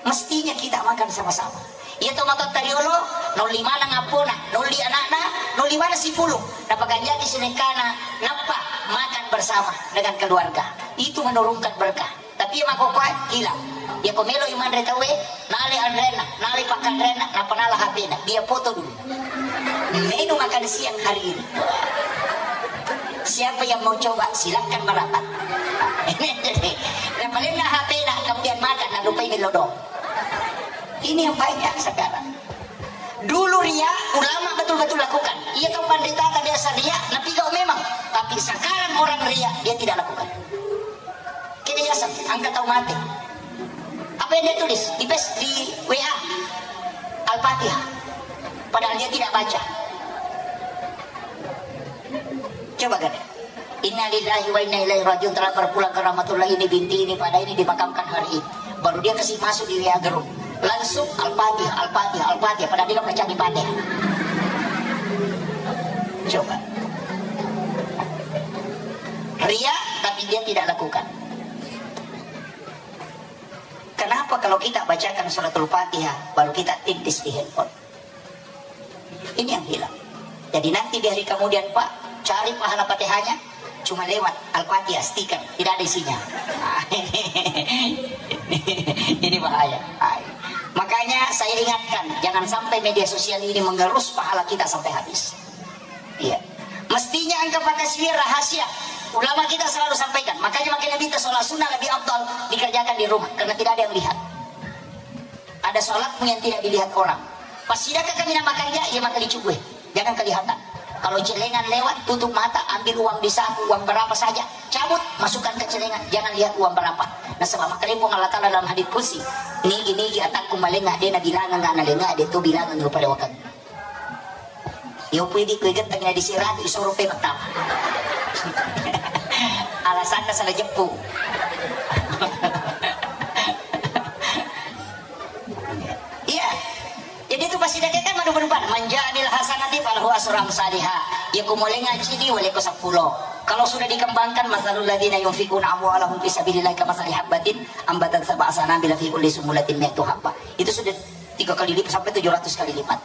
Mestinya kita makan sama-sama. Iya to, matotta riolo, naulli maneng appona, naulli anakna, naulli maneng sipulung. Napakanjaki sinekkana, nappa makan bersama dengan keluarga. Itu menurunkan berkah. Tapi iya makkokkoe, gila. Iya ko melo i manre tauwe, nale anrenna, nale pakkanrenna, nappa nala H P-na. Dia foto dulu. Menu makan siang hari ini. Siapa yang mau coba, silakan merapat. Jadi, napalenna H P-na, kemudian makan, nalupai melo doang. Ini yang banyak sekarang. Dulu ria, ulama betul-betul lakukan. Iya to, pandita biasa ria, napigau memang. Tapi sekarang orang ria, dia tidak lakukan. Kini biasa, angka tau mate. Apa yang dia tulis? Di pes, di W A. Al-Fatihah. Padahal dia tidak baca. Coba kan? Innalillahi wa inna ilaihi rajiun, telah berpulang ke rahmatullah, ini binti ini pada ini dimakamkan hari ini. Baru dia kasih masuk di W A group. Langsung Al-Fatihah, Al-Fatihah, Al-Fatihah. Padahal dia baca di Fatihah. Coba. Ria, tapi dia tidak lakukan. Kenapa kalau kita bacakan suratul Fatihah, baru kita tintis di handphone? Ini yang hilang. Jadi nanti di hari kemudian, Pak, cari pahala Fatihahnya, cuma lewat Al-Fatihah, stiker, tidak ada isinya. Nah, ini, ini bahaya. Nah, makanya saya ingatkan, jangan sampai media sosial ini mengerus pahala kita sampai habis. Iya. Mestinya engka pakasiwiang rahasia. Ulama kita selalu sampaikan. Makanya makkeda Nabitta, sholat sunnah lebih afdal dikerjakan di rumah karena tidak ada yang lihat. Ada sholatmu yang tidak dilihat orang. Pas sidakka kami nak makan, ya, iya, maka dicukup. Jangan kelihatan. Kalau celengan lewat, tutup mata, ambil uang di saku, uang berapa saja, cabut, masukkan ke celengan, jangan lihat uang berapa. Nasaba makkedai Puang Allah Ta'ala dalam hadits qudsi, nigi-nigi atakku malenga, de nabilangang, nalenga, de tu bilangang rupa dewakan. Yo pui di kue getang na disiratu, isoro pe mattama. Alasanna salah jeppu. Iya. Jadi itu pasti dake kan madu-madupan. Man ja'a bil hasanati falahu asru amsaliha. Ya ku molenga cidi wale ko seppulo. Kalau sudah dikembangkan, masalul ladzina yunfiquna amwalahum fi sabilillahi kamasali habbatin ambatat sab'a sanabila fi kulli sumbulatin mi'atu habbah. Itu sudah tiga kali lipat sampai tujuh ratus kali lipat.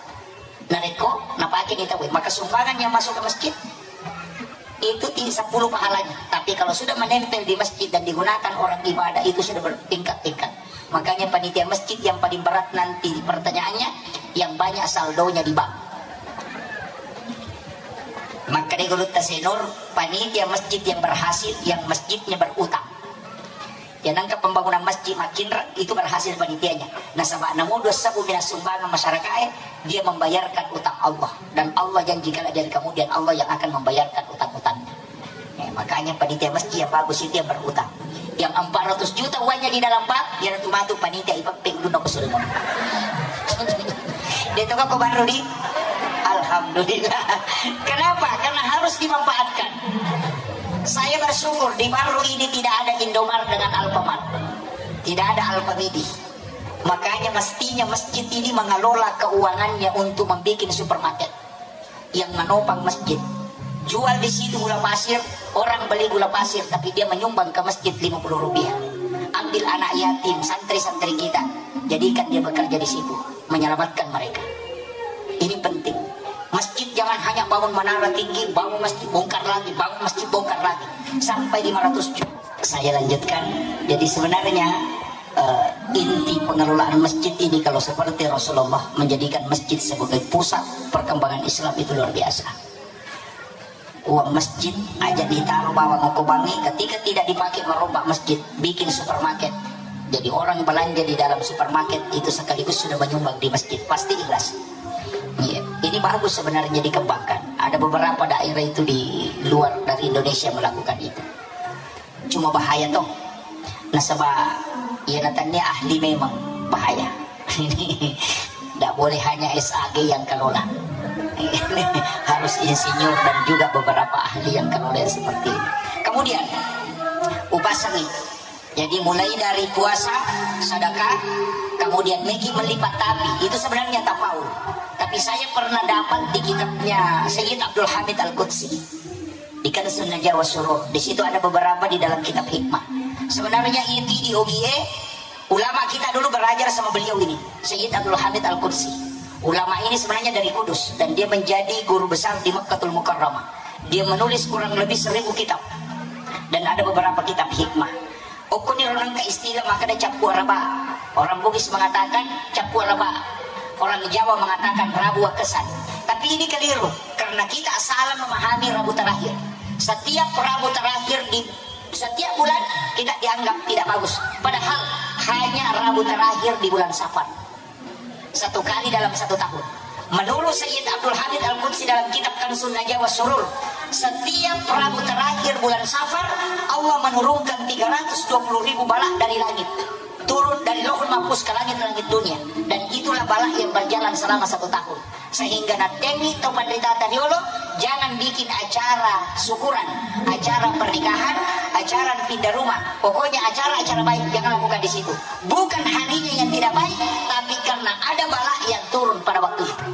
Narekko napake ni tauwe, maka sumbangan yang masuk ke masjid itu ti-, sepuluh pahalanya. Tapi kalau sudah menempel di masjid dan digunakan orang ibadah, itu sudah bertingkat-tingkat. Makanya panitia masjid yang paling berat nanti pertanyaannya, yang banyak saldonya di bank. Maka di Gurutta Senur, panitia masjid yang berhasil, yang masjidnya berutang. Ya, nangka pembangunan masjid makinreng itu berhasil panitianya. Nasaba namu dua sebbu minat sumbangan masyarakat, eh, dia membayarkan utang Allah. Dan Allah janji kalau dari kemudian Allah yang akan membayarkan utang-utangnya. Eh, makanya panitia masjid yang bagus itu yang berutang. Yang empat ratus juta uangnya di dalam bank, ya, itu matu panitia ipappe ulunna ko Solomon. Dia itu kok baru di Alhamdulillah. Kenapa? Karena harus dimanfaatkan. Saya bersyukur di Barru ini tidak ada Indomart dengan Alfamart. Tidak ada Alfamidi. Makanya mestinya masjid ini mengelola keuangannya untuk membuat supermarket yang menopang masjid. Jual di situ gula pasir, orang beli gula pasir, tapi dia menyumbang ke masjid lima puluh rupiah. Ambil anak yatim, santri-santri kita, jadikan dia bekerja di situ, menyelamatkan mereka. Ini penting. Masjid jangan hanya bangun menara tinggi, bangun masjid, bongkar lagi, bangun masjid, bongkar lagi. Sampai lima ratus juta. Saya lanjutkan. Jadi sebenarnya, eh, inti pengelolaan masjid ini, kalau seperti Rasulullah menjadikan masjid sebagai pusat perkembangan Islam, itu luar biasa. Uang masjid aja ditaruh bawang okko bangi, ketika tidak dipakai merombak masjid, bikin supermarket. Jadi orang belanja di dalam supermarket itu sekaligus sudah menyumbang di masjid, pasti ikhlas. Iya, ini bagus sebenarnya dikembangkan. Ada beberapa daerah itu di luar dari Indonesia melakukan itu. Cuma bahaya toh. Nasaba iya natannia ahli memang bahaya. Ini tidak boleh hanya S A G yang kelola. Harus insinyur dan juga beberapa ahli yang kelola yang seperti ini. Kemudian, upasangi. Jadi mulai dari puasa, sedekah, kemudian meki melipat tapi itu sebenarnya tafaul. Tapi saya pernah dapat di kitabnya Sayyid Abdul Hamid Al-Qudsi. Di Kanzun Najah was Surur. Di situ ada beberapa di dalam kitab hikmah. Sebenarnya itu di O G A, ulama kita dulu belajar sama beliau ini, Sayyid Abdul Hamid Al-Qudsi. Ulama ini sebenarnya dari Kudus dan dia menjadi guru besar di Makkatul Mukarramah. Dia menulis kurang lebih seribu kitab dan ada beberapa kitab hikmah. Okkoniro nengka istilah makkeda cappu araba. Orang Bugis mengatakan cappu araba. Orang Jawa mengatakan Rabu Wakesan. Tapi ini keliru karena kita salah memahami Rabu terakhir. Setiap Rabu terakhir di setiap bulan kita dianggap tidak bagus. Padahal hanya Rabu terakhir di bulan Safar. Satu kali dalam satu tahun. Menurut Sayyid Abdul Hamid Al-Qudsi dalam kitab Kanzun Najah was Surur, setiap Rabu terakhir bulan Safar, Allah menurunkan tiga ratus dua puluh ribu balak dari langit. Turun dari Lauhul Mahfuz ke langit-langit dunia. Dan itulah balak yang berjalan selama satu tahun. Sehingga nattengi to panrita tariolo, jangan bikin acara syukuran, acara pernikahan, acara pindah rumah. Pokoknya acara-acara baik jangan lakukan di situ. Bukan harinya yang tidak baik, tapi karena ada bala yang turun pada waktu itu.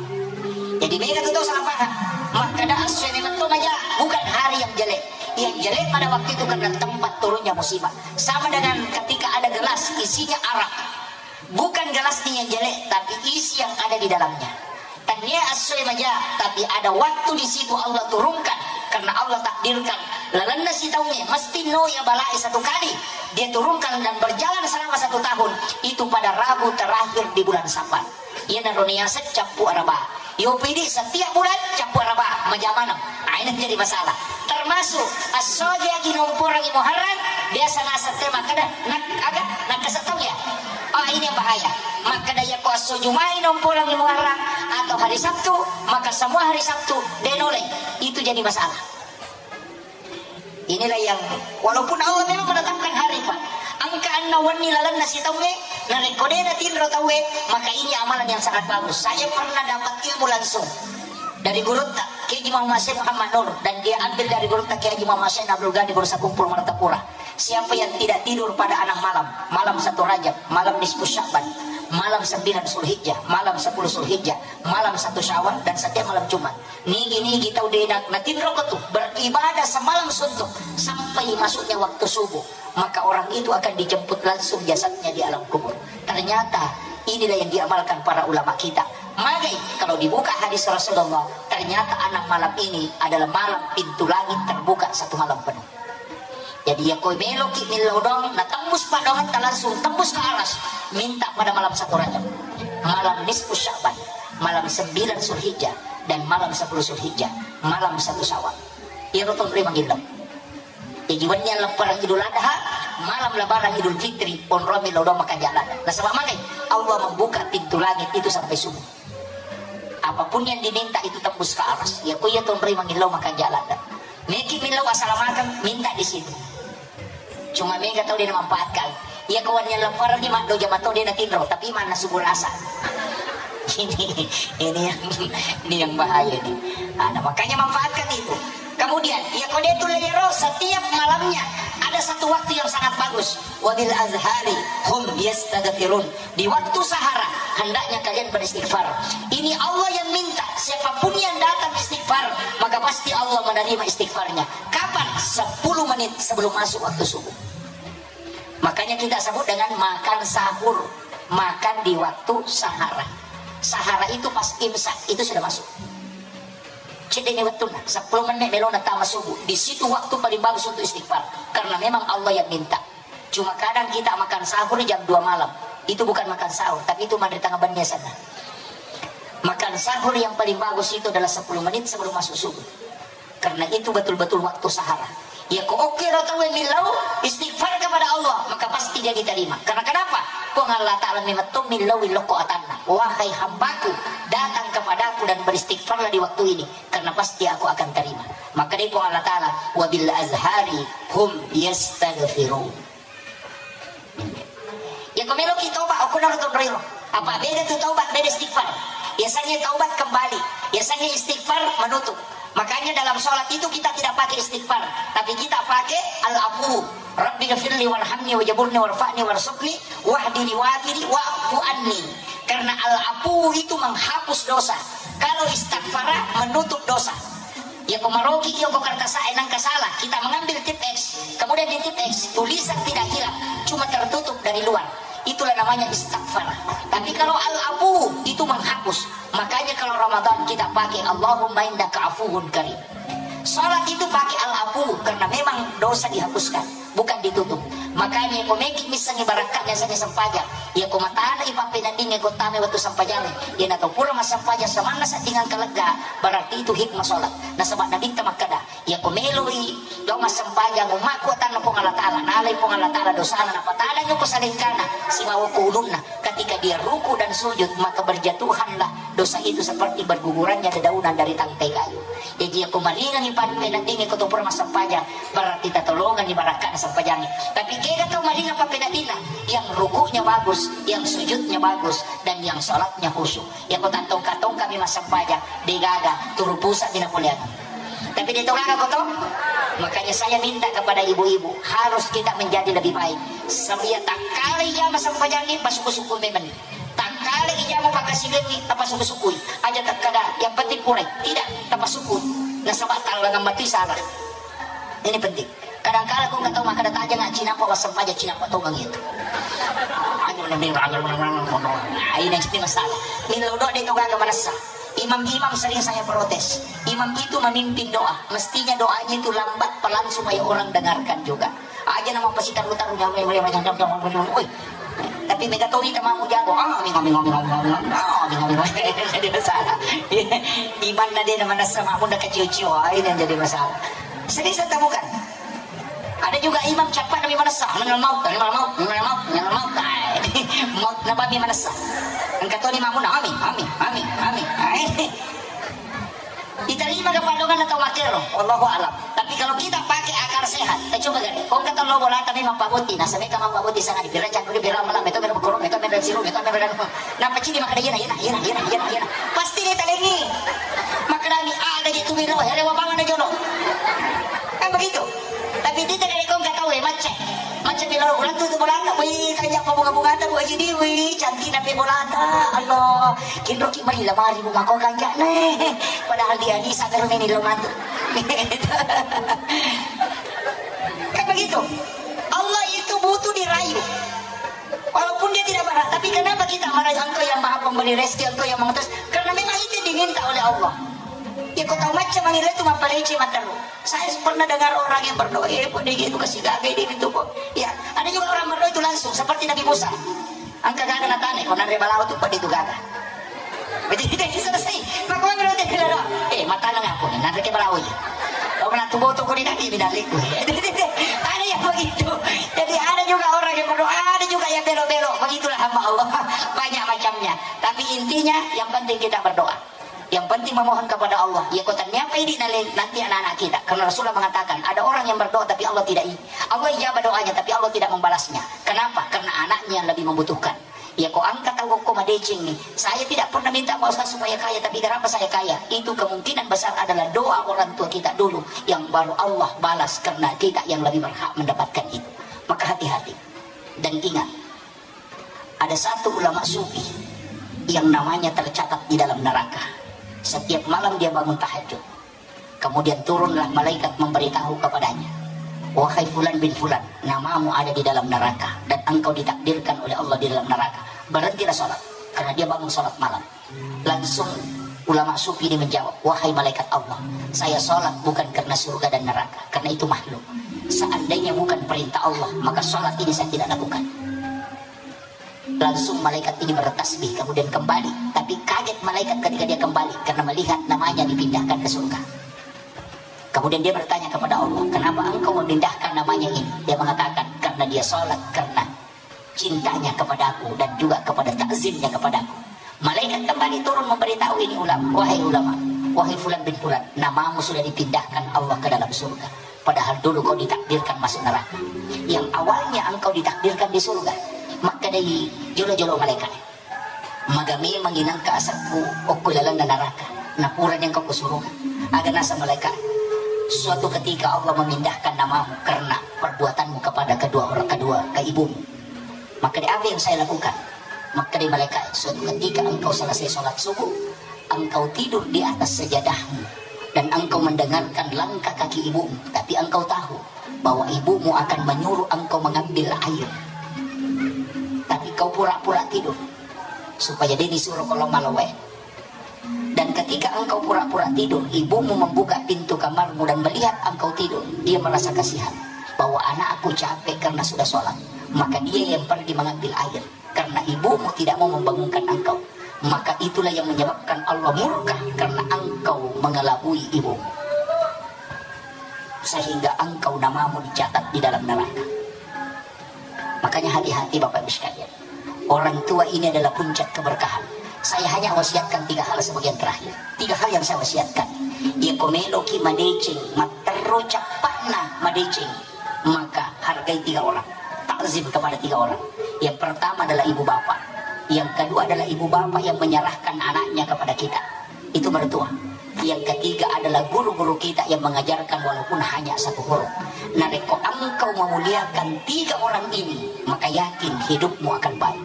Jadi mega tu tau salah paham. Makkeda assue memang to maja, bukan hari yang jelek. Yang jelek pada waktu itu karena tempat turunnya musibah. Sama dengan ketika ada gelas isinya arak. Bukan gelasnya yang jelek, tapi isi yang ada di dalamnya. Tania assue maja, tapi ada waktu di situ Allah turunkan karena Allah takdirkan. Lalenna sitaungnge mesti no ya balai satu kali. Dia turunkan dan berjalan selama satu tahun. Itu pada Rabu terakhir di bulan Safar. Iyanaro niaseng cappu araba. Yo pidi setiap bulan cappu araba maja maneng. Ah, ini jadi masalah. Termasuk assoja ginomporangi Muharram, biasa naseng te makkeda, nak aga, nakkasettong ya. Ah, ini yang bahaya. Makkeda yakko asso Jumai nomporangi Muharram atau hari Sabtu, maka semua hari Sabtu denole. Itu jadi masalah. Inilah yang, walaupun Allah memang menetapkan hari, Pak. Engka anna wenni lalenna sitaungnge, narekko de natinro tauwe, maka ini amalan yang sangat bagus. Saya pernah dapat ilmu langsung dari gurutta, Kiai Haji Muhammad Syekh Muhammad Nur, dan dia ambil dari gurutta Kiai Haji Muhammad Syekh Abdul Ghani Guru Sakumpul Martapura. Siapa yang tidak tidur pada enam malam, malam satu Rajab, malam nisfu Sya'ban, malam sembilan Zulhijjah, malam sepuluh Zulhijjah, malam satu Syawal, dan setiap malam Jumat, nigi-nigi tau de na-, natinroko tu beribadah semalam suntuk sampai masuknya waktu subuh, maka orang itu akan dijemput langsung jasadnya di alam kubur. Ternyata inilah yang diamalkan para ulama kita. Magai kalau dibuka hadis Rasulullah, ternyata enam malam ini adalah malam pintu langit terbuka satu malam penuh. Jadi yakko meloki millau doang, na tembus paddoangetta langsung tembus ke aras, minta pada malam satu Rajab, malam nisfu Sya'ban, malam sembilan Zulhijjah, dan malam sepuluh Zulhijjah, malam satu Syawal. Iyaro tonroi mangillau. Jadi wenni leppareng Idul Adha, malam Lebaran Idul Fitri, onroi millau doang makanja ladde. Nasaba magai, Allah membuka pintu langit itu sampai subuh. Apapun yang diminta itu tembus ke aras. Yakko iya tonroi mangillau makanja ladde. Meki millau assalamakeng, minta di situ. Cuma mega tau de namanfaatkan. Yakko wenni leppareng ni maddoja mato de natinro, tapi manna subuh rasa. Ini, ini yang, ini yang bahaya nih. Nah, nah, makanya manfaatkan itu. Kemudian, ya kodetul leyero, setiap malamnya ada satu waktu yang sangat bagus. Wabil azhari hum yastaghfirun. Di waktu sahara, hendaknya kalian beristighfar. Ini Allah yang minta, siapapun yang datang istighfar, maka pasti Allah menerima istighfarnya. Kapan? Sepuluh menit sebelum masuk waktu subuh. Makanya kita sebut dengan makan sahur, makan di waktu sahara. Sahara itu pas imsak, itu sudah masuk. Cedde ni wettunna, sepuluh menit melona tama subuh. Di situ waktu paling bagus untuk istighfar. Karena memang Allah yang minta. Cuma kadang kita makan sahur jam dua malam. Itu bukan makan sahur, tapi itu manre tengah benni sana. Makan sahur yang paling bagus itu adalah sepuluh menit sebelum masuk subuh. Karena itu betul-betul waktu sahara. Ya ko oke ro tau millau istighfar kepada Allah, maka pasti dia diterima. Karena kenapa? Puang Allah Ta'ala memetto millau lokko atanna. Wahai hambaku, datang kepadaku dan beristighfarlah di waktu ini, karena pasti aku akan terima. Maka dari Puang Allah Ta'ala, wabil azhari hum yastaghfirun. Ya ko meloki taubat, okko naro tonroiro. Apa beda tu taubat, beda istighfar. Biasanya taubat kembali. Biasanya istighfar menutup. Makanya dalam sholat itu kita tidak pakai istighfar, tapi kita pakai al-afu. Rabbi ghafirli warhamni wajaburni warfa'ni warzuqni wahdini wafini wa'fu anni. Karena al-afu itu menghapus dosa. Kalau istighfar menutup dosa. Ya ko maroki ki ko kertas A nangka salah, kita mengambil tip X, kemudian di tip X tulisan tidak hilang, cuma tertutup dari luar. Itulah namanya istighfar. Tapi kalau al-afu itu menghapus. Makanya kalau Ramadan kita pakai Allahumma innaka afuwun karim. Salat itu pakai al-afu karena memang dosa dihapuskan, bukan ditutup. Makanya ko meki missengi barakatnya seni sempajang. Ya ko matana ipappeneddingi ko tame waktu sempajang. Ya na to pura massempajang samanna seddingang kalegga, berarti itu hikmah salat. Nasaba Nabitta makkada, ya ko meloi lao massempajang ummakku atanna Puang Allah Ta'ala, nalai Puang Allah Ta'ala dosana, napatanang ko salengkana sibawa ko ulunna. Ketika dia ruku dan sujud, maka berjatuhanlah dosa itu seperti bergugurannya dedaunan dari tangkai kayu. Jadi, ya ko maringangi pappeneddingi ko to pura massempajang, berarti tatolonganni barakatna sempajangnya. Tapi kega tau maringang pappeneddinna, yang rukuknya bagus, yang sujudnya bagus, dan yang salatnya khusyuk. Ya ko tattongka-tongka mi massempajang, degaga, turu pusat mi napoleang. Tapi de to gaga ko to. Makanya saya minta kepada ibu-ibu, harus kita menjadi lebih baik. Sabia takkala ijama sempajangni, pasuku-suku memang. Takkala ijama pakkasiwiangngi, tapasuku-sukui. Aja takkada, yang penting purai. Tidak, tapasukui. Nasaba tallangang mati salah. Ini penting. Kadangkala ko engka tau makkada tajang, cinappa wassempajang, cinappa tongeng itu. Ayo, ayo, ayo, ayo, ayo, ayo. Nah, ini jadi masalah. Millau doa de to gaga manessa. Imam-imam sering saya protes. Imam itu memimpin doa. Mestinya doanya itu lambat, pelan supaya orang dengarkan juga. Aja nama pasitaru-taru nyawa. Woi. Tapi mega to ita mau jago. Ah, mingo, mingo, mingo, mingo, mingo. Ah, mingo, mingo. Jadi masalah. Imanna de na manessa makmunna kaciu-ciu. Ah, ini yang jadi masalah. Sering saya temukan. Ada juga imam cappa nami manessa, minal maut, minal maut, minal maut, minal maut. Maut napa mi manessa. Engka toni makmunna, amin, amin, amin, amin. Diterima ke padongan atau makero? Wallahu alam. Tapi kalau kita pakai akal sehat, kita coba gare. Kau kata lo bola tapi mappabotti, nah sampai kamu mappabotti sangat dipira cangkuri pira malam itu minum kurung itu minum sirup itu minum. Nah pecini makan iya, iya, iya, iya, iya, iya. Pasti dia talengi. Makanami ada gitu minum, herewa bangun aja no. Kan begitu. Tapi tita dari kau nggak tahu ya, macet. Macet di luar bulan tuh, tuh bolana. Wih, kanya apa bunga-bunga tuh, Bu Haji di, wih, cantik tapi bolata. Allah, kinroki mari lamari bunga kau kanjak nih. Padahal dia di sana ini lo mantu. Kan begitu. Allah itu butuh dirayu. Walaupun dia tidak berhak, tapi kenapa kita merayu engkau yang maha pemberi rezeki, engkau yang mengatas? Karena memang itu diminta oleh Allah. Ya kau tahu macam mangira itu mapalece mataru. Saya pernah dengar orang yang berdoa, eh, kok dia gitu kasih gagai dia gitu kok. Ya, ada juga orang berdoa itu langsung seperti Nabi Musa. Angka gaga natane, kok nare balawa tu pada itu gaga. Jadi tidak selesai. Maka orang berdoa tidak ada. Eh, mata nang aku nih, nare ke balawa ya. Kau pernah tuh botok kau di kaki bidariku. Ada yang begitu. Jadi ada juga orang yang berdoa, ada juga yang belok-belok. Begitulah hamba Allah. Banyak macamnya. Tapi intinya yang penting kita berdoa. Yang penting memohon kepada Allah. Ya kota niapa ini nale nanti anak-anak kita. Karena Rasulullah mengatakan ada orang yang berdoa tapi Allah tidak i-, Allah ijabah doanya tapi Allah tidak membalasnya. Kenapa? Karena anaknya yang lebih membutuhkan. Ya ko angka tau ko madecengi, saya tidak pernah minta Pak Ustaz supaya kaya, tapi kenapa saya kaya? Itu kemungkinan besar adalah doa orang tua kita dulu yang baru Allah balas karena kita yang lebih berhak mendapatkan itu. Maka hati-hati. Dan ingat, ada satu ulama sufi yang namanya tercatat di dalam neraka. Setiap malam dia bangun tahajud. Kemudian turunlah malaikat memberitahu kepadanya, "Wahai fulan bin fulan, namamu ada di dalam neraka dan engkau ditakdirkan oleh Allah di dalam neraka. Berhentilah sholat," karena dia bangun sholat malam. Langsung ulama sufi ini menjawab, "Wahai malaikat Allah, saya sholat bukan karena surga dan neraka, karena itu makhluk. Seandainya bukan perintah Allah, maka sholat ini saya tidak lakukan." Langsung malaikat ini bertasbih, kemudian kembali. Tapi kaget malaikat ketika dia kembali karena melihat namanya dipindahkan ke surga. Kemudian dia bertanya kepada Allah, "Kenapa engkau memindahkan namanya ini?" Dia mengatakan, "Karena dia sholat, karena cintanya kepadaku dan juga kepada takzimnya kepadaku." Malaikat kembali turun memberitahu ini ulama, "Wahai ulama, wahai fulan bin fulan, namamu sudah dipindahkan Allah ke dalam surga. Padahal dulu kau ditakdirkan masuk neraka. Yang awalnya engkau ditakdirkan di surga." Maka dari jolo-jolo malaikat, "Maga memang inangka asakku okko lalenna neraka, napura ni engkau kusuruh." Aga nasa malaikat, "Suatu ketika Allah memindahkan namamu karena perbuatanmu kepada kedua orang, kedua ke ibumu." Maka di apa yang saya lakukan? Maka di malaikat, "Suatu ketika engkau selesai sholat subuh, engkau tidur di atas sajadahmu dan engkau mendengarkan langkah kaki ibumu, tapi engkau tahu bahwa ibumu akan menyuruh engkau mengambil air. Tapi kau pura-pura tidur supaya dia disuruh kalau malu wae. Dan ketika engkau pura-pura tidur, ibumu membuka pintu kamarmu dan melihat engkau tidur, dia merasa kasihan bahwa anakku capek karena sudah sholat. Maka dia yang pergi mengambil air. Karena ibumu tidak mau membangunkan engkau. Maka itulah yang menyebabkan Allah murka karena engkau mengelabui ibumu. Sehingga engkau namamu dicatat di dalam neraka." Makanya hati-hati Bapak Ibu sekalian. Orang tua ini adalah puncak keberkahan. Saya hanya wasiatkan tiga hal sebagian terakhir. Tiga hal yang saya wasiatkan. Iya ko meloki madeceng, matterru cappa'na madeceng, maka hargai tiga orang. Takzim kepada tiga orang. Yang pertama adalah ibu bapak. Yang kedua adalah ibu bapak yang menyerahkan anaknya kepada kita. Itu mertua. Yang ketiga adalah guru-guru kita yang mengajarkan walaupun hanya satu huruf. Narekko engkau memuliakan tiga orang ini, maka yakin hidupmu akan baik.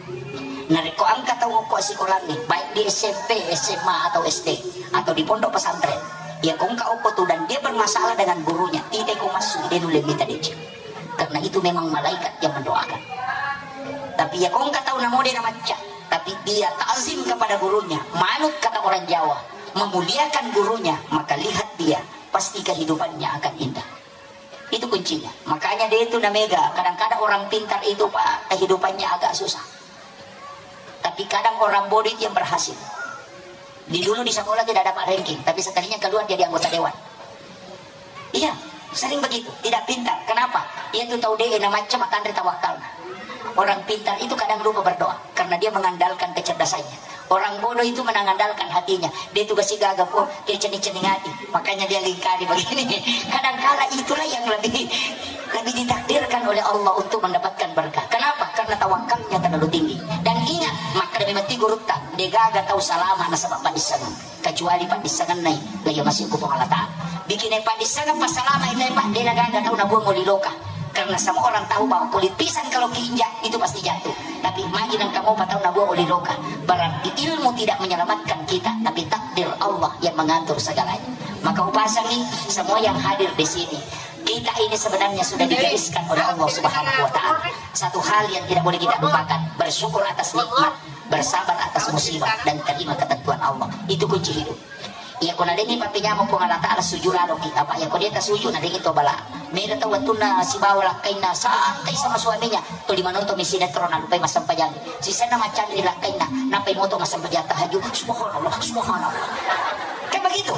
Narekko engka tau okko sikolani, baik di S M P, S M A, atau S D, atau di pondok pesantren, iya ko engka okko tu dan dia bermasalah dengan gurunya, tidak ko masuk, dia nulle minta deceng. Karena itu memang malaikat yang mendoakan. Tapi iya ko engka tau namo de namacca, tapi dia takzim kepada gurunya, manut kata orang Jawa, memuliakan gurunya, maka lihat dia, pasti kehidupannya akan indah. Itu kuncinya. Makanya dia itu namega, kadang-kadang orang pintar itu, Pak, kehidupannya agak susah. Tapi kadang orang bodoh itu yang berhasil. Di dulu di sekolah tidak dapat ranking, tapi sekalinya keluar jadi anggota dewan. Iya, sering begitu, tidak pintar. Kenapa? Iya tu tau de namacca matanre tawakkalna. Orang pintar itu kadang lupa berdoa karena dia mengandalkan kecerdasannya. Orang bodoh itu mengandalkan hatinya. Dia tugas gaga pun, dia cening-cening hati. Makanya dia lingkari begini. Kadangkala itulah yang lebih lebih ditakdirkan oleh Allah untuk mendapatkan berkah. Kenapa? Karena tawakalnya terlalu tinggi. Dan ingat, makkeda memang ti gurutta, de gaga tau salama nasaba paddissengan. Kecuali paddissengan nai, la iya masih ku Puang Allah Ta'ala. Bikin paddissengan pasalama itu, Pak, de gaga tau nabuang oli loka. Karena semua orang tahu bahwa kulit pisang kalau keinjak itu pasti jatuh. Tapi imagine kamu patau nabuang oli loka. Berarti ilmu tidak menyelamatkan kita, tapi takdir Allah yang mengatur segalanya. Maka upasangi semua yang hadir di sini. Kita ini sebenarnya sudah digariskan oleh Allah Subhanahu wa Ta'ala. Satu hal yang tidak boleh kita lupakan, bersyukur atas nikmat, bersabar atas musibah, dan terima ketentuan Allah. Itu kunci hidup. Iya, ko nadengi pappenyameng Puang Allah Ta'ala, sujud laloki. Apa iya ko deta sujud, nadengi to bala. Mega tau wettunna sibawa lakkainna santai sama suaminya. Tuli manoto mi sinetron, nalupai massempajang. Sisenna maccanri lakkainna, nappai moto massempajang tahajud. Subhanallah, subhanallah. Kan begitu.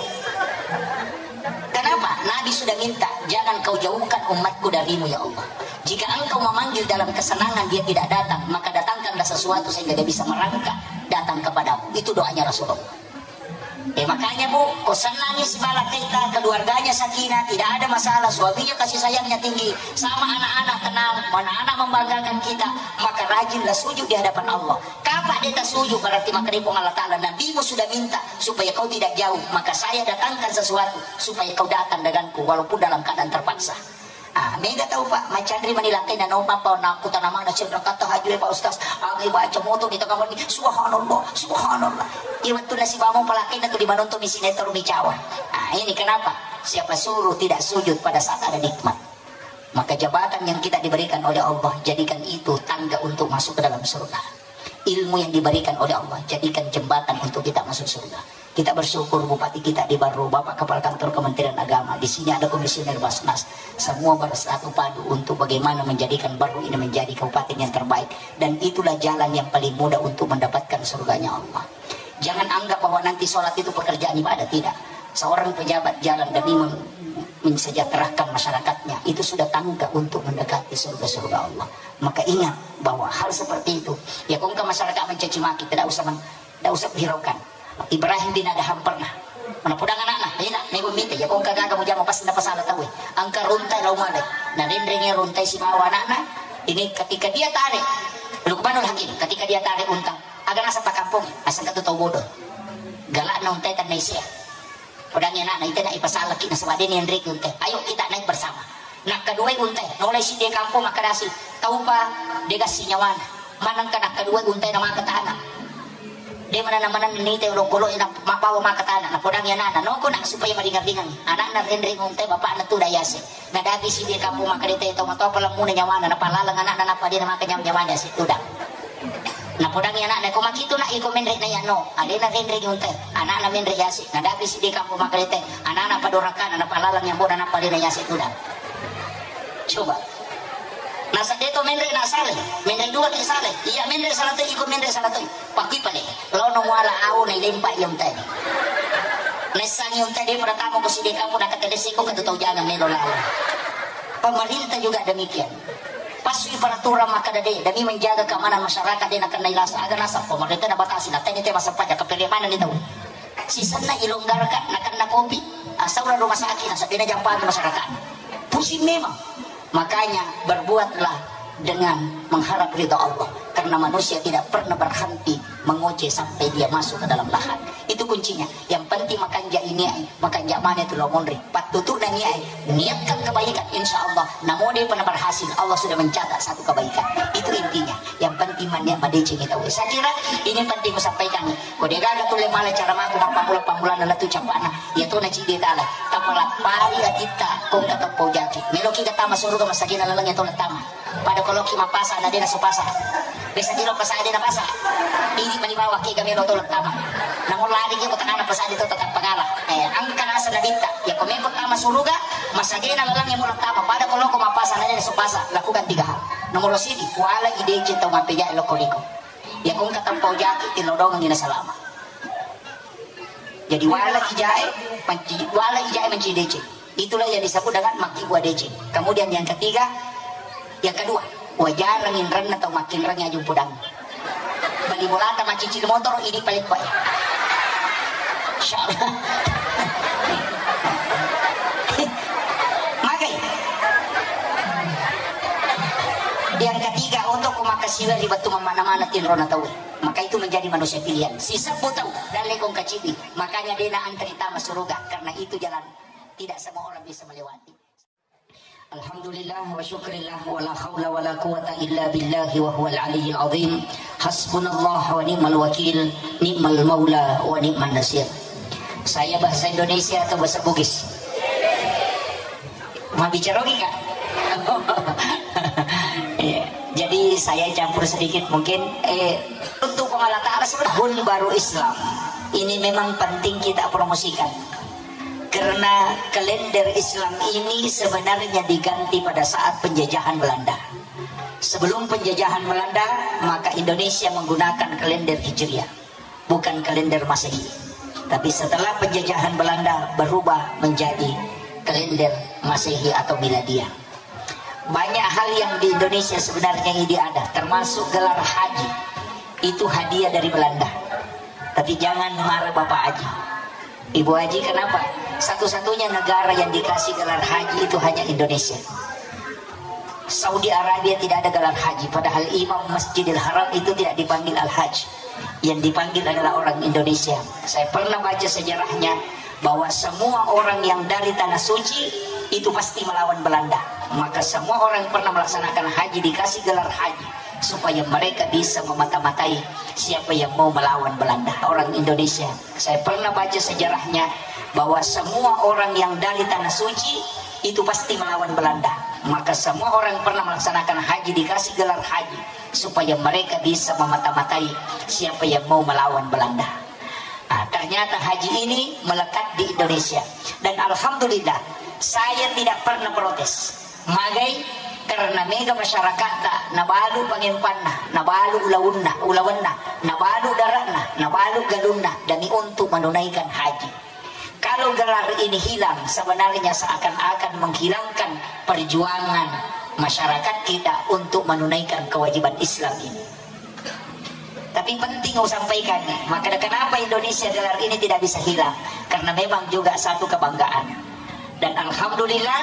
Kenapa? Nabi sudah minta, "Jangan kau jauhkan umatku darimu, ya Allah. Jika engkau memanggil dalam kesenangan, dia tidak datang, maka datangkanlah sesuatu sehingga dia bisa merangkak datang kepadamu." Itu doanya Rasulullah. Eh, makanya, Bu, kau senangi si bala kita, keluarganya sakinah, tidak ada masalah, suaminya kasih sayangnya tinggi, sama anak-anak tenang, anak-anak membanggakan kita, maka rajinlah sujud di hadapan Allah. Pak, dia tak sujud, berarti maka dia Puang Allah Ta'ala, Nabimu sudah minta supaya kau tidak jauh, maka saya datangkan sesuatu supaya kau datang denganku walaupun dalam keadaan terpaksa. Ah, mega tau, Pak, macanri mani lakkainna, naung mappa nakku tanamana, cedera kata haju, eh, Pak Ustaz, agi baca moto di tengah mani, subhanallah, subhanallah. Iya, wettunna sibamo palakkainna tu di manonton mi sinetron mi cawa. Ah, ini kenapa? Siapa suruh tidak sujud pada saat ada nikmat? Maka jabatan yang kita diberikan oleh Allah, jadikan itu tangga untuk masuk ke dalam surga. Ilmu yang diberikan oleh Allah, jadikan jembatan untuk kita masuk surga. Kita bersyukur bupati kita di Barru, Bapak Kepala Kantor Kementerian Agama, di sini ada komisioner Basnas, semua bersatu padu untuk bagaimana menjadikan Barru ini menjadi kabupaten yang terbaik. Dan itulah jalan yang paling mudah untuk mendapatkan surganya Allah. Jangan anggap bahwa nanti sholat itu pekerjaan ibadah, tidak. Seorang pejabat jalan demi mem- mensejahterakan masyarakatnya, itu sudah tangga untuk mendekati surga-surga Allah. Maka ingat bahwa hal seperti itu, ya, kongka masyarakat mencaci maki, tidak usah men- tidak usah hiraukan. Ibrahim bin Adham pernah, mana podang anakna, ina, nego mite, ya, kongka gaga mujama, pasti napasala tau, eh. Angka runtai lau malai, na renreng runtai sibawa anakna. Ini ketika dia tarik, Luqmanul Hakim, ketika dia tarik unta, aga naseng pakampong, aseng katu tau bodoh. Galak na untai tanna isea. Podangi anakna, ite na ipasalaki nasaba de nianreki untai. Ayo kita naik bersama. Nakkaduai untai, nolai siddi kampong makkadasi, taupa de gassi nyawana. Manengka nakkaduai untai na maka tana. De mana na maneng nite olokolo na mabbawa maka tana. Napodangi anakna, noko nak supaya maringan-ringan. Anakna renreng untai, bapakna tu dayase. Nadapi siddi kampong makkadete tau matoa palammuna nyawana, napalaleng anakna nappa de na maka nyawa-nyawana si tudang. Napodangi anakna, ko makitu nak iko menre na yano, alena renreng untai, anakna menre yase, nadapi siddi kampong makkadete, anakna padorakana, napalaleng yang boda nappa alena yase tudang. Coba. Nasa deto menre na sale, menre dua ki sale, iya menre salah toi, iko menre salah toi. Pakui pale, lono muala au na ilempa iya untai. Naissangi untai de pada tamo ko siddi kampong, nakatedesi ko katu tau jangan melo lao. Pemerintah juga demikian. Pasui peraturan makkada de, demi menjaga keamanan masyarakat de nakennai lasa, aga naseng pemerintah nabatasi, na teni te massempajang, kapele manenni tau. Sisenna ilonggarkan, nakenna kopi, asaura rumah sakit, naseng de najampangi masyarakat. Pusing memang. Makanya berbuatlah dengan mengharap ridha Allah, karena manusia tidak pernah berhenti mengoceh sampai dia masuk ke dalam lahat. Itu kuncinya. Yang penting makanja ini ai, makanja mana tu lo monri. Pattutu na niat, niatkan kebaikan, insya Allah. Namo de pernah berhasil, Allah sudah mencatat satu kebaikan. Itu intinya. Yang penting maniat madeceng tau. Saya kira ini penting kusampaikan. Ko de gaga tulle mala cara mako mappammula-pammulana latu capana. Iya to na cidi tala. Tapalappari atitta kongka tappau jaki. Meloki ga tama suruga masagena laleng iya to na tama. Pada koloki mapasa na dena supasa. Besa kilo pasa dena pasa. Ini mani bawa ke ga melo to na tama. Namun lari ke kota kana pasa to tetap pangala. Eh, angka asa na ditta. Ya ko meko tama suruga, masagena laleng iya mo na tama. Pada koloko mapasa na dena supasa. Lakukan tiga hal. Nomor sidi, wala idece tau mapeja loko liko. Ya kongka tappau jaki tilodongengi na salama. Jadi wala ijae, manci-, wala ijae manci deceng. Itulah yang disebut dengan makkibua deceng. Kemudian yang ketiga, yang kedua, wajarang inrenna tau makkinrang aju podang. Bali bolata maccicil motor, ini paling baik. Insya Allah. Magai. Yang ketiga, untuk kumakasiwa ri batu mana-mana tinrona tau. Maka itu menjadi manusia pilihan. Sisebbu tau dalle kongka cidi. Makanya dena antri tama suruga, karena itu jalan tidak semua orang bisa melewati. Alhamdulillah wa syukrillah wa la haula wa la quwata illa billahi wa huwal aliyyil azim. Hasbunallah wa ni'mal wakil, ni'mal maula wa ni'man nasir. Saya bahasa Indonesia atau bahasa Bugis? Mau bicara lagi, Kak? Iya. Jadi saya campur sedikit mungkin. Eh, untuk Puang Allah Ta'ala sebenarnya tahun baru Islam ini memang penting kita promosikan. Karena kalender Islam ini sebenarnya diganti pada saat penjajahan Belanda. Sebelum penjajahan Belanda, maka Indonesia menggunakan kalender Hijriah, bukan kalender Masehi. Tapi setelah penjajahan Belanda berubah menjadi kalender Masehi atau Miladiah. Banyak hal yang di Indonesia sebenarnya ini ada, termasuk gelar haji. Itu hadiah dari Belanda. Tapi jangan marah Bapak Haji. Ibu Haji, kenapa? Satu-satunya negara yang dikasih gelar haji itu hanya Indonesia. Saudi Arabia tidak ada gelar haji, padahal imam Masjidil Haram itu tidak dipanggil Al-Haj. Yang dipanggil adalah orang Indonesia. Saya pernah baca sejarahnya bahwa semua orang yang dari Tanah Suci itu pasti melawan Belanda. Maka semua orang yang pernah melaksanakan haji dikasih gelar haji supaya mereka bisa memata-matai siapa yang mau melawan Belanda. Orang Indonesia. Saya pernah baca sejarahnya bahwa semua orang yang dari Tanah Suci itu pasti melawan Belanda. Maka semua orang yang pernah melaksanakan haji dikasih gelar haji supaya mereka bisa memata-matai siapa yang mau melawan Belanda. Ah, ternyata haji ini melekat di Indonesia. Dan alhamdulillah, saya tidak pernah protes. Magai, karena mega masyarakatta nabalu pangempanna, nabalu ulaunna, ulawenna, nabalu daratna, nabalu galunna demi untuk menunaikan haji. Kalau gelar ini hilang, sebenarnya seakan-akan menghilangkan perjuangan masyarakat kita untuk menunaikan kewajiban Islam ini. Tapi penting usampaikan, maka kenapa Indonesia gelar ini tidak bisa hilang? Karena memang juga satu kebanggaan. Dan alhamdulillah,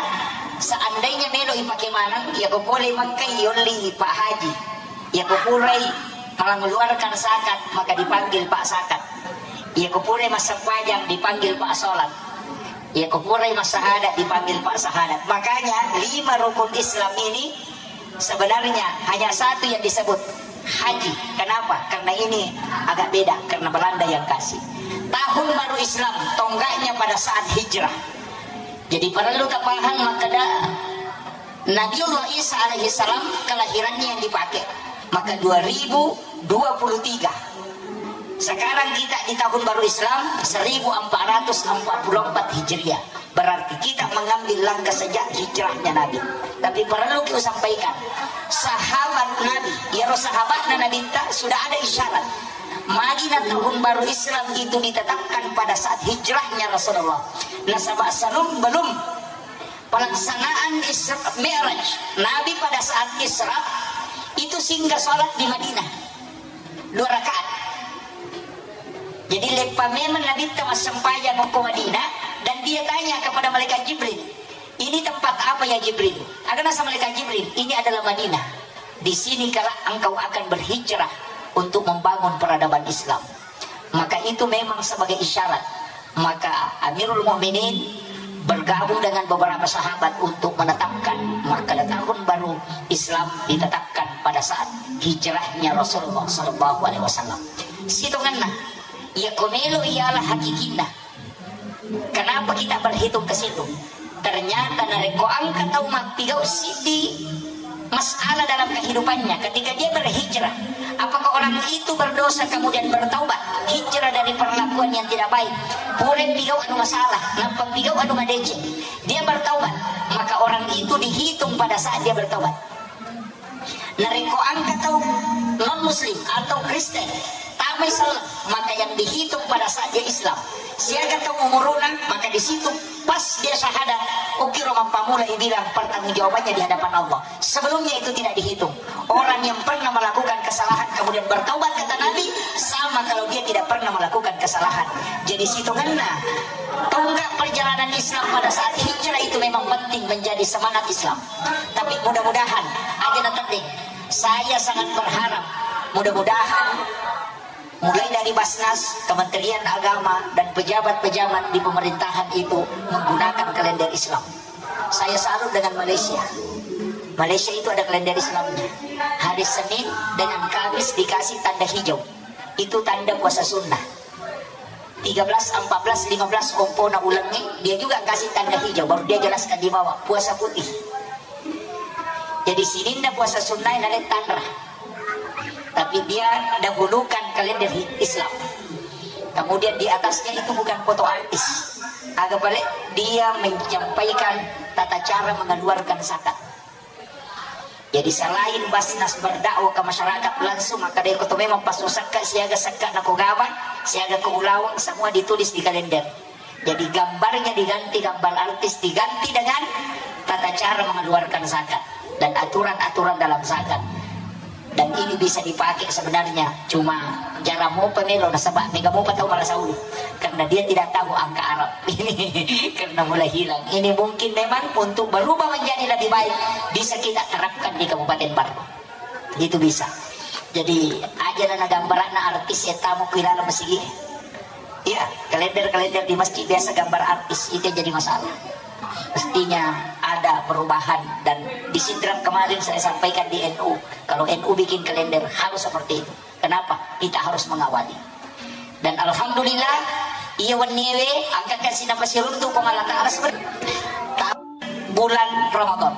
seandainya melo ipake maneng, ya ko pole Mekka yolli Pak Haji. Ya ko purai mengeluarkan zakat, maka dipanggil Pak Zakat. Ya ko purai massempajang, dipanggil Pak Salat. Ya ko purai massahadat, dipanggil Pak Sahadat. Makanya lima rukun Islam ini sebenarnya hanya satu yang disebut haji. Kenapa? Karena ini agak beda, karena Belanda yang kasih. Tahun baru Islam, tonggaknya pada saat hijrah. Jadi perlu tapahang makkeda Nabiullah Isa alaihi salam kelahirannya yang dipakai. Maka dua ribu dua puluh tiga. Sekarang kita di tahun baru Islam seribu empat ratus empat puluh empat Hijriah. Berarti kita mengambil langkah sejak hijrahnya Nabi. Tapi perlu kita sampaikan, sahabat Nabi, ya sahabatna Nabi ta sudah ada isyarat. Magi na tahun baru Islam itu ditetapkan pada saat hijrahnya Rasulullah. Nasaba salum belum pelaksanaan Isra Mi'raj Nabi pada saat Isra itu singgah sholat di Madinah dua rakaat. Jadi leppa memang Nabi ta massempajang ko Madinah dan dia tanya kepada malaikat Jibril, "Ini tempat apa ya Jibril?" Aga nasa malaikat Jibril, "Ini adalah Madinah. Di sini kelak engkau akan berhijrah untuk membangun peradaban Islam." Maka itu memang sebagai isyarat. Maka Amirul Mukminin bergabung dengan beberapa sahabat untuk menetapkan maka tahun baru Islam ditetapkan pada saat hijrahnya Rasulullah Shallallahu Alaihi Wasallam. Sitongenna, iya komelo ialah hakikinna. Kenapa kita berhitung ke situ? Ternyata narekko engka tau mappigau siddi masalah dalam kehidupannya, ketika dia berhijrah, apakah orang itu berdosa kemudian bertaubat, hijrah dari perlakuan yang tidak baik, pura pigau anu masalah, nappa pigau anu madeceng, dia bertaubat, maka orang itu dihitung pada saat dia bertaubat. Narekko engka tau non muslim atau Kristen tamai selleng, maka yang dihitung pada saat dia Islam. Siaga tau umuru'na, maka di situ pas dia syahadat, ukiro mappamula ibilang pertanggungjawabannya di hadapan Allah. Sebelumnya itu tidak dihitung. Orang yang pernah melakukan kesalahan kemudian bertaubat, kata Nabi, sama kalau dia tidak pernah melakukan kesalahan. Jadi sitongenna tonggak perjalanan Islam pada saat hijrah itu memang penting menjadi semangat Islam. Tapi mudah-mudahan, aja na teddeng, saya sangat berharap, mudah-mudahan mulai dari Basnas, Kementerian Agama, dan pejabat-pejabat di pemerintahan itu menggunakan kalender Islam. Saya salut dengan Malaysia. Malaysia itu ada kalender Islamnya. Hari Senin dengan Kamis dikasih tanda hijau. Itu tanda puasa sunnah. Tiga belas, empat belas, lima belas ompona ulengnge, dia juga kasih tanda hijau, baru dia jelaskan di bawah puasa putih. Jadi sininna puasa sunnah nale tanra. Tapi dia dahulukan kalender Islam. Kemudian di atasnya itu bukan foto artis. Aga pale, dia menyampaikan tata cara mengeluarkan zakat. Jadi selain Basnas berdakwah ke masyarakat langsung, maka dia koto memang pas sekka siaga sekka nako gabang, siaga ke ulawang, semua ditulis di kalender. Jadi gambarnya diganti, gambar artis diganti dengan tata cara mengeluarkan zakat dan aturan-aturan dalam zakat. Dan ini bisa dipakai sebenarnya, cuma jarang mopa melo nasaba mega mopa tau marasa ulu karena dia tidak tahu angka Arab ini karena mulai hilang. Ini mungkin memang untuk berubah menjadi lebih baik bisa kita terapkan di Kabupaten Barru. Itu bisa. Jadi aja na gambaranna artis ya tamu ku ilala masigi. Iya, kalender-kalender di masjid biasa gambar artis, itu yang jadi masalah. Mestinya ada perubahan dan di Sidrap kemarin saya sampaikan di N U, kalau N U bikin kalender harus seperti itu. Kenapa? Kita harus mengawali. Dan alhamdulillah, iya wenniewe angkakan sinapa siruntu Puang Allah Ta'ala sebenarnya. Bulan Ramadan.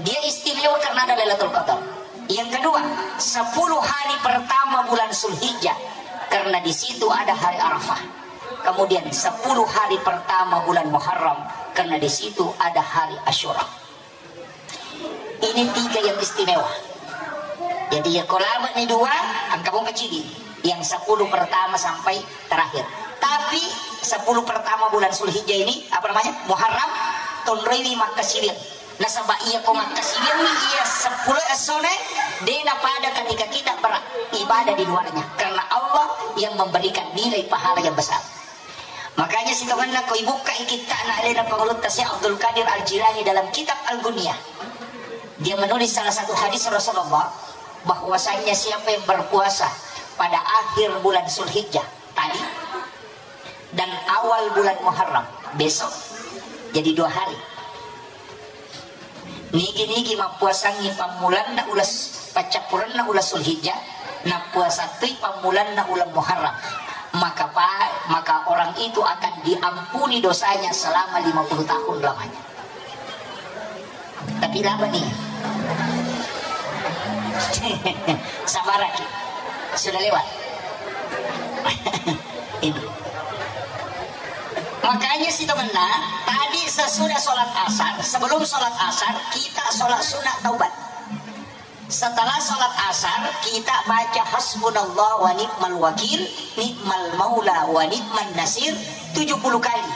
Dia istimewa karena ada Lailatul Qadar. Yang kedua, sepuluh hari pertama bulan Zulhijjah karena di situ ada hari Arafah. Kemudian sepuluh hari pertama bulan Muharram karena di situ ada hari Asyura. Ini tiga yang istimewa. Jadi ya kolaba ni dua, angka bongka cidi. Yang sepuluh pertama sampai terakhir. Tapi sepuluh pertama bulan Zulhijjah ini, apa namanya, Muharram, tonroiwi makkasiwiang. Nasaba iya ko makkasiwiang iya sepuluh essone, de napada ketika kita beribadah di luarnya. Karena Allah yang memberikan nilai pahala yang besar. Makanya sitongenna ko ibukka kitta'na alena pangulutta Syekh Abdul Qadir Al-Jilani dalam kitab Al-Gunyah. Dia menulis salah satu hadis Rasulullah bahwasanya siapa yang berpuasa pada akhir bulan Zulhijjah tadi dan awal bulan Muharram besok, jadi dua hari. Nigi-nigi mappuasangngi pammulanna ulas paccappurenna ulas Zulhijjah, nappuasattui pammulanna ulang Muharram, maka pa, maka orang itu akan diampuni dosanya selama lima puluh tahun lamanya. Tapi lama nih. Sabaraki. Sudah lewat. Ini. Makanya sitongenna tadi sesudah sholat asar, sebelum sholat asar kita sholat sunat taubat. Setelah sholat asar kita baca hasbunallah wa ni'mal wakil, ni'mal maula wa ni'man nasir tujuh puluh kali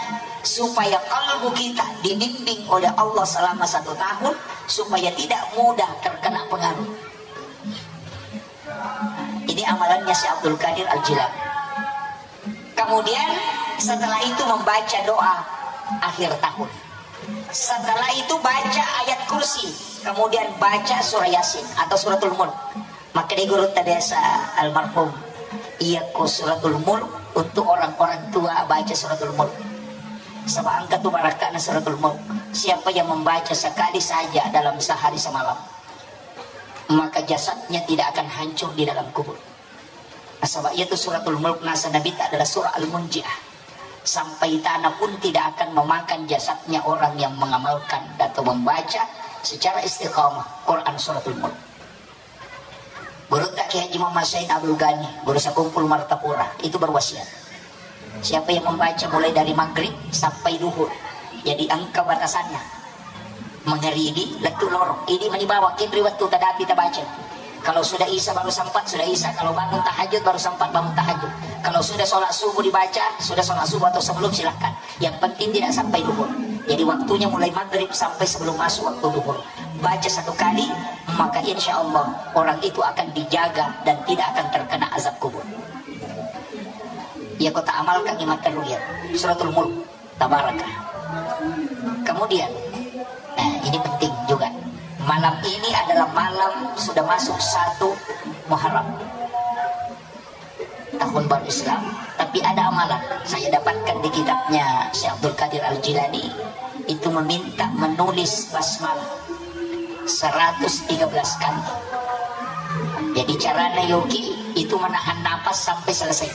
supaya kalbu kita dibimbing oleh Allah selama satu tahun supaya tidak mudah terkena pengaruh. Ini amalannya Syekh Abdul Qadir Al-Jilani. Kemudian setelah itu membaca doa akhir tahun. Setelah itu baca ayat kursi, kemudian baca surah Yasin atau suratul Mulk. Maka di guru biasa almarhum, iya ko suratul Mulk untuk orang-orang tua baca suratul Mulk. Sebab angka tu barakana suratul Mulk. Siapa yang membaca sekali saja dalam sehari semalam, maka jasadnya tidak akan hancur di dalam kubur. Nasaba iyatu suratul Mulk nasa Nabitta adalah surah Al-Munjiah. Sampai tanah pun tidak akan memakan jasadnya orang yang mengamalkan atau membaca secara istiqamah Quran suratul Mulk. Gurutta Kiai Haji Muhammad Said Abdul Ghani, guru sakumpul Martapura, itu berwasiat. Siapa yang membaca mulai dari maghrib sampai duhur, jadi angka batasannya. Mangaribi lettu lorong, idi mani bawang, kenri wettu tadapi tabaca. Kalau sudah isya baru sempat, sudah isya. Kalau bangun tahajud baru sempat bangun tahajud. Kalau sudah sholat subuh dibaca, sudah sholat subuh atau sebelum, silahkan. Yang penting tidak sampai duhur. Jadi waktunya mulai maghrib sampai sebelum masuk waktu duhur. Baca satu kali, maka insya Allah orang itu akan dijaga dan tidak akan terkena azab kubur. Ya, kota amalkan iman terluyat. Suratul Mulk. Tabaraka. Kemudian, nah, ini penting juga. Malam ini adalah malam sudah masuk satu Muharram, tahun baru Islam. Tapi ada amalan saya dapatkan di kitabnya Syekh Abdul Qadir Al Jilani, itu meminta menulis basmalah seratus tiga belas kali. Jadi caranya yoki itu menahan napas sampai selesai.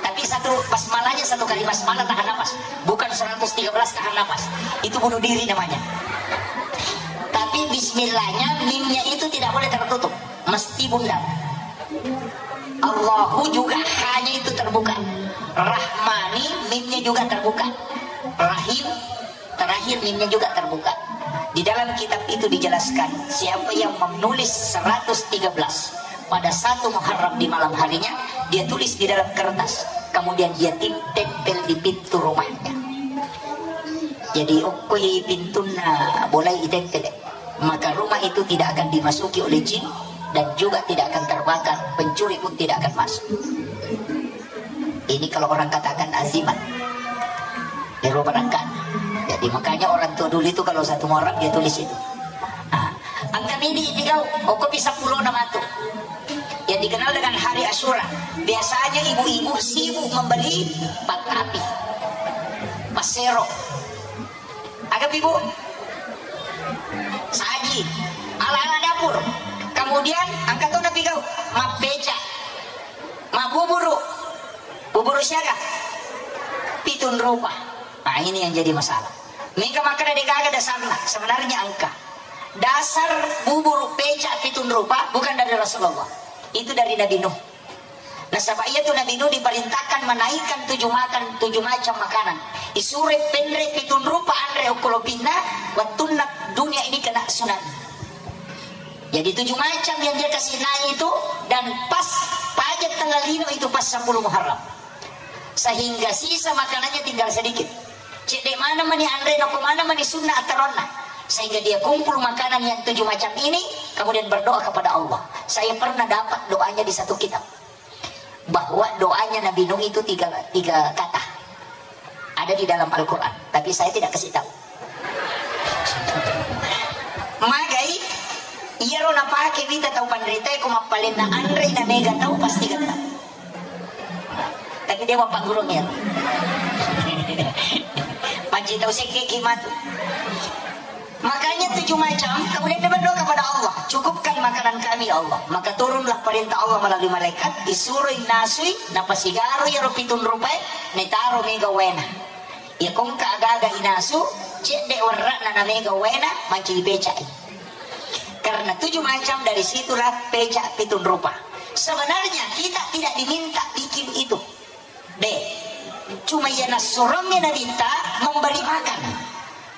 Tapi satu basmalahnya satu kali basmalah tahan napas, bukan seratus tiga belas tahan napas. Itu bunuh diri namanya. Tapi bismillahnya, mimnya itu tidak boleh tertutup, mesti bundar. Allahu juga hanya itu terbuka. Rahmani, mimnya juga terbuka. Rahim, terakhir mimnya juga terbuka. Di dalam kitab itu dijelaskan, siapa yang menulis seratus tiga belas pada satu Muharram di malam harinya, dia tulis di dalam kertas, kemudian dia tim-, tempel di pintu rumahnya. Jadi, okkoi pintunna bolai itempel, maka rumah itu tidak akan dimasuki oleh jin, dan juga tidak akan terbakar, pencuri pun tidak akan masuk. Ini kalau orang katakan azimat, ero barangkana. Jadi makanya orang tua dulu itu kalau satu Muharram dia tulis itu. Ah, engka midi ipigau, okkopi seppulo na matu. Yang dikenal dengan hari Asyura. Biasanya ibu-ibu sibuk membeli pat api, pasero. Aga pi, Bu? Saji, ala-ala dapur. Kemudian engka to napigau, mappeca, mabbuburu. Buburu siaga? Pitung rupa. Nah, ini yang jadi masalah. Mega makkeda degaga dasarna, sebenarnya engka. Dasar buburu peca pitung rupa bukan dari Rasulullah. Itu dari Nabi Nuh. Nasaba iyatu Nabi Nuh diperintahkan menaikkan tujuh makan, tujuh macam makanan. Isuroi penre pitung rupa anre okko lopinna, wettunna dunia ini kena tsunami. Jadi tujuh macam yang dia kasih naik itu, dan pas pajak tanggal lino itu pas sepuluh Muharram. Sehingga sisa makanannya tinggal sedikit. Cedde mana mani anre, nako mana mani sunnah ataronna. Sehingga dia kumpul makanan yang tujuh macam ini, kemudian berdoa kepada Allah. Saya pernah dapat doanya di satu kitab. Bahwa doanya Nabi Nuh itu tiga, tiga kata. Ada di dalam Al-Quran, tapi saya tidak kasih tahu. Magai, iyaro napake wita tau panritae ko mappalenna anre na mega tau pasti getta. Tapi dia bapak guru iyaro. Panci tau sekke ki matu. Makanya tujuh macam, kemudian dia berdoa kepada Allah, "Cukupkan makanan kami, ya Allah." Maka turunlah perintah Allah melalui malaikat, disuroi nasui, napasigaroi iyaro pitung rupae, naitaro mega waena. Iya kongka agaga inasu, cedde werra'na na mega waena, mancaji pecai. Karena tujuh macam dari situlah peca pitung rupa. Sebenarnya kita tidak diminta bikin itu. Deh, cuma iya nassuroangngi Nabitta memberi makan.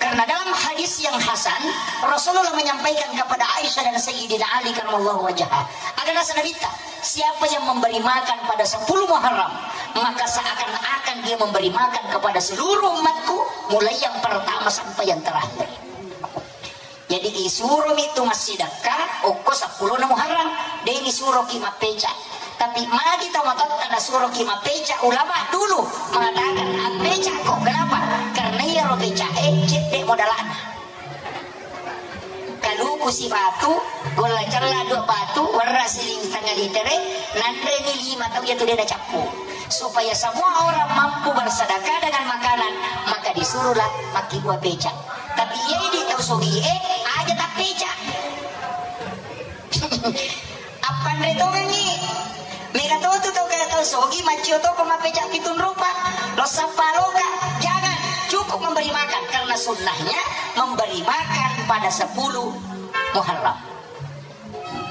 Karena dalam hadis yang hasan, Rasulullah menyampaikan kepada Aisyah dan Sayyidina Ali karramallahu wajhah. Ada nasa Nabitta, "Siapa yang memberi makan pada sepuluh Muharram, maka seakan-akan dia memberi makan kepada seluruh umatku, mulai yang pertama sampai yang terakhir." Jadi isuromi tu massidakka okko seppulona Muharram, de' nisuroki mappeca. Tapi magi tau matotta nasuroki mappeca, ulama dulu mengatakan, "Appecako." Kenapa? Karena iyaro pecae cedde modalana. Kaluku sibatu, golla cella dua batu, werra siling setengah litere, nanreni lima tau iyatu de' nacappu. Supaya semua orang mampu bersedekah dengan makanan, maka disuruhlah makkibua peca. Tapi iya idi tau sogie, aja tappeca. Appanre tongengi. Mega to tu tau kaya tau sogi, maccio to ko mappeca pitung rupa. Lo sappa loka, jangan. Cukup memberi makan karena sunnahnya memberi makan pada sepuluh Muharram.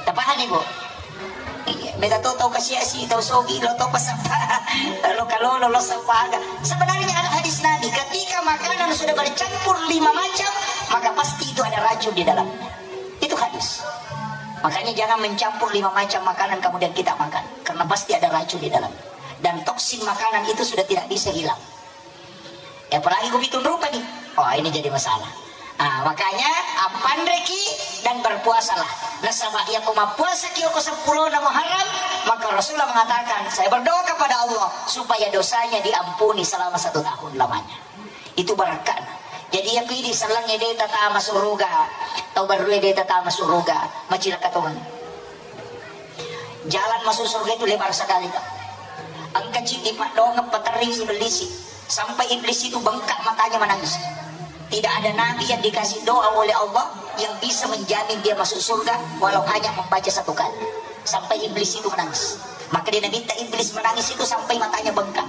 Tapahani, Bu? Iya, mega to tau kasiasi, tau sogi, lo to pasappa, lo kalolo, lo sappa aga. Sebenarnya ada hadis Nabi, ketika makanan sudah bercampur lima macam, maka pasti itu ada racun di dalamnya. Itu hadis. Makanya jangan mencampur lima macam makanan kemudian kita makan, karena pasti ada racun di dalam. Dan toksin makanan itu sudah tidak bisa hilang. Ya, apalagi kopi tunrupa nih. Wah, ini jadi masalah. Ah, makanya, ampanreki dan berpuasalah. Nasaba iya ko mappuasaki oko seppulo na Muharram, maka Rasulullah mengatakan, "Saya berdoa kepada Allah supaya dosanya diampuni selama satu tahun lamanya." Itu barakka'na. Jadi, iya ko idi sellengnge de' tatama suruga, tau barrue de' tatama suruga, macilaka tongeng. Jalan masuk surga itu lebar sekali, Pak. Engka ciddi paddongeng paterringi iblis. Sampai iblis itu bengkak matanya menangis. Tidak ada nabi yang dikasih doa oleh Allah yang bisa menjamin dia masuk surga walau hanya membaca satu kali. Sampai iblis itu menangis. Maka dia Nabi iblis menangis itu sampai matanya bengkak.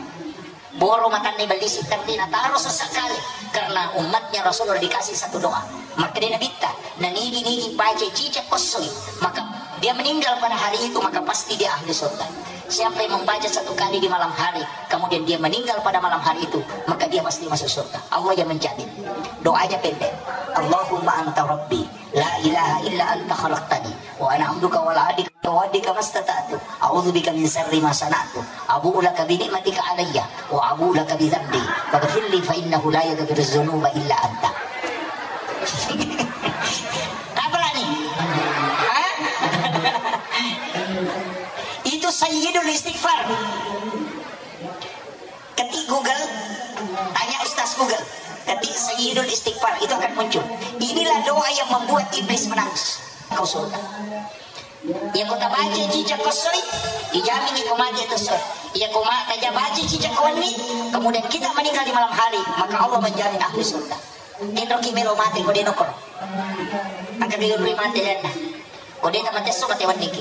Boro matanna iblis, tapi nataro sesekali karena umatnya Rasulullah dikasih satu doa. Maka dia Nabitta, nanigi-nigi baca cicak kosoi, maka dia meninggal pada hari itu, maka pasti dia ahli surga. Siapa yang membaca satu kali di malam hari, kemudian dia meninggal pada malam hari itu, maka dia pasti masuk surga. Allah yang menjamin. Doanya pendek. Allahumma anta rabbi, la ilaha illa anta khalaqtani, wa ana abduka wa la adika wa adika mastata'tu. A'udzu bika min syarri ma sana'tu. Abu'u laka bi ni'matika alayya wa abu'u laka bi dzambi. Faghfirli fa innahu la yaghfiru dzunuba illa anta. Apa lagi? Hah? Google, ketik Sayyidul Istighfar, itu akan muncul. Inilah doa yang membuat iblis menangis. Kau surga. Iya ko tabaca cicak kossoi, ijamin iko mati itu soi. Iya ko ma taja baca cicak kowenni, kemudian kita meninggal di malam hari, maka Allah menjamin ahli surga. Inroki melo mati ko deno koro. Angka dulu mati lenna. Ko deta mate esso mate wenniki.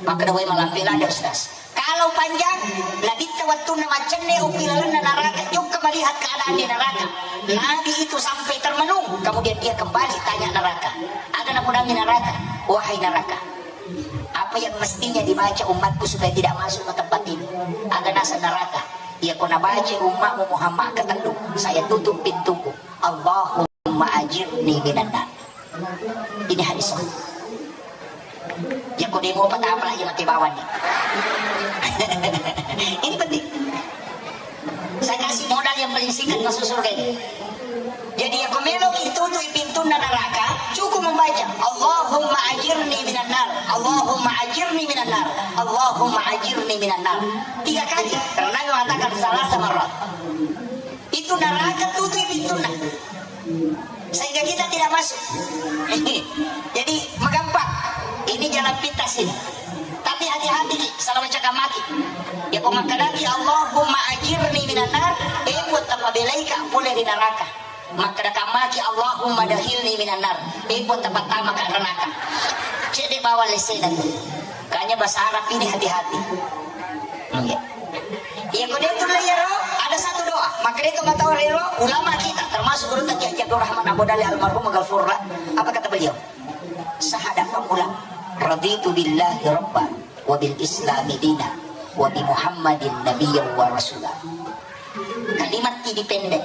Makkeda wai malampe lada ustaz. Kalau panjang, nabitta wettunna maccenne upi lalenna naraka, jokka melihat keadaan di neraka. Nabi itu sampai termenung, kemudian dia kembali tanya neraka. Aga napunangi neraka, wahai neraka, apa yang mestinya dibaca umatku supaya tidak masuk ke tempat ini? Aga nasa neraka. Iya ko nabaca umatmu Muhammad ketellu, saya tutup pintuku. Allahumma ajirni minan nar. Ini hadis sahih. Ya ko demo patapa lagi mati bawang nih. Ini penting. Saya kasih modal yang paling singkat masuk surga ini. Jadi ya ko melo itu tuh pintu neraka, cukup membaca Allahumma ajirni minan nar, Allahumma ajirni minan nar, Allahumma ajirni minan nar. Tiga kali. Karena Nabi mengatakan salah sama roh. Itu neraka tutup pintunya. Sehingga kita tidak masuk. Jadi, magampang. Ini jalan pintas ini. Tapi hati-hati ki, salah baca kamaki. Ya ko makkedaki Allahumma ajirni minan nar, eh buat apa belaika pole di neraka. Makkeda kamaki Allahumma dakhilni minan nar, eh buat apa tama ka neraka. Cedde bawa lesena tu. Kanya bahasa Arab ini hati-hati. Iya. Iya, ko de tulle iyaro, ada satu doa. Maka de to matawa rero, ulama kita, termasuk guru kita Kiai Abdul Rahman Abu Dali almarhum Maghfurlah. Apa kata beliau? Sahada pamulang. Raditu billahi rabba, wa bil islami dina, wa bi Muhammadin nabiyya wa rasula. Kalimat ini pendek,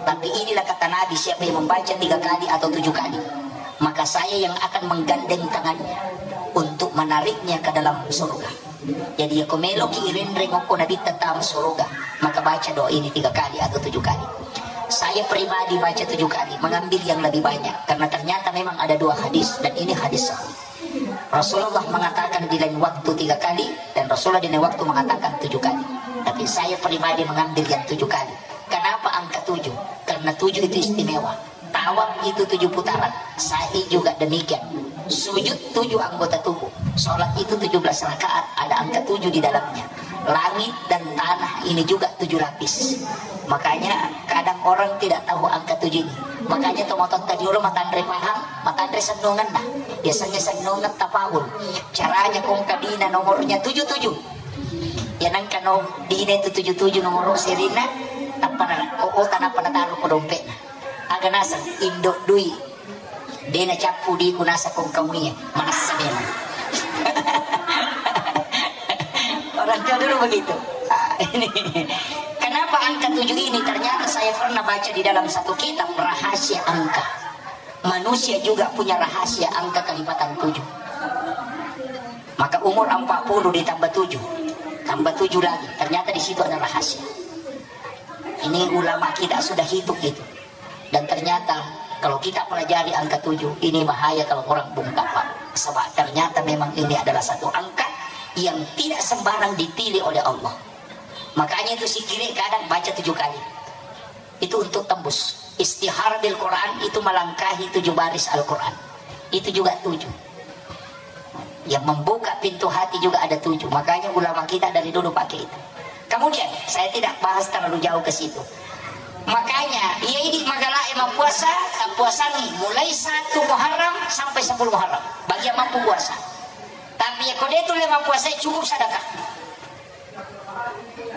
tapi inilah kata Nabi, siapa yang membaca tiga kali atau tujuh kali, maka saya yang akan menggandeng tangannya untuk menariknya ke dalam surga. Jadi ya ko meloki irenreng okko Nabitta tama suruga, maka baca doa ini tiga kali atau tujuh kali. Saya pribadi baca tujuh kali, mengambil yang lebih banyak, karena ternyata memang ada dua hadis dan ini hadis sahih. Rasulullah mengatakan di lain waktu tiga kali dan Rasulullah di lain waktu mengatakan tujuh kali. Tapi saya pribadi mengambil yang tujuh kali. Kenapa angka tujuh? Karena tujuh itu istimewa. Tawaf itu tujuh putaran, sa'i juga demikian. Sujud tujuh anggota tubuh. Sholat itu tujuh belas rakaat, ada angka tujuh di dalamnya. Langit dan tanah ini juga tujuh lapis. Makanya kadang orang tidak tahu angka tujuh ini. Makanya to matotta jolo matanre pahang, matanre sennongenna. Biasanya sennongen tapaul. Caranya kongka dina nomornya tujuh tujuh. Ya nangka no dina itu tujuh tujuh nomor serina, tappa na, oh, oh, tanappa nataru ko dompetna. Aga naseng indo dui. De nacappu diku naseng kongka muie. Manessa memang. Orang tua dulu begitu. Ah, ini. Kenapa angka tujuh ini? Ternyata saya pernah baca di dalam satu kitab rahasia angka. Manusia juga punya rahasia angka kelipatan tujuh. Maka umur empat puluh ditambah tujuh, tambah tujuh lagi. Ternyata di situ ada rahasia. Ini ulama kita sudah hitung itu. Dan ternyata kalau kita pelajari angka tujuh, ini bahaya kalau orang bungkam, Pak. Sebab ternyata memang ini adalah satu angka yang tidak sembarang dipilih oleh Allah. Makanya itu sikire kadang baca tujuh kali. Itu untuk tembus. Istihara bil Quran itu melangkahi tujuh baris Al-Quran. Itu juga tujuh. Yang membuka pintu hati juga ada tujuh. Makanya ulama kita dari dulu pakai itu. Kemudian, saya tidak bahas terlalu jauh ke situ. Makanya, iya idi magalae mappuasa, tappuasangi mulai satu Muharram sampai sepuluh Muharram. Bagi yang mampu puasa. Tapi ya kode itu lima puasa cukup sedekah.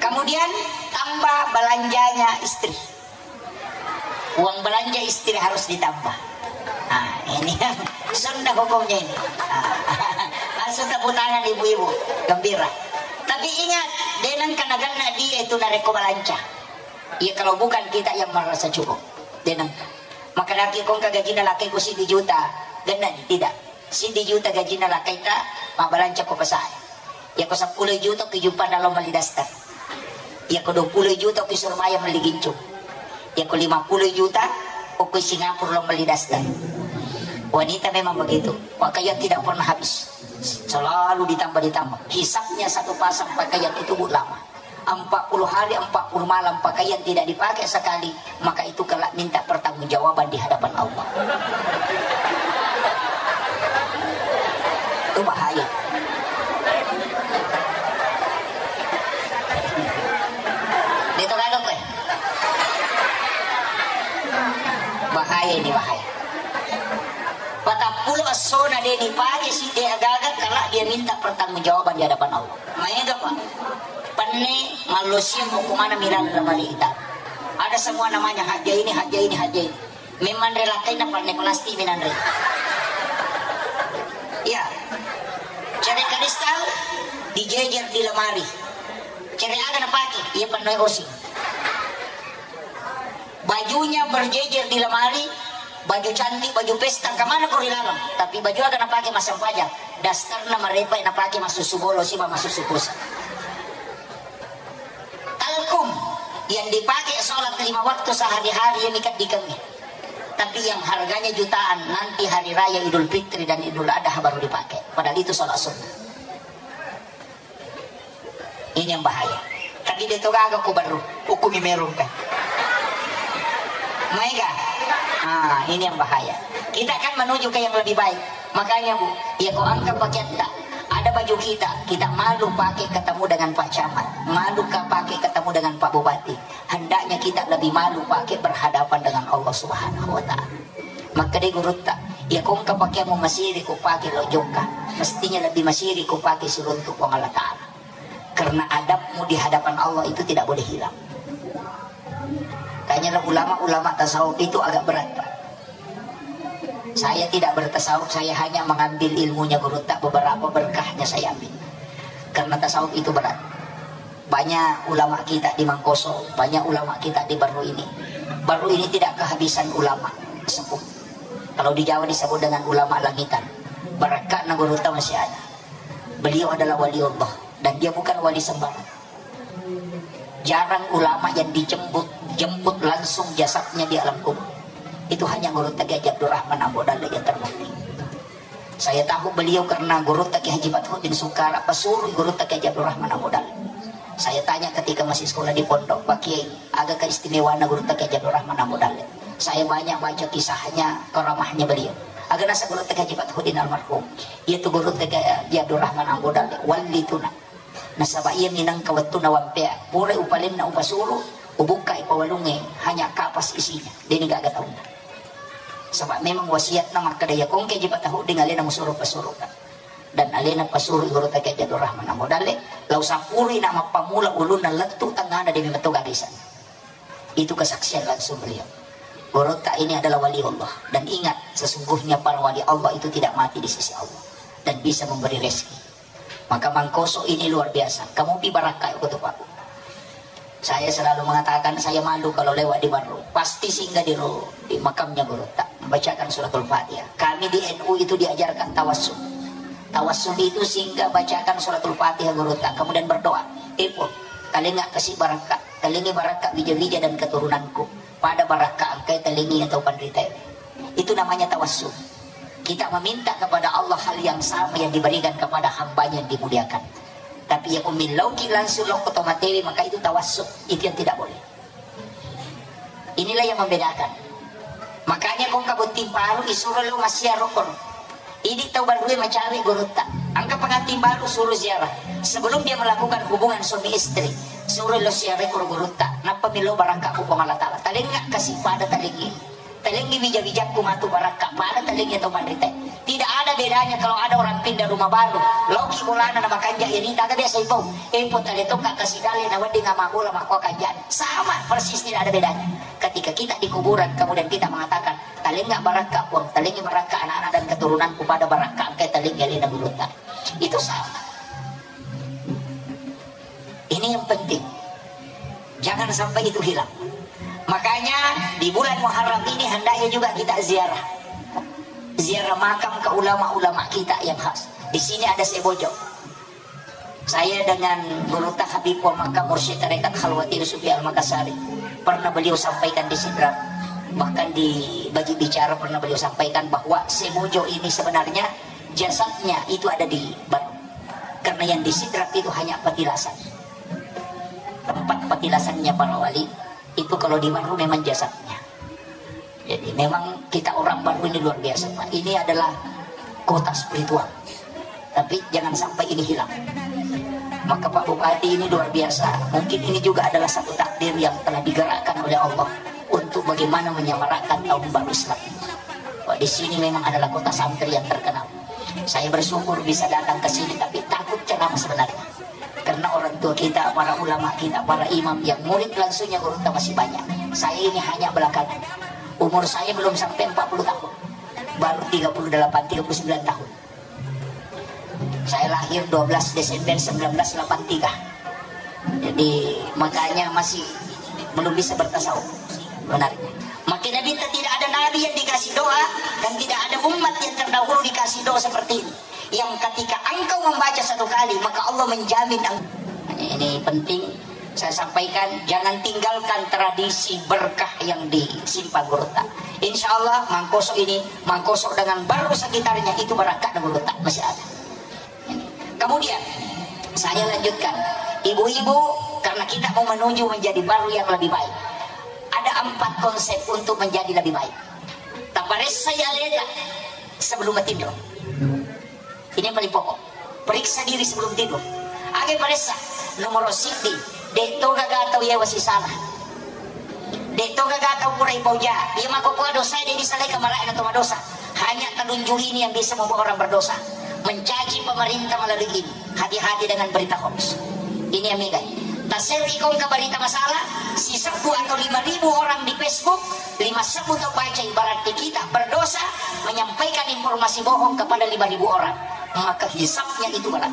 Kemudian tambah belanjanya istri. Uang belanja istri harus ditambah. Nah, ini yang sunnah hukumnya ini. Nah, langsung tepuk tangan ibu-ibu, gembira. Tapi ingat, denang kena gana dia itu nareko belanja. Iya, kalau bukan kita yang merasa cukup, denang. Maka laki kong kagajina laki ku sidi juta, gana tidak. Siddi juta gajinna lakkaita, mabbalanca ko pasae. Yako seppulo juta ki jumpanna lao melli daster. Yako dua puluh juta ki Surabaya melli gincu. Yako lima puluh juta ko ki Singapura lao melli daster. Wanita memang begitu. Pakaian tidak pernah habis. Selalu ditambah-ditambah. Hisapnya satu pasang pakaian itu, Bu, lama. Empat puluh hari, empat puluh malam pakaian tidak dipakai sekali, maka itu kelak minta pertanggungjawaban di hadapan Allah. Itu bahaya. Itu kagak, eh? Bahaya ini, bahaya. Patappulo essona de' dipake sidde' agaga, kala dia minta pertanggungjawaban di hadapan Allah. Maega, Pak. Penne mallosia mau kemana milal lemari kita. Ada semua namanya, haja ini, haja ini, haja ini. Memang relakai na panne plastik minanre. Iya. Cere kristal dijejer di lemari. Cere aga napake? Iya, penne osing. Bajunya berjejer di lemari, baju cantik, baju pesta, kemana kau dilarang? Tapi baju aga napake massempajang? Dasterna marepa napake massusu bolo siba massusu pulsa. Talkum yang dipakai sholat lima waktu sehari-hari ini kan dikengi. Tapi yang harganya jutaan nanti hari raya Idul Fitri dan Idul Adha baru dipakai. Padahal itu sholat sunnah. Ini yang bahaya. Tapi dia tu gaga ku baru hukumi merung kan. Maega. Ah, ini yang bahaya. Kita kan menuju ke yang lebih baik. Makanya, Bu, ya kau angkat pakaian tak. Ada baju kita, kita malu pakai ketemu dengan Pak Camat, malu ka pakai ketemu dengan Pak Bupati. Hendaknya kita lebih malu pakai berhadapan dengan Allah Subhanahu wa Ta'ala. Makkeda gurutta, iya kongka pakeammu masiri ku pake lo jokka, mestinya lebih masiri ku pake siruntu Puang Allah Ta'ala. Karena adabmu di hadapan Allah itu tidak boleh hilang. Tanya ulama-ulama tasawuf itu agak berat, Pak. Saya tidak bertasawuf, saya hanya mengambil ilmunya gurutta, beberapa berkahnya saya ambil. Karena tasawuf itu berat. Banyak ulama kita di Mangkoso, banyak ulama kita di Barru ini. Barru ini tidak kehabisan ulama sepuh. Kalau di Jawa disebut dengan ulama langitan. Barakka na gurutta masih ada. Beliau adalah wali Allah dan dia bukan wali sembarang. Jarang ulama yang dijemput, jemput langsung jasadnya di alam kubur. Itu hanya gurutta Kiai Haji Abdurrahman Ambo Dalle yang terbukti. Saya tahu beliau karena gurutta Kiai Haji Fathuddin Sukara, pesuruh gurutta Kiai Haji Abdurrahman Ambo Dalle. Saya tanya ketika masih sekolah di pondok, "Pak Kiai, aga keistimewaanna gurutta Kiai Haji Abdurrahman Ambo Dalle?" Saya banyak baca kisahnya, karamahnya beliau. Aga nasa gurutta Kiai Haji Fathuddin almarhum. Iya tu gurutta Kiai Haji Abdurrahman Ambo Dalle, wali tuna. Nasaba iya minangka wettunna wampea, pura upalenna upasuru, ubukkai pawalungnge, hanya kapas isinya, deni gaga taunna. Saba memang wasiatna makkeda, iya kongke ji patahudding alena musuru pasuruka. Dan alena pasuru gurutta Kiai Haji Abdurrahman Ambo Dalle, lao sapurui na mappamula ulunna lettu tengngana demi metto gaga isana. Itu kesaksian langsung beliau. Gurutta ini adalah wali Allah. Dan ingat, sesungguhnya para wali Allah itu tidak mati di sisi Allah. Dan bisa memberi rezeki. Maka Mangkoso ini luar biasa. Kamu pi barakka ko tu, Pak. Saya selalu mengatakan, saya malu kalau lewat di Barru. Pasti singgah di ro-, di makamnya gurutta. Bacakan suratul Fatihah. Kami di N U itu diajarkan tawassul. Tawassul itu singgah bacakan suratul Fatihah gurutta. Kemudian berdoa. Ibu, talengnga kasi barakka. Talengngi barakka wija-wija dan keturunanku. Pada barakka engkai talengngi atau panritae. Itu namanya tawassul. Kita meminta kepada Allah hal yang sama yang diberikan kepada hamba yang dimuliakan. Tapi ya ko millauki langsung lokko to matewe, maka itu tawassul. Itu yang tidak boleh. Inilah yang membedakan. Makanya kongka botting paru isuro lo massiaro kono. Idi tau barue macawe gurutta. Angka pengantin baru suruh ziarah. Sebelum dia melakukan hubungan suami istri, suruh lo siarai ko gurutta. Nappa milo barakka ko Puang Allah Ta'ala. Talengnga kasi pada talengngi. Talengngi wija-wijakku matu barakka pada talengngi tau panrita. Tidak ada bedanya kalau ada orang pindah rumah baru. Loki bolana na makanja ini taga biasa ipau. Empo tale tokka kasi dale na wedding ama bola makko kanja. Sama persis, tidak ada bedanya. Ketika kita di kuburan kemudian kita mengatakan, "Talengnga barakka Puang, talengngi barakka anak-anak dan keturunanku pada barakka engkai talengngi alena gurutta." Itu sama. Ini yang penting. Jangan sampai itu hilang. Makanya di bulan Muharram ini hendaknya juga kita ziarah. Ziarah makam ke ulama-ulama kita yang khas. Di sini ada Sebojo. Saya dengan Gurutta Habib wa Makkah, Mursyid Tarekat Khalwati Sufi Al-Makassari, pernah beliau sampaikan di Sidrap, bahkan di bagi bicara pernah beliau sampaikan bahwa Sebojo ini sebenarnya jasadnya itu ada di Bandung. Karena yang di Sidrap itu hanya petilasan. Tempat patilasannya para wali itu kalau di Waru memang jasadnya. Jadi memang kita orang Waru ini luar biasa, Pak. Ini adalah kota spiritual. Tapi jangan sampai ini hilang. Maka Pak Bupati ini luar biasa. Mungkin ini juga adalah satu takdir yang telah digerakkan oleh Allah untuk bagaimana menyemarakkan tahun baru Islam. Pak, di sini memang adalah kota santri yang terkenal. Saya bersyukur bisa datang ke sini, tapi takut ceramah sebenarnya. Karena orang tua kita, para ulama kita, para imam yang murid langsungnya gurutta masih banyak. Saya ini hanya belakangan. Umur saya belum sampai empat puluh tahun. Baru tiga puluh delapan, tiga puluh sembilan tahun. Saya lahir dua belas Desember sembilan belas delapan tiga. Jadi makanya masih belum bisa bertasawuf. Benar. Makin Nabitta tidak ada nabi yang dikasih doa dan tidak ada umat yang terdahulu dikasih doa seperti ini. Yang ketika engkau membaca satu kali, maka Allah menjamin eng- Ini penting saya sampaikan, jangan tinggalkan tradisi berkah yang disimpan gurutta. Insya Allah, Mangkoso ini, Mangkoso dengan Waru sekitarnya itu berkah gurutta masih ada. Ini. Kemudian, saya lanjutkan. Ibu-ibu, karena kita mau menuju menjadi Waru yang lebih baik. Ada empat konsep untuk menjadi lebih baik. Taparessai aleta sebelum tidur. Ini yang paling pokok. Periksa diri sebelum tidur. Aga paressa, nomor siddi, de' to gaga tau yawa sisala. De' to gaga tau pura ipauja. Iya makkokkoe dosa de' disalai kamara'na to madosa. Hanya telunjuk ini yang bisa membuat orang berdosa. Mencaci pemerintah melalui ini. Hati-hati dengan berita hoax. Ini yang mega. Taserri kongka berita masalah, sisebbu atau lima ribu orang di Facebook, lima sebbu tau baca, berarti kita berdosa menyampaikan informasi bohong kepada lima ribu orang. Maka hisabnya itu berat.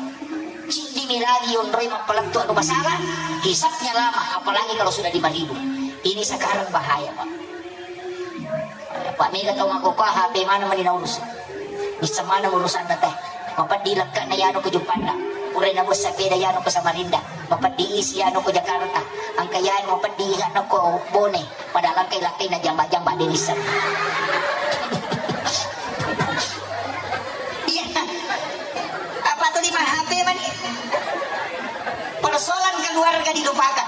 Ciddimi lagi onroi mappalettu anu masalah, hisabnya lama, apalagi kalau sudah lima ribu. Ini sekarang bahaya, Pak. Pak, mega tau makkokkoe H P mana mani naurus. Bisa mana urusanna teh. Mapeddi lekkana yano ko Juppanda. Pura nabus sepeda yano ko Samarinda. Mapeddi isi yano ko Jakarta. Engka yano mapeddi yano ko Bone. Padahal engka lakkai na jamba-jamba de' nisseng. Iya. Apa tu lima H P mani? Persoalan keluarga dilupakan.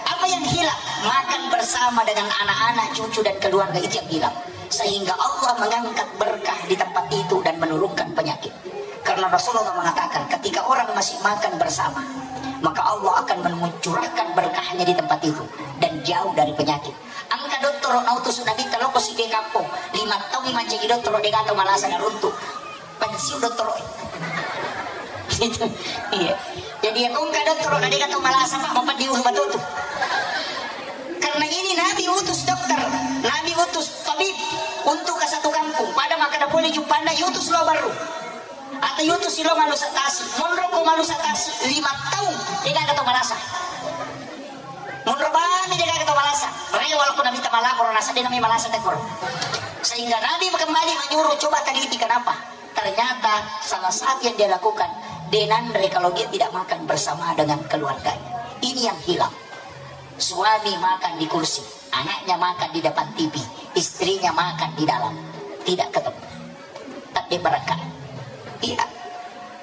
Apa yang hilang? Makan bersama dengan anak-anak, cucu, dan keluarga itu yang hilang. Sehingga Allah mengangkat berkah di tempat itu dan menurunkan penyakit. Karena Rasulullah mengatakan, ketika orang masih makan bersama, maka Allah akan mencurahkan berkahnya di tempat itu dan jauh dari penyakit. Engka dottoro nautus Nabitta lao ko sike kampong, lima taung mancaji dottoro, de' gaga tau malasa naruntu. Pensiun dottoro. Iya. Jadi ya, ko engka dottoro na de' gaga tau malasa, Pak, mapeddi ulu matotu. Karena ini Nabi utus dokter, Nabi utus tabib untuk ke satu kampung. Pada makkeda pole Juppanda, iutus lao Waru. Atau iutus lao Malusa Tasi. Monro ko Malusa Tasi, lima taung, de' gaga tau malasa. Monro bami de' gaga tau malasa. Rewel ko Nabitta malapor, nasaba de' nami malasa tekor. Sehingga Nabi kembali menyuruh, coba teliti kenapa. Ternyata salah satu yang dia lakukan, de' nanre kalau dia tidak makan bersama dengan keluarganya. Ini yang hilang. Suami makan di kursi, anaknya makan di depan T V, istrinya makan di dalam. Tidak ketemu. Tapi berkah. Iya.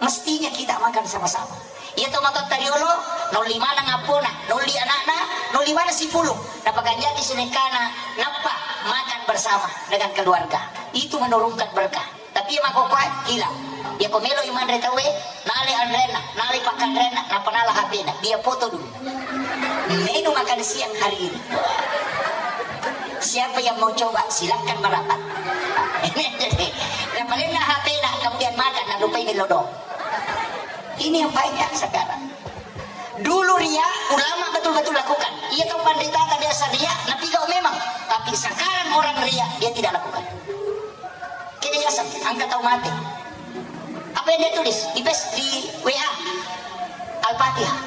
Mestinya kita makan sama-sama. Iya to, matotta riolo, nolli maneng appona, nolli anakna, nolli maneng sipulung. Napakanjaki sunekkana, nappa makan bersama dengan keluarga. Itu menurunkan berkah. Tapi iya makkokkoe, hilang. Iya ko melo i manre tauwe, nale anrenna, nale pakkanrenna, nappa nala H P-na. Dia foto dulu. Menu makan siang hari ini. Siapa yang mau coba, silakan merapat. Jadi, napalenna H P-na, kemudian makan, nalupai melodong. Ini yang banyak sekarang. Dulu ria, ulama betul-betul lakukan. Iya to, pandita biasa ria, napigau memang. Tapi sekarang orang ria, dia tidak lakukan. Kini yaseng, angka tau mate. Apa yang dia tulis? Di pes-, di W A. Al-Fatihah.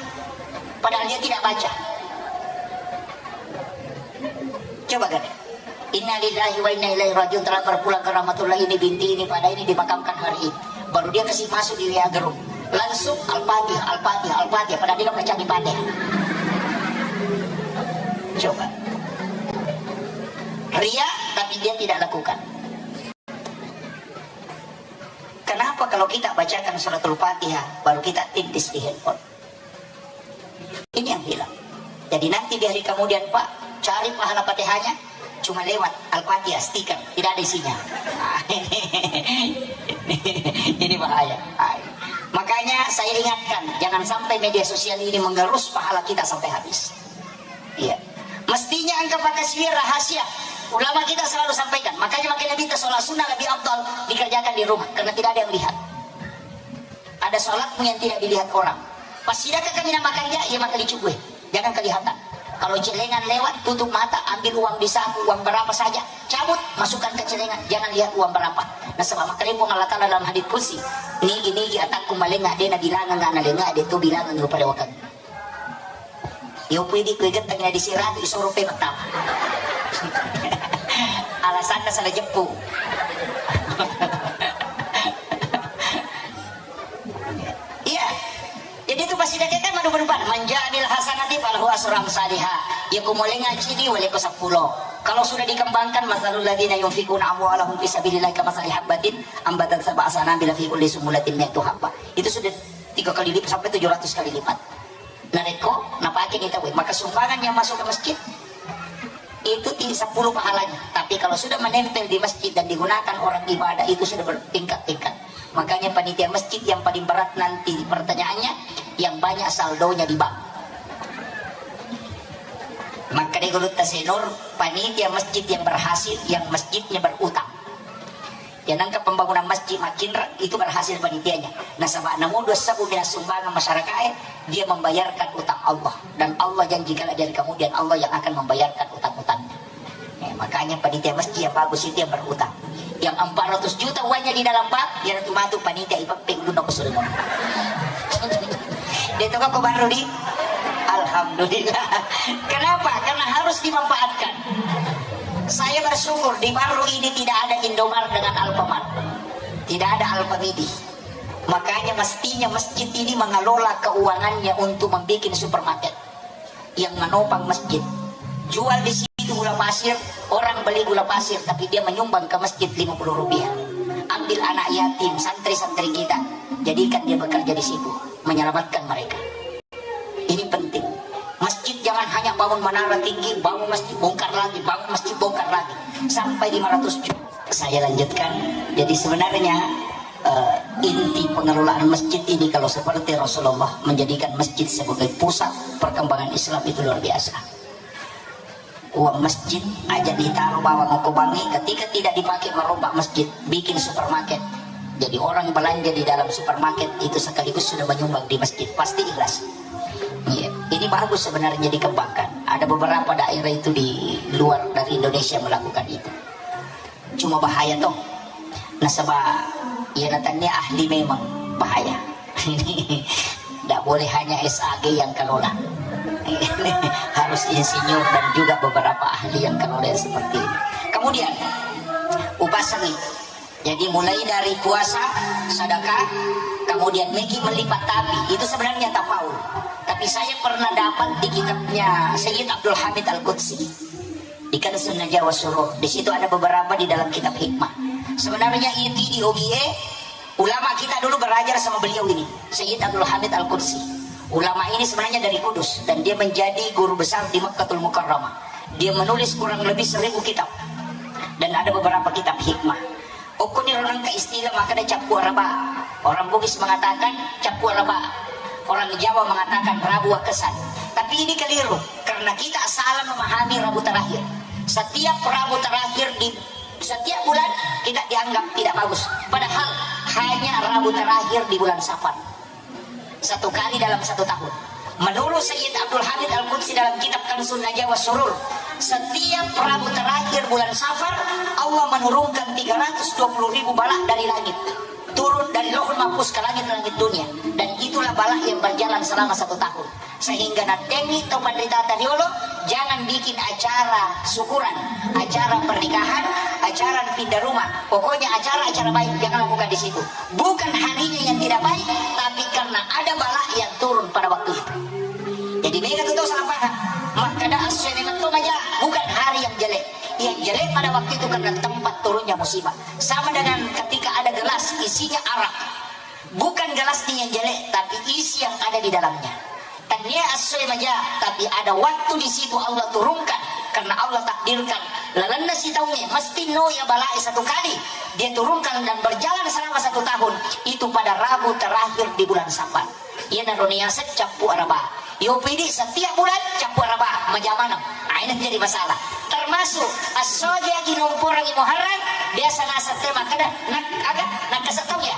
Padahal dia tidak baca. Coba kan? Innalillahi wa inna ilaihi rajiun, telah berpulang ke rahmatullah, ini binti ini pada ini dimakamkan hari ini. Baru dia kasih masuk di W A group. Langsung Al-Fatihah, Al-Fatihah, Al-Fatihah. Padahal dia baca di Fatihah. Coba. Ria, tapi dia tidak lakukan. Kenapa kalau kita bacakan suratul Fatihah, baru kita tintis di handphone? Ini yang hilang. Jadi nanti di hari kemudian, Pak, cari pahala Fatihahnya cuma lewat Al-Fatihah stiker, tidak ada isinya. Ini bahaya. Makanya saya ingatkan, jangan sampai media sosial ini mengerus pahala kita sampai habis. Iya. Mestinya engka pakkasiwiang rahasia. Ulama kita selalu sampaikan. Makanya, makanya minta sholat sunnah lebih afdal dikerjakan di rumah karena tidak ada yang lihat. Ada sholatmu yang tidak dilihat orang. Pas sidakka kami namakan dia, ia maka dicugue. Jangan kelihatan. Kalau celengan lewat, tutup mata, ambil uang di saku, uang berapa saja, cabut, masukkan ke celengan, jangan lihat uang berapa. Nasaba makkalempong Allah Ta'ala dalam hadits qudsi, nigi-nigi atakku malenga, de nabilangang, nalenga, de tu bilangang pada wakang. Yo pui di kue getang na di siratu, isoro pe metap. Alasanna salah jeppu. Iya. Jadi itu pasti kan madu-madu pan. Manja bil hasanati falahu asru amsaliha. Ya ku mulai ngaji di wale ko sepuluh. Kalau sudah dikembangkan, masalul ladina yunfikuna amwalahum fi sabilillah kama sali habbatin ambatat sab'a sanabila fi kulli sumulatin mi'atu habba. Itu sudah tiga kali lipat sampai tujuh ratus kali lipat. Narekko napake ni tau, maka sumbangan yang masuk ke masjid itu ti sepuluh pahalanya. Tapi kalau sudah menempel di masjid dan digunakan orang ibadah, itu sudah bertingkat-tingkat. Makanya panitia masjid yang paling berat nanti pertanyaannya, yang banyak saldonya di bank. Maka di Gurutta Senur, panitia masjid yang berhasil, yang masjidnya berutang. Ya, nangka pembangunan masjid makinra itu berhasil panitianya. Nasaba namu dua sabu mina sumbangan masyarakat, eh, dia membayarkan utang Allah. Dan Allah janji kalau dari kemudian Allah yang akan membayarkan utang-utangnya. Eh, makanya panitia masjid yang bagus itu yang berutang. Yang empat ratus juta uangnya di dalam bank, ya, itu matu panitia ipapping guna kusul. Dia itu kok baru di Alhamdulillah. Kenapa? Karena harus dimanfaatkan. Saya bersyukur di Barru ini tidak ada Indomar dengan Alfamart. Tidak ada Alfamidi. Makanya mestinya masjid ini mengelola keuangannya untuk membuat supermarket yang menopang masjid. Jual di situ gula pasir, orang beli gula pasir, tapi dia menyumbang ke masjid lima puluh rupiah. Ambil anak yatim, santri-santri kita, jadikan dia bekerja di situ, menyelamatkan mereka. Ini penting. Masjid jangan hanya bangun menara tinggi, bangun masjid, bongkar lagi, bangun masjid, bongkar lagi. Sampai lima ratus juta. Saya lanjutkan. Jadi sebenarnya, eh, inti pengelolaan masjid ini kalau seperti Rasulullah menjadikan masjid sebagai pusat perkembangan Islam itu luar biasa. Uang masjid aja ditaruh bawang okko bangi, ketika tidak dipakai merombak masjid, bikin supermarket. Jadi orang belanja di dalam supermarket itu sekaligus sudah menyumbang di masjid, pasti ikhlas. Iya, ini bagus sebenarnya dikembangkan. Ada beberapa daerah itu di luar dari Indonesia melakukan itu. Cuma bahaya toh. Nasaba iya natannia ahli memang bahaya. Tidak boleh hanya S A G yang kelola. Harus insinyur dan juga beberapa ahli yang kelola yang seperti ini. Kemudian, upasangi. Jadi mulai dari puasa, sedekah, kemudian megi melipat tapi itu sebenarnya tafaul. Tapi saya pernah dapat di kitabnya Sayyid Abdul Hamid Al-Qudsi. Di Kanzun Najah wa Surur. Di situ ada beberapa di dalam kitab hikmah. Sebenarnya itu di O G A, ulama kita dulu belajar sama beliau ini, Sayyid Abdul Hamid Al-Qudsi. Ulama ini sebenarnya dari Kudus dan dia menjadi guru besar di Makkatul Mukarramah. Dia menulis kurang lebih seribu kitab dan ada beberapa kitab hikmah. Okkoni ro nengka istilah makkeda cappu araba. Orang Bugis mengatakan cappu araba. Orang Jawa mengatakan rabu wakesan. Tapi ini keliru karena kita salah memahami Rabu terakhir. Setiap Rabu terakhir di setiap bulan kita dianggap tidak bagus. Padahal hanya Rabu terakhir di bulan Safar. Satu kali dalam satu tahun. Menurut Sayyid Abdul Hamid Al-Qudsi dalam kitab Kanzun Najah wa Surur, setiap Rabu terakhir bulan Safar, Allah menurunkan tiga ratus dua puluh ribu balak dari langit. Turun dari Lauhul Mahfuz ke langit-langit dunia. Dan itulah balak yang berjalan selama satu tahun. Sehingga natengi tau panrita tariolo, jangan bikin acara syukuran, acara pernikahan, acara pindah rumah. Pokoknya acara-acara baik, jangan lakukan di situ. Bukan harinya yang tidak baik, tapi karena ada bala yang turun pada waktu itu. Jadi mega tu tau salah paham. Makkeda assoe memang to maja, bukan hari yang jelek. Yang jelek pada waktu itu karena tempat turunnya musibah. Sama dengan ketika ada gelas isinya arak. Bukan gelasnya yang jelek, tapi isi yang ada di dalamnya. Nia essoe maja, tapi ada waktu di situ Allah turunkan, karena Allah takdirkan lalenna sitaungnge mesti no ya balae satu kali. Dia turunkan dan berjalan selama satu tahun, itu pada Rabu terakhir di bulan Safar. Iyanaro niaseng cappu araba. Yo pidi setiap bulan cappu araba, maja maneng. Ah, ini jadi masalah. Termasuk esso aja nomporangi Muharram, biasa naseng te makkeda, nak aga, nakkasettong ya.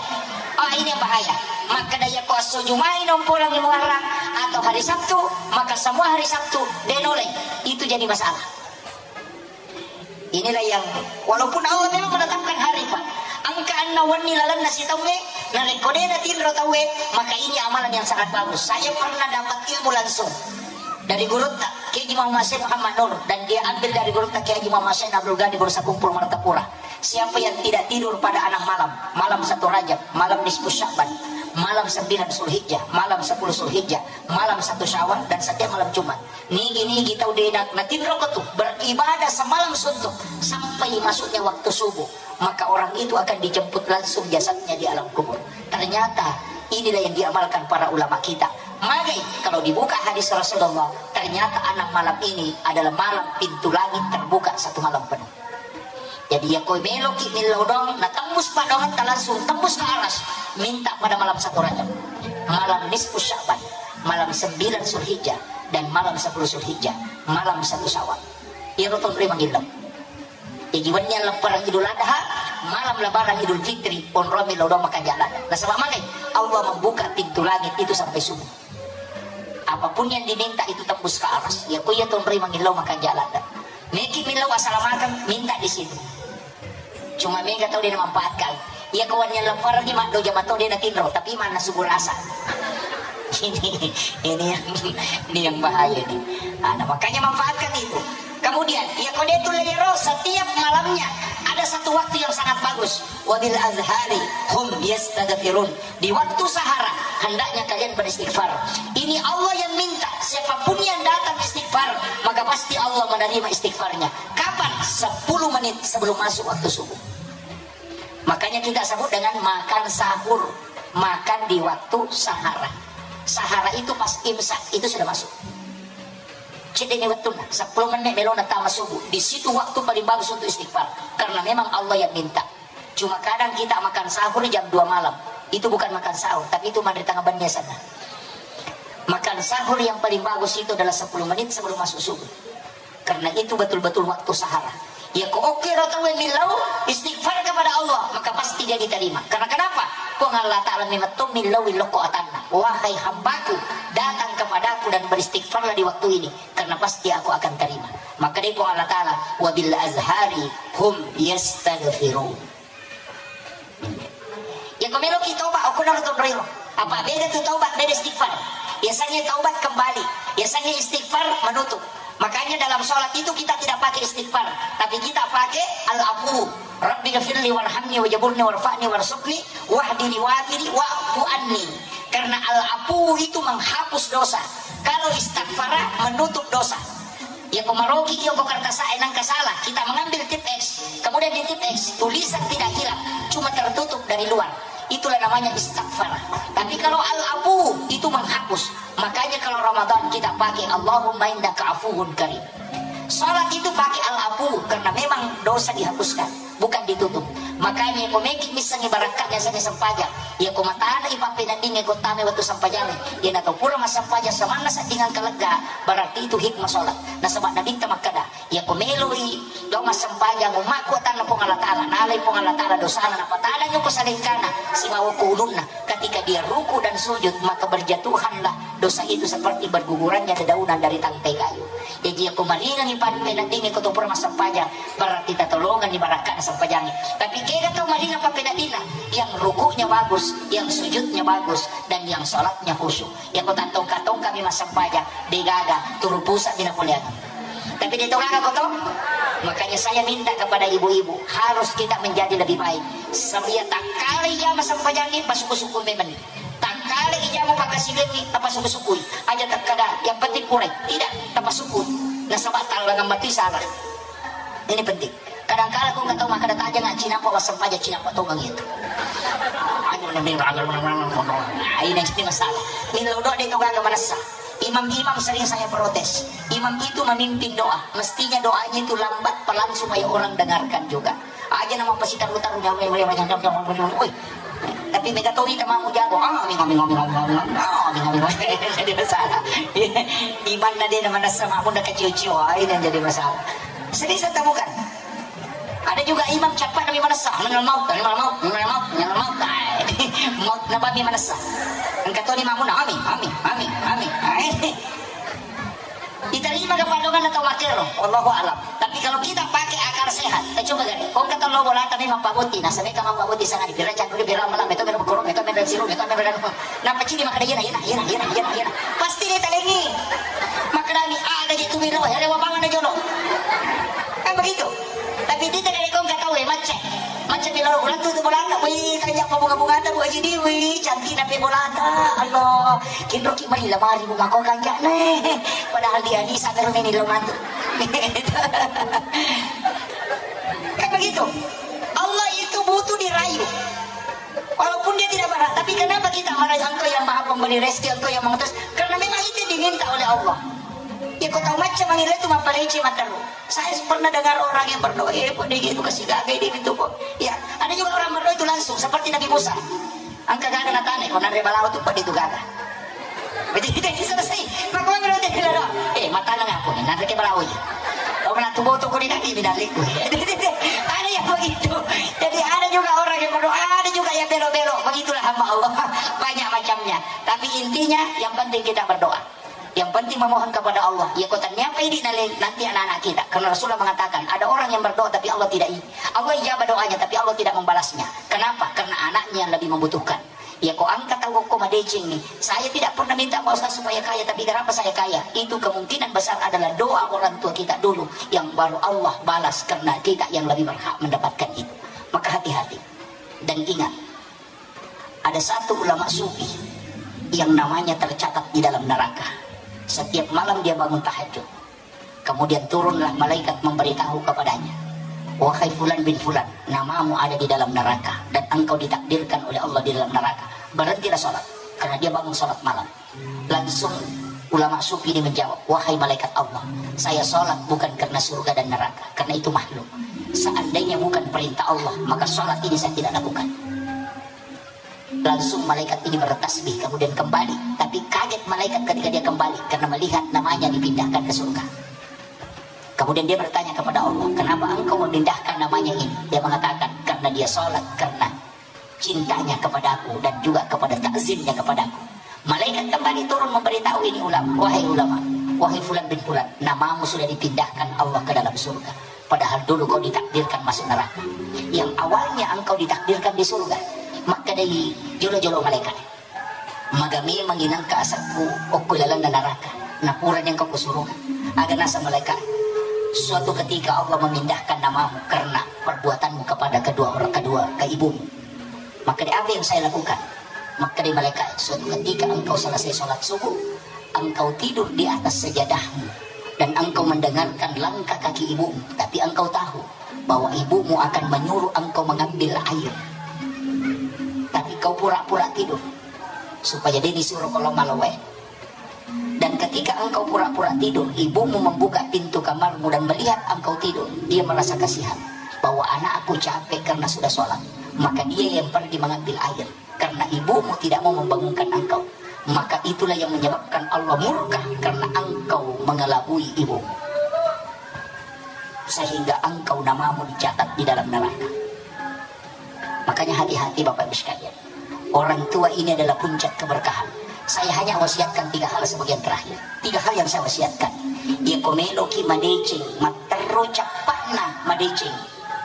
Oh, ini yang bahaya. Makkeda iya ko esso Jumai nomporangi Muharram atau hari Sabtu, maka semua hari Sabtu denolai. Itu jadi masalah. Inilah yang, walaupun Allah memang menetapkan hari, Pak. Engka anna wenni lalenna sitaungnge, narekko de natinro tauwe, maka ini amalan yang sangat bagus. Saya pernah dapat ilmu langsung dari gurutta, Kiai Haji Muhammad Syekh Muhammad Nur, dan dia ambil dari gurutta Kiai Haji Muhammad Syekh Abdul Ghani Guru Sakumpul Martapura. Siapa yang tidak tidur pada enam malam, malam satu Rajab, malam nisfu Sya'ban, malam sembilan Zulhijjah, malam sepuluh Zulhijjah, malam satu Syawal, dan setiap malam Jumat, nigi-nigi tau de na-, natinroko tu beribadah semalam suntuk sampai masuknya waktu subuh, maka orang itu akan dijemput langsung jasadnya di alam kubur. Ternyata inilah yang diamalkan para ulama kita. Magai kalau dibuka hadis Rasulullah, ternyata enam malam ini adalah malam pintu langit terbuka satu malam penuh. Jadi, iya ko meloki millau doang, na tembus paddoangetta langsung tembus ke aras, minta pada malam satu Rajab, malam nisfu Sya'ban, malam sembilan Zulhijjah, dan malam sepuluh Zulhijjah, malam satu Syawal. Iyaro tonroi mangillau. Jadi, wenni leppareng Idul Adha, malam Lebaran Idul Fitri, onroi millau doang makanja ladde. Nasaba magai, Allah membuka pintu langit itu sampai subuh. Apapun yang diminta itu tembus ke aras. Iya ko iya tonroi mangillau makanja ladde. Meki millau assalamakeng, minta di situ. Cuma mega tau de namanfaatkan. Iya ko wenni leppareng ni maddo jama tau de natinro, tapi manna subuh rasa. Ini, ini yang, ini yang bahaya ini. Nah, nah, makanya manfaatkan itu. Kemudian, iya ko de tulle iyaro, setiap malamnya ada satu waktu yang sangat bagus. Wabil azhari hum yastaghfirun. Di waktu sahara, hendaknya kalian beristighfar. Ini Allah yang minta, siapapun yang datang istighfar, maka pasti Allah menerima istighfarnya. Kapan? Sepuluh menit sebelum masuk waktu subuh. Makanya kita sebut dengan makan sahur, makan di waktu sahara. Sahara itu pas imsak, itu sudah masuk. Cedde ni wettunna, sepuluh menit melona tama subuh. Di situ waktu paling bagus untuk istighfar. Karena memang Allah yang minta. Cuma kadang kita makan sahur jam dua malam. Itu bukan makan sahur, tapi itu manre tengah bannya sana. Makan sahur yang paling bagus itu adalah sepuluh menit sebelum masuk subuh. Karena itu betul-betul waktu sahara. Ya ko oke ro tauwe millau istighfar kepada Allah, maka pasti dia diterima. Karena kenapa? Puang Allah Ta'ala memetto millau lokko atanna. Wahai hambaku, datang kepadaku dan beristighfarlah di waktu ini, karena pasti aku akan terima. Maka dia Puang Allah Ta'ala, wabil azhari hum yastaghfirun. Ya ko meloki taubat, okko naro tonroiro. Apa beda tu taubat, beda istighfar. Biasanya taubat kembali. Biasanya istighfar menutup. Makanya dalam sholat itu kita tidak pakai istighfar, tapi kita pakai al-afu. Rabbi ghafirli warhamni wajaburni warfa'ni warzuqni wahdini wafini wa'fu anni. Karena al-afu itu menghapus dosa. Kalau istighfar menutup dosa. Ya ko maroki iyo ko kertas A nangka salah, kita mengambil tip X, kemudian di tip X tulisan tidak hilang, cuma tertutup dari luar. Itulah namanya istighfar. Tapi kalau al-afu itu menghapus. Makanya kalau Ramadan kita pakai Allahumma innaka afuwun karim. Salat itu pakai al-afu karena memang dosa dihapuskan, bukan ditutup. Makanya ko meki missengi barakka'na sengi sempajang. Ya ko matana ipappeneddingnge ko tame wettu sempajang. Ya na tau pura massempajang samanna seddingang kalegga, berarti itu hikmah salat. Nasaba Nabitta makkeda, iya ko meloi lao massempajang ummakku atanna Puang Allah Ta'ala, nalai Puang Allah Ta'ala dosana, napatanang ko salengkana sibawa ko ulunna. Ketika dia ruku dan sujud, maka berjatuhanlah dosa itu seperti bergugurannya dedaunan dari tangkai kayu. Jadi iya ko maringangi pan-, peneddingnge ko to pura massempajang, berarti tatolonganni barakka'na sempajangnge. Tapi kega tau maringang pappeneddinna, yang rukuknya bagus, yang sujudnya bagus, dan yang salatnya khusyuk. Iya ko tattongka-tongkami massempajang, degaga, turu pusa'mi napoleangeng. Tapi de to gaga ko to? Makanya saya minta kepada ibu-ibu, harus kita menjadi lebih baik. Sebia takkala ijama sempajangnge, pasuku-suku memeng. Takkala ijama pakkasiwiangnge, tapasuku-sukui. Aja takkada, yang penting purai. Tidak, tapasukui. Nasaba tallangang matu salah. Ini penting. Kadangkala ko engka tau makkeda tajang, cinapa wassempajang, cinapa tongeng itu. Ayo, nang, nang, nang, nang, nang, nang, nang. Nah, ini jadi masalah. Millau doa de to gaga manessa. Imam-imam sering saya protes. Imam itu memimpin doa. Mestinya doanya itu lambat, pelan supaya orang dengarkan juga. Aja nama pasitaru-taru, woi. Tapi mega towi tamamu jago. Ah, ming, ming, ming, ming, ming, ming. Ah, ming, ming, ming. Jadi masalah. Imanna de na manessa makmunna kacio-cio. Ah, ini yang jadi masalah. Sering saya temukan. Ada juga imam cepat tapi manessa. Minal maut, minal maut, minal maut, minal maut. Ah, maut napa mi manessa. Engka toni makmunna, amin, amin, amin, amin. Ah, ini. Diterima ke padongan atau makero? Wallahu alam. Tapi kalau kita pakai akal sehat, kita coba gare. Kau kata lo bola tapi mappaboti, nasabeka mappaboti sangat dipira cangkuri, pira malam, itu mira berkorok, itu mira siru, itu mira. Napa cili makkeda iyana, iyana, iyana, iyana, iyana, iyana. Pasti dia talengi. Makkedami, ada je tu miro, ya, rewa bawa na jono. Kan begitu. Tapi dia tidak ada kau nggak tahu ya, macet. Macet di lorong ulang tuh, tuh bolana. Wih, kanja apa bunga-bunga ta, Bu Haji di, wih, cantik nape bolata. Allah, kinroki mari lamari, Bu, mako kanja ne. Padahal dia ni sabar meni lo matu. Kan begitu. Allah itu butuh dirayu. Walaupun dia tidak berhak, tapi kenapa kita merayu Engkau yang Maha Pemberi rezeki, Engkau yang mengutus? Karena memang itu diminta oleh Allah. Ya, kau tahu macam mangira itu maparecce matteru. Saya pernah dengar orang yang berdoa, eh, kok dia gitu, kasih gagai dia itu kok. Ya, ada juga orang berdoa itu langsung seperti Nabi Musa. Engka gaga natane, kau nanre balawo tu, pada itu gaga. Jadi kita ini selesai. Maka orang berdoa tidak ada. Eh, matana ngaku nih, nanre ke balawo ya. Kau pernah tuh boto kau di kaki, bidaliku. Ada yang begitu. Jadi ada juga orang yang berdoa, ada juga yang belok-belok. Begitulah hamba Allah. Banyak macamnya. Tapi intinya yang penting kita berdoa. Yang penting memohon kepada Allah. Ya, kota niapa ini nale-, nanti anak-anak kita. Karena Rasulullah mengatakan, ada orang yang berdoa tapi Allah tidak i-, Allah ijabah doanya tapi Allah tidak membalasnya. Kenapa? Karena anaknya yang lebih membutuhkan. Ya, kok angkat aku kok madeceng nih. Saya tidak pernah minta Pak Ustaz supaya kaya, tapi kenapa saya kaya? Itu kemungkinan besar adalah doa orang tua kita dulu yang baru Allah balas karena kita yang lebih berhak mendapatkan itu. Maka hati-hati dan ingat, ada satu ulama sufi yang namanya tercatat di dalam neraka. Setiap malam dia bangun tahajud. Kemudian turunlah malaikat memberitahu kepadanya, "Wahai fulan bin fulan, namamu ada di dalam neraka dan engkau ditakdirkan oleh Allah di dalam neraka. Berhentilah sholat," karena dia bangun sholat malam. Langsung ulama sufi ini menjawab, "Wahai malaikat Allah, saya sholat bukan karena surga dan neraka, karena itu makhluk. Seandainya bukan perintah Allah, maka sholat ini saya tidak lakukan." Langsung malaikat ini bertasbih, kemudian kembali. Tapi kaget malaikat ketika dia kembali, karena melihat namanya dipindahkan ke surga. Kemudian dia bertanya kepada Allah, "Kenapa engkau memindahkan namanya ini?" Dia mengatakan, "Karena dia sholat, karena cintanya kepadaku dan juga kepada takzimnya kepadaku." Malaikat kembali turun memberitahu ini ulama, "Wahai ulama, wahai fulan bin fulan, namamu sudah dipindahkan Allah ke dalam surga. Padahal dulu kau ditakdirkan masuk neraka. Yang awalnya engkau ditakdirkan di surga." Makkedai jolo-jolo malaikat, "Maga memang inangka asakku okko lalenna neraka, napurani engkau ku surga." Aga nasa malaikat, "Suatu ketika Allah memindahkan namamu karena perbuatanmu kepada kedua orang, kedua ke ibumu." Makkeda, "Apa yang saya lakukan?" Makkeda malaikat, "Suatu ketika engkau selesai sholat subuh, engkau tidur di atas sejadahmu dan engkau mendengarkan langkah kaki ibumu, tapi engkau tahu bahwa ibumu akan menyuruh engkau mengambil air. Tapi kau pura-pura tidur supaya dia disuruh kalau malowe." Dan ketika engkau pura-pura tidur, ibumu membuka pintu kamarmu dan melihat engkau tidur, dia merasa kasihan bahwa anakku capek karena sudah sholat. Maka dia yang pergi mengambil air karena ibumu tidak mau membangunkan engkau. Maka itulah yang menyebabkan Allah murka karena engkau mengelabui ibumu. Sehingga engkau namamu dicatat di dalam neraka. Makanya hati-hati Bapak Ibu sekalian. Orang tua ini adalah puncak keberkahan. Saya hanya wasiatkan tiga hal sebagian terakhir. Tiga hal yang saya wasiatkan. Iya, ko meloki madeceng, matteru cappa'na madeceng,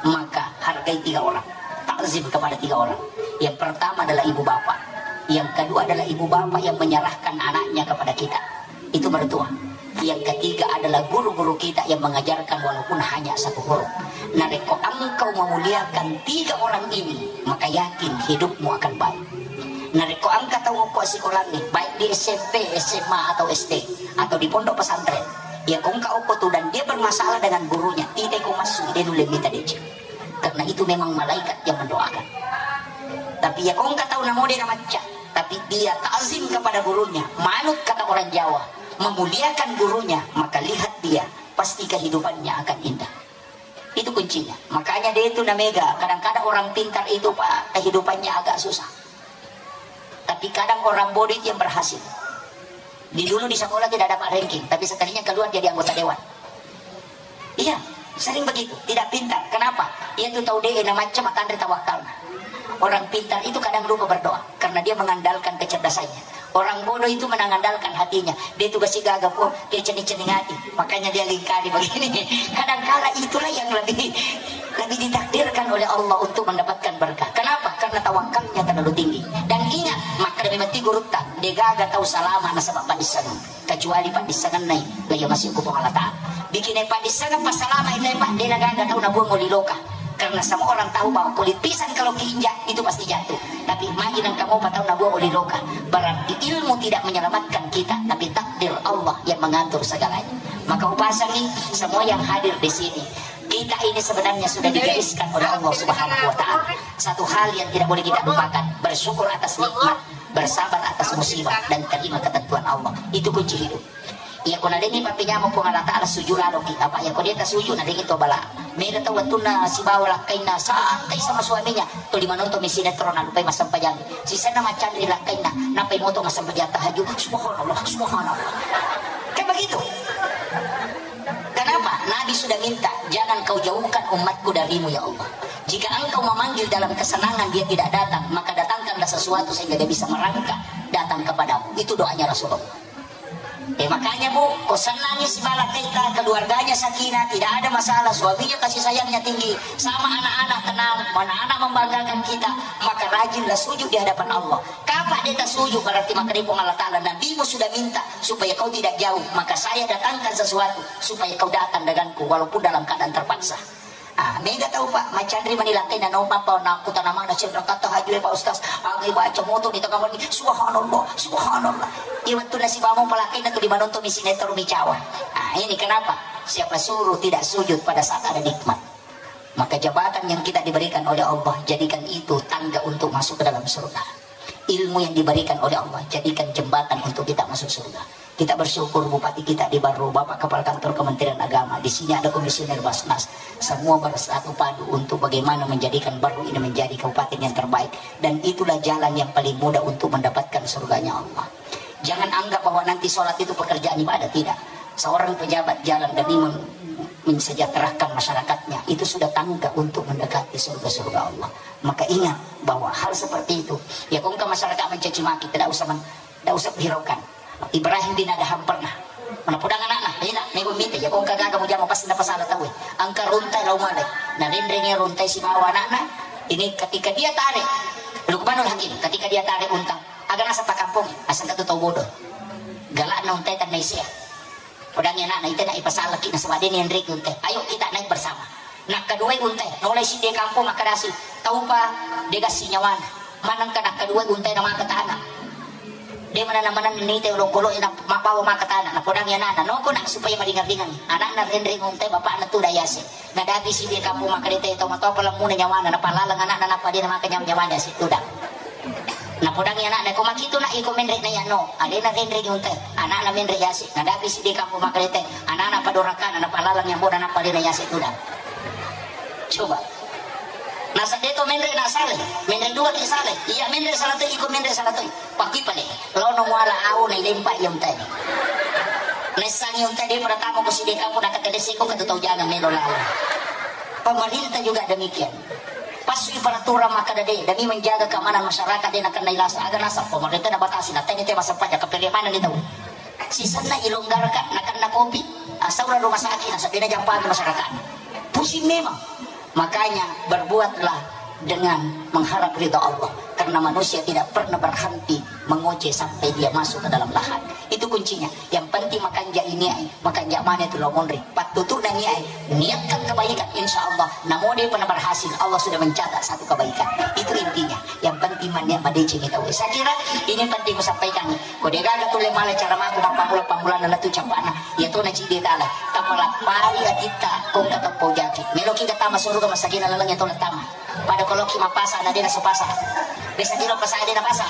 maka hargai tiga orang. Takzim kepada tiga orang. Yang pertama adalah ibu bapak. Yang kedua adalah ibu bapak yang menyerahkan anaknya kepada kita. Itu mertua. Yang ketiga adalah guru-guru kita yang mengajarkan walaupun hanya satu huruf. Narekko engkau memuliakan tiga orang ini, maka yakin hidupmu akan baik. Narekko engka tau okko sikolani, baik di S M P, S M A, atau S D, atau di pondok pesantren, ya ko engka okko tu dan dia bermasalah dengan gurunya, tidak kau masuk, dia nulle minta deceng. Karena itu memang malaikat yang mendoakan. Tapi ya ko engka tau namo de namacca, tapi dia takzim kepada gurunya, manut kata orang Jawa, memuliakan gurunya, maka lihat dia, pasti kehidupannya akan indah. Itu kuncinya. Makanya dia itu namega, kadang-kadang orang pintar itu, Pak, kehidupannya agak susah. Tapi kadang orang bodoh itu yang berhasil. Di dulu di sekolah tidak dapat ranking, tapi sekalinya keluar jadi anggota dewan. Iya, sering begitu, tidak pintar. Kenapa? Ia tu tahu dia na macam akan tawakal. Orang pintar itu kadang lupa berdoa karena dia mengandalkan kecerdasannya. Orang bodoh itu mengandalkan hatinya. Dia tugas gaga pun, dia cening-cening hati. Makanya dia lingkari begini. Kadangkala itulah yang lebih lebih ditakdirkan oleh Allah untuk mendapatkan berkah. Kenapa? Karena tawakalnya terlalu tinggi. Dan ingat, makkeda memang ti gurutta, degaga tau salama nasaba paddissengeng. Kecuali paddissengenna i, la iya masih ku Puang Allah Ta'ala. Bikin paddissengeng passalama itu, Pak, de nagaga tau nabuang oli loka. Karena semua orang tahu bahwa kulit pisang kalau keinjak itu pasti jatuh. Tapi imagine kamu apa tahu nabuang oli loka. Berarti ilmu tidak menyelamatkan kita, tapi takdir Allah yang mengatur segalanya. Maka upasangi semua yang hadir di sini. Kita ini sebenarnya sudah digariskan oleh Allah Subhanahu wa Ta'ala. Satu hal yang tidak boleh kita lupakan, bersyukur atas nikmat, bersabar atas musibah, dan terima ketentuan Allah. Itu kunci hidup. Iya, ko nadengi pappenyameng Puang Allah Ta'ala, sujud laloki. Apa iya, ko dia tasuju, nadengi to bala. Mega tau wettunna sibawa lakkainna santai sama suaminya, tuli manonton mi sinetron, nalupai massempajang. Sisenna maccanri lakkainna, nappai moto massempajang tahajud. Subhanallah, subhanallah. Kan begitu. Kenapa? Nabi sudah minta, "Jangan kau jauhkan umatku darimu, ya Allah. Jika engkau memanggil dalam kesenangan, dia tidak datang, maka datangkanlah sesuatu sehingga dia bisa merangkak datang kepadamu." Itu doanya Rasulullah. Eh, makanya, Bu, ko senangi sibawa lakkaita, keluarganya sakinah, tidak ada masalah, suaminya kasih sayangnya tinggi, sama anak-anak tenang, anak-anak membanggakan kita, maka rajinlah sujud di hadapan Allah. Kapan dia tak sujud, berarti maka dia Puang Allah Ta'ala, nabimu sudah minta, supaya kau tidak jauh, maka saya datangkan sesuatu supaya kau datang denganku walaupun dalam keadaan terpaksa. Ah, mega tau, Pak, macanri mani lakkaina, naompa pa nakku tanamana cendra kata hajue, Pak Ustaz, agi baca moto di tengah mani, subhanallah, subhanallah. Iya, wettunna sibawa palakkaina tu di manonton mi sinetron mi cawa. Ah, ini kenapa? Siapa suruh tidak sujud pada saat ada nikmat? Maka jabatan yang kita diberikan oleh Allah, jadikan itu tangga untuk masuk ke dalam surga. Ilmu yang diberikan oleh Allah jadikan jembatan untuk kita masuk surga. Kita bersyukur bupati kita di Barru, Bapak Kepala Kantor Kementerian Agama, di sini ada komisioner Basnas, semua bersatu padu untuk bagaimana menjadikan Barru ini menjadi kabupaten yang terbaik. Dan itulah jalan yang paling mudah untuk mendapatkan surganya Allah. Jangan anggap bahwa nanti sholat itu pekerjaan ibadah, tidak. Seorang pejabat jalan demi men- mensejahterakan masyarakatnya, itu sudah tangga untuk mendekati surga-surga Allah. Maka ingat bahwa hal seperti itu, ya, ko engka masyarakat mencaci maki, tidak usah men- tidak usah hiraukan. Ibrahim bin Adham pernah, mana podang anakna, ina, nego mite, ya, ko engka gaga mujama pasti napasala tau, eh. Engka runtai lau malai, na renreng runtai sibawa anakna, ini ketika dia tarik, Luqmanul Hakim, ketika dia tarik unta, aga naseng pakampong, aseng katu tau bodoh. Galakna untai tanna isia. Podangi anakna, ite nak ipasalaki nasaba de ni enreki untai. Ayo kita naik bersama. Nakkaduai untai, nolai sidde kampong makkedasi, taupa de gassi nyawana. Manengka nakkaduai untai na maka tana. De manana maneng nite olokolo na mabbawa maka tana. Napodangi anakna, noko nak supaya maringan-ringan. Anakna renreng untai, bapakna tu dayase. Nadapi sidde kampong makkeda, "Tau matoa palammuna nyawana, napalaleng anakna nappa de namaka nyawa-, nyawana sittudang." Napodangi anakna, "Ko makitu nak iko menre na yano, alena renre untai, anakna menre yase." Nadapi sidde kampong makkeda, "Anakna padorakana napalaleng yambona nappa alena yase tudang." Coba. Nasa deto menre na sale, menre dua ki sale. Iya menre salah toi, iko menre salah toi. Pakui pale, lono muala au na ilempa iya untai. Naissangi untai de pada tamo ko sidde kampong, nakatelesi ko katu tau jangan melo lao. Pemerintah juga demikian. Pasui peraturan makkeda de, demi menjaga keamanan masyarakat de nakennai lasa, aga naseng pemerintah nabatasi, natenni te massempajang, kapere manenni tau. Sisenna ilonggarkan, nakenna kopi, asaura rumah sakit, nasaba de najampang masyarakat. Pusing memang. Makanya berbuatlah dengan mengharap ridha Allah, karena manusia tidak pernah berhenti mengoceh sampai dia masuk ke dalam lahat. Itu kuncinya. Yang penting makanja ini ai, makanja mana itu lo monri. Pattutu dan ini ai, niatkan kebaikan, insya Allah. Namo de pernah berhasil, Allah sudah mencatat satu kebaikan. Itu intinya. Yang penting maniat madeceng itu. Saya kira ini penting saya sampaikan. Ko de gaga tulle male cara maku mappamula-pamulana latu capana. Ya to na cide tala. Malappari atitta, kongka tau paujaki. Meloki ga tama suruga, masagena lalengnge tau lettama. Pada koloki mappasa, na dena supasa. Besa kilo pasa, dena pasa.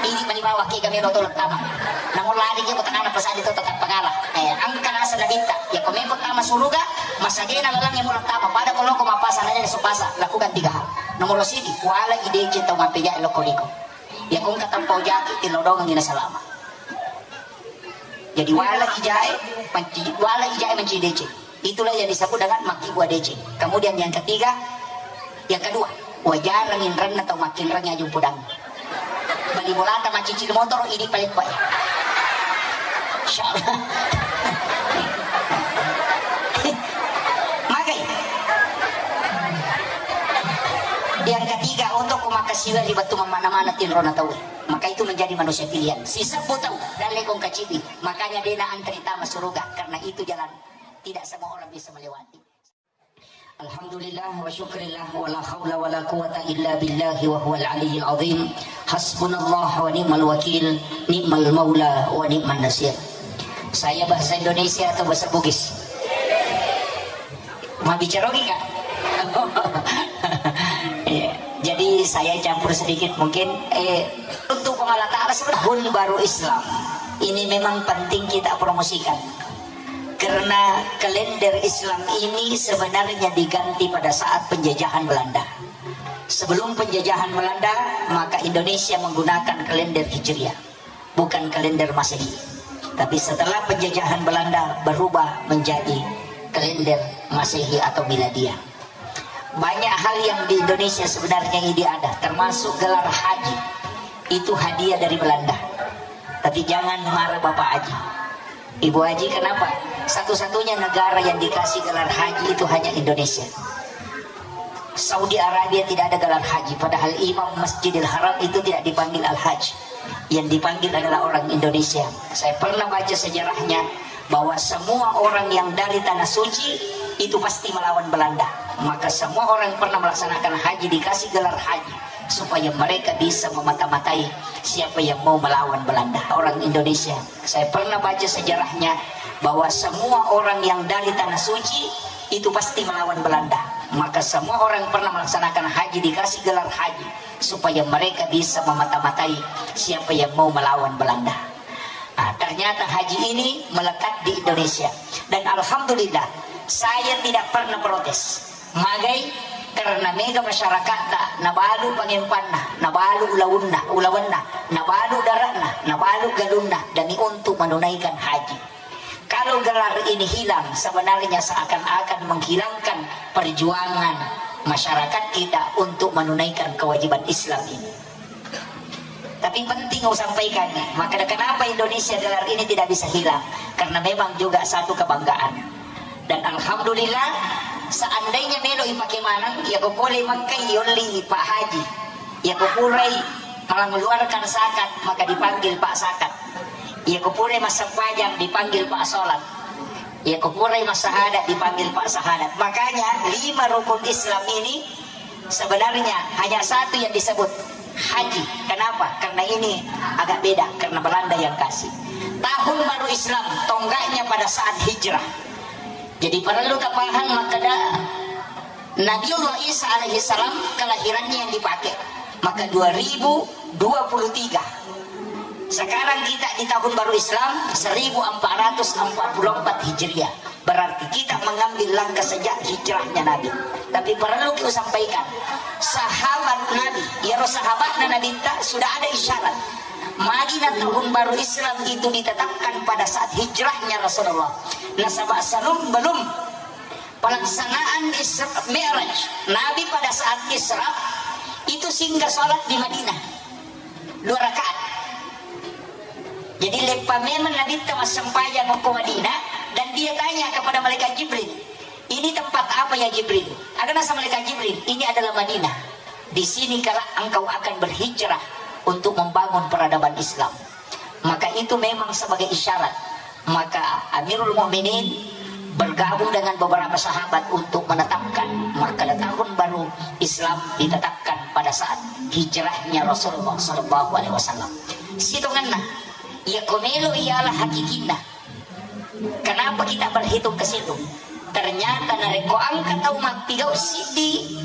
Idi mani bawa kega melo tau lettama. Namun lari ke kota kana pasa, di tau tetap pengala. Eh, angka nasa nabitta. Ya komeko tama suruga, masagena lalengnge mu lettama. Pada koloko mappasa, na dena supasa. Lakukan tiga hal. Nomor sidi, wala idece tau mampejai lokko liko. Ya kongka tau paujaki, tilodongengi na salama. Jadi wala ijae manci, wala ijae manci deceng. Itulah yang disebut dengan makkibua deceng. Kemudian yang ketiga, yang kedua, wajarang inranna tau makkinrang aju podang. Bali bolata macicil motor, idi paleppa. Insyaallah. Magai. Yang ketiga, untuk kumakasiwa ri batu mana-mana tinrona tau. Maka itu menjadi manusia pilihan. Si sebbu tau dalle kongka ciwi. Makanya dena antri tama suruga, karena itu jalan tidak semua orang bisa melewati. Alhamdulillah wa syukrillah wa la haula wa la quwata illa billahi wa huwal aliyyil azim. Hasbunallah wa ni'mal wakil, ni'mal maula wa ni'man nasir. Saya bahasa Indonesia atau bahasa Bugis? Mabbicara ogi, Kak? Iya. Jadi saya campur sedikit mungkin. Eh, untuk Puang Allah Ta'ala sebenarnya tahun baru Islam ini memang penting kita promosikan. Karena kalender Islam ini sebenarnya diganti pada saat penjajahan Belanda. Sebelum penjajahan Belanda, maka Indonesia menggunakan kalender Hijriah, bukan kalender Masehi. Tapi setelah penjajahan Belanda, berubah menjadi kalender Masehi atau Miladiah. Banyak hal yang di Indonesia sebenarnya ini ada, termasuk gelar haji. Itu hadiah dari Belanda. Tapi jangan marah Bapak Haji. Ibu Haji, kenapa? Satu-satunya negara yang dikasih gelar haji itu hanya Indonesia. Saudi Arabia tidak ada gelar haji, padahal imam Masjidil Haram itu tidak dipanggil Al-Hajj, yang dipanggil adalah orang Indonesia. Saya pernah baca sejarahnya bahwa semua orang yang dari Tanah Suci itu pasti melawan Belanda. Maka semua orang yang pernah melaksanakan haji dikasih gelar haji supaya mereka bisa memata-matai siapa yang mau melawan Belanda. Orang Indonesia. Saya pernah baca sejarahnya bahwa semua orang yang dari Tanah Suci itu pasti melawan Belanda. Maka semua orang yang pernah melaksanakan haji dikasih gelar haji supaya mereka bisa memata-matai siapa yang mau melawan Belanda. Nah, ternyata haji ini melekat di Indonesia. Dan alhamdulillah, saya tidak pernah protes. Magai, karena mega masyarakatta nabalu pangempanna, nabalu ulaunna, ulawenna, nabalu dare'na, nabalu galunna demi untuk menunaikan haji. Kalau gelar ini hilang, sebenarnya seakan-akan menghilangkan perjuangan masyarakat kita untuk menunaikan kewajiban Islam ini. Tapi penting usampaikan, maka kenapa Indonesia gelar ini tidak bisa hilang? Karena memang juga satu kebanggaan. Dan alhamdulillah, seandainya melo ipake maneng, ya ko pole Mekkai yolli Pak Haji, ya ko purai mengeluarkan zakat, maka dipanggil Pak Zakat. Ya ko purai massempajang, dipanggil Pak Salat. Ya ko purai massahadat, dipanggil Pak Sahadat. Makanya lima rukun Islam ini sebenarnya hanya satu yang disebut haji. Kenapa? Karena ini agak beda, karena Belanda yang kasih. Tahun baru Islam, tonggaknya pada saat hijrah. Jadi perlu tapahang makkeda Nabiullah Isa alaihi salam kelahirannya yang dipakai. Maka dua ribu dua puluh tiga. Sekarang kita di tahun baru Islam seribu empat ratus empat puluh empat Hijriah. Berarti kita mengambil langkah sejak hijrahnya Nabi. Tapi perlu kita sampaikan, sahabat Nabi, ya, sahabatna Nabi ta sudah ada isyarat. Madinah tahun baru Islam itu ditetapkan pada saat hijrahnya Rasulullah. Nasaba salum belum pelaksanaan Isra Mi'raj, Nabi pada saat Isra itu singgah sholat di Madinah dua rakaat. Jadi leppa memang Nabi ta massempajang ko Madinah, dan dia tanya kepada malaikat Jibril, "Ini tempat apa ya Jibril?" Aga nasa malaikat Jibril, "Ini adalah Madinah. Di sini kala engkau akan berhijrah untuk membangun peradaban Islam." Maka itu memang sebagai isyarat. Maka Amirul Mukminin bergabung dengan beberapa sahabat untuk menetapkan maka tahun baru Islam ditetapkan pada saat hijrahnya Rasulullah sallallahu alaihi wasallam. Sitongenna, iya komelo ialah hakikinna. Kenapa kita berhitung ke situ? Ternyata narekko engka tau mappigau siddi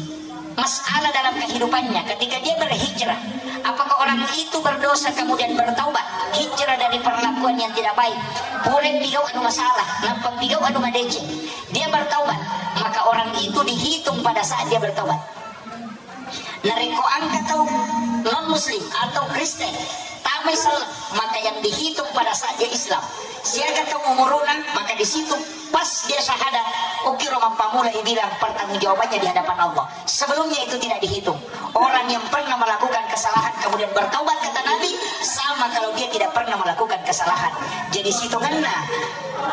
masalah dalam kehidupannya, ketika dia berhijrah, apakah orang itu berdosa kemudian bertaubat, hijrah dari perlakuan yang tidak baik, pura pigau anu masalah, nampa pigau anu madeceng, dia bertaubat, maka orang itu dihitung pada saat dia bertaubat. Narekko engka tau non muslim atau Kristen tamai selleng, maka yang dihitung pada saat dia Islam. Siaga tau umuruna, maka di situ pas dia syahadat, okkiro mappamula ibilang pertanggungjawabannya di hadapan Allah. Sebelumnya itu tidak dihitung. Orang yang pernah melakukan kesalahan kemudian bertaubat, kata Nabi, sama kalau dia tidak pernah melakukan kesalahan. Jadi sitongenna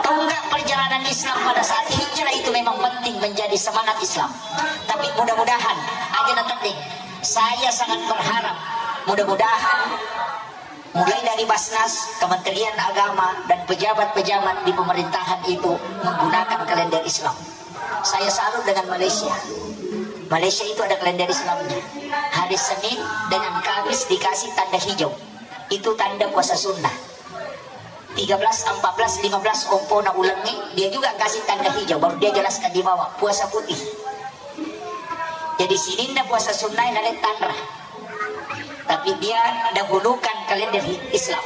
tonggak perjalanan Islam pada saat hijrah itu memang penting menjadi semangat Islam. Tapi mudah-mudahan aja na teddeng. Saya sangat berharap, mudah-mudahan mulai dari Basnas, Kementerian Agama, dan pejabat-pejabat di pemerintahan itu menggunakan kalender Islam. Saya salut dengan Malaysia. Malaysia itu ada kalender Islamnya. Hari Senin dengan Kamis dikasih tanda hijau. Itu tanda puasa sunnah. Tiga belas, empat belas, lima belas ompona ulengnge, dia juga kasih tanda hijau, baru dia jelaskan di bawah, puasa putih. Jadi sininna puasa sunnah nalai tanra. Tapi dia dahulukan kalender hi-, Islam.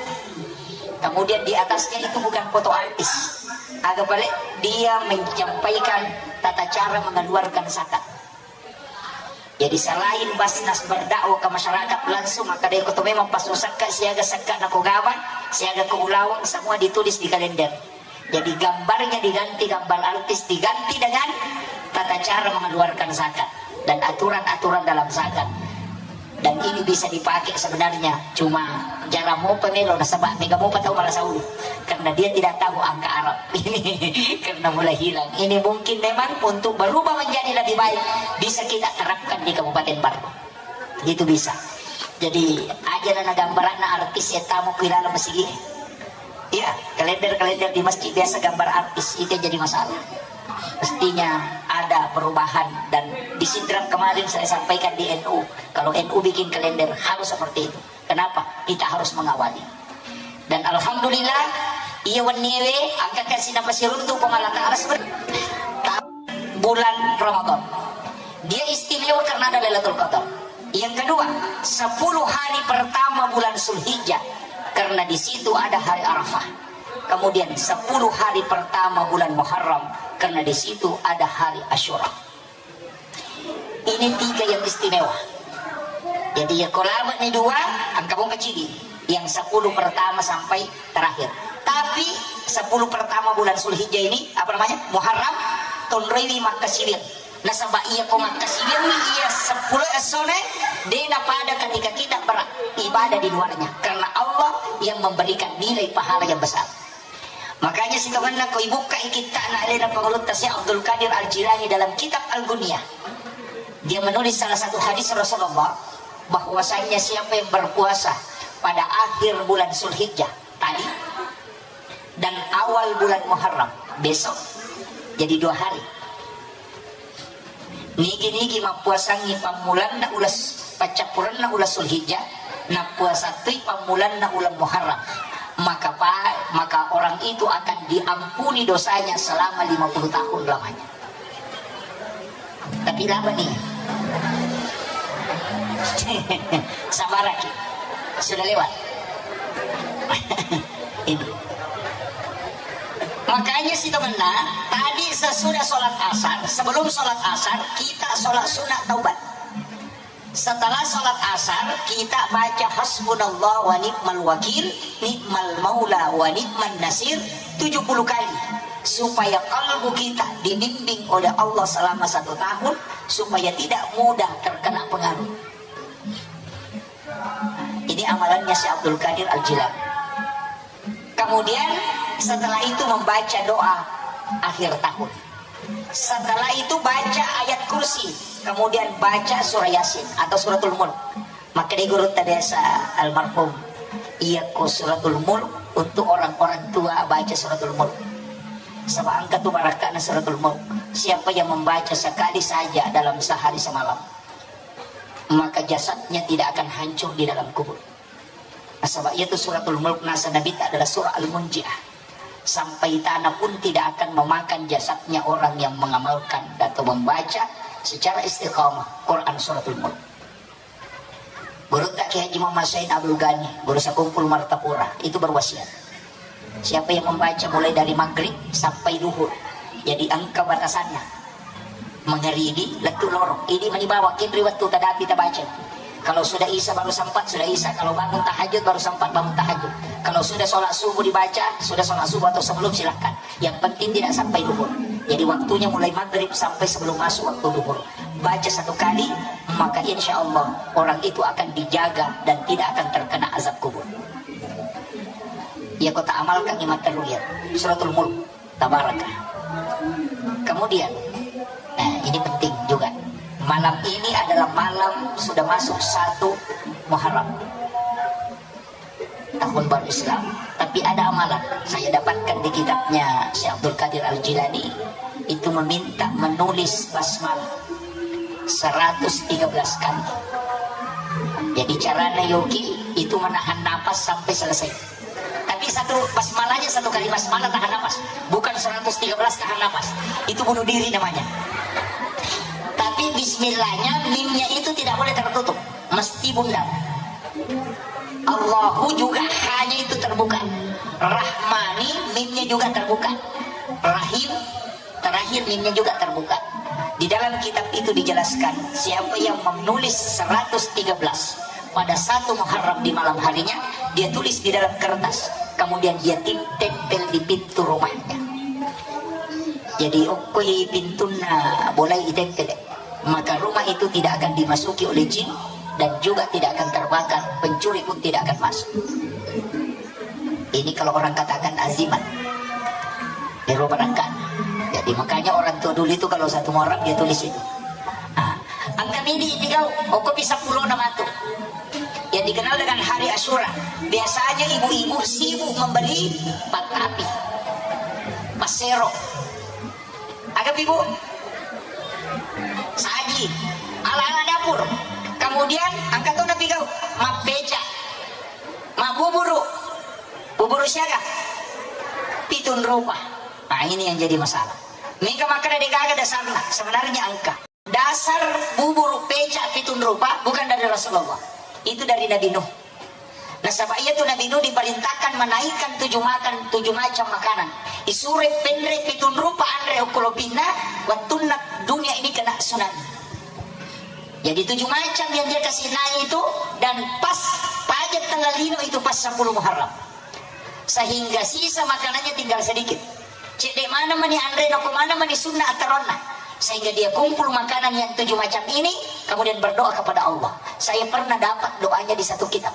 Kemudian di atasnya itu bukan foto artis. Aga pale, dia menyampaikan tata cara mengeluarkan zakat. Jadi selain Basnas berdakwah ke masyarakat langsung, maka dia koto memang pasu sekka, siaga sekka nako gabang, siaga ko ulaweng, semua ditulis di kalender. Jadi gambarnya diganti, gambar artis diganti dengan tata cara mengeluarkan zakat dan aturan-aturan dalam zakat. Dan ini bisa dipakai sebenarnya, cuma jarang mopa melo nasaba mega mopa tau marasa ulu karena dia tidak tahu angka Arab. Karena mulai hilang. Ini mungkin memang untuk berubah menjadi lebih baik, bisa kita terapkan di Kabupaten Barru. Itu bisa. Jadi aja na gambaranna artis yang tamu kuilala masigi. Iya, kalender-kalender di masjid biasa gambar artis, itu yang jadi masalah. Mestinya ada perubahan, dan di Sidrap kemarin saya sampaikan di N U, kalau N U bikin kalender harus seperti itu. Kenapa? Kita harus mengawali. Dan alhamdulillah, iya wenniewe angka kasi napasiruntu Puang Allah Ta'ala seperti bulan Ramadan. Dia istimewa karena ada Lailatul Qadar. Yang kedua, sepuluh hari pertama bulan Zulhijjah, karena di situ ada hari Arafah. Kemudian sepuluh hari pertama bulan Muharram, karena di situ ada hari Asyura. Ini tiga yang istimewa. Jadi ya, kalau ni dua, angka bongka cidi. Yang sepuluh pertama sampai terakhir. Tapi sepuluh pertama bulan Zulhijjah ini, apa namanya, Muharram, tonroiwi makkasiwiang. Nasaba iya ko makkasiwiang iya sepuluh essone, dena pada ketika kita beribadah di luarnya. Karena Allah yang memberikan nilai pahala yang besar. Makanya sitongenna ko ibukka kitta'na alena Pangulutta Syekh Abdul Qadir Al-Jilani dalam kitab Al-Gunyah. Dia menulis salah satu hadis Rasulullah, bahwasanya siapa yang berpuasa pada akhir bulan Zulhijjah tadi dan awal bulan Muharram besok, jadi dua hari. Nigi-nigi mappuasangngi pammulanna ulas, paccappurenna ulas Zulhijjah, nappuasattui pammulanna ulang Muharram, maka pa-, maka orang itu akan diampuni dosanya selama lima puluh tahun lamanya. Tapi lama nih. Sabaraki. Sudah lewat. Ini. Makanya sitongenna, tadi sesudah sholat asar, sebelum sholat asar, kita sholat sunat taubat. Setelah sholat asar, kita baca hasbunallah wa ni'mal wakil, ni'mal maula wa ni'man nasir tujuh puluh kali. Supaya kalbu kita dibimbing oleh Allah selama satu tahun, supaya tidak mudah terkena pengaruh. Ini amalannya Syekh Abdul Qadir Al-Jilani. Kemudian setelah itu membaca doa akhir tahun. Setelah itu baca ayat kursi, kemudian baca surah Yasin atau suratul Mulk. Maka di guru biasa almarhum, iya ko suratul Mulk untuk orang-orang tua baca suratul Mulk. Sebab angka tu barakana suratul Mulk. Siapa yang membaca sekali saja dalam sehari semalam, maka jasadnya tidak akan hancur di dalam kubur. Nasaba iyatu suratul Mulk nasa Nabitta adalah surah Al-Munjiah. Sampai tanah pun tidak akan memakan jasadnya orang yang mengamalkan atau membaca secara istiqamah Quran Suratul Mulk. Gurutta Kiai Haji Muhammad Said Abdul Ghani, guru Sakumpul Martapura, itu berwasiat. Siapa yang membaca mulai dari maghrib sampai duhur, jadi engka batasannya. Mengeri idi, lettu lorong. Idi mani bawang, kenri wettu tadapi tabaca. Kalau sudah isya baru sempat, sudah isya. Kalau bangun tahajud baru sempat bangun tahajud. Kalau sudah sholat subuh dibaca, sudah sholat subuh atau sebelum, silahkan. Yang penting tidak sampai duhur. Jadi waktunya mulai maghrib sampai sebelum masuk waktu duhur. Baca satu kali, maka insya Allah orang itu akan dijaga dan tidak akan terkena azab kubur. Ya, kota amalkan imat teruyat. Suratul Mulk. Tabaraka. Kemudian, nah, ini penting juga. Malam ini adalah malam sudah masuk satu Muharram, tahun baru Islam. Tapi ada amalan saya dapatkan di kitabnya Syekh Abdul Qadir Al Jilani, itu meminta menulis basmalah seratus tiga belas kali. Jadi carana yogi itu menahan napas sampai selesai. Tapi satu basmalahnya, satu kali basmalah tahan napas. Bukan seratus tiga belas tahan napas. Itu bunuh diri namanya. Tapi bismillahnya, mimnya itu tidak boleh tertutup. Mesti bundar. Allahu juga hanya itu terbuka. Rahmani, mimnya juga terbuka. Rahim, terakhir mimnya juga terbuka. Di dalam kitab itu dijelaskan, siapa yang menulis seratus tiga belas pada satu Muharram di malam harinya, dia tulis di dalam kertas, kemudian dia tim-, tempel di pintu rumahnya. Jadi, okkoi pintunna bolai itempel, maka rumah itu tidak akan dimasuki oleh jin dan juga tidak akan terbakar, pencuri pun tidak akan masuk. Ini kalau orang katakan azimat. Ero barangka. Jadi makanya orang tua dulu itu kalau satu Muharram dia tulis itu. Ah, engka midi ipigau, okkopi seppulo na matu. Yang dikenal dengan hari Asyura. Biasanya ibu-ibu sibuk membeli patapi, pasero. Aga ibu? Saji, ala-ala dapur. Kemudian engka to napigau, mappeca, mabuburu. Buburu siaga? Pitun rupa. Nah, ini yang jadi masalah. Mega makkeda de gaga dasarna, sebenarnya engka. Dasar buburu peca pitun rupa bukan dari Rasulullah. Itu dari Nabi Nuh. Nasaba iya tu Nabi Nuh diperintahkan menaikkan tujuh makan, tujuh macam makanan. Isure penre pitun rupa anre okko lopinna, wattunna dunia ini kena tsunami. Jadi tujuh macam yang dia kasih naik itu, dan pas pajak tanggal lima itu pas sepuluh Muharram. Sehingga sisa makanannya tinggal sedikit. Cedde mana mani anre, noko mana mani sunna ataronna. Sehingga dia kumpul makanan yang tujuh macam ini, kemudian berdoa kepada Allah. Saya pernah dapat doanya di satu kitab.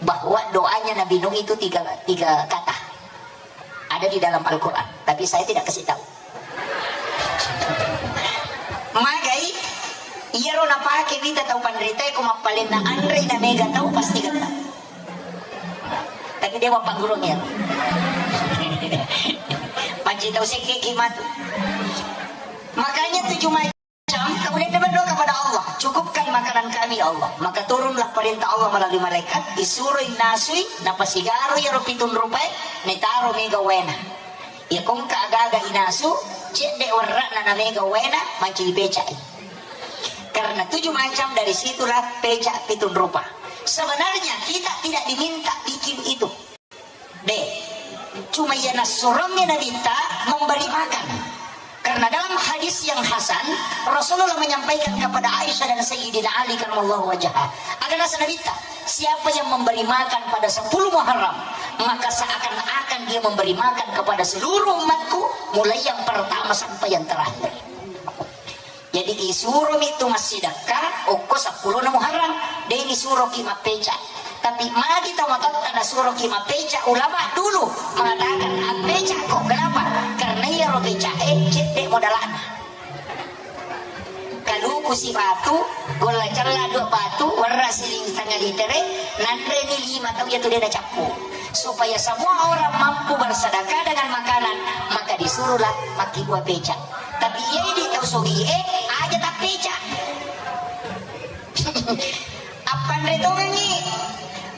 Bahwa doanya Nabi Nuh itu tiga, tiga kata. Ada di dalam Al-Quran. Tapi saya tidak kasih tahu. Magai, iyaro napake wita tau panritae ko mappalenna anre na mega tau pasti getta. Tapi dia wappaggurung ya. Panci tau sekke ki matu. Makanya tujuh macam, kemudian dia berdoa kepada Allah, "Cukupkan makanan kami, ya Allah." Maka turunlah perintah Allah melalui malaikat, isuroi nasui, napasigaro iyaro pitun rupae, netaro mega waena. Iya kongka agaga inasu, cedde werra'na na mega waena, mancaji pecai. Karena tujuh macam, dari situlah pecak pitun rupa. Sebenarnya kita tidak diminta bikin itu. De, cuma iya nassurongnya Nabitta memberi makan. Karena dalam hadis yang hasan, Rasulullah menyampaikan kepada Aisyah dan Sayyidina Ali karramallahu wajhah. Aga nasa Nabitta, siapa yang memberi makan pada sepuluh Muharram, maka seakan-akan dia memberi makan kepada seluruh umatku, mulai yang pertama sampai yang terakhir. Jadi isuromi tu massidakka okko seppulo na Muharram, de nisuroki mappeca. Tapi magi tomatoatta nasuroki mappeca, ulama dulu mengatakan appeca ko. Kenapa? Karena iyaro pecae cedde modalana. Kaluku si batu, golla cella dua batu, werra siling setengah litere, nanreni lima tau, iya tu de nacappu. Supaya semua orang mampu bersedekah dengan makanan, maka disuruhlah makkibua peca. Tapi iya idi tau sogie, aja tappeca. Appanre tongengi,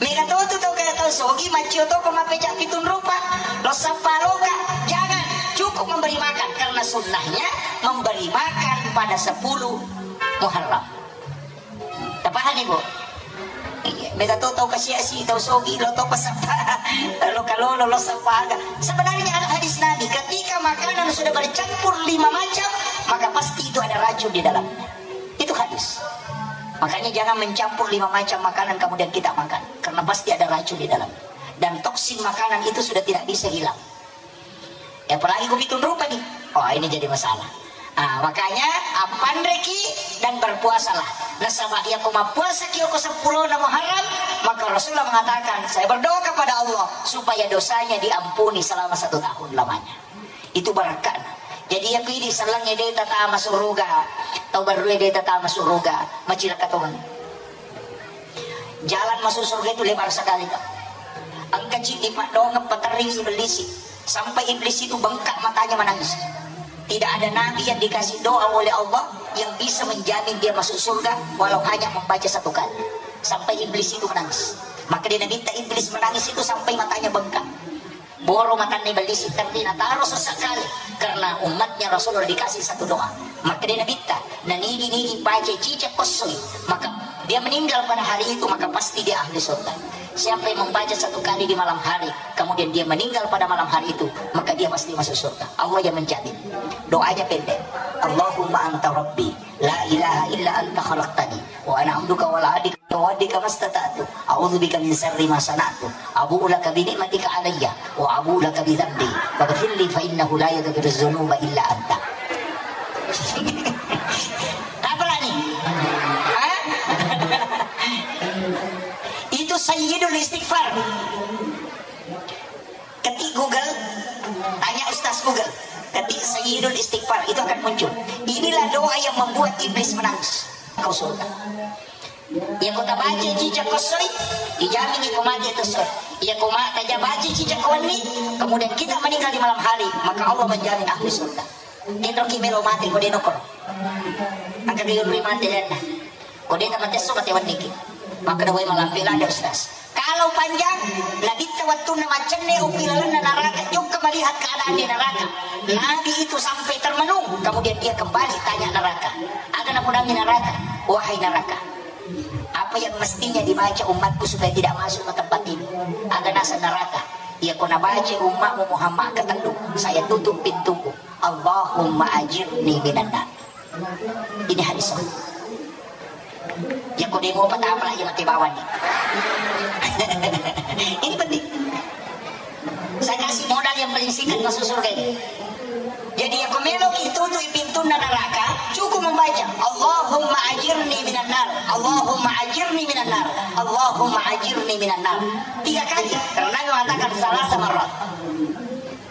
mega totu tau kaya tau Sogi maccio to ko mapeja pitung rupa, lo sappa loka, jangan, cukup memberi makan, karena sunnahnya memberi makan pada sepuluh Muharram. Tapahani, Bu? Iya, mega to tau kasiasi, tau sogi, lo to pasappa, lo kalolo, lo sappa aga. Sebenarnya ada hadis Nabi, ketika makanan sudah bercampur lima macam, maka pasti itu ada racun di dalamnya. Itu hadis. Makanya jangan mencampur lima macam makanan kemudian kita makan, karena pasti ada racun di dalam. Dan toksin makanan itu sudah tidak bisa hilang. Ya, apalagi kopi tundrupa nih. Oh, ini jadi masalah. Ah, makanya, ah, panreki dan berpuasalah. Nasaba iya ko mappuasa ki ko seppulo na Muharram, maka Rasulullah mengatakan, saya berdoa kepada Allah supaya dosanya diampuni selama satu tahun lamanya. Itu barakana. Jadi, iya ko idi sellengnge de tatama suruga, tau berrue de tatama suruga, macilaka tongeng. Jalan masuk surga itu lebar sekali, Pak. Engka ceddi paddongeng paterring iblis. Sampai iblis itu bengkak matanya menangis. Tidak ada nabi yang dikasih doa oleh Allah yang bisa menjamin dia masuk surga walau hanya membaca satu kali. Sampai iblis itu menangis. Maka dia Nabi iblis menangis itu sampai matanya bengkak. Boro matanna iblis, tapi nataro sesekali karena umatnya Rasulullah dikasih satu doa. Maka dia Nabitta, nanigi-nigi baca cicak kosoi, maka dia meninggal pada hari itu, maka pasti dia ahli surga. Siapa yang membaca satu kali di malam hari, kemudian dia meninggal pada malam hari itu, maka dia pasti masuk surga. Allah yang menjamin. Doanya pendek. Allahumma anta rabbi, la ilaha illa anta khalaqtani, wa ana abduka wa la adika wa adika mastata'tu. A'udzu bika min syarri ma sana'tu. Abu'u laka bi ni'matika alayya wa abu'u laka bi dzambi. Faghfirli fa innahu la yaghfiru dzunuba illa anta. Apa lagi? Hah? Itu sayyidul istighfar. Ketik Google, tanya Ustaz Google. Ketik Sayyidul Istighfar, itu akan muncul. Inilah doa yang membuat iblis menangis. Kau surga. Iya ko tabaca cicak kosoi, dijamin iko mati itu soi. Iya ko ma taja baca cicak wenni, kemudian kita meninggal di malam hari, maka Allah menjamin ahli surga. Denroki melo mate ko deno koro. Angka ke yurui mate lenna. Ko deta mate so mate wenniki. Maka dawai malampe lada Ustaz. Kalau panjang, Nabitta wattunna maccenne uppi lalenna neraka, jokka melihat keadaan di neraka. Nabi itu sampai termenung, kemudian dia kembali tanya neraka. Aga napudangi neraka, wahai neraka, apa yang mestinya dibaca umatku supaya tidak masuk ke tempat ini? Aga naseng neraka, iya ko nabaca ummatmu Muhammad ketellu, saya tutup pintuku. Allahumma ajirni minan nar. Ini hadis. Ya ko demo patama lagi mati bawang nih. Ini penting. Saya kasih modal yang paling singkat masuk surga ini. Jadi ya ko melo ki tutui pintunna neraka, cukup membaca Allahumma ajirni minan nar, Allahumma ajirni minan nar, Allahumma ajirni minan nar. Tiga kali. Karena Nabi mengatakan salah sama roh.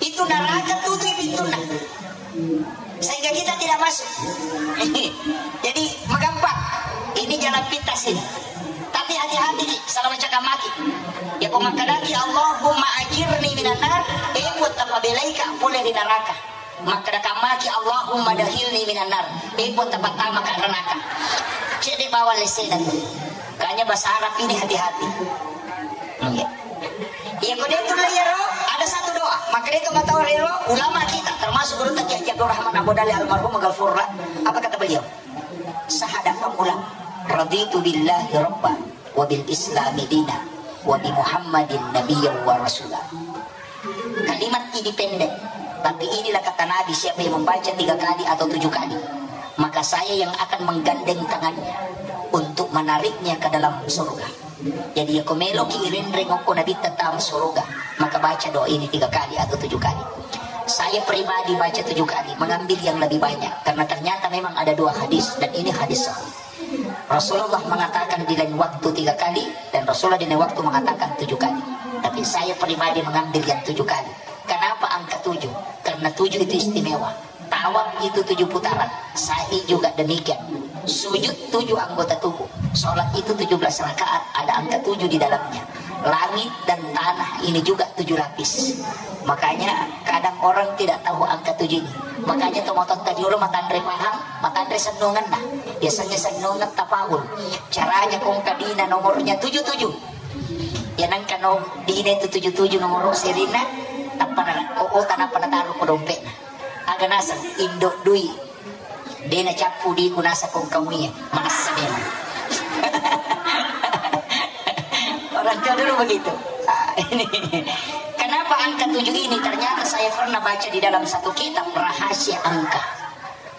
Itu neraka tutui pintunna. Sehingga kita tidak masuk. Jadi, magampang. Ini jalan pintas ini. Tapi hati-hati, Ki, salah macam maki. Ya, ko makkadaki, Allahumma ajirni minan nar, eh, buat apa belaika, boleh di neraka. Makkadaka maki, Allahumma dakhilni minan nar, eh, buat apa tamaka neraka. Cedde bawang lesena tu. Kanya bahasa Arab ini hati-hati. Iya. Iya, ko de tulle iyaro, ada satu doa. Maka de to matau rero, ulama kita, termasuk guru Kiai Haji Abdul Rahman Abu Dali almarhum Ghafurra. Apa kata beliau? Sahada pamula, raditu billahi rabba, wa bil islami dina, wa bi Muhammadin nabiyya wa rasula. Kalimat ini pendek, tapi inilah kata Nabi, siapa yang membaca tiga kali atau tujuh kali, maka saya yang akan menggandeng tangannya untuk menariknya ke dalam surga. Jadi, ya, ko meloki irenreng okko Nabitta tama suruga, maka baca doa ini tiga kali atau tujuh kali. Saya pribadi baca tujuh kali, mengambil yang lebih banyak, karena ternyata memang ada dua hadis, dan ini hadis sahih. Rasulullah mengatakan di lain waktu tiga kali, dan Rasulullah di lain waktu mengatakan tujuh kali. Tapi saya pribadi mengambil yang tujuh kali. Kenapa angka tujuh? Karena tujuh itu istimewa. Tawaf itu tujuh putaran, sa'i juga demikian. Sujud tujuh anggota tubuh. Sholat itu tujuh belas rakaat, ada angka tujuh di dalamnya. Langit dan tanah ini juga tujuh lapis. Makanya kadang orang tidak tahu angka tujuh ini. Makanya to motor tadi dulu matanre paham, matanre sennungan nah. Biasanya sennungan tapaul. Caranya kong kadina nomornya tujuh tujuh. Ya nangka no dina itu tuju-tuju nomoro serina, tappa na, oh, oh, tanappa na taruh ke dompetna. Aga naseng, indo dui. De na cappu di ku naseng kong kamu iya, manassa memang. Orang tua dulu begitu. Ah, ini. Kenapa angka tujuh ini? Ternyata saya pernah baca di dalam satu kitab rahasia angka.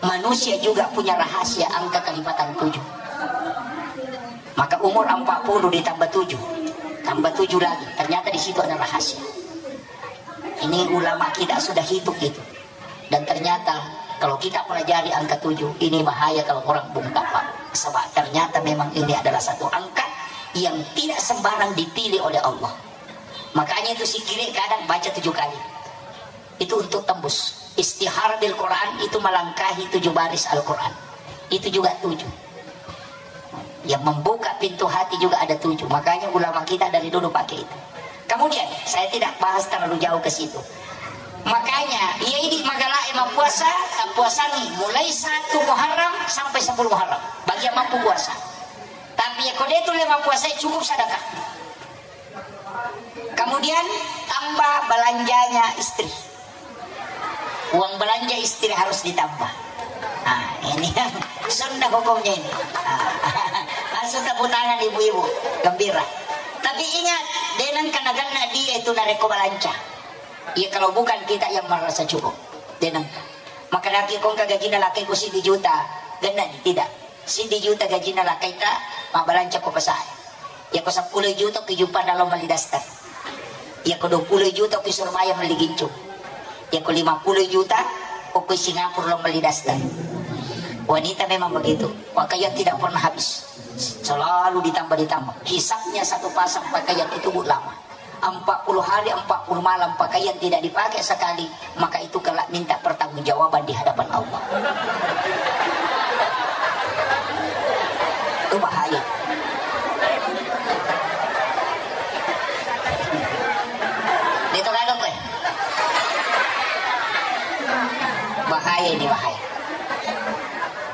Manusia juga punya rahasia angka kelipatan tujuh. Maka umur empat puluh ditambah tujuh, tambah tujuh lagi. Ternyata di situ ada rahasia. Ini ulama kita sudah hitung itu. Dan ternyata kalau kita pelajari angka tujuh, ini bahaya kalau orang bungkam, Pak. Sebab ternyata memang ini adalah satu angka yang tidak sembarang dipilih oleh Allah. Makanya itu sikire kadang baca tujuh kali. Itu untuk tembus. Istihara bil Quran itu melangkahi tujuh baris Al-Quran. Itu juga tujuh. Yang membuka pintu hati juga ada tujuh. Makanya ulama kita dari dulu pakai itu. Kemudian, saya tidak bahas terlalu jauh ke situ. Makanya, iya idi magala e mappuasa, tappuasangi mulai satu Muharram sampai sepuluh Muharram. Bagi yang mampu puasa. Tapi ya kode itu lima puasa cukup sedekah. Kemudian tambah belanjanya istri. Uang belanja istri harus ditambah. Nah, ini yang sunnah hukumnya ini. Nah, langsung tepuk tangan ibu-ibu, gembira. Tapi ingat, denang kena gana dia itu nareko belanja. Ya kalau bukan kita yang merasa cukup, denang. Maka laki kong kagajina laki ku sidi juta, gana tidak. Siddi juta gajinna lakkaita, mabbalanca ko pasae. Iyako seppulo juta ko ijuppanna lao melli daster. Iyako dua puluh juta ko isuro baya melli gincung. Iyako lima puluh juta ko ko Singapura lao melli daster. Wanita memang begitu. Pakaian tidak pernah habis. Selalu ditambah-ditambah. Hisapnya satu pasang pakaian itu, Bu, lama. Empat puluh hari, empat puluh malam pakaian tidak dipakai sekali, maka itu kelak minta pertanggungjawaban di hadapan Allah. Itu bahaya. Itu kagak, eh? Bahaya ini, bahaya.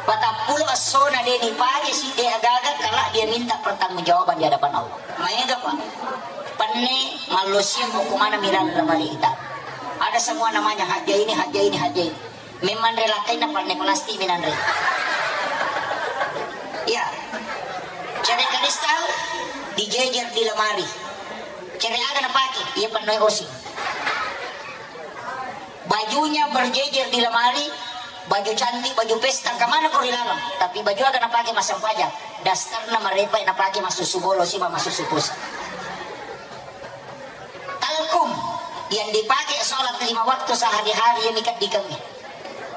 Patappulo essona de nipake sidde agaga, kelak dia minta pertanggungjawaban di hadapan Allah. Maega, Pak. Penne mallosia mau kemana milal lemari kita. Ada semua namanya, hajja ini, hajja ini, hajja ini. Memang rela kaina panne plastik minanre. Iya. Cere kristal dijejer di lemari. Cere aga napake? Iya, pennoi osing. Bajunya berjejer di lemari, baju cantik, baju pesta, kemana kau dilarang? Tapi baju aga napake masang paja? Dasterna marepa napake masuk subolo siba masuk supusa. Talkum yang dipakai sholat lima waktu sehari-hari yang ikat di kami.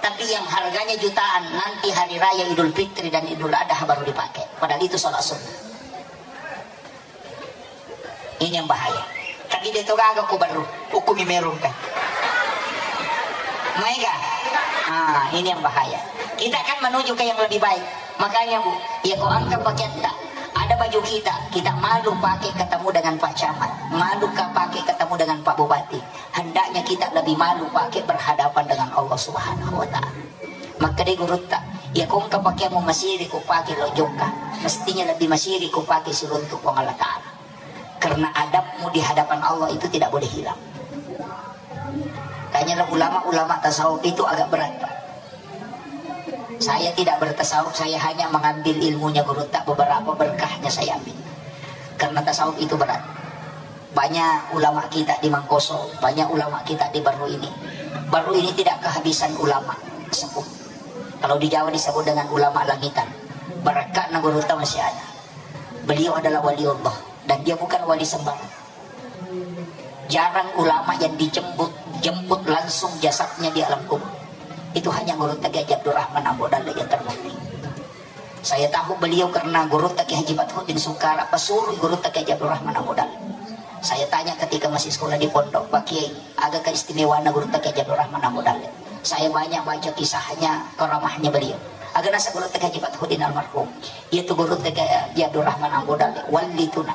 Tapi yang harganya jutaan nanti hari raya Idul Fitri dan Idul Adha baru dipakai. Padahal itu sholat sunnah. Ini yang bahaya. Tapi dia tu gaga ku baru hukumi merung kan. Maega. Ah, ini yang bahaya. Kita kan menuju ke yang lebih baik. Makanya, Bu, ya kau angkat pakaian tak. Ada baju kita, kita malu pakai ketemu dengan Pak Camat, malu ka pakai ketemu dengan Pak Bupati. Hendaknya kita lebih malu pakai berhadapan dengan Allah Subhanahu wa Ta'ala. Makkeda gurutta, iya kongka pakeammu masiri ko pake lo jokka, mestinya lebih masiri ko pake siruntu Puang Allah Ta'ala. Karena adabmu di hadapan Allah itu tidak boleh hilang. Tanya ulama-ulama tasawuf itu agak berat, Pak. Saya tidak bertasawuf, saya hanya mengambil ilmunya gurutta, beberapa berkahnya saya ambil. Karena tasawuf itu berat. Banyak ulama kita di Mangkoso, banyak ulama kita di Baru ini. Baru ini tidak kehabisan ulama sepuh. Kalau di Jawa disebut dengan ulama langitan. Barakatna gurutta masih ada. Beliau adalah wali Allah dan dia bukan wali sembarang. Jarang ulama yang dijemput, jemput langsung jasadnya di alam kubur. Itu hanya gurutta Kiai Haji Abdurrahman Ambo Dalle yang terbukti. Saya tahu beliau karena gurutta Kiai Haji Fathuddin Sukara, pesuruh gurutta Kiai Haji Abdurrahman Ambo Dalle. Saya tanya ketika masih sekolah di pondok, "Pak Kiai, aga keistimewaanna gurutta Kiai Haji Abdurrahman Ambo Dalle?" Saya banyak baca kisahnya, karamahnya beliau. Aga nasa gurutta Kiai Haji Fathuddin almarhum. Iya tu gurutta Kiai Haji Abdurrahman Ambo Dalle, wali tuna.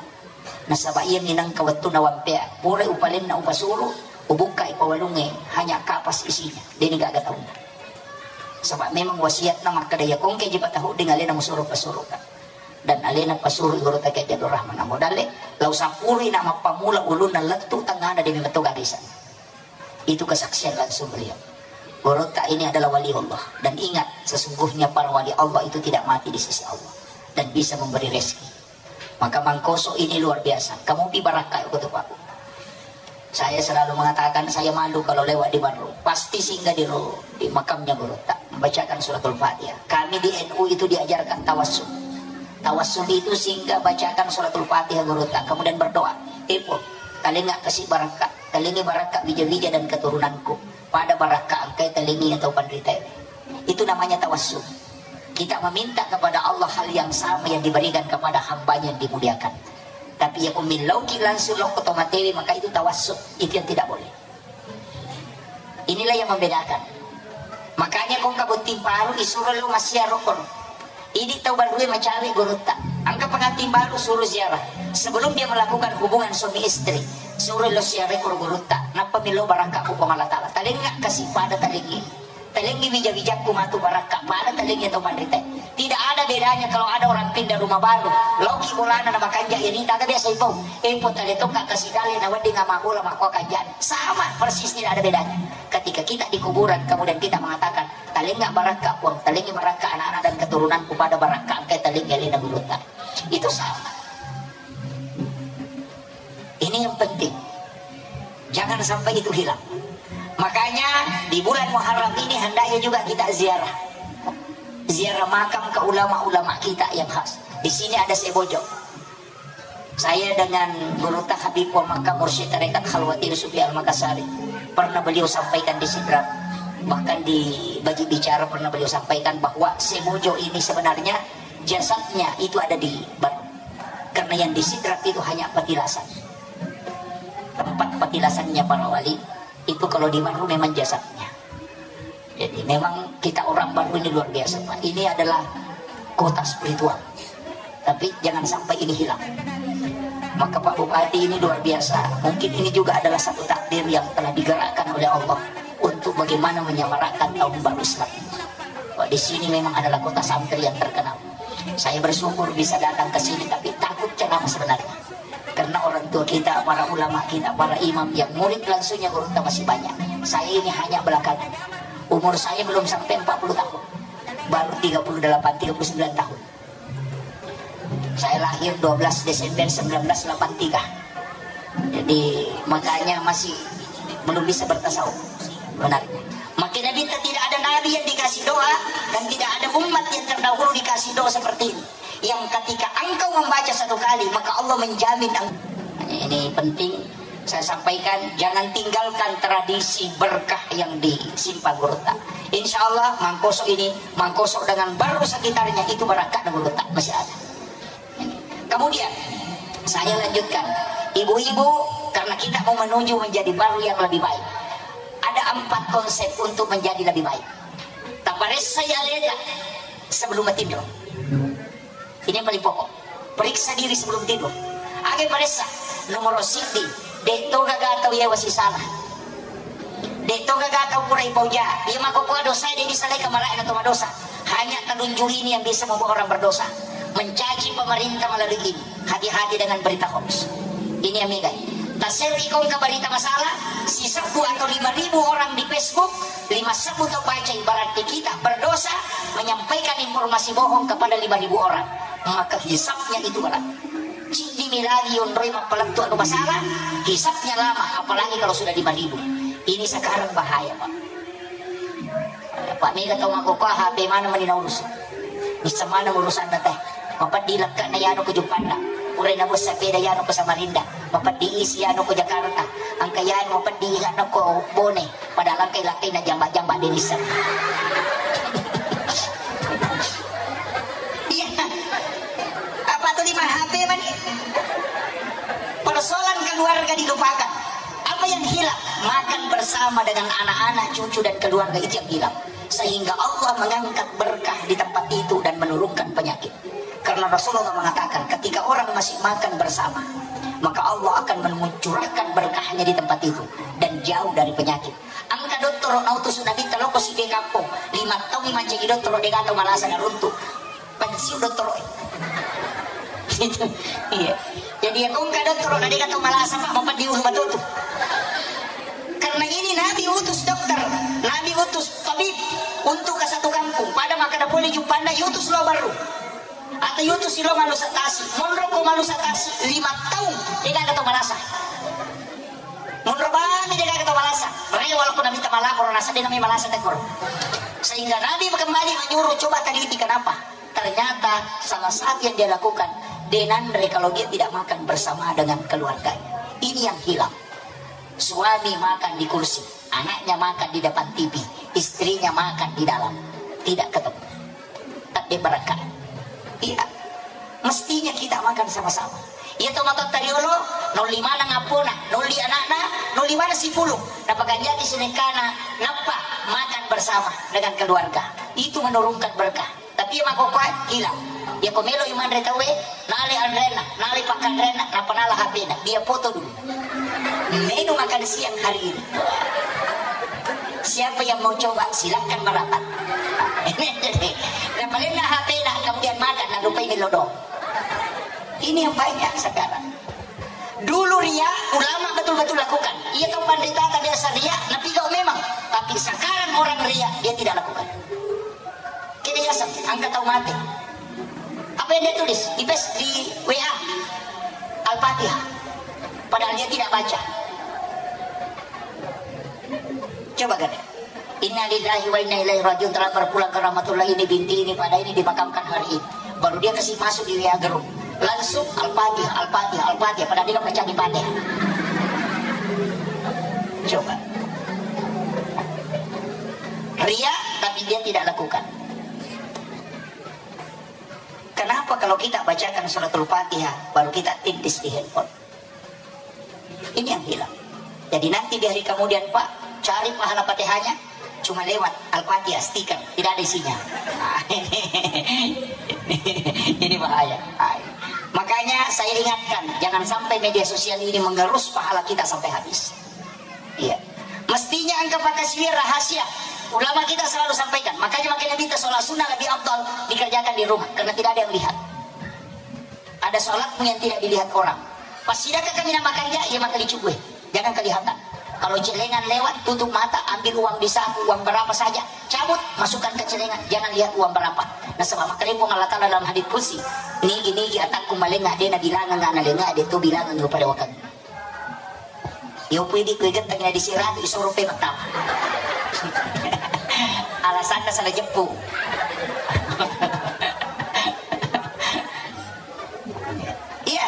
Nasaba iya minangka wettunna wampea, pura upalenna upasuru, ubukkai pawalungnge, hanya kapas isinya, deni gaga taunna. Saba memang wasiatna makkeda, iya kongke ji patahudding alena musuru pasuruka. Dan alena pasuru gurutta Kiai Abdul Rahman Ambo Dalle, lao sapurui na mappamula ulunna lettu tengngana demi metto garisang. Itu kesaksian langsung beliau. Gurutta ini adalah wali Allah. Dan ingat, sesungguhnya para wali Allah itu tidak mati di sisi Allah dan bisa memberi rezeki. Maka Mangkoso ini luar biasa. Kamu pi barakka ko tu Pak. Saya selalu mengatakan, saya malu kalau lewat di Barru. Pasti singgah di ro-, di makamnya gurutta, membacakan suratul Fatihah. Kami di N U itu diajarkan tawassul. Tawassul itu singgah bacakan suratul Fatihah gurutta, kemudian berdoa. Ibu, talenga kasih barakka, talengi barakka wija-wija dan keturunanku. Pada barakka engkai talengi atau panritae. Itu namanya tawassul. Kita meminta kepada Allah hal yang sama yang diberikan kepada hambanya yang dimuliakan. Tapi ya umil lauki langsung lokko to matewe, maka itu tawassul. Itu yang tidak boleh. Inilah yang membedakan. Makanya kong kabutting paru isuro lo masia rokon. Idi tau barue macawe gurutta. Angka pengantin baru suruh ziarah. Sebelum dia melakukan hubungan suami istri, suruh lo ziarah gurutta. Nappa milo barakka ku Puang Allah Ta'ala. Talenga kasih pada talengi. Talengi wija-wijakku matu barakka pada talengi atau panrite. Tidak ada bedanya kalau ada orang pindah rumah baru. Loki bolana na makanja ini tak biasa ipo. Ipo tale tokka kasih kali na wedding ama bola makko kanjana. Sama persis, tidak ada bedanya. Ketika kita di kuburan kemudian kita mengatakan, talenga barakka Puang, talengi barakka anak-anak dan keturunanku pada barakka engkai talengi alena gurutta. Itu sama. Ini yang penting. Jangan sampai itu hilang. Makanya di bulan Muharram ini hendaknya juga kita ziarah. Ziarah makam ke ulama-ulama kita yang khas. Di sini ada Sebojo. Saya dengan Gurutta Habib wa Makkah Mursyid Tarekat Khalwati Sufi Al-Makassari, pernah beliau sampaikan di Sidrap, bahkan di Bagi Bicara pernah beliau sampaikan bahwa Sebojo ini sebenarnya jasadnya itu ada di Barru. Karena yang di Sidrap itu hanya petilasan. Tempat petilasannya para wali itu kalau di Barru memang jasadnya. Jadi memang kita orang Barru ini luar biasa, Pak. Ini adalah kota spiritual. Tapi jangan sampai ini hilang. Maka Pak Bupati ini luar biasa. Mungkin ini juga adalah satu takdir yang telah digerakkan oleh Allah untuk bagaimana menyemarakkan tahun baru Islam. Pak, di sini memang adalah kota santri yang terkenal. Saya bersyukur bisa datang ke sini, tapi takut ceramah sebenarnya. Karena orang tua kita, para ulama kita, para imam yang murid langsungnya gurutta masih banyak. Saya ini hanya belakangan. Umur saya belum sampai empat puluh tahun. Baru tiga puluh delapan, tiga puluh sembilan tahun. Saya lahir dua belas Desember sembilan belas delapan tiga. Jadi, makanya masih belum bisa bertasawuf. Benar. Makin Nabi, tidak ada nabi yang dikasih doa dan tidak ada umat yang terdahulu dikasih doa seperti ini. Yang ketika engkau membaca satu kali, maka Allah menjamin eng-, ini penting saya sampaikan, jangan tinggalkan tradisi berkah yang disimpan gurutta. Insya Allah, Mangkoso ini, Mangkoso dengan Barru sekitarnya itu barakka gurutta masih ada. Kemudian, saya lanjutkan. Ibu-ibu, karena kita mau menuju menjadi Barru yang lebih baik, ada empat konsep untuk menjadi lebih baik. Taparessa ya leta sebelum matinro. Ini yang paling pokok. Periksa diri sebelum tidur. Aga paressa? Nomor siddi, de' to gaga tau yawa sisala. De' to gaga tau pura ipauja. Iya makkokkoe dosa de' disalai kamara'na to madosa. Hanya telunjuk ini yang bisa membuat orang berdosa. Mencaci pemerintah melalui ini. Hati-hati dengan berita hoax. Ini yang megai. Taserri kongka berita masalah, sisebbu atau lima ribu orang di Facebook, lima sebbu tau bacai, berarti kita berdosa menyampaikan informasi bohong kepada lima ribu orang. Maka hisabnya itu berat. Ciddimi lagi yonroi mappalettu anu masalah, hisabnya lama, apalagi kalau sudah lima ribu. Ini sekarang bahaya, Pak. Pak, mega tau makkokkoe H P mana mani naurus. Bisa mana urusanna teh. Mapeddi lekkana yano ko Jupanna. Pura nabua sepeda yano ko Samarinda. Mapeddi isi yano ko Jakarta. Engka yano mapeddi yano ko Bone. Padahal engka lakkainna jamba-jamba de' nisseng. Iya. Apa tu lima H P mani? Persoalan keluarga dilupakan. Apa yang hilang? Makan bersama dengan anak-anak, cucu dan keluarga itu yang hilang. Sehingga Allah mengangkat berkah di tempat itu dan menurunkan penyakit. Karena Rasulullah mengatakan, ketika orang masih makan bersama, maka Allah akan mencurahkan berkahnya di tempat itu dan jauh dari penyakit. Engka dottoro nautusu Nabitta lao ko sike kampong, lima taung mancaji dottoro, de' gaga tau malasa naruntu. Pensiun dottoro. Iya. Jadi ya kong kada turu na deka tau malasa, Pak, mau padi ulu batu tu. Karena ini Nabi utus dokter, Nabi utus tabib untuk ke satu kampung. Pada maka ada boleh jumpa anda utus lo baru. Atau utus lo manusia tasi. Monro ko manusia tasi lima tahun. Deka ada tau malasa. Monro bami deka ada tau malasa. Rewal ko nabi ta malapor, nasa dena mi malasa tekor. Sehingga Nabi kembali menyuruh, coba teliti kenapa. Ternyata salah satu yang dia lakukan, denanre kalau dia tidak makan bersama dengan keluarganya. Ini yang hilang. Suami makan di kursi, anaknya makan di depan T V, istrinya makan di dalam. Tidak ketemu. Tapi berkah. Iya. Mestinya kita makan sama-sama. Iya to matotta riolo, nolli maneng appona, nolli anakna, nolli maneng sipulung. Napakanjaki sinekkana, nappa makan bersama dengan keluarga. Itu menurunkan berkah. Tapi iya makkokkoe, hilang. Iya ko melo i manre tauwe, nale anrenna, nale pakkanrenna, nappa nala H P-na. Dia foto dulu. Menu makan siang hari ini. Siapa yang mau coba, silakan merapat. Napalenna H P-na, kemudian makan, nalupai melo doang. Ini yang banyak sekarang. Dulu ria, ulama betul-betul lakukan. Iya tau panrita biasa ria, napigau memang. Tapi sekarang orang ria, dia tidak lakukan. Kita biasa, angka tau mate. Apa yang dia tulis? Di pes-, di W A. Al-Fatihah. Padahal dia tidak baca. Coba kan? Innalillahi wa inna ilaihi rajiun, telah berpulang ke rahmatullah, ini binti ini pada ini dimakamkan hari ini. Baru dia kasih masuk di W A group. Langsung Al-Fatihah, Al-Fatihah, Al-Fatihah. Padahal dia baca di Fatihah. Coba. Ria, tapi dia tidak lakukan. Kenapa kalau kita bacakan suratul Fatihah, baru kita tintis di handphone? Ini yang hilang. Jadi nanti di hari kemudian, Pak, cari pahala Fatihahnya cuma lewat Al-Fatihah stiker, tidak ada isinya. Nah, ini, ini bahaya. Nah, makanya saya ingatkan, jangan sampai media sosial ini mengerus pahala kita sampai habis. Iya. Mestinya engka pakasiwi rahasia. Ulama kita selalu sampaikan. Makanya makanya kita sholat sunnah lebih afdal dikerjakan di rumah karena tidak ada yang lihat. Ada sholatmu yang tidak dilihat orang. Pas sidaka kami nak makan ya, ya makan licuk gue. Jangan kelihatan. Kalau celengan lewat, tutup mata, ambil uang di saku, uang berapa saja, cabut, masukkan ke celengan, jangan lihat uang berapa. Nasaba makkalai Puang Allah Ta'ala dalam hadits qudsi, nigi-nigi atakku malenga, de nabilangang analenga, de tu bilangang pada wakang. Yo pui di kue getang ya di siratu, isoro pe matau. Alasanna salah jeppu. Iya.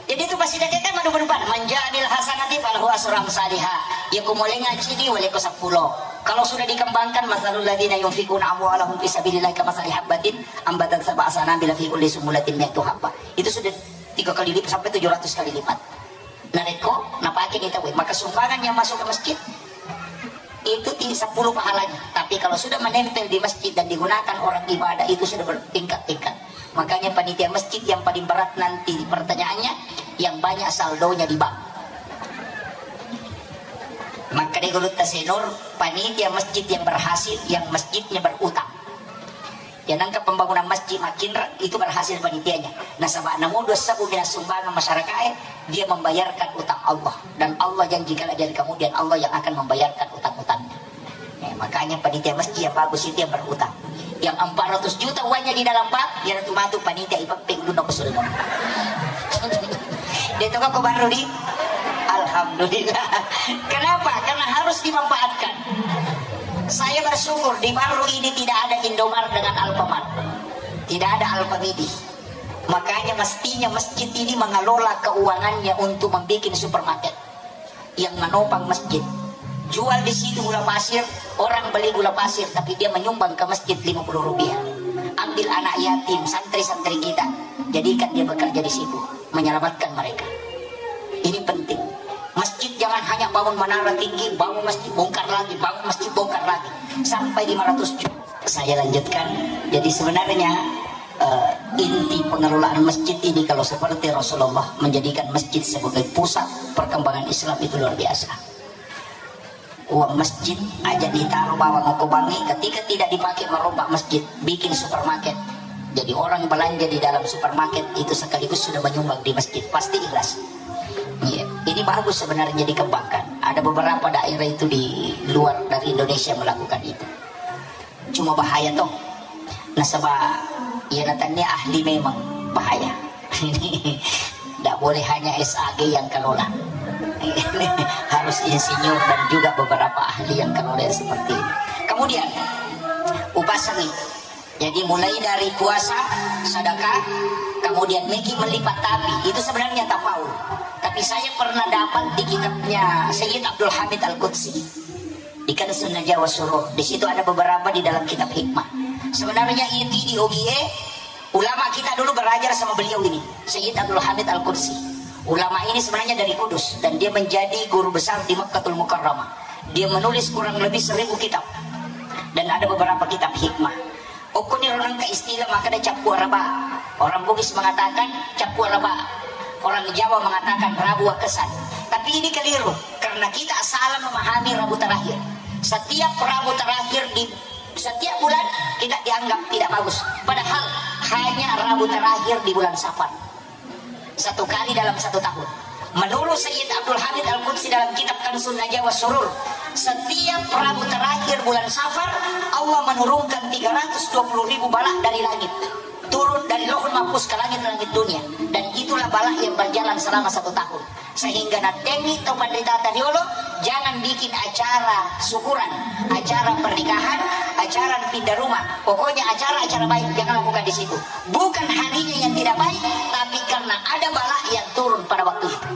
Jadi itu pasti dia kan madu-madupan. Manja'amil hasanati falahu asru amsaliha. Ya kumolenga cidi wale ko sepuluh. Kalau sudah dikembangkan, masalul ladzina yunfiquna amwalahum fi sabilillahi kamasali habbatin ambatat sab'a sanabila fi kulli sumbulatin mi'atu habbah. Itu sudah tiga kali lipat sampai tujuh ratus kali lipat. Narekko napake ni tauwe, maka sumbangan yang masuk ke masjid itu ti sepuluh pahalanya. Tapi kalau sudah menempel di masjid dan digunakan orang ibadah, itu sudah bertingkat-tingkat. Makanya panitia masjid yang paling berat nanti pertanyaannya, yang banyak saldonya di bank. Maka di Gurutta Senur, panitia masjid yang berhasil, yang masjidnya berutang. Ya, nangka pembangunan masjid makinreng itu berhasil panitianya. Nasaba namu dua sebu minat sumbangan masyarakat, eh, dia membayarkan utang Allah. Dan Allah janji kalau dari kemudian Allah yang akan membayarkan utang-utangnya. Ya, makanya panitia masjid yang bagus itu yang berutang. Yang empat ratus juta uangnya di dalam bank, dia tu matu panitia ipappe ulunna kusul. Dia tu kau baru di, Alhamdulillah. Kenapa? Karena harus dimanfaatkan. Saya bersyukur di Barru ini tidak ada Indomaret dengan Alfamart. Tidak ada Alfamidi. Makanya mestinya masjid ini mengelola keuangannya untuk membuat supermarket. Yang menopang masjid. Jual di situ gula pasir, orang beli gula pasir, tapi dia menyumbang ke masjid lima puluh rupiah. Ambil anak yatim, santri-santri kita, jadikan dia bekerja di situ, menyelamatkan mereka. Ini penting. Masjid jangan hanya bangun menara tinggi, bangun masjid, bongkar lagi, bangun masjid, bongkar lagi. Sampai lima ratus juta. Saya lanjutkan. Jadi sebenarnya, eh, inti pengelolaan masjid ini kalau seperti Rasulullah menjadikan masjid sebagai pusat perkembangan Islam itu luar biasa. Uang masjid aja ditaruh bawang okko bangi, ketika tidak dipakai merombak masjid, bikin supermarket. Jadi orang belanja di dalam supermarket itu sekaligus sudah menyumbang di masjid, pasti ikhlas. Iya, ini bagus sebenarnya dikembangkan. Ada beberapa daerah itu di luar dari Indonesia melakukan itu. Cuma bahaya toh. Nasaba, iya, natanya ahli memang bahaya. Ini tidak boleh hanya S A G yang kelola. Harus insinyur dan juga beberapa ahli yang kelola seperti ini. Kemudian, upasangi. Jadi mulai dari puasa, sedekah, kemudian meki melipat tapi. Itu sebenarnya tafaul. Tapi saya pernah dapat di kitabnya Sayyid Abdul Hamid Al-Qudsi. Di Kanzun Najah wa Surur. Di situ ada beberapa di dalam kitab hikmah. Sebenarnya itu di O G A, ulama kita dulu belajar sama beliau ini, Sayyid Abdul Hamid Al-Qudsi. Ulama ini sebenarnya dari Kudus dan dia menjadi guru besar di Makkatul Mukarramah. Dia menulis kurang lebih seribu kitab dan ada beberapa kitab hikmah. Okko ni orang ke istilah makkeda cappu araba. Orang Bugis mengatakan cappu araba. Orang Jawa mengatakan Rabu Wakesan. Tapi ini keliru karena kita salah memahami Rabu terakhir. Setiap Rabu terakhir di setiap bulan kita dianggap tidak bagus. Padahal hanya Rabu terakhir di bulan Safar. Satu kali dalam satu tahun. Menurut Sayyid Abdul Hamid Al-Qudsi dalam kitab Kanzun Najah wa Surur, setiap Rabu terakhir bulan Safar, Allah menurunkan tiga ratus dua puluh ribu bala dari langit. Turun dari Lauhul Mahfuz ke langit-langit dunia. Dan itulah bala yang berjalan selama satu tahun. Sehingga natengngi tau panrita tariolo, jangan bikin acara syukuran, acara pernikahan, acara pindah rumah. Pokoknya acara-acara baik jangan lakukan di situ. Bukan harinya yang tidak baik, tapi karena ada bala yang turun pada waktu itu.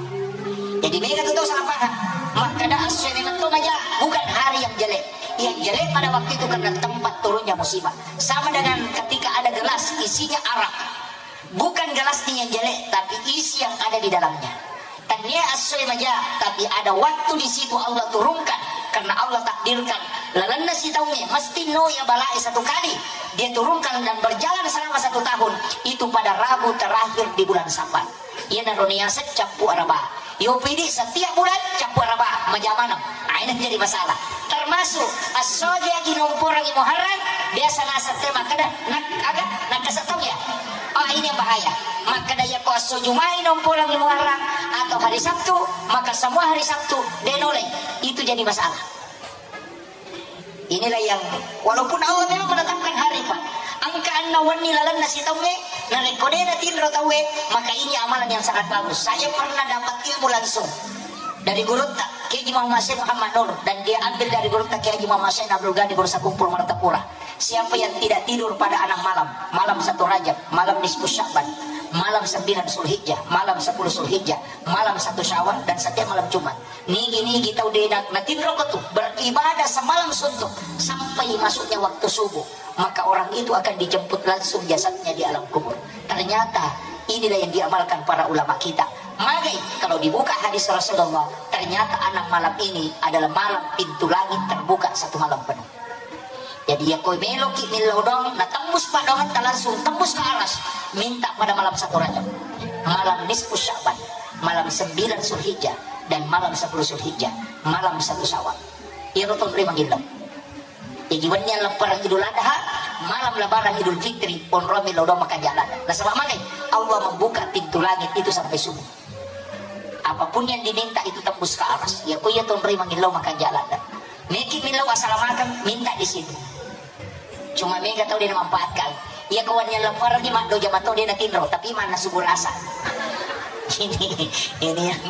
Jadi mega tu tau salah paham. Makkeda assoe memang to maja, bukan hari yang jelek. Yang jelek pada waktu itu karena tempat turunnya musibah. Sama dengan ketika ada gelas isinya arak. Bukan gelasnya yang jelek, tapi isi yang ada di dalamnya. Tania assoe maja, tapi ada waktu di situ Allah turunkan. Karena Allah takdirkan. Lalenna sitaungnge, mesti no ya balae satu kali. Dia turunkan dan berjalan selama satu tahun. Itu pada Rabu terakhir di bulan Safar. Iyanaro niaseng cappu araba. Yo pidi setiap bulan cappu araba, maja maneng. Ah, ini jadi masalah. Termasuk assogi aji nomporangi Muharram, biasa naseng te makkeda, nak aga, nakaseng tau ya. Oh, ini yang bahaya. Makkeda yakko asso Jumai nomporangi Muharram atau hari Sabtu, maka semua hari Sabtu denolai. Itu jadi masalah. Inilah yang, walaupun Allah memang menetapkan hari, Pak. Engka anna wenni lalenna sitaungnge, narekko de natinro tauwe, maka ini amalan yang sangat bagus. Saya pernah dapat ilmu langsung dari gurutta, Kiai Haji Muhammad Syekh Muhammad Nur, dan dia ambil dari gurutta Kiai Haji Muhammad Syekh Abdul Ghani Bursa Kumpul Martapura. Siapa yang tidak tidur pada enam malam, malam satu Rajab, malam nisfu Sya'ban, malam sembilan Zulhijjah, malam sepuluh Zulhijjah, malam satu Syawal, dan setiap malam Jumat, nigi-nigi tau de na-, natinro ko tu beribadah semalam suntuk sampai masuknya waktu subuh, maka orang itu akan dijemput langsung jasadnya di alam kubur. Ternyata inilah yang diamalkan para ulama kita. Magai kalau dibuka hadis Rasulullah, ternyata enam malam ini adalah malam pintu langit terbuka satu malam penuh. Jadi yakko meloki millau doang, na tembus paddoangetta langsung tembus ke aras, minta pada malam satu Rajab, malam nisfu Sya'ban, malam sembilan Zulhijjah, dan malam sepuluh Zulhijjah, malam satu Syawal. Iyaro tonri mangillau. Jadi wenni leppareng Idul Adha, malam Lebaran Idul Fitri, onrong millau doang makanja ladde. Nasaba magai Allah membuka pintu langit itu sampai subuh. Apapun yang diminta itu tembus ke aras. Yakko iya tonri mangillau makanja ladde. Meki millau assalamakeng, minta di situ. Cuma mega tau de namanfaatkan. Iya ko wenni leppareng di maddo jama to de natinro, tapi mana subuh rasa. Ini, ini yang,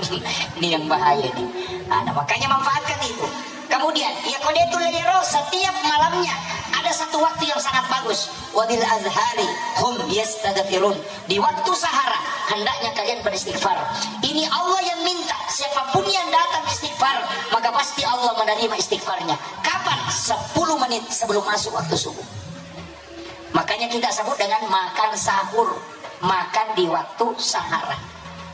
ini yang bahaya nih. Nah, makanya manfaatkan itu. Kemudian, iya ko de tulle iyaro, setiap malamnya ada satu waktu yang sangat bagus. Wabil azhari hum yastaghfirun. Di waktu sahara, hendaknya kalian beristighfar. Ini Allah yang minta, siapapun yang datang istighfar, maka pasti Allah menerima istighfarnya. Kapan? Sepuluh menit sebelum masuk waktu subuh. Makanya kita sebut dengan makan sahur, makan di waktu sahara.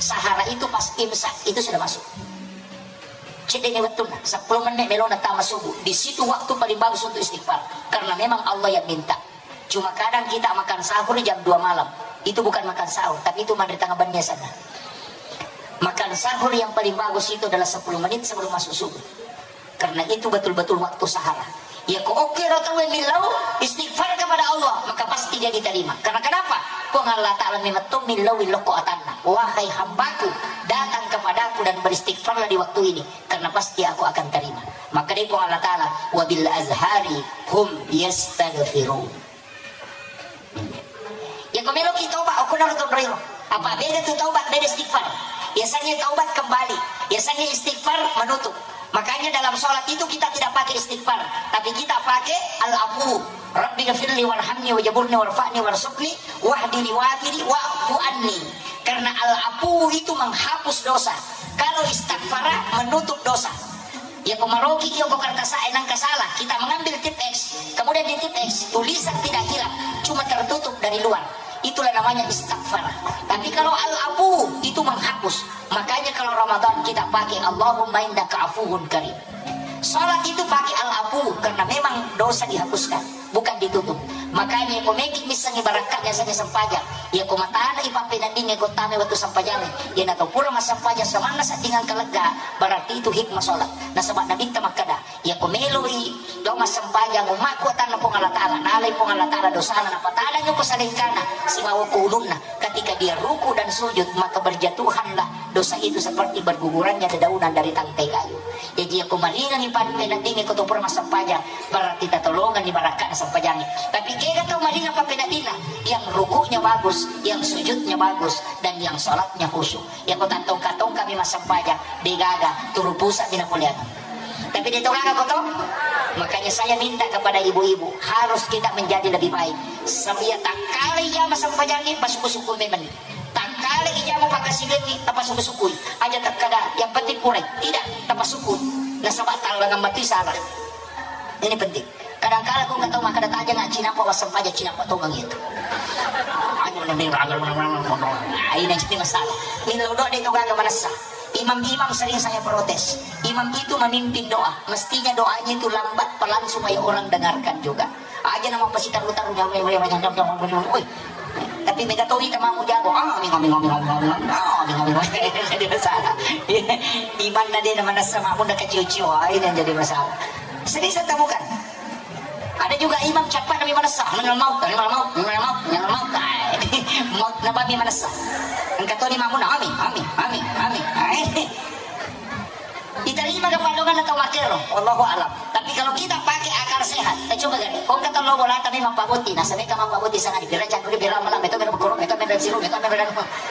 Sahara itu pas imsak, itu sudah masuk. Cedde ni wettunna, sepuluh menit melona tama subuh. Di situ waktu paling bagus untuk istighfar. Karena memang Allah yang minta. Cuma kadang kita makan sahur jam dua malam. Itu bukan makan sahur, tapi itu manre tengah benni sana. Makan sahur yang paling bagus itu adalah sepuluh menit sebelum masuk subuh. Karena itu betul-betul waktu sahara. Iya ko oke ro tauwe millau, istighfar kepada Allah, maka pasti dia diterima. Karena kenapa? Puang Allah Ta'ala memang tommi lao lokko atanna. Wahai hambaku, datang kepadaku dan beristighfarlah di waktu ini, karena pasti aku akan terima. Maka dia Puang Allah Ta'ala, "Wa bil azhari hum yastaghfirun." Yako meloki toba, okko naro tonroiro. Apa beda tu taubat, beda istighfar. Biasanya taubat kembali. Biasanya istighfar menutup. Makanya dalam sholat itu kita tidak pakai istighfar, tapi kita pakai al-afu. "Rabbi ghafirli warhamni wajaburni warfa'ni warzuqni wahdini wafini wa'fu anni." Karena al-afu itu menghapus dosa. Kalau istighfar menutup dosa. Yako maroki ki okko kertas A nangka salah, kita mengambil tip X, kemudian di tip X tulisan tidak hilang, cuma tertutup dari luar. Itulah namanya istighfar. Tapi kalau al-afu itu menghapus. Makanya kalau Ramadan kita pakai Allahumma innaka afuwun karim. Salat itu pakai al-afu karena memang dosa dihapuskan, bukan ditutup. Makanya ko meki missengngi barakka'na sengnge sempajang, yako matana ipappeneddingnge ko tame wettu sempajang, yana to pura massempajang samanna seddingang kalegga, berarti itu hikmah salat. Nasaba Nabitta makkeda, yako meloi lao massempajang ummakku atanna Puang Allah Ta'ala, nalai Puang Allah Ta'ala dosana, napatadang ko salengkana sibawa ko ulunna. Ketika dia ruku dan sujud, maka berjatuhanlah dosa itu seperti bergugurannya dedaunan dari tangkai kayu. Jadi, yako maringangngi pappeneddingnge ko to pura massempajang, berarti tatolongenni barakka'na sempajangngé. Tapi kega tau maringang pappeneddinna, yang rukuknya bagus, yang sujudnya bagus, dan yang salatnya khusyuk. Yako tattongka-tongkami massempajang, degaga, turu pusa'mi napoleang. Tapi de to gaga ko to. Makanya saya minta kepada ibu-ibu, harus kita menjadi lebih baik. Sabia takkala ijama sempajangngé, pasukku-sukku memeng. Takkala ijama pakkasiwiangngi, tapasukku-sukkui. Aja takkada, yang penting purai. Tidak, tapasukku. Nasaba tallangang matu salah. Ini penting. Kadangkala ko engka tau makkeda, "Tajang cinappa wassempajang, cinappa tongeng itu." Ayo, ini jadi masalah. Millau doa de to gaga manessa. Imam-imam sering saya protes. Imam itu memimpin doa. Mestinya doanya itu lambat, pelan supaya orang dengarkan juga. Aja nama pasitaru-taru, woi. Tapi mega to ita mamu jago. Amin, amin, amin, amin, amin. Amin, amin, amin. Jadi masalah. Imanna de na manessa mamu na kacio-cio. Ah, ini yang jadi masalah. Sering saya temukan. Ada juga imam cappa nami manessa. Minal maut, minal maut, minal maut, minal maut. Ah, ini maut napa mi manessa. Engka toni mamu na, amin, amin, amin, amin. Ah, ini. Diterima ke padongan atau makero? Wallahu alam. Tapi kalau kita pakai akal sehat, kita coba gare. Kau kata lo bola tapi mappabotti, nah sampai kamu mappabotti sangat dipira cangkuri bela malam itu bela berkorok itu bela siru itu bela.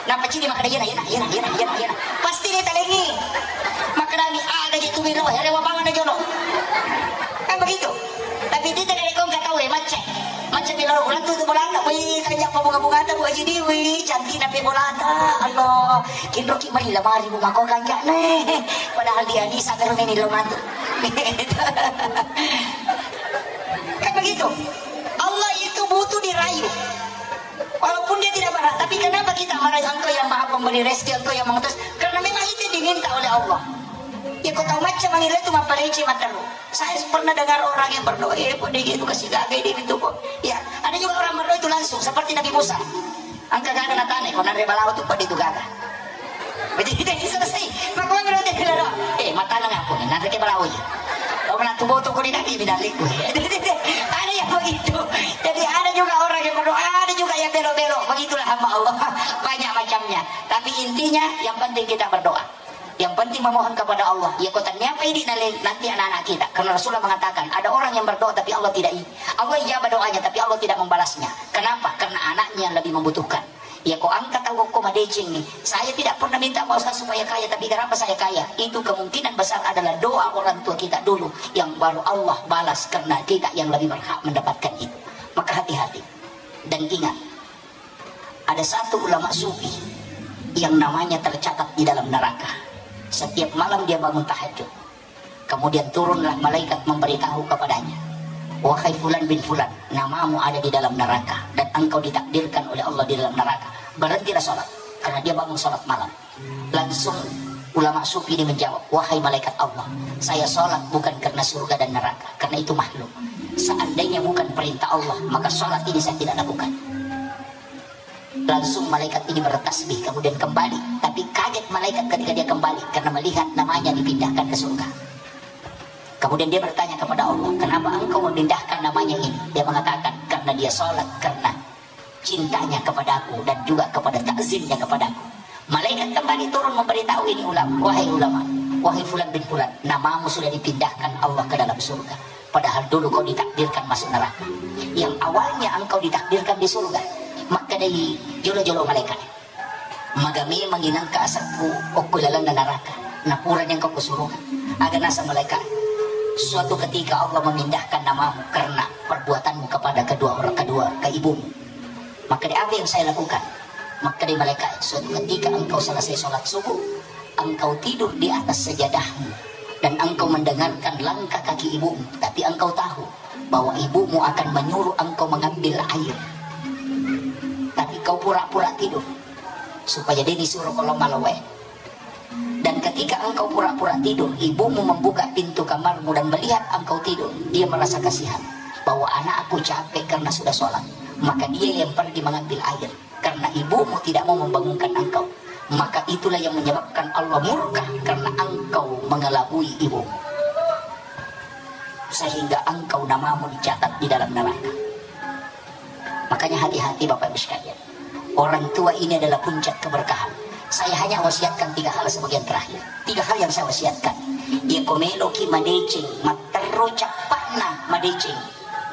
Napa cili makkeda iyana, iyana, iyana, iyana, iyana, iyana. Pasti dia talengi. Makkeda mi, ah, ada gitu bela, ya, rewa bangun aja lo. Kan begitu. Tapi dia tidak ada kau nggak tahu ya, macet. Macet di lalu, ulang tuh, tuh bola, wih, kajak apa bunga-bunga tuh, Bu Haji Dewi, cantik nape bola, Allah. Kinroki mari lamari bu mako kanja'na. Padahal dia ni sampai ni lo matu. Kan begitu. Allah itu butuh dirayu. Walaupun dia tidak berhak, tapi kenapa kita merayu engkau yang maha pemberi rezeki, engkau yang mengutus? Karena memang itu diminta oleh Allah. Ya kau tahu macam mangira itu mapparece mataru. Saya pernah dengar orang yang berdoa, eh, kok dia gitu kasih gagai dia gitu kok. Ya, ada juga orang berdoa itu langsung seperti Nabi Musa. Engka gaga natane, ko nanre balawo tu pede tu gaga. Jadi kita ini selesai. Maka orang berarti bilang, eh, mata nang aku nih, nanre ke balawo ya. Oh, menantu boto ko di nanti bidang liku. Ada yang begitu. Jadi ada juga orang yang berdoa, ada juga yang belok-belok. Begitulah hamba Allah. Banyak macamnya. Tapi intinya yang penting kita berdoa. Yang penting memohon kepada Allah. Ya kota niapa ini nale-, nanti anak-anak kita. Karena Rasulullah mengatakan, ada orang yang berdoa tapi Allah tidak i-, Allah ijabah doanya tapi Allah tidak membalasnya. Kenapa? Karena anaknya yang lebih membutuhkan. Ya kok angkat aku kok madeceng nih. Saya tidak pernah minta Pak Ustaz supaya kaya, tapi kenapa saya kaya? Itu kemungkinan besar adalah doa orang tua kita dulu yang baru Allah balas karena kita yang lebih berhak mendapatkan itu. Maka hati-hati dan ingat, ada satu ulama sufi yang namanya tercatat di dalam neraka. Setiap malam dia bangun tahajud. Kemudian turunlah malaikat memberitahu kepadanya, "Wahai Fulan bin Fulan, namamu ada di dalam neraka dan engkau ditakdirkan oleh Allah di dalam neraka. Berhentilah sholat," karena dia bangun sholat malam. Langsung ulama sufi ini menjawab, "Wahai malaikat Allah, saya sholat bukan karena surga dan neraka, karena itu makhluk. Seandainya bukan perintah Allah, maka sholat ini saya tidak lakukan." Langsung malaikat ini bertasbih, kemudian kembali. Tapi kaget malaikat ketika dia kembali, karena melihat namanya dipindahkan ke surga. Kemudian dia bertanya kepada Allah, "Kenapa engkau memindahkan namanya ini?" Dia mengatakan, "Karena dia sholat, karena cintanya kepadaku dan juga kepada takzimnya kepadaku." Malaikat kembali turun memberitahu ini ulama, "Wahai ulama, wahai fulan bin fulan, namamu sudah dipindahkan Allah ke dalam surga. Padahal dulu kau ditakdirkan masuk neraka. Yang awalnya engkau ditakdirkan di surga." Maka dari jolo-jolo malaikat, "Maga memang inangka asakku okko lalenna naraka, napurani engkau ko suruga." Aga nasa malaikat, "Suatu ketika Allah memindahkan namamu karena perbuatanmu kepada kedua orang, kedua ke ibumu." Maka di apa yang saya lakukan? Maka di malaikat, "Suatu ketika engkau selesai sholat subuh, engkau tidur di atas sajadahmu dan engkau mendengarkan langkah kaki ibumu, tapi engkau tahu bahwa ibumu akan menyuruh engkau mengambil air. Tapi kau pura-pura tidur supaya dia disuruh kalau malu wae. Dan ketika engkau pura-pura tidur, ibumu membuka pintu kamarmu dan melihat engkau tidur, dia merasa kasihan bahwa anakku capek karena sudah sholat. Maka dia yang pergi mengambil air karena ibumu tidak mau membangunkan engkau. Maka itulah yang menyebabkan Allah murka karena engkau mengelabui ibumu, sehingga engkau namamu dicatat di dalam neraka." Makanya hati-hati Bapak Ibu sekalian. Orang tua ini adalah puncak keberkahan. Saya hanya wasiatkan tiga hal sebagai yang terakhir. Tiga hal yang saya wasiatkan. Iya, ko meloki madeceng, matterru cappa'na madeceng,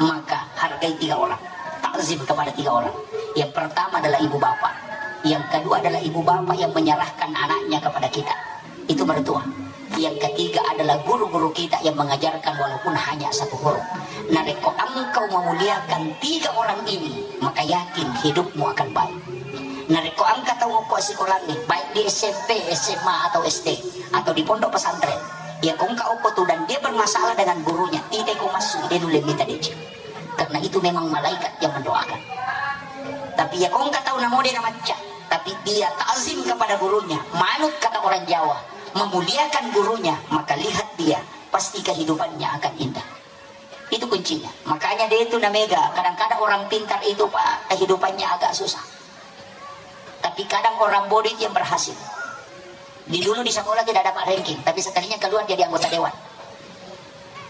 maka hargai tiga orang. Takzim kepada tiga orang. Yang pertama adalah ibu bapak. Yang kedua adalah ibu bapak yang menyerahkan anaknya kepada kita. Itu mertua. Yang ketiga adalah guru-guru kita yang mengajarkan walaupun hanya satu huruf. Narekko engkau memuliakan tiga orang ini, maka yakin hidupmu akan baik. Narekko engka tau okko sikolangnge, baik di S M P, S M A, atau S D, atau di pondok pesantren, iya ko engka okko tu dan dia bermasalah dengan gurunya, tidak ko masuk, dia nulle minta deceng. Karena itu memang malaikat yang mendoakan. Tapi iya ko engka tau namo de namacca, tapi dia takzim kepada gurunya, manut kata orang Jawa, memuliakan gurunya, maka lihat dia, pasti kehidupannya akan indah. Itu kuncinya. Makanya dia itu namega, kadang-kadang orang pintar itu, Pak, kehidupannya agak susah. Tapi kadang orang bodoh itu yang berhasil. Di dulu di sekolah tidak dapat ranking, tapi sekalinya keluar jadi anggota dewan.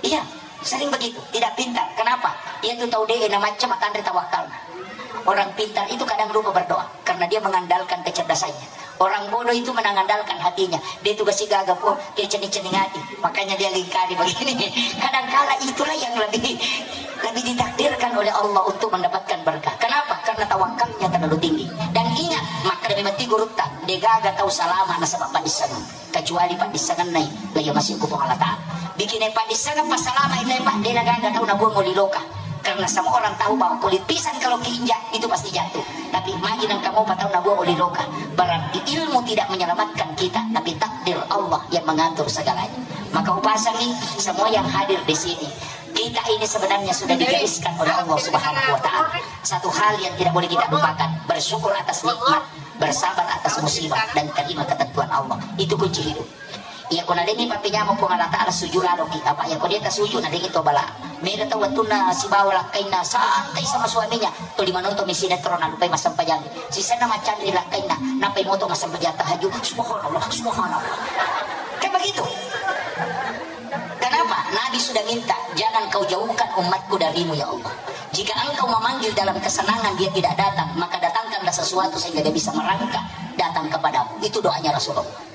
Iya, sering begitu, tidak pintar. Kenapa? Iya tu tau de namacca matanre tawakkalna. Orang pintar itu kadang lupa berdoa karena dia mengandalkan kecerdasannya. Orang bodoh itu mengandalkan hatinya. Dia tugas gaga pun, dia cening-cening hati. Makanya dia lingkari begini. Kadangkala itulah yang lebih lebih ditakdirkan oleh Allah untuk mendapatkan berkah. Kenapa? Karena tawakalnya terlalu tinggi. Dan ingat, makkeda memang ti gurutta, degaga tau salama nasaba paddissengeng. Kecuali paddissengennai, la iya masih ku Puang Allah Ta'ala. Bikinna paddissengeng passalama itu, Pak, de nagaga tau nabuang oli loka. Karena semua orang tahu bahwa kulit pisang kalau keinjak itu pasti jatuh. Tapi magi nengka mopa tau nabuang oli loka. Berarti ilmu tidak menyelamatkan kita, tapi takdir Allah yang mengatur segalanya. Maka upasangi semua yang hadir di sini. Kita ini sebenarnya sudah digariskan oleh Allah Subhanahu wa Ta'ala. Satu hal yang tidak boleh kita lupakan, bersyukur atas nikmat, bersabar atas musibah, dan terima ketentuan Allah. Itu kunci hidup. Iya, ko nadengi pappenyameng Puang Allah Ta'ala, sujud laloki. Apa iya, ko dia tasujud, nadengi to bala. Mega tau wettunna sibawa lakkainna santai sama suaminya, tuli manonton mi sinetron, nalupai massempajang. Sisenna maccanri lakkainna, nappai moto massempajang tahajud. Subhanallah, subhanallah. Kan begitu. Kenapa? Nabi sudah minta, "Jangan kau jauhkan umatku darimu, ya Allah. Jika engkau memanggil dalam kesenangan, dia tidak datang, maka datangkanlah sesuatu sehingga dia bisa merangkak datang kepadamu." Itu doanya Rasulullah.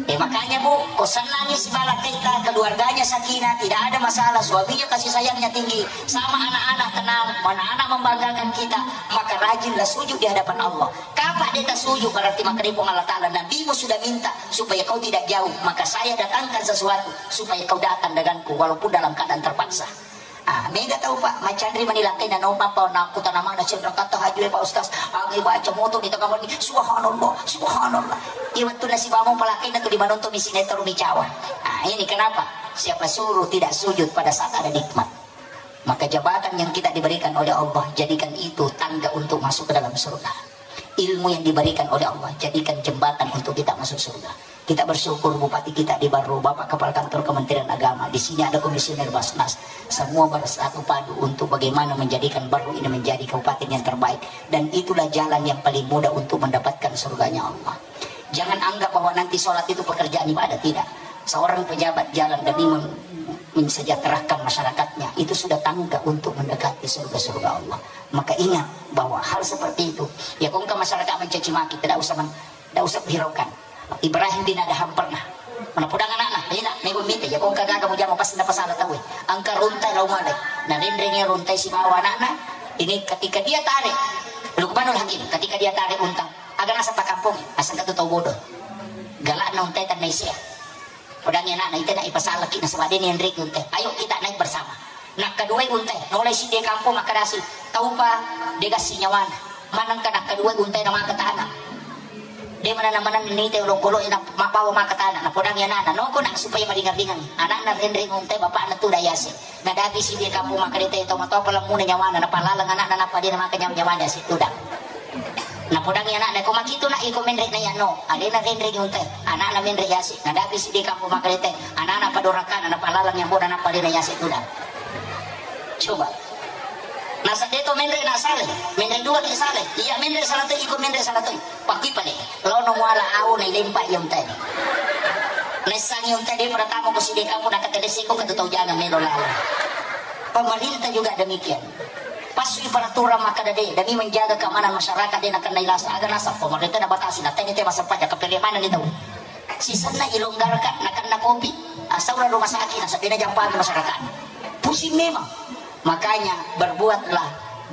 Eh, makanya, Bu, ko senangi sibawa lakkaita, keluarganya sakinah, tidak ada masalah, suaminya kasih sayangnya tinggi, sama anak-anak tenang, anak-anak membanggakan kita, maka rajinlah sujud di hadapan Allah. Kapa de tasujud, berarti makkeda Puang Allah Ta'ala, "Nabimu sudah minta supaya kau tidak jauh, maka saya datangkan sesuatu supaya kau datang denganku walaupun dalam keadaan terpaksa." Ah, mega tau, Pak, macanri mani lakkainna, naopa pa nakkuta namana, "Cenra katta haju e, Pak Ustaz, agi baca moto di tengah mani, subhanallah, subhanallah." Iya, wettunna sibawa mopa lakkainna tu dimanonton mi sinetron mi cawa. Ah, ini kenapa? Siapa suruh tidak sujud pada saat ada nikmat? Maka jabatan yang kita diberikan oleh Allah, jadikan itu tangga untuk masuk ke dalam surga. Ilmu yang diberikan oleh Allah, jadikan jembatan untuk kita masuk surga. Kita bersyukur bupati kita di Barru, Bapak Kepala Kantor Kementerian Agama, di sini ada komisioner Basnas, semua bersatu padu untuk bagaimana menjadikan Barru ini menjadi kabupaten yang terbaik. Dan itulah jalan yang paling mudah untuk mendapatkan surganya Allah. Jangan anggap bahwa nanti sholat itu pekerjaan ibadah, tidak. Seorang pejabat jalan dan imam mensejahterakan masyarakatnya, itu sudah tangga untuk mendekati surga-surga Allah. Maka ingat bahwa hal seperti itu, ya, kongka masyarakat mencaci maki, tidak usah men-, tidak usah hiraukan. Ibrahim bin Adham pernah menapodang anakna, ina, nego mite, ya, kongka gaga mujama pasti napasala tau. Angka runtai lau malai, na renreng runtai sibawa anakna. Ini ketika dia tarik, Luqmanul Hakim, ketika dia tarik unta, aga nasa pakampung, asal katu tau bodoh. Galak na untai tanna isia. Podangi anakna, ite na ipasalaki nasaba de ni enreki untai. Ayo kita naik bersama. Nakkaduai untai, nolai siddi kampung makkadasi, taupa de gassi nyawana. Manengka nakkaduai untai na maka tana. De manana maneng nite olokolo ina mabawa maka tana. Napodangi anakna, noko nak supaya maringan-ringan. Anakna renreng untai bapakna tu dayase. Nadapi siddi kampung makkadete tau matoa palemmuna nyawana, napalaleng anakna nappa de na maka nyawa-nyawana si tudang. Napodangi anakna, ko makitu nak iko menre na yano, alena renre ni untai, anakna menre yasi, nadapi siddi kampung makkadete, anakna padorakana, napalaleng yang boda nappa alena yasi tudang. Coba. Nasa deto menre na sale, menre dua ki sale, iya menre salah toi, iko menre salah toi. Pakui pale, lono muala au na ilempa iya untai. Naissangi untai de pada tamo ko siddi kampung nakatelesiko ke tau jangan melo lalo. Pemerintah juga demikian. Pasui peraturan makkada de, demi menjaga keamanan masyarakat de nakennai lasa. Aga nasappa, makkada nabatasi, na teni te masappa jaka pele maneng ni tau. Sisenna ilonggarkan, nakenna kopi, asaura rumah sakit, nasabena jampang masyarakat. Pusing memang. Makanya berbuatlah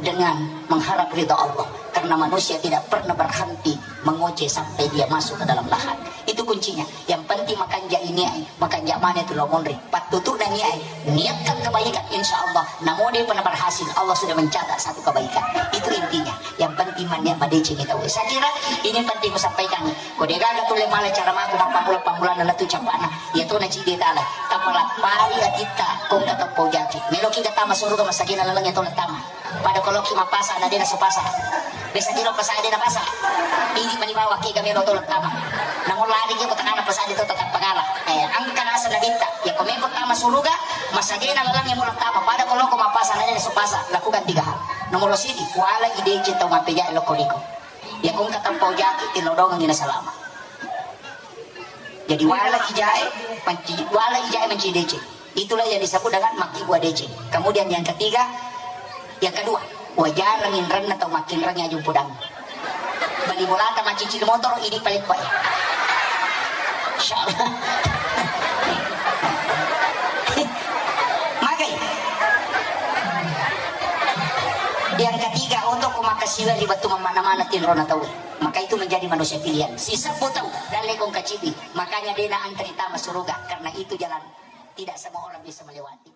dengan mengharap ridha Allah. Karena manusia tidak pernah berhenti mengoceh sampai dia masuk ke dalam lahat. Itu kuncinya. Yang penting makanja ini ai. Makanja mana tu lo monri. Pattutu'na niat, niatkan kebaikan, insya Allah. Namo de pernah berhasil, Allah sudah mencatat satu kebaikan. Itu intinya. Yang penting mania madeceng itu. Saya kira ini penting kusampaikan. Ko de gaga tu le mala cara mako mappamula-pamulana na tu capana. Ya tu na cide tala. Tapalappari atitta, kongka tappau jaki. Meloki gatama suruga masagena laleng ya tu tama. Pada koloki mapasa na dena supasa. Besa tiro pasa dena pasa. Ini mani bawa ke gamelo tolong tama. Namun lari ke kota kana pasa itu tetap pengala. Eh, angka nasa nabitta. Ya komeko tama suruga, masagena laleng yang mulang tama. Pada koloko mapasa na dena supasa. Lakukan tiga hal. Nomor sidi, wala idece tau mapeja loko liko. Ya kongka tappau jaki tilodongan ina salama. Jadi wala ijae, panci, wala ijae manci deceng. Itulah yang disebut dengan makkibua deceng. Kemudian yang ketiga, yang kedua, wajarang inranna tau makkinrang aju podang. Bali bolata maccicil motor, ini paling baik. Insya Allah. Magai. Yang ketiga, untuk kumakasiwa di batu mana-mana tinrona tau. Maka itu menjadi manusia pilihan. Si sebut tau, dan lekong kacibi. Makanya dena antri tama suruga, karena itu jalan. Tidak semua orang bisa melewati.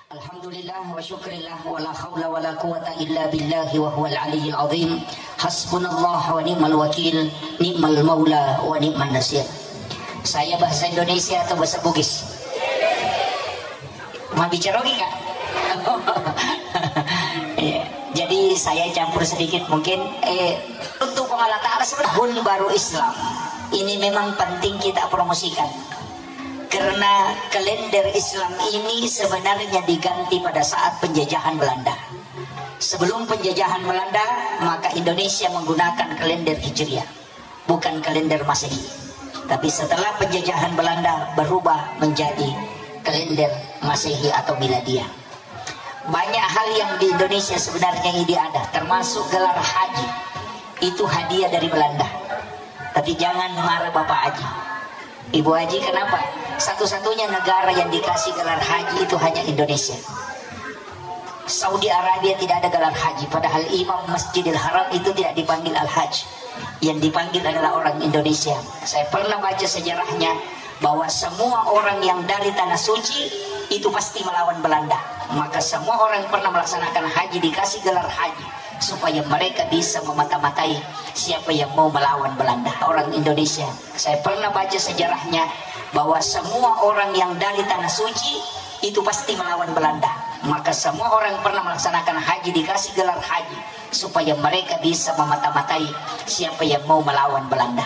Alhamdulillah wa syukrillah wa la haula wa la quwata illa billahi wa huwal aliyyil azim. Hasbunallah wa ni'mal wakil, ni'mal maula wa ni'man nasir. Saya bahasa Indonesia atau bahasa Bugis? Mau bicara lagi, Kak? Iya. Jadi saya campur sedikit mungkin. Eh, untuk Allah Ta'ala sebenarnya tahun baru Islam ini memang penting kita promosikan. Karena kalender Islam ini sebenarnya diganti pada saat penjajahan Belanda. Sebelum penjajahan Belanda, maka Indonesia menggunakan kalender Hijriah, bukan kalender Masehi. Tapi setelah penjajahan Belanda, berubah menjadi kalender Masehi atau Miladiah. Banyak hal yang di Indonesia sebenarnya ini ada, termasuk gelar haji. Itu hadiah dari Belanda. Tapi jangan marah Bapak Haji. Ibu Haji, kenapa? Satu-satunya negara yang dikasih gelar haji itu hanya Indonesia. Saudi Arabia tidak ada gelar haji, padahal imam Masjidil Haram itu tidak dipanggil Al-Hajj. Yang dipanggil adalah orang Indonesia. Saya pernah baca sejarahnya bahwa semua orang yang dari Tanah Suci itu pasti melawan Belanda. Maka semua orang yang pernah melaksanakan haji dikasih gelar haji supaya mereka bisa memata-matai siapa yang mau melawan Belanda. Orang Indonesia. Saya pernah baca sejarahnya bahwa semua orang yang dari Tanah Suci itu pasti melawan Belanda. Maka semua orang yang pernah melaksanakan haji dikasih gelar haji supaya mereka bisa memata-matai siapa yang mau melawan Belanda.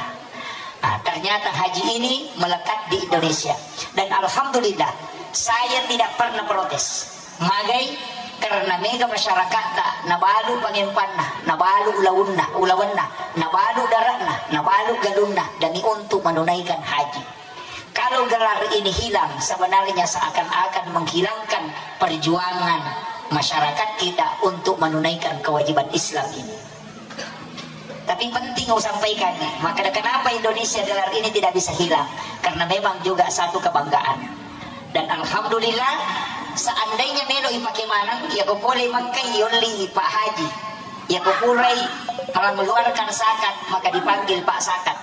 Nah, ternyata haji ini melekat di Indonesia. Dan alhamdulillah, saya tidak pernah protes. Magai, karena mega masyarakatta nabalu pangempanna, nabalu ulaunna, ulawenna, nabalu daratna, nabalu galunna demi untuk menunaikan haji. Kalau gelar ini hilang, sebenarnya seakan-akan menghilangkan perjuangan masyarakat kita untuk menunaikan kewajiban Islam ini. Tapi penting usampaikan nih, maka kenapa Indonesia gelar ini tidak bisa hilang? Karena memang juga satu kebanggaan. Dan alhamdulillah, seandainya melo ipake maneng, ya ko pole Mekkai yolli Pak Haji. Ya ko purai mengeluarkan zakat, maka dipanggil Pak Zakat.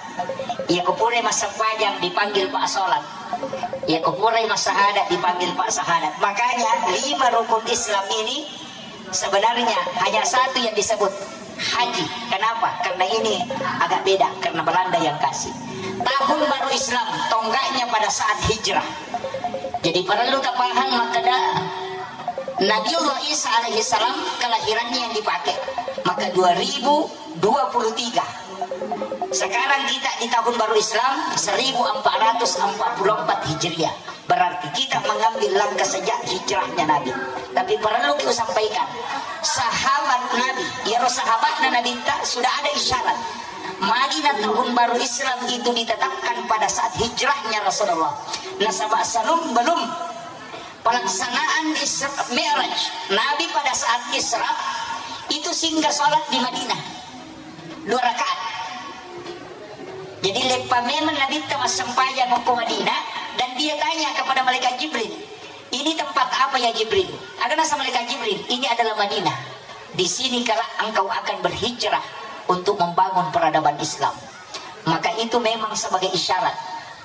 Ya ko purai massempajang, dipanggil Pak Salat. Ya ko purai massahadat, dipanggil Pak Sahadat. Makanya lima rukun Islam ini sebenarnya hanya satu yang disebut haji. Kenapa? Karena ini agak beda, karena Belanda yang kasih. Tahun baru Islam, tonggaknya pada saat hijrah. Jadi perlu tapahang makkeda Nabiullah Isa alaihi salam kelahirannya yang dipakai. Maka dua ribu dua puluh tiga. Sekarang kita di tahun baru Islam seribu empat ratus empat puluh empat Hijriah. Berarti kita mengambil langkah sejak hijrahnya Nabi. Tapi perlu kita sampaikan, sahabat Nabi, ya sahabatnya Nabi tak sudah ada isyarat. Madinah tahun baru Islam itu ditetapkan pada saat hijrahnya Rasulullah. Nasaba salum belum pelaksanaan Isra Mi'raj, Nabi pada saat Isra itu singgah sholat di Madinah dua rakaat. Jadi leppa memang Nabi ta massempajang ko Madinah dan dia tanya kepada malaikat Jibril, "Ini tempat apa ya Jibril?" Aga nasa malaikat Jibril, "Ini adalah Madinah. Di sini kelak engkau akan berhijrah untuk membangun peradaban Islam." Maka itu memang sebagai isyarat.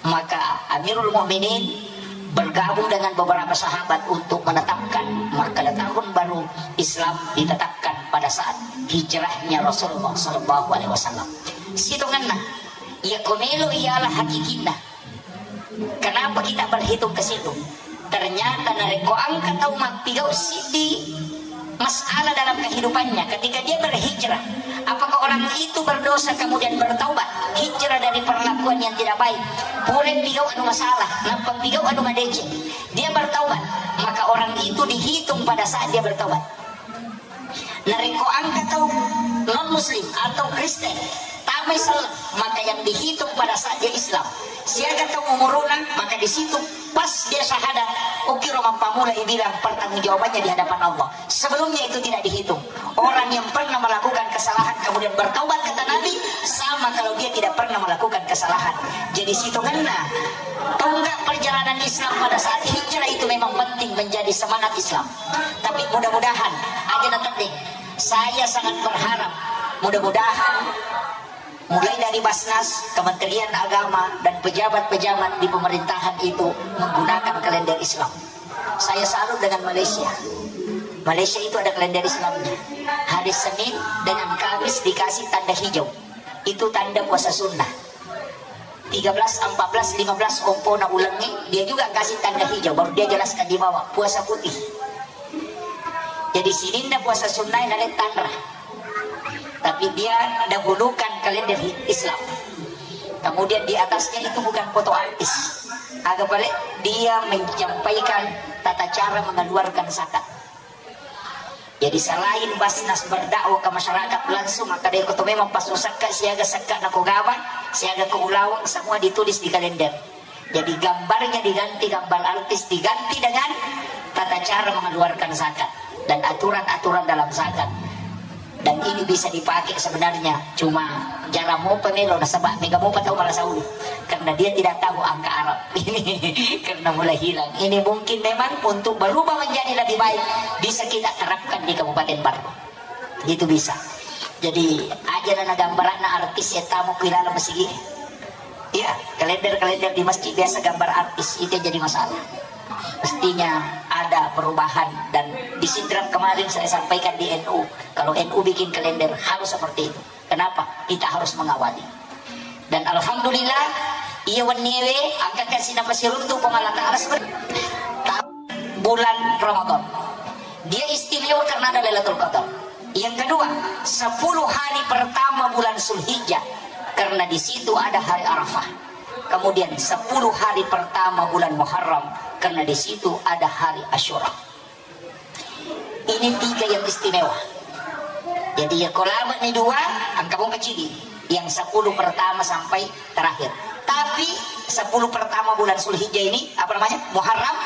Maka Amirul Mukminin bergabung dengan beberapa sahabat untuk menetapkan maka tahun baru Islam ditetapkan pada saat hijrahnya Rasulullah sallallahu alaihi wasallam. Sitongenna, iya komelo ialah hakikinna. Kenapa kita berhitung ke situ? Ternyata narekko engka tau mappigau siddi masalah dalam kehidupannya, ketika dia berhijrah, apakah orang itu berdosa kemudian bertaubat, hijrah dari perlakuan yang tidak baik, pura pigau anu masalah, nappa pigau anu madeceng, dia bertaubat, maka orang itu dihitung pada saat dia bertaubat. Narekko engka tau non muslim atau Kristen tamai selleng, maka yang dihitung pada saat dia Islam. Siaga tau umuruna, maka di situ pas dia syahadat, okkiro mappamula ibilang pertanggungjawabannya di hadapan Allah. Sebelumnya itu tidak dihitung. Orang yang pernah melakukan kesalahan kemudian bertaubat, kata Nabi, sama kalau dia tidak pernah melakukan kesalahan. Jadi sitongenna tonggak perjalanan Islam pada saat hijrah itu memang penting menjadi semangat Islam. Tapi mudah-mudahan aja na teddeng. Saya sangat berharap, mudah-mudahan mulai dari Basnas, Kementerian Agama, dan pejabat-pejabat di pemerintahan itu menggunakan kalender Islam. Saya salut dengan Malaysia. Malaysia itu ada kalender Islamnya. Hari Senin dengan Kamis dikasih tanda hijau. Itu tanda puasa sunnah. Tiga belas, empat belas, lima belas ompona ulengnge, dia juga kasih tanda hijau, baru dia jelaskan di bawah puasa putih. Jadi sininna puasa sunnah nale tanra. Tapi dia dahulukan kalender hi- Islam. Kemudian di atasnya itu bukan foto artis. Aga pale, dia menyampaikan tata cara mengeluarkan zakat. Jadi selain Basnas berdakwah ke masyarakat langsung, maka dia ikut memang pas usakka siaga sakka nako gawang, siaga ke ulawang, semua ditulis di kalender. Jadi gambarnya diganti, gambar artis diganti dengan tata cara mengeluarkan zakat dan aturan-aturan dalam zakat. Dan ini bisa dipakai sebenarnya, cuma jarang mopa melo nasaba mega mopa tau malasa ulu karena dia tidak tahu angka Arab ini karena mulai hilang. Ini mungkin memang untuk berubah menjadi lebih baik bisa kita terapkan di Kabupaten Barru. Itu bisa. Jadi aja na gambaranna artis ya tamu kuilala masigi. Iya, kalender-kalender di masjid biasa gambar artis, itu yang jadi masalah. Mestinya ada perubahan dan di Sidrap kemarin saya sampaikan di N U, kalau N U bikin kalender harus seperti itu. Kenapa? Kita harus mengawali. Dan alhamdulillah, iya wenniewe angka kasi napasiruntu Puang Allah Ta'ala seperti bulan Ramadan. Dia istimewa karena ada Lailatul Qadar. Yang kedua, sepuluh hari pertama bulan Zulhijjah karena di situ ada hari Arafah. Kemudian sepuluh hari pertama bulan Muharram karena di situ ada hari Asyura. Ini tiga yang istimewa. Jadi ya kolama ni dua, angka bongka cili. Yang sepuluh pertama sampai terakhir. Tapi sepuluh pertama bulan Zulhijjah ini, apa namanya, Muharram,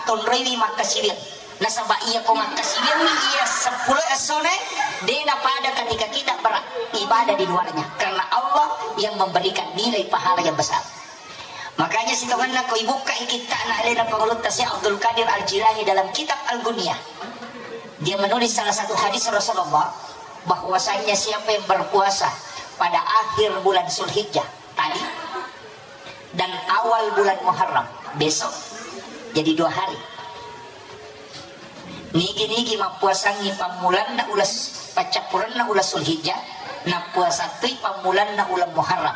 tonroiwi makkasiwir. Nasaba iya ko makkasiwirni iya sepuluh essona, de napada ketika kita beribadah di luarnya, karena Allah yang memberikan nilai pahala yang besar. Makanya sitongenna ko ibukkai kitta'na alena pangulutta Syekh Abdul Qadir Al-Jilani dalam kitab Al-Gunyah, dia menulis salah satu hadis Rasulullah, bahwasanya siapa yang berpuasa pada akhir bulan Zulhijjah tadi dan awal bulan Muharram besok, jadi dua hari. Nigi-nigi mappuasangngi pammulanna ulas-, paccappurenna uleng Zulhijjah, nappuasattui pammulanna uleng Muharram,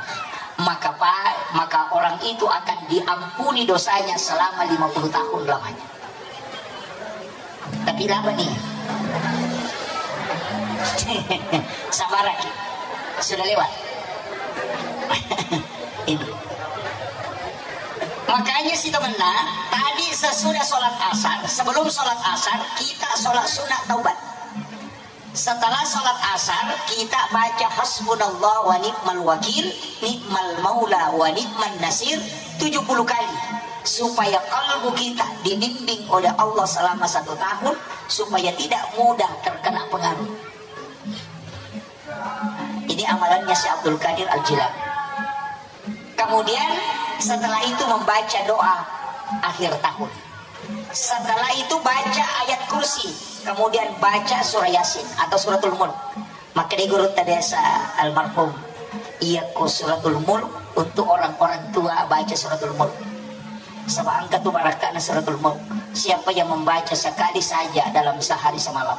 maka pa-, maka orang itu akan diampuni dosanya selama lima puluh tahun lamanya. Tapi laba nih. Sabaraki. Sudah lewat. Ini. Makanya sitongenna, tadi sesudah sholat asar, sebelum sholat asar, kita sholat sunat taubat. Setelah sholat asar, kita baca hasbunallah wa ni'mal wakil, ni'mal maula wa ni'man nasir tujuh puluh kali, supaya kalbu kita dibimbing oleh Allah selama satu tahun, supaya tidak mudah terkena pengaruh. Ini amalannya Syekh Abdul Qadir Al-Jilani. Kemudian setelah itu membaca doa akhir tahun. Setelah itu baca ayat kursi, kemudian baca surah Yasin atau suratul Mulk. Maka di guru biasa almarhum, iya ko suratul Mulk untuk orang-orang tua, baca suratul Mulk. Sebab engka tu barakana suratul Mulk. Siapa yang membaca sekali saja dalam sehari semalam,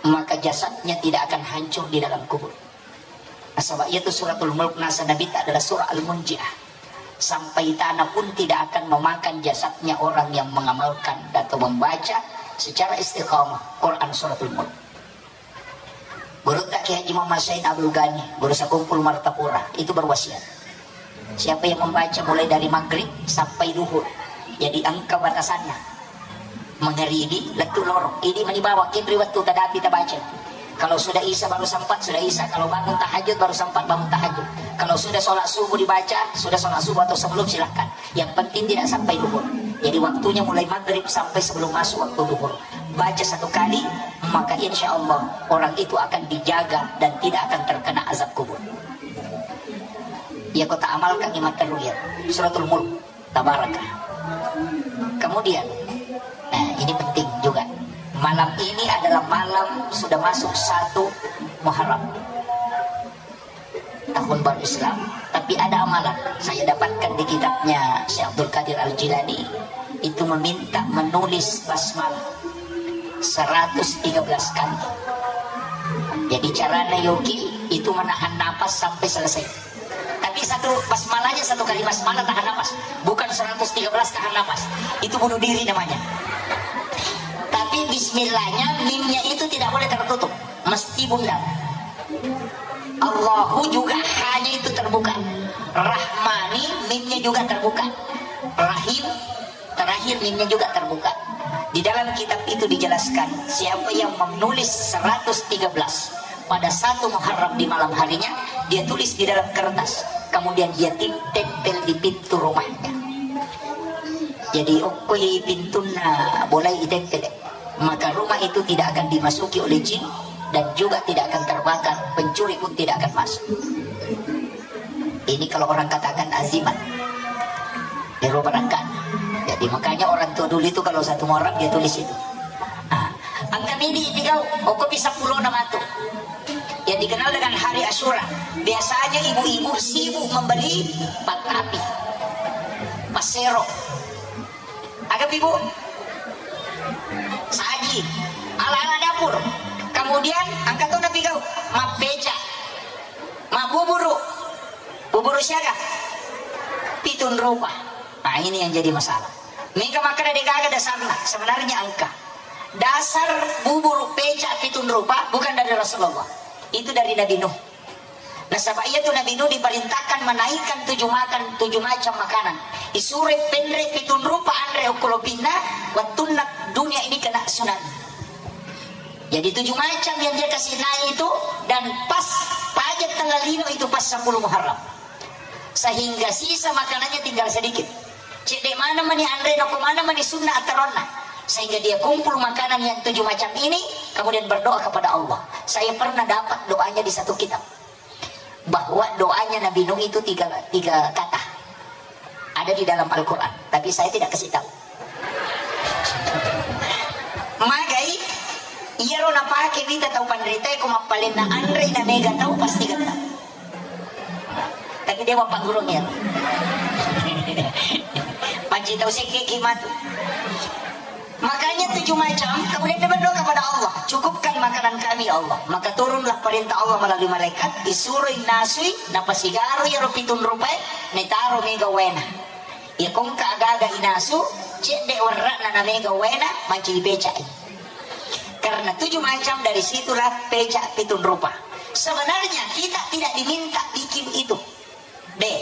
maka jasadnya tidak akan hancur di dalam kubur. Nasaba iyatu suratul Mulk naseng Nabitta adalah surah Al-Munjiah. Sampai tanah pun tidak akan memakan jasadnya orang yang mengamalkan atau membaca secara istiqamah Quran suratul Mulk. Gurutta Kiai Haji Muhammad Said Abdul Ghani, guru sakumpul Martapura, itu berwasiat. Siapa yang membaca mulai dari maghrib sampai duhur, jadi engka batasanna. Mangaribi lettu lorong, idi mani bawang, kenri wettu tadapi tabaca. Kalau sudah isya baru sempat, sudah isya. Kalau bangun tahajud baru sempat bangun tahajud. Kalau sudah sholat subuh dibaca, sudah sholat subuh atau sebelum, silahkan. Yang penting tidak sampai duhur. Jadi waktunya mulai maghrib sampai sebelum masuk waktu duhur. Baca satu kali, maka insya Allah orang itu akan dijaga dan tidak akan terkena azab kubur. Ya, kota amalkan iman terluyar. Suratul Mulk. Tabaraka. Kemudian, nah, ini penting juga. Malam ini adalah malam sudah masuk satu Muharram, tahun baru Islam. Tapi ada amalan saya dapatkan di kitabnya Syekh Abdul Qadir Al-Jilani, itu meminta menulis basmalah seratus tiga belas kali. Jadi caranya yoki itu menahan napas sampai selesai. Tapi satu basmalahnya, satu kali basmalah tahan napas. Bukan seratus tiga belas tahan napas. Itu bunuh diri namanya. Tapi bismillahnya, mimnya itu tidak boleh tertutup. Mesti bundar. Allahu juga hanya itu terbuka. Rahmani, mimnya juga terbuka. Rahim, terakhir mimnya juga terbuka. Di dalam kitab itu dijelaskan, siapa yang menulis seratus tiga belas pada satu Muharram di malam harinya, dia tulis di dalam kertas, kemudian dia tim-, tempel di pintu rumahnya. Jadi, okkoi pintunna bolai itempel, maka rumah itu tidak akan dimasuki oleh jin dan juga tidak akan terbakar, pencuri pun tidak akan masuk. Ini kalau orang katakan azimat. Ero barangka. Jadi makanya orang tua dulu itu kalau satu Muharram dia tulis itu. Ah, engka midi ipigau, okkopi seppulo na matu. Yang dikenal dengan hari Asyura. Biasanya ibu-ibu sibuk membeli patapi, pasero. Aga, Ibu? Saji. Ala-ala dapur. Kemudian engka to napigau, mappeca, mabbuburu. Buburu siaga? Pitung rupa. Nah, ini yang jadi masalah. Mega makkeda degaga dasarna. Sebenarnya engka. Dasar buburu peca pitung rupa bukan dari Rasulullah. Itu dari Nabi Nuh. Nasaba iyatu Nabi Nuh diperintahkan menaikkan tujuh makan, tujuh macam makanan. Isure penre pitung rupa anre okko lopinna, wettunna dunia ini kena tsunami. Jadi tujuh macam yang dia kasih naik itu, dan pas pajak tanggal lima itu pas sepuluh Muharram. Sehingga sisa makanannya tinggal sedikit. Cedde mana mani anre, noko mana mani sunna attaronna. Sehingga dia kumpul makanan yang tujuh macam ini, kemudian berdoa kepada Allah. Saya pernah dapat doanya di satu kitab. Bahwa doanya Nabi Nuh itu tiga, tiga kata. Ada di dalam Al-Quran. Tapi saya tidak kasih tahu. Magai, iyaro napake wita tau panritae ko mappalenna anre na mega tau pasti getta. Tapi dia bapak gurung ya. Panci tau sekke ki matu. Makanya tujuh macam, kemudian dia berdoa kepada Allah, "Cukupkan makanan kami, ya Allah." Maka turunlah perintah Allah melalui malaikat, disuroi nasui, napasigaroi iyaro pitun rupae, naitaro mega waena. Iya kongka agaga inasu, cedde werra'na na mega waena, mancaji pecai. Karena tujuh macam, dari situlah pecak pitun rupa. Sebenarnya kita tidak diminta bikin itu. De.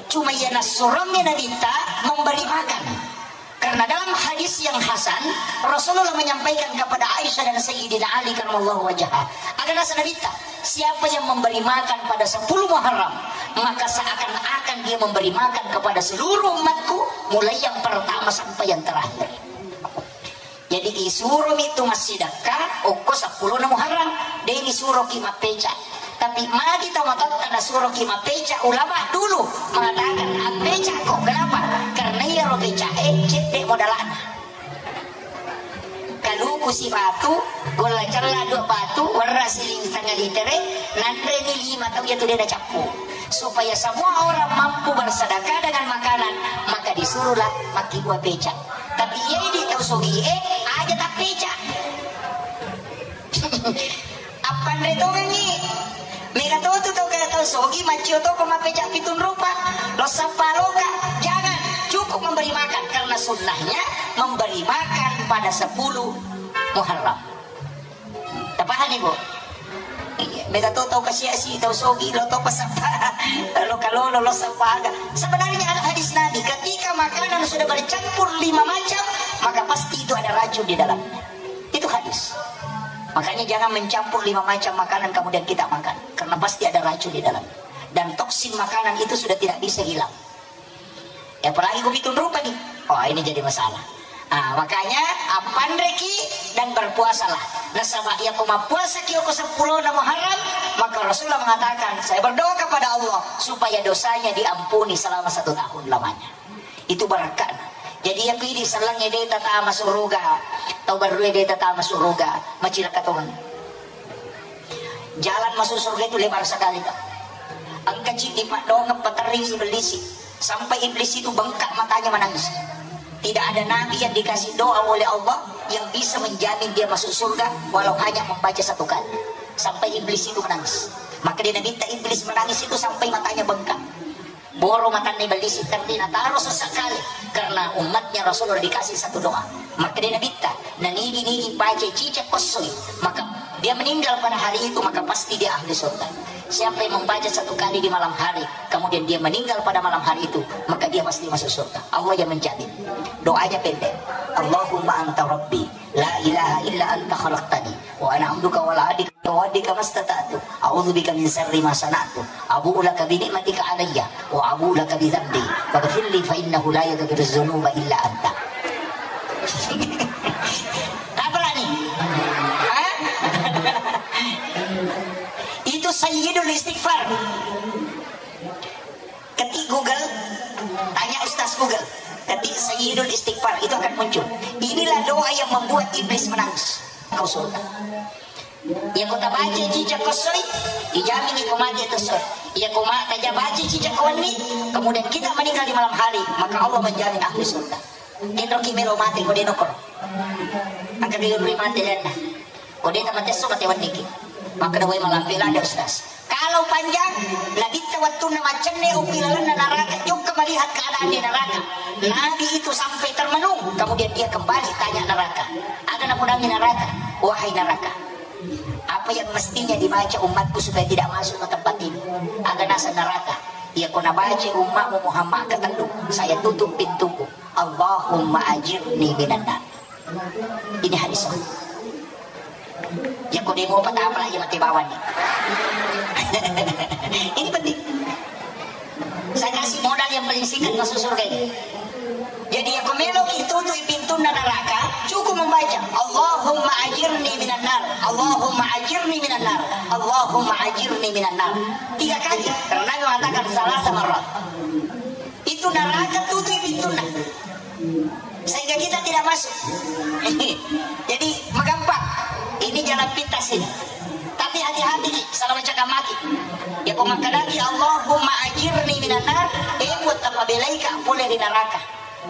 Cuma iya nassurongnge Nabitta memberi makan. Karena dalam hadis yang hasan, Rasulullah menyampaikan kepada Aisyah dan Sayyidina Ali karramallahu wajhah. Ada nasa Nabitta, siapa yang memberi makan pada sepuluh Muharram, maka seakan-akan dia memberi makan kepada seluruh umatku, mulai yang pertama sampai yang terakhir. Jadi isuromi tu massidakka okko seppulona Muharram, de nisuroki mappeca. Tapi magi tomatoatta nasuroki mappeca ulama dulu mengatakan appeca ko. Kenapa? Karena iyaro pecae cedde modalana. Kaluku si batu, golla cella dua batu, werra siling setengah litere, nanreni lima tau iya tu de nacappu. Supaya semua orang mampu bersedekah dengan makanan, maka disuruhlah makkibua peca. Tapi iya idi tau sogie, aja tappeca. Appanre tongengi. Mega totu tau kaya tau sogi, maccio toko mappeca pitun rupa. Lo sappa loka, jangan. Cukup memberi makan, karena sunnahnya memberi makan pada sepuluh Muharram. Tapahani, Bu? Iya, mega to tau kasiasi, tau sogi, lo to pasappa, lo kalolo, lo sappa aga. Sebenarnya ada hadis Nabi, ketika makanan sudah bercampur lima macam, maka pasti itu ada racun di dalamnya. Itu hadis. Makanya jangan mencampur lima macam makanan kemudian kita makan, karena pasti ada racun di dalam. Dan toksin makanan itu sudah tidak bisa hilang. Ya, apalagi ko pitun rupa nih. Wah, ini jadi masalah. Ah, makanya, appanreki dan berpuasalah. Nasaba iya ko mappuasaki okko seppulona Muharram, maka Rasulullah mengatakan, "Saya berdoa kepada Allah supaya dosanya diampuni selama satu tahun lamanya." Itu barakka'na. Jadi iya ko idi sellengnge de tatama suruga, tau barrue de tatama suruga, macilaka tongeng. Jalan masuk surga itu lebar sekali, Pak. Engka ciddi paddongeng paterring iblis. Sampai iblis itu bengkak matanya menangis. Tidak ada nabi yang dikasih doa oleh Allah yang bisa menjamin dia masuk surga walau hanya membaca satu kali. Sampai iblis itu menangis. Maka dia Nabitta iblis menangis itu sampai matanya bengkak. Boro matanna iblis, tapi nataro sesekali karena umatnya Rasulullah dikasih satu doa. Maka dia Nabitta, nanigi-nigi baca cicak kosoi, maka dia meninggal pada hari itu, maka pasti dia ahli surga. Siapa yang membaca satu kali di malam hari, kemudian dia meninggal pada malam hari itu, maka dia pasti masuk surga. Allah yang menjamin. Doanya pendek. Allahumma anta rabbi, la ilaha illa anta khalaqtani, wa ana abduka wa la adika wa adika mastata'tu. A'udzu bika min syarri ma sana'tu. Abu'u laka bi ni'matika alayya wa abu'u laka bi dzambi. Faghfirli fa innahu la yaghfiru dzunuba illa anta. Apa lagi? Hah? Itu sayyidul istighfar. Ketik Google, tanya Ustaz Google. Ketik sayyidul istighfar, itu akan muncul. Inilah doa yang membuat iblis menangis. Kau surga. Iya ko tabaca cicak kosoi, dijamin iko mati itu soi. Iya ko ma taja baca cicak kowenni, kemudian kita meninggal di malam hari, maka Allah menjamin ahli surga. Enroki melo mati ko de nokoro. Angka dulu mate lenna. Ko de tamate so mate wenniki. Maka dawai malampe lada Ustaz. Kalau panjang, Nabitta wattunna maccenne upi lalenna neraka, jokka melihat keadaan di neraka. Nabi itu sampai termenung, kemudian dia kembali tanya neraka. Aga napodangi neraka, "Wahai neraka, apa yang mestinya dibaca umatku supaya tidak masuk ke tempat ini?" Aga nasa neraka. Iya ko nabaca ummatmu Muhammad ketellu, saya tutup pintuku. Allahumma ajirni minan nar. Ini hadis. Ya ko demo patama lah ya mati bawang ni. Ini penting. Saya kasih modal yang paling singkat masuk surga ini. Jadi, ya, ko meloki tutui pintunna neraka, cukup membaca, "Allahumma ajirni minan nar, Allahumma ajirni minan nar, Allahumma ajirni minan nar." Tiga kali, karena Nabi mengatakan, "Salasa marrat." Itu neraka tutui pintunna. Sehingga kita tidak masuk. Jadi, magampang. Ini jalan pintas ini. Tapi hati-hati ki, salah baca kamaki. Ya, ko makkadaki, "Allahumma ajirni minan nar," eh, buat apa belaika pole di neraka.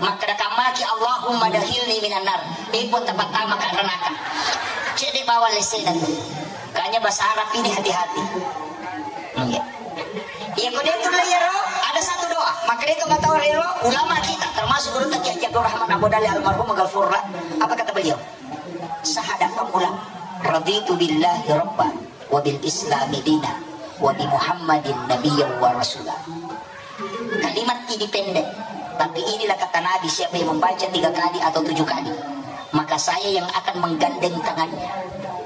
Makkada kamaki, "Allahumma dakhilni minan nar," eh, buat apa tamaka neraka. Cedde bawang lesena tu. Makanya bahasa Arab ini hati-hati. Iya. Iya, ko de' tu iyaro, ada satu doa. Maka de' tu mata orang ero, ulama kita, termasuk guru kita Kiai Abdul Rahman Abu Dali almarhum Ghafurra. Apa kata beliau? Sahada pamula, "Raditu billahi rabba, wa bil islami dina, wa bi Muhammadin nabiyya wa rasula." Kalimat ini pendek, tapi inilah kata Nabi, siapa yang membaca tiga kali atau tujuh kali, maka saya yang akan menggandeng tangannya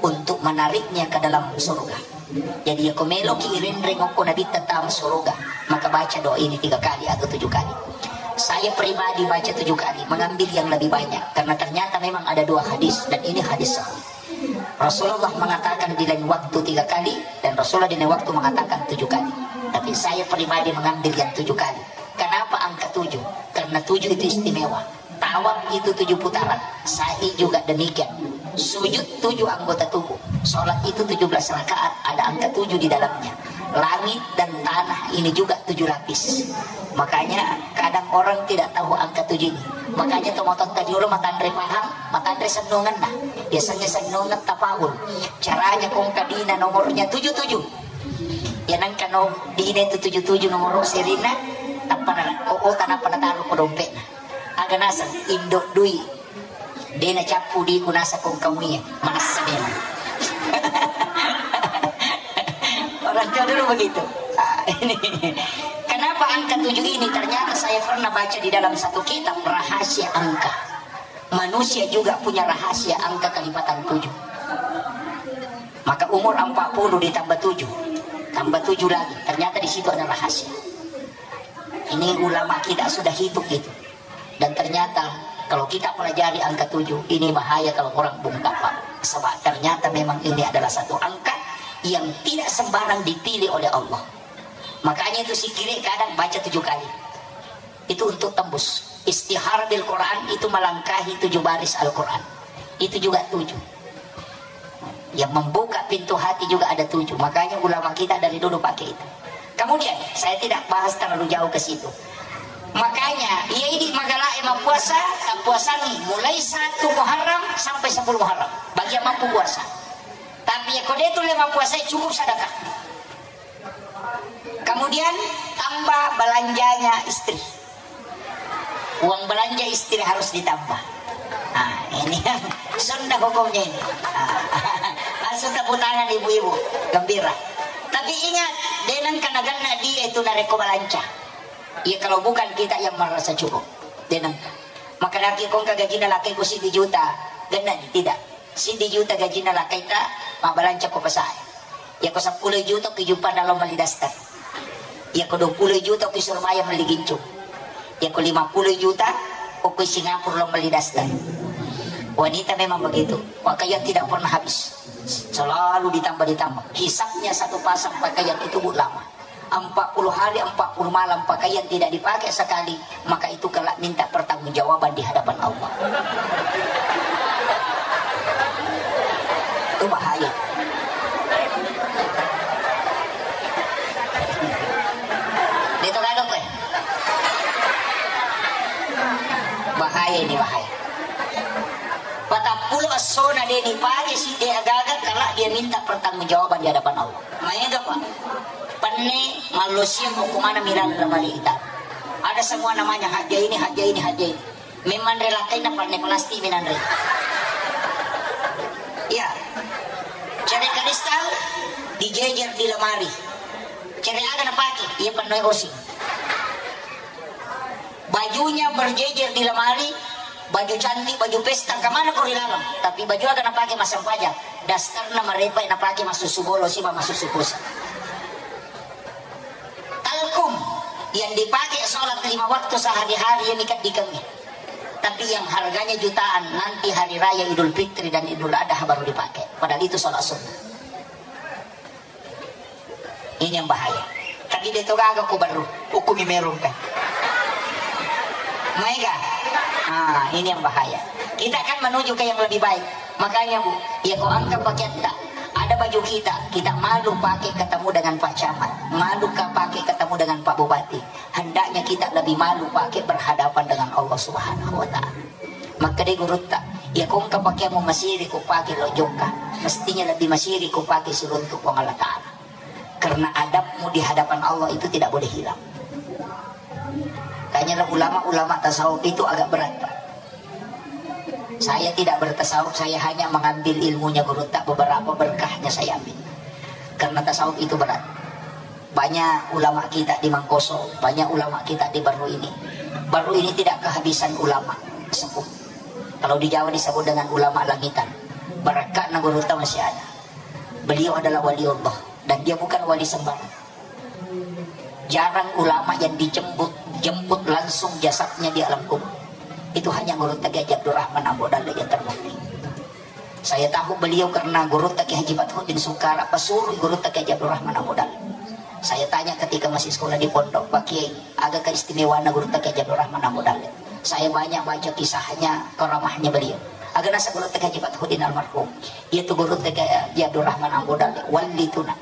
untuk menariknya ke dalam surga. Jadi, ya, ko meloki irenreng okko Nabitta tama suruga, maka baca doa ini tiga kali atau tujuh kali. Saya pribadi baca tujuh kali, mengambil yang lebih banyak, karena ternyata memang ada dua hadis, dan ini hadis sahih. Rasulullah mengatakan di lain waktu tiga kali, dan Rasulullah di lain waktu mengatakan tujuh kali. Tapi saya pribadi mengambil yang tujuh kali. Kenapa angka tujuh? Karena tujuh itu istimewa. Tawaf itu tujuh putaran, sa'i juga demikian. Sujud tujuh anggota tubuh, sholat itu tujuh belas rakaat, ada angka tujuh di dalamnya. Langit dan tanah ini juga tujuh lapis. Makanya kadang orang tidak tahu angka tujuh ini. Makanya to mototta diolo matanre pahang, matanre sennungenna. Biasanya sennungen tapaul. Caranya kongka dina nomornya tujuh tujuh. Ya nangka no dina itu tujuh tujuh nomor serina, tappa na, oh, oh, tanappa nataru ko dompetna. Aga naseng, indo dui. De' nacappu diku naseng kongka muie. Manessa memang. Orang tua dulu begitu. Ah, ini. Kenapa angka tujuh ini? Ternyata saya pernah baca di dalam satu kitab rahasia angka. Manusia juga punya rahasia angka kelipatan tujuh. Maka umur empat puluh ditambah tujuh, tambah tujuh lagi. Ternyata di situ ada rahasia. Ini ulama kita sudah hitung itu. Dan ternyata kalau kita pelajari angka tujuh, ini bahaya kalau orang bungkam, Pak. Sebab ternyata memang ini adalah satu angka yang tidak sembarang dipilih oleh Allah. Makanya itu sikire kadang baca tujuh kali. Itu untuk tembus. Istihara bil Quran itu melangkahi tujuh baris Al-Quran. Itu juga tujuh. Yang membuka pintu hati juga ada tujuh. Makanya ulama kita dari dulu pakai itu. Kemudian, saya tidak bahas terlalu jauh ke situ. Makanya, iya idi magalae mappuasa, tappuasangi mulai satu Muharram sampai sepuluh Muharram. Bagi yang mampu puasa. Tapi ya ko de' tu le mappuasa, cukup sedekah. Kemudian tambah belanjanya istri. Uang belanja istri harus ditambah. Nah, ini yang sunnah hukumnya ini. Nah, langsung tepuk tangan ibu-ibu, gembira. Tapi ingat, de' nengka nagenna di itu narekko belanja. Iya, kalau bukan kita yang merasa cukup, de' nengka. Maka laki kongka gajina laki ku sidi juta, genna tidak. Siddi juta gajinna lakkaita, mabbalanca ko pasae. Iyako seppulo juta ko jumpang lao melli daster. Iyako dua puluh juta ko Surabaya melli gincung. Iyako lima puluh juta ko, ko Singapura lao melli daster. Wanita memang begitu. Pakaian tidak pernah habis. Selalu ditambah-ditambah. Hisapnya satu pasang pakaian itu, Bu, lama. Empat puluh hari, empat puluh malam pakaian tidak dipakai sekali, maka itu kelak minta pertanggungjawaban di hadapan Allah. Itu bahaya. Itu kagak, eh? Bahaya ini, bahaya. Patappulo essona de' nipake sidde' agaga, kelak dia minta pertanggungjawaban di hadapan Allah. Maega, Pak. Penne mallosiang hukumana milala lemari ita. Ada semua namanya, hajja ini, hajja ini, hajja ini. Memang relakai na penne plastik minanre. Iya. Cere kristal dijejer di lemari. Cere aga napake? Iya, pennoi osing. Bajunya berjejer di lemari, baju cantik, baju pesta, kemana ko ri laleng? Tapi baju aga napake massempajang? Dasterna marepa napake massusu bolo siba massusu pulsa. Talkum, Yang dipakai sholat lima waktu sehari-hari ini kan dikengi. Tapi yang harganya jutaan nanti hari raya Idul Fitri dan Idul Adha baru dipakai. Padahal itu sholat sunnah. Ini yang bahaya. Tapi dia tu gaga ku baru hukumi merung kan. Maega. Ah, ini yang bahaya. Kita kan menuju ke yang lebih baik. Makanya, Bu, ya kau angkat pakaian tak. Ada baju kita, kita malu pakai ketemu dengan Pak Camat, malu ka pakai ketemu dengan Pak Bupati. Hendaknya kita lebih malu pakai berhadapan dengan Allah Subhanahu wa Ta'ala. Makkeda gurutta, iya kongka pakeammu masiri ku pake lo jokka, mestinya lebih masiri ku pake siruntu Puang Allah Ta'ala. Karena adabmu di hadapan Allah itu tidak boleh hilang. Makanya ulama-ulama tasawuf itu agak berat, Pak. Saya tidak bertasawuf, saya hanya mengambil ilmunya gurutta, beberapa berkahnya saya ambil. Karena tasawuf itu berat. Banyak ulama kita di Mangkoso, banyak ulama kita di Baru ini. Baru ini tidak kehabisan ulama sepuh. Kalau di Jawa disebut dengan ulama langitan. Barakka na gurutta masih ada. Beliau adalah wali Allah dan dia bukan wali sembarang. Jarang ulama yang dijemput jemput langsung jasadnya di alam kubur. Itu hanya gurutta Kiai Haji Abdurrahman Ambo Dalle yang terbukti. Saya tahu beliau karena gurutta Kiai Haji Fathuddin Sukara, pesuruh gurutta Kiai Haji Abdurrahman Ambo Dalle. Saya tanya ketika masih sekolah di pondok, "Pak Kiai, aga keistimewaanna gurutta Kiai Haji Abdurrahman Ambo Dalle?" Saya banyak baca kisahnya, karamahnya beliau. Aga nasa gurutta Kiai Haji Fathuddin almarhum. Iya tu gurutta Kiai Haji Abdurrahman Ambo Dalle, wali tuna.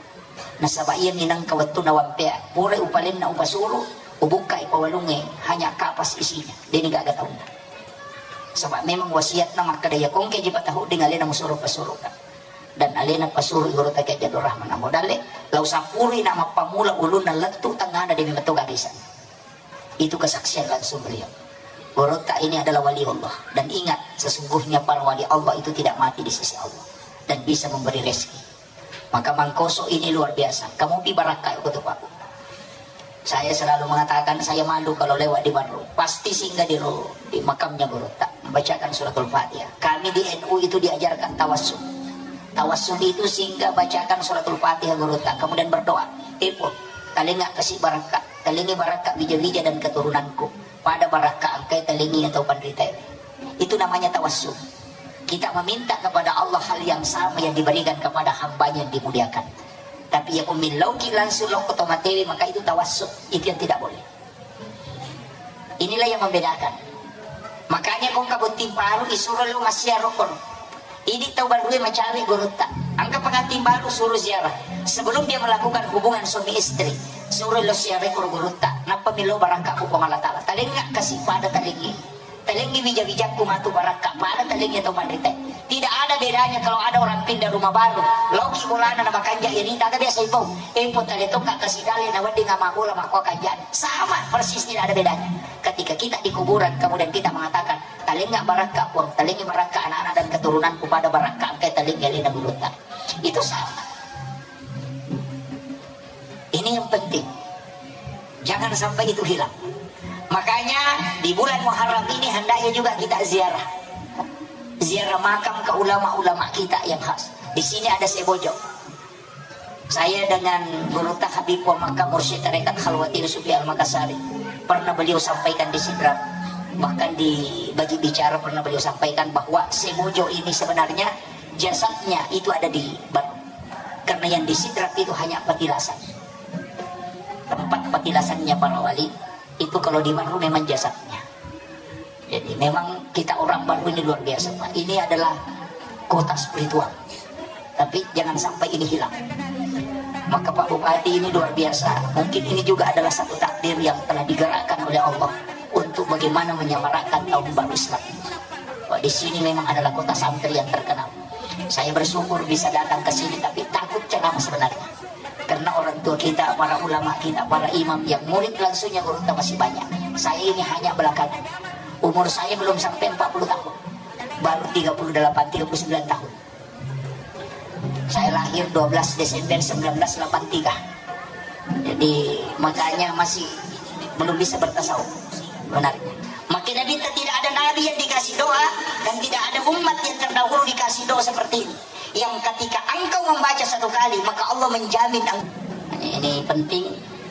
Nasaba iya minangka wettunna wampea, purai upalenna upasuru, ubukkai pawalungnge, hanya kapas isinya, deni gaga taunna. Sebab memang wasiatna makkeda, iya kongke ji patahudding alena musuro pasuruka. Dan alena pasuru gurutta Kiai Haji Abdurrahman Ambo Dalle, lau sappurui na mappamula ulunna lettu tengngana demi metto gaga isana. Itu kesaksian langsung beliau. Gurutta ini adalah wali Allah. Dan ingat, sesungguhnya para wali Allah itu tidak mati di sisi Allah. Dan bisa memberi rezeki. Maka Mangkoso ini luar biasa. Kamu pi barakka ko tu, Pak. Saya selalu mengatakan, saya malu kalau lewat di Barru. Pasti singgah di ro-, di makamnya gurutta. Membacakan suratul Fatihah. Kami di N U itu diajarkan tawassul. Tawassul itu singgah bacakan suratul Fatihah gurutta. Kemudian berdoa. Epon, talenga kasi barakka. Talengi barakka wija-wija dan keturunanku. Pada barakka engkai talengi atau panritae. Itu namanya tawassul. Kita meminta kepada Allah hal yang sama yang diberikan kepada hambanya yang dimuliakan. Tapi ya umillauki langsung lokko tomatewe, maka itu tawassul. Itu yang tidak boleh. Inilah yang membedakan. Makanya kongka botting paru isuro lo massiaro kono. Idi tau barue macawe gurutta. Angka pengantin baru suruh ziarah. Sebelum dia melakukan hubungan suami istri, suruh lo siare koro gurutta. Nappa milo barakka ku Puang Allah Ta'ala. Talenga kasi pada talengi. Talengi wija-wijakku matu barakka pada talengi atau panrite. Tidak ada bedanya kalau ada orang pindah rumah baru. Loki bolana na makanja ini tata biasa ipo. Ipo tale tokka kasi dale na wedding ama bola makko kanja. Sama persis, tidak ada bedanya. Ketika kita di kuburan kemudian kita mengatakan, "Talenga barakka Puang, talengi barakka anak-anak dan keturunanku pada barakka engkai talengi alena gurutta." Itu sama. Ini yang penting. Jangan sampai itu hilang. Makanya di bulan Muharram ini hendaknya juga kita ziarah. Ziarah makam ke ulama-ulama kita yang khas. Di sini ada Sebojo. Saya dengan Gurutta Habib wa Makkah, Mursyid Tarekat Khalwati Sufi Al-Makassari, pernah beliau sampaikan di Sidrap, bahkan di bagi bicara pernah beliau sampaikan bahwa Sebojo ini sebenarnya jasadnya itu ada di Batu. Karena yang di Sidrap itu hanya petilasan. Tempat petilasannya para wali, itu kalau di Batu memang jasadnya. Jadi memang kita orang Batu ini luar biasa, Pak. Ini adalah kota spiritual. Tapi jangan sampai ini hilang. Maka Pak Bupati ini luar biasa. Mungkin ini juga adalah satu takdir yang telah digerakkan oleh Allah untuk bagaimana menyemarakkan tahun baru Islam. Pak, di sini memang adalah kota santri yang terkenal. Saya bersyukur bisa datang ke sini, tapi takut ceramah sebenarnya. Karena orang tua kita, para ulama kita, para imam yang murid langsungnya gurutta masih banyak. Saya ini hanya belakangan. Umur saya belum sampai empat puluh tahun. Baru tiga puluh delapan, tiga puluh sembilan tahun. Saya lahir dua belas Desember sembilan belas delapan tiga. Jadi, makanya masih belum bisa bertasawuf. Benar. Makin Nabi tidak ada nabi yang dikasih doa dan tidak ada umat yang terdahulu dikasih doa seperti ini. Yang ketika engkau membaca satu kali, maka Allah menjamin eng-, ini penting.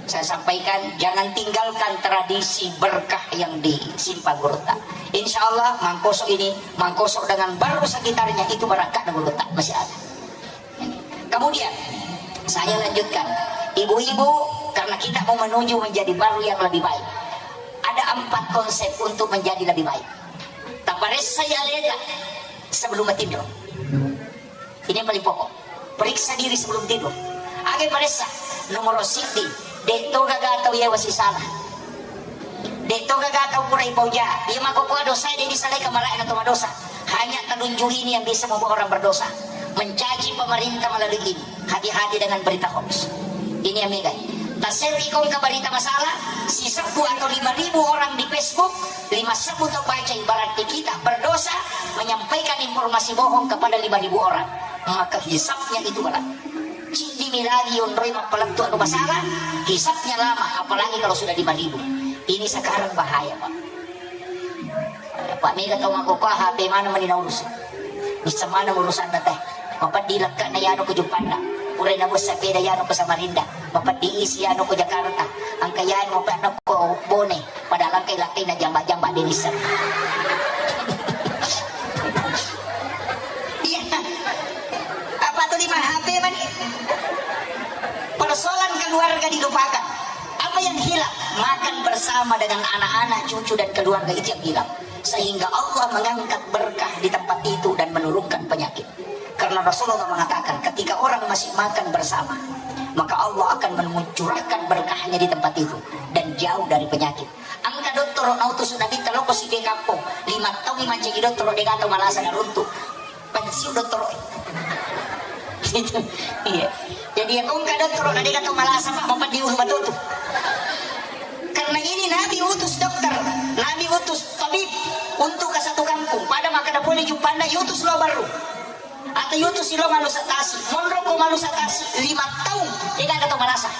Saya sampaikan, jangan tinggalkan tradisi berkah yang disimpan gurutta. Insya Allah, Mangkosok ini, Mangkosok dengan baru sekitarnya itu berkah gurutta masih ada. Kemudian, saya lanjutkan. Ibu-ibu, karena kita mau menuju menjadi baru yang lebih baik. Ada empat konsep untuk menjadi lebih baik. Taparessa aleta sebelum tidur. Ini yang paling pokok. Periksa diri sebelum tidur. Aga paressa? Nomor siddi, de' to gaga tau yawa sisala. De' to gaga tau pura ipauja. Iya makkokkoe dosa de' disalai kamara'na to madosa. Hanya telunju ini yang bisa membuat orang berdosa. Mencaci pemerintah melalui ini. Hati-hati dengan berita hoax. Ini yang megai. Taserri kongka berita masalah, sisebbu atau lima ribu orang di Facebook, lima sebbu tau bacai, berarti kita berdosa menyampaikan informasi bohong kepada lima ribu orang. Maka hisabnya itu berat. Ciddimi lagi onroi mappalettu anu masalah, hisabnya lama, apalagi kalau sudah lima ribu. Ini sekarang bahaya, Pak. Pak, mega tau makkokkoe H P mana meni naurus. Bisa mana urusanna teh. Mapeddi lekkana yano ko Juppanda. Pura nabus sepeda yano ko Samarinda. Mapeddi isi yano ko Jakarta. Engka yano mapeddi ko Bone. Padahal engka lakkai na jamba-jamba de' nisseng. Iya. Apa tu lima H P mani? Persoalan keluarga dilupakan. Apa yang hilang? Makan bersama dengan anak-anak, cucu, dan keluarga itu yang hilang. Sehingga Allah mengangkat berkah di tempat itu dan menurunkan penyakit. Karena Rasulullah mengatakan, ketika orang masih makan bersama, maka Allah akan mencurahkan berkahnya di tempat itu dan jauh dari penyakit. Engka dottoro nautus Nabitta lao ko siddi kampong, lima taung mancaji dottoro, de' gaga tau malasa naruntu. Pensiun dottoro. Iya. Jadi ya kongka dottoro na de' gaga tau malasa, Pak, mapeddi ulu batu tu. Karena ini Nabi utus dokter, Nabi utus tabib untuk ke satu kampung. Pada maka ada boleh Juppanda, yutus lo baru. Atau yutus lo malu satasi. Monro ko malu satasi, lima taung, de' gaga tau malasa.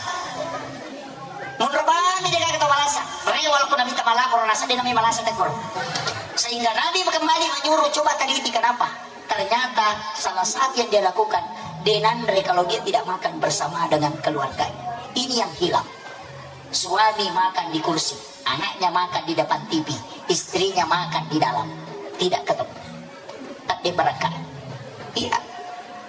Monro bami de' gaga tau malasa. Rewa lo ko Nabitta malapor, nasa de' nami malasa tekor. Sehingga Nabi kembali menyuruh, coba teliti kenapa. Ternyata salah satu yang dia lakukan, de' nanre kalau dia tidak makan bersama dengan keluarganya. Ini yang hilang. Suami makan di kursi, anaknya makan di depan T V, istrinya makan di dalam. Tidak ketemu. Tak diberkah. Iya.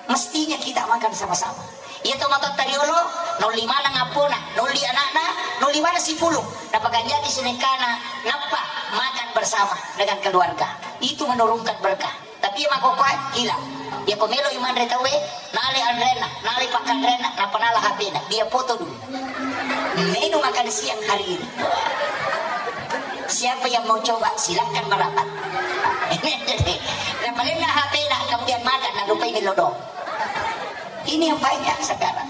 Mestinya kita makan sama-sama. Iya to matotta riolo, naolli maneng appona, naolli anakna, naolli maneng sipulung. Napakanjaki sunengkana, nappa makan bersama dengan keluarga. Itu menurunkan berkah. Tapi iya makkokkoe, hilang. Iya ko melo i manre tauwe, nale anrenna, nale pakkanrenna, nappa nala H P-na. Dia foto dulu. Menu makan siang hari ini. Siapa yang mau coba, silakan merapat. Napalenna H P-na, kemudian makan, nalupai melo doang. Ini yang banyak sekarang.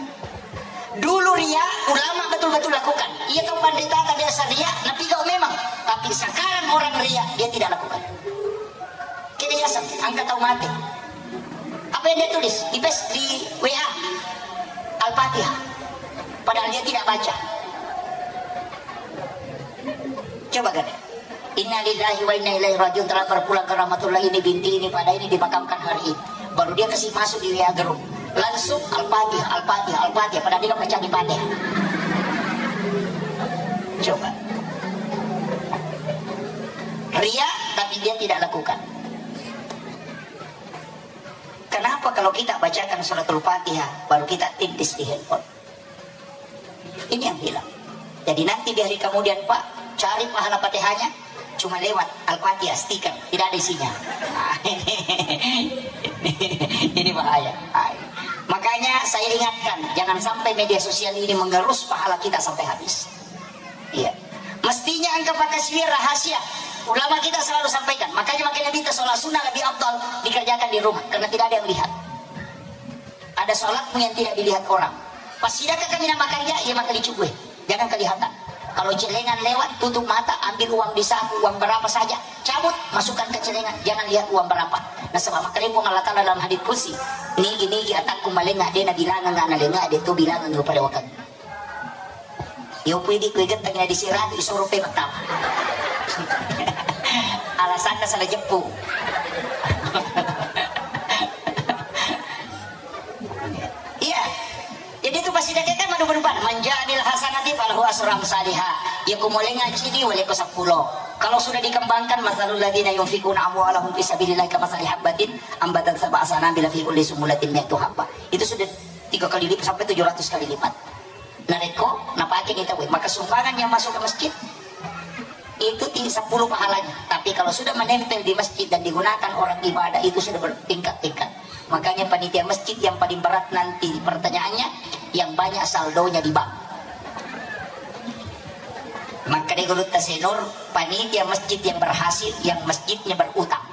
Dulu ria, ulama betul-betul lakukan. Iya tau panrita biasa ria, napigau memang. Tapi sekarang orang ria, dia tidak lakukan. Kita biasa, angkat tau mati. Apa yang dia tulis? Di pes-, di W A. Al-Fatihah. Padahal dia tidak baca. Coba kan? Innalillahi wa inna ilaihi rajiun, telah berpulang ke rahmatullah, ini binti ini pada ini dimakamkan hari ini. Baru dia kasih masuk di W A group. Langsung Al-Fatihah, Al-Fatihah, Al-Fatihah. Padahal dia baca di Fatihah. Coba. Ria, tapi dia tidak lakukan. Kenapa kalau kita bacakan suratul Fatihah, baru kita tintis di handphone? Ini yang hilang. Jadi nanti di hari kemudian, Pak, cari pahala Fatihahnya cuma lewat Al-Fatihah stiker, tidak ada isinya. Ini bahaya. Makanya saya ingatkan, jangan sampai media sosial ini mengerus pahala kita sampai habis. Iya. Mestinya engka pakasiwiyang rahasia. Ulama kita selalu sampaikan, makanya makanya kita sholat sunnah lebih afdal dikerjakan di rumah karena tidak ada yang lihat. Ada sholatmu yang tidak dilihat orang. Pas sidakka kami namakan ya, iya maka dicuwe. Jangan kelihatan. Kalau celengan lewat, tutup mata, ambil uang di saku, uang berapa saja, cabut, masukkan ke celengan, jangan lihat uang berapa. Nasaba makkalai Puang Allah Ta'ala dalam hadits qudsi, nigi-nigi atakku malenga, de nabilangang analenga, de tu bilangang rupa dewakan. Yo pui di kue getang na disiratu, isoro pe mattama. Alasanna salah jeppu. Iya. Jadi itu pasti dia kan madu-madupan. Manja'anil hasanati fala Wa asram salihah, ya kumoleng cidi wale ko sepuluh. Kalau sudah dikembangkan, masalul ladina yunfikuna amwalahum fi sabilillah kama salih habbatin ambatan sab'a sanabila fi kulli sumbulatin mi'atu habbah. Itu sudah tiga kali lipat sampai tujuh ratus kali lipat. Narekko napake ni tawe, maka sumbangan yang masuk ke masjid itu ti sepuluh pahalanya. Tapi kalau sudah menempel di masjid dan digunakan orang ibadah, itu sudah bertingkat-tingkat. Makanya panitia masjid yang paling berat nanti pertanyaannya, yang banyak saldonya di bank. Maka de gurutta Senur, panitia masjid yang berhasil, yang masjidnya berutang.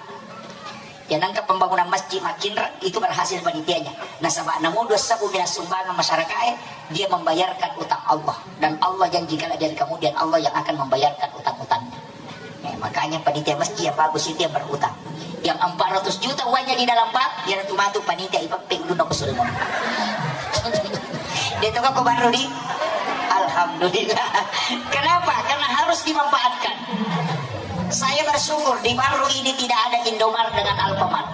Ya, nangka pembangunan masjid makin ra-, itu berhasil panitianya. Nasaba namu dua sebu minas sumbangan masyarakat, eh, dia membayarkan utang Allah. Dan Allah janji kalau dari kemudian Allah yang akan membayarkan utang-utangnya. Eh, makanya panitia masjid yang bagus itu yang berutang. Yang empat ratus juta uangnya di dalam bank, dia tu matu panitia ipapping dulu ke Sulaiman. Dia tu kok baru di Alhamdulillah. Kenapa? Karena harus dimanfaatkan. Saya bersyukur di Barru ini tidak ada Indomar dengan Alfamart.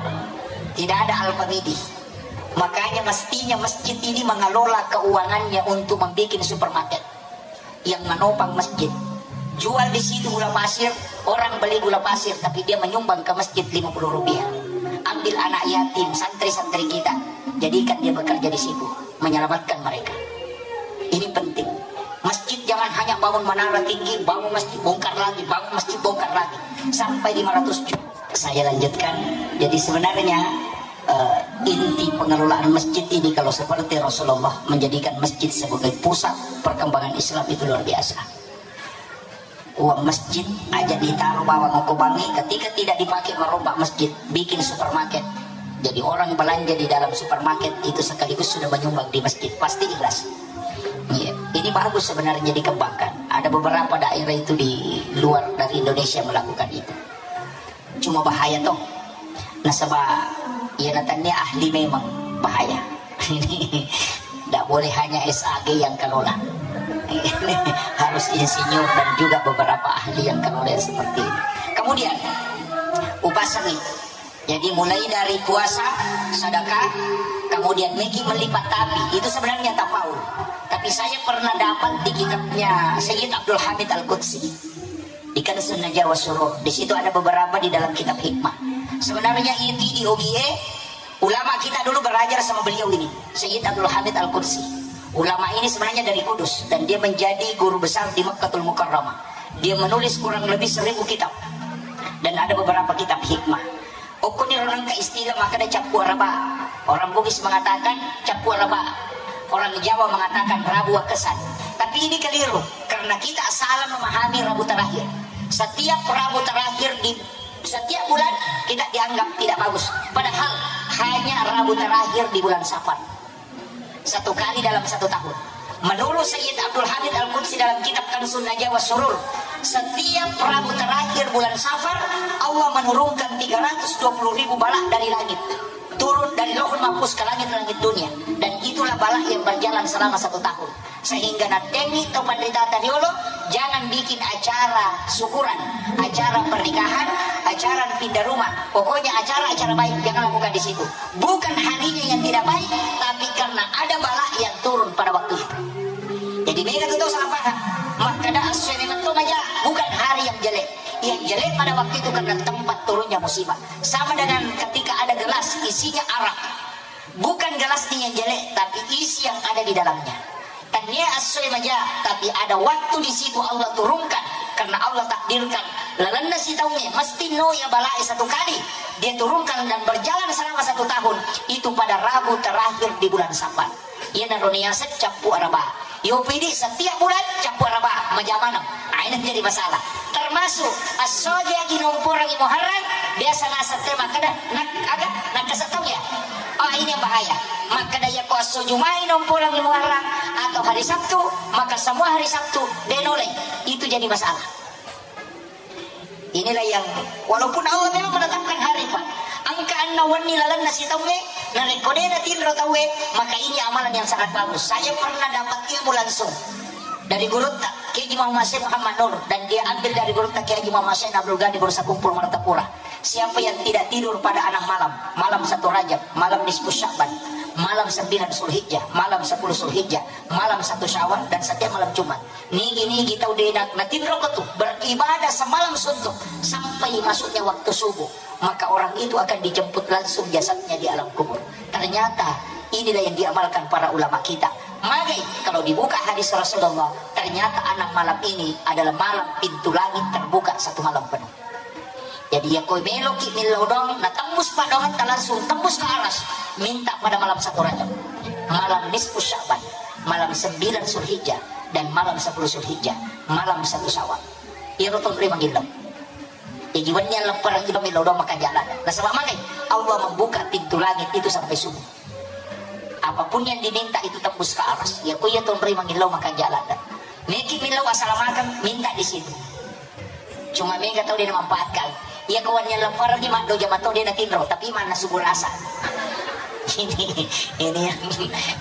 Tidak ada Alfamidi. Makanya mestinya masjid ini mengelola keuangannya untuk membuat supermarket yang menopang masjid. Jual di situ gula pasir, orang beli gula pasir, tapi dia menyumbang ke masjid lima puluh rupiah. Ambil anak yatim, santri-santri kita, jadikan dia bekerja di situ, menyelamatkan mereka. Ini penting. Masjid jangan hanya bangun menara tinggi, bangun masjid, bongkar lagi, bangun masjid, bongkar lagi. Sampai lima ratus juta. Saya lanjutkan. Jadi sebenarnya, eh, inti pengelolaan masjid ini kalau seperti Rasulullah menjadikan masjid sebagai pusat perkembangan Islam itu luar biasa. Uang masjid aja ditaruh bawang okobangi, ketika tidak dipakai merombak masjid, bikin supermarket. Jadi orang belanja di dalam supermarket itu sekaligus sudah menyumbang di masjid, pasti ikhlas. Iya, ini bagus sebenarnya dikembangkan. Ada beberapa daerah itu di luar dari Indonesia melakukan itu. Cuma bahaya toh. Nasaba iya natannia ahli memang bahaya. Ini tidak boleh hanya S A G yang kelola. Harus insinyur dan juga beberapa ahli yang kelola yang seperti ini. Kemudian upasangi. Jadi mulai dari puasa, sedekah, kemudian meki melipat tapi itu sebenarnya tafaul. Tapi saya pernah dapat di kitabnya Sayyid Abdul Hamid Al-Qudsi. Di Kanzun Najah was Surur. Di situ ada beberapa di dalam kitab hikmah. Sebenarnya itu di O G A, ulama kita dulu belajar sama beliau ini, Sayyid Abdul Hamid Al-Qudsi. Ulama ini sebenarnya dari Kudus dan dia menjadi guru besar di Makkatul Mukarramah. Dia menulis kurang lebih seribu kitab dan ada beberapa kitab hikmah. Okkoni ro nengka istilah makkeda cappu araba. Orang Bugis mengatakan cappu araba. Orang Jawa mengatakan rabu wakesan. Tapi ini keliru karena kita salah memahami Rabu terakhir. Setiap Rabu terakhir di setiap bulan kita dianggap tidak bagus. Padahal hanya Rabu terakhir di bulan Safar. Satu kali dalam satu tahun. Menurut Sayyid Abdul Hamid Al-Qudsi dalam kitab Kanzun Najah was Surur, setiap Rabu terakhir bulan Safar, Allah menurunkan tiga ratus dua puluh ribu balak dari langit. Turun dari Lauhul Mahfuz ke langit-langit dunia. Dan itulah balak yang berjalan selama satu tahun. Sehingga natengi to panrita tariolo, jangan bikin acara syukuran, acara pernikahan, acara pindah rumah. Pokoknya acara-acara baik, jangan lakukan di situ. Bukan harinya yang tidak baik, tapi karena ada bala yang turun pada waktu itu. Jadi mega tu tau salah paham. Makkeda esso e memang to maja, bukan hari yang jelek. Yang jelek pada waktu itu karena tempat turunnya musibah. Sama dengan ketika ada gelas isinya arak. Bukan gelasnya yang jelek, tapi isi yang ada di dalamnya. Tania esso e maja, tapi ada waktu di situ Allah turunkan karena Allah takdirkan. Lalenna sitaungnge mesti no ya balae satu kali. Dia turunkan dan berjalan selama satu tahun. Itu pada Rabu terakhir di bulan Safar. Iyanaro niaseng cappu araba. Yo pidi setiap bulan cappu araba maja maneng. Ah, ini jadi masalah. Termasuk esso e aji nomporangi Muharram, biasa naseng te makkeda, nak aga, nakkasettong ya. Oh, ini yang bahaya. Makkeda ya ko esso Jumai nomporangi Muharram atau hari Sabtu, maka semua hari Sabtu denolai. Itu jadi masalah. Inilah yang, walaupun Allah memang menetapkan hari, Pak. Engka anna wenni lalenna sitaungnge, narekko de natinro tauwe, maka ini amalan yang sangat bagus. Saya pernah dapat ilmu langsung dari gurutta, Kiai Haji Muhammad Syekh Muhammad Nur, dan dia ambil dari gurutta Kiai Haji Muhammad Syekh Abdul Ghani Bursa Kumpul Martapura. Siapa yang tidak tidur pada enam malam, malam satu Rajab, malam nisfu Sya'ban, malam sembilan Zulhijjah, malam sepuluh Zulhijjah, malam satu Syawal dan setiap malam Jumat. Nigi-nigi tau de na-, natinro ko tu beribadah semalam suntuk sampai masuknya waktu subuh, maka orang itu akan dijemput langsung jasadnya di alam kubur. Ternyata inilah yang diamalkan para ulama kita. Magai kalau dibuka hadis Rasulullah, ternyata enam malam ini adalah malam pintu langit terbuka satu malam penuh. Jadi, ya, ko meloki millau doang, na tembus paddoangetta langsung tembus ke aras, minta pada malam satu Rajab, malam nisfu Sya'ban, malam sembilan Zulhijjah, dan malam sepuluh Zulhijjah, malam satu Syawal. Iyaro tonroi mangillau. Jadi, wenni alleppereng itu millau doang makanja' ladde. Nasaba' magai Allah membuka pintu langit itu sampai subuh. Apapun yang diminta itu tembus ke aras. Ya, ko iya tonroi mangillau makanja' ladde. Meki millau assalamakeng, minta di situ. Cuma mega tau de namanfaatkan. Iya, ko wenni alleppereng ni maddoja mato de natinro, tapi manna subuh rasa. Ini, ini yang,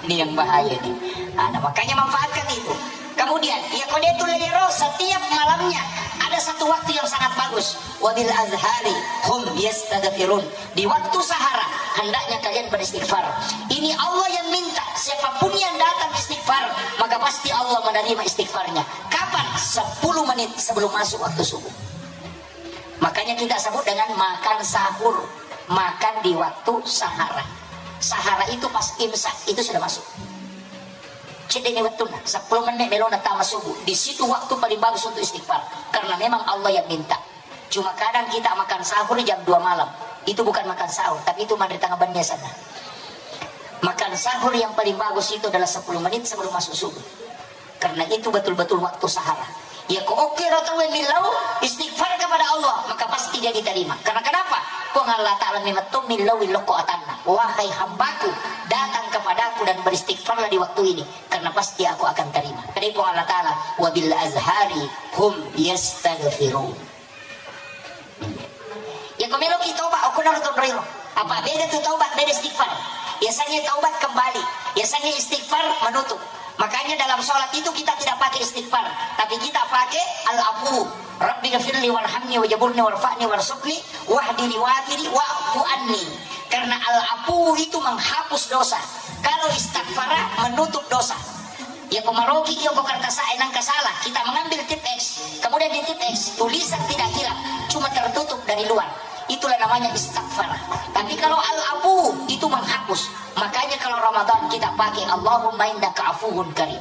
ini yang bahaya ini. Nah, nah, makanya manfaatkan itu. Kemudian, iya, ko de tu leyero, setiap malamnya ada satu waktu yang sangat bagus. Wabil azhari hum yastaghfirun. Di waktu sahara, hendaknya kalian beristighfar. Ini Allah yang minta, siapapun yang datang istighfar, maka pasti Allah menerima istighfarnya. Kapan? Sepuluh menit sebelum masuk waktu subuh. Makanya kita sebut dengan makan sahur, makan di waktu sahara. Sahara itu pas imsak, itu sudah masuk. Cedde ni wettunna, sepuluh menit melona tama subuh. Di situ waktu paling bagus untuk istighfar. Karena memang Allah yang minta. Cuma kadang kita makan sahur jam dua malam. Itu bukan makan sahur, tapi itu manre tengah benni sana. Makan sahur yang paling bagus itu adalah sepuluh menit sebelum masuk subuh. Karena itu betul-betul waktu sahara. Ya, ko oke ro tau millau istighfar kepada Allah, maka pasti dia diterima. Karena kenapa? Puang Allah Ta'ala memang tu millau lokko atanna. Wahai hambaku, datang kepadaku dan beristighfarlah di waktu ini. Karena pasti aku akan terima. Tadi Puang Allah Ta'ala, wabil azhari hum yastaghfirun. Ya, ko meloki taubat, okko naro tonroiro. Apa beda tu taubat, beda istighfar. Biasanya taubat kembali. Biasanya istighfar menutup. Makanya dalam sholat itu kita tidak pakai istighfar, tapi kita pakai al-afu. Rabbi ghafirli warhamni wajaburni warfa'ni warzuqni wahdini wafini wa'fu anni. Karena al-afu itu menghapus dosa. Kalau istighfar menutup dosa. Ya, ko maroki ki okko kertas A nangka salah, kita mengambil tip X, kemudian di tip X tulisan tidak hilang, cuma tertutup dari luar. Itulah namanya istighfar. Tapi kalau al-afu itu menghapus. Makanya kalau Ramadan kita pakai Allahumma innaka afuwun karim.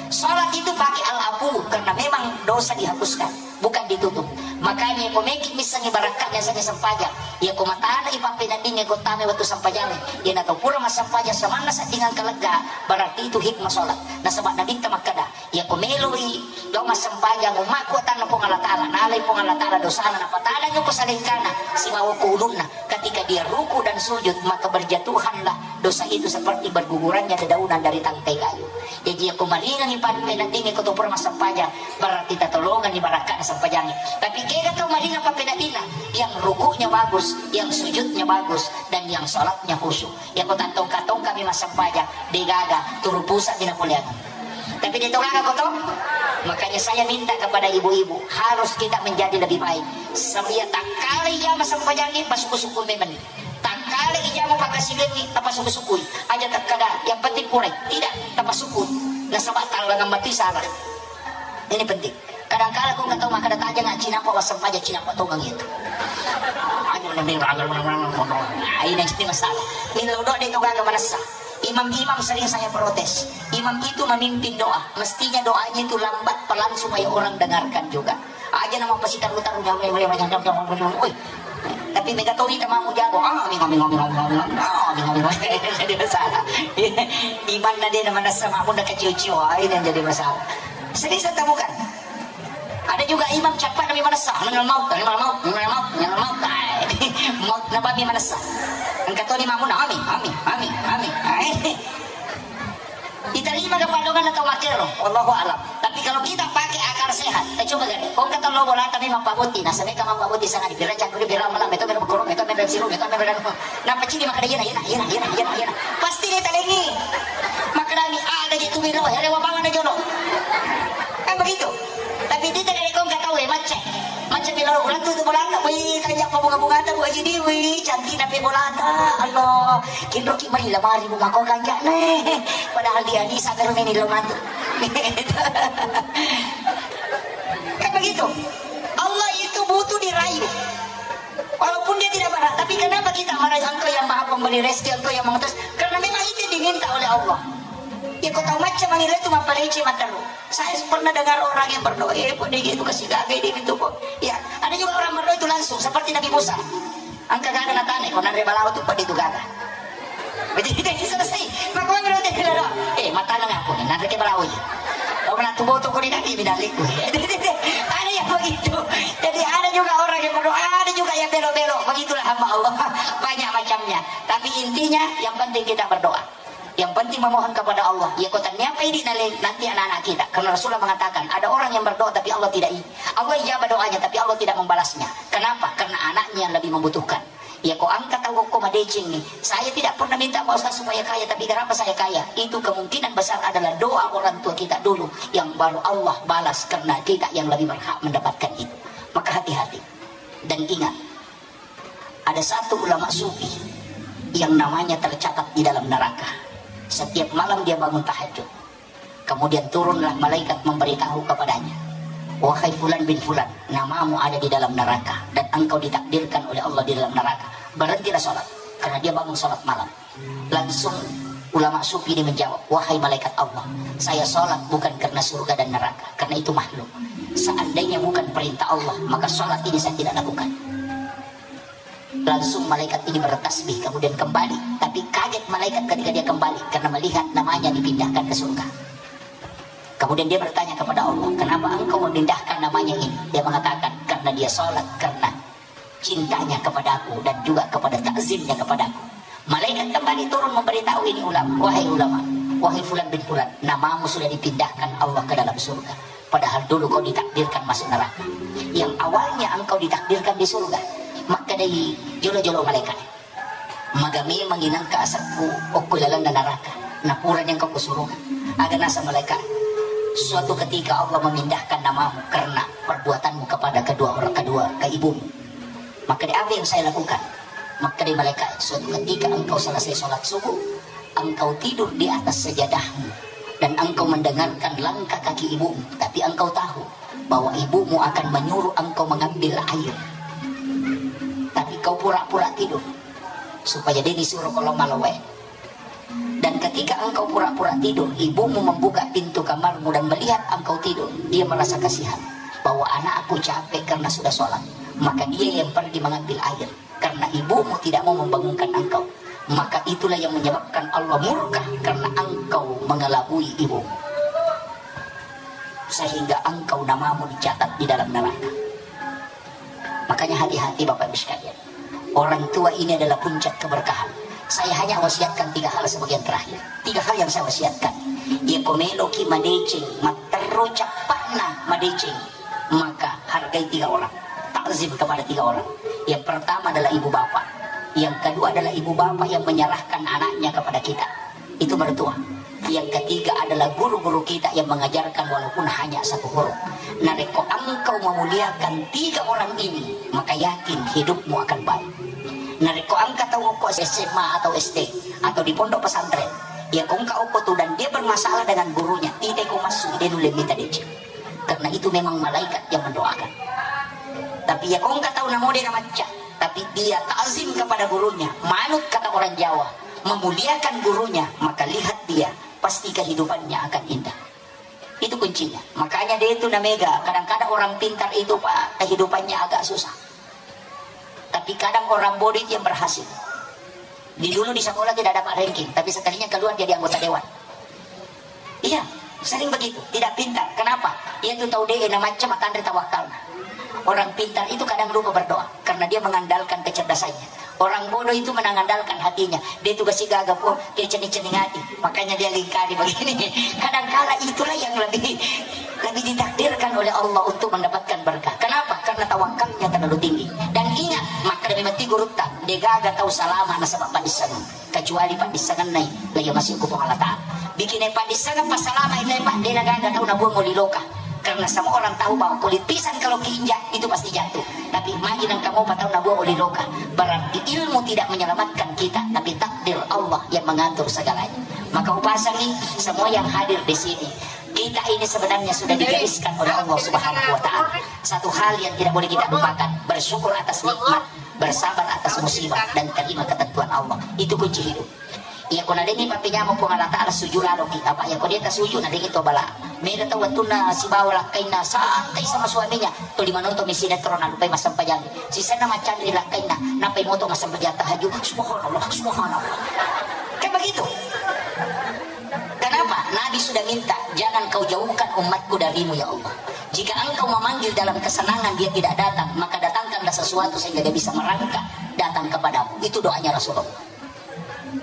Salat itu pakai al-afu karena memang dosa dihapuskan, bukan ditutup. Makanya ko meki missengi barakka'na sengi sempajang. Ya, ko matana ipappeneddingnge ko tame wettu sempajang. Ya, na tau pura massempajang samanna seddingang kalegga, berarti itu hikmah salat. Nasaba Nabitta makkeda, ya, ko meloi lao massempajang ummakku atanna Puang Allah Ta'ala, nalai Puang Allah Ta'ala dosana, napatanang ko salengkana sibawa ko ulunna. Ketika dia ruku dan sujud, maka berjatuhanlah dosa itu seperti bergugurannya dedaunan dari tangkai kayu. Jaji, ko maringangi pappeneddingnge ko to pura massempajang, berarti tatolonganni barakka'na sempajangnge. Tapi kega tau maringang pappeneddinna, yang rukuknya bagus, yang sujudnya bagus, dan yang salatnya khusyuk. Ya, ko tattongka-tongkami massempajang, degaga, turu pusa'mi napoleangeng. Tapi de to gaga ko to. Makanya saya minta kepada ibu-ibu, harus kita menjadi lebih baik. Sebia takkala ijama sempajangnge, pasuku-suku memang. Takkala ijama pakkasiwiangngi, tapasuku-sukui. Aja takkada, yang penting purai. Tidak, tapasukui. Nasaba tallangang mati salah. Ini penting. Kadangkala ko engka tau makkeda tajang, cinappa wassempajang, cinappa tongeng itu. Ayo, ayo, ayo, ayo, ayo, ayo. Nah, ini jadi masalah. Millau doa de to gaga manessa. Imam-imam sering saya protes. Imam itu memimpin doa. Mestinya doanya itu lambat, pelan supaya orang dengarkan juga. Aja nama pasitaru-taru, nyawa, nyawa, nyawa, nyawa, nyawa, nyawa. Woi. Tapi mega to ita mamu jago. Ah, amin, amin, amin, amin, amin, amin. Ah, amin, amin, amin. Jadi masalah. Imanna de na manessa mamu na kacio-cio. Ah, ini yang jadi masalah. Serius atau bukan? Ada juga imam cappa nami manessa, minal maut, minal maut, minal maut, minal maut. Ai, maut napa mi manessa. Engka toni mamunna, amin, amin, amin, amin. Ai. Diterima ke padongan atau makero? Wallahu alam. Tapi kalau kita pakai akal sehat, kita coba gare. Kau kata lo bola tapi mappabotti, nah, sampai kamu mappabotti sangat dipira cakuri, pira malam, itu pira berkorok, itu pira siru, itu pira. Nappa cidi makkeda, "Iyana, iyana, iyana, iyana, iyana, iyana." Pasti dia talengi. Makkeda mi, "Ah, ada je tu biro, herewa bawang na jono." Kan begitu. Tapi dia tidak ada kau nggak tahu, eh, macet. Macam melo ulang tu, tu bolana, wih, kanja pa bunga-bunga ta, Bu Haji di, wih, cantik na pe bolata, Allah, kinroki mari lamari bu mako kanja ne, padahal dia ni sampai rumah ni lo mati. Kan begitu. Allah itu butuh dirayu. Walaupun dia tidak berhak, tapi kenapa kita merayu engkau yang maha pemberi rezeki, engkau yang mengutus? Karena memang itu diminta oleh Allah. Ya kau tahu macam mangira itu mapalece mataru. Saya pernah dengar orang yang berdoa, eh, kok dia gitu kasih gagai dia gitu kok. Ya, ada juga orang berdoa itu langsung seperti Nabi Musa. Engka gaga natane, kok nanre balawo tu pada itu gaga. Jadi kita ini selesai. Makanya berarti kita doa. Eh, matana ngaku nih, nanre ke balawo ya. Kau pernah tuh boto kau di kaki bidaliku. Ada yang begitu. Jadi ada juga orang yang berdoa, ada juga yang belok-belok. Begitulah hamba Allah. Banyak macamnya. Tapi intinya yang penting kita berdoa. Yang penting memohon kepada Allah. Ya kota niapa ini nale nanti anak-anak kita. Karena Rasulullah mengatakan ada orang yang berdoa tapi Allah tidak i-, Allah ijabah doanya tapi Allah tidak membalasnya. Kenapa? Karena anaknya yang lebih membutuhkan. Ya kok angkat tahu kok madeceng nih. Saya tidak pernah minta Pak Ustaz supaya kaya, tapi kenapa saya kaya? Itu kemungkinan besar adalah doa orang tua kita dulu yang baru Allah balas karena kita yang lebih berhak mendapatkan itu. Maka hati-hati dan ingat, ada satu ulama sufi yang namanya tercatat di dalam neraka. Setiap malam dia bangun tahajud. Kemudian turunlah malaikat memberitahu kepadanya, "Wahai fulan bin fulan, namamu ada di dalam neraka dan engkau ditakdirkan oleh Allah di dalam neraka. Berhentilah sholat," karena dia bangun sholat malam. Langsung ulama sufi ini menjawab, "Wahai malaikat Allah, saya sholat bukan karena surga dan neraka, karena itu makhluk. Seandainya bukan perintah Allah, maka sholat ini saya tidak lakukan." Langsung malaikat ini bertasbih, kemudian kembali. Tapi kaget malaikat ketika dia kembali, karena melihat namanya dipindahkan ke surga. Kemudian dia bertanya kepada Allah, "Kenapa engkau memindahkan namanya ini?" Dia mengatakan, "Karena dia sholat, karena cintanya kepadaku dan juga kepada takzimnya kepadaku." Malaikat kembali turun memberitahu ini ulama, "Wahai ulama, wahai fulan bin fulan, namamu sudah dipindahkan Allah ke dalam surga. Padahal dulu kau ditakdirkan masuk neraka. Yang awalnya engkau ditakdirkan di surga." Makkedai jolo-jolo malaikat, "Maga memang inangka asakku okko lalenna neraka, napurani engkau ku surga." Aga nasa malaikat, "Suatu ketika Allah memindahkan namamu karena perbuatanmu kepada kedua orang, kedua ke ibumu." Makkeda, "Apa yang saya lakukan?" Makkeda malaikat, "Suatu ketika engkau selesai sholat subuh, engkau tidur di atas sajadahmu, dan engkau mendengarkan langkah kaki ibumu, tapi engkau tahu bahwa ibumu akan menyuruh engkau mengambil air. Tapi kau pura-pura tidur, supaya dia disuruh kalau malu wae. Dan ketika engkau pura-pura tidur, ibumu membuka pintu kamarmu dan melihat engkau tidur, dia merasa kasihan bahwa anakku capek karena sudah sholat, maka dia yang pergi mengambil air. Karena ibumu tidak mau membangunkan engkau, maka itulah yang menyebabkan Allah murka karena engkau mengelabui ibumu, sehingga engkau namamu dicatat di dalam neraka." Makanya hati-hati Bapak Ibu sekalian. Orang tua ini adalah puncak keberkahan. Saya hanya wasiatkan tiga hal sebagai yang terakhir. Tiga hal yang saya wasiatkan. Iya, ko meloki madeceng, matterru cappa'na madeceng, maka hargai tiga orang. Takzim kepada tiga orang. Yang pertama adalah ibu bapak. Yang kedua adalah ibu bapak yang menyerahkan anaknya kepada kita. Itu mertua. Yang ketiga adalah guru-guru kita yang mengajarkan walaupun hanya satu huruf. Narekko engkau memuliakan tiga orang ini, maka yakin hidupmu akan baik. Narekko engka tau okko S M A atau S D atau di pondok pesantren, ya ko engka okko tu dan dia bermasalah dengan gurunya, tidak kau masuk, dia nulle minta deceng. Karena itu memang malaikat yang mendoakan. Tapi ya ko engka tau namo de namacca, tapi dia takzim kepada gurunya, manut kata orang Jawa, memuliakan gurunya, maka lihat dia, pasti kehidupannya akan indah. Itu kuncinya. Makanya dia itu namega, kadang-kadang orang pintar itu, Pak, kehidupannya agak susah. Tapi kadang orang bodoh itu yang berhasil. Di dulu di sekolah tidak dapat ranking, tapi sekalinya keluar jadi anggota dewan. Iya, sering begitu, tidak pintar. Kenapa? Iya tu tau de na macam matanre tawakkalna. Orang pintar itu kadang lupa berdoa karena dia mengandalkan kecerdasannya. Orang bodoh itu mengandalkan hatinya. Dia tugas si gaga pun, dia cening-cening hati. Makanya dia lingkari begini. Kadangkala itulah yang lebih lebih ditakdirkan oleh Allah untuk mendapatkan berkah. Kenapa? Karena tawakalnya terlalu tinggi. Dan ingat, maka demi mati gurutta, de gaga tau salama nasaba paddissengeng. Kecuali paddissengenna i, lagi masih ku Puang Allah Ta'ala. Bikin paddissengeng pasalama itu, Pak, de gaga tau nabuang oli loka. Karena semua orang tahu bahwa kulit pisang kalau keinjak itu pasti jatuh. Tapi imagine kamu patau na buah oli roka. Berarti ilmu tidak menyelamatkan kita, tapi takdir Allah yang mengatur segalanya. Maka upasangi semua yang hadir di sini. Kita ini sebenarnya sudah digariskan oleh Allah Subhanahu wa Ta'ala. Satu hal yang tidak boleh kita lupakan, bersyukur atas nikmat, bersabar atas musibah, dan terima ketentuan Allah. Itu kunci hidup. Iya, ko nadeni pappenyameng Puang Allah Ta'ala, sujud laloki. Apa iya, ko de tasuju, nadeni to bala. Mega tau wettunna sibawa lakkainna santai sama suaminya, tuli manonton mi sinetron, nalupai massempajang. Sisenna maccanri lakkainna, nappai moto massempajang tahajud. Subhanallah, subhanallah. Kan begitu. Kenapa? Nabi sudah minta, "Jangan kau jauhkan umatku darimu, ya Allah. Jika engkau memanggil dalam kesenangan, dia tidak datang, maka datangkanlah sesuatu sehingga dia bisa merangkak datang kepadamu." Itu doanya Rasulullah.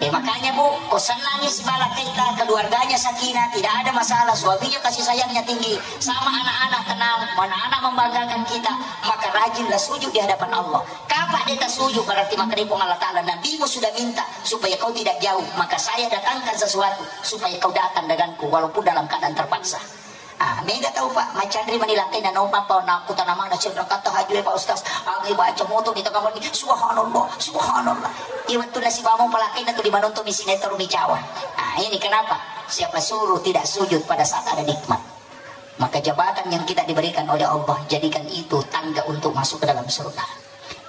Eh, makanya, Bu, ko senangi sibawa lakkaita, keluarganya sakinah, tidak ada masalah, suaminya kasih sayangnya tinggi, sama anak-anak tenang, anak-anak membanggakan kita, maka rajinlah sujud di hadapan Allah. Kapa de tasuju, berarti makkeda Puang Allah Ta'ala, "Nabimu sudah minta supaya kau tidak jauh, maka saya datangkan sesuatu supaya kau datang denganku walaupun dalam keadaan terpaksa." Ah, mega tau, Pak, macanri mani lakkainna, noppa pa nakku tanamana sing rakatta hajue, Pak Ustaz. Agi baca moto di tengah mani, subhanallah, subhanallah. Iya, wettunna sibawa palakkainna tu dimanonton mi sinetron mi cawa. Ah, ini kenapa? Siapa suruh tidak sujud pada saat ada nikmat? Maka jabatan yang kita diberikan oleh Allah, jadikan itu tangga untuk masuk ke dalam surga.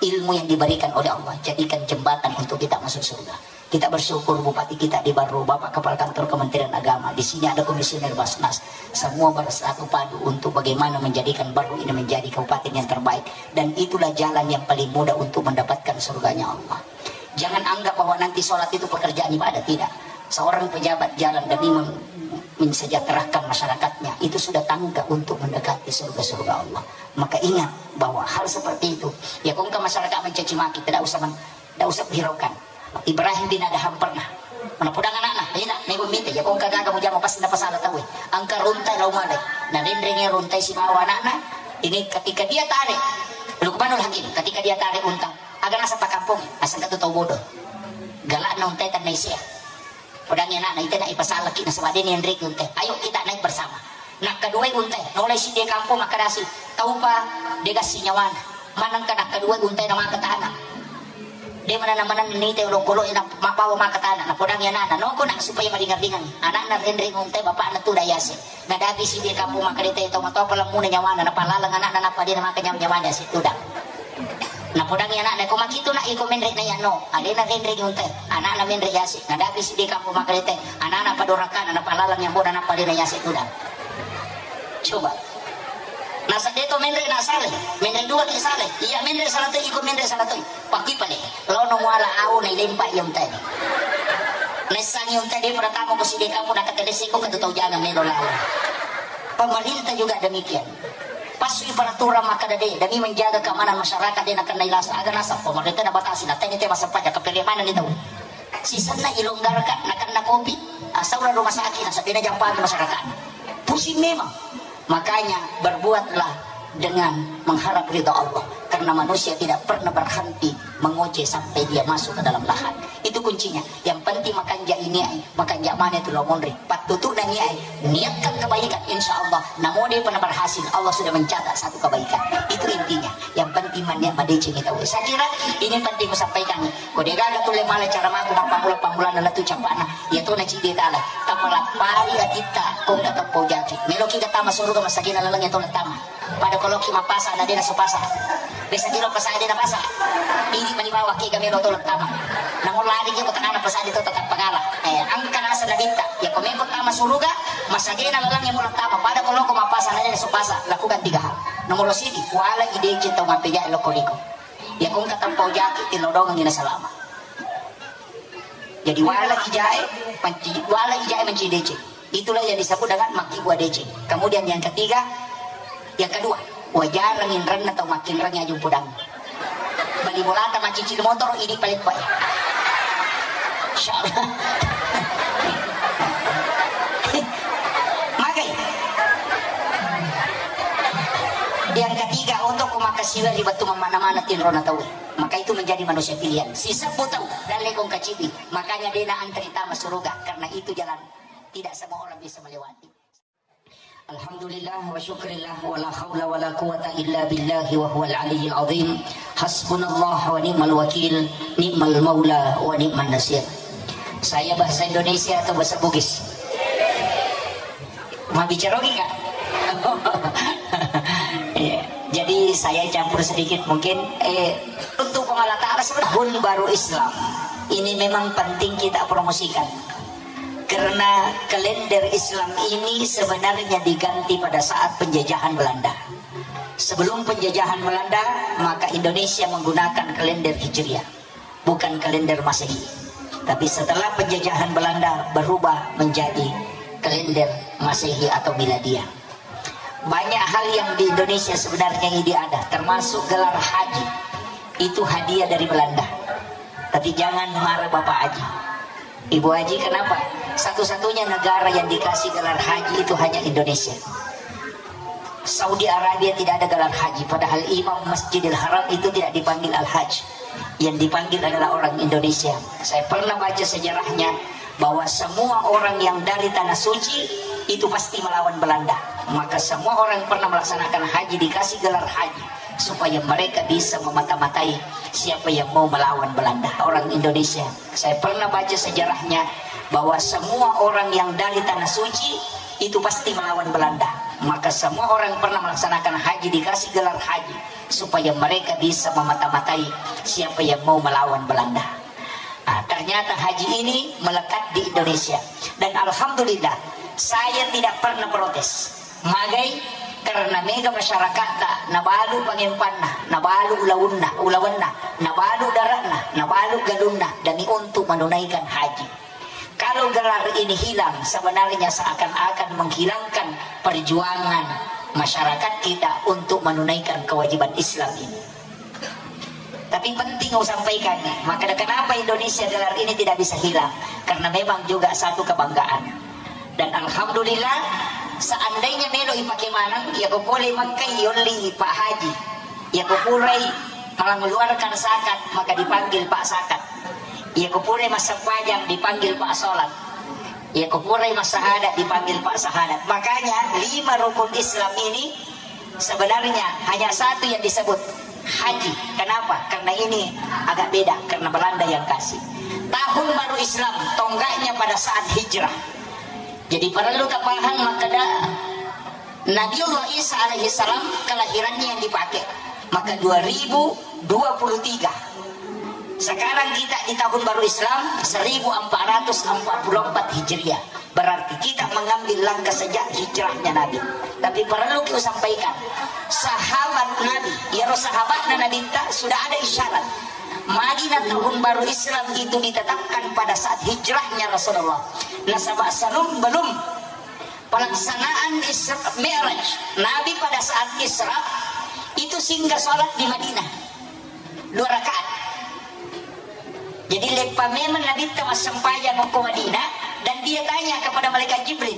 Ilmu yang diberikan oleh Allah, jadikan jembatan untuk kita masuk surga. Kita bersyukur bupati kita di Barru, Bapak Kepala Kantor Kementerian Agama, di sini ada komisioner Basnas, semua bersatu padu untuk bagaimana menjadikan Barru ini menjadi kabupaten yang terbaik. Dan itulah jalan yang paling mudah untuk mendapatkan surganya Allah. Jangan anggap bahwa nanti sholat itu pekerjaan ibadah, tidak. Seorang pejabat jalan demi mem-, mensejahterakan masyarakatnya, itu sudah tangga untuk mendekati surga-surga Allah. Maka ingat bahwa hal seperti itu, ya, ko engka masyarakat mencaci maki, tidak usah men-, tidak usah hiraukan. Ibrahim bin Adham pernah menapodang anakna, "Ina, nego mite, ya, ko engka gaga mujama pasti napasala tau, eh. Engka runtai lau malai." Nah, renreng runtai sibawa anakna. Ini ketika dia tarik, Luqmanul Hakim, ketika dia tarik unta, Aga naseng pakkampong, naseng katu tau bodoh. Galakna untai tanna isea. Podangi anakna, "Ite nak ipasalaki nasaba deni enreki untai. Ayo kita naik bersama." Nakkaduai untai, nolai siddi kampong makkedasi, "Taupa degassi nyawana." Manengka nakkaduai untai na maka tana. De mana na maneng nite olokolo na mabbawa maka tana. Napodangi anakna, "Noko nak supaya maringan-ringan." Anakna renreng untai bapakna tu dayase. Nadapi siddi kampong makkedai tau matoa palemmuna nyawana, napalaleng anakna nappa de namaka nyawa-nyawana sittudang. Napodangi anakna, "Ko makitu nak, iko menre na iyanno." Alena renreng untai, anakna menre yase. Nadapi siddi kampong makkedai te, anakna padorakana napalaleng yamboda nappa de na yase tudang. Coba. Nasa de to menre na sale, menre dua ki sale. Iya menre salah toi, iko menre salah toi. Pakkui pale, laono muala au nailempa iya untai. Naissangi untai de pada tamo ko siddi kampong, nakateleseko ke tu tau jangan melo lao. Pemerintah juga demikian. Passui peraturan makkeda de, demi menjaga keamanan masyarakat de nakennai lasa. Aga naseng pemerintah nabatasi, natenni te massempajang, kapere manenni tau. Sisenna ilonggarkan, nakenna kopi, asaura rumah sakit, nasaba de najampang masyarakat. Pusing memang. Makanya berbuatlah dengan mengharap ridha Allah, karena manusia tidak pernah berhenti mengoceh sampai dia masuk ke dalam lahat. Itu kuncinya. Yang penting makanja ini ai, makanja mana itu lo monri. Pattutu na niat, niatkan kebaikan, insya Allah. Namo dia pernah berhasil, Allah sudah mencatat satu kebaikan. Itu intinya. Yang penting mania madeceng itu. Saya kira ini penting kusampaikan. Ko de gaga tulle mala cara maku mappamula-pamulana latu capana. Iya to na cidi tala. Tapalappari atitta kongka teppau jaki. Meloki gatama suruga masagina laleng iya to lettama. Pada koloki mappasa na dena supasa. Besa tiro pasa dena pasa. Ini mani bawa ki gamelo to lettama. Namun lari ki ko tengana pasa di to tetap pengala. Eh, angka nasa na bitta. Ya ko meko tama suruga, masagina laleng iya mo lettama. Pada koloko mappasa na dena supasa. Lakukan tiga hal. Nomor sidi, wala idece tau mappeja loko riko. Ya kongka teppau jaki tilodongengi na salama. Jadi wala ijae, manci-, wala ijae manci deceng. Itulah yang disebut dengan makkibua deceng. Kemudian yang ketiga, yang kedua, wajarang inrenna tau makkinreng aju podang. Bali bolata maccicil motor, idi paleppa. Insya Allah. Magai. Yang ketiga, untuk ku makkasiwiang ri wettu mammana-mana tinrona tauwe. Maka itu menjadi manusia pilihan. Sisebbu tau dalle kongka cidi. Makanya dena antri tama suruga karena itu jalan tidak semua orang bisa melewati. Alhamdulillah wa syukrillah wa la haula wa la quwata illa billahi wa huwal aliyyil azim. Hasbunallah wa ni'mal wakil, ni'mal maula wa ni'man nasir. Saya bahasa Indonesia atau bahasa Bugis? Mau bicara lagi, Kak? Iya. Jadi saya campur sedikit mungkin. Eh, untuk Puang Allah Ta'ala sebenarnya tahun baru Islam ini memang penting kita promosikan. Karena kalender Islam ini sebenarnya diganti pada saat penjajahan Belanda. Sebelum penjajahan Belanda, maka Indonesia menggunakan kalender Hijriah, bukan kalender Masehi. Tapi setelah penjajahan Belanda, berubah menjadi kalender Masehi atau Miladiah. Banyak hal yang di Indonesia sebenarnya ini ada, termasuk gelar haji. Itu hadiah dari Belanda. Tapi jangan marah Bapak Haji. Ibu Haji, kenapa? Satu-satunya negara yang dikasih gelar haji itu hanya Indonesia. Saudi Arabia tidak ada gelar haji, padahal imam Masjidil Haram itu tidak dipanggil Al-Hajj. Yang dipanggil adalah orang Indonesia. Saya pernah baca sejarahnya bahwa semua orang yang dari Tanah Suci itu pasti melawan Belanda. Maka semua orang yang pernah melaksanakan haji dikasih gelar haji supaya mereka bisa memata-matai siapa yang mau melawan Belanda. Orang Indonesia. Saya pernah baca sejarahnya bahwa semua orang yang dari Tanah Suci itu pasti melawan Belanda. Maka semua orang yang pernah melaksanakan haji dikasih gelar haji supaya mereka bisa memata-matai siapa yang mau melawan Belanda. Ah, ternyata haji ini melekat di Indonesia. Dan alhamdulillah, saya tidak pernah protes. Magai, karena mega masyarakatta nabalu pangempanna, nabalu ulaunna, ulawenna, nabalu daratna, nabalu galunna demi untuk menunaikan haji. Kalau gelar ini hilang, sebenarnya seakan-akan menghilangkan perjuangan masyarakat kita untuk menunaikan kewajiban Islam ini. Tapi penting usampaikan, maka kenapa Indonesia gelar ini tidak bisa hilang? Karena memang juga satu kebanggaan. Dan alhamdulillah, seandainya melo ipake maneng, ya ko pole Mekka yolli Pak Haji, ya ko purai mengeluarkan zakat, maka dipanggil Pak Zakat. Ya ko purai massempajang, dipanggil Pak Salat. Ya ko purai massahadat, dipanggil Pak Sahadat. Makanya lima rukun Islam ini sebenarnya hanya satu yang disebut haji. Kenapa? Karena ini agak beda, karena Belanda yang kasih. Tahun baru Islam, tonggaknya pada saat hijrah. Jadi perlu tapahang makkeda Nabiullah Isa alaihi salam kelahirannya yang dipakai. Maka dua ribu dua puluh tiga. Sekarang kita di tahun baru Islam seribu empat ratus empat puluh empat Hijriah. Berarti kita mengambil langkah sejak hijrahnya Nabi. Tapi perlu kita sampaikan, sahabat Nabi, ya sahabatnya Nabi tak sudah ada isyarat. Madinah tahun baru Islam itu ditetapkan pada saat hijrahnya Rasulullah. Nasaba salum belum pelaksanaan Isra Mi'raj Nabi pada saat Isra itu singgah sholat di Madinah dua rakaat. Jadi leppa memang Nabi massempajang ko Madinah dan dia tanya kepada malaikat Jibril,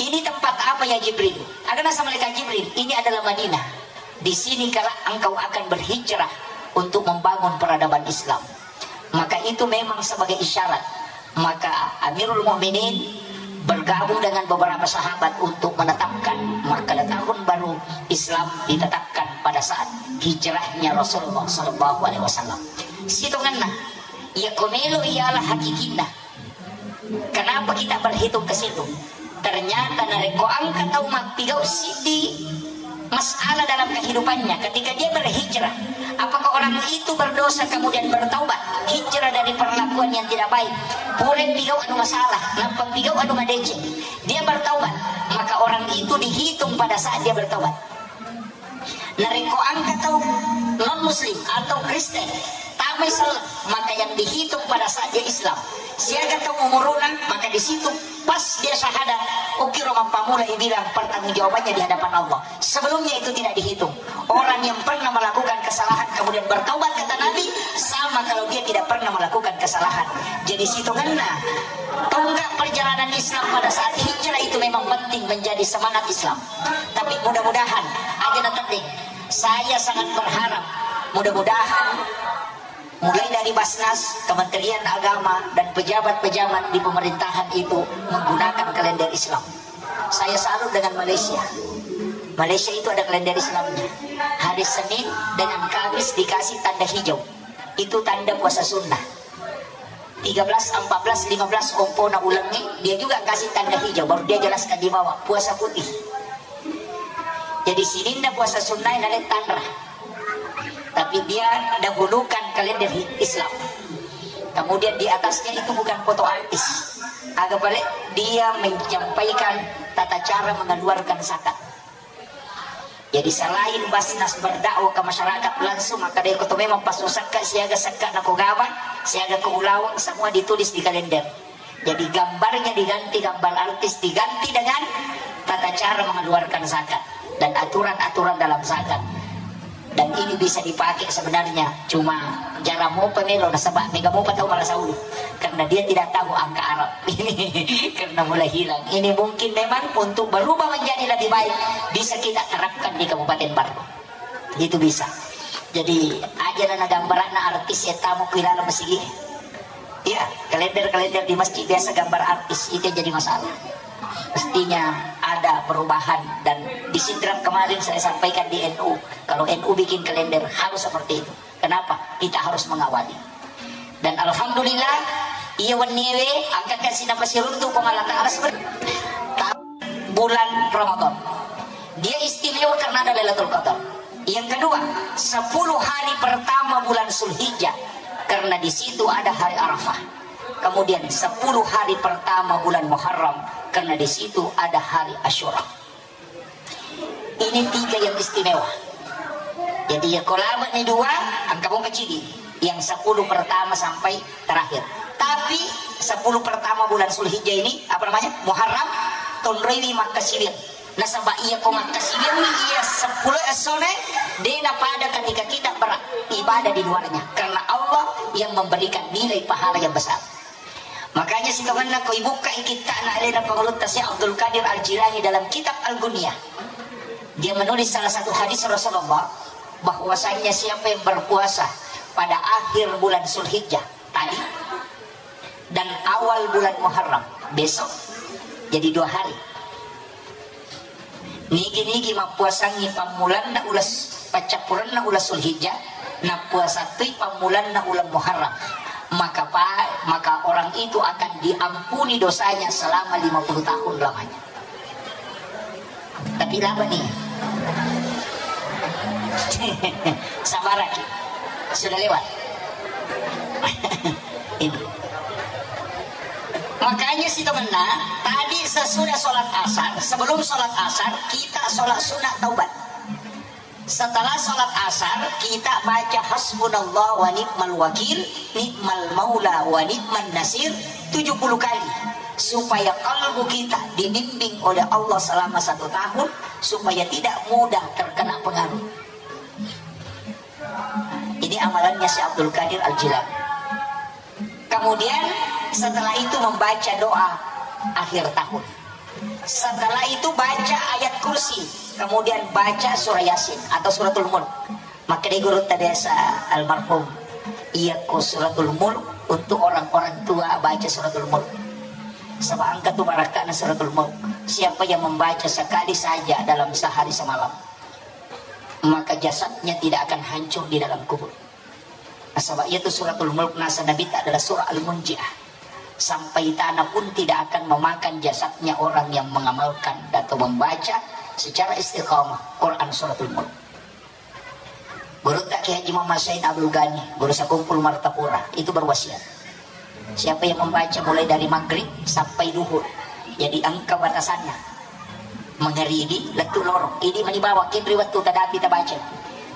"Ini tempat apa ya Jibril?" Aga nasa malaikat Jibril, "Ini adalah Madinah. Di sini kelak engkau akan berhijrah untuk membangun peradaban Islam." Maka itu memang sebagai isyarat. Maka Amirul Mukminin bergabung dengan beberapa sahabat untuk menetapkan maka tahun baru Islam ditetapkan pada saat hijrahnya Rasulullah sallallahu alaihi wasallam. Sitongenna, iya ko melo iyalah hakikinna. Kenapa kita berhitung ke situ? Ternyata narekko engka tau mappigau siddi masalah dalam kehidupannya, ketika dia berhijrah, apakah orang itu berdosa kemudian bertaubat, hijrah dari perlakuan yang tidak baik, pura pigau anu masalah, nappa pigau anu madeceng, dia bertaubat, maka orang itu dihitung pada saat dia bertaubat. Narekko engka tau non muslim atau Kristen tamai selleng, maka yang dihitung pada saat dia Islam. Siaga tau umuru'na, maka di situ pas dia syahadat, okkiro mappamula ibilang pertanggungjawabannya di hadapan Allah. Sebelumnya itu tidak dihitung. Orang yang pernah melakukan kesalahan kemudian bertaubat, kata Nabi, sama kalau dia tidak pernah melakukan kesalahan. Jadi sitongenna tonggak perjalanan Islam pada saat hijrah itu memang penting menjadi semangat Islam. Tapi mudah-mudahan, aja na tedding, saya sangat berharap mudah-mudahan mulai dari Basnas, Kementerian Agama, dan pejabat-pejabat di pemerintahan itu menggunakan kalender Islam. Saya salut dengan Malaysia. Malaysia itu ada kalender Islamnya. Hari Senin dengan Kamis dikasih tanda hijau. Itu tanda puasa sunnah. Tiga belas, empat belas, lima belas ompona ulengnge, dia juga kasih tanda hijau, baru dia jelaskan di bawah puasa putih. Jadi sininna puasa sunnah nale tanra. Tapi dia dahulukan kalender Islam. Kemudian di atasnya itu bukan foto artis. Aga pale, dia menyampaikan tata cara mengeluarkan zakat. Jadi selain Basnas berdakwah ke masyarakat langsung, maka dia itu memang pas usakka siaga sakka nako gabang, siaga ke ulawang, semua ditulis di kalender. Jadi gambarnya diganti, gambar artis diganti dengan tata cara mengeluarkan zakat dan aturan-aturan dalam zakat. Dan ini bisa dipakai sebenarnya, cuma jarang mopa melo nasaba mega mopa tau malasa ulu karena dia tidak tahu angka Arab ini karena mulai hilang. Ini mungkin memang untuk berubah menjadi lebih baik, bisa kita terapkan di Kabupaten Barru. Itu bisa. Jadi aja na gambaranna artis ya tamu ku ilala masigi. Ya, kalender-kalender di masjid biasa gambar artis, itu yang jadi masalah. Mestinya ada perubahan. Dan di Sidrap kemarin saya sampaikan di N U, kalau N U bikin kalender harus seperti itu. Kenapa? Kita harus mengawali. Dan alhamdulillah, iya wenniwe angkaka sinapa siruntu Puang Allah Ta'ala seperti bulan Ramadan. Dia istimewa karena ada Lailatul Qadar. Yang kedua, sepuluh hari pertama bulan Zulhijjah, karena di situ ada hari Arafah. Kemudian sepuluh hari pertama bulan Muharram, karena di situ ada hari Asyura. Ini tiga yang istimewa. Jadi ya, kalau nih dua, angka bongka cidi. Yang sepuluh pertama sampai terakhir. Tapi sepuluh pertama bulan Zulhijjah ini, apa namanya, Muharram, tonroi makkasiwir. Nasaba iya ko makkasiwir iya sepuluh essone, dena pada ketika kita beribadah di luarnya. Karena Allah yang memberikan nilai pahala yang besar. Makanya sitongenna ko ibukka kitta'na alena Pangulutta Syekh Abdul Qadir Al-Jilani dalam kitab Al-Gunyah. Dia menulis salah satu hadis Rasulullah, bahwasanya siapa yang berpuasa pada akhir bulan Zulhijjah tadi dan awal bulan Muharram besok, jadi dua hari. Nigi-nigi mappuasangngi pammulanna ulas, paccappurenna ulas Zulhijjah, nappuasattui pammulanna ulang Muharram, maka pa-, maka orang itu akan diampuni dosanya selama lima puluh tahun lamanya. Tapi laba nih. Sabaraki. Sudah lewat. Ini. Makanya sitongenna, tadi sesudah sholat asar, sebelum sholat asar, kita sholat sunat taubat. Setelah sholat asar, kita baca hasbunallah wa ni'mal wakil, ni'mal maula wa ni'man nasir tujuh puluh kali. Supaya kalbu kita dibimbing oleh Allah selama satu tahun, supaya tidak mudah terkena pengaruh. Ini amalannya Syekh Abdul Qadir Al-Jilani. Kemudian setelah itu membaca doa akhir tahun. Setelah itu baca ayat kursi, kemudian baca surah Yasin atau suratul Mulk. Maka di guru biasa almarhum, iya ko suratul Mulk untuk orang-orang tua baca suratul Mulk. Sebab angka tu barakana suratul Mulk. Siapa yang membaca sekali saja dalam sehari semalam, maka jasadnya tidak akan hancur di dalam kubur. Nasaba iyatu suratul Mulk nasa Nabitta adalah surah Al-Munjiah. Sampai tanah pun tidak akan memakan jasadnya orang yang mengamalkan atau membaca secara istiqamah Quran suratul Mulk. Gurutta Kiai Haji Muhammad Said Abdul Ghani, guru sakumpul Martapura, itu berwasiat. Siapa yang membaca mulai dari maghrib sampai duhur, jadi angka batasannya. Mangaribi lettu loro, idi mani bawang, kenri wettu tadapi tabaca.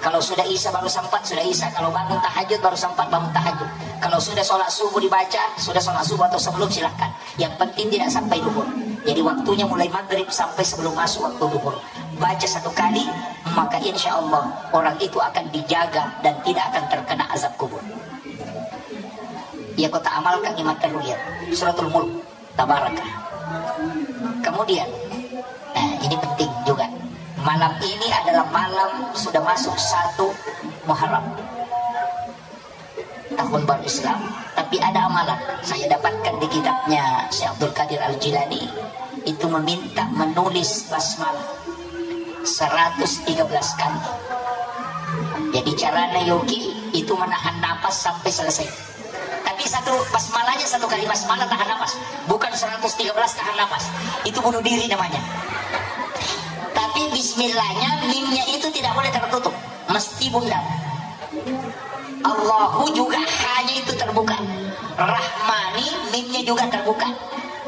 Kalau sudah isya baru sempat, sudah isya. Kalau bangun tahajud baru sempat bangun tahajud. Kalau sudah sholat subuh dibaca, sudah sholat subuh atau sebelum, silakan. Yang penting tidak sampai duhur. Jadi waktunya mulai maghrib sampai sebelum masuk waktu duhur. Baca satu kali, maka insya Allah orang itu akan dijaga dan tidak akan terkena azab kubur. Ya, kota amalkan iman teruyat. Suratul Mulk. Tabaraka. Kemudian, nah, ini penting juga. Malam ini adalah malam sudah masuk satu Muharram. tahun baru Islam, tapi ada amalan. Saya dapatkan di kitabnya Syekh Abdul Qadir Al-Jilani, itu meminta menulis basmalah seratus tiga belas kali. Jadi caranya yoki itu menahan napas sampai selesai. Tapi satu basmalahnya, satu kali basmalah tahan napas. Bukan seratus tiga belas tahan napas. Itu bunuh diri namanya. Tapi bismillahnya, mimnya itu tidak boleh tertutup. Mesti bundar. Allahu juga hanya itu terbuka. Rahmani, mimnya juga terbuka.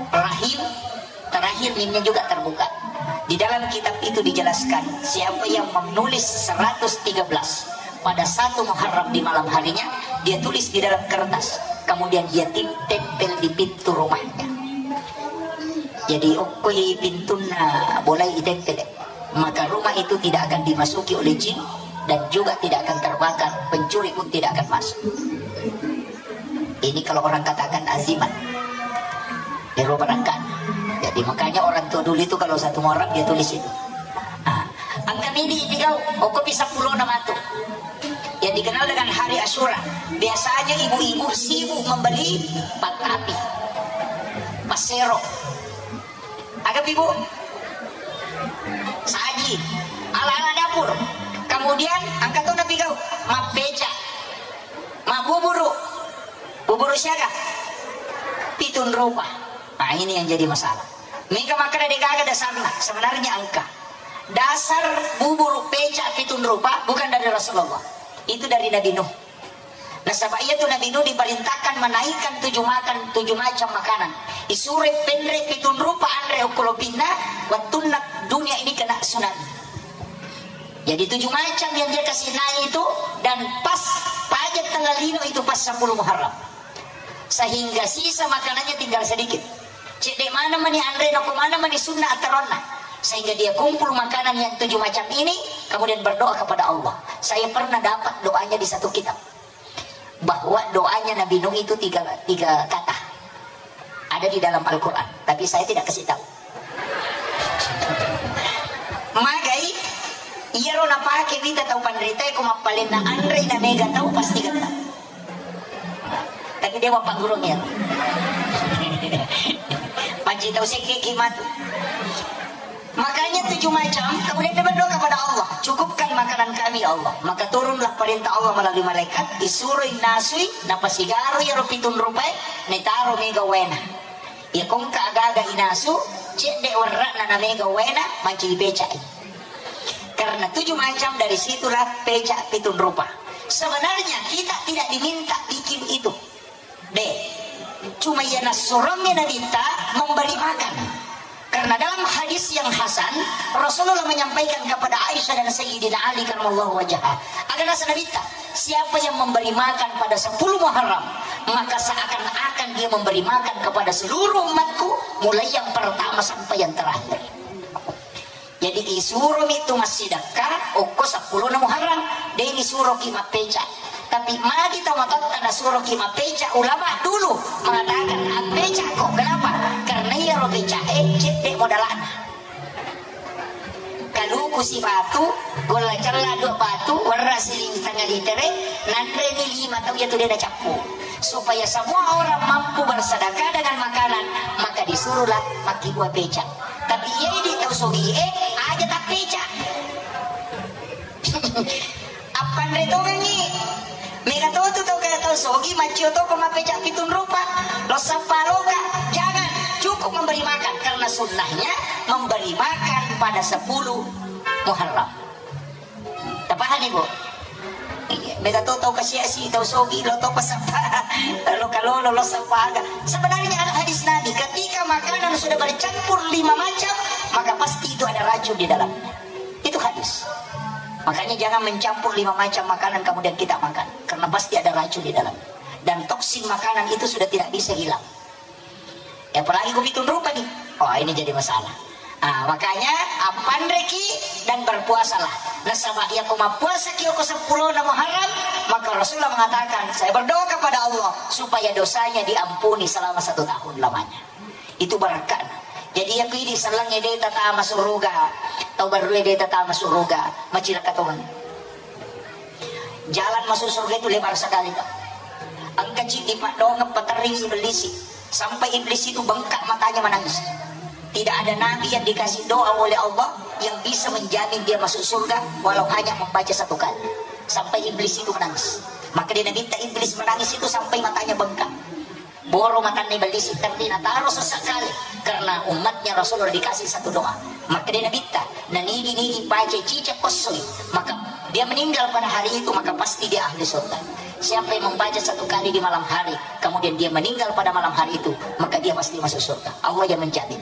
Rahim, terakhir mimnya juga terbuka. Di dalam kitab itu dijelaskan, siapa yang menulis seratus tiga belas pada satu Muharram di malam harinya, dia tulis di dalam kertas, kemudian dia tim-, tempel di pintu rumahnya. Jadi, okkoi pintunna bolai itempel, maka rumah itu tidak akan dimasuki oleh jin dan juga tidak akan terbakar, pencuri pun tidak akan masuk. Ini kalau orang katakan azimat, di rumah rangka. Jadi, makanya orang tua dulu itu kalau satu Muharram dia tulis itu. Ah, engka midi ipigau, okkopi seppulo na matu. Yang dikenal dengan hari Asyura. Biasanya ibu-ibu sibuk membeli patapi, pasero. Aga pi, Bu? Saji, ala-ala dapur. Kemudian engka to napigau, mappeca, mabbuburu. Buburu siaga? Pitun rupa. Nah, ini yang jadi masalah. Mega makkeda de gaga dasarna, sebenarnya engka. Dasar buburu peca pitun rupa bukan dari Rasulullah. Itu dari Nabi Nuh. Nasaba iyatu Nabi Nuh diperintahkan menaikkan tujuh makan, tujuh macam makanan. Isuroi penre pitun rupa anre okko lopinna, wettunna dunia ini kena tsunami. Jadi tujuh macam yang dia kasih naik itu, dan pas pajak tanggal lino itu pas sepuluh Muharram. Sehingga sisa makanannya tinggal sedikit. Cedde mana mani anre, nako mana mani sunna ataronna. Sehingga dia kumpul makanan yang tujuh macam ini, kemudian berdoa kepada Allah. Saya pernah dapat doanya di satu kitab, bahwa doanya Nabi Nuh itu tiga, tiga kata. Ada di dalam Al-Quran, tapi saya tidak kasih tahu. Magai, iyaro napake wita tau panritae ko mappalenna anrei na mega tau pasti getta. Tapi dia bapak gurung ya. Panci tau sekki matu. Makanya tujuh macam, kemudian dia berdoa kepada Allah, "Cukupkan makanan kami, ya Allah." Maka turunlah perintah Allah melalui malaikat, isuroi nasui, napasigaroi iyaro pitun rupae, naitaro mega waena. Iya kongka agaga inasu, cedde werra'na na mega waena, mancaji pecai. Karena tujuh macam, dari situlah pecak pitun rupa. Sebenarnya kita tidak diminta bikin itu. Deh, cuma iya nassuroangngi Nabitta memberi makan. Karena dalam hadis yang hasan, Rasulullah menyampaikan kepada Aisyah dan Sayyidina Ali karramallahu wajhah. Ada nasa Nabitta, siapa yang memberi makan pada sepuluh Muharram, maka seakan-akan dia memberi makan kepada seluruh umatku, mulai yang pertama sampai yang terakhir. Jadi isuromi tu massidakka okko seppulo na Muharram, de nisuroki mappeca. Tapi magi tau matotta nasuroki mappeca, ulama dulu mengatakan, "Appecako." Kenapa? Karena iyaro pecae cedde modalana. Kaluku sibatu, golla cella dua batu, werra siling setengah litere, nanreni lima tau iyatu de nacappu. Supaya semua orang mampu bersedekah dengan makanan, maka disuruhlah makkibua peca. Tapi iya idi tau sogie, aja tappeca. Appanre tongengngi. Mega to tu tau kaya tau sogi, maccio to ko mappeca pitun rupa. Lo sappa loka. Jangan, cukup memberi makan, karena sunnahnya memberi makan pada sepuluh Muharram. Tapahani, Bu? Iya, mega to tau kasiasi, tau sogi, lo to pasappa, lo kalolo, lo sappa aga. Sebenarnya ada hadis Nabi, ketika makanan sudah bercampur lima macam, maka pasti itu ada racun di dalamnya. Itu hadis. Makanya jangan mencampur lima macam makanan kemudian kita makan, karena pasti ada racun di dalam. Dan toksin makanan itu sudah tidak bisa hilang. Ya, apalagi kopi tunrupa nih. Wah, ini jadi masalah. Ah, makanya, appanreki dan berpuasalah. Nasaba iya ko mappuasaki oko seppulo na Muharram, maka Rasulullah mengatakan, "Saya berdoa kepada Allah supaya dosanya diampuni selama satu tahun lamanya." Itu barakkana. Jadi, iya ko idi sellengnge de tatama suruga, tau berrue de tatama suruga, macilaka tongeng. Jalan masuk surga itu lebar sekali, Pak. Engka ciddi paddoangeng paterringi Iblis, sampai Iblis itu bengkak matanya menangis. Tidak ada nabi yang dikasih doa oleh Allah yang bisa menjamin dia masuk surga walau hanya membaca satu kali. Sampai Iblis itu menangis. Maka dia Nabitta Iblis menangis itu sampai matanya bengkak. Boro matanna Iblis terri nataro sesekali karena umatnya Rasulullah dikasih satu doa. Maka dia Nabitta, nanigi-nigi baca cicak kossoi, maka dia meninggal pada hari itu, maka pasti dia ahli surga. Siapa yang membaca satu kali di malam hari, kemudian dia meninggal pada malam hari itu, maka dia pasti masuk surga. Allah yang menjamin.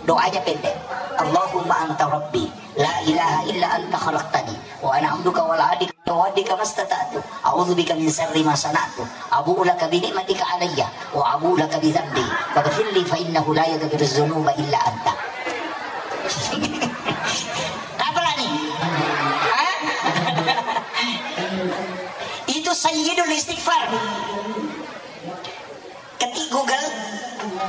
Doanya pendek. Allahumma anta rabbi, la ilaha illa anta khalaqtani, wa ana abduka wa ana ala ahdika wa wa'dika mastata'tu. A'udzu bika min syarri ma sana'tu. Abu'u laka bi ni'matika alayya wa abu'u laka bi dzambi. Faghfirli fa innahu la yaghfiru dzunuba illa anta. Apa lagi? Hah? Itu sayyidul istighfar. Ketik Google,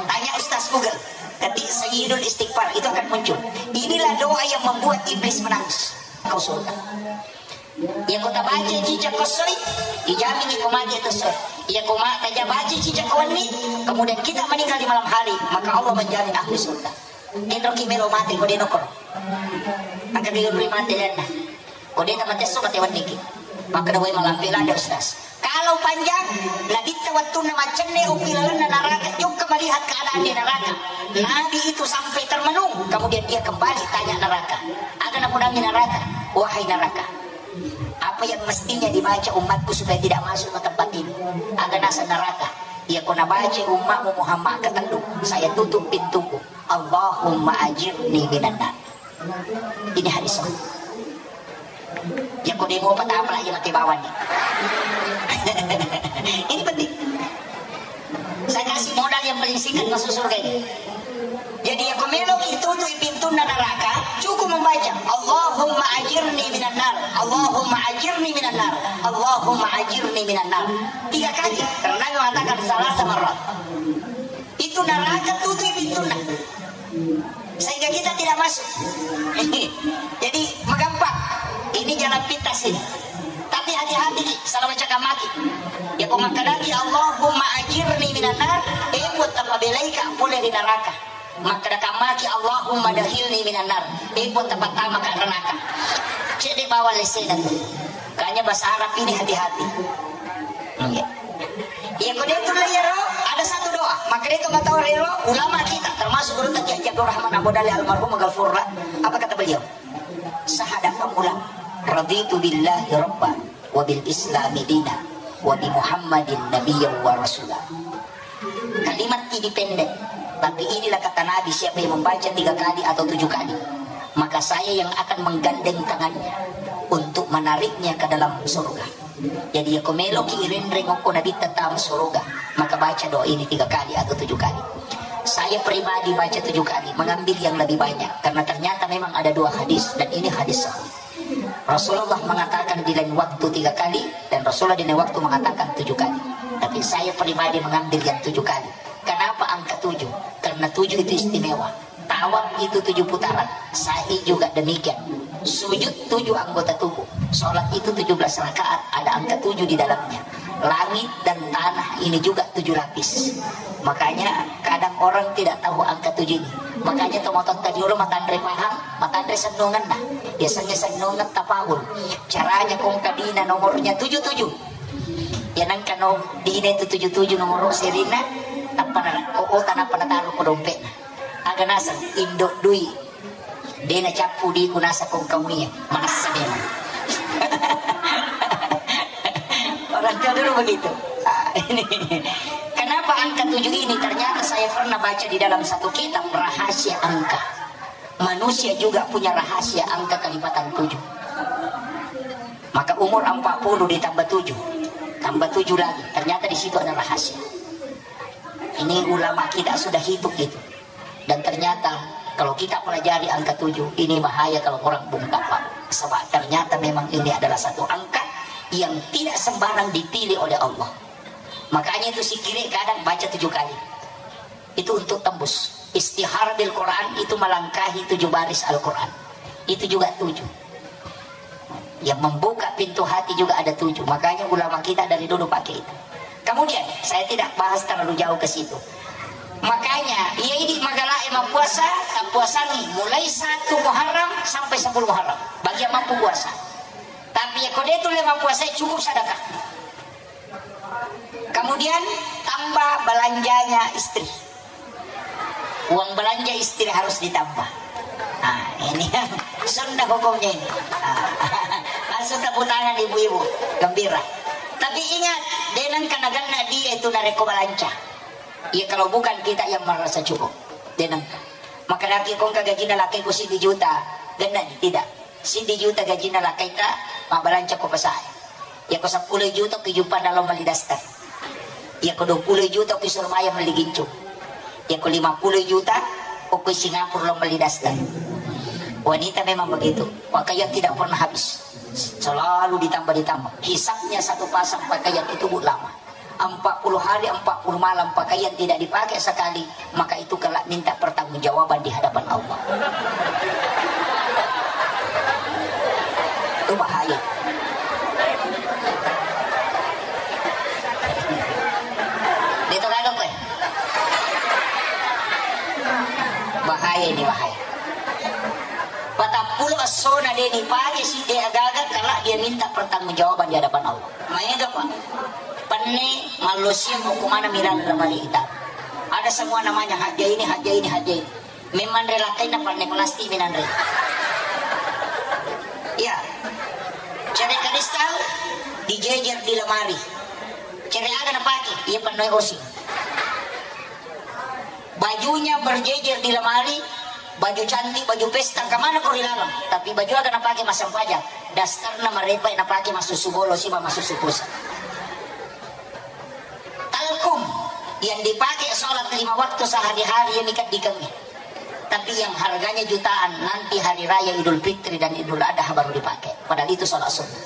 tanya Ustaz Google. Ketik sayyidul istighfar, itu akan muncul. Inilah doa yang membuat Iblis menangis. Kau surga. Iya ko tabaca cicak kossoi, ijamin iko mati itu soi. Iya ko ma-, taja baca cicak kowenni, kemudian kita meninggal di malam hari, maka Allah menjamin ahli surga. Enroki melo mate ko de nokoro. Angka diri mate lenna. Ko de tamate so mate wenniki. Maka dawai malampe lada Ustaz. Kalau panjang, Nabitta wattunna maccenne upi lalenna naraka, jokka melihat keadaan di neraka. Nabi itu sampai termenung, kemudian dia kembali tanya neraka. Aga napunangi neraka, wahai neraka, apa yang mestinya dibaca umatku supaya tidak masuk ke tempat ini? Aga naseng neraka, iya ko nabaca umatmu Muhammad ketellu, saya tutup pintuku. Allahumma ajirni minan nar. Ini hadis sahih. Ya ko demo patapa lagi mati bawang nih. Ini penting. Saya kasih modal yang paling singkat masuk surga ini. Jadi ya ko melo itu tuh pintu neraka, cukup membaca Allahumma ajirni minan nar, Allahumma ajirni minan nar, Allahumma ajirni minan nar. Tiga kali. Karena Nabi mengatakan salah sama roh. Itu neraka tutup pintunya. Sehingga kita tidak masuk. Jadi, magampang. Ini jalan pintas ini. Tapi hati-hati ki, salah baca kamaki. Ya ko makkadaki Allahumma ajirni minan nar, eh buat apa belaika pole di neraka. Makkada kamaki Allahumma dakhilni minan nar, eh buat apa tamaka neraka. Cedde bawang lesena tu. Kanya bahasa Arab ini hati-hati. Iya. Iya, ko de tulle iyaro, ada satu doa. Maka de to matau rero, ulama kita, termasuk guru kita Kiai Abdul Rahman Abu Dali almarhum Ghafurlah. Apa kata beliau? Sahada ulama. Raditu billahi rabba, wa bil islami dina, wa bi Muhammadin nabiyya wa rasula. Kalimat ini pendek, tapi inilah kata Nabi, siapa yang membaca tiga kali atau tujuh kali, maka saya yang akan menggandeng tangannya untuk menariknya ke dalam surga. Jadi, ya ko meloki irenreng okko Nabitta tama surga, maka baca doa ini tiga kali atau tujuh kali. Saya pribadi baca tujuh kali, mengambil yang lebih banyak, karena ternyata memang ada dua hadis, dan ini hadis sahih. Rasulullah mengatakan di lain waktu tiga kali, dan Rasulullah di lain waktu mengatakan tujuh kali. Tapi saya pribadi mengambil yang tujuh kali. Kenapa angka tujuh? Karena tujuh itu istimewa. Tawaf itu tujuh putaran, sa'i juga demikian. Sujud tujuh anggota tubuh. Sholat itu tujuh belas rakaat, ada angka tujuh di dalamnya. Langit dan tanah ini juga tujuh lapis. Makanya kadang orang tidak tahu angka tujuh ini. Makanya to mototta jolo matanre pahang, matanre sennungenna. Biasanya sennungen tapaul. Caranya kongka dina nomornya tujuh tujuh. Ya nangka no dina itu tujuh tujuh nomor serina, tappa na, oh, oh, tanapa nataro ko dompetna. Aga naseng, indo dui. De nacappu diku nasakong kamuiya, manessa memang. Orang tua dulu begitu. Ah, ini. Kenapa angka tujuh ini? Ternyata saya pernah baca di dalam satu kitab rahasia angka. Manusia juga punya rahasia angka kelipatan tujuh. Maka umur empat puluh ditambah tujuh, tambah tujuh lagi. Ternyata di situ ada rahasia. Ini ulama kita sudah hitung itu. Dan ternyata kalau kita pelajari angka tujuh, ini bahaya kalau orang bungkam, Pak. Sebab ternyata memang ini adalah satu angka yang tidak sembarang dipilih oleh Allah. Makanya itu sikire kadang baca tujuh kali. Itu untuk tembus. Istihara bil Quran itu melangkahi tujuh baris Al-Quran. Itu juga tujuh. Yang membuka pintu hati juga ada tujuh. Makanya ulama kita dari dulu pakai itu. Kemudian, saya tidak bahas terlalu jauh ke situ. Makanya, iya idi magalae mappuasa, tappuasangi mulai satu Muharram sampai sepuluh Muharram. Bagi yang mampu puasa. Tapi ya kode itu le mappuasa cukup sedekah. Kemudian, tambah belanjanya istri. Uang belanja istri harus ditambah. Nah, ini sunnah hukumnya ini. Nah, langsung tepuk tangan ibu-ibu, gembira. Tapi ingat, denang kena gana dia itu nareko balanca. Ya kalau bukan kita yang merasa cukup, denang. Maka laki kong ke gaji na laki ku sidi juta, gana tidak. Sidi juta gajinna lakkaita, mabbalanca ko pasae. Iyako seppulo juta ki jumpa dalam melli daster. Iyako dua puluh juta ki Surabaya melli gincung. Iyako lima puluh juta ko ki Singapura lo melli daster. Wanita memang begitu. Pakaian tidak pernah habis. Selalu ditambah-ditambah. Hisapnya satu pasang pakaian itu bu lama. Empat puluh hari, empat puluh malam pakaian tidak dipakai sekali, maka itu kelak minta pertanggungjawaban di hadapan Allah. Itu bahaya. Itu kagak, weh. Bahaya ini, bahaya. Patappulo essona de' nipake sidde' agaga, kala' dia minta pertanggungjawaban di hadapan Allah. Maega, Pak. Penne mallosia ko mana milana lemari kita. Ada semua namanya, haja ini, haja ini, haja ini. Memang relakai na panne plastik minanre. Iya. Cere kristal dijejer di lemari. Cere aga napake? Iya, pennoi osing. Bajunya berjejer di lemari, baju cantik, baju pesta, kemana kau dilarang? Tapi baju aga napake masang paja? Dasterna marepa napake masuk subolo siba masuk supusa. Talkum yang dipakai sholat lima waktu sehari-hari yang ikat di kami. Tapi yang harganya jutaan nanti hari raya Idul Fitri dan Idul Adha baru dipakai. Padahal itu sholat sunnah.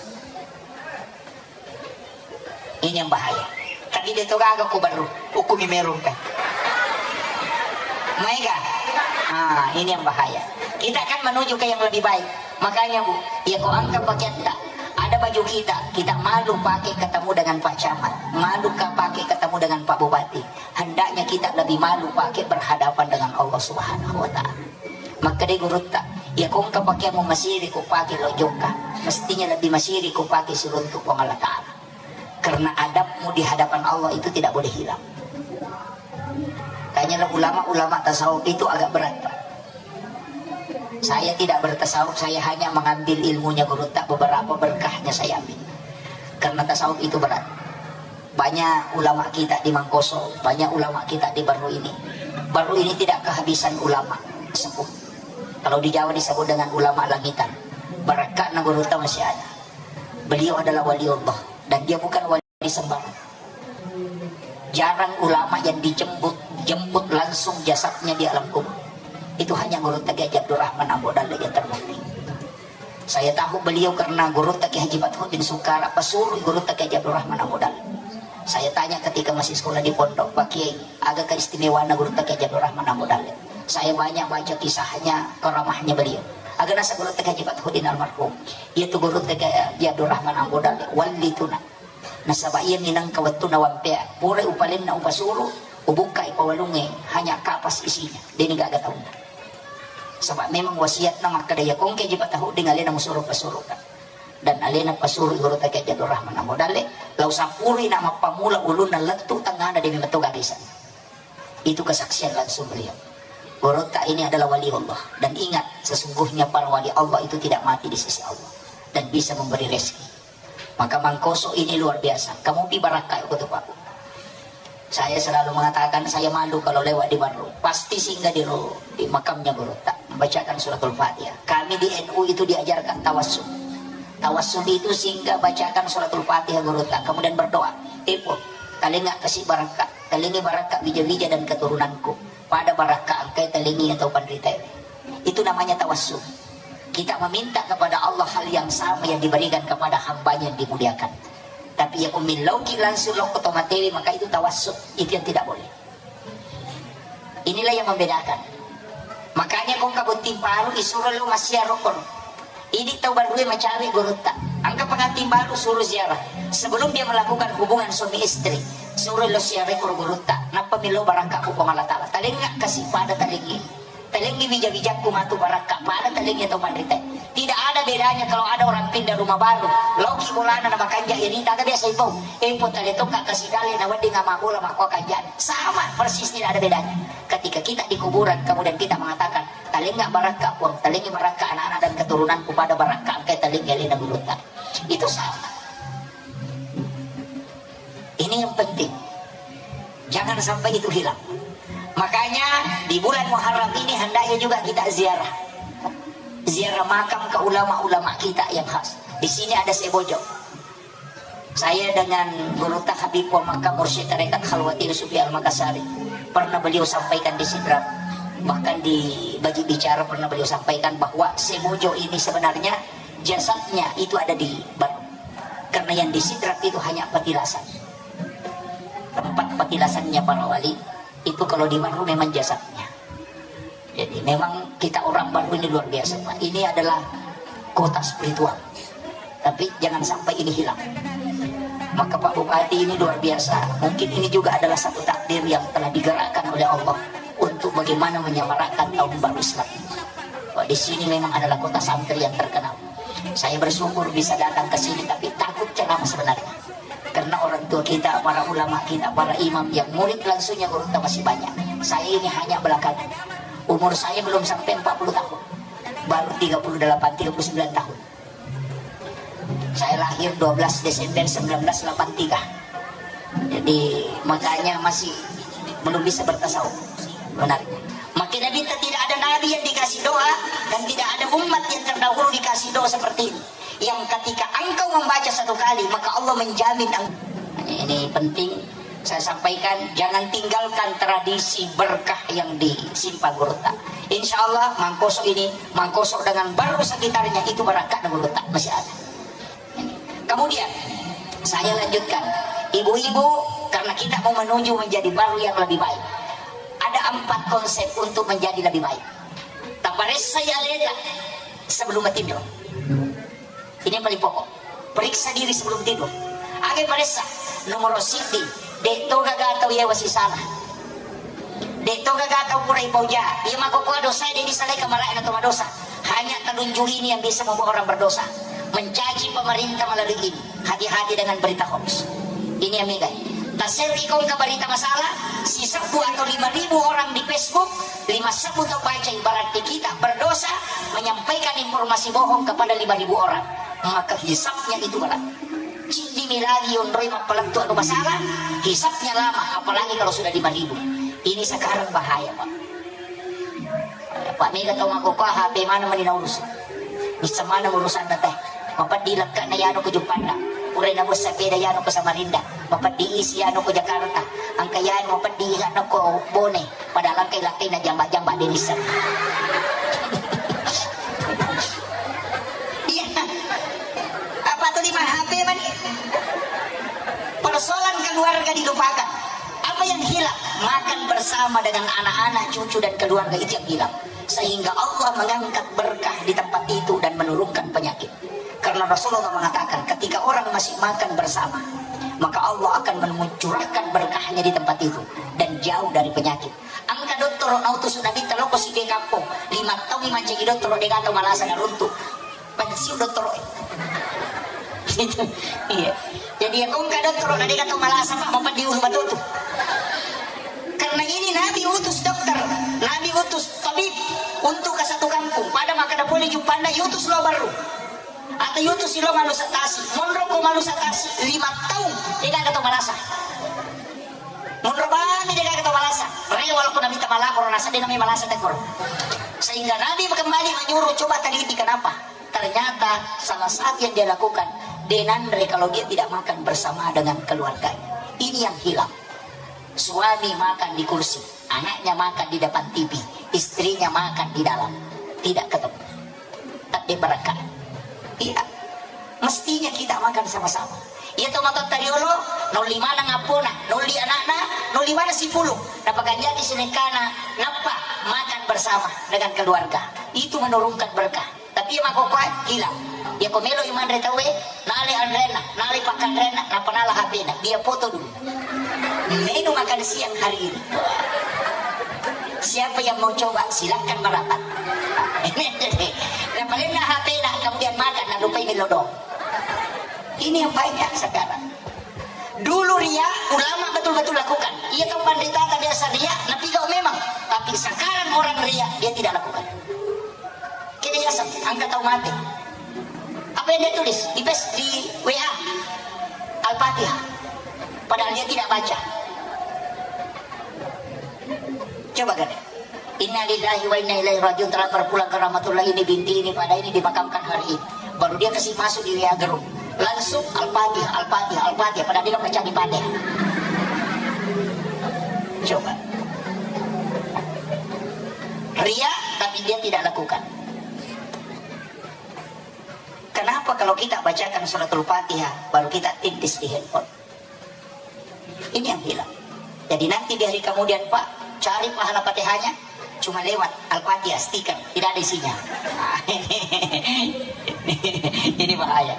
Ini yang bahaya. Tapi dia tu gaga ku baru, hukum merung kan. Maega. Ah, ini yang bahaya. Kita kan menuju ke yang lebih baik. Makanya, Bu, ya kau angkat pakaian tak. Ada baju kita, kita malu pakai ketemu dengan Pak Camat, malu ka pakai ketemu dengan Pak Bupati. Hendaknya kita lebih malu pakai berhadapan dengan Allah Subhanahu wa Ta'ala. Makkeda gurutta, iya kongka pakeang masiri ko pake lo jokka, mestinya lebih masiri ko pake siruntu Puang Allah Ta'ala. Karena adabmu di hadapan Allah itu tidak boleh hilang. Tanya ulama-ulama tasawuf itu agak berat, Pak. Saya tidak bertasawuf, saya hanya mengambil ilmunya gurutta, beberapa berkahnya saya ambil. Karena tasawuf itu berat. Banyak ulama kita di Mangkoso, banyak ulama kita di Baru ini. Baru ini tidak kehabisan ulama sepuh. Kalau di Jawa disebut dengan ulama langitan. Barakka na gurutta masih ada. Beliau adalah waliullah dan dia bukan wali sembarang. Jarang ulama yang dijemput, jemput langsung jasadnya di alam kubur. Itu hanya gurutta Kiai Abdurrahman Ambo Dalle yang terbukti. Saya tahu beliau karena gurutta Kiai Haji Fathuddin Sukara, pesuruh gurutta Kiai Haji Abdurrahman Ambo Dalle. Saya tanya ketika masih sekolah di pondok, "Pak Kiai, aga keistimewaanna gurutta Kiai Haji Abdurrahman Ambo Dalle?" Saya banyak baca kisahnya, karamahnya beliau. Aga nasa gurutta Kiai Haji Fathuddin almarhum. Iya tu gurutta Kiai Haji Abdurrahman Ambo Dalle, wali tuna. Nasaba iya minangka wettunna wampea, pura upalenna upasuru, ubukkai pawalungnge, hanya kapas isinya, deni gaga taunna. Saba memang wasiatna makkeda, iya kongke ji patahudding alena musuru pasuruka. Dan alena pasuru gurutta Kiai Abdurrahman Ambo Dalle, lau sapurui na mappamula ulunna lettu tengngana demi metto gaga isanna. Itu kesaksian langsung beliau. Gurutta ini adalah wali Allah. Dan ingat, sesungguhnya para wali Allah itu tidak mati di sisi Allah. Dan bisa memberi rezeki. Maka Mangkoso ini luar biasa. Kamu pi barakka ko tu, Pak. Saya selalu mengatakan, saya malu kalau lewat di Barru. Pasti singgah di ro-, di makamnya gurutta. Bacakan suratul Fatihah. Kami di N U itu diajarkan tawassul. Tawassul itu singgah bacakan suratul Fatihah gurutta. Kemudian berdoa. Tipu. Talenga kasi barakka. Talengi barakka bija-bija dan keturunanku. Pada barakka engkai talengi atau panritae. Itu namanya tawassul. Kita meminta kepada Allah hal yang sama yang diberikan kepada hambanya yang dimuliakan. Tapi ya umillauki langsung lokko tomatewe, maka itu tawassul. Itu yang tidak boleh. Inilah yang membedakan. Makanya kong kabutting paru isuro lo masia rokon. Idi tau barue macawe gurutta. Angka pengantin baru suruh ziarah. Sebelum dia melakukan hubungan suami istri, suruh lo siarekor gurutta, nappa milo barakka ku Puang Allah Ta'ala. Talengnga kasi pada talengngi. Talengngi wija-wijakku matu barakka, pada talengngi tau panrita. Tidak ada bedanya kalau ada orang pindah rumah baru. Loki bolana na makanja irita, ada biasa ipo. Ipo tale tokka kasi dale na wedding ama bola makko kanja. Sama persis, tidak ada bedanya. Ketika kita di kuburan, kemudian kita mengatakan, "Talengnga barakka, Puang, talengngi barakka anak-anak dan keturunanku pada barakka engkai talengngi alena gurutta." Itu sama. Ini yang penting. Jangan sampai itu hilang. Makanya di bulan Muharram ini hendaknya juga kita ziarah. Ziarah makam ke ulama-ulama kita yang khas. Di sini ada Sebojo. Saya dengan Gurutta Habib wa Makkah, Mursyid Tarekat Khalwati Sufi Al-Makassari, pernah beliau sampaikan di Sidrap, bahkan di bagi bicara pernah beliau sampaikan bahwa Sebojo ini sebenarnya jasadnya itu ada di Batu. Karena yang di Sidrap itu hanya petilasan. Tempat petilasannya para wali, itu kalau di Batu memang jasadnya. Jadi memang kita orang Batu ini luar biasa, Pak. Ini adalah kota spiritual. Tapi jangan sampai ini hilang. Maka Pak Bupati ini luar biasa. Mungkin ini juga adalah satu takdir yang telah digerakkan oleh Allah untuk bagaimana menyemarakkan tahun baru Islam. Pak, di sini memang adalah kota santri yang terkenal. Saya bersyukur bisa datang ke sini, tapi takut ceramah sebenarnya. Karena orang tua kita, para ulama kita, para imam yang murid langsungnya gurutta masih banyak. Saya ini hanya belakangan. Umur saya belum sampai empat puluh tahun. Baru tiga puluh delapan, tiga puluh sembilan tahun. Saya lahir dua belas Desember sembilan belas delapan tiga. Jadi, makanya masih belum bisa bertasawuf. Benar. Makin Nabi, tidak ada nabi yang dikasih doa dan tidak ada umat yang terdahulu dikasih doa seperti ini. Yang ketika engkau membaca satu kali, maka Allah menjamin eng-, ini penting saya sampaikan, jangan tinggalkan tradisi berkah yang disimpan gurutta. Insya Allah, mangkoso ini, mangkoso dengan Batu sekitarnya, itu barakka gurutta masih ada. Kemudian, saya lanjutkan. Ibu-ibu, karena kita mau menuju menjadi Batu yang lebih baik, ada empat konsep untuk menjadi lebih baik. Taparessai aleta sebelum matinro. Ini yang paling pokok. Periksa diri sebelum tidur. Aga paressa? Nomor siddi, de' to gaga tau yawa sisala. De' to gaga tau pura ipauja. Iya makkokkoe dosa de' disalai kamara'na to madosa. Hanya telunjuk ini yang bisa membuat orang berdosa. Mencaci pemerintah melalui ini. Hati-hati dengan berita hoax. Ini yang megai. Taserri kongka berita masalah, sisebbu atau lima ribu orang di Facebook, lima sebbu tau bacai, berarti kita berdosa menyampaikan informasi bohong kepada lima ribu orang. Maka hisabnya itu berat. Ciddimi lagi onroi mappalettu anu masalah, hisabnya lama, apalagi kalau sudah lima ribu. Ini sekarang bahaya, Pak. Pak, mega tau makkokkoe H P mana mani naurus. Bisa mana urusanna teh. Mapeddi lekkana yano ko Juppanda. Pura nabus sepeda yano ko Samarinda. Mapeddi isi yano ko Jakarta. Engka yano mapeddi yano ko Bone. Padahal engka lakkai na jamba-jamba de' nisseng. Iya. Apa tu lima H P mani? Persoalan keluarga dilupakan. Apa yang hilang? Makan bersama dengan anak-anak, cucu, dan keluarga, itu yang hilang. Sehingga Allah mengangkat berkah di tempat itu dan menurunkan penyakit. Karena Rasulullah mengatakan, ketika orang masih makan bersama, maka Allah akan mencurahkan berkahnya di tempat itu dan jauh dari penyakit. Engka dottoro nautus Nabitta lao ko Siddikampong, lima taung mancaji dottoro, de' gaga tau malasa naruntu. Pensiun dottoro. Iya. Jadi, iya ko engka dottoro na de' gaga tau malasa, Pak, mapeddi ulu batutu. Karena ini Nabi utus dokter, Nabi utus tabib untuk ke satu kampung. Pada makkeda pole Juppanda, utus lao Barru. Atau utus lao Manusa Tasi. Monro ko Manusa Tasi, lima taung, de' gaga tau malasa. Monro bami de' gaga tau malasa. Rewel ko Nabitta malapor, nasaba de' nami malasa tekor. Sehingga Nabi kembali menyuruh, coba teliti kenapa. Ternyata salah satu yang dia lakukan, de' nanre kalau dia tidak makan bersama dengan keluarganya. Ini yang hilang. Suami makan di kursi, anaknya makan di depan T V, istrinya makan di dalam. Tidak ketemu. Tadde' barakka. Iya. Mestinya kita makan sama-sama. Iya to matotta riolo, naolli maneng appona, naolli anakna, naolli maneng sipulung. Napakanjaki sinekkana, nappa makan bersama dengan keluarga. Itu menurunkan berkah. Tapi iya makkokkoe, hilang. Iya ko melo i manre tauwe, nale anrena, nale pakkanrena, nappa nala H P-na, dia foto dulu. Menu makan siang hari ini. Siapa yang mau coba, silakan merapat. Napalenna H P-na, kemudian makan, nalupai melo doang. Ini yang banyak sekarang. Dulu ria, ulama betul-betul lakukan. Iya tau panritata biasa ria, napigau memang. Tapi sekarang orang ria, dia tidak lakukan. Kini biasa, angka tau mate. Apa yang dia tulis? Di pes, di W A. Al-Fatihah. Padahal dia tidak baca. Coba kan? Innalillahi wa inna ilaihi rajiun, telah berpulang ke rahmatullah, ini binti ini pada ini dimakamkan hari ini. Baru dia kasih masuk di W A group. Langsung Al-Fatihah, Al-Fatihah, Al-Fatihah. Padahal dia baca di Fatihah. Coba. Ria, tapi dia tidak lakukan. Kenapa kalau kita bacakan suratul Fatihah, baru kita tintis di handphone? Ini yang hilang. Jadi nanti di hari kemudian, Pak, cari pahala Fatihahnya, cuma lewat Al-Fatihah stiker, tidak ada isinya. Ini bahaya.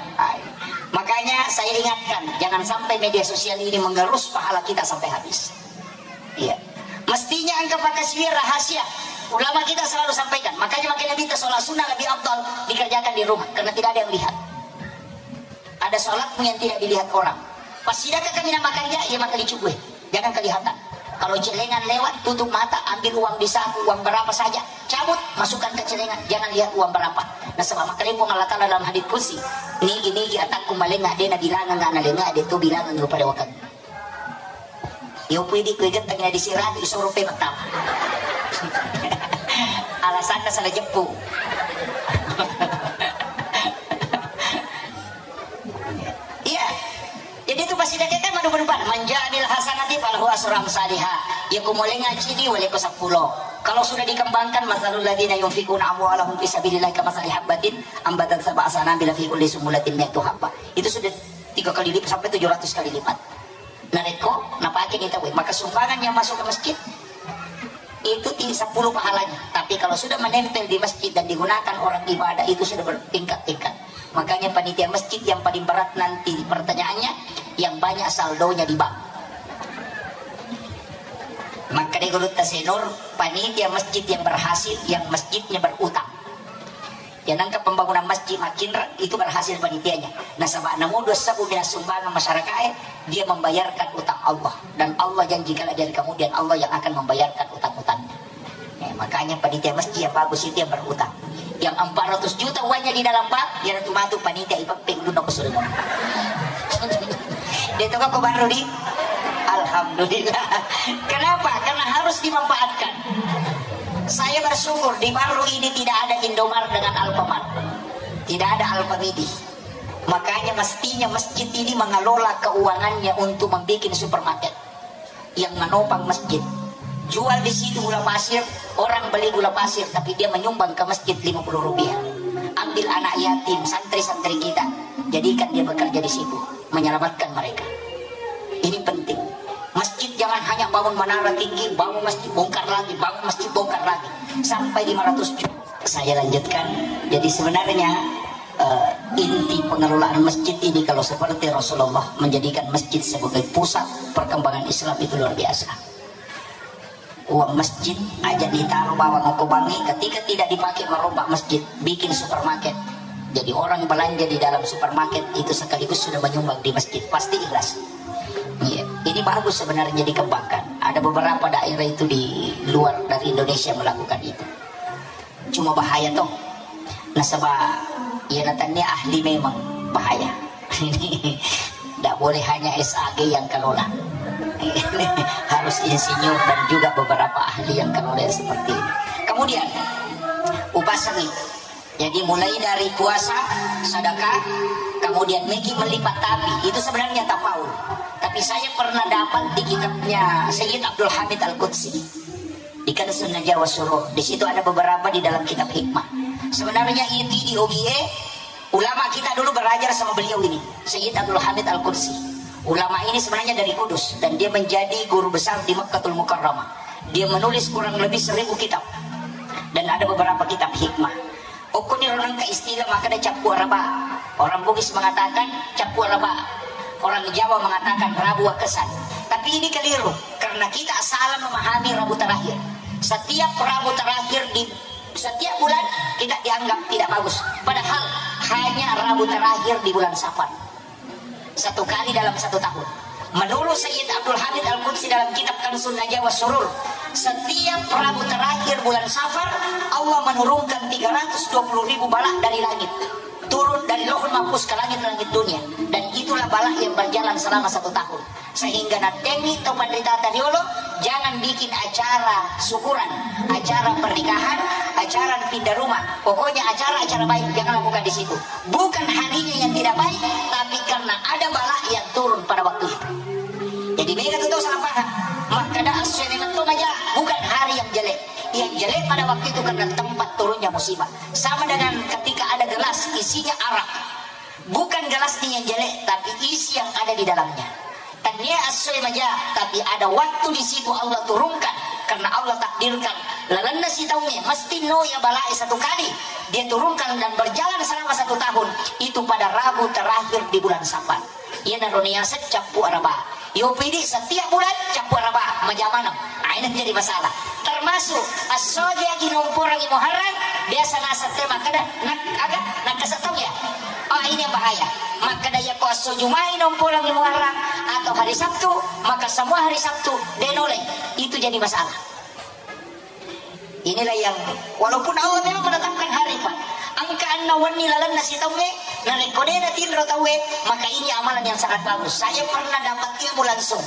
Makanya saya ingatkan, jangan sampai media sosial ini menggerus pahala kita sampai habis. Iya. Mestinya engka pakasiwi rahasia. Ulama kita selalu sampaikan. Makanya makin Nabi sholat sunnah lebih afdal dikerjakan di rumah karena tidak ada yang lihat. Ada sholatmu yang tidak dilihat orang. Pas sidaka kami nak makan ya, ya makan licin gue. Jangan kelihatan. Kalau celengan lewat, tutup mata, ambil uang di saku, uang berapa saja, cabut, masukkan ke celengan, jangan lihat uang berapa. Nasaba makkalai Puang Allah Ta'ala dalam hadits qudsi, nigi-nigi atakku malenga de nabilangang analenga de tu bilangang pada waktu. Iyo pui di kue getang ya di siratu isoro pe matau. Alasanna salah jeppu. Iya. Jadi itu pasti dia kan madu-madupan. Manja'amil hasanati falahu asru amsaliha. Ya kumolenga cidi wale ko sepuluh. Kalau sudah dikembangkan, masalul ladzina yunfikuna amwalahum fi sabilillahi kamasali habbatin ambatat sab'a sanabila fi kulli sumbulatin mi'atu habbah. Itu sudah tiga kali lipat sampai tujuh ratus kali lipat. Narekko napake ni tauwe, maka sumbangan yang masuk ke masjid itu ti sepuluh pahalanya. Tapi kalau sudah menempel di masjid dan digunakan orang ibadah, itu sudah bertingkat-tingkat. Makanya panitia masjid yang paling berat nanti pertanyaannya, yang banyak saldonya di bank. Maka di Gurutta Senur, panitia masjid yang berhasil, yang masjidnya berutang. Ya, nangka pembangunan masjid makinra itu berhasil panitianya. Nasaba namu dua sebbu mina sumbangan masyarakat, eh, dia membayarkan utang Allah. Dan Allah janji kalau dari kemudian Allah yang akan membayarkan utang-utangnya. Ya, makanya panitia masjid yang bagus itu yang berutang. Yang empat ratus juta uangnya di dalam bank, ya itu matu panitia ipapping dulu ke surga. Dia itu kok baru di Alhamdulillah. Kenapa? Karena harus dimanfaatkan. Saya bersyukur di Barru ini tidak ada Indomart dengan Alfamart. Tidak ada Alfamidi. Makanya mestinya masjid ini mengelola keuangannya untuk membuat supermarket yang menopang masjid. Jual di situ gula pasir, orang beli gula pasir, tapi dia menyumbang ke masjid lima puluh rupiah. Ambil anak yatim, santri-santri kita, jadikan dia bekerja di situ, menyelamatkan mereka. Ini penting. Masjid jangan hanya bangun menara tinggi, bangun masjid bongkar lagi, bangun masjid bongkar lagi. Sampai lima ratus juta. Saya lanjutkan. Jadi sebenarnya, eh, inti pengelolaan masjid ini kalau seperti Rasulullah menjadikan masjid sebagai pusat perkembangan Islam itu luar biasa. Uang masjid aja ditaruh bawang okko bangi, ketika tidak dipakai merombak masjid, bikin supermarket. Jadi orang belanja di dalam supermarket itu sekaligus sudah menyumbang di masjid, pasti ikhlas. Iya, ini bagus sebenarnya dikembangkan. Ada beberapa daerah itu di luar dari Indonesia melakukan itu. Cuma bahaya toh. Nasaba iya natannia ahli memang bahaya. Ini tidak boleh hanya S A G yang kelola. Harus insinyur dan juga beberapa ahli yang kelola yang seperti ini. Kemudian, upasangi. Jadi mulai dari puasa, sedekah, kemudian meki melipat tapi itu sebenarnya tafaul. Tapi saya pernah dapat di kitabnya Sayyid Abdul Hamid Al-Qudsi. Di Kanzun Najah wa Surur. Di situ ada beberapa di dalam kitab hikmah. Sebenarnya itu di O G A, ulama kita dulu belajar sama beliau ini, Sayyid Abdul Hamid Al-Qudsi. Ulama ini sebenarnya dari Kudus dan dia menjadi guru besar di Makkatul Mukarramah. Dia menulis kurang lebih seribu kitab dan ada beberapa kitab hikmah. Okkoniro nengka istilah makkeda cappu araba. Orang Bugis mengatakan cappu araba. Orang Jawa mengatakan Rabu Wekkesan. Tapi ini keliru, karena kita salah memahami Rabu terakhir. Setiap Rabu terakhir di setiap bulan kita dianggap tidak bagus. Padahal hanya Rabu terakhir di bulan Safar. Satu kali dalam satu tahun. Menurut Sayyid Abdul Hamid Al-Qudsi dalam kitab Kanzun Najah was Surur, setiap Rabu terakhir bulan Safar, Allah menurunkan tiga ratus dua puluh ribu balak dari langit. Turun dari Lauhul Mahfuz ke langit-langit dunia. Dan itulah balak yang berjalan selama satu tahun. Sehingga nattengngi tau panrita tariolo, jangan bikin acara syukuran, acara pernikahan, acara pindah rumah. Pokoknya acara-acara baik, jangan lakukan di situ. Bukan harinya yang tidak baik, tapi karena ada bala yang turun pada waktu itu. Jadi, mega tu tau salah paham. Makkeda essoe memang to maja, bukan hari yang jelek. Yang jelek pada waktu itu karena tempat turunnya musibah. Sama dengan ketika ada gelas isinya arak. Bukan gelasnya yang jelek, tapi isi yang ada di dalamnya. Tania essoe maja, tapi ada waktu di situ Allah turunkan, karena Allah takdirkan lalenna sitaungnge mesti noya balae satu kali. Dia turunkan dan berjalan selama satu tahun, itu pada Rabu terakhir di bulan Safar. Iyanaro niaseng cappu araba. Yo pidi setiap bulan cappu araba, maja maneng. Ah, ini jadi masalah. Termasuk essoe agi nomporangi Muharram, biasa naseng te makkeda, nak aga, nakkasetau ya. Ah, ini yang bahaya. Makkeda yakko esso Jumai nomporangi Muharram atau hari Sabtu, maka semua hari Sabtu denolai. Itu jadi masalah. Inilah yang, walaupun Allah memang menetapkan hari, Pak. Engka anna wenni lalenna sitaungnge, narekko de natinro tauwe, maka ini amalan yang sangat bagus. Saya pernah dapat ilmu langsung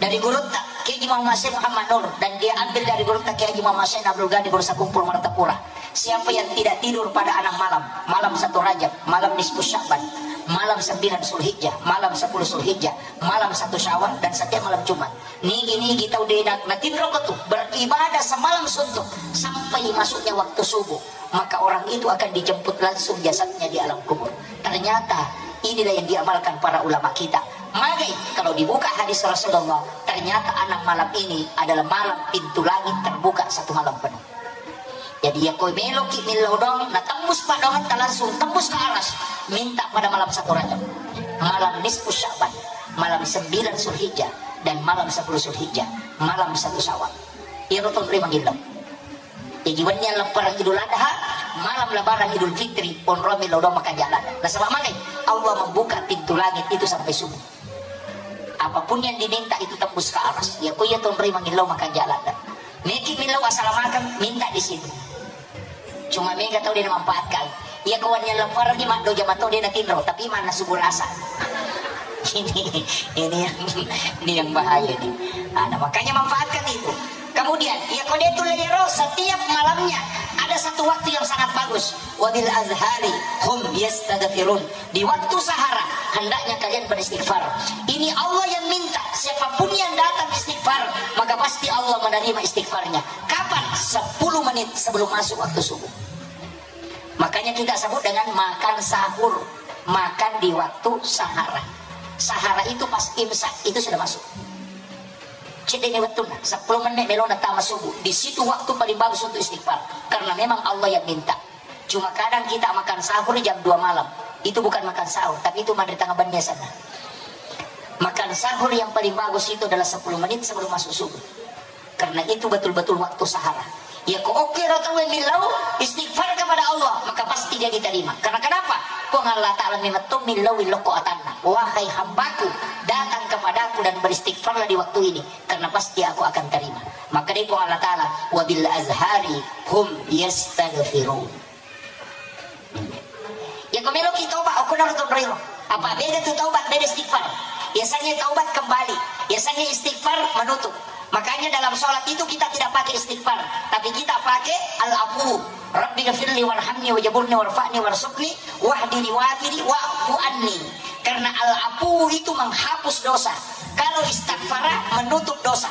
dari gurutta, Kiai Haji Muhammad Syekh Muhammad Nur, dan dia ambil dari gurutta Kiai Haji Muhammad Syekh Abdul Ghani Bursa Kumpul Martapura. Siapa yang tidak tidur pada enam malam, malam satu Rajab, malam nisfu Sya'ban, malam sembilan Zulhijjah, malam sepuluh Zulhijjah, malam satu Syawal, dan setiap malam Jumat, nigi-nigi tau de na-, natinro ko tu beribadah semalam suntuk sampai masuknya waktu subuh, maka orang itu akan dijemput langsung jasadnya di alam kubur. Ternyata inilah yang diamalkan para ulama kita. Magai kalau dibuka hadis Rasulullah, ternyata enam malam ini adalah malam pintu langit terbuka satu malam penuh. Jadi, yakko meloki millau doang, natembus paddoangetta langsung tembus ke aras, minta pada malam satu Rajab, malam nisfu Sya'ban, malam sembilan Zulhijjah, dan malam sepuluh Zulhijjah, malam satu Syawal. Iyaro tonroi mangillau. Jadi, wenni alleppereng Idul Adha, malam Lebaran Idul Fitri, onroi millau doang makanja' ladde. Nasaba magai, Allah membuka pintu langit itu sampai subuh. Apapun yang diminta itu tembus ke aras. Yakko iya tonroi mangillau makanja' ladde. Meki millau asalamakeng, minta di situ. Cuma mega tau de namanfaatkan. Yakko wenni alleppereng maddoja mato de natinro, tapi manna subuh rasa. Ini, ini yang, ini yang bahaya nih. Nah, makanya manfaatkan itu. Kemudian, yakko de tulle iyaro, setiap malamnya ada satu waktu yang sangat bagus. Wabil azhari hum yastaghfirun. Di waktu sahara, hendaknya kalian beristighfar. Ini Allah yang minta, siapapun yang datang istighfar, maka pasti Allah menerima istighfarnya. Kapan? Sepuluh menit sebelum masuk waktu subuh. Makanya kita sebut dengan makan sahur, makan di waktu sahara. Sahara itu pas imsak, itu sudah masuk. Cedde ni wettunna, sepuluh menit melona tama subuh. Di situ waktu paling bagus untuk istighfar. Karena memang Allah yang minta. Cuma kadang kita makan sahur jam dua malam. Itu bukan makan sahur, tapi itu manre tengah benni sana. Makan sahur yang paling bagus itu adalah sepuluh menit sebelum masuk subuh. Karena itu betul-betul waktu sahara. Yakko okkero tauwe millau istighfar kepada Allah, maka pasti dia diterima. Karena kenapa? Puang Allah Ta'ala memetto millau lokko atanna. Wahai hambaku, datang kepadaku dan beristighfarlah di waktu ini, karena pasti aku akan terima. Maka dari Puang Allah Ta'ala, wabil azhari hum yastaghfirun. Yakko meloki taubat, okko naro tonroiro. Apa beda tu taubat, beda istighfar. Yasengnge taubat kembali. Yasengnge istighfar menutup. Makanya dalam sholat itu kita tidak pakai istighfar, tapi kita pakai al-afu. Rabbi ghafirli warhamni wajaburni warfa'ni warzuqni wahdini wafini wa'fu anni. Karena al-afu itu menghapus dosa. Kalau istighfar menutup dosa.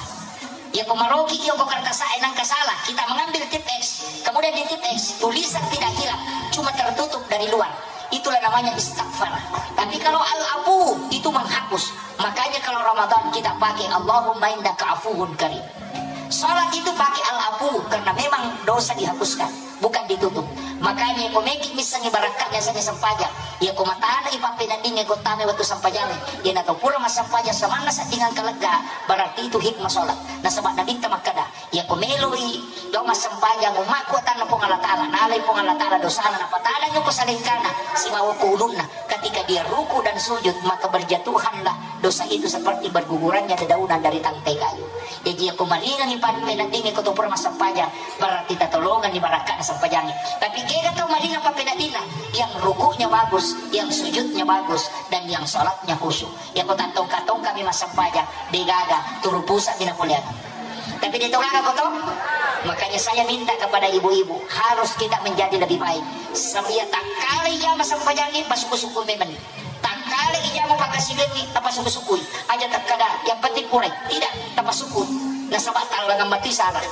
Yakko maroki ki okko kertas A nangka salah, kita mengambil tip X, kemudian di tip X tulisan tidak hilang, cuma tertutup dari luar. Itulah namanya istighfar. Tapi kalau al-afu itu menghapus. Makanya kalau Ramadan kita pakai Allahumma innaka afuwun karim. Salat itu pakai al-afu karena memang dosa dihapuskan, bukan ditutup. Makanya ko meki missengi barakka'na seni sempajang, iya ko matana ipappeneddingnge ko tame wettu sempajangnge, iya na tau pura massempajang samanna sedding engka lega, berarti itu hikmah salat. Nasaba Nabitta makkeda, iya ko meloi lao massempajang ummakku atanna Puang Allah Taala, nalai Puang Allah Taala dosana, napatadang ko salengkana sibawa ko ulunna. Ketika dia ruku dan sujud, maka berjatuhanlah dosa itu seperti bergugurannya dedaunan dari tangkai kayu. Jaji, iyako maringangngi pappeneddingnge ko to pura massempajang, berarti tatolongenni barakka'na sempajangnge. Tapi kega tau maringang pappeneddinna, yang rukuknya bagus, yang sujudnya bagus, dan yang salatnya khusyuk. Iyako tattongka-tongkami massempajang, degaga, turu pusa'mi napoleang. Tapi de to gaga ko to? Makanya saya minta kepada ibu-ibu, harus kita menjadi lebih baik. Sabia takkala ijama sempajangnge, pasuku-suku memang. Takkala ijama pakkasiwiangnge, tapasuku-sukui. Aja takkada, yang penting purai. Tidak, tapasuku. Nasaba tallangang mati salah.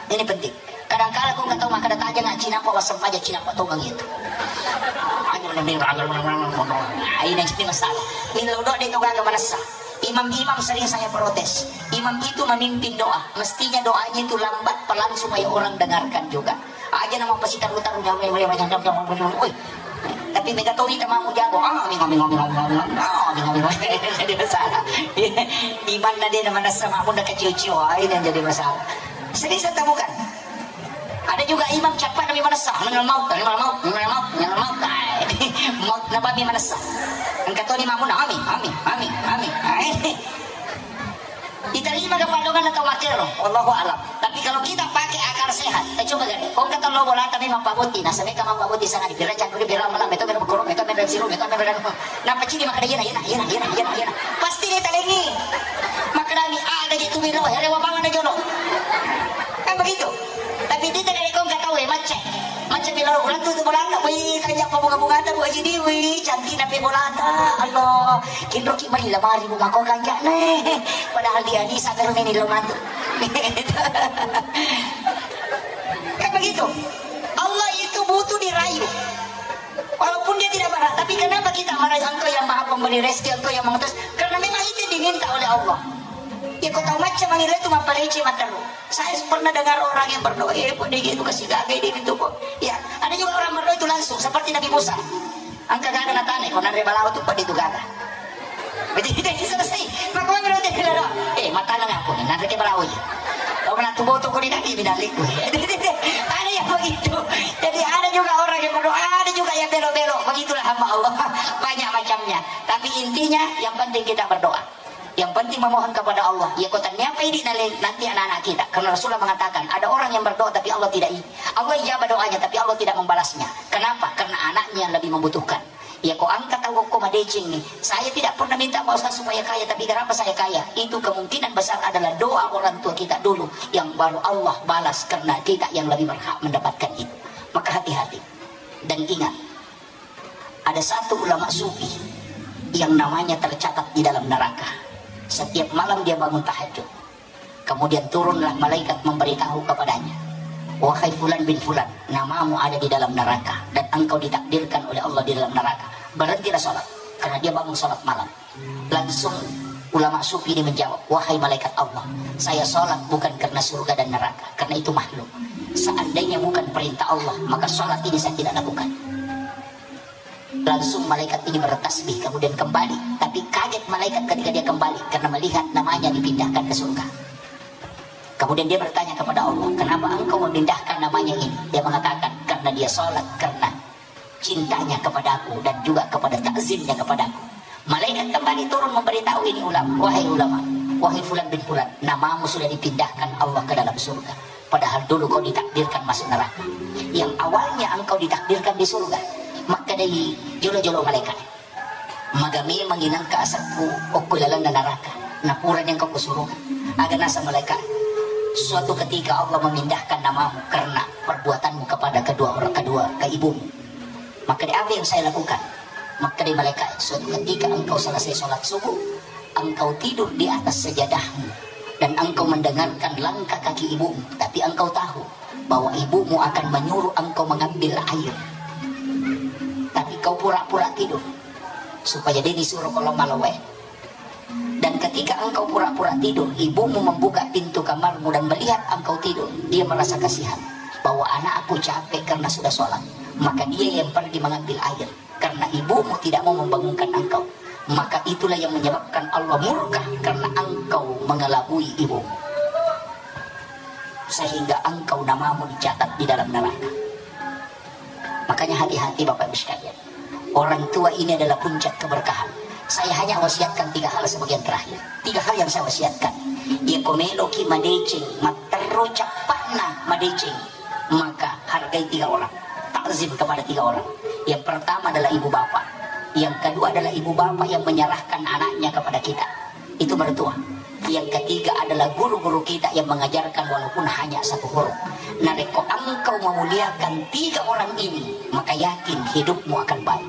Ini penting. Kadangkala ko engka tau makkeda, "Tajang, ah, cinappa wassempajang, cinappa tongang itu." Aina jadi masalah. Millau doa de to gaga manessa. Imam-imam sering saya protes. Imam itu memimpin doa. Mestinya doanya itu lambat, pelan supaya orang dengarkan juga. Aja nama pasitaru-taru nyawa, woi. Tapi mega tori tamamu jago. Ah, mingo, mingo, mingo, mingo, mingo. Ah, mingo, mingo. Jadi masalah. Imanna de na manessa makmunna kacio-cio. Ah, ini yang jadi masalah. Sering saya temukan. Ada juga imam cappa nami manessa. Minal maut, minal maut, minal maut, minal maut. Ah, maut napa mi manessa. Engka toni makmunna. Amin, amin, amin, amin. Ah, ini. Diterima ke padongan atau makero? Wallahu alam. Tapi kalau kita pakai akal sehat, kita coba gare. Kau kata lo bolata memang Pak Boti, nah sampai kamu Pak Boti sana di bira cangkuri bira malam itu bira berkorok itu bira siru itu bira. Nah pecini makan iya iya iya iya iya iya. Pasti dia talengi. Makan ini ada gitu bira, herewa bangun aja lo. Kan begitu. Tapi dia tidak ada kau nggak tahu ya macet. Macet di luar ulang tuh bolata, wih, kajak apa bunga-bunga ada buat jadi, wih, cantik tapi bolata, Allah. Kinroki mari lamari bu mako kanjak ne. Padahal dia ni sampai ini lo mantu. Kan begitu. Allah itu butuh dirayu. Walaupun dia tidak berhak, tapi kenapa kita merayu engkau yang maha pemberi rezeki, engkau yang mengutus? Karena memang itu diminta oleh Allah. Ya kau tahu macam mangira itu maparece mataru. Saya pernah dengar orang yang berdoa, eh, kok dia gitu kasih gagai dia gitu kok. Ya, ada juga orang berdoa itu langsung seperti Nabi Musa. Engka gaga natane, ko narre balawo tu pede tu gaga. Jadi tidak selesai. Maka orang berarti bilang, eh, mata nang aku nih, nanti ke balawo ya. Kau pernah tu boto kau di kaki bilang liku. Ada yang begitu. Jadi ada juga orang yang berdoa, ada juga yang belok-belok. Begitulah hamba Allah. Banyak macamnya. Tapi intinya yang penting kita berdoa. Yang penting memohon kepada Allah. Ya kota niapa ini nale nanti anak-anak kita. Karena Rasulullah mengatakan ada orang yang berdoa tapi Allah tidak i-, Allah ijabah doanya tapi Allah tidak membalasnya. Kenapa? Karena anaknya yang lebih membutuhkan. Ya ko angka tau ko madeceng ni. Saya tidak pernah minta Pak Ustaz supaya kaya, tapi kenapa saya kaya? Itu kemungkinan besar adalah doa orang tua kita dulu yang baru Allah balas karena kita yang lebih berhak mendapatkan itu. Maka hati-hati dan ingat, ada satu ulama sufi yang namanya tercatat di dalam neraka. Setiap malam dia bangun tahajud. Kemudian turunlah malaikat memberitahu kepadanya, "Wahai fulan bin fulan, namamu ada di dalam neraka dan engkau ditakdirkan oleh Allah di dalam neraka. Berhentilah sholat," karena dia bangun sholat malam. Langsung ulama sufi ini menjawab, "Wahai malaikat Allah, saya sholat bukan karena surga dan neraka, karena itu makhluk. Seandainya bukan perintah Allah, maka sholat ini saya tidak lakukan." Langsung malaikat ini bertasbih, kemudian kembali. Tapi kaget malaikat ketika dia kembali karena melihat namanya dipindahkan ke surga. Kemudian dia bertanya kepada Allah, "Kenapa engkau memindahkan namanya ini?" Dia mengatakan, "Karena dia sholat, karena cintanya kepadaku dan juga kepada takzimnya kepadaku." Malaikat kembali turun memberitahu ini ulama, "Wahai ulama, wahai fulan bin fulan, namamu sudah dipindahkan Allah ke dalam surga. Padahal dulu kau ditakdirkan masuk neraka. Yang awalnya engkau ditakdirkan di surga." Maka dari jolo-jolo malaikat, "Maga memang inangka asakku okko lalenna neraka. Napura ni engkau kusuruh." Aga nasa malaikat, "Suatu ketika Allah memindahkan namamu karena perbuatanmu kepada kedua orang, kedua ke ibumu." Maka di apa yang saya lakukan? Maka di malaikat, "Suatu ketika engkau selesai sholat subuh, engkau tidur di atas sejadahmu dan engkau mendengarkan langkah kaki ibumu, tapi engkau tahu bahwa ibumu akan menyuruh engkau mengambil air. Tapi kau pura-pura tidur supaya dia disuruh kalau malu wae." Dan Ketika engkau pura-pura tidur, ibumu membuka pintu kamarmu dan melihat engkau tidur, dia merasa kasihan bahwa anakku capek karena sudah sholat. Maka dia yang pergi mengambil air karena ibumu tidak mau membangunkan engkau. Maka itulah yang menyebabkan Allah murka karena engkau mengelabui ibumu. Sehingga engkau namamu dicatat di dalam neraka. Makanya hati-hati Bapak Ibu sekalian. Orang tua ini adalah puncak keberkahan. Saya hanya wasiatkan tiga hal sebagian terakhir. Tiga hal yang saya wasiatkan. Iya, ko meloki madeceng, matterru cappa'na madeceng, maka hargai tiga orang. Takzim kepada tiga orang. Yang pertama adalah ibu bapak. Yang kedua adalah ibu bapak yang menyerahkan anaknya kepada kita. Itu mertua. Yang ketiga adalah guru-guru kita yang mengajarkan walaupun hanya satu huruf. Narekko engkau memuliakan tiga orang ini, maka yakin hidupmu akan baik.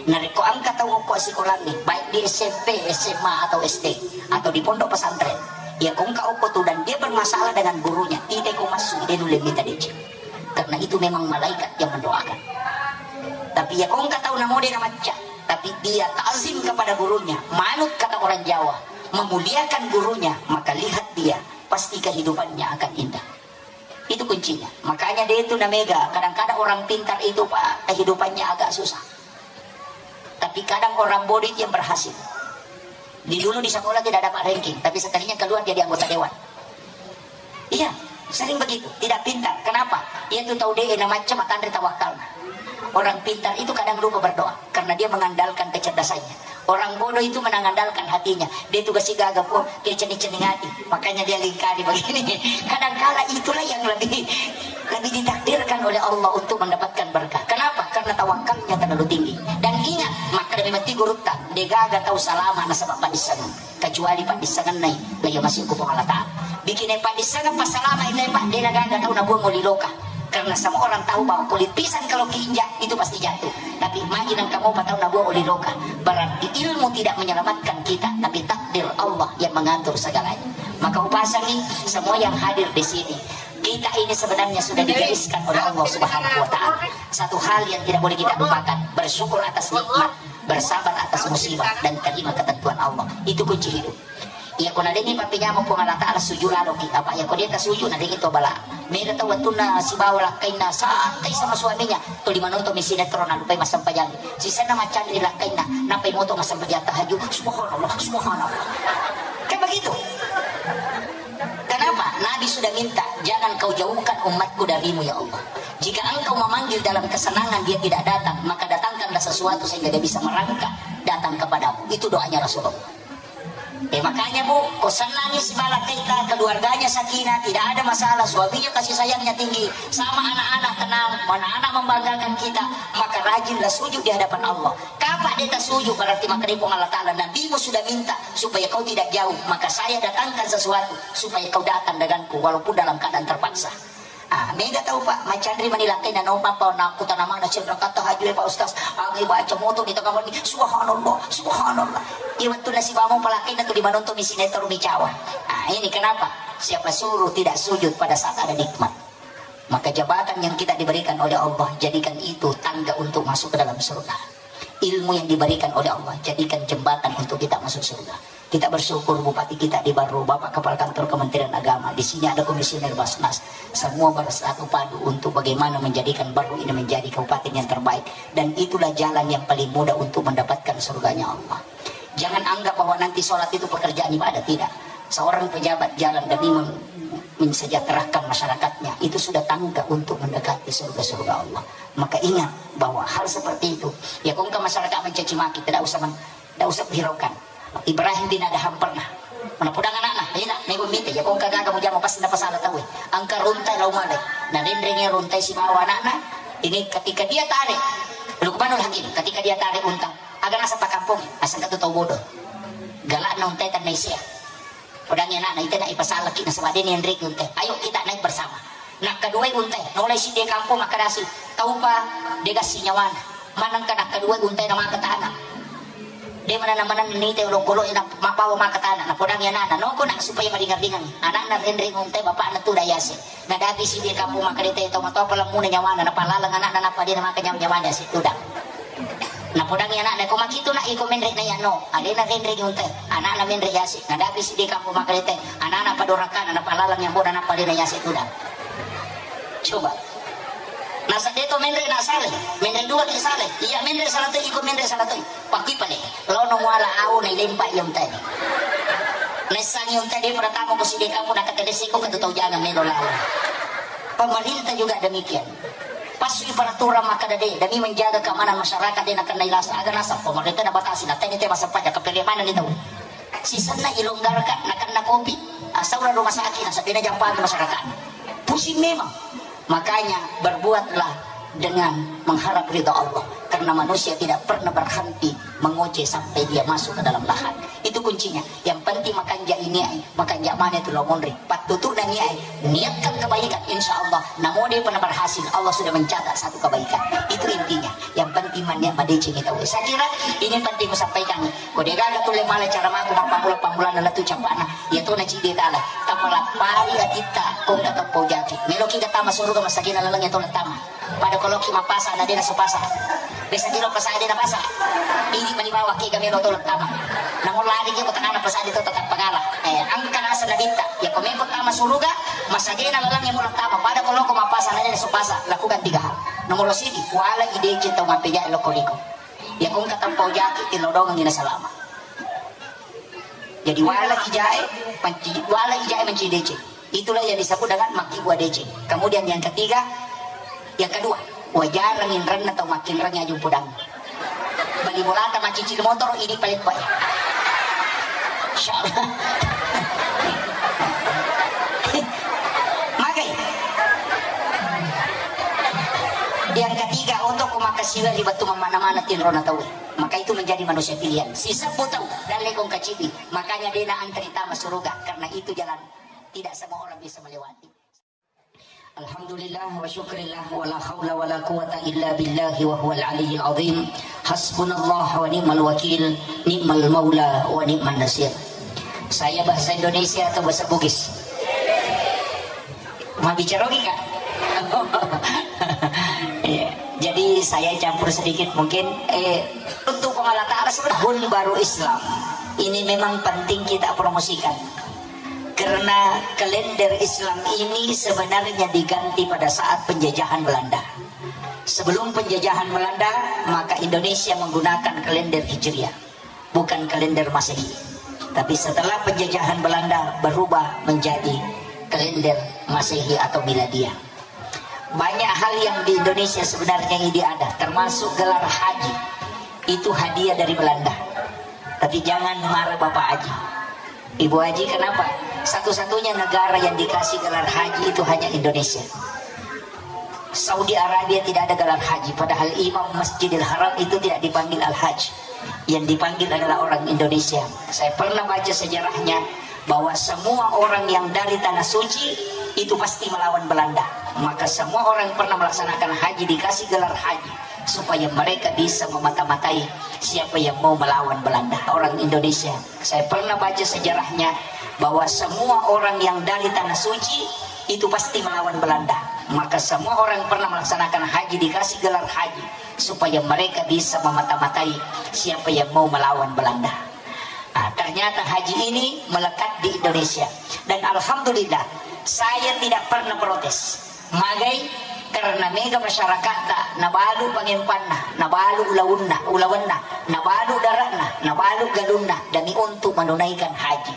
Narekko engka tau okko sikolangnge, baik di S M P, S M A atau S D, atau di pondok pesantren, iya ko engka okko tu dan dia bermasalah dengan gurunya, tidak kau masuk, dia nulle minta deceng. Karena itu memang malaikat yang mendoakan. Tapi iya ko engka tau namo de namacca, tapi dia takzim kepada gurunya, manut kata orang Jawa, memuliakan gurunya, maka lihat dia, pasti kehidupannya akan indah. Itu kuncinya. Makanya dia itu namega, kadang-kadang orang pintar itu, Pak, kehidupannya agak susah. Tapi kadang orang bodoh itu yang berhasil. Di dulu di sekolah tidak dapat ranking, tapi sekalinya keluar jadi anggota dewan. Iya, sering begitu. Tidak pintar. Kenapa? Iya tu tau de na macam matanre tawakkalna. Orang pintar itu kadang lupa berdoa karena dia mengandalkan kecerdasannya. Orang bodoh itu mengandalkan hatinya. Dia tugas gaga pun, dia cening-cening hati. Makanya dia lingkari begini. Kadangkala itulah yang lebih lebih ditakdirkan oleh Allah untuk mendapatkan berkah. Kenapa? Karena tawakalnya terlalu tinggi. Dan ingat, maka demi mati gurutta, degaga tau salama nasaba padissangan. Kecuali paddissanganna i, la iya masih ku Puang Allah Ta'ala. Bikin paddissangan pasalama itu, Pak, de nagaga tau nabuang oli loka. Karena semua orang tahu bahwa kulit pisang kalau keinjak itu pasti jatuh. Tapi magi nang kamu patau nabuang oli loka. Berarti ilmu tidak menyelamatkan kita, tapi takdir Allah yang mengatur segalanya. Maka upasangi semua yang hadir di sini. Kita ini sebenarnya sudah digariskan oleh Allah Subhanahu wa Ta'ala. Satu hal yang tidak boleh kita lupakan, bersyukur atas nikmat, bersabar atas musibah, dan terima ketentuan Allah. Itu kunci hidup. Iya, ko nadengi pappenyameng Puang Allah Ta'ala, sujud laloki. Apa iya, ko dia tak sujud, nadengi to bala. Mega tau wettunna sibawa lakkainna santai sama suaminya, tuli manonton mi sinetron, nalupai massempajang. Sisenna maccanri lakkainna, nappai moto massempajang tahajud. Subhanallah, subhanallah. Kan begitu. Kenapa? Nabi sudah minta, "Jangan kau jauhkan umatku darimu, ya Allah. Jika engkau memanggil dalam kesenangan, dia tidak datang, maka datangkanlah sesuatu sehingga dia bisa merangkak datang kepadamu." Itu doanya Rasulullah. Eh, makanya, Bu, ko senangi si bala kita, keluarganya sakinah, tidak ada masalah, suaminya kasih sayangnya tinggi, sama anak-anak tenang, anak-anak membanggakan kita, maka rajinlah sujud di hadapan Allah. Kapan dia tak sujud, berarti maka dia Puang Allah Ta'ala, "Nabimu sudah minta supaya kau tidak jauh, maka saya datangkan sesuatu supaya kau datang denganku walaupun dalam keadaan terpaksa." Ah, mega tau, Pak, macanri mani lakkainna, naompa pa nakku tanamana sirra kata hajue, Pak Ustaz. Agi baca moto di tengah mani, subhanallah, subhanallah. Iya, wettunna sibawa palakkainna tu di manonton mi sinetron mi cawa. Ah, ini kenapa? Siapa suruh tidak sujud pada saat ada nikmat? Maka jabatan yang kita diberikan oleh Allah, jadikan itu tangga untuk masuk ke dalam surga. Ilmu yang diberikan oleh Allah, jadikan jembatan untuk kita masuk surga. Kita bersyukur bupati kita di Barru, Bapak Kepala Kantor Kementerian Agama, di sini ada komisioner Basnas. Semua bersatu padu untuk bagaimana menjadikan Barru ini menjadi kabupaten yang terbaik. Dan itulah jalan yang paling mudah untuk mendapatkan surganya Allah. Jangan anggap bahwa nanti sholat itu pekerjaan ibadah, tidak. Seorang pejabat jalan demi mem- mensejahterakan masyarakatnya, itu sudah tangga untuk mendekati surga-surga Allah. Maka ingat bahwa hal seperti itu, ya, ko engka masyarakat mencaci maki, tidak usah men- tidak usah hiraukan. Ibrahim bin Adham pernah menapudang anakna, ina, nego mite, ya, ko engka gaga mujama pasti napasala tau, eh. Engka runtai lau male, na renreng runtai sibawa anakna. Ini ketika dia tarik, Luqmanul Hakim, ketika dia tarik unta, aga naseng pakampong, aseng katu tau bodoh. Galakna untai tanna isea. Podangi anakna, ite na ipasalaki nasaba de nianreki untai. Ayo kita naik bersama. Nakkaduai untai, nolai siddi kampong makkadasi, taupa de gassi nyawana. Manengka nakkaduai untai na maka tana. De manana maneng nite olokolo na mapawa maka tana. Napodangi anakna, noko nak supaya maringan-ringan. Anakna renreng untai bapakna tu dayase. Nadapi siddi kampong makkadete tau matoa palemuna nyawana, napalaleng anakna nappa de na maka nyawa nyawana si tudang. Napodangngi anakna, "Ko makitu nak, iko menre na iyano." Alena renre ni untai. Anakna menre yase. Nadapi siddi kampung makarete. Anakna padorakana, napalalang yang boda, napalena yase tudang. Coba. Nasa deto menre na sale. Menre dua ki sale. Iya menre salah toi, iko menre salah toi. Pakui pale. Lono muala au na ilempa iya untai. Naissangi untai de pada tamo ko siddi kampung, nakatelesi ko ketu tau jangan melo lao. Pemerintah juga demikian. Passui peraturan makkeda de, demi menjaga keamanan masyarakat, de nakennai lasa. Aga naseng pemerintah nabatasi, na teni te massempajang, kepele manenni tau. Sisenna ilonggarkan, nakenna kopi, asaura rumah sakit, nasabena jampang masyarakat. Pusing memang. Makanya berbuatlah dengan mengharap ridha Allah, karena manusia tidak pernah berhenti mengoceh sampai dia masuk ke dalam lahat. Itu kuncinya. Yang penting makanja ini ai, makanja mana itu lo monri. Pattutu dan niat, niatkan kebaikan, insya Allah. Namo de pernah berhasil, Allah sudah mencatat satu kebaikan. Itu intinya. Yang penting mania madeceng itu. Saya kira ini penting saya sampaikan. Ko degaga tulle mala cara maku mappamula-pamulana natu capana. Ya to na cide tala. Tapalappari atitta kongka teppo jaki. Meloki gatama suruga masagena laleng ya to tama. Pada koloki mapasa na dena supasa. Besa kilo pasa dena pasa. Ini mani bawa ke gamelo to tama. Namun lari ke kota kana pasa itu tetap pengala. Eh, angka nasa na bitta. Ya komeko tama suruga, masagena laleng ya mulo tama. Pada koloko mapasa na dena supasa. Lakukan tiga hal. Nomor sini, wala ide cinta mapeja loko liko. Ya kongka teppo jaki tilodongan ina salama. Jadi wala ijae, manci-, wala ijae manci deceng. Itulah yang disebut dengan makkibua deceng. Kemudian yang ketiga, yang kedua, wajarang inrenna tau makkinreng aju podang. Bali bolata macicil motor, ini paling baik. Insya Allah. Magai. Yang ketiga, untuk kumakasiwa di batu mana-mana tinrona tau. Maka itu menjadi manusia pilihan. Si sebut tau, dan lekong kacibi. Makanya dena antri tama suruga, karena itu jalan tidak semua orang bisa melewati. Alhamdulillah wa syukrillah wa la haula wa la quwata illa billahi wa huwal aliyyil azim. Hasbunallah wa ni'mal wakil, ni'mal maula wa ni'man nasir. Saya bahasa Indonesia atau bahasa Bugis? Mau bicara lagi, Kak? Iya. Jadi saya campur sedikit mungkin. Eh, untuk Allah Ta'ala sebenarnya tahun baru Islam ini memang penting kita promosikan. Karena kalender Islam ini sebenarnya diganti pada saat penjajahan Belanda. Sebelum penjajahan Belanda, maka Indonesia menggunakan kalender Hijriah, bukan kalender Masehi. Tapi setelah penjajahan Belanda, berubah menjadi kalender Masehi atau Miladiah. Banyak hal yang di Indonesia sebenarnya ini ada, termasuk gelar haji. Itu hadiah dari Belanda. Tapi jangan marah Bapak Haji. Ibu Haji, kenapa? Satu-satunya negara yang dikasih gelar haji itu hanya Indonesia. Saudi Arabia tidak ada gelar haji, padahal imam Masjidil Haram itu tidak dipanggil Al-Hajj. Yang dipanggil adalah orang Indonesia. Saya pernah baca sejarahnya bahwa semua orang yang dari Tanah Suci itu pasti melawan Belanda. Maka semua orang yang pernah melaksanakan haji dikasih gelar haji supaya mereka bisa memata-matai siapa yang mau melawan Belanda. Orang Indonesia. Saya pernah baca sejarahnya bahwa semua orang yang dari Tanah Suci itu pasti melawan Belanda. Maka semua orang yang pernah melaksanakan haji dikasih gelar haji supaya mereka bisa memata-matai siapa yang mau melawan Belanda. Ah, ternyata haji ini melekat di Indonesia. Dan alhamdulillah, saya tidak pernah protes. Magai, karena mega masyarakatta nabalu pangempanna, nabalu ulaunna, ulawenna, nabalu dare'na, nabalu galunna demi untuk menunaikan haji.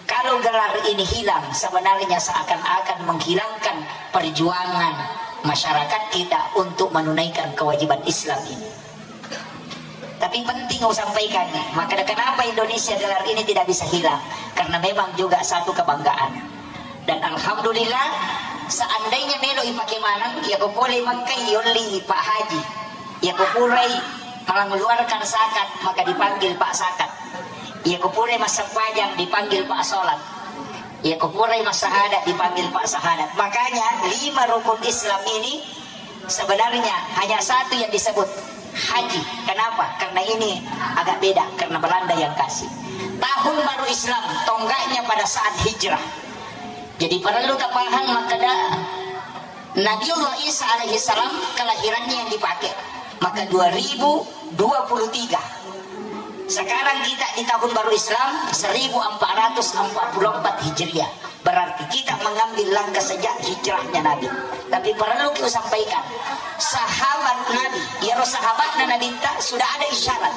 Kalau gelar ini hilang, sebenarnya seakan-akan menghilangkan perjuangan masyarakat kita untuk menunaikan kewajiban Islam ini. Tapi penting aku sampaikan, maka kenapa Indonesia gelar ini tidak bisa hilang? Karena memang juga satu kebanggaan. Dan alhamdulillah, seandainya melo ipake maneng, ya ko pole Mekkai yolli Pak Haji, ya ko purai mengeluarkan zakat, maka dipanggil Pak Zakat. Ya ko purai massempajang, dipanggil Pak Salat. Ya ko purai massahadat, dipanggil Pak Sahadat. Makanya lima rukun Islam ini sebenarnya hanya satu yang disebut haji. Kenapa? Karena ini agak beda, karena Belanda yang kasih. Tahun baru Islam, tonggaknya pada saat hijrah. Jadi perlu tapahang makkeda Nabiullah Isa alaihi salam kelahirannya yang dipakai. Maka dua ribu dua puluh tiga. Sekarang kita di tahun baru Islam seribu empat ratus empat puluh empat Hijriah. Berarti kita mengambil langkah sejak hijrahnya Nabi. Tapi perlu kita sampaikan, sahabat Nabi, ya, sahabatnya Nabi ta, sudah ada isyarat.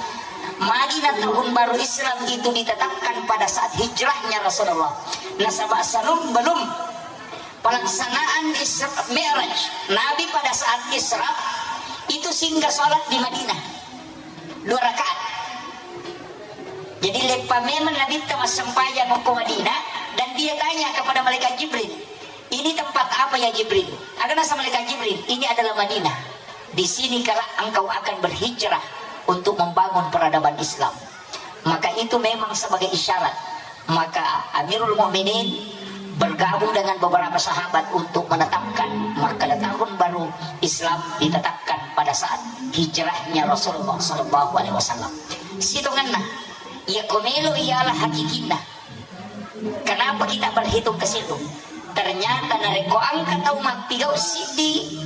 Magi na tahun baru Islam itu ditetapkan pada saat hijrahnya Rasulullah. Nasaba salum belum pelaksanaan Isra Mi'raj, Nabi pada saat Isra itu singgah sholat di Madinah dua rakaat. Jadi leppa memang Nabi ta massempajang ko Madinah, dan dia tanya kepada malaikat Jibril, "Ini tempat apa, ya Jibril?" Aga nasa malaikat Jibril, "Ini adalah Madinah. Di sini kelak engkau akan berhijrah untuk membangun peradaban Islam." Maka itu memang sebagai isyarat. Maka Amirul Mukminin bergabung dengan beberapa sahabat untuk menetapkan, maka tahun baru Islam ditetapkan pada saat hijrahnya Rasulullah sallallahu alaihi wasallam. Sitongenna, iya komelo ialah hakikinna. Kenapa kita berhitung ke situ? Ternyata narekko engka tau mappigau siddi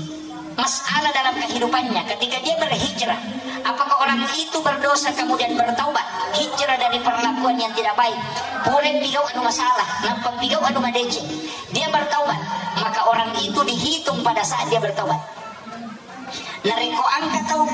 masalah dalam kehidupannya, ketika dia berhijrah, apakah orang itu berdosa kemudian bertaubat, hijrah dari perlakuan yang tidak baik, pura pigau anu masalah, nappa pigau anu madeceng, dia bertaubat, maka orang itu dihitung pada saat dia bertaubat. Narekko engka tau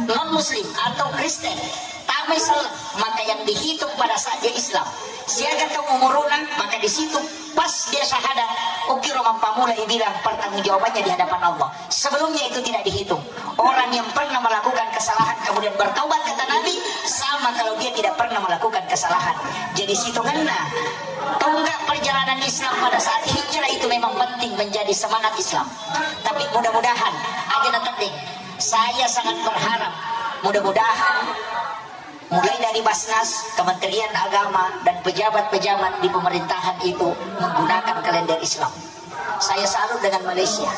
non muslim atau Kristen tamai selleng, maka yang dihitung pada saat dia Islam. Siaga tau umuruna, maka di situ pas dia syahadat, okkiro mappamula ibilang pertanggungjawabannya di hadapan Allah. Sebelumnya itu tidak dihitung. Orang yang pernah melakukan kesalahan kemudian bertaubat, kata Nabi, sama kalau dia tidak pernah melakukan kesalahan. Jadi sitongenna tonggak perjalanan Islam pada saat hijrah itu memang penting menjadi semangat Islam. Tapi mudah-mudahan aja na teddeng. Saya sangat berharap, mudah-mudahan mulai dari Basnas, Kementerian Agama, dan pejabat-pejabat di pemerintahan itu menggunakan kalender Islam. Saya salut dengan Malaysia.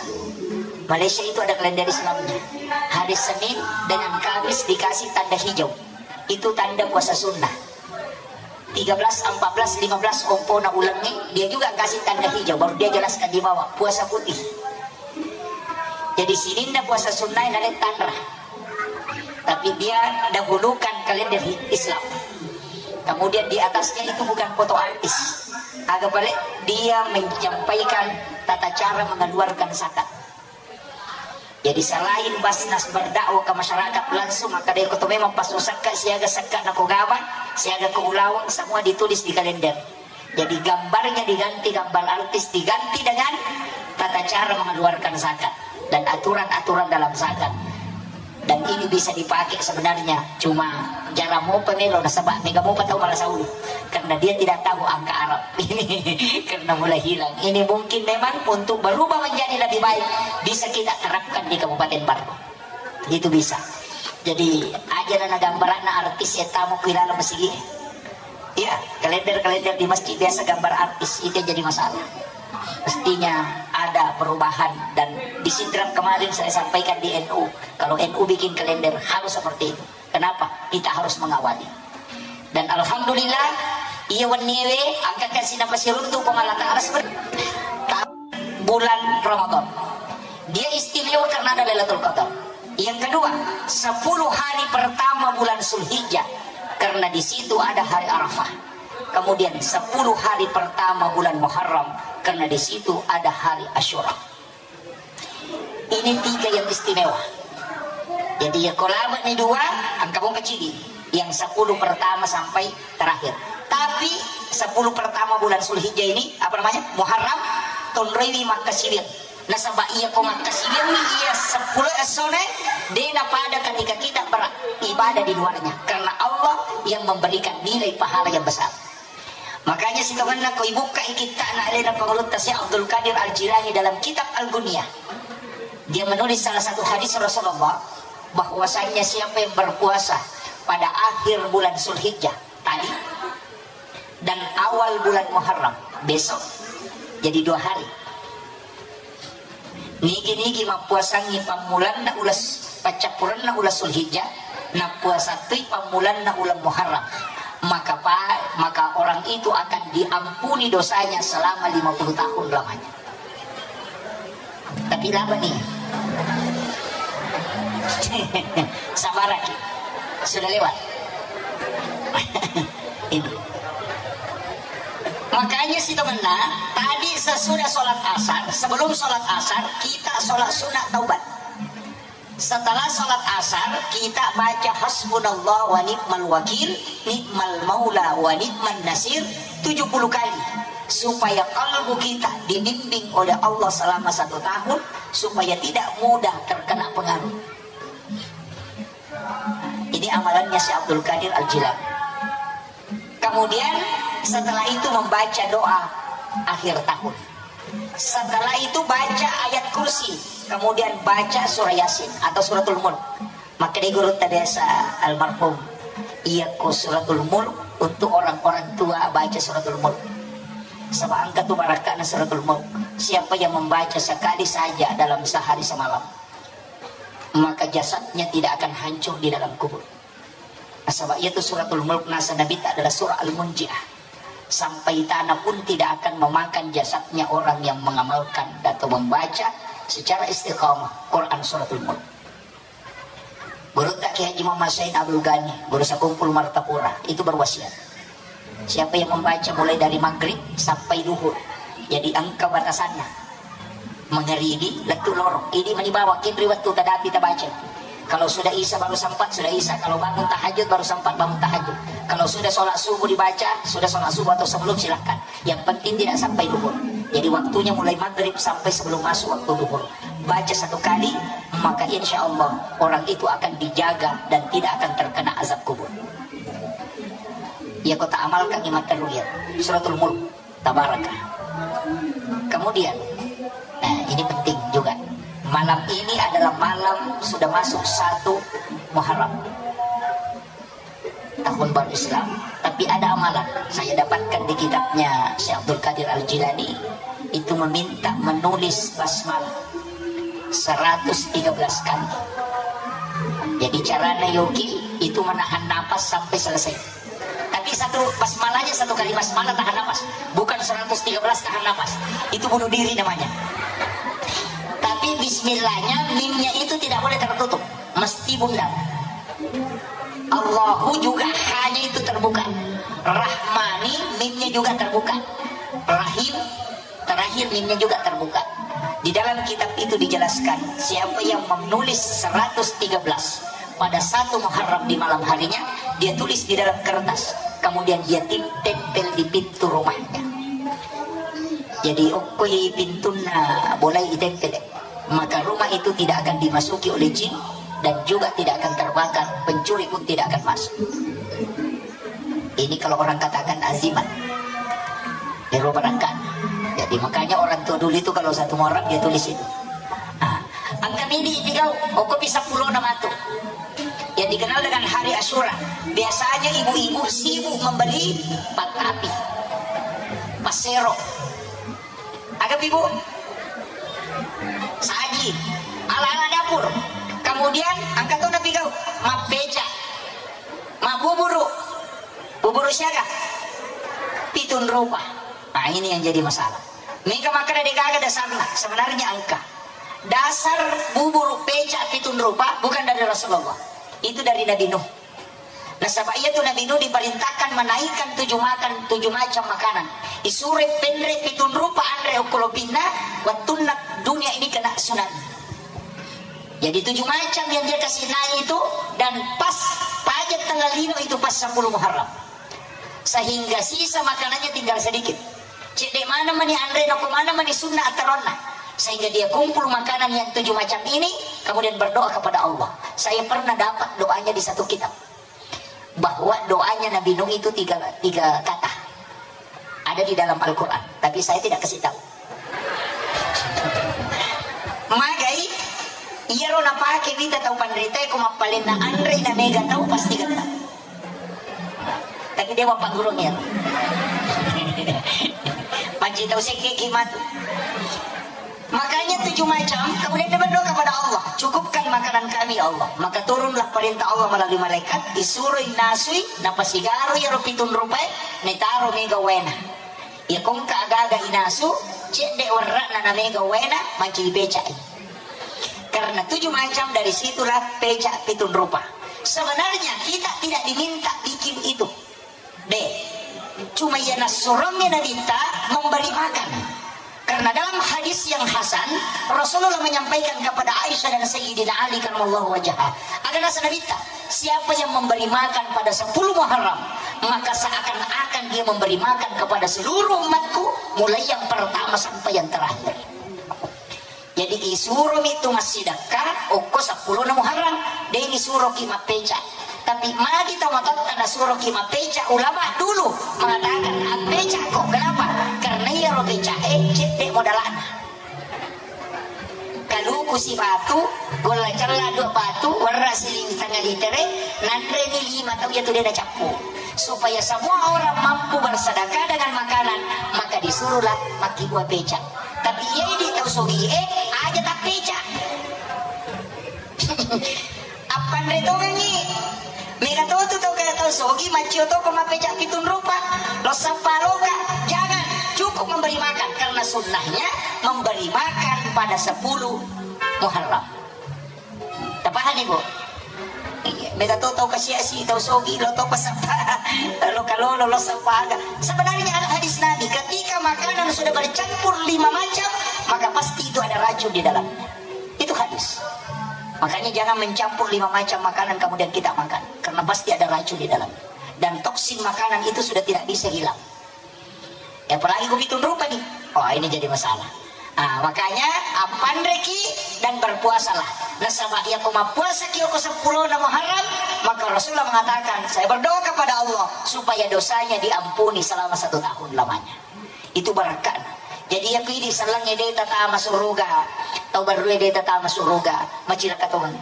Malaysia itu ada kalender Islamnya. Hari Senin dengan Kamis dikasih tanda hijau. Itu tanda puasa sunnah. Tiga belas, empat belas, lima belas ompona ulengnge, dia juga kasih tanda hijau, baru dia jelaskan di bawah, puasa putih. Jadi sininna puasa sunnah nale tanra. Tapi dia dahulukan kalender hi-, Islam. Kemudian di atasnya itu bukan foto artis. Aga pale, dia menyampaikan tata cara mengeluarkan zakat. Jadi selain Basnas berdakwah ke masyarakat langsung, maka dia koto memang pas sekka siaga sekka nako gabang, siaga ke ulawang, semua ditulis di kalender. Jadi gambarnya diganti, gambar artis diganti dengan tata cara mengeluarkan zakat dan aturan-aturan dalam zakat. Dan ini bisa dipakai sebenarnya, cuma jarang mopa melo nasaba mega mopa tau marasa ulu karena dia tidak tahu angka Arab. Ini karena mulai hilang. Ini mungkin memang untuk berubah menjadi lebih baik, bisa kita terapkan di Kabupaten Barru. Itu bisa. Jadi aja na gambaranna artis ya tamu ku ilalang masigi. Iya, kalender-kalender di masjid biasa gambar artis, itu yang jadi masalah. Mestinya ada perubahan, dan di Sidrap kemarin saya sampaikan di N U, kalau N U bikin kalender harus seperti itu. Kenapa? Kita harus mengawali. Dan alhamdulillah, iya wenniewe angkakan sinapa siruntu Puang Allah Ta'ala seperti bulan Ramadan. Dia istimewa karena ada Lailatul Qadar. Yang kedua, sepuluh hari pertama bulan Zulhijjah, karena di situ ada hari Arafah. Kemudian sepuluh hari pertama bulan Muharram, karena di situ ada hari Asyura. Ini tiga yang istimewa. Jadi ya, kalau ni dua, angka bong kecil, yang sepuluh pertama sampai terakhir. Tapi sepuluh pertama bulan Zulhijjah ini, apa namanya, Muharram, tonroiwi makkasiwir. Nasaba iya ko makkasiwirni iya sepuluh essone, de napada ketika kita beribadah di luarnya. Karena Allah yang memberikan nilai pahala yang besar. Makanya sitongenna ko ibukka kitta'na alena Pangulutta Syekh Abdul Qadir Al-Jilani dalam kitab Al-Ghunyah. Dia menulis salah satu hadis Rasulullah, bahwasanya siapa yang berpuasa pada akhir bulan Zulhijjah tadi dan awal bulan Muharram besok, jadi dua hari. Nigi-nigi mappuasangngi pammulanna ulas, paccappurenna ulas Zulhijjah, nappuasa tui pammulanna ulang Muharram, maka pa-, maka orang itu akan diampuni dosanya selama lima puluh tahun lamanya. Tapi laba nih. Sabaraki. Sudah lewat. Ini. Makanya sitongenna, tadi sesudah sholat asar, sebelum sholat asar, kita sholat sunat taubat. Setelah sholat asar, kita baca hasbunallah wa ni'mal wakil, ni'mal maula wa ni'man nasir tujuh puluh kali, supaya kalbu kita dibimbing oleh Allah selama satu tahun, supaya tidak mudah terkena pengaruh. Ini amalannya Syekh Abdul Qadir Al-Jilani. Kemudian setelah itu membaca doa akhir tahun. Setelah itu baca ayat kursi, kemudian baca surah Yasin atau suratul Mulk. Maka di guru tadi sa-, almarhum, iya ko suratul Mulk untuk orang-orang tua, baca suratul Mulk. Sebab engka tu barakana suratul Mulk. Siapa yang membaca sekali saja dalam sehari semalam, maka jasadnya tidak akan hancur di dalam kubur. Nasaba iyatu suratul Mulk naseng Nabitta adalah surah al-munjiah. Sampai tanah pun tidak akan memakan jasadnya orang yang mengamalkan atau membaca secara istiqamah Quran suratul Mulk. Gurutta Kiai Haji Muhammad Said Abdul Ghani, guru sakumpul Martapura, itu berwasiat. Siapa yang membaca mulai dari maghrib sampai duhur, jadi engka batasanna. Mangaribi lettu lorong, idi mani bawang, kinri wettu tadapi tabaca. Kalau sudah isya baru sempat, sudah isya. Kalau bangun tahajud baru sempat bangun tahajud. Kalau sudah sholat subuh dibaca, sudah sholat subuh atau sebelum, silahkan. Yang penting tidak sampai duhur. Jadi waktunya mulai maghrib sampai sebelum masuk waktu duhur. Baca satu kali, maka insya Allah orang itu akan dijaga dan tidak akan terkena azab kubur. Ya, kota amalkan iman teruyat. Suratul Mulk. Tabaraka. Kemudian, nah, ini penting juga. Malam ini adalah malam sudah masuk satu Muharram tahun baru Islam. Tapi ada amalan saya dapatkan di kitabnya Syekh Abdul Qadir Al-Jilani, itu meminta menulis basmalah seratus tiga belas kali. Jadi caranya yogi itu menahan napas sampai selesai. Tapi satu basmalahnya, satu kali basmalah tahan napas, bukan seratus tiga belas tahan napas. Itu bunuh diri namanya. Tapi bismillahnya, mimnya itu tidak boleh tertutup, mesti bundar. Allahu juga hanya itu terbuka. Rahmani, mimnya juga terbuka. Rahim, terakhir mimnya juga terbuka. Di dalam kitab itu dijelaskan, siapa yang menulis seratus tiga belas pada satu Muharram di malam harinya, dia tulis di dalam kertas, kemudian dia tim-, tempel di pintu rumahnya. Jadi, okkoi pintunna bolai itempel, maka rumah itu tidak akan dimasuki oleh jin dan juga tidak akan terbakar, pencuri pun tidak akan masuk. Ini kalau orang katakan azimat. Ero barangka. Jadi makanya orang tua dulu itu kalau satu Muharram dia tulis itu. Ah, engka midi ipigau, okkopi seppulo na matu. Yang dikenal dengan hari Asyura. Biasanya ibu-ibu sibuk membeli pat api, pasero. Aga pi, Bu? Saji. Ala-ala dapur. Kemudian engka to napigau, mappeca, mabuburu. Buburu siaga? Pitun rupa. Nah, ini yang jadi masalah. Mega makkeda degaga dasarna, sebenarnya engka. Dasar buburu peca pitun rupa bukan dari Rasulullah. Itu dari Nabi Nuh. Nasaba iyatu Nabi Nuh diperintahkan menaikkan tujuh makan, tujuh macam makanan. Isuroi penre pitun rupa anre okko lopinna, wettunna dunia ini kena tsunami. Jadi tujuh macam yang dia kasih naik itu, dan pas pajak tanggal lima itu pas sepuluh Muharram. Sehingga sisa makanannya tinggal sedikit. Cedde mana mani anre, nako mana mani sunna ataronna. Sehingga dia kumpul makanan yang tujuh macam ini, kemudian berdoa kepada Allah. Saya pernah dapat doanya di satu kitab, bahwa doanya Nabi Nuh itu tiga, tiga kata. Ada di dalam Al-Quran, tapi saya tidak kasih tahu. Magai, iyaro napake wita tau panritae ko mappalenna anre na mega tau pasti getta. Tapi dewa paggurung ya. Panci tau sekke ki matu. Makanya tujuh macam, kemudian dia berdoa kepada Allah, "Cukupkan makanan kami, ya Allah." Maka turunlah perintah Allah melalui malaikat, isuroi nasui, napasigaroi iyaro pitun rupae, netaro mega waena. Iya kongka agaga inasu, cedde werra'na na mega waena, manci dipecai. Karena tujuh macam, dari situlah peca pitun rupa. Sebenarnya kita tidak diminta bikin itu. Deh, cuma iya nassuromi Nabitta memberi makan. Karena dalam hadis yang hasan, Rasulullah menyampaikan kepada Aisyah dan Sayyidina Ali karramallahu wajhah. Ada nasa Nabitta, siapa yang memberi makan pada sepuluh Muharram, maka seakan-akan dia memberi makan kepada seluruh umatku, mulai yang pertama sampai yang terakhir. Jadi isuromi tu massidakka okko seppulona Muharram, de' nisuroki mappeca. Tapi magi tau matotta nasuroki mappeca, ulama dulu mengatakan, "Appecako." Kenapa? Karena iyaro pecae cedde modalana. Kaluku sibatu, golla cella dua batu, werra siling setengah litere, nanreni lima tau iya tu de' nacappu. Supaya semua orang mampu bersedekah dengan makanan, maka disuruhlah makkibua peca. Tapi iya idi tau sogie, aja tappeca. Appanre tongengi. Mega totu tau kaya tau sogi, maccio toko mappeca pitung rupa. Lo sappa loka. Jangan. Cukup memberi makan. Karena sunnahnya memberi makan pada sepuluh Muharram. Tapahani, Bu? Iya, mega to tau kasiasi, tau sogi, lo to pasappa, lo kalolo, lo sappa aga. Sebenarnya ada hadis Nabi, ketika makanan sudah bercampur lima macam, maka pasti itu ada racun di dalamnya. Itu hadis. Makanya jangan mencampur lima macam makanan kemudian kita makan, karena pasti ada racun di dalamnya. Dan toksin makanan itu sudah tidak bisa hilang. Ya, apalagi ku pitung rupa nih. Oh, ini jadi masalah. Ah, makanya appanreki dan berpuasalah. Nasaba iya ko mappuasaki oko seppulona Muharram, maka Rasulullah mengatakan, "Saya berdoa kepada Allah supaya dosanya diampuni selama satu tahun lamanya." Itu barakkana. Jadi iya ko idi sellengnge de' tatama suruga, tau berrue de' tatama suruga, macilaka tongeng.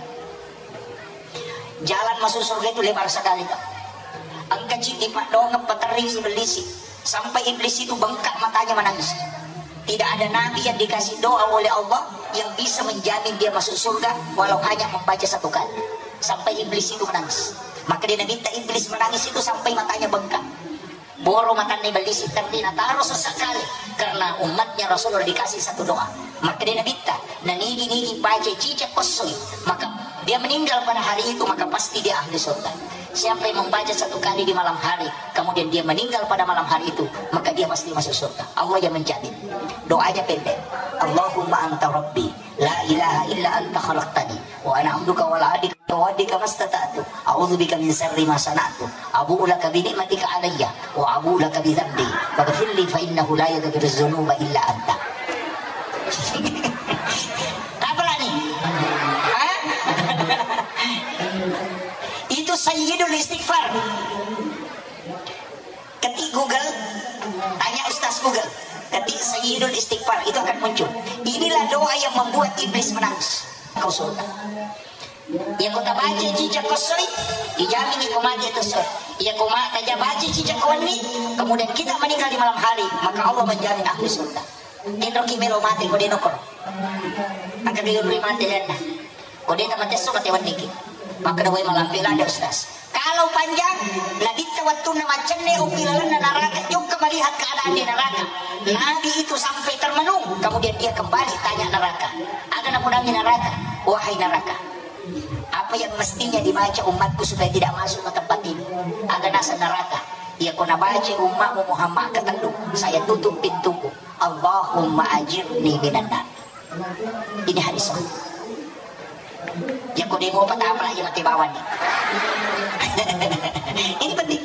Jalan masuk surga itu lebar sekali, Pak. Engka ciddi paddoangeng paterringi Iblis. Sampai Iblis itu bengkak matanya menangis. Tidak ada nabi yang dikasih doa oleh Allah yang bisa menjamin dia masuk surga walau hanya membaca satu kali. Sampai Iblis itu menangis. Maka dia Nabi Iblis menangis itu sampai matanya bengkak. Boro matanna Iblis, tapi nataro sesekali karena umatnya Rasulullah dikasih satu doa. Maka dia Nabitta, nanigi-nigi baca cicak kosoi, maka dia meninggal pada hari itu, maka pasti dia ahli surga. Siapa yang membaca satu kali di malam hari, kemudian dia meninggal pada malam hari itu, maka dia pasti masuk surga. Allah yang menjamin. Doanya pendek. Allahumma anta rabbi, la ilaha illa anta khalaqtani, wa ana abduka wa ana abduka mastata'tu. A'udzu bika min syarri ma sana'tu. Abu'u laka bi ni'matika alayya wa abu'u laka bi dzambi. Faghfirli fa innahu la yaghfiru dzunuba illa anta. Apa lagi? Hah? Itu sayyidul istighfar. Ketik Google, tanya Ustaz Google. Ketik Sayyidul Istighfar, itu akan muncul. Inilah doa yang membuat iblis menangis. Kau surga. Iya ko tabaca cicak kosoi, dijamin iko mati itu soi. Iya ko ma taja baca cicak kowenni, kemudian kita meninggal di malam hari, maka Allah menjamin ahli surga. Tenroki melo mati ko de' nokoro. Angka gayung ri mati lenna. Ko de' tamattesso mate wenniki. Makkeda wai malampe lada Ustaz. Kalau panjang, Nabitta wattunna maccenne uppi lalenna neraka, jokka melihat keadaan di neraka. Nabi itu sampai termenung, kemudian dia kembali tanya neraka. Aga napodangi neraka, "Wahai neraka, apa yang mestinya dibaca umatku supaya tidak masuk ke tempat ini?" Aga nasa neraka, "Iya ko nabaca ummatmu Muhammad ketellu, saya tutup pintuku. Allahumma ajirni minan nar." Ini hadis. Ya ko demo patapa lagi mati bawang nih. Ini penting.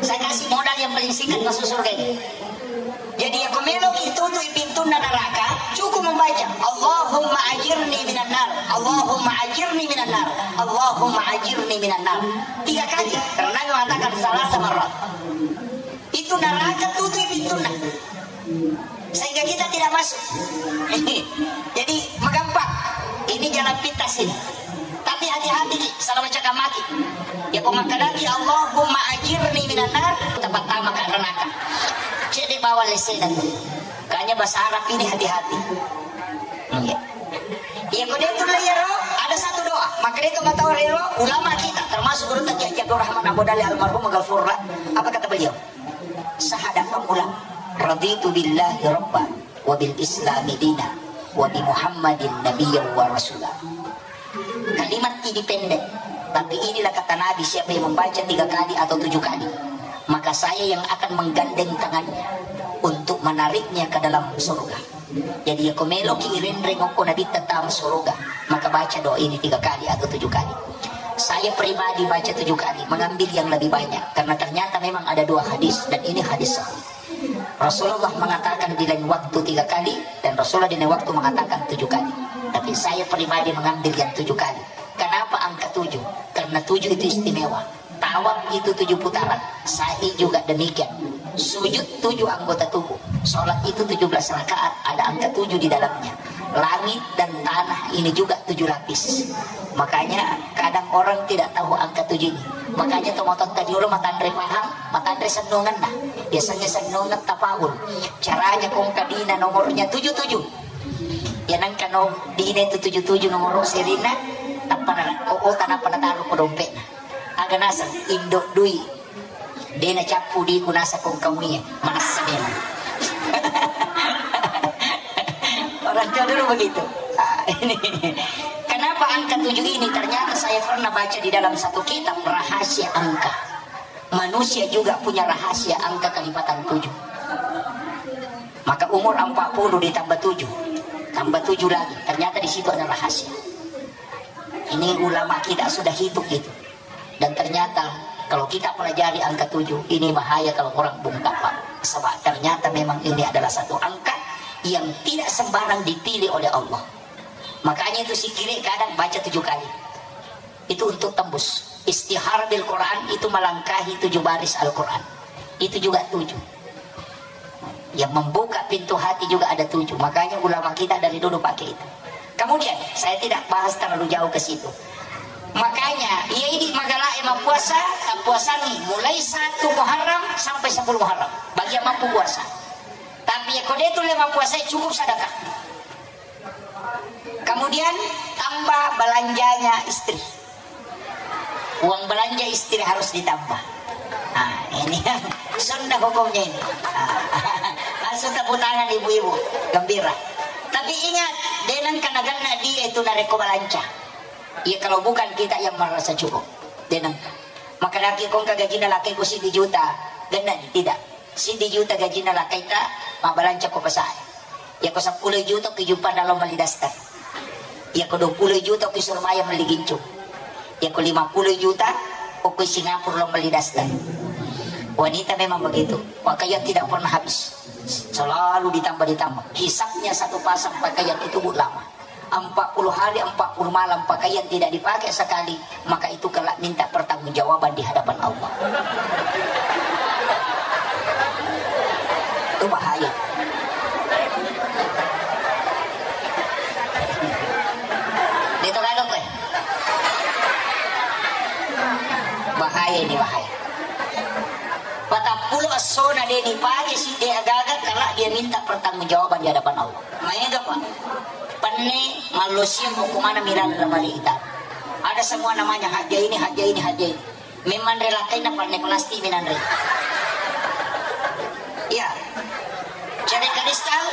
Saya kasih modal yang paling singkat masuk surga ini. Jadi ya ko melo itu tuh pintunna neraka, cukup membaca Allahumma ajirni minan nar, Allahumma ajirni minan nar, Allahumma ajirni minan nar. Tiga kali. Karena Nabi mengatakan salah sama roh. Itu neraka tutup pintunna. Sehingga kita tidak masuk. Jadi, magampang. Ini jalan pintas ini. Tapi hati-hati ki, salah baca kamaki. Ya, ko makkadaki, "Allahumma ajirni minan nar," tempat tamak neraka. Cedde bawa lesena tu. Kanya bahasa Arab ini hati-hati. Iya. Iya, ko dia tu iyaro, ada satu doa. Maka dia tu mata orang ro, ulama kita, termasuk guru kita Kiai Abdul Rahman Abu Dali almarhum Ghafurlah. Apa kata beliau? Sahada pamula, "Raditu billahi rabba, wa bil islami dina, wa bi Muhammadin nabiyya wa rasula." Kalimat ini pendek. Tapi inilah kata Nabi, siapa yang membaca tiga kali atau tujuh kali, maka saya yang akan menggandeng tangannya untuk menariknya ke dalam surga. Jadi, yako meloki irenreng okko Nabitta tama surga, maka baca doa ini tiga kali atau tujuh kali. Saya pribadi baca tujuh kali, mengambil yang lebih banyak, karena ternyata memang ada dua hadis, dan ini hadis sahih. Rasulullah mengatakan di lain waktu tiga kali, dan Rasulullah di lain waktu mengatakan tujuh kali. Tapi saya pribadi mengambil yang tujuh kali. Kenapa angka tujuh? Karena tujuh itu istimewa. Tawaf itu tujuh putaran, sa'i juga demikian. Sujud tujuh anggota tubuh. Sholat itu tujuh belas rakaat, ada angka tujuh di dalamnya. Langit dan tanah ini juga tujuh lapis. Makanya kadang orang tidak tahu angka tujuh ini. Makanya tomatoatta riolo matanre pahang, matanre sennungenna. Biasanya sennungeng tafaul. Caranya kongka dina nomornya tujuh tujuh. Ya nangka no dina itu tujuh tujuh nomor sirina, tappa na, oh, oh, tanappa nataro ko dompetna. Aga naseng, indo dui. De nacappu diku naseng kongka muie, manessa memang. Orang tua dulu begitu. Ah, ini. Kenapa angka tujuh ini? Ternyata saya pernah baca di dalam satu kitab rahasia angka. Manusia juga punya rahasia angka kelipatan tujuh. Maka umur empat puluh ditambah tujuh, tambah tujuh lagi. Ternyata di situ ada rahasia. Ini ulama kita sudah hitung itu. Dan ternyata kalau kita pelajari angka tujuh, ini bahaya kalau orang bungkam, Pak. Sebab ternyata memang ini adalah satu angka yang tidak sembarang dipilih oleh Allah. Makanya itu zikir kadang baca tujuh kali. Itu untuk tembus. Istihara bil Quran itu melangkahi tujuh baris Al-Quran. Itu juga tujuh. Yang membuka pintu hati juga ada tujuh. Makanya ulama kita dari dulu pakai itu. Kemudian, saya tidak bahas terlalu jauh ke situ. Makanya, iya idi magalae mappuasa, tappuasangi mulai satu Muharram sampai sepuluh Muharram. Bagi yang mampu puasa. Tapi ya kode itu lima puasa cukup sedekah. Kemudian tambah belanjanya istri. Uang belanja istri harus ditambah. Nah, ini sunnah hukumnya ini. Nah, langsung tepuk tangan ibu-ibu, gembira. Tapi ingat, denang kena gana dia itu nareko belanja. Iya, kalau bukan kita yang merasa cukup, denang. Maka laki kong kagajina laki ku sidi juta, gana tidak. Siddi juta gajinna lakkaita, mabbalanca ko pasae. Yako seppulo juta ki Jepang lao melli daster. Yako dua puluh juta ki Surabaya melli gincu. Yako lima puluh juta okko Singapura lao melli daster. Wanita memang begitu. Pakaian tidak pernah habis. Selalu ditambah-ditambah. Hisapnya satu pasang pakaian itu, Bu, lama. Empat puluh hari, empat puluh malam pakaian tidak dipakai sekali, maka itu kelak minta pertanggungjawaban di hadapan Allah. Itu bahaya. Itu kalau kue. Bahaya ini, bahaya. Patappulo essona de dipake sidde agaga, kelak dia minta pertanggungjawaban di hadapan Allah. Maega, Pak. Penne mallosiang okko maneng mi laleng lemari kita. Ada semua namanya, haja ini, haja ini, haja ini. Memang relakaina penne plastik minanre. Ya. Cere kristal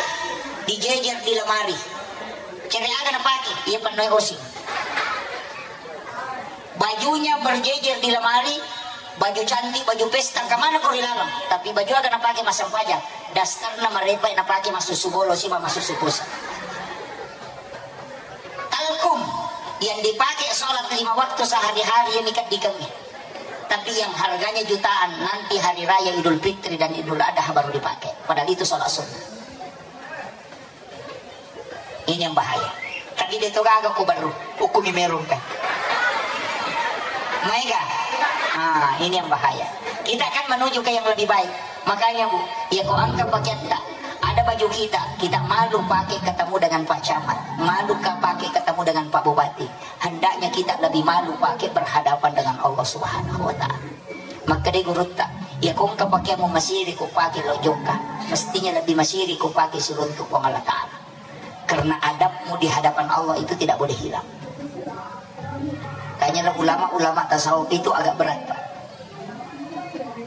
dijejer di lemari. Cere aga napake? Iya, penne osing. Bajunya berjejer di lemari, baju cantik, baju pesta, kemana kau dilarang? Tapi baju aga napake massempajang? Dasterna marepa napake massusu bolo siba massusu pusa. Talkum yang dipakai sholat lima waktu sehari-hari yang dikendikengnya. Tapi yang harganya jutaan nanti hari raya Idul Fitri dan Idul Adha baru dipakai. Padahal itu sholat sunnah. Ini yang bahaya. Tapi de to gaga ko baru, hukum merong kan. Maega. Ah, ini yang bahaya. Kita kan menuju ke yang lebih baik. Makanya, Bu, ya ko angka pakaian tak ada baju kita, kita malu pakai ketemu dengan Pak Camat, malu ka pakai ketemu dengan Pak Bupati. Hendaknya kita lebih malu pakai berhadapan dengan Allah Subhanahu wa Ta'ala. Makkeda gurutta, iya kongka pakeammu masiri ko pake lo jokka, mestinya lebih masiri ko pake siruntu Puang Allah Ta'ala. Karena adabmu di hadapan Allah itu tidak boleh hilang. Kayaknya ulama-ulama tasawuf itu agak berat, Pak.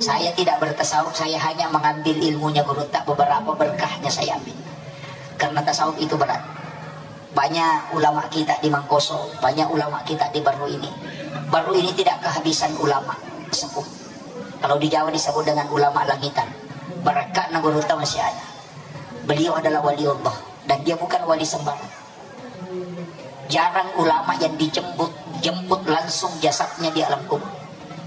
Saya tidak bertasawuf, saya hanya mengambil ilmunya gurutta, beberapa berkahnya saya ambil. Karena tasawuf itu berat. Banyak ulama kita di Mangkoso, banyak ulama kita di Baru ini. Baru ini tidak kehabisan ulama sepuh. Kalau di Jawa disebut dengan ulama langitan. Barakka'na gurutta masih ada. Beliau adalah wali Allah dan dia bukan wali sembarang. Jarang ulama yang dijemput jemput langsung jasadnya di alam kubur.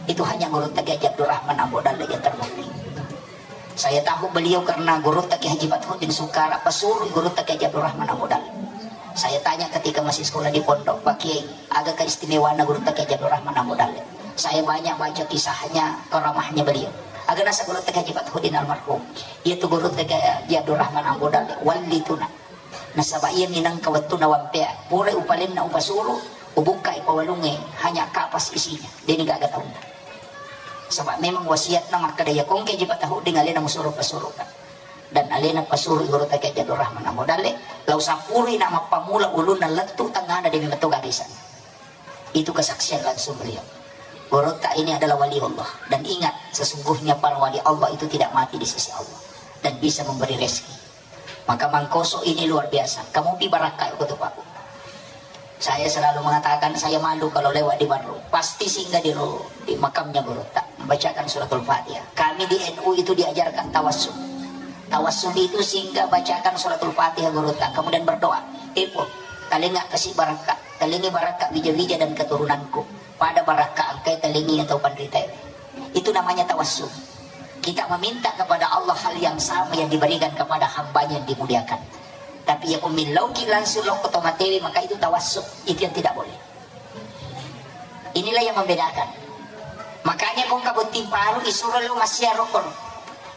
Itu hanya gurutta Kiai Haji Abdurrahman Ambo Dalle yang terbukti. Saya tahu beliau karena gurutta Kiai Haji Fathuddin Sukara, pasuru gurutta Kiai Haji Abdurrahman Ambo Dalle. Saya tanya ketika masih sekolah di pondok, "Pak Kiai, aga keistimewaanna gurutta Kiai Haji Abdurrahman Ambo Dalle?" Saya banyak baca kisahnya, karamahnya beliau. Aga naseng gurutta Kiai Haji Fathuddin almarhum. Iya tu gurutta Kiai Haji Abdurrahman Ambo Dalle, wali tuna. Nasaba iya minangka wettunna wampea, purai upalenna upasuru, ubukkai pawalungnge, hanya kapas isinya, deni gaga taunna. Saba memang wasiatna makkeda, iya kongke ji patahuding alena musuru pasuruka. Dan alena pasuru gurutta Kiai Haji Abdurrahman Ambo Dalle, lau sampurui na mappamula ulunna lettu tengngana demi metto gaga isanna. Itu kesaksian langsung beliau. Gurutta ini adalah wali Allah. Dan ingat, sesungguhnya para wali Allah itu tidak mati di sisi Allah dan bisa memberi rezeki. Maka Mangkoso ini luar biasa. Kamu pi barakka ko tu Pak. Saya selalu mengatakan saya malu kalau lewat di Barru. Pasti singgah di ro-, di makamnya gurutta. Membacakan suratul Fatihah. Kami di N U itu diajarkan tawassul. Tawassul itu singgah bacakan suratul Fatihah gurutta. Kemudian berdoa. Ibu, talenga kasih barakka. Talengi barakka wija-wija dan keturunanku. Pada barakka engkai talengi atau panrita. Itu namanya tawassul. Kita meminta kepada Allah hal yang sama yang diberikan kepada hambanya yang dimuliakan. Tapi ya kumillauki langsung lokko tomatewe, maka itu tawassul. Itu yang tidak boleh. Inilah yang membedakan. Makanya kong kabutting paru isuro lo massiaro kono.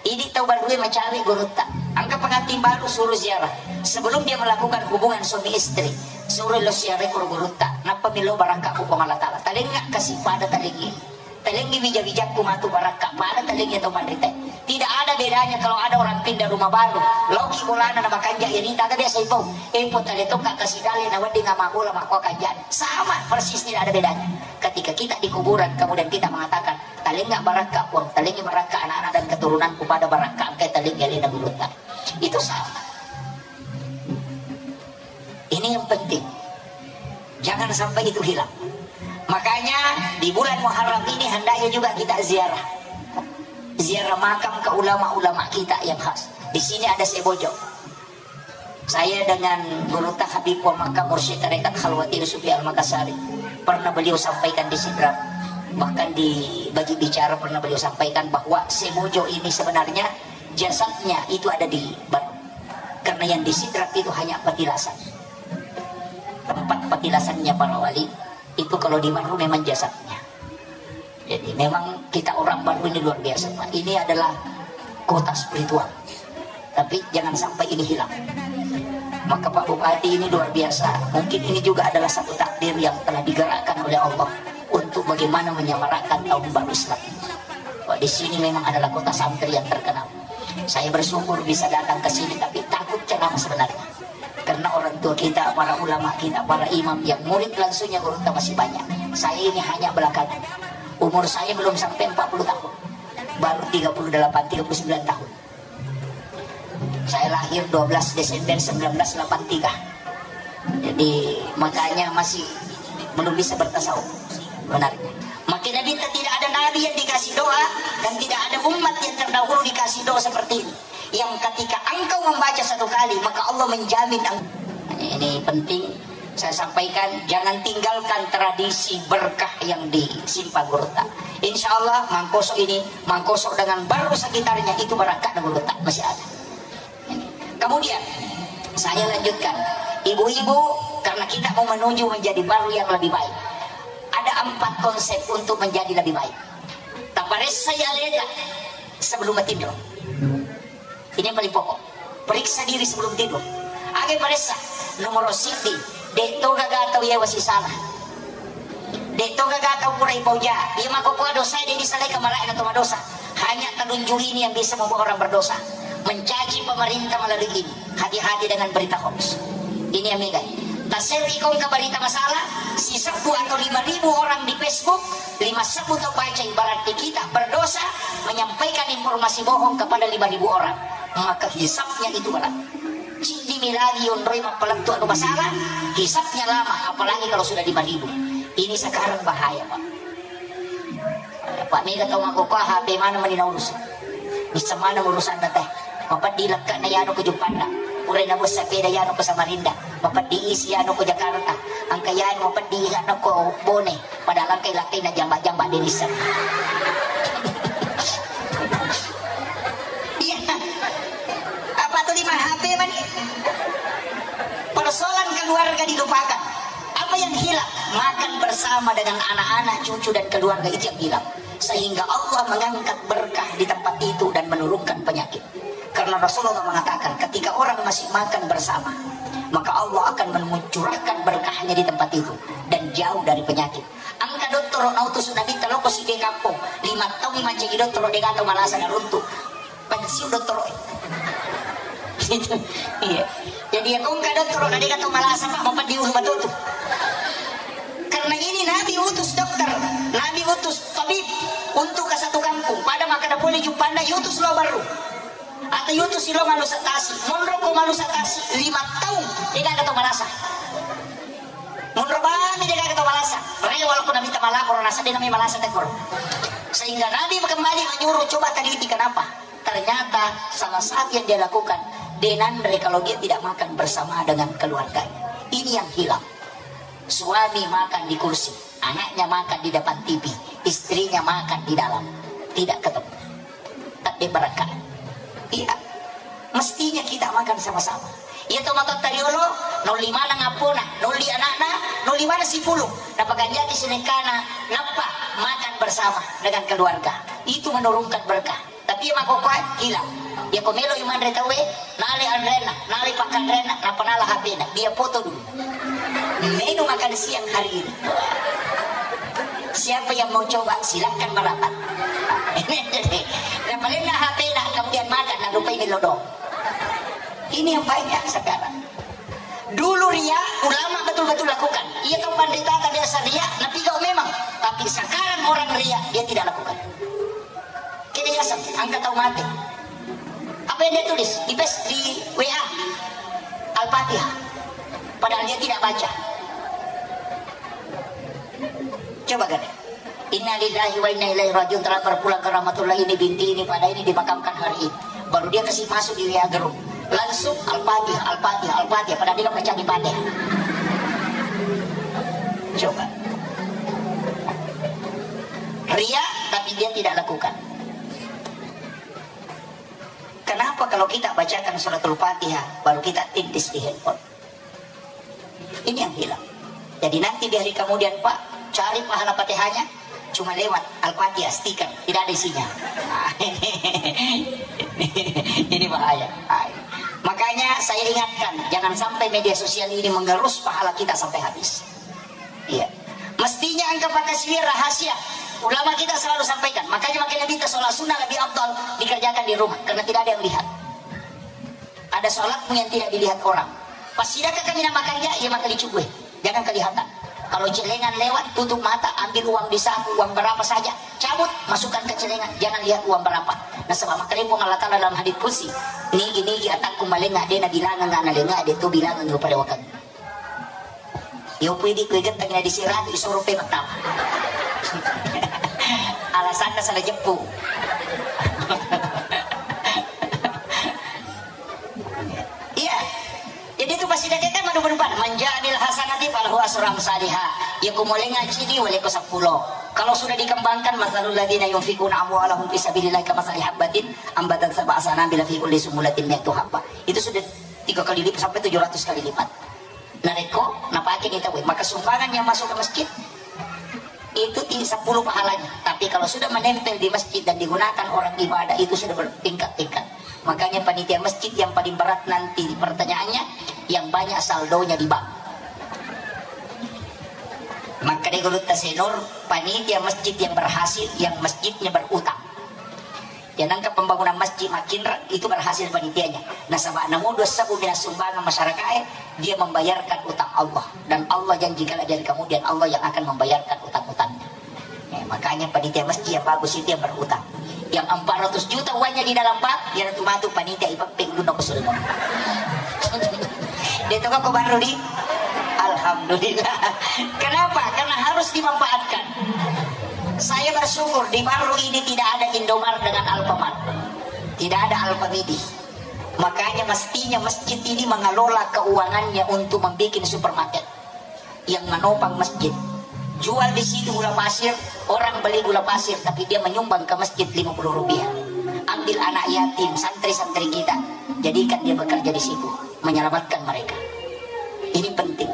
Idi tau barue macawe gurutta. Angka pengantin baru suruh ziarah. Sebelum dia melakukan hubungan suami istri, suruh lo ziarah koro gurutta. Nappa milo barakka ku Puang Allah Ta'ala. Talenga kasih pada talengi. Talengi wija-wijakku matu barakka pada talengi atau manrite. Tidak ada bedanya kalau ada orang pindah rumah baru. Loki bolana na makanja ya nita ada biasa itu. Empo tale tokka kasih dale na wedding ama bola makko kanjana. Sama persis, tidak ada bedanya. Ketika kita di kuburan kemudian kita mengatakan, "Talenga barakka Puang, talengi barakka anak-anak dan keturunanku pada barakka engkai talengi alena gurutta." Itu sama. Ini yang penting. Jangan sampai itu hilang. Makanya di bulan Muharram ini hendaknya juga kita ziarah. Ziarah makam ke ulama-ulama kita yang khas. Di sini ada Sebojo. Saya dengan Gurutta Habib wa Makkah, Mursyid Tarekat Khalwati Sufi Al-Makassari, pernah beliau sampaikan di Sidrap, bahkan di bagi bicara pernah beliau sampaikan bahwa Sebojo ini sebenarnya jasadnya itu ada di Barru. Karena yang di Sidrap itu hanya petilasan. Tempat petilasannya para wali itu kalau di Barru memang jasadnya. Jadi memang kita orang Barru ini luar biasa, Pak. Ini adalah kota spiritual. Tapi jangan sampai ini hilang. Maka Pak Bupati ini luar biasa. Mungkin ini juga adalah satu takdir yang telah digerakkan oleh Allah untuk bagaimana menyemarakkan tahun baru Islam. Wah, di sini memang adalah kota santri yang terkenal. Saya bersyukur bisa datang ke sini, tapi takut ceramah sebenarnya. Karena orang tua kita, para ulama kita, para imam yang murid langsungnya gurutta masih banyak. Saya ini hanya belakangan. Umur saya belum sampai empat puluh tahun. Baru tiga puluh delapan, tiga puluh sembilan tahun. Saya lahir dua belas Desember sembilan belas delapan tiga. Jadi, makanya masih belum bisa bertasawuf. Benar. Makin Nabi, tidak ada nabi yang dikasih doa dan tidak ada umat yang terdahulu dikasih doa seperti ini. Yang ketika engkau membaca satu kali, maka Allah menjamin eng-, ini penting saya sampaikan, jangan tinggalkan tradisi berkah yang disimpan gurutta. Insya Allah, Mangkoso ini, Mangkoso dengan Barru sekitarnya itu barakka gurutta masih ada. Kemudian, saya lanjutkan. Ibu-ibu, karena kita mau menuju menjadi Barru yang lebih baik. Ada empat konsep untuk menjadi lebih baik. Taparessa ya leta sebelum bertindak. Ini yang paling pokok. Periksa diri sebelum tidur. Aga paressa? Nomor siddi, de' to gaga tau yewa sisala. De' to gaga tau pura ipauja. Iya makkokkoe dosa de' disalai kamaraena to madosa. Hanya telunjuk ini yang bisa membuat orang berdosa. Mencaci pemerintah melalui ini. Hati-hati dengan berita hoax. Ini yang mega. Taseri kongka berita masalah, sisebbu atau lima ribu orang di Facebook, lima sebbu to baca, berarti kita berdosa menyampaikan informasi bohong kepada lima ribu orang. Maka hisabnya itu berat. Ciddi mi lagi onroi mappalettu anu masalah, hisabnya lama, apalagi kalau sudah lima ribu. Ini sekarang bahaya, Pak. Pak, mega tau makkokkoe H P maneng mani naurus. Misseng maneng urusanna teh. Mapeddi lekke'na iyanu ko juppanna. Pura nabua sepeda iyanu ko Samarinda. Mapeddi isi iyanu ko Jakarta. Engka iyanu mapeddi iyanu ko Bone. Padahal engka lakkainna jamba-jamba de nisseng. Iya. Apa tu lima H P mani? Persoalan keluarga dilupakan. Apa yang hilang? Makan bersama dengan anak-anak, cucu, dan keluarga itu yang hilang. Sehingga Allah mengangkat berkah di tempat itu dan menurunkan penyakit. Karena Rasulullah mengatakan, ketika orang masih makan bersama, maka Allah akan mencurahkan berkahnya di tempat itu dan jauh dari penyakit. Engka dottoro nautus Nabitta lao ko Siddie Kampong, lima taung mancaji dottoro, de gaga tau malasa naruntu. Pensiun dottoro. Iya. Jadi ya, ko engka dottoro na de gaga tau malasa, Pak, mapeddi ulu matu tu. Karena ini Nabi utus dokter, Nabi utus tabib untuk ke satu kampung. Pada makkeda pole juppanna, utus lao Barru. Atau utus lao Malusa Tasi. Monro ko Malusa Tasi, lima taung de gaga tau malasa. Monro bami de gaga tau malasa. Rewel ko Nabitta malapor, nasaba de nami malasa tekor. Sehingga Nabi kembali menyuruh, coba teliti kenapa. Ternyata salah satu yang dia lakukan, de nanre kalau dia tidak makan bersama dengan keluarganya. Ini yang hilang. Suami makan di kursi, anaknya makan di depan T V, istrinya makan di dalam. Tidak ketemu. Tadde berkah. Iya. Mestinya kita makan sama-sama. Iya to, matotta riolo, naolli maneng appona, naolli anakna, naolli maneng sipulung. Napakanjaki sinekkana, nappa makan bersama dengan keluarga. Itu menurunkan berkah. Tapi iya makkokkoe hilang. Iya ko melo i manre tauwe, nale anrenna, nale pakkanrenna, nappa nala H P-na. Dia foto dulu. Menu makan siang hari ini. Siapa yang mau coba, silakan merapat. Napalenna H P-na, kemudian makan, narupai melo dong. Ini yang banyak sekarang. Dulu ria, ulama betul-betul lakukan. Iya to, pandita biasa ria, napigau memang. Tapi sekarang orang ria, dia tidak lakukan. Kini biasa, angka tau mate. Apa yang dia tulis? Di pes, di W A. Al-Fatihah. Padahal dia tidak baca. Coba kan? Innalillahi wa inna ilaihi rajiun, telah berpulang ke rahmatullah, ini binti ini, pada ini dimakamkan hari ini. Baru dia kasih masuk di W A group. Langsung Al-Fatihah, Al-Fatihah, Al-Fatihah. Padahal dia baca di Fatihah. Coba. Ria, tapi dia tidak lakukan. Kenapa kalau kita bacakan suratul Fatihah, baru kita tintis di handphone? Ini yang hilang. Jadi nanti di hari kemudian, Pak, cari pahala Fatihahnya cuma lewat Al-Fatihah, stiker, tidak ada isinya. Ini bahaya. Makanya saya ingatkan, jangan sampai media sosial ini mengerus pahala kita sampai habis. Iya. Mestinya engka pakkasiwiang rahasia. Ulama kita selalu sampaikan, makanya makanya minta sholat sunnah lebih afdal dikerjakan di rumah, karena tidak ada yang lihat. Ada sholatmu yang tidak dilihat orang. Pas sidakka kami namakan dia, ia makan licuk gue. Jangan kelihatan. Kalau celengan lewat, tutup mata, ambil uang di saku, uang berapa saja, cabut, masukkan ke celengan, jangan lihat uang berapa. Nasaba makkalempong Allah Ta'ala dalam hadits qudsi, nigi-nigi atakku malenga, dena bilangan anak lenga, de tu bilangan gue pada wakang. Yo pui di kue genteng na di siratu, isoro pe metau. Alasanna salah jeppu. Iya. Jadi itu pasti dia kan madu berubah. Manja'amil hasanati falahu asru amsaliha. Ya kumolenga cidi wale ko sepuluh. Kalau sudah dikembangkan, masalul ladzina yunfikuna amwalahum fi sabilillah kama sali habbatin ambatat sab'a sanabila fi kulli sumbulatin mi'atu habbah. Itu sudah tiga kali lipat sampai tujuh ratus kali lipat. Narekko napake ni tauwe, maka sumbangan yang masuk ke masjid itu ti-, sepuluh pahalanya. Tapi kalau sudah menempel di masjid dan digunakan orang ibadah, itu sudah bertingkat-tingkat. Makanya panitia masjid yang paling berat nanti pertanyaannya, yang banyak saldonya di bank. Maka di Gurutta Senur, panitia masjid yang berhasil, yang masjidnya berutang. Ya, nangka pembangunan masjid makinrang itu berhasil panitianya. Nasaba namo dua sebbu minas sumbangan masyarakat, eh, dia membayarkan utang Allah. Dan Allah janji kalau dari kemudian Allah yang akan membayarkan utang-utangnya. Ya, makanya panitia masjid yang bagus itu yang berutang. Yang empat ratus juta uangnya di dalam bank, dia tu matu panitia ipapping dulu ke Sulmo. Dia tu kok baru di Alhamdulillah. Alhamdulillah. Kenapa? Karena harus dimanfaatkan. Saya bersyukur di Barru ini tidak ada Indomart dengan Alfamart. Tidak ada Alfamidi. Makanya mestinya masjid ini mengelola keuangannya untuk membuat supermarket. Yang menopang masjid. Jual di situ gula pasir, orang beli gula pasir, tapi dia menyumbang ke masjid lima puluh rupiah. Ambil anak yatim, santri-santri kita, jadikan dia bekerja di situ, menyelamatkan mereka. Ini penting.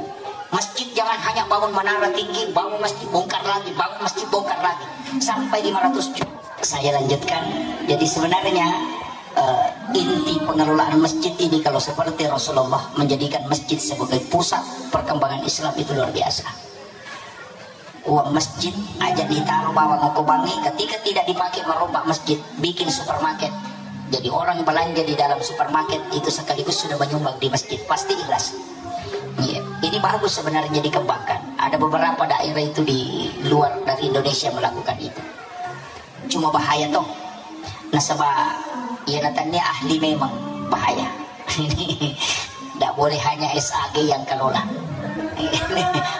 Masjid jangan hanya bangun menara tinggi, bangun masjid, bongkar lagi, bangun masjid, bongkar lagi. Sampai lima ratus juta. Saya lanjutkan. Jadi sebenarnya, eh, inti pengelolaan masjid ini, kalau seperti Rasulullah menjadikan masjid sebagai pusat perkembangan Islam, itu luar biasa. Uang masjid aja ditaruh bawang oko bangi, ketika tidak dipakai, merombak masjid, bikin supermarket. Jadi orang belanja di dalam supermarket itu sekaligus sudah menyumbang di masjid, pasti ikhlas. Iya, ini bagus sebenarnya dikembangkan. Ada beberapa daerah itu di luar dari Indonesia melakukan itu. Cuma bahaya toh. Nasaba iya natannia ahli memang bahaya. Tidak boleh hanya S A G yang kelola.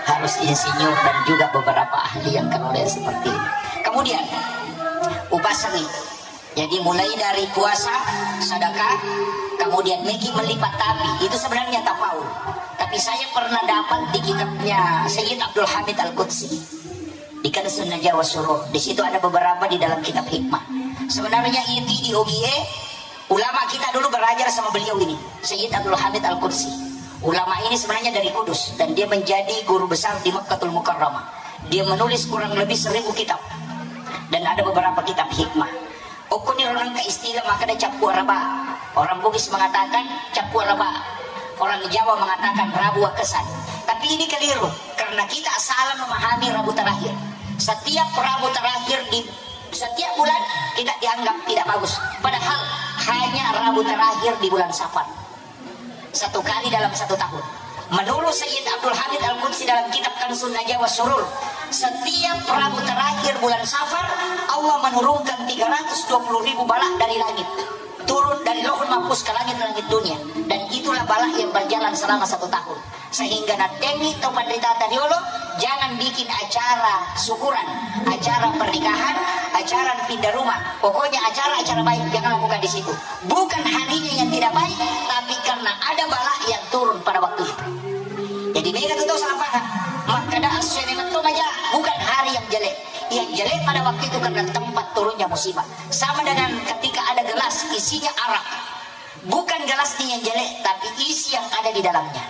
Harus insinyur dan juga beberapa ahli yang kelola yang seperti ini. Kemudian, upasangi. Jadi mulai dari puasa, sedekah, kemudian meki melipat tapi. Itu sebenarnya tafaul. Tapi saya pernah dapat di kitabnya Sayyid Abdul Hamid Al-Qudsi. Di Kanzun Najah was Surur. Di situ ada beberapa di dalam kitab hikmah. Sebenarnya itu di O G E, ulama kita dulu belajar sama beliau ini, Sayyid Abdul Hamid Al-Qudsi. Ulama ini sebenarnya dari Kudus dan dia menjadi guru besar di Makkatul Mukarramah. Dia menulis kurang lebih seribu kitab dan ada beberapa kitab hikmah. Okkoniro nengka istilah makkeda cappu araba. Orang Bugis mengatakan cappu araba. Orang Jawa mengatakan rabu wakesan. Tapi ini keliru karena kita salah memahami rabu terakhir. Setiap rabu terakhir di setiap bulan kita dianggap tidak bagus. Padahal hanya rabu terakhir di bulan Safar. Satu kali dalam satu tahun. Menurut Sayyid Abdul Hamid Al-Qudsi dalam kitab Kanzun Najah was Surur, setiap Rabu terakhir bulan Safar, Allah menurunkan tiga ratus dua puluh ribu balak dari langit. Turun dari Lauhul Mahfuz ke langit-langit dunia. Dan itulah balak yang berjalan selama satu tahun. Sehingga natengi to panrita tariolo, jangan bikin acara syukuran, acara pernikahan, acara pindah rumah. Pokoknya acara-acara baik jangan lakukan di situ. Bukan harinya yang tidak baik, tapi karena ada balak yang turun pada waktu itu. Jadi mega tu tau salah paham. Makkeda assoe memang to maja, bukan hari yang jelek. Yang jelek pada waktu itu karena tempat turunnya musibah. Sama dengan ketika ada gelas isinya arak. Bukan gelasnya yang jelek, tapi isi yang ada di dalamnya.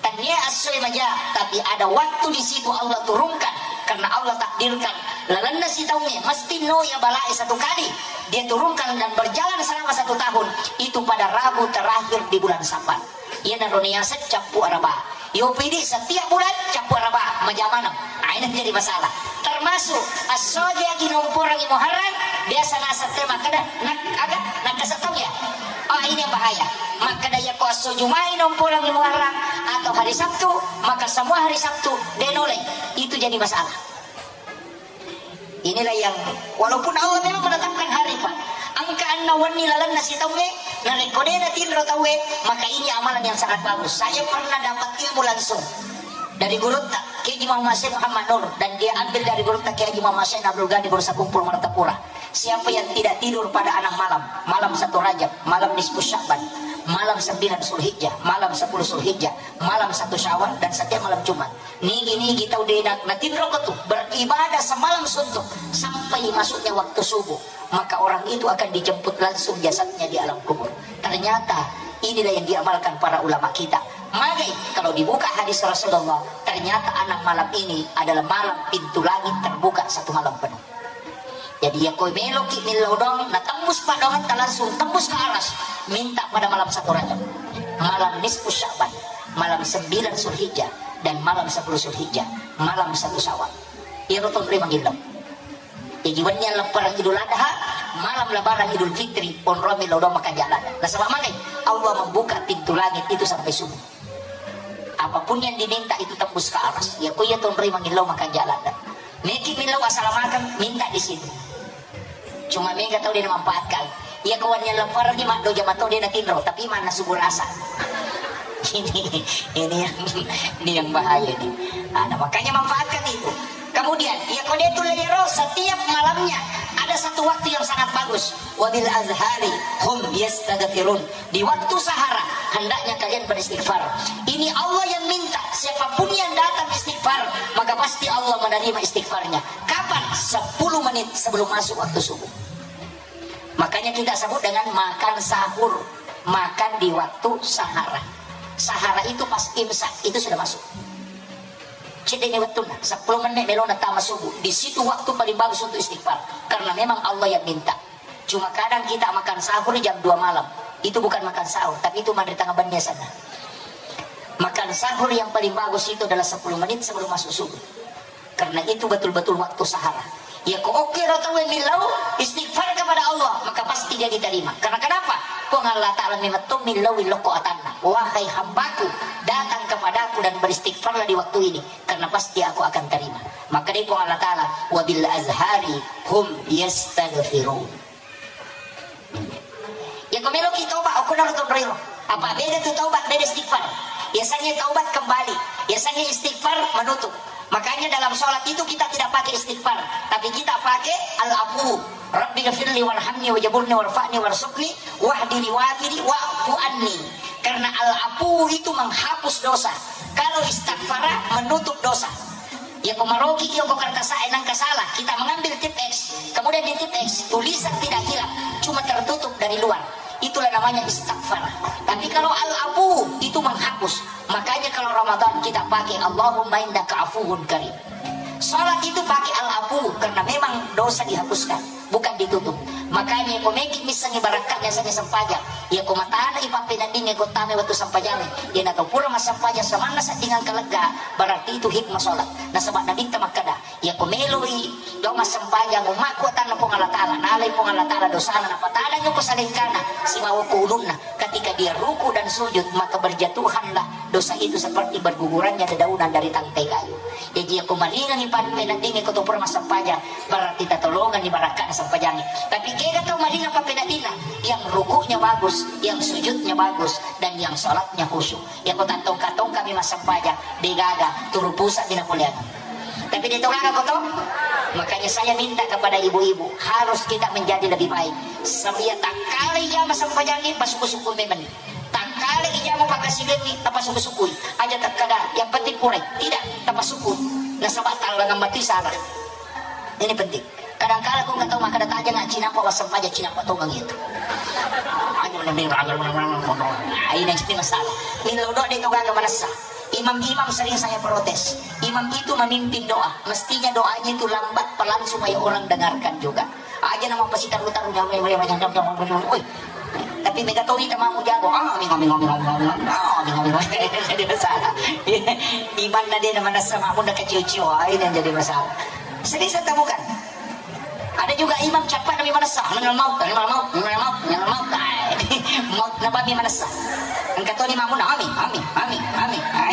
Tania assoe maja, tapi ada waktu di situ Allah turunkan karena Allah takdirkan lalenna sitaungnge mesti no ya balae satu kali. Dia turunkan dan berjalan selama satu tahun itu pada Rabu terakhir di bulan Safar. Iyanaro niaseng cappu araba. Yo pidi setiap bulan cappu araba maja maneng. Nah, ini jadi masalah. Termasuk assoge agi nomporangi Muharram biasa naseng te makkeda nak aga nakkasettong ya. Oh, ini yang bahaya. Makkeda yako asso Jumai nomporangi Muharram atau hari Sabtu, maka semua hari Sabtu denolai. Itu jadi masalah. Inilah yang walaupun Allah memang menetapkan hari, Pak. Engka anna wenni lalenna sitaungnge, narekko de natinro tauwe, maka ini amalan yang sangat bagus. Saya pernah dapat ilmu langsung dari gurutta Kiai Muhammad Syekh Muhammad Nur dan dia ambil dari gurutta Kiai Muhammad Syekh Abdul Ghani Bursa Kumpul Martapura. Siapa yang tidak tidur pada enam malam, malam satu Rajab, malam nisfu Sya'ban, malam sembilan Zulhijjah, malam sepuluh Zulhijjah, malam satu Syawal dan setiap malam Jumat. Nigi-nigi tau de na-, natinroko tu beribadah semalam suntuk sampai masuknya waktu subuh, maka orang itu akan dijemput langsung jasadnya di alam kubur. Ternyata inilah yang diamalkan para ulama kita. Magai kalau dibuka hadis Rasulullah, ternyata enam malam ini adalah malam pintu langit terbuka satu malam penuh. Jadi, yako meloki millau doang, na tembus paddoangetta langsung tembus ke aras, minta pada malam satu Rajab, malam nisfu Sya'ban, malam sembilan Zulhijjah, dan malam sepuluh Zulhijjah, malam satu Syawal. Iyaro tonroi mangillau. Jadi, wenni leppareng Idul Adha, malam Lebaran Idul Fitri, onroi millau doang makanja' ladde. Nasaba magai, Allah membuka pintu langit itu sampai subuh. Apapun yang diminta itu tembus ke aras. Yako iya tonroi mangillau makanja' ladde. Meki millau assalamakeng, minta di situ. Cuma mega tau de namanfaatkan. Yako wenni leppareng maddoja mato de natinro, tapi manna subuh rasa. Ini, ini yang, ini yang bahaya ini. Nah, nah, makanya manfaatkan itu. Kemudian, ya kodetul layro, setiap malamnya ada satu waktu yang sangat bagus. Wabil azhari hum yastaghfirun. Di waktu sahara, hendaknya kalian beristighfar. Ini Allah yang minta, siapapun yang datang istighfar, maka pasti Allah menerima istighfarnya. Kapan? Sepuluh menit sebelum masuk waktu subuh. Makanya kita sebut dengan makan sahur, makan di waktu sahara. Sahara itu pas imsak, itu sudah masuk. Cedde ni waktu sepuluh menit melona tama subuh. Di situ waktu paling bagus untuk istighfar. Karena memang Allah yang minta. Cuma kadang kita makan sahur jam dua malam. Itu bukan makan sahur, tapi itu manre tengah bannya sana. Makan sahur yang paling bagus itu adalah sepuluh menit sebelum masuk subuh. Karena itu betul-betul waktu sahara. Ya ko oke ro tau millau istighfar kepada Allah, maka pasti dia diterima. Karena kenapa? Puang Allah Ta'ala memetto millau lokko atanna. Wahai hambaku, datang kepadaku dan beristighfarlah di waktu ini, karena pasti aku akan terima. Maka dia Puang Allah Ta'ala, wabil azhari hum yastaghfirun. Ya ko meloki taubat, okko naro tonroiro. Apa beda tu taubat, beda istighfar. Biasanya taubat kembali. Biasanya istighfar menutup. Makanya dalam sholat itu kita tidak pakai istighfar, tapi kita pakai al-afu. Rabbi ghafirli warhamni wajaburni warfa'ni warzuqni wahdini wafini wa'fu anni. Karena al-afu itu menghapus dosa. Kalau istighfar menutup dosa. Ya ko maroki ki ko kertas e nangka salah, kita mengambil tip X, kemudian di tip X tulisan tidak hilang, cuma tertutup dari luar. Itulah namanya istighfar. Tapi kalau al-afu itu menghapus. Makanya kalau Ramadan kita pakai Allahumma innaka afuwun karim. Salat itu pakai al-afu karena memang dosa dihapuskan, bukan ditutup. Makanya ko meki missengi barakatnya seni sempajang. Ya ko matana ipappeneddinge ko tame waktu sempajang. Ya na tau pura massempajang samanna seddingang kalegga, berarti itu hikmah salat. Nasaba Nabitta makkada, ya ko meloi lao massempajang ummakku atanna Puang Allah Ta'ala, nalai Puang Allah Ta'ala dosana, napatanang ko salengkana sibawa ko ulunna. Ketika dia ruku dan sujud, maka berjatuhanlah dosa itu seperti bergugurannya dedaunan dari tangkai kayu. Jadi, ya ko maringangi pappeneddinge ko to pura massempajang, berarti tatolonganni barakatna sempajangnya. Tapi kega tau maringang pappeneddinna, yang rukuknya bagus, yang sujudnya bagus, dan yang salatnya khusyuk. Ya ko tattongka-tongkami massempajang, degaga, turu pusat dina kuliah. Tapi dia tonggaga ko to? Makanya saya minta kepada ibu-ibu, harus kita menjadi lebih baik. Sabia takkala iya massempajangnya, pasuku-suku memang. Takkala ijama pakkasiwiangngi, tapasuku-sukui. Aja takkada, yang penting purai. Tidak, tapasuku. Nasaba tallangang mati salah. Ini penting. Kadangkala ko engka tau makkada tajang, cinappa wassempajang, cinappa tongeng itu. Ayo, aina jadi masalah. Millau doa de' to gaga manessa. Imam-imam sering saya protes. Imam itu memimpin doa. Mestinya doanya itu lambat, pelan supaya orang dengarkan juga. Aja nama pasti taru-taru nyamai, woi. Tapi mega to ita mamu jago. Ah, mingo, mingo, mingo, mingo, mingo. Ah, mingo, mingo. Jadi masalah. Imanna de' na manessa mamu na kacio-cio. Ah, ini yang jadi masalah. Sering saya temukan. Ada juga imam cappa nami manessa. Minal maut, minal maut, minal maut, minal maut. Ah, maut napa mi manessa. Engka to ni mamu na, amin, amin, amin, amin. Ah,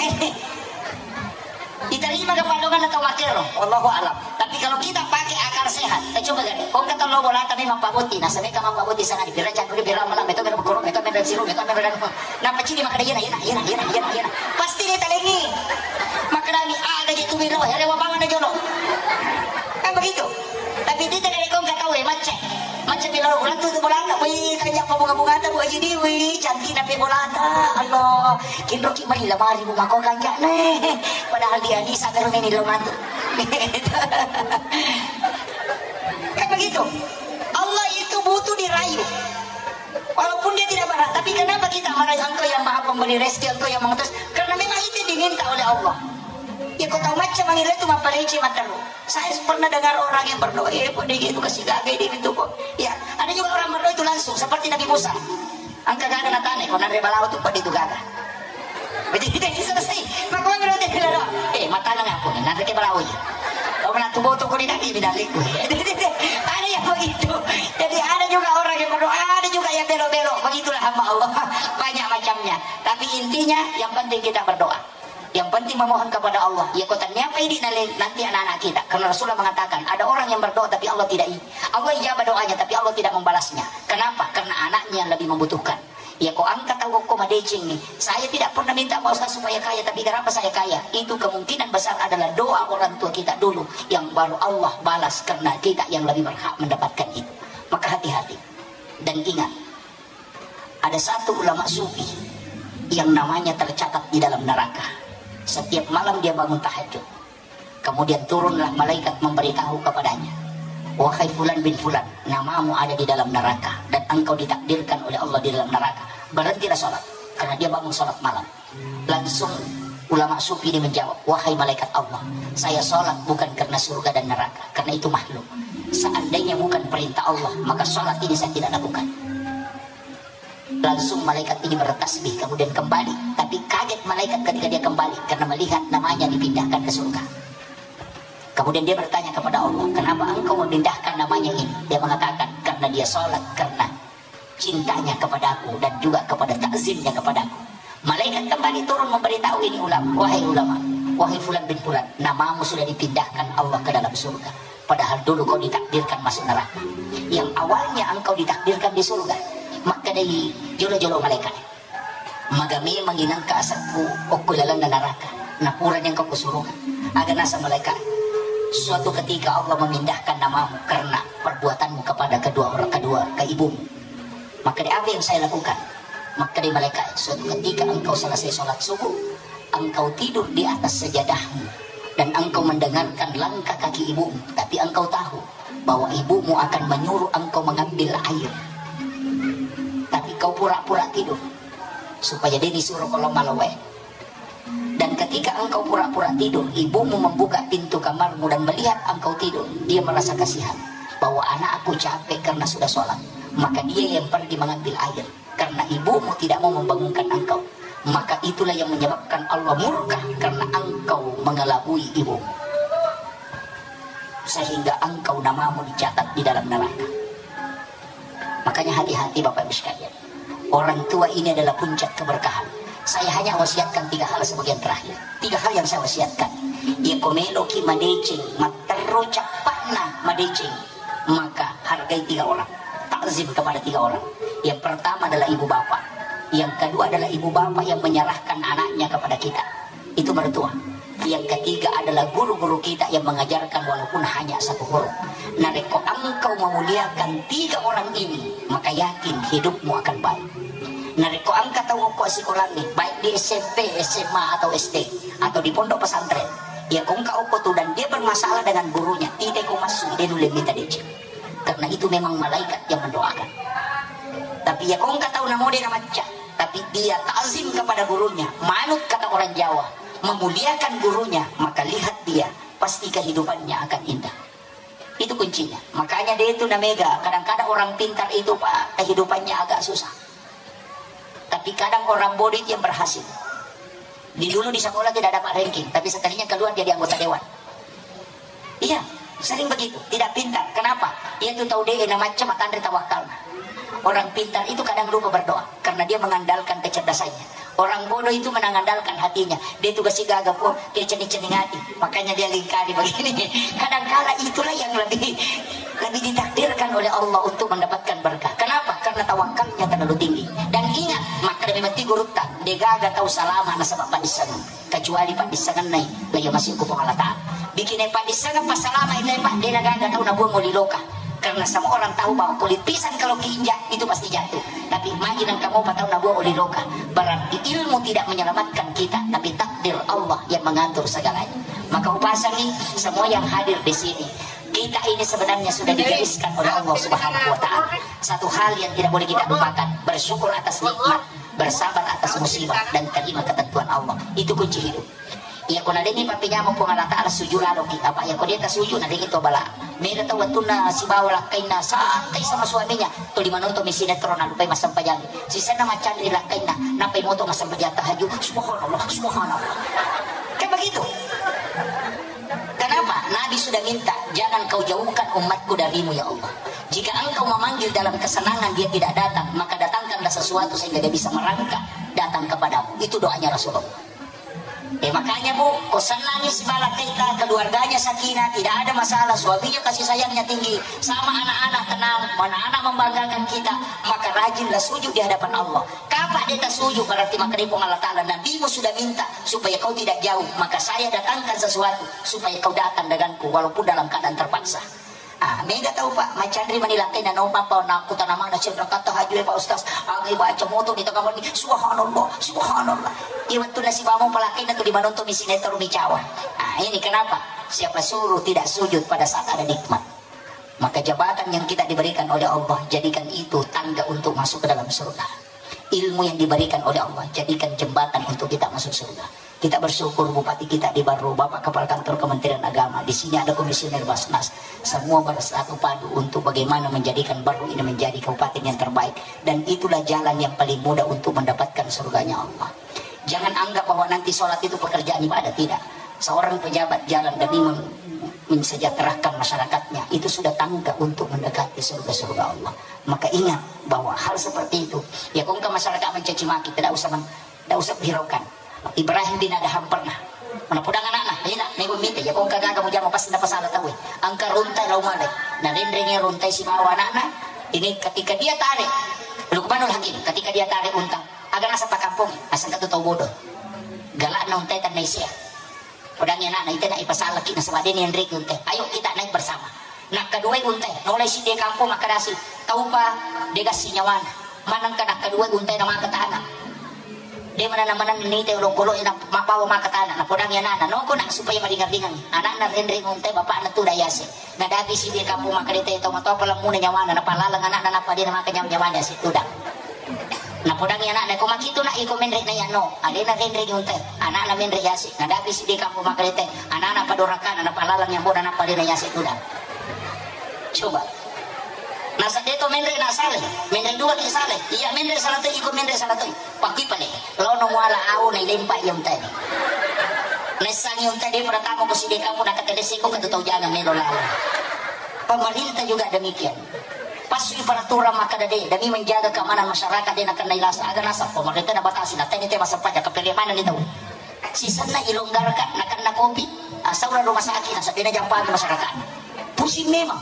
Diterima ke padongan atau makero, wallahu alam. Tapi kalau kita pakai akal sehat, eh, coba gak? Kau kata lo bola tapi mappaboti, nah sampai kamu mappaboti sana di bira cangkuri bira malam itu bira berkurung itu bira siru itu bira dan nah pasti dia makan iya iya iya iya iya iya. Pasti dia talengi. Makanami ada gitu bira, ya lewat bawah ada jono. Kan begitu. Tapi dia tidak ada kau nggak tahu ya macet. Macet di laut ulang tuh bolana, wih, kaya apa bunga-bunga tuh, wih, jadi, wih, cantik nape bolana, Allah. Kinroki mari lamari bu mako kanjak ne. Padahal dia di sabar ini lo mantu. Kan begitu. Allah itu butuh dirayu. Walaupun dia tidak berhak, tapi kenapa kita merayu engkau yang maha pemberi rezeki, engkau yang mengatur? Karena memang itu diminta oleh Allah. Ya kau tahu macam mangira itu maparece mataru. Saya pernah dengar orang yang berdoa, eh, kok dia gitu kasih gagai dia gitu kok. Ya, ada juga orang berdoa itu langsung seperti Nabi Musa. Engka gaga natane, ko nanre balawo tu pedi tu gaga. Jadi tidak selesai. Maka orang dia bilang, eh, matana ngaku nih, nanre ke balawo ya. Kau kena tubuh tu kau di kaki bidaliku. Ada yang begitu. Jadi ada juga orang yang berdoa, ada juga yang belok-belok. Begitulah hamba Allah. Banyak macamnya. Tapi intinya yang penting kita berdoa. Yang penting memohon kepada Allah. Ya kota niapa ini nale nanti anak-anak kita. Karena Rasulullah mengatakan ada orang yang berdoa tapi Allah tidak i-, Allah ijabah doanya tapi Allah tidak membalasnya. Kenapa? Karena anaknya yang lebih membutuhkan. Iya ko engka tau okko madeceng ni, saya tidak pernah minta Pak Ustaz supaya kaya, tapi kenapa saya kaya? Itu kemungkinan besar adalah doa orang tua kita dulu yang baru Allah balas karena kita yang lebih berhak mendapatkan itu. Maka hati-hati. Dan ingat, ada satu ulama sufi yang namanya tercatat di dalam neraka. Setiap malam dia bangun tahajud. Kemudian turunlah malaikat memberitahu kepadanya, "Wahai fulan bin fulan, namamu ada di dalam neraka dan engkau ditakdirkan oleh Allah di dalam neraka. Berhentilah sholat," karena dia bangun sholat malam. Langsung ulama sufi ini menjawab, "Wahai malaikat Allah, saya sholat bukan karena surga dan neraka, karena itu makhluk. Seandainya bukan perintah Allah, maka sholat ini saya tidak lakukan." Langsung malaikat ini bertasbih, kemudian kembali. Tapi kaget malaikat ketika dia kembali karena melihat namanya dipindahkan ke surga. Kemudian dia bertanya kepada Allah, "Kenapa engkau memindahkan namanya ini?" Dia mengatakan, "Karena dia sholat karena cintanya kepadaku dan juga kepada takzimnya kepadaku." Malaikat kembali turun memberitahu ini ulama, "Wahai ulama, wahai fulan bin fulan, namamu sudah dipindahkan Allah ke dalam surga. Padahal dulu kau ditakdirkan masuk neraka. Yang awalnya engkau ditakdirkan di surga." Maka dari jolo-jolo malaikat, "Maga memang inangka asakku okko lalenna neraka, napurani engkau kusuruh." Aga naseng malaikat, "Suatu ketika Allah memindahkan namamu karena perbuatanmu kepada kedua orang, kedua keibumu." Maka dari apa yang saya lakukan? Maka dari malaikat, "Suatu ketika engkau selesai sholat subuh, engkau tidur di atas sejadahmu dan engkau mendengarkan langkah kaki ibumu, tapi engkau tahu bahwa ibumu akan menyuruh engkau mengambil air. Tapi kau pura-pura tidur supaya dia disuruh kalau malawe. Dan ketika engkau pura-pura tidur, ibumu membuka pintu kamarmu dan melihat engkau tidur, dia merasa kasihan bahwa anakku capek karena sudah sholat, maka dia yang pergi mengambil air. Karena ibumu tidak mau membangunkan engkau, maka itulah yang menyebabkan Allah murka karena engkau mengelabui ibumu, sehingga engkau namamu dicatat di dalam neraka." Makanya hati-hati Bapak Ibu sekalian. Orang tua ini adalah puncak keberkahan. Saya hanya wasiatkan tiga hal sebagian terakhir. Tiga hal yang saya wasiatkan. Iya ko meloki madeceng, matterru cappa'na madeceng, maka hargai tiga orang. Takzim kepada tiga orang. Yang pertama adalah ibu bapak. Yang kedua adalah ibu bapak yang menyerahkan anaknya kepada kita. Itu mertua. Yang ketiga adalah guru-guru kita yang mengajarkan walaupun hanya satu huruf. Narekko engkau memuliakan tiga orang ini, maka yakin hidupmu akan baik. Narekko engka tau okko sikolangnge, baik di S M P, S M A, atau S D, atau di pondok pesantren, iya ko engka okko tu dan dia bermasalah dengan gurunya, tidak ko masuk, dia nulle minta deceng. Karena itu memang malaikat yang mendoakan. Tapi iya ko engka tau namo de namacca, tapi dia takzim kepada gurunya, manut kata orang Jawa, memuliakan gurunya, maka lihat dia, pasti kehidupannya akan indah. Itu kuncinya. Makanya dia itu namega, kadang-kadang orang pintar itu, Pak, kehidupannya agak susah. Tapi kadang orang bodoh itu yang berhasil. Di dulu di sekolah tidak dapat ranking, tapi sekalinya keluar jadi anggota dewan. Iya, sering begitu, tidak pintar. Kenapa? Iya tu tau de namacca matanre tawakkalna. Orang pintar itu kadang lupa berdoa karena dia mengandalkan kecerdasannya. Orang bodoh itu mengandalkan hatinya. Dia tugas gaga pun, dia cening-cening hati. Makanya dia lingkari begini. Kadangkala itulah yang lebih lebih ditakdirkan oleh Allah untuk mendapatkan berkah. Kenapa? Karena tawakalnya terlalu tinggi. Dan ingat, makkeda memang ti gurutta, degaga tau salama nasaba paddissengeng. Kecuali paddissengennai, laiya masih ku Puang Allah Ta'ala. Bikinai paddissengeng passalama itu, Pak, de nagaga tau nabuang oli loka. Karena semua orang tahu bahwa kulit pisang kalau keinjak itu pasti jatuh. Tapi magi nengka mopa tau nabuang oli loka, berarti ilmu tidak menyelamatkan kita, tapi takdir Allah yang mengatur segalanya. Maka upasangi semua yang hadir di sini. Kita ini sebenarnya sudah digariskan oleh Allah Subhanahu wa Ta'ala. Satu hal yang tidak boleh kita lupakan, bersyukur atas nikmat, bersabar atas musibah, dan terima ketentuan Allah. Itu kunci hidup. Iya, ko nadengi pappenyameng Puang Allah Ta'ala, sujud laloki. Apa iya ko de tasuju, nadengi to bala. Mega tau wettunna sibawa lakkainna santai sama suaminya, tuli manoto mi sinetron, nalupai massempajang. Sisenna macanri lakkainna, nappai moto massempajang tahajud. Subhanallah, subhanallah. Kan begitu. Kenapa? Nabi sudah minta, "Jangan kau jauhkan umatku darimu, ya Allah. Jika engkau memanggil dalam kesenangan, dia tidak datang, maka datangkanlah sesuatu sehingga dia bisa merangkak datang kepadamu." Itu doanya Rasulullah. Eh, makanya, Bu, ko senangi sibawa lakkaita, keluarganya sakinah, tidak ada masalah, suaminya kasih sayangnya tinggi, sama anak-anak tenang, anak-anak membanggakan kita, maka rajinlah sujud di hadapan Allah. Pak, dia tak sujud, berarti maka dia Puang Allah Ta'ala, Nabimu sudah minta supaya kau tidak jauh, maka saya datangkan sesuatu supaya kau datang denganku walaupun dalam keadaan terpaksa. Ah, mega tau, Pak, macanri mani lakkainna, no, Pak, Pak, nakku tanamana cendera kata haju, Pak Ustaz, agai baca moto di tengah mani, subhanallah, subhanallah. Iya, waktu nasi bamong palakkainna tu di manonton mi sinetron mi cawa. Ah, ini kenapa? Siapa suruh tidak sujud pada saat ada nikmat? Maka jabatan yang kita diberikan oleh Allah, jadikan itu tangga untuk masuk ke dalam surga. Ilmu yang diberikan oleh Allah, jadikan jembatan untuk kita masuk surga. Kita bersyukur bupati kita di Barru, Bapak Kepala Kantor Kementerian Agama, di sini ada Komisioner Basnas, semua bersatu padu untuk bagaimana menjadikan Barru ini menjadi kabupaten yang terbaik. Dan itulah jalan yang paling mudah untuk mendapatkan surganya Allah. Jangan anggap bahwa nanti sholat itu pekerjaan ibadah, tidak. Seorang pejabat jalan demi mem- mensejahterakan masyarakatnya, itu sudah tangga untuk mendekati surga-surga Allah. Maka ingat bahwa hal seperti itu, ya, kongka masyarakat mencaci maki, tidak usah men- tidak usah hiraukan. Ibrahim bin Adham pernah, mana podang anakna, ina, nego mite, ya, kongka gaga mujama pasti napasala tau, eh. Angka runtai lau malai, na renreng runtai sibawa anakna. Ini ketika dia tarik, Luqmanul Hakim, ketika dia tarik unta, aga nasaba kampung, asal katu tau bodoh. Galakna untai tanna isia. Podangi anakna, ite na ipasalaki nasaba deni enreki untai. Ayo kita naik bersama. Nakkaduai untai, nolai sidde kampung makkedasi, taupa degassi nyawana. Manengka nakkaduai untai na maka tana. De mana na maneng nite olokolo ina mabawa maka tana. Napodangi anakna, noko nak supaya madingar-dingangi. Anakna renreng untai bapakna tu dayase. Nadapi sidde kampung makkedai tau matoa palammuna nyawana, napalaleng anakna nappa de na maka nyawa nyawana situ da. Napodangi anakna, ko makitu nak iko menre na yano, adena renreng untai, anakna menre yase, nadapi sidde kampung makkedai, anakna padorakana, napalaleng yang boda nappa de na yase tu da. Coba. Nasadde to menre na sale, menre dua ki sale, iya menre salah tu iko menre salah tu. Pakui pale, lono muala au na ilempa iya untai. Naissangi untai de pada tamo ko sidde kampung nakatelesi ko katu tau jangan melo lalo. Pemerintah juga demikian. Pasui peraturan makkeda de, demi menjaga keamanan masyarakat de nakennai lasa. Aga nasaba pemerintah nabatasi, nateni te massempajang, kapere manenni tau. Sisenna ilonggarkan, nakenna kopi, asaura rumah sakit, nasaba de najampangi masyarakat. Pusing memang.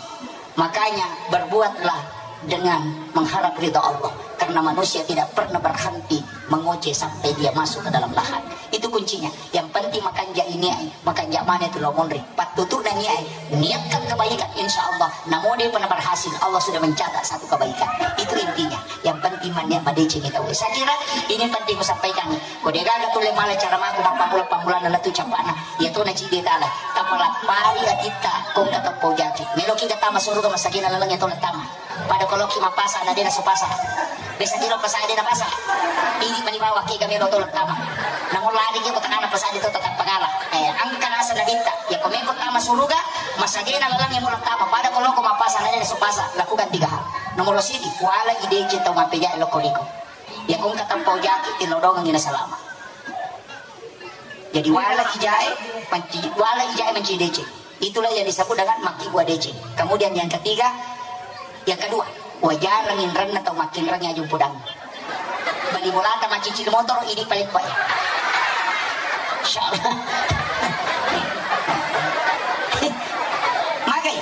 Makanya berbuatlah dengan mengharap ridha Allah, karena manusia tidak pernah berhenti mengoceh sampai dia masuk ke dalam lahat. Itu kuncinya. Yang penting makanja ini ai, makanja mana itu lo monri. Pattutu nani ai, niatkan kebaikan, insya Allah. Namo de pernah berhasil, Allah sudah mencatat satu kebaikan. Itu intinya. Yang penting mania madeceng itu. Saya kira ini penting saya sampaikan. Ko de gaga tulle mala cara maku mappammula-pammulana latu campana. Iya to na cide tala. Tapalappari atitta kongka teppo jaki. Meloki gatama suruga masagina laleng iya to tama. Pada koloki mapasa na dena supasa. Besa kilo pasa dena pasa. Ini mani bawa kega melo to tama. Namun lari ke kota kana pasa itu tetap pengala. Eh, angka rasa na ditta. Ya komeko tama suruga masagina laleng iya mo tama. Pada koloko mapasa na dena supasa. Lakukan tiga hal. Nomor sidi, wala ideci tau mapeja loko riko. Ya kongka tampau jaki tilodongengi na salama. Jadi wala ijae, manci, wala ijae manci deceng. Itulah yang disebut dengan makkibua deceng. Kemudian yang ketiga, yang kedua, wajarang inrenna tau makkinrang aju podang. Bali bolata macici motor ini paling baik. Insya Allah. Magai.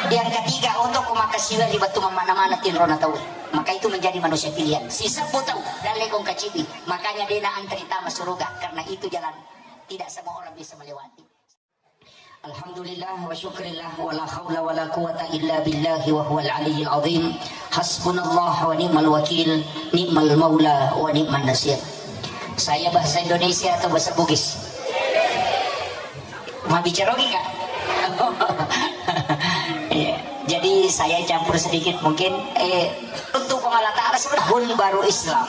Yang ketiga, untuk makasiwa di batu mana-mana tinrona tau. Maka itu menjadi manusia pilihan. Sisebbu tau dalle kong kacibi. Makanya dena antri tama suruga karena itu jalan tidak semua orang bisa melewati. Alhamdulillah wa syukrillah wa la haula wa la quwata illa billahi wa huwal aliyyil azim. Hasbunallah wa ni'mal wakil, ni'mal maula wa ni'man nasir. Saya bahasa Indonesia atau bahasa Bugis? Mau bicara lagi, Kak? Iya. Jadi saya campur sedikit mungkin. Eh, untuk Allah Ta'ala sebenarnya tahun baru Islam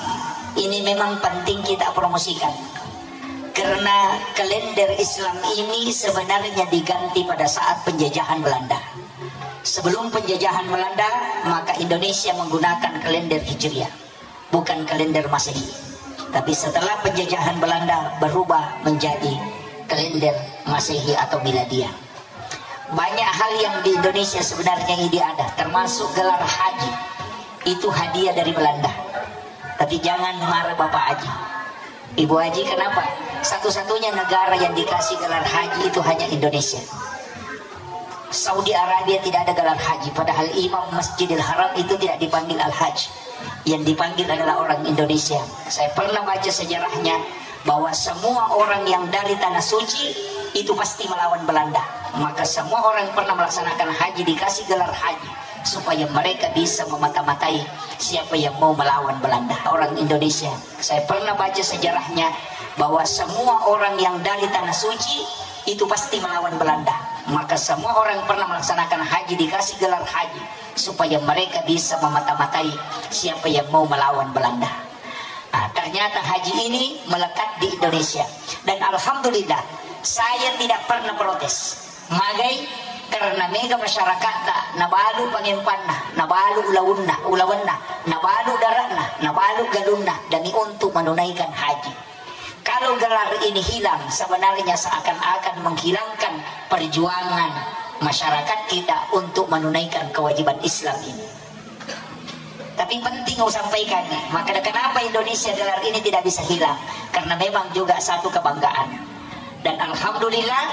ini memang penting kita promosikan. Karena kalender Islam ini sebenarnya diganti pada saat penjajahan Belanda. Sebelum penjajahan Belanda, maka Indonesia menggunakan kalender Hijriah, bukan kalender Masehi. Tapi setelah penjajahan Belanda berubah menjadi kalender Masehi atau Miladiah. Banyak hal yang di Indonesia sebenarnya ini ada, termasuk gelar haji. Itu hadiah dari Belanda. Tapi jangan marah Bapak Haji. Ibu Haji, kenapa? Satu-satunya negara yang dikasih gelar haji itu hanya Indonesia. Saudi Arabia tidak ada gelar haji, padahal imam Masjidil Haram itu tidak dipanggil Al-Hajj. Yang dipanggil adalah orang Indonesia. Saya pernah baca sejarahnya bahwa semua orang yang dari Tanah Suci itu pasti melawan Belanda. Maka semua orang yang pernah melaksanakan haji dikasih gelar haji supaya mereka bisa memata-matai siapa yang mau melawan Belanda. Orang Indonesia. Saya pernah baca sejarahnya bahwa semua orang yang dari Tanah Suci itu pasti melawan Belanda. Maka semua orang yang pernah melaksanakan haji dikasih gelar haji supaya mereka bisa memata-matai siapa yang mau melawan Belanda. Nah, ternyata haji ini melekat di Indonesia. Dan alhamdulillah, saya tidak pernah protes. Magai, karena mega masyarakatta nabalu pangempanna, nabalu ulaunna, ulawenna, nabalu dare'na, nabalu galunna demi untuk menunaikan haji. Kalau gelar ini hilang, sebenarnya seakan-akan menghilangkan perjuangan masyarakat kita untuk menunaikan kewajiban Islam ini. Tapi penting usampaikan, maka kenapa Indonesia gelar ini tidak bisa hilang? Karena memang juga satu kebanggaan. Dan alhamdulillah,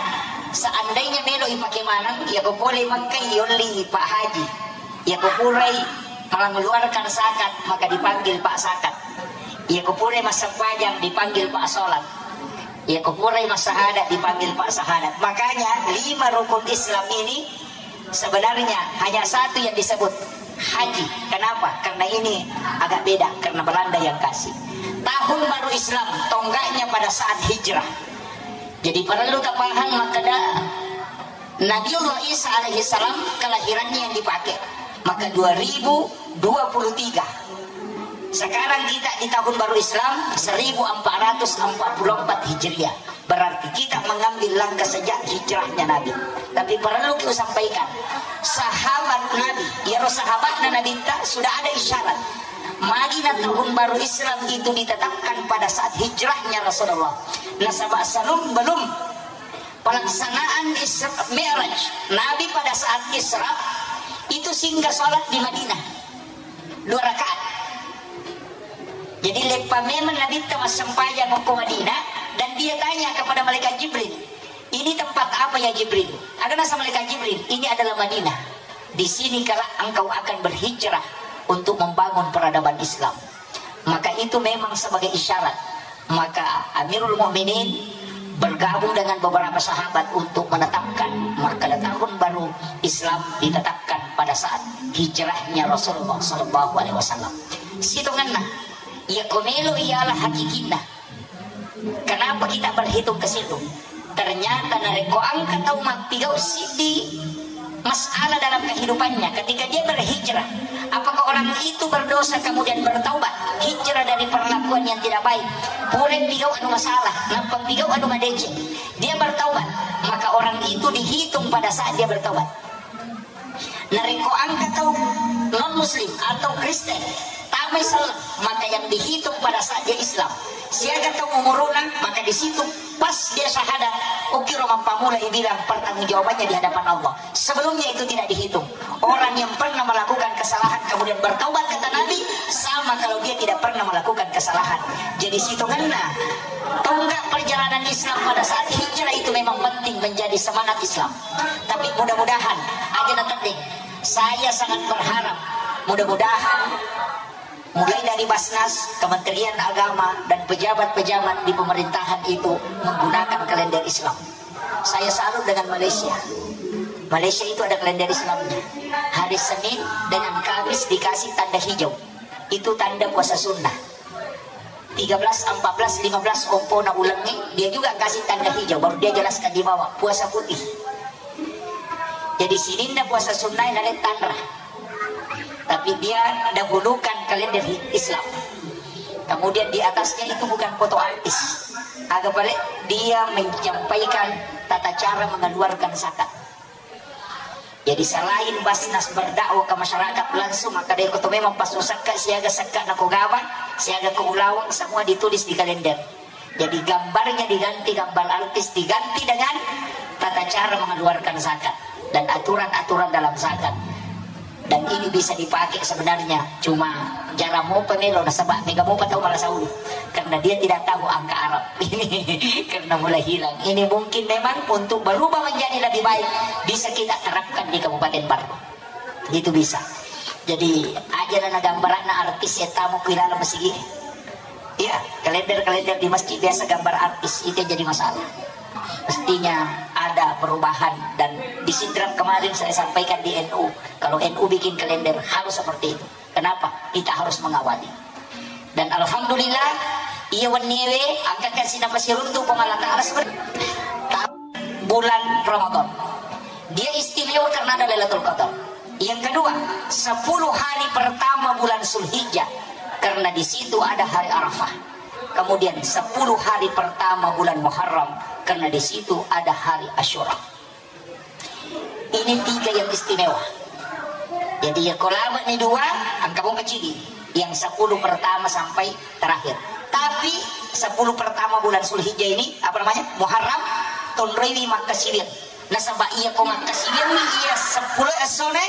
seandainya melo ipake maneng, ya ko pole Makkah yolli Pak Haji, ya ko purai mengeluarkan zakat, maka dipanggil Pak Zakat. Ya ko purai massempajang, dipanggil Pak Salat. Ya ko purai massahadat, dipanggil Pak Sahadat. Makanya lima rukun Islam ini sebenarnya hanya satu yang disebut haji. Kenapa? Karena ini agak beda, karena Belanda yang kasih. Tahun baru Islam, tonggaknya pada saat hijrah. Jadi perlu tapahang makkeda Nabiullah Isa alaihi salam kelahirannya yang dipakai. Maka dua ribu dua puluh tiga. Sekarang kita di tahun baru Islam seribu empat ratus empat puluh empat Hijriah. Berarti kita mengambil langkah sejak hijrahnya Nabi. Tapi perlu kita sampaikan, sahabat Nabi, ya sahabatnya Nabi ta sudah ada isyarat. Madinah tahun baru Islam itu ditetapkan pada saat hijrahnya Rasulullah. Nasaba salum belum pelaksanaan Isra Mi'raj, Nabi pada saat Isra itu singgah sholat di Madinah dua rakaat. Jadi leppa memang Nabi ta massempajang ko Madinah dan dia tanya kepada malaikat Jibril, "Ini tempat apa ya Jibril?" Ada nasa malaikat Jibril, "Ini adalah Madinah. Di sini kelak engkau akan berhijrah untuk membangun peradaban Islam." Maka itu memang sebagai isyarat. Maka Amirul Mukminin bergabung dengan beberapa sahabat untuk menetapkan maka tahun baru Islam ditetapkan pada saat hijrahnya Rasulullah Shallallahu Alaihi Wasallam. Sitongenna, iya komelo ialah hakikinna. Kenapa kita berhitung ke situ? Ternyata narekko engka tau mappigau siddi masalah dalam kehidupannya, ketika dia berhijrah, apakah orang itu berdosa kemudian bertaubat, hijrah dari perlakuan yang tidak baik, pura pigau anu masalah, nappa pigau anu madeceng, dia bertaubat, maka orang itu dihitung pada saat dia bertaubat. Narekko engka tau non muslim atau Kristen tamai selleng, maka yang dihitung pada saat dia Islam. Siaga tau umuruna, maka di situ pas dia syahadat, okkiro mappamula ibilang pertanggungjawabannya di hadapan Allah. Sebelumnya itu tidak dihitung. Orang yang pernah melakukan kesalahan kemudian bertaubat, kata Nabi, sama kalau dia tidak pernah melakukan kesalahan. Jadi sitongenna tonggak perjalanan Islam pada saat hijrah itu memang penting menjadi semangat Islam. Tapi mudah-mudahan aja na tedding. Saya sangat berharap mudah-mudahan mulai dari Basnas, Kementerian Agama, dan pejabat-pejabat di pemerintahan itu menggunakan kalender Islam. Saya salut dengan Malaysia. Malaysia itu ada kalender Islamnya. Hari Senin dengan Kamis dikasih tanda hijau. Itu tanda puasa sunnah. Tiga belas, empat belas, lima belas ompona ulengnge, dia juga kasih tanda hijau, baru dia jelaskan di bawah puasa putih. Jadi sininna puasa sunnah nale tanra. Tapi dia dahulukan kalender Islam. Kemudian di atasnya itu bukan foto artis. Aga pale dia menyampaikan tata cara mengeluarkan zakat. Jadi selain Basnas berdakwah ke masyarakat langsung, maka dari koto memang pas usakka siaga sakka na ko gaba, siaga ko ulaweng, semua ditulis di kalender. Jadi gambarnya diganti, gambar artis diganti dengan tata cara mengeluarkan zakat dan aturan-aturan dalam zakat. Dan ini bisa dipakai sebenarnya, cuma jarang mopa melo nasaba mega mopa tau marasa ulu karena dia tidak tahu angka Arab. Ini karena mulai hilang. Ini mungkin memang untuk berubah menjadi lebih baik, bisa kita terapkan di Kabupaten Barru. Itu bisa. Jadi aja na gambaranna artis ya tamu ku ilala masigi. Ya, kalender-kalender di masjid biasa gambar artis, itu yang jadi masalah. Mestinya ada perubahan. Dan di Sidrap kemarin saya sampaikan di N U, kalau N U bikin kalender harus seperti itu. Kenapa? Kita harus mengawali. Dan alhamdulillah, iya wenniewe angkakan sinapa siruntu Puang Allah Ta'ala seperti bulan Ramadan. Dia istimewa karena ada Lailatul Qadar. Yang kedua, sepuluh hari pertama bulan Zulhijjah, karena di situ ada hari Arafah. Kemudian sepuluh hari pertama bulan Muharram, karena di situ ada hari Asyura. Ini tiga yang istimewa. Jadi ya, kalau ni dua, angka bongka cidi. Yang sepuluh pertama sampai terakhir. Tapi sepuluh pertama bulan Zulhijjah ini, apa namanya, Muharram, tonroiwi makkasiwiang. Nasaba iya ko makkasiwiang ni iya sepuluh essone,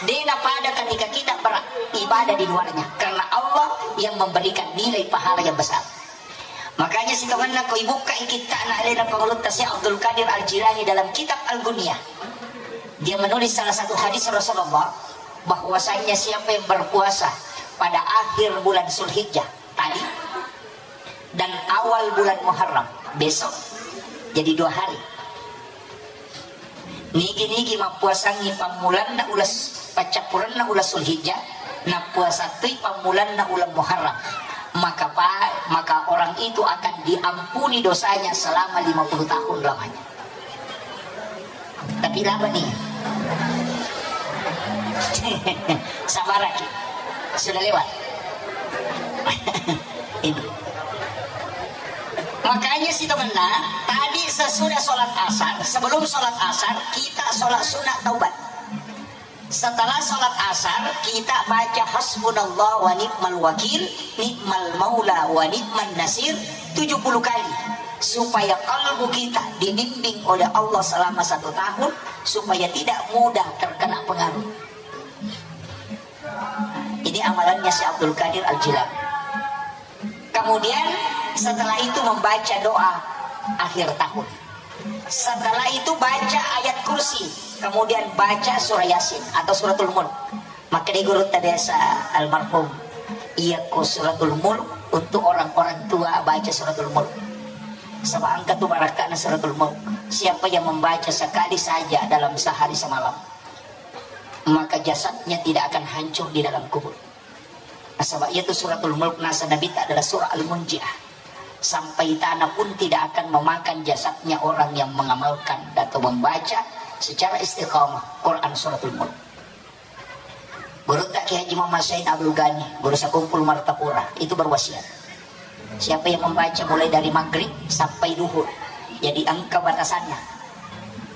de napada ketika kita beribadah di luarnya. Karena Allah yang memberikan nilai pahala yang besar. Makanya sitongenna ko ibukka kitta'na alena pangulutta Syekh Abdul Qadir Al-Jilani dalam kitab Al-Gunyah. Dia menulis salah satu hadis Rasulullah, bahwasanya siapa yang berpuasa pada akhir bulan Zulhijjah tadi dan awal bulan Muharram besok, jadi dua hari. Nigi-nigi mappuasangngi pammulanna ulas, paccappurenna ulas Zulhijjah, nappuasattui pammulanna ulang Muharram, maka pa-, maka orang itu akan diampuni dosanya selama lima puluh tahun lamanya. Tapi laba nih. Sabaraki. Sudah lewat. Ini. Makanya sitongenna, tadi sesudah sholat asar, sebelum sholat asar, kita sholat sunat taubat. Setelah sholat asar, kita baca hasbunallah wa ni'mal wakil, ni'mal maula wa ni'man nasir tujuh puluh kali. Supaya kalbu kita dibimbing oleh Allah selama satu tahun, supaya tidak mudah terkena pengaruh. Ini amalannya Syekh Abdul Qadir Al-Jilani. Kemudian setelah itu membaca doa akhir tahun. Setelah itu baca ayat kursi, kemudian baca surah Yasin atau suratul Mulk. Maka di guru biasa almarhum, iya ko suratul Mulk untuk orang-orang tua baca suratul Mulk. Sebab angka tu barakana suratul Mulk. Siapa yang membaca sekali saja dalam sehari semalam, maka jasadnya tidak akan hancur di dalam kubur. Nasaba iyatu suratul Mulk nasa Nabitta adalah surah Al-Munjiah. Sampai tanah pun tidak akan memakan jasadnya orang yang mengamalkan atau membaca secara istiqamah Quran suratul Mulk. Gurutta Kiai Haji Muhammad Said Abdul Ghani, guru sakumpul Martapura, itu berwasiat. Siapa yang membaca mulai dari maghrib sampai duhur, jadi engka batasanna.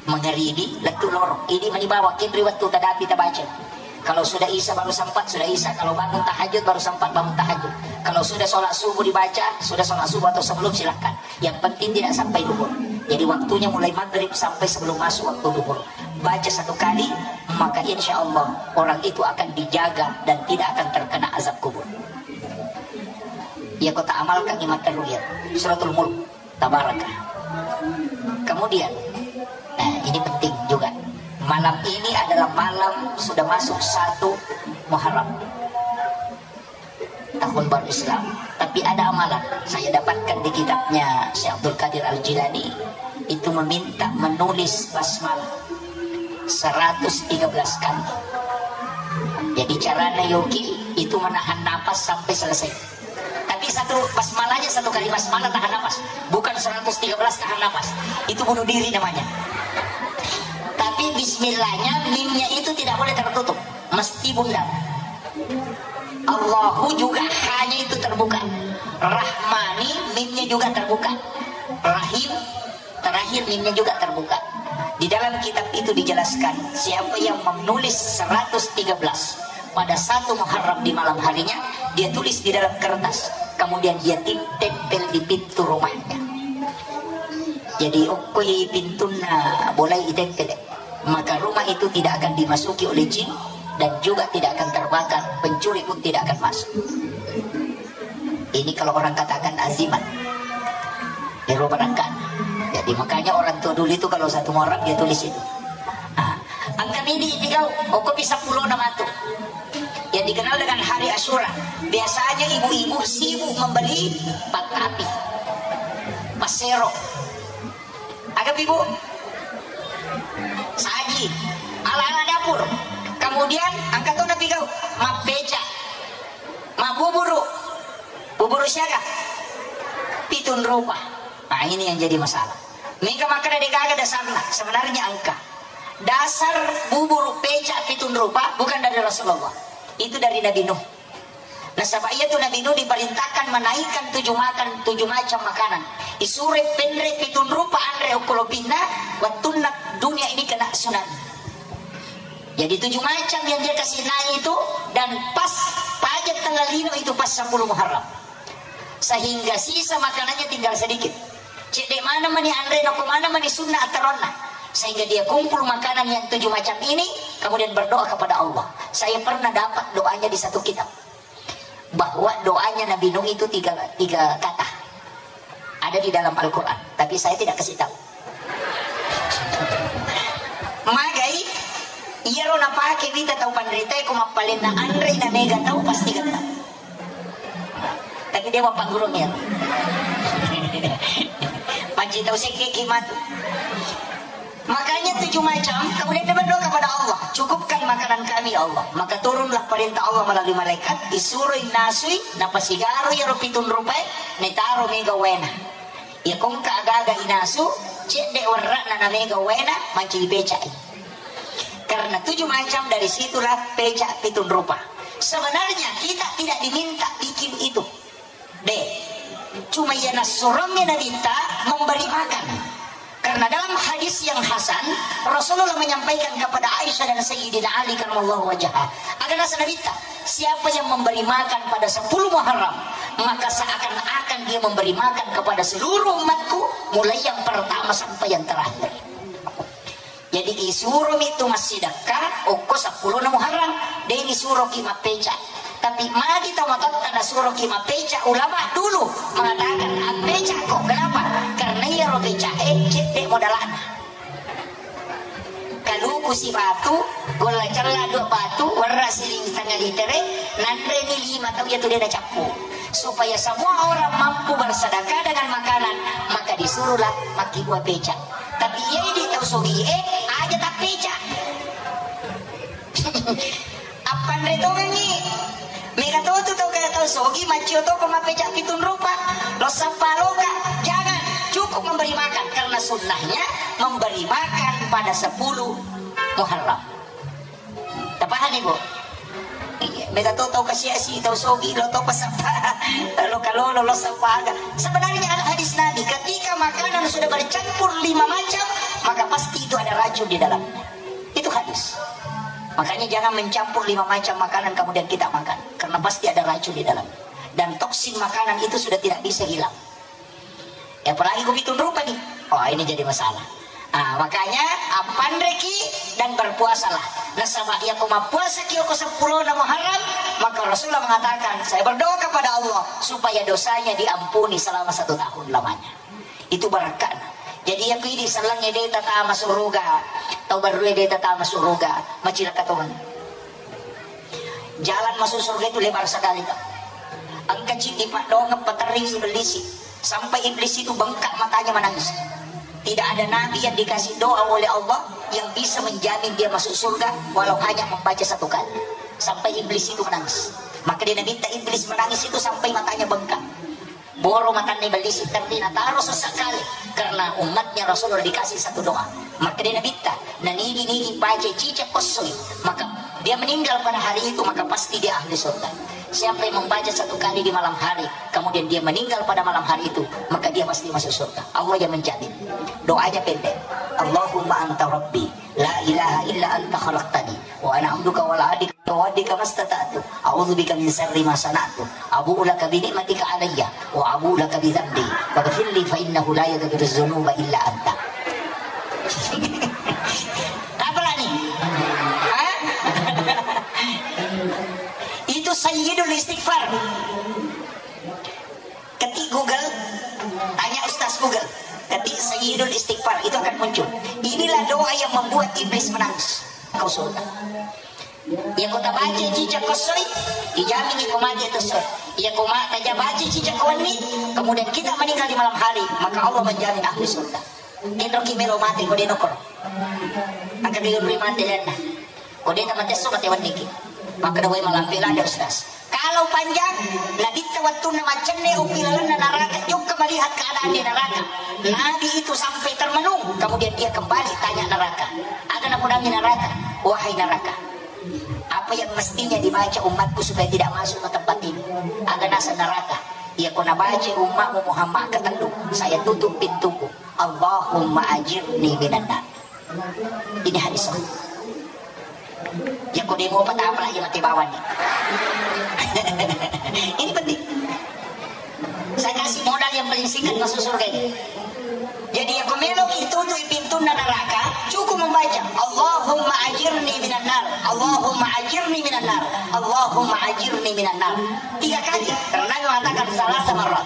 Mangaribi lettu lorong, idi mani bawang, kenri wettu tadapi tabaca. Kalau sudah isya baru sempat, sudah isya. Kalau bangun tahajud baru sempat bangun tahajud. Kalau sudah sholat subuh dibaca, sudah sholat subuh atau sebelum, silahkan. Yang penting tidak sampai duhur. Jadi waktunya mulai maghrib sampai sebelum masuk waktu duhur. Baca satu kali, maka insya Allah orang itu akan dijaga dan tidak akan terkena azab kubur. Ya, kota amalkan iman teruyat. Suratul Mulk. Tabaraka. Kemudian, nah, ini penting juga. Malam ini adalah malam sudah masuk satu Muharram, tahun baru Islam. Tapi ada amalan saya dapatkan di kitabnya Syekh Abdul Qadir Al-Jilani, itu meminta menulis basmalah seratus tiga belas kali. Jadi caranya yogi itu menahan napas sampai selesai. Tapi satu basmalahnya, satu kali basmalah tahan napas. Bukan seratus tiga belas tahan napas. Itu bunuh diri namanya. Tapi bismillahnya, mimnya itu tidak boleh tertutup. Mesti bundar. Allahu juga hanya itu terbuka. Rahmani, mimnya juga terbuka. Rahim, terakhir mimnya juga terbuka. Di dalam kitab itu dijelaskan, siapa yang menulis seratus tiga belas pada satu Muharram di malam harinya, dia tulis di dalam kertas, kemudian dia tim-, tempel di pintu rumahnya. Jadi, okkoi pintunna bolai itempel, maka rumah itu tidak akan dimasuki oleh jin, dan juga tidak akan terbakar, pencuri pun tidak akan masuk. Ini kalau orang katakan azimat, ero barangkali. Jadi makanya orang tua dulu itu kalau satu Muharram dia tulis itu. Ah, engka midi tigau, okko pi seppulo na matu. Yang dikenal dengan hari Asyura. Biasanya ibu-ibu sibuk membeli pattapi, passero. Aga pi, Bu? Saji, ala-ala dapur. Kemudian engka to napigau, mappeca, mabbuburu. Buburu siaga? Pitung rupa. Nah, ini yang jadi masalah. Mega makkeda de gaga dasarna, sebenarnya engka. Dasar buburu peca pitung rupa bukan dari Rasulullah. Itu dari Nabi Nuh. Nasaba iyatu Nabi Nuh diperintahkan menaikkan tujuh makan, tujuh macam makanan. Isuroi penre pitung rupa anre okko lopinna, wettunna dunia ini kena tsunami. Jadi tujuh macam yang dia kasih naik itu, dan pas pajak tanggal lino itu pas sepuluh Muharram. Sehingga sisa makanannya tinggal sedikit. Cedde mana mani anre, nako mana mani sunna ataronna. Sehingga dia kumpul makanan yang tujuh macam ini, kemudian berdoa kepada Allah. Saya pernah dapat doanya di satu kitab. Bahwa doanya Nabi Nuh itu tiga, tiga kata. Ada di dalam Al-Quran, tapi saya tidak kasih tahu. Magai, iyaro napake wita tau panritae ko mappalenna anre na mega tau pasti getta. Tapi dia bapak gurung ya. Panci tau sekke ki matu. Makanya tujuh macam, kemudian dia berdoa kepada Allah, "Cukupkan makanan kami, ya Allah." Maka turunlah perintah Allah melalui malaikat, disuroi nasui, napasigaro iyaro pitung rupae, netaro mega waena. Iya kongka agaga inasu, cedde werra'na na mega waena, mancaji pecai. Karena tujuh macam dari situlah peca pitung rupa. Sebenarnya kita tidak diminta bikin itu. De, cuma iya nassurongnge Nabitta memberi makan. Karena dalam hadis yang hasan, Rasulullah menyampaikan kepada Aisyah dan Sayyidina Ali karramallahu wajhah. Ada nasa Nabitta, "Siapa yang memberi makan pada sepuluh Muharram, maka seakan-akan dia memberi makan kepada seluruh umatku, mulai yang pertama sampai yang terakhir." Jadi isuromi tu massidakka okko seppulona Muharram, de nisuroki mappeca. Tapi magi tomatoatta nasuroki mappeca, ulama dulu mengatakan appecako. Kenapa? Karena iyaro pecae cedde modalana. Kaluku si batu, golla cella dua batu, werra siling setengah litere, nanreni lima tau iyatu de nacappu. Supaya semua orang mampu bersedekah dengan makanan, maka disuruhlah makkibua peca. Tapi iya idi tau sogie, aja tappeca. Appanre tongengi. Mega totu tau kaya tau sogi, maccio toko mappeca pitung rupa. Lo sappa loka. Jangan. Cukup memberi makan. Karena sunnahnya memberi makan pada sepuluh Muharram. Tapahani, Bu? Iya, mega to tau kasiasi, tau sogi, lo to pasappa, lo kalolo, lo sappa aga. Sebenarnya ada hadis Nabi, ketika makanan sudah bercampur lima macam, maka pasti itu ada racun di dalamnya. Itu hadis. Makanya jangan mencampur lima macam makanan kemudian kita makan, karena pasti ada racun di dalamnya. Dan toksin makanan itu sudah tidak bisa hilang. Ya, apalagi ko pitung rupa nih. Oh, ini jadi masalah. Ah, makanya, appanreki dan berpuasalah. Nasaba iya ko mappuasaki okko seppulona Muharram, maka Rasulullah mengatakan, "Saya berdoa kepada Allah supaya dosanya diampuni selama satu tahun lamanya." Itu barakka'na. Jadi, iya ko idi sellengnge de tatama suruga, tau barrue de tatama suruga, macilaka tongeng. Jalan masuk surga itu lebar sekali, Pak. Engka ciddi paddongeng paterringi iblis. Sampai iblis itu bengkak matanya menangis. Tidak ada nabi yang dikasih doa oleh Allah yang bisa menjamin dia masuk surga walau hanya membaca satu kali. Sampai iblis itu menangis. Maka dia minta iblis menangis itu sampai matanya bengkak. Boro matanna iblis, tapi nataro sesekali karena umatnya Rasulullah dikasih satu doa. Maka dia nabitta, nanigi-nigi baca cicak kosoi, maka dia meninggal pada hari itu, maka pasti dia ahli surga. Siapa yang membaca satu kali di malam hari, kemudian dia meninggal pada malam hari itu, maka dia pasti masuk surga. Allah yang menjamin. Doanya pendek. Allahumma anta rabbi, la ilaha illa anta khalaqtani, wa ana abduka wa ana ala ahdika wa wa'dika mastata'tu. A'udzu bika min syarri ma sana'tu. Abu'u laka bi ni'matika alayya wa abu'u laka bi dzambi. Faghfirli fa innahu la yaghfiru dzunuba illa anta. Apa lagi? Hah? Google, ketik Sayyidul Istighfar, itu akan muncul. Inilah doa yang membuat iblis menangis. Kau surga. Ya, ko tabaca cijak kosoi, dijamin iko mati itu soi. Ya, ko ma taja baca cijak kowenni, kemudian kita meninggal di malam hari, maka Allah menjamin ahli surga. Kenroki melo mati ko denokor. Angka gayung mati lenna. Ko de tamattesso mate wenniki. Makkeda, "Wai malampe lada, Ustaz." Kalau panjang, Nabitta wettunna maccenne upi lalenna neraka, jokka melihat keadaan di neraka. Nabi itu sampai termenung, kemudian dia kembali tanya neraka. Aga napunangi neraka, "Wahai neraka, apa yang mestinya dibaca umatku supaya tidak masuk ke tempat ini?" Aga naseng neraka, "Iya, ko nabaca umatmu Muhammad ketellu, saya tutup pintuku. Allahumma ajirni minan nar." Ini hadis sahih. Ya, ko demo patapa lagi mati bawang nih. Ini penting. Saya kasih modal yang paling singkat masuk surga ini. Jadi, ya, ko melo itu tuh pintu neraka, cukup membaca, "Allahumma ajirni minan nar, Allahumma ajirni minan nar, Allahumma ajirni minan nar." Tiga kali, karena Nabi mengatakan salah sama roh.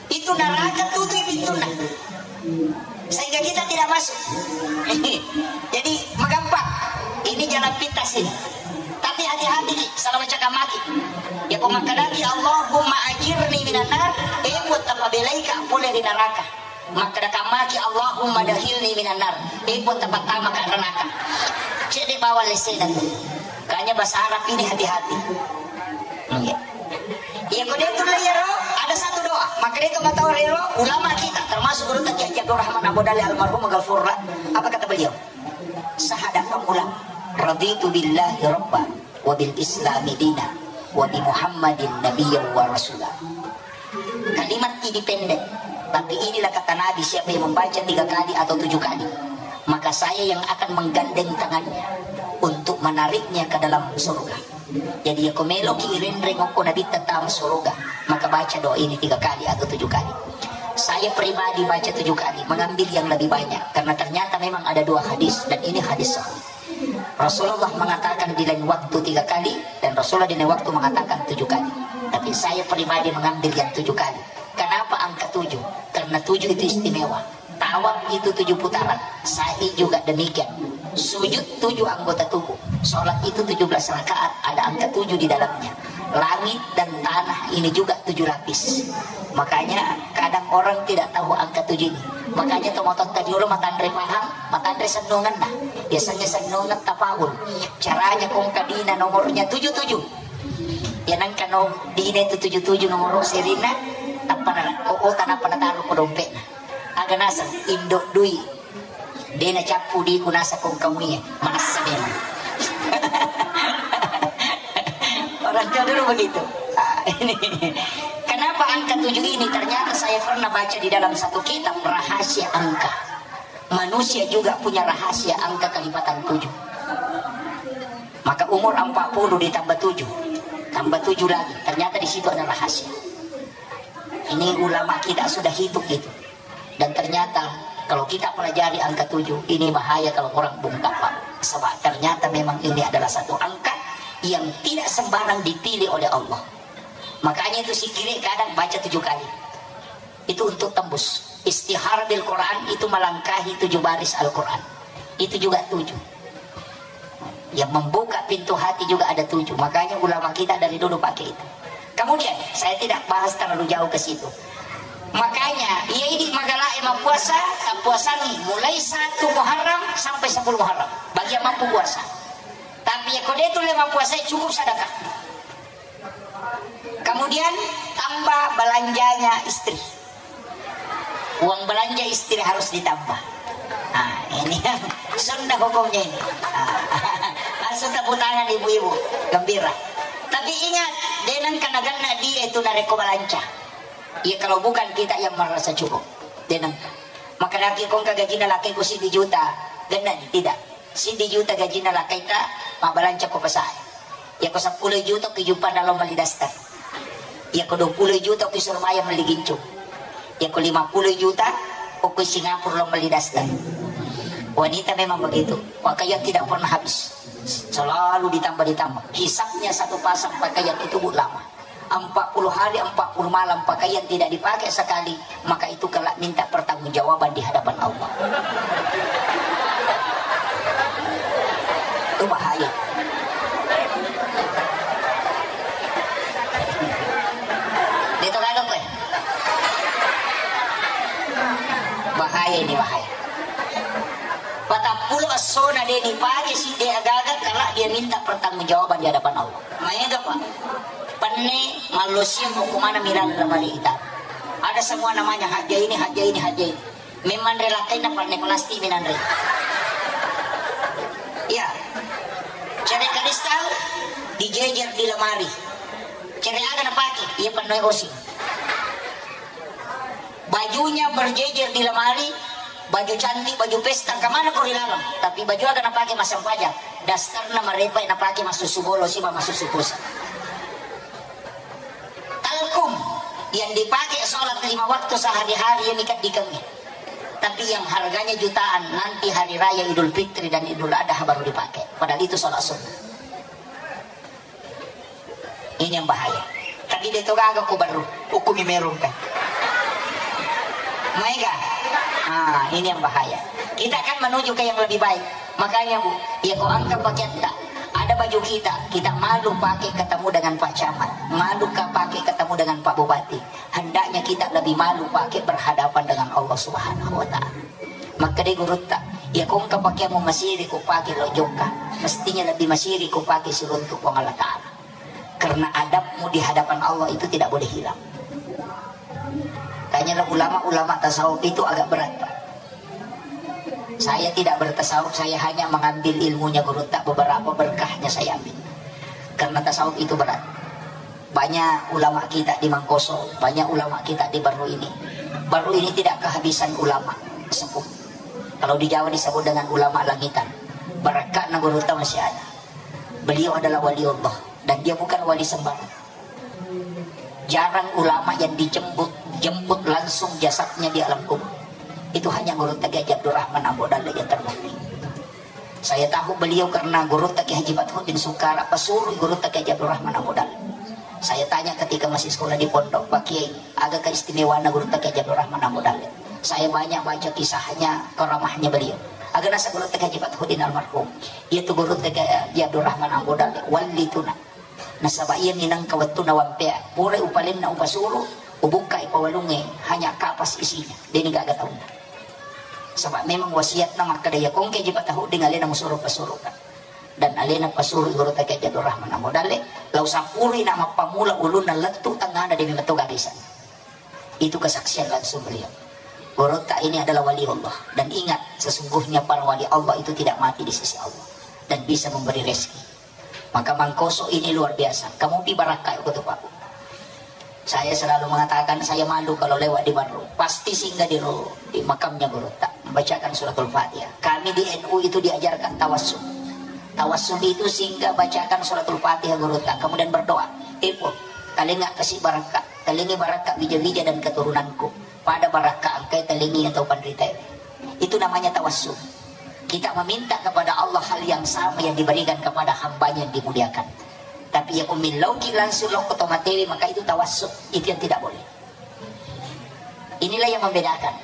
Itu neraka tutup pintunya. Sehingga kita tidak masuk. Jadi, magampang. Ini jalan pintas ini. Tapi hati-hati ki, salah baca kamaki. Ya, ko makkadaki, "Allahumma ajirni minan nar," eh, buat tapabelaika pole di neraka. Makkada kamaki, "Allahumma dakhilni minan nar," eh, buat tapattama ka neraka. Cedde bawa lesena tu. Kanya bahasa Arab ini hati-hati. Iya. Iya, ko de tulle iyaro, ada satu doa. Maka de to matau rero, ulama kita, termasuk guru kita Kiai Abdul Rahman Abu Dali almarhum, maghfurlah. Apa kata beliau? Sahada pamulang. "Raditu billahi rabba, wa bil islami dina, wa bi Muhammadin nabiyya wa rasula." Kalimat ini pendek, tapi inilah kata Nabi, siapa yang membaca tiga kali atau tujuh kali, maka saya yang akan menggandeng tangannya untuk menariknya ke dalam surga. Jadi, ya, ko meloki irenreng okko Nabitta tama surga, maka baca doa ini tiga kali atau tujuh kali. Saya pribadi baca tujuh kali, mengambil yang lebih banyak, karena ternyata memang ada dua hadis, dan ini hadis sahih. Rasulullah mengatakan di lain waktu tiga kali, dan Rasulullah di lain waktu mengatakan tujuh kali. Tapi saya pribadi mengambil yang tujuh kali. Kenapa angka tujuh? Karena tujuh itu istimewa. Tawaf itu tujuh putaran, sa'i juga demikian. Sujud tujuh anggota tubuh. Sholat itu tujuh belas rakaat, ada angka tujuh di dalamnya. Langit dan tanah ini juga tujuh lapis. Makanya kadang orang tidak tahu angka tujuh ini. Makanya to mototta diolo matanre pahang, matanre sennungenna. Biasanya sennungen tapaul. Caranya kongka dina nomornya tujuh tujuh. Ya, nangka no dina itu tujuh tujuh nomor serina, tappa na, oh, oh, tanappa nataro ko dompetna. Aga naseng, indo dui. De nacappu diku nasakko engka muie, manessa memang. Orang tua dulu begitu. Ah, ini. Kenapa angka tujuh ini? Ternyata saya pernah baca di dalam satu kitab rahasia angka. Manusia juga punya rahasia angka kelipatan tujuh. Maka umur empat puluh ditambah tujuh, tambah tujuh lagi. Ternyata di situ ada rahasia. Ini ulama kita sudah hitung itu. Dan ternyata kalau kita pelajari angka tujuh, ini bahaya kalau orang bungkam, Pak. Sebab ternyata memang ini adalah satu angka yang tidak sembarang dipilih oleh Allah. Makanya itu sikiri kadang baca tujuh kali. Itu untuk tembus. Istihara bil Quran itu melangkahi tujuh baris Al-Quran. Itu juga tujuh. Yang membuka pintu hati juga ada tujuh. Makanya ulama kita dari dulu pakai itu. Kemudian, saya tidak bahas terlalu jauh ke situ. Makanya, iya idi magalae mappuasa, tappuasangi mulai satu Muharram sampai sepuluh Muharram. Bagi yang mampu puasa. Tapi ya, ko de tulle mappuasa, cukup sedekah. Kemudian tambah belanjanya istri. Uang belanja istri harus ditambah. Nah, ini yang sunnah hukumnya ini. Nah, langsung tepuk tangan ibu-ibu, gembira. Tapi ingat, de nengka nagenna di itu narekko belanja. Iya, kalau bukan kita yang merasa cukup, de nengka. Maka laki kongka gajina laki ku siddi juta, genna di tidak. Siddi juta gajinna lakkaita, mabbalanca ko pasae. Yako seppulo juta ko ijuppanna lao melli daster. Yako dua puluh juta ko Surabaya melli gincu. Yako lima puluh juta ko, ko Singapura lao melli daster. Wanita memang begitu. Pakaian tidak pernah habis. Selalu ditambah-ditambah. Hisapnya satu pasang pakaian itu, Bu, lama. empat puluh hari, empat puluh malam pakaian tidak dipakai sekali, maka itu kelak minta pertanggungjawaban di hadapan Allah. Itu bahaya. Itu kan, oke? Bahaya ini, bahaya. Patappulo essona de dipake sidde agaga, kelak dia minta pertanggungjawaban di hadapan Allah. Maega, Pak. Penne mallosiang ko mana milaleng lemari ita. Ada semua namanya, haja ini, haja ini, haja ini. Memang relakaina penne plastik minanre. Iya. Cere kristal dijejer di lemari. Cere aga napake? Iya, penne osing. Bajunya berjejer di lemari, baju cantik, baju pesta, kemana kau dilarang? Tapi baju aga napake massempajang? Dasterna marepa napake massusu bolo, siba massusu pulsa. Talkum yang dipakai sholat lima waktu sehari-hari ini kan dikemnya. Tapi yang harganya jutaan, nanti hari raya Idul Fitri dan Idul Adha baru dipakai. Padahal itu sholat sunnah. Ini yang bahaya. Tapi de to gaga ko baru, hukumi merungka. Maega? Ah, ini yang bahaya. Kita kan menuju ke yang lebih baik. Makanya, Bu, ya ko angka pakaian tak ada baju kita, kita malu pakai ketemu dengan Pak Camat, malu ka pakai ketemu dengan Pak Bupati. Hendaknya kita lebih malu pakai berhadapan dengan Allah Subhanahu wa Ta'ala. Makkeda gurutta, iya ko engka pakeammu masiri ko pake lo jokka, mestinya lebih masiri ko pake siruntu Puang Allah Ta'ala. Karena adabmu di hadapan Allah itu tidak boleh hilang. Tanya ulama-ulama tasawuf itu agak berat, Pak. Saya tidak bertasawuf, saya hanya mengambil ilmunya gurutta, beberapa berkahnya saya ambil. Karena tasawuf itu berat. Banyak ulama kita di Mangkoso, banyak ulama kita di Barru ini. Barru ini tidak kehabisan ulama sepuh. Kalau di Jawa disebut dengan ulama langitan. Barakatna gurutta masih ada. Beliau adalah wali Allah dan dia bukan wali sembarang. Jarang ulama yang dijemput, jemput langsung jasadnya di alam kubur. Itu hanya gurutta Kiai Haji Abdurrahman Ambo Dalle yang terbukti. Saya tahu beliau karena gurutta Kiai Haji Fathuddin Sukara, pesuruh gurutta Kiai Haji Abdurrahman Ambo Dalle. Saya tanya ketika masih sekolah di pondok, "Pak Kiai, aga keistimewaanna gurutta Kiai Haji Abdurrahman Ambo Dalle?" Saya banyak baca kisahnya, karamahnya beliau. Aga nasa gurutta Kiai Haji Fathuddin almarhum. Iya tu gurutta Kiai Haji Abdurrahman Ambo Dalle, wali tuna. Nasaba iya minangka wettunna wampea, purai upalenna upasuru, ubukkai pawalungnge, hanya kapas isinya, deni gaga taunna. Saba memang wasiatna makkeda, iya ko engka Haji Fathuddin alena musuru pasuruka. Dan alena pasuru gurutta Kiai Haji Abdurrahman Ambo Dalle, lao sappurui na mappamula ulunna lettu tengngana demi metto gaga isana. Itu kesaksian langsung beliau. Gurutta ini adalah wali Allah. Dan ingat, sesungguhnya para wali Allah itu tidak mati di sisi Allah. Dan bisa memberi rezeki. Maka Mangkoso ini luar biasa. Kamu pi barakka ko tu, Pak. Saya selalu mengatakan, saya malu kalau lewat di Barru. Pasti singgah di ro-, di makamnya gurutta. Bacakan suratul Fatihah. Kami di N U itu diajarkan tawassul. Tawassul itu singgah bacakan suratul Fatihah gurutta. Kemudian berdoa. Ibu, talengnga kasi barakka. Talengngi barakka wija-wija dan keturunanku. Pada barakka engkai talengngi atau panritae. Itu namanya tawassul. Kita meminta kepada Allah hal yang sama yang diberikan kepada hambanya yang dimuliakan. Tapi ya ko millauki langsung lokko to matewe, maka itu tawassul. Itu yang tidak boleh. Inilah yang membedakan.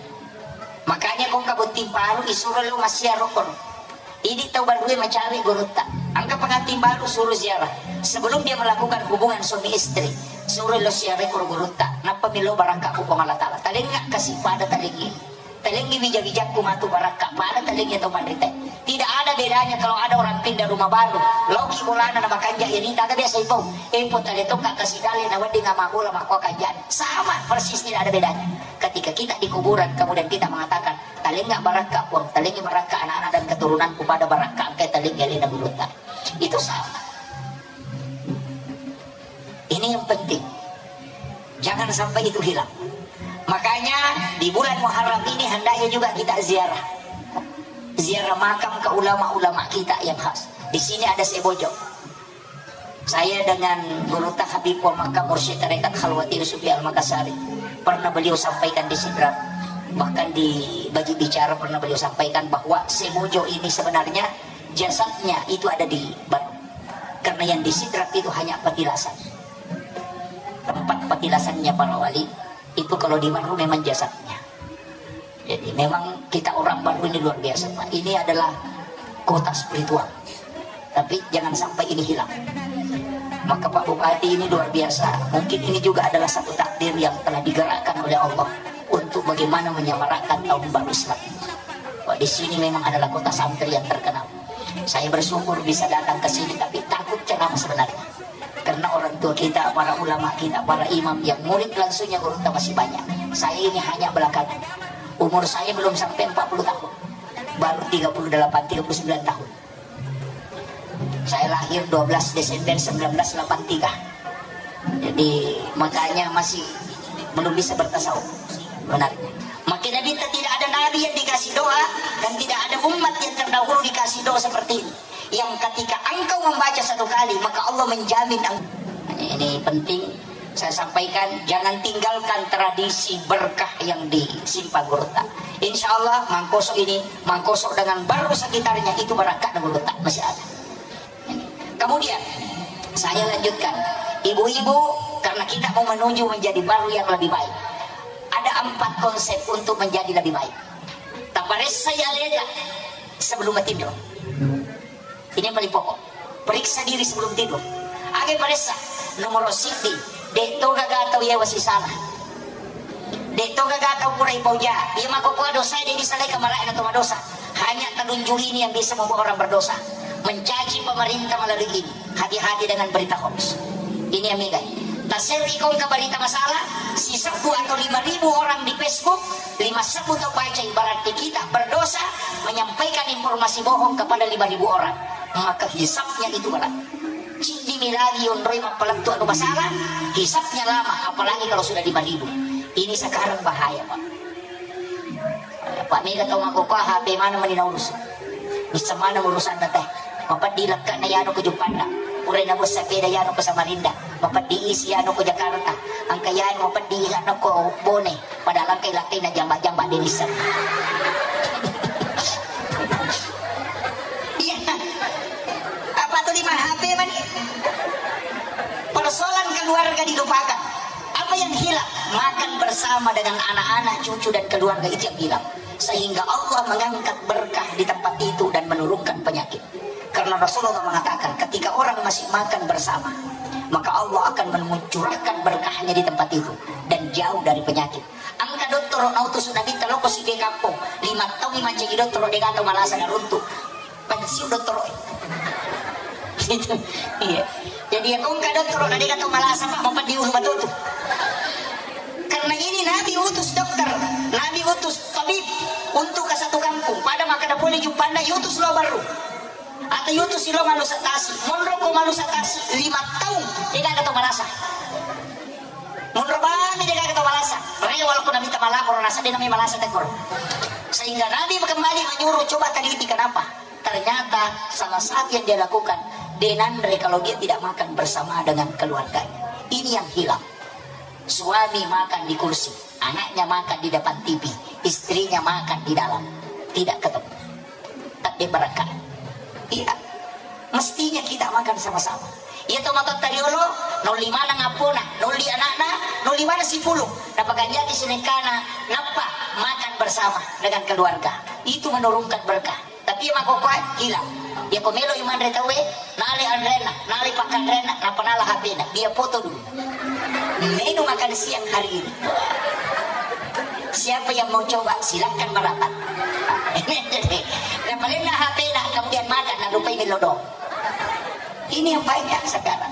Makanya ko engka botting baru isuro lo massiaro kono. Idi tau barue macawe gurutta. Engka pengantin baru suruh ziarah. Sebelum dia melakukan hubungan suami istri, suruh lo ziarah ko gurutta. Nappa milo barakka ku Puang Allah Ta'ala. Talengnga kasi pada talengngi. Talengngi wija-wijakku matu barakka pada talengngi atau panritae. Tidak ada bedanya kalau ada orang pindah rumah baru. Loki bolana na makanja ini tak biasa itu. Empo tale tokka kasi dale na wedding ama bola makko kanjana. Sama persis, tidak ada bedanya. Ketika kita di kuburan kemudian kita mengatakan, "Talengnga barakka Puang, talengngi barakka anak-anak dan keturunanku pada barakka engkai talengngi alena gurutta." Itu sama. Ini yang penting. Jangan sampai itu hilang. Makanya di bulan Muharram ini hendaknya juga kita ziarah. Ziarah makam ke ulama-ulama kita yang khas. Di sini ada Sebojo. Saya dengan Gurutta Habib wa Makkah, Mursyid Tarekat Khalwati Yusufi Al-Makassari, pernah beliau sampaikan di Sidrap, bahkan di Baji Bicara pernah beliau sampaikan bahwa Sebojo ini sebenarnya jasadnya itu ada di Bandung. Karena yang di Sidrap itu hanya petilasan. Penjelasannya para wali itu, kalau di Marru memang jasadnya. Jadi memang kita orang Marru ini luar biasa, Pak. Ini adalah kota spiritual. Tapi jangan sampai ini hilang. Maka Pak Bupati ini luar biasa. Mungkin ini juga adalah satu takdir yang telah digerakkan oleh Allah untuk bagaimana menyemarakkan tahun baru Islam. Pak, di sini memang adalah kota santri yang terkenal. Saya bersyukur bisa datang ke sini, tapi takut ceramah sebenarnya. Karena orang tua kita, para ulama kita, para imam yang murid langsungnya gurutta masih banyak. Saya ini hanya belakangan. Umur saya belum sampai empat puluh tahun. Baru tiga puluh delapan, tiga puluh sembilan tahun. Saya lahir dua belas Desember sembilan belas delapan tiga. Jadi, makanya masih belum bisa bertasawuf. Benar. Makanya kita tidak ada nabi yang dikasih doa dan tidak ada umat yang terdahulu dikasih doa seperti ini. Yang ketika engkau membaca satu kali, maka Allah menjamin eng-, ini penting saya sampaikan, jangan tinggalkan tradisi berkah yang disimpan gurutta. Insya Allah, Mangkosok ini, Mangkosok dengan baru sekitarnya itu berkah gurutta masih ada. Kemudian, saya lanjutkan. Ibu-ibu, karena kita mau menuju menjadi baru yang lebih baik. Ada empat konsep untuk menjadi lebih baik. Taparessai aleta sebelum matinro. Ini yang paling pokok. Periksa diri sebelum tidur. Aga paressa? Nomor siddi, de' to gaga tau yewa sisala. De' to gaga tau pura ipauja. Iya makkokkoe dosa de' disalai kamarae na to madosa. Hanya telunju ini yang bisa membuat orang berdosa. Mencaci pemerintah melalui ini. Hati-hati dengan berita hoax. Ini yang megai. Taserri kongka berita masalah, sisebbu atau lima ribu orang di Facebook, lima sebbu tau bacai, berarti kita berdosa menyampaikan informasi bohong kepada lima ribu orang. Maka hisabnya itu berat. Ciddimi lagi yonroi mappalettu anu masalah, hisabnya lama, apalagi kalau sudah lima ribu. Ini sekarang bahaya, Pak. Pak, mega tau makkokkoe H P mana mani naurus. Bisa mana urusan teh. Mapeddi lekka na yano ke Jupanna. Pura na bos sepeda yano ke Samarinda. Mapeddi isi yano ke Jakarta. Angka yano mapeddi yano ke Bone. Padahal angka lakkai na jamba-jamba de' nisseng. Iya. Apa tu lima H P mani? Persoalan keluarga dilupakan. Apa yang hilang? Makan bersama dengan anak-anak, cucu, dan keluarga itu yang hilang. Sehingga Allah mengangkat berkah di tempat itu dan menurunkan penyakit. Karena Rasulullah mengatakan, ketika orang masih makan bersama, maka Allah akan mencurahkan berkahnya di tempat itu dan jauh dari penyakit. Engka dottoro nautus Nabitta lao ko Sibe Kampong, lima taung mancaji dottoro, de' gaga tau malasa naruntu. Pensiun dottoro. Gitu. Iya. Jadi ya, engka dottoro na de' gaga tau malasa, Pak, mapeddi ulu batutu. Karena ini Nabi utus dokter, Nabi utus tabib untuk ke satu kampung. Pada makkeda pole Jupanna, utus lao Barru. Atau utus lao Malusa Tasi. Monro ko Malusa Tasi, lima taung de' gaga tau malasa. Monro bami de' gaga tau malasa. Rewel ko Nabitta malapor, nasaba de' nami malasa tekkoro. Sehingga Nabi kembali menyuruh, coba teliti kenapa. Ternyata salah satu yang dia lakukan, de' nanre kalau dia tidak makan bersama dengan keluarganya. Ini yang hilang. Suami makan di kursi, anaknya makan di depan T V, istrinya makan di dalam. Tidak ketemu. Tak diberkah. Iya. Mestinya kita makan sama-sama. Iya to matotta riolo, naolli maneng appona, naolli anakna, naolli maneng sipulung. Napakanjaki sunekkana, nappa makan bersama dengan keluarga. Itu menurunkan berkah. Tapi iya makkokkoe hilang. Iya ko meloi manre tauwe, nalai anrenna, nalai pakkanrenna, nappa nala H P-na. Dia foto dulu. Menu makan siang hari ini. Siapa yang mau coba, silakan merapat. Napalenna H P-na, kemudian makan, narupai melodong. Ini yang banyak sekarang.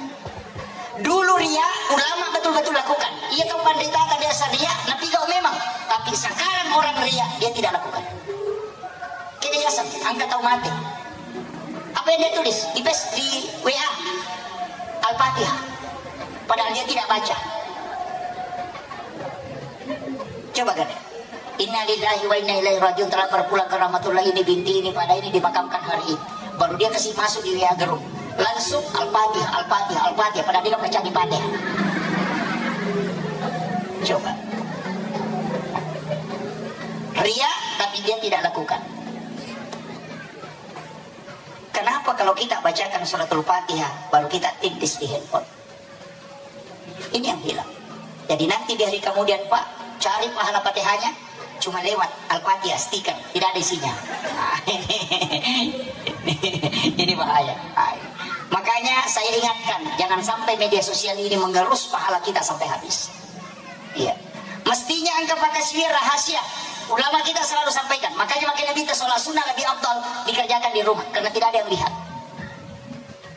Dulu ria, ulama betul-betul lakukan. Iya to panritata biasa ria, napigau memang. Tapi sekarang orang ria, dia tidak lakukan. Kini biasa, angka tau mate. Apa yang dia tulis? Di pes-, di W A. Al-Fatihah. Padahal dia tidak baca. Coba kan? Innalillahi wa inna ilaihi rajiun, telah berpulang ke rahmatullah, ini binti ini pada ini dimakamkan hari ini. Baru dia kasih masuk di W A group. Langsung Al-Fatihah, Al-Fatihah, Al-Fatihah. Padahal dia kan baca di Fatihah. Coba. Ria, tapi dia tidak lakukan. Kenapa kalau kita bacakan suratul Fatihah, baru kita tintis di handphone? Ini yang hilang. Jadi nanti di hari kemudian, Pak, cari pahala Fatihahnya cuma lewat Al-Fatihah stiker, tidak ada isinya. Ini bahaya. Makanya saya ingatkan, jangan sampai media sosial ini mengerus pahala kita sampai habis. Iya. Mestinya engka pakasiwiyang rahasia. Ulama kita selalu sampaikan. Makanya makkeda Nabitta, sholat sunnah lebih afdal dikerjakan di rumah karena tidak ada yang lihat.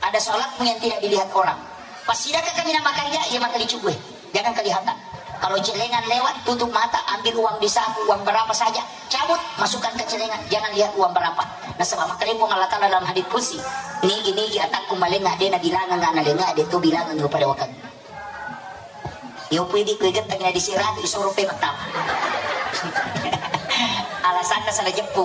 Ada sholatmu yang tidak dilihat orang. Pas sidakka kami namakan dia, ia makan dicugue. Jangan kelihatan. Kalau celengan lewat, tutup mata, ambil uang di saku, uang berapa saja, cabut, masukkan ke celengan, jangan lihat uang berapa. Nasaba makkedaipun Allah Ta'ala dalam hadits qudsi, nigi-nigi atakku malenga, de nabilangang, nalenga, de tu bilangang pada wakang. Yo pui di kue getang na disiratu, isoro pe mattama. Alasanna salah jeppu.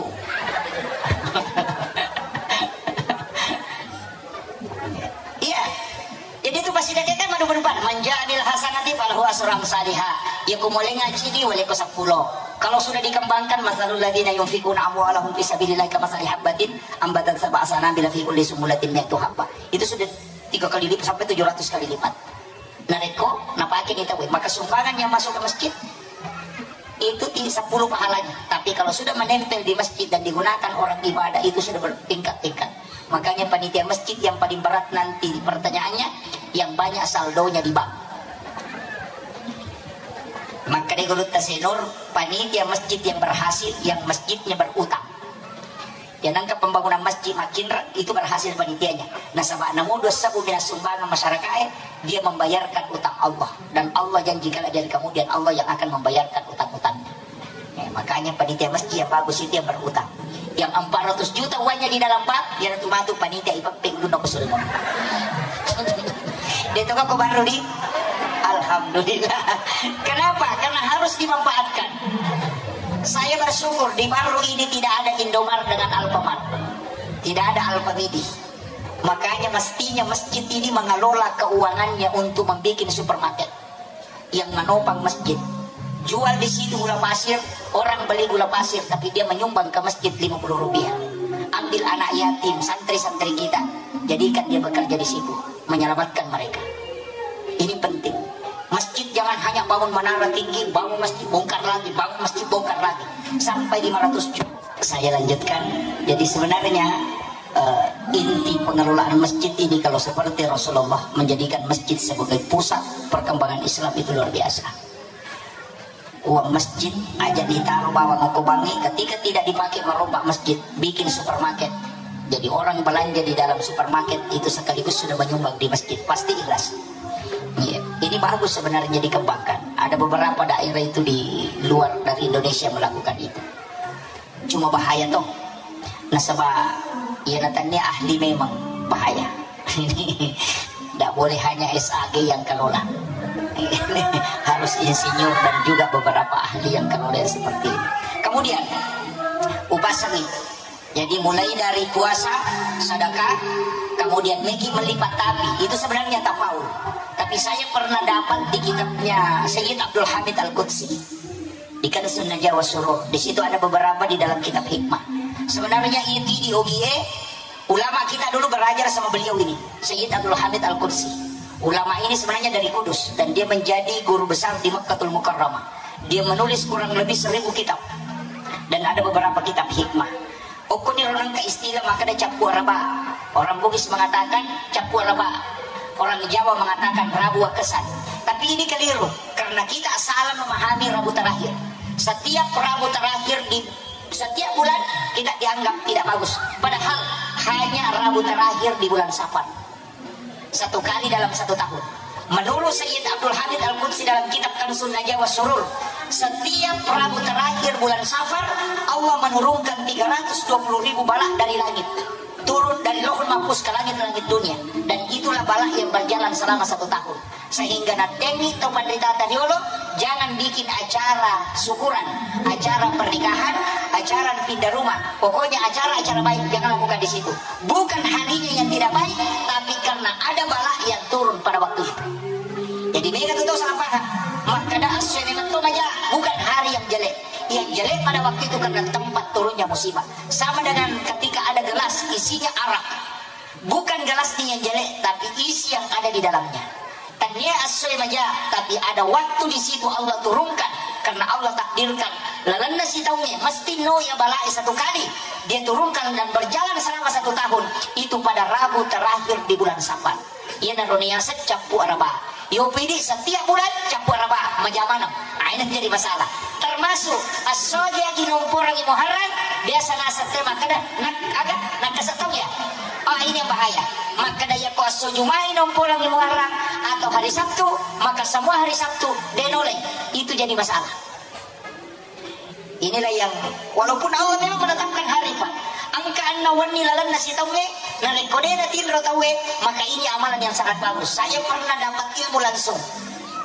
Iya. Jadi itu pasti dia kan madu-madu, "Man ja'a bil hasanati falahu asyru amsaliha." Ya, ku molenga cidi, wale ko seppulo. Kalau sudah dikembangkan, masalul ladzina yunfiquna amwalahum fi sabilillahi kamatsali habbatin ambatat sab'a sanabila fi kulli sumbulatin mi'atu habbah. Itu sudah tiga kali lipat sampai tujuh ratus kali lipat. Narekko napake ni tauwe, maka sumbangan yang masuk ke masjid itu ti-, sepuluh pahalanya. Tapi kalau sudah menempel di masjid dan digunakan orang ibadah, itu sudah bertingkat-tingkat. Makanya panitia masjid yang paling berat nanti pertanyaannya, yang banyak saldonya di bank. Maka deh guru Tasenur, panitia masjid yang berhasil, yang masjidnya berutang. Ya, nangka pembangunan masjid makinreng itu berhasil panitianya. Nasaba namo dua sebbu minat sumbangan masyarakat, eh, dia membayarkan utang Allah. Dan Allah janji kalau dari kemudian Allah yang akan membayarkan utang-utangnya. Eh, makanya panitia masjid yang bagus itu yang berutang. Yang empat ratus juta uangnya di dalam bank, dia tu matu panitia ipapping dulu aku suruh. Dia tu kok baru di. Alhamdulillah. Kenapa? Karena harus dimanfaatkan. Saya bersyukur di Barru ini tidak ada Indomart dengan Alfamart. Tidak ada Alfamidi. Makanya mestinya masjid ini mengelola keuangannya untuk membuat supermarket. Yang menopang masjid. Jual di situ gula pasir, orang beli gula pasir, tapi dia menyumbang ke masjid lima puluh rupiah. Ambil anak yatim, santri-santri kita, jadikan dia bekerja di situ, menyelamatkan mereka. Ini penting. Masjid jangan hanya bangun menara tinggi, bangun masjid, bongkar lagi, bangun masjid, bongkar lagi. Sampai lima ratus juta. Saya lanjutkan. Jadi sebenarnya, eh, inti pengelolaan masjid ini kalau seperti Rasulullah menjadikan masjid sebagai pusat perkembangan Islam itu luar biasa. Uang masjid aja ditaruh bawang ko bangi, ketika tidak dipakai merombak masjid, bikin supermarket. Jadi orang belanja di dalam supermarket itu sekaligus sudah menyumbang di masjid, pasti ikhlas. Iya. Ini bagus sebenarnya dikembangkan. Ada beberapa daerah itu di luar dari Indonesia melakukan itu. Cuma bahaya toh. Nasaba iya natannia ahli memang bahaya. Tidak boleh hanya S A G yang kelola. Harus insinyur dan juga beberapa ahli yang kelola yang seperti ini. Kemudian, upasangi. Jadi mulai dari puasa, sedekah, kemudian megi melipat tapi itu sebenarnya tafaul. Tapi saya pernah dapat di kitabnya Sayyid Abdul Hamid Al-Qudsi. Di Kanzun Najah was Surur. Di situ ada beberapa di dalam kitab hikmah. Sebenarnya itu di O G E, ulama kita dulu belajar sama beliau ini, Sayyid Abdul Hamid Al-Qudsi. Ulama ini sebenarnya dari Kudus dan dia menjadi guru besar di Makkatul Mukarramah. Dia menulis kurang lebih seribu kitab dan ada beberapa kitab hikmah. Okkoniro nengka istilah makkeda cappu araba. Orang Bugis mengatakan cappu araba. Orang Jawa mengatakan rabu wakesan. Tapi ini keliru, karena kita salah memahami Rabu terakhir. Setiap Rabu terakhir di setiap bulan kita dianggap tidak bagus. Padahal hanya Rabu terakhir di bulan Safar. Satu kali dalam satu tahun. Menurut Sayyid Abdul Hamid Al-Qudsi dalam kitab Kanzun Najah was Surur, setiap Rabu terakhir bulan Safar, Allah menurunkan tiga ratus dua puluh ribu balak dari langit. Turun dari Lauhul Mahfuz ke langit-langit dunia. Dan itulah balak yang berjalan selama satu tahun. Sehingga natengi tau panritata riolo, jangan bikin acara syukuran, acara pernikahan, acara pindah rumah. Pokoknya acara-acara baik, jangan lakukan di situ. Bukan harinya yang tidak baik, tapi karena ada balak yang turun pada waktu itu. Jadi mega tu tau salah paham. Makkeda assoe memang to maja, bukan hari yang jelek. Yang jelek pada waktu itu karena tempat turunnya musibah. Sama dengan ketika ada gelas isinya arak. Bukan gelasnya yang jelek, tapi isi yang ada di dalamnya. Nia essoe maja, tapi ada waktu di situ Allah turunkan, karena Allah takdirkan lalenna sitaungnge mesti no ya bala'i satu kali. Dia turunkan dan berjalan selama satu tahun, itu pada Rabu terakhir di bulan Safar. Iyanaro niaseng cappu araba. Yo pidi setiap bulan cappu araba, maja maneng. Ah, ini jadi masalah. Termasuk esso aja nomporangi Muharram, biasa naseng te makkeda, nak aga, nakkasetong ya. Oh, ini yang bahaya. Makkeda yako esso Jumai nomporangi Muharram atau hari Sabtu, maka semua hari Sabtu denoleng. Itu jadi masalah. Inilah yang, walaupun Allah memang menetapkan hari, Pak. Engka anna wenni lalenna sitaungnge, narekko de natinro tauwe, maka ini amalan yang sangat bagus. Saya pernah dapat ilmu langsung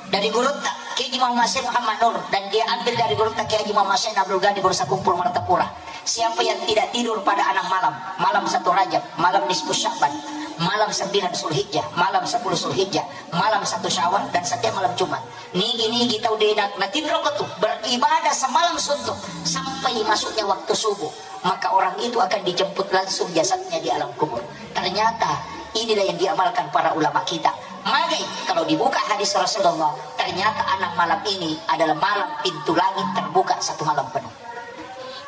dari gurutta, Kiai Haji Muhammad Syekh Muhammad Nur, dan dia ambil dari gurutta Kiai Haji Muhammad Syekh Abdul Ghani Guru Sakumpul Martapura. Siapa yang tidak tidur pada enam malam, malam satu Rajab, malam nisfu Sya'ban, malam sembilan Zulhijjah, malam sepuluh Zulhijjah, malam satu Syawal, dan setiap malam Jumat. Nigi-nigi tau de na-, natinroko tu beribadah semalam suntuk sampai masuknya waktu subuh, maka orang itu akan dijemput langsung jasadnya di alam kubur. Ternyata inilah yang diamalkan para ulama kita. Magai kalau dibuka hadis Rasulullah, ternyata enam malam ini adalah malam pintu langit terbuka satu malam penuh.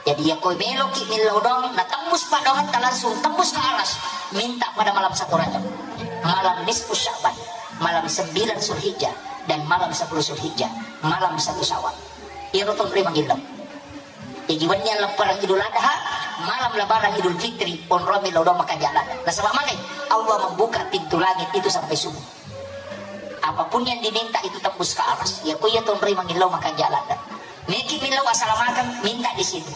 Jadi, yako meloki millau doang, na tembus paddoangetta langsung tembus ke aras, minta pada malam satu Rajab, malam nisfu Sya'ban, malam sembilan Zulhijjah, dan malam sepuluh Zulhijjah, malam satu Syawal. Iyaro tonroi mangillau. Jadi, wenni leppareng Idul Adha, malam Lebaran Idul Fitri, onroi millau doang makanja ladde. Nasaba magai, Allah membuka pintu langit itu sampai subuh. Apapun yang diminta itu tembus ke aras. Yako iya tonroi mangillau makanja ladde. Meki millau asalamakeng, minta di situ.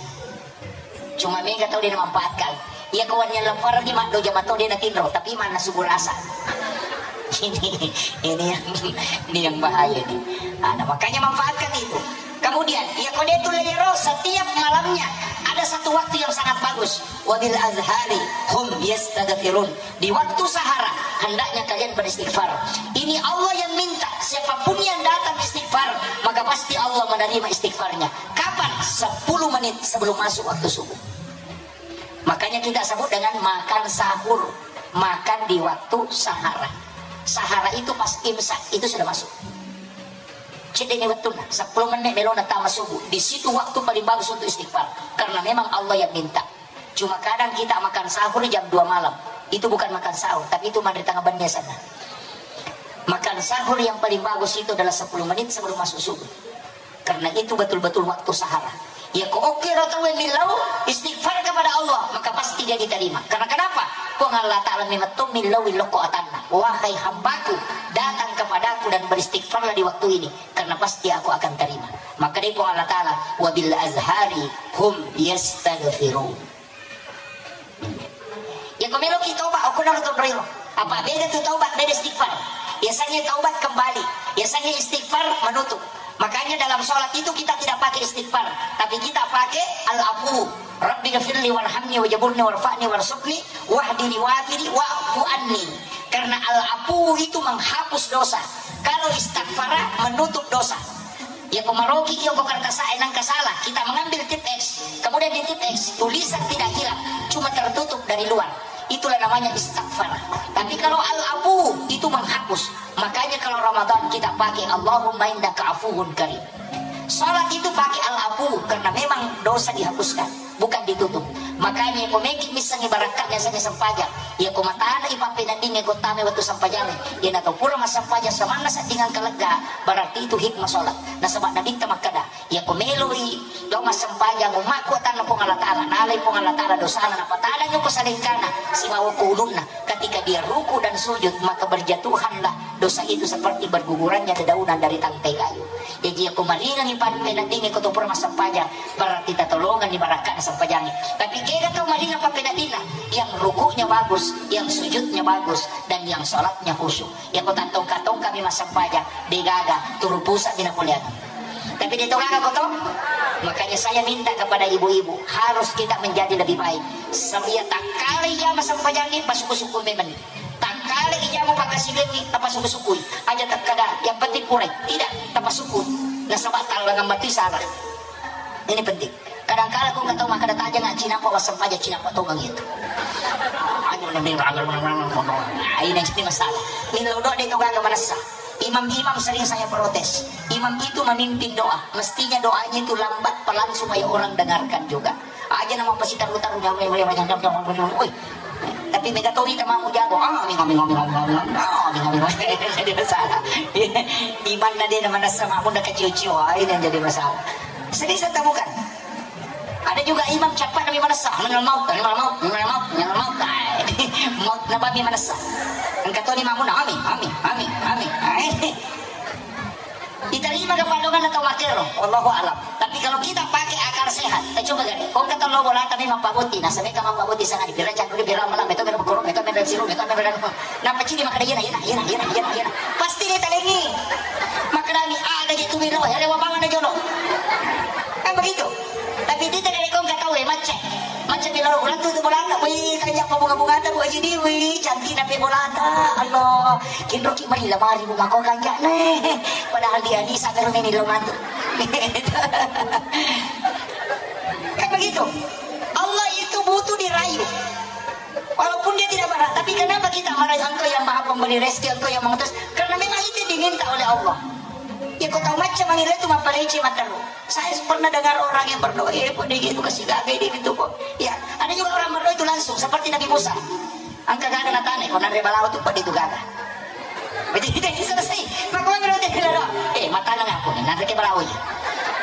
Cuma mega tau de namanfaatkan. Yako wenni leppareng maddoja mato de natinro, tapi manna subuh rasa. Ini, ini yang, ini yang bahaya ini. Nah, nah, makanya manfaatkan itu. Kemudian, yako de tulle iyaro, setiap malamnya ada satu waktu yang sangat bagus. Wabil azhari hum yastaghfirun. Di waktu sahara, hendaknya kalian beristighfar. Ini Allah yang minta, siapapun yang datang istighfar, maka pasti Allah menerima istighfarnya. Kapan? Sepuluh menit sebelum masuk waktu subuh. Makanya kita sebut dengan makan sahur, makan di waktu sahara. Sahara itu pas imsak, itu sudah masuk. Cedde ni wettunna, sepuluh menit melona tama subuh. Di situ waktu paling bagus untuk istighfar. Karena memang Allah yang minta. Cuma kadang kita makan sahur jam dua malam. Itu bukan makan sahur, tapi itu manre tengah benni asenna. Makan sahur yang paling bagus itu adalah sepuluh menit sebelum masuk subuh. Karena itu betul-betul waktu sahara. Yako okkero tauwe millau istighfar kepada Allah, maka pasti dia diterima. Karena kenapa? Puang Allah Ta'ala memetto millau lokko atanna. Wahai hambaku, datang kepadaku dan beristighfarlah di waktu ini, karena pasti aku akan terima. Maka dia Puang Allah Ta'ala, wabil azhari hum yastaghfirun. Yako meloki taubat, okko naro tonroiro. Apa beda tu taubat, beda istighfar. Biasanya taubat kembali. Biasanya istighfar menutup. Makanya dalam sholat itu kita tidak pakai istighfar, tapi kita pakai al-afu. Rabbi ghafirli warhamni wajaburni warfa'ni warzuqni wahdini wafini wa'fu anni. Karena al-afu itu menghapus dosa. Kalau istighfar menutup dosa. Yako maroki ki okko kertas A nangka salah, kita mengambil tip X, kemudian di tip X tulisan tidak hilang, cuma tertutup dari luar. Itulah namanya istighfar. Tapi kalau al-afu itu menghapus. Makanya kalau Ramadan kita pakai Allahumma innaka afuwun karim. Salat itu pakai al-afu karena memang dosa dihapuskan, bukan ditutup. Makanya ko meki missengngi barakka'na sengnge sempajang. Iya ko matana ipappeneddingnge ko tame wettu sempajang. Iya nato pura massempajang samanna sedding engka lega, berarti itu hikmah salat. Nasaba Nabitta makkeda, iya ko meloi lao massempajang ummakku atanna Puang Allah Ta'ala, nalai Puang Allah Ta'ala dosana, napatanangngi ko salengkana sibawa ko ulunna. Ketika dia ruku dan sujud, maka berjatuhanlah dosa itu seperti bergugurannya dedaunan dari tangkai kayu. Jaji, iya ko maringangngi pappeneddingnge ko to pura massempajang, berarti tatolonganni barakka'na sempajangnge. Tapi kega tau maringang pappeneddinna? Yang rukuknya bagus, yang sujudnya bagus, dan yang salatnya khusyuk. Iya ko tattongka-tongkami massempajang, degaga, turu pusa'mi napoleangngi. Tapi de to gaga ko to? Makanya saya minta kepada ibu-ibu, harus kita menjadi lebih baik. Sebia takkala ijama sempajangnge, pasuku-suku memang. Takkala ijama pakkasiwiangnge, tapasuku-sukui. Aja takkada, yang penting purai. Tidak, tapasuku. Nasaba tallangang mati salah. Ini penting. Kadangkala ko engka tau makkeda, tajang cinampa wassempajang, cinampa tongeng itu. Ayo, ini jadi masalah. Millau doa de to gaga manessa. Imam-imam sering saya protes. Imam itu memimpin doa. Mestinya doanya itu lambat, pelan supaya orang dengarkan juga. Aja nama pasitaru-taru, oi. Tapi mega tori tamamu jago. Ah, minga, minga, minga, minga, minga. Ah, minga, minga. Jadi masalah. Iman na dia nama nasa mamu na kecil-kecil. Ah, ini yang jadi masalah. Sering saya temukan. Ada juga imam cepat nabi manessa, minal maut, minal maut, minal maut, minal maut. Maut nabi manessa. Engka toni makmuna, amin, amin, amin, amin. Diterima ke padongan atau makero, Allahu alam. Tapi kalau kita pakai akal sehat, kita coba gak? Kau kata lo bola tapi mampa boti, nah sampai kamu mampa boti sana di pira cakuri pira malam itu pira berkurung itu pira siru itu pira. Nah pasti dia makan iya, iya, iya, iya, iya, iya. Pasti dia talengi. Makan ada itu pira, ya lewat mana jolo. Kan begitu. Tapi tita dari kau nggak tahu ya, macet. Macet di lalu ulang tuh bola, wih, kayak apa bunga-bunga tuh, Bu Haji di, wih, cantik tapi bola, Allah. Kinroki mari lamari bu mako kanjak nih. Padahal dia di sabar ini lo mantu. Kan begitu. Allah itu butuh dirayu. Walaupun dia tidak berhak, tapi kenapa kita merayu engkau yang maha pemberi rezeki, engkau yang mengutus? Karena memang itu diminta oleh Allah. Ya kau tahu macam mangira itu maparece materu. Saya pernah dengar orang yang berdoa, eh, kok dia gitu kasih gabe dia gitu kok. Ya, ada juga orang berdoa itu langsung seperti Nabi Musa. Angka gaga natane, kok nare balawa tuh pada itu gaga. Jadi kita ini selesai. Maka orang berdoa tidak ada. Eh, mata nang aku nih, nanti ke balawa ya.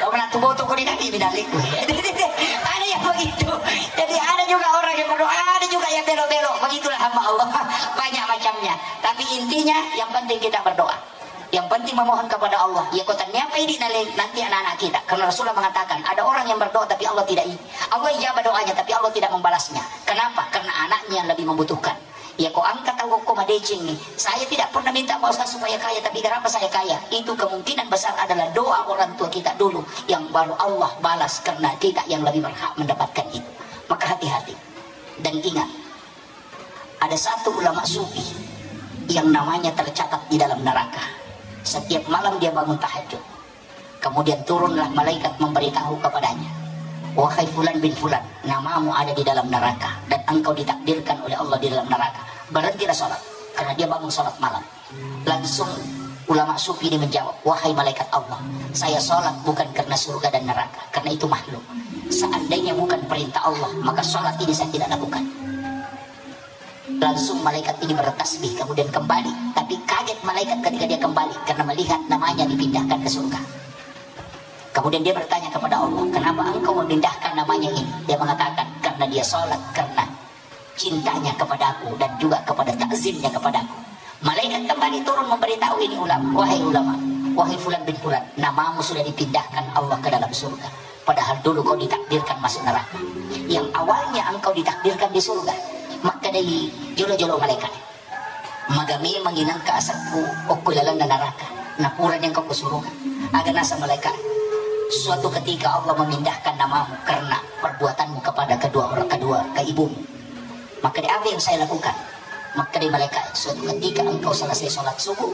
Kau menantu boto kau di nabi bidalik gue. Ada yang begitu. Jadi ada juga orang yang berdoa, ada juga yang belok-belok. Begitulah hamba Allah. Banyak macamnya. Tapi intinya yang penting kita berdoa. Yang penting memohon kepada Allah. Ya kota niapa ini nale nanti anak-anak kita. Karena Rasulullah mengatakan ada orang yang berdoa tapi Allah tidak i-, Allah ijabah doanya tapi Allah tidak membalasnya. Kenapa? Karena anaknya yang lebih membutuhkan. Ya kok angkat aku kok madeceng nih. Saya tidak pernah minta Pak Ustaz supaya kaya, tapi kenapa saya kaya? Itu kemungkinan besar adalah doa orang tua kita dulu yang baru Allah balas karena kita yang lebih berhak mendapatkan itu. Maka hati-hati dan ingat, ada satu ulama sufi yang namanya tercatat di dalam neraka. Setiap malam dia bangun tahajud. Kemudian turunlah malaikat memberitahu kepadanya, "Wahai fulan bin fulan, namamu ada di dalam neraka dan engkau ditakdirkan oleh Allah di dalam neraka. Berhentilah sholat," karena dia bangun sholat malam. Langsung ulama sufi ini menjawab, "Wahai malaikat Allah, saya sholat bukan karena surga dan neraka, karena itu makhluk. Seandainya bukan perintah Allah, maka sholat ini saya tidak lakukan." Langsung malaikat ini bertasbih, kemudian kembali. Tapi kaget malaikat ketika dia kembali karena melihat namanya dipindahkan ke surga. Kemudian dia bertanya kepada Allah, "Kenapa engkau memindahkan namanya ini?" Dia mengatakan, "Karena dia sholat karena cintanya kepadaku dan juga kepada takzimnya kepadaku." Malaikat kembali turun memberitahu ini ulama, "Wahai ulama, wahai fulan bin fulan, namamu sudah dipindahkan Allah ke dalam surga. Padahal dulu kau ditakdirkan masuk neraka. Yang awalnya engkau ditakdirkan di surga." Maka dari jolo-jolo malaikat, "Maga memang inangka asakku okko lalenna neraka, napurani engkau ke surga." Aga nasa malaikat, "Suatu ketika Allah memindahkan namamu karena perbuatanmu kepada kedua orang, kedua ke ibumu." Maka di apa yang saya lakukan? Maka di malaikat, "Suatu ketika engkau selesai sholat subuh,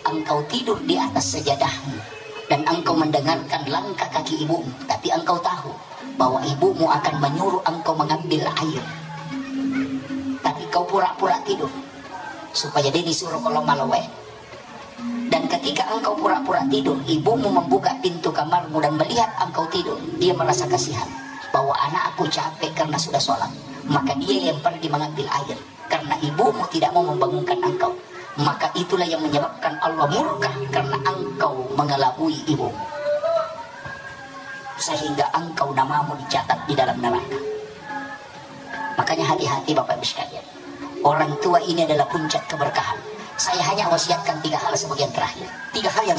engkau tidur di atas sejadahmu dan engkau mendengarkan langkah kaki ibumu, tapi engkau tahu bahwa ibumu akan menyuruh engkau mengambil air. Tapi kau pura-pura tidur supaya dia disuruh kalau malu, eh." Dan ketika engkau pura-pura tidur, ibumu membuka pintu kamarmu dan melihat engkau tidur, dia merasa kasihan bahwa anakku capek karena sudah sholat. Maka dia yang pergi mengambil air karena ibumu tidak mau membangunkan engkau. Maka itulah yang menyebabkan Allah murka karena engkau mengelabui ibumu. Sehingga engkau namamu dicatat di dalam neraka. Makanya hati-hati Bapak Ibu sekalian. Orang tua ini adalah puncak keberkahan. Saya hanya wasiatkan tiga hal sebagian terakhir. Tiga hal yang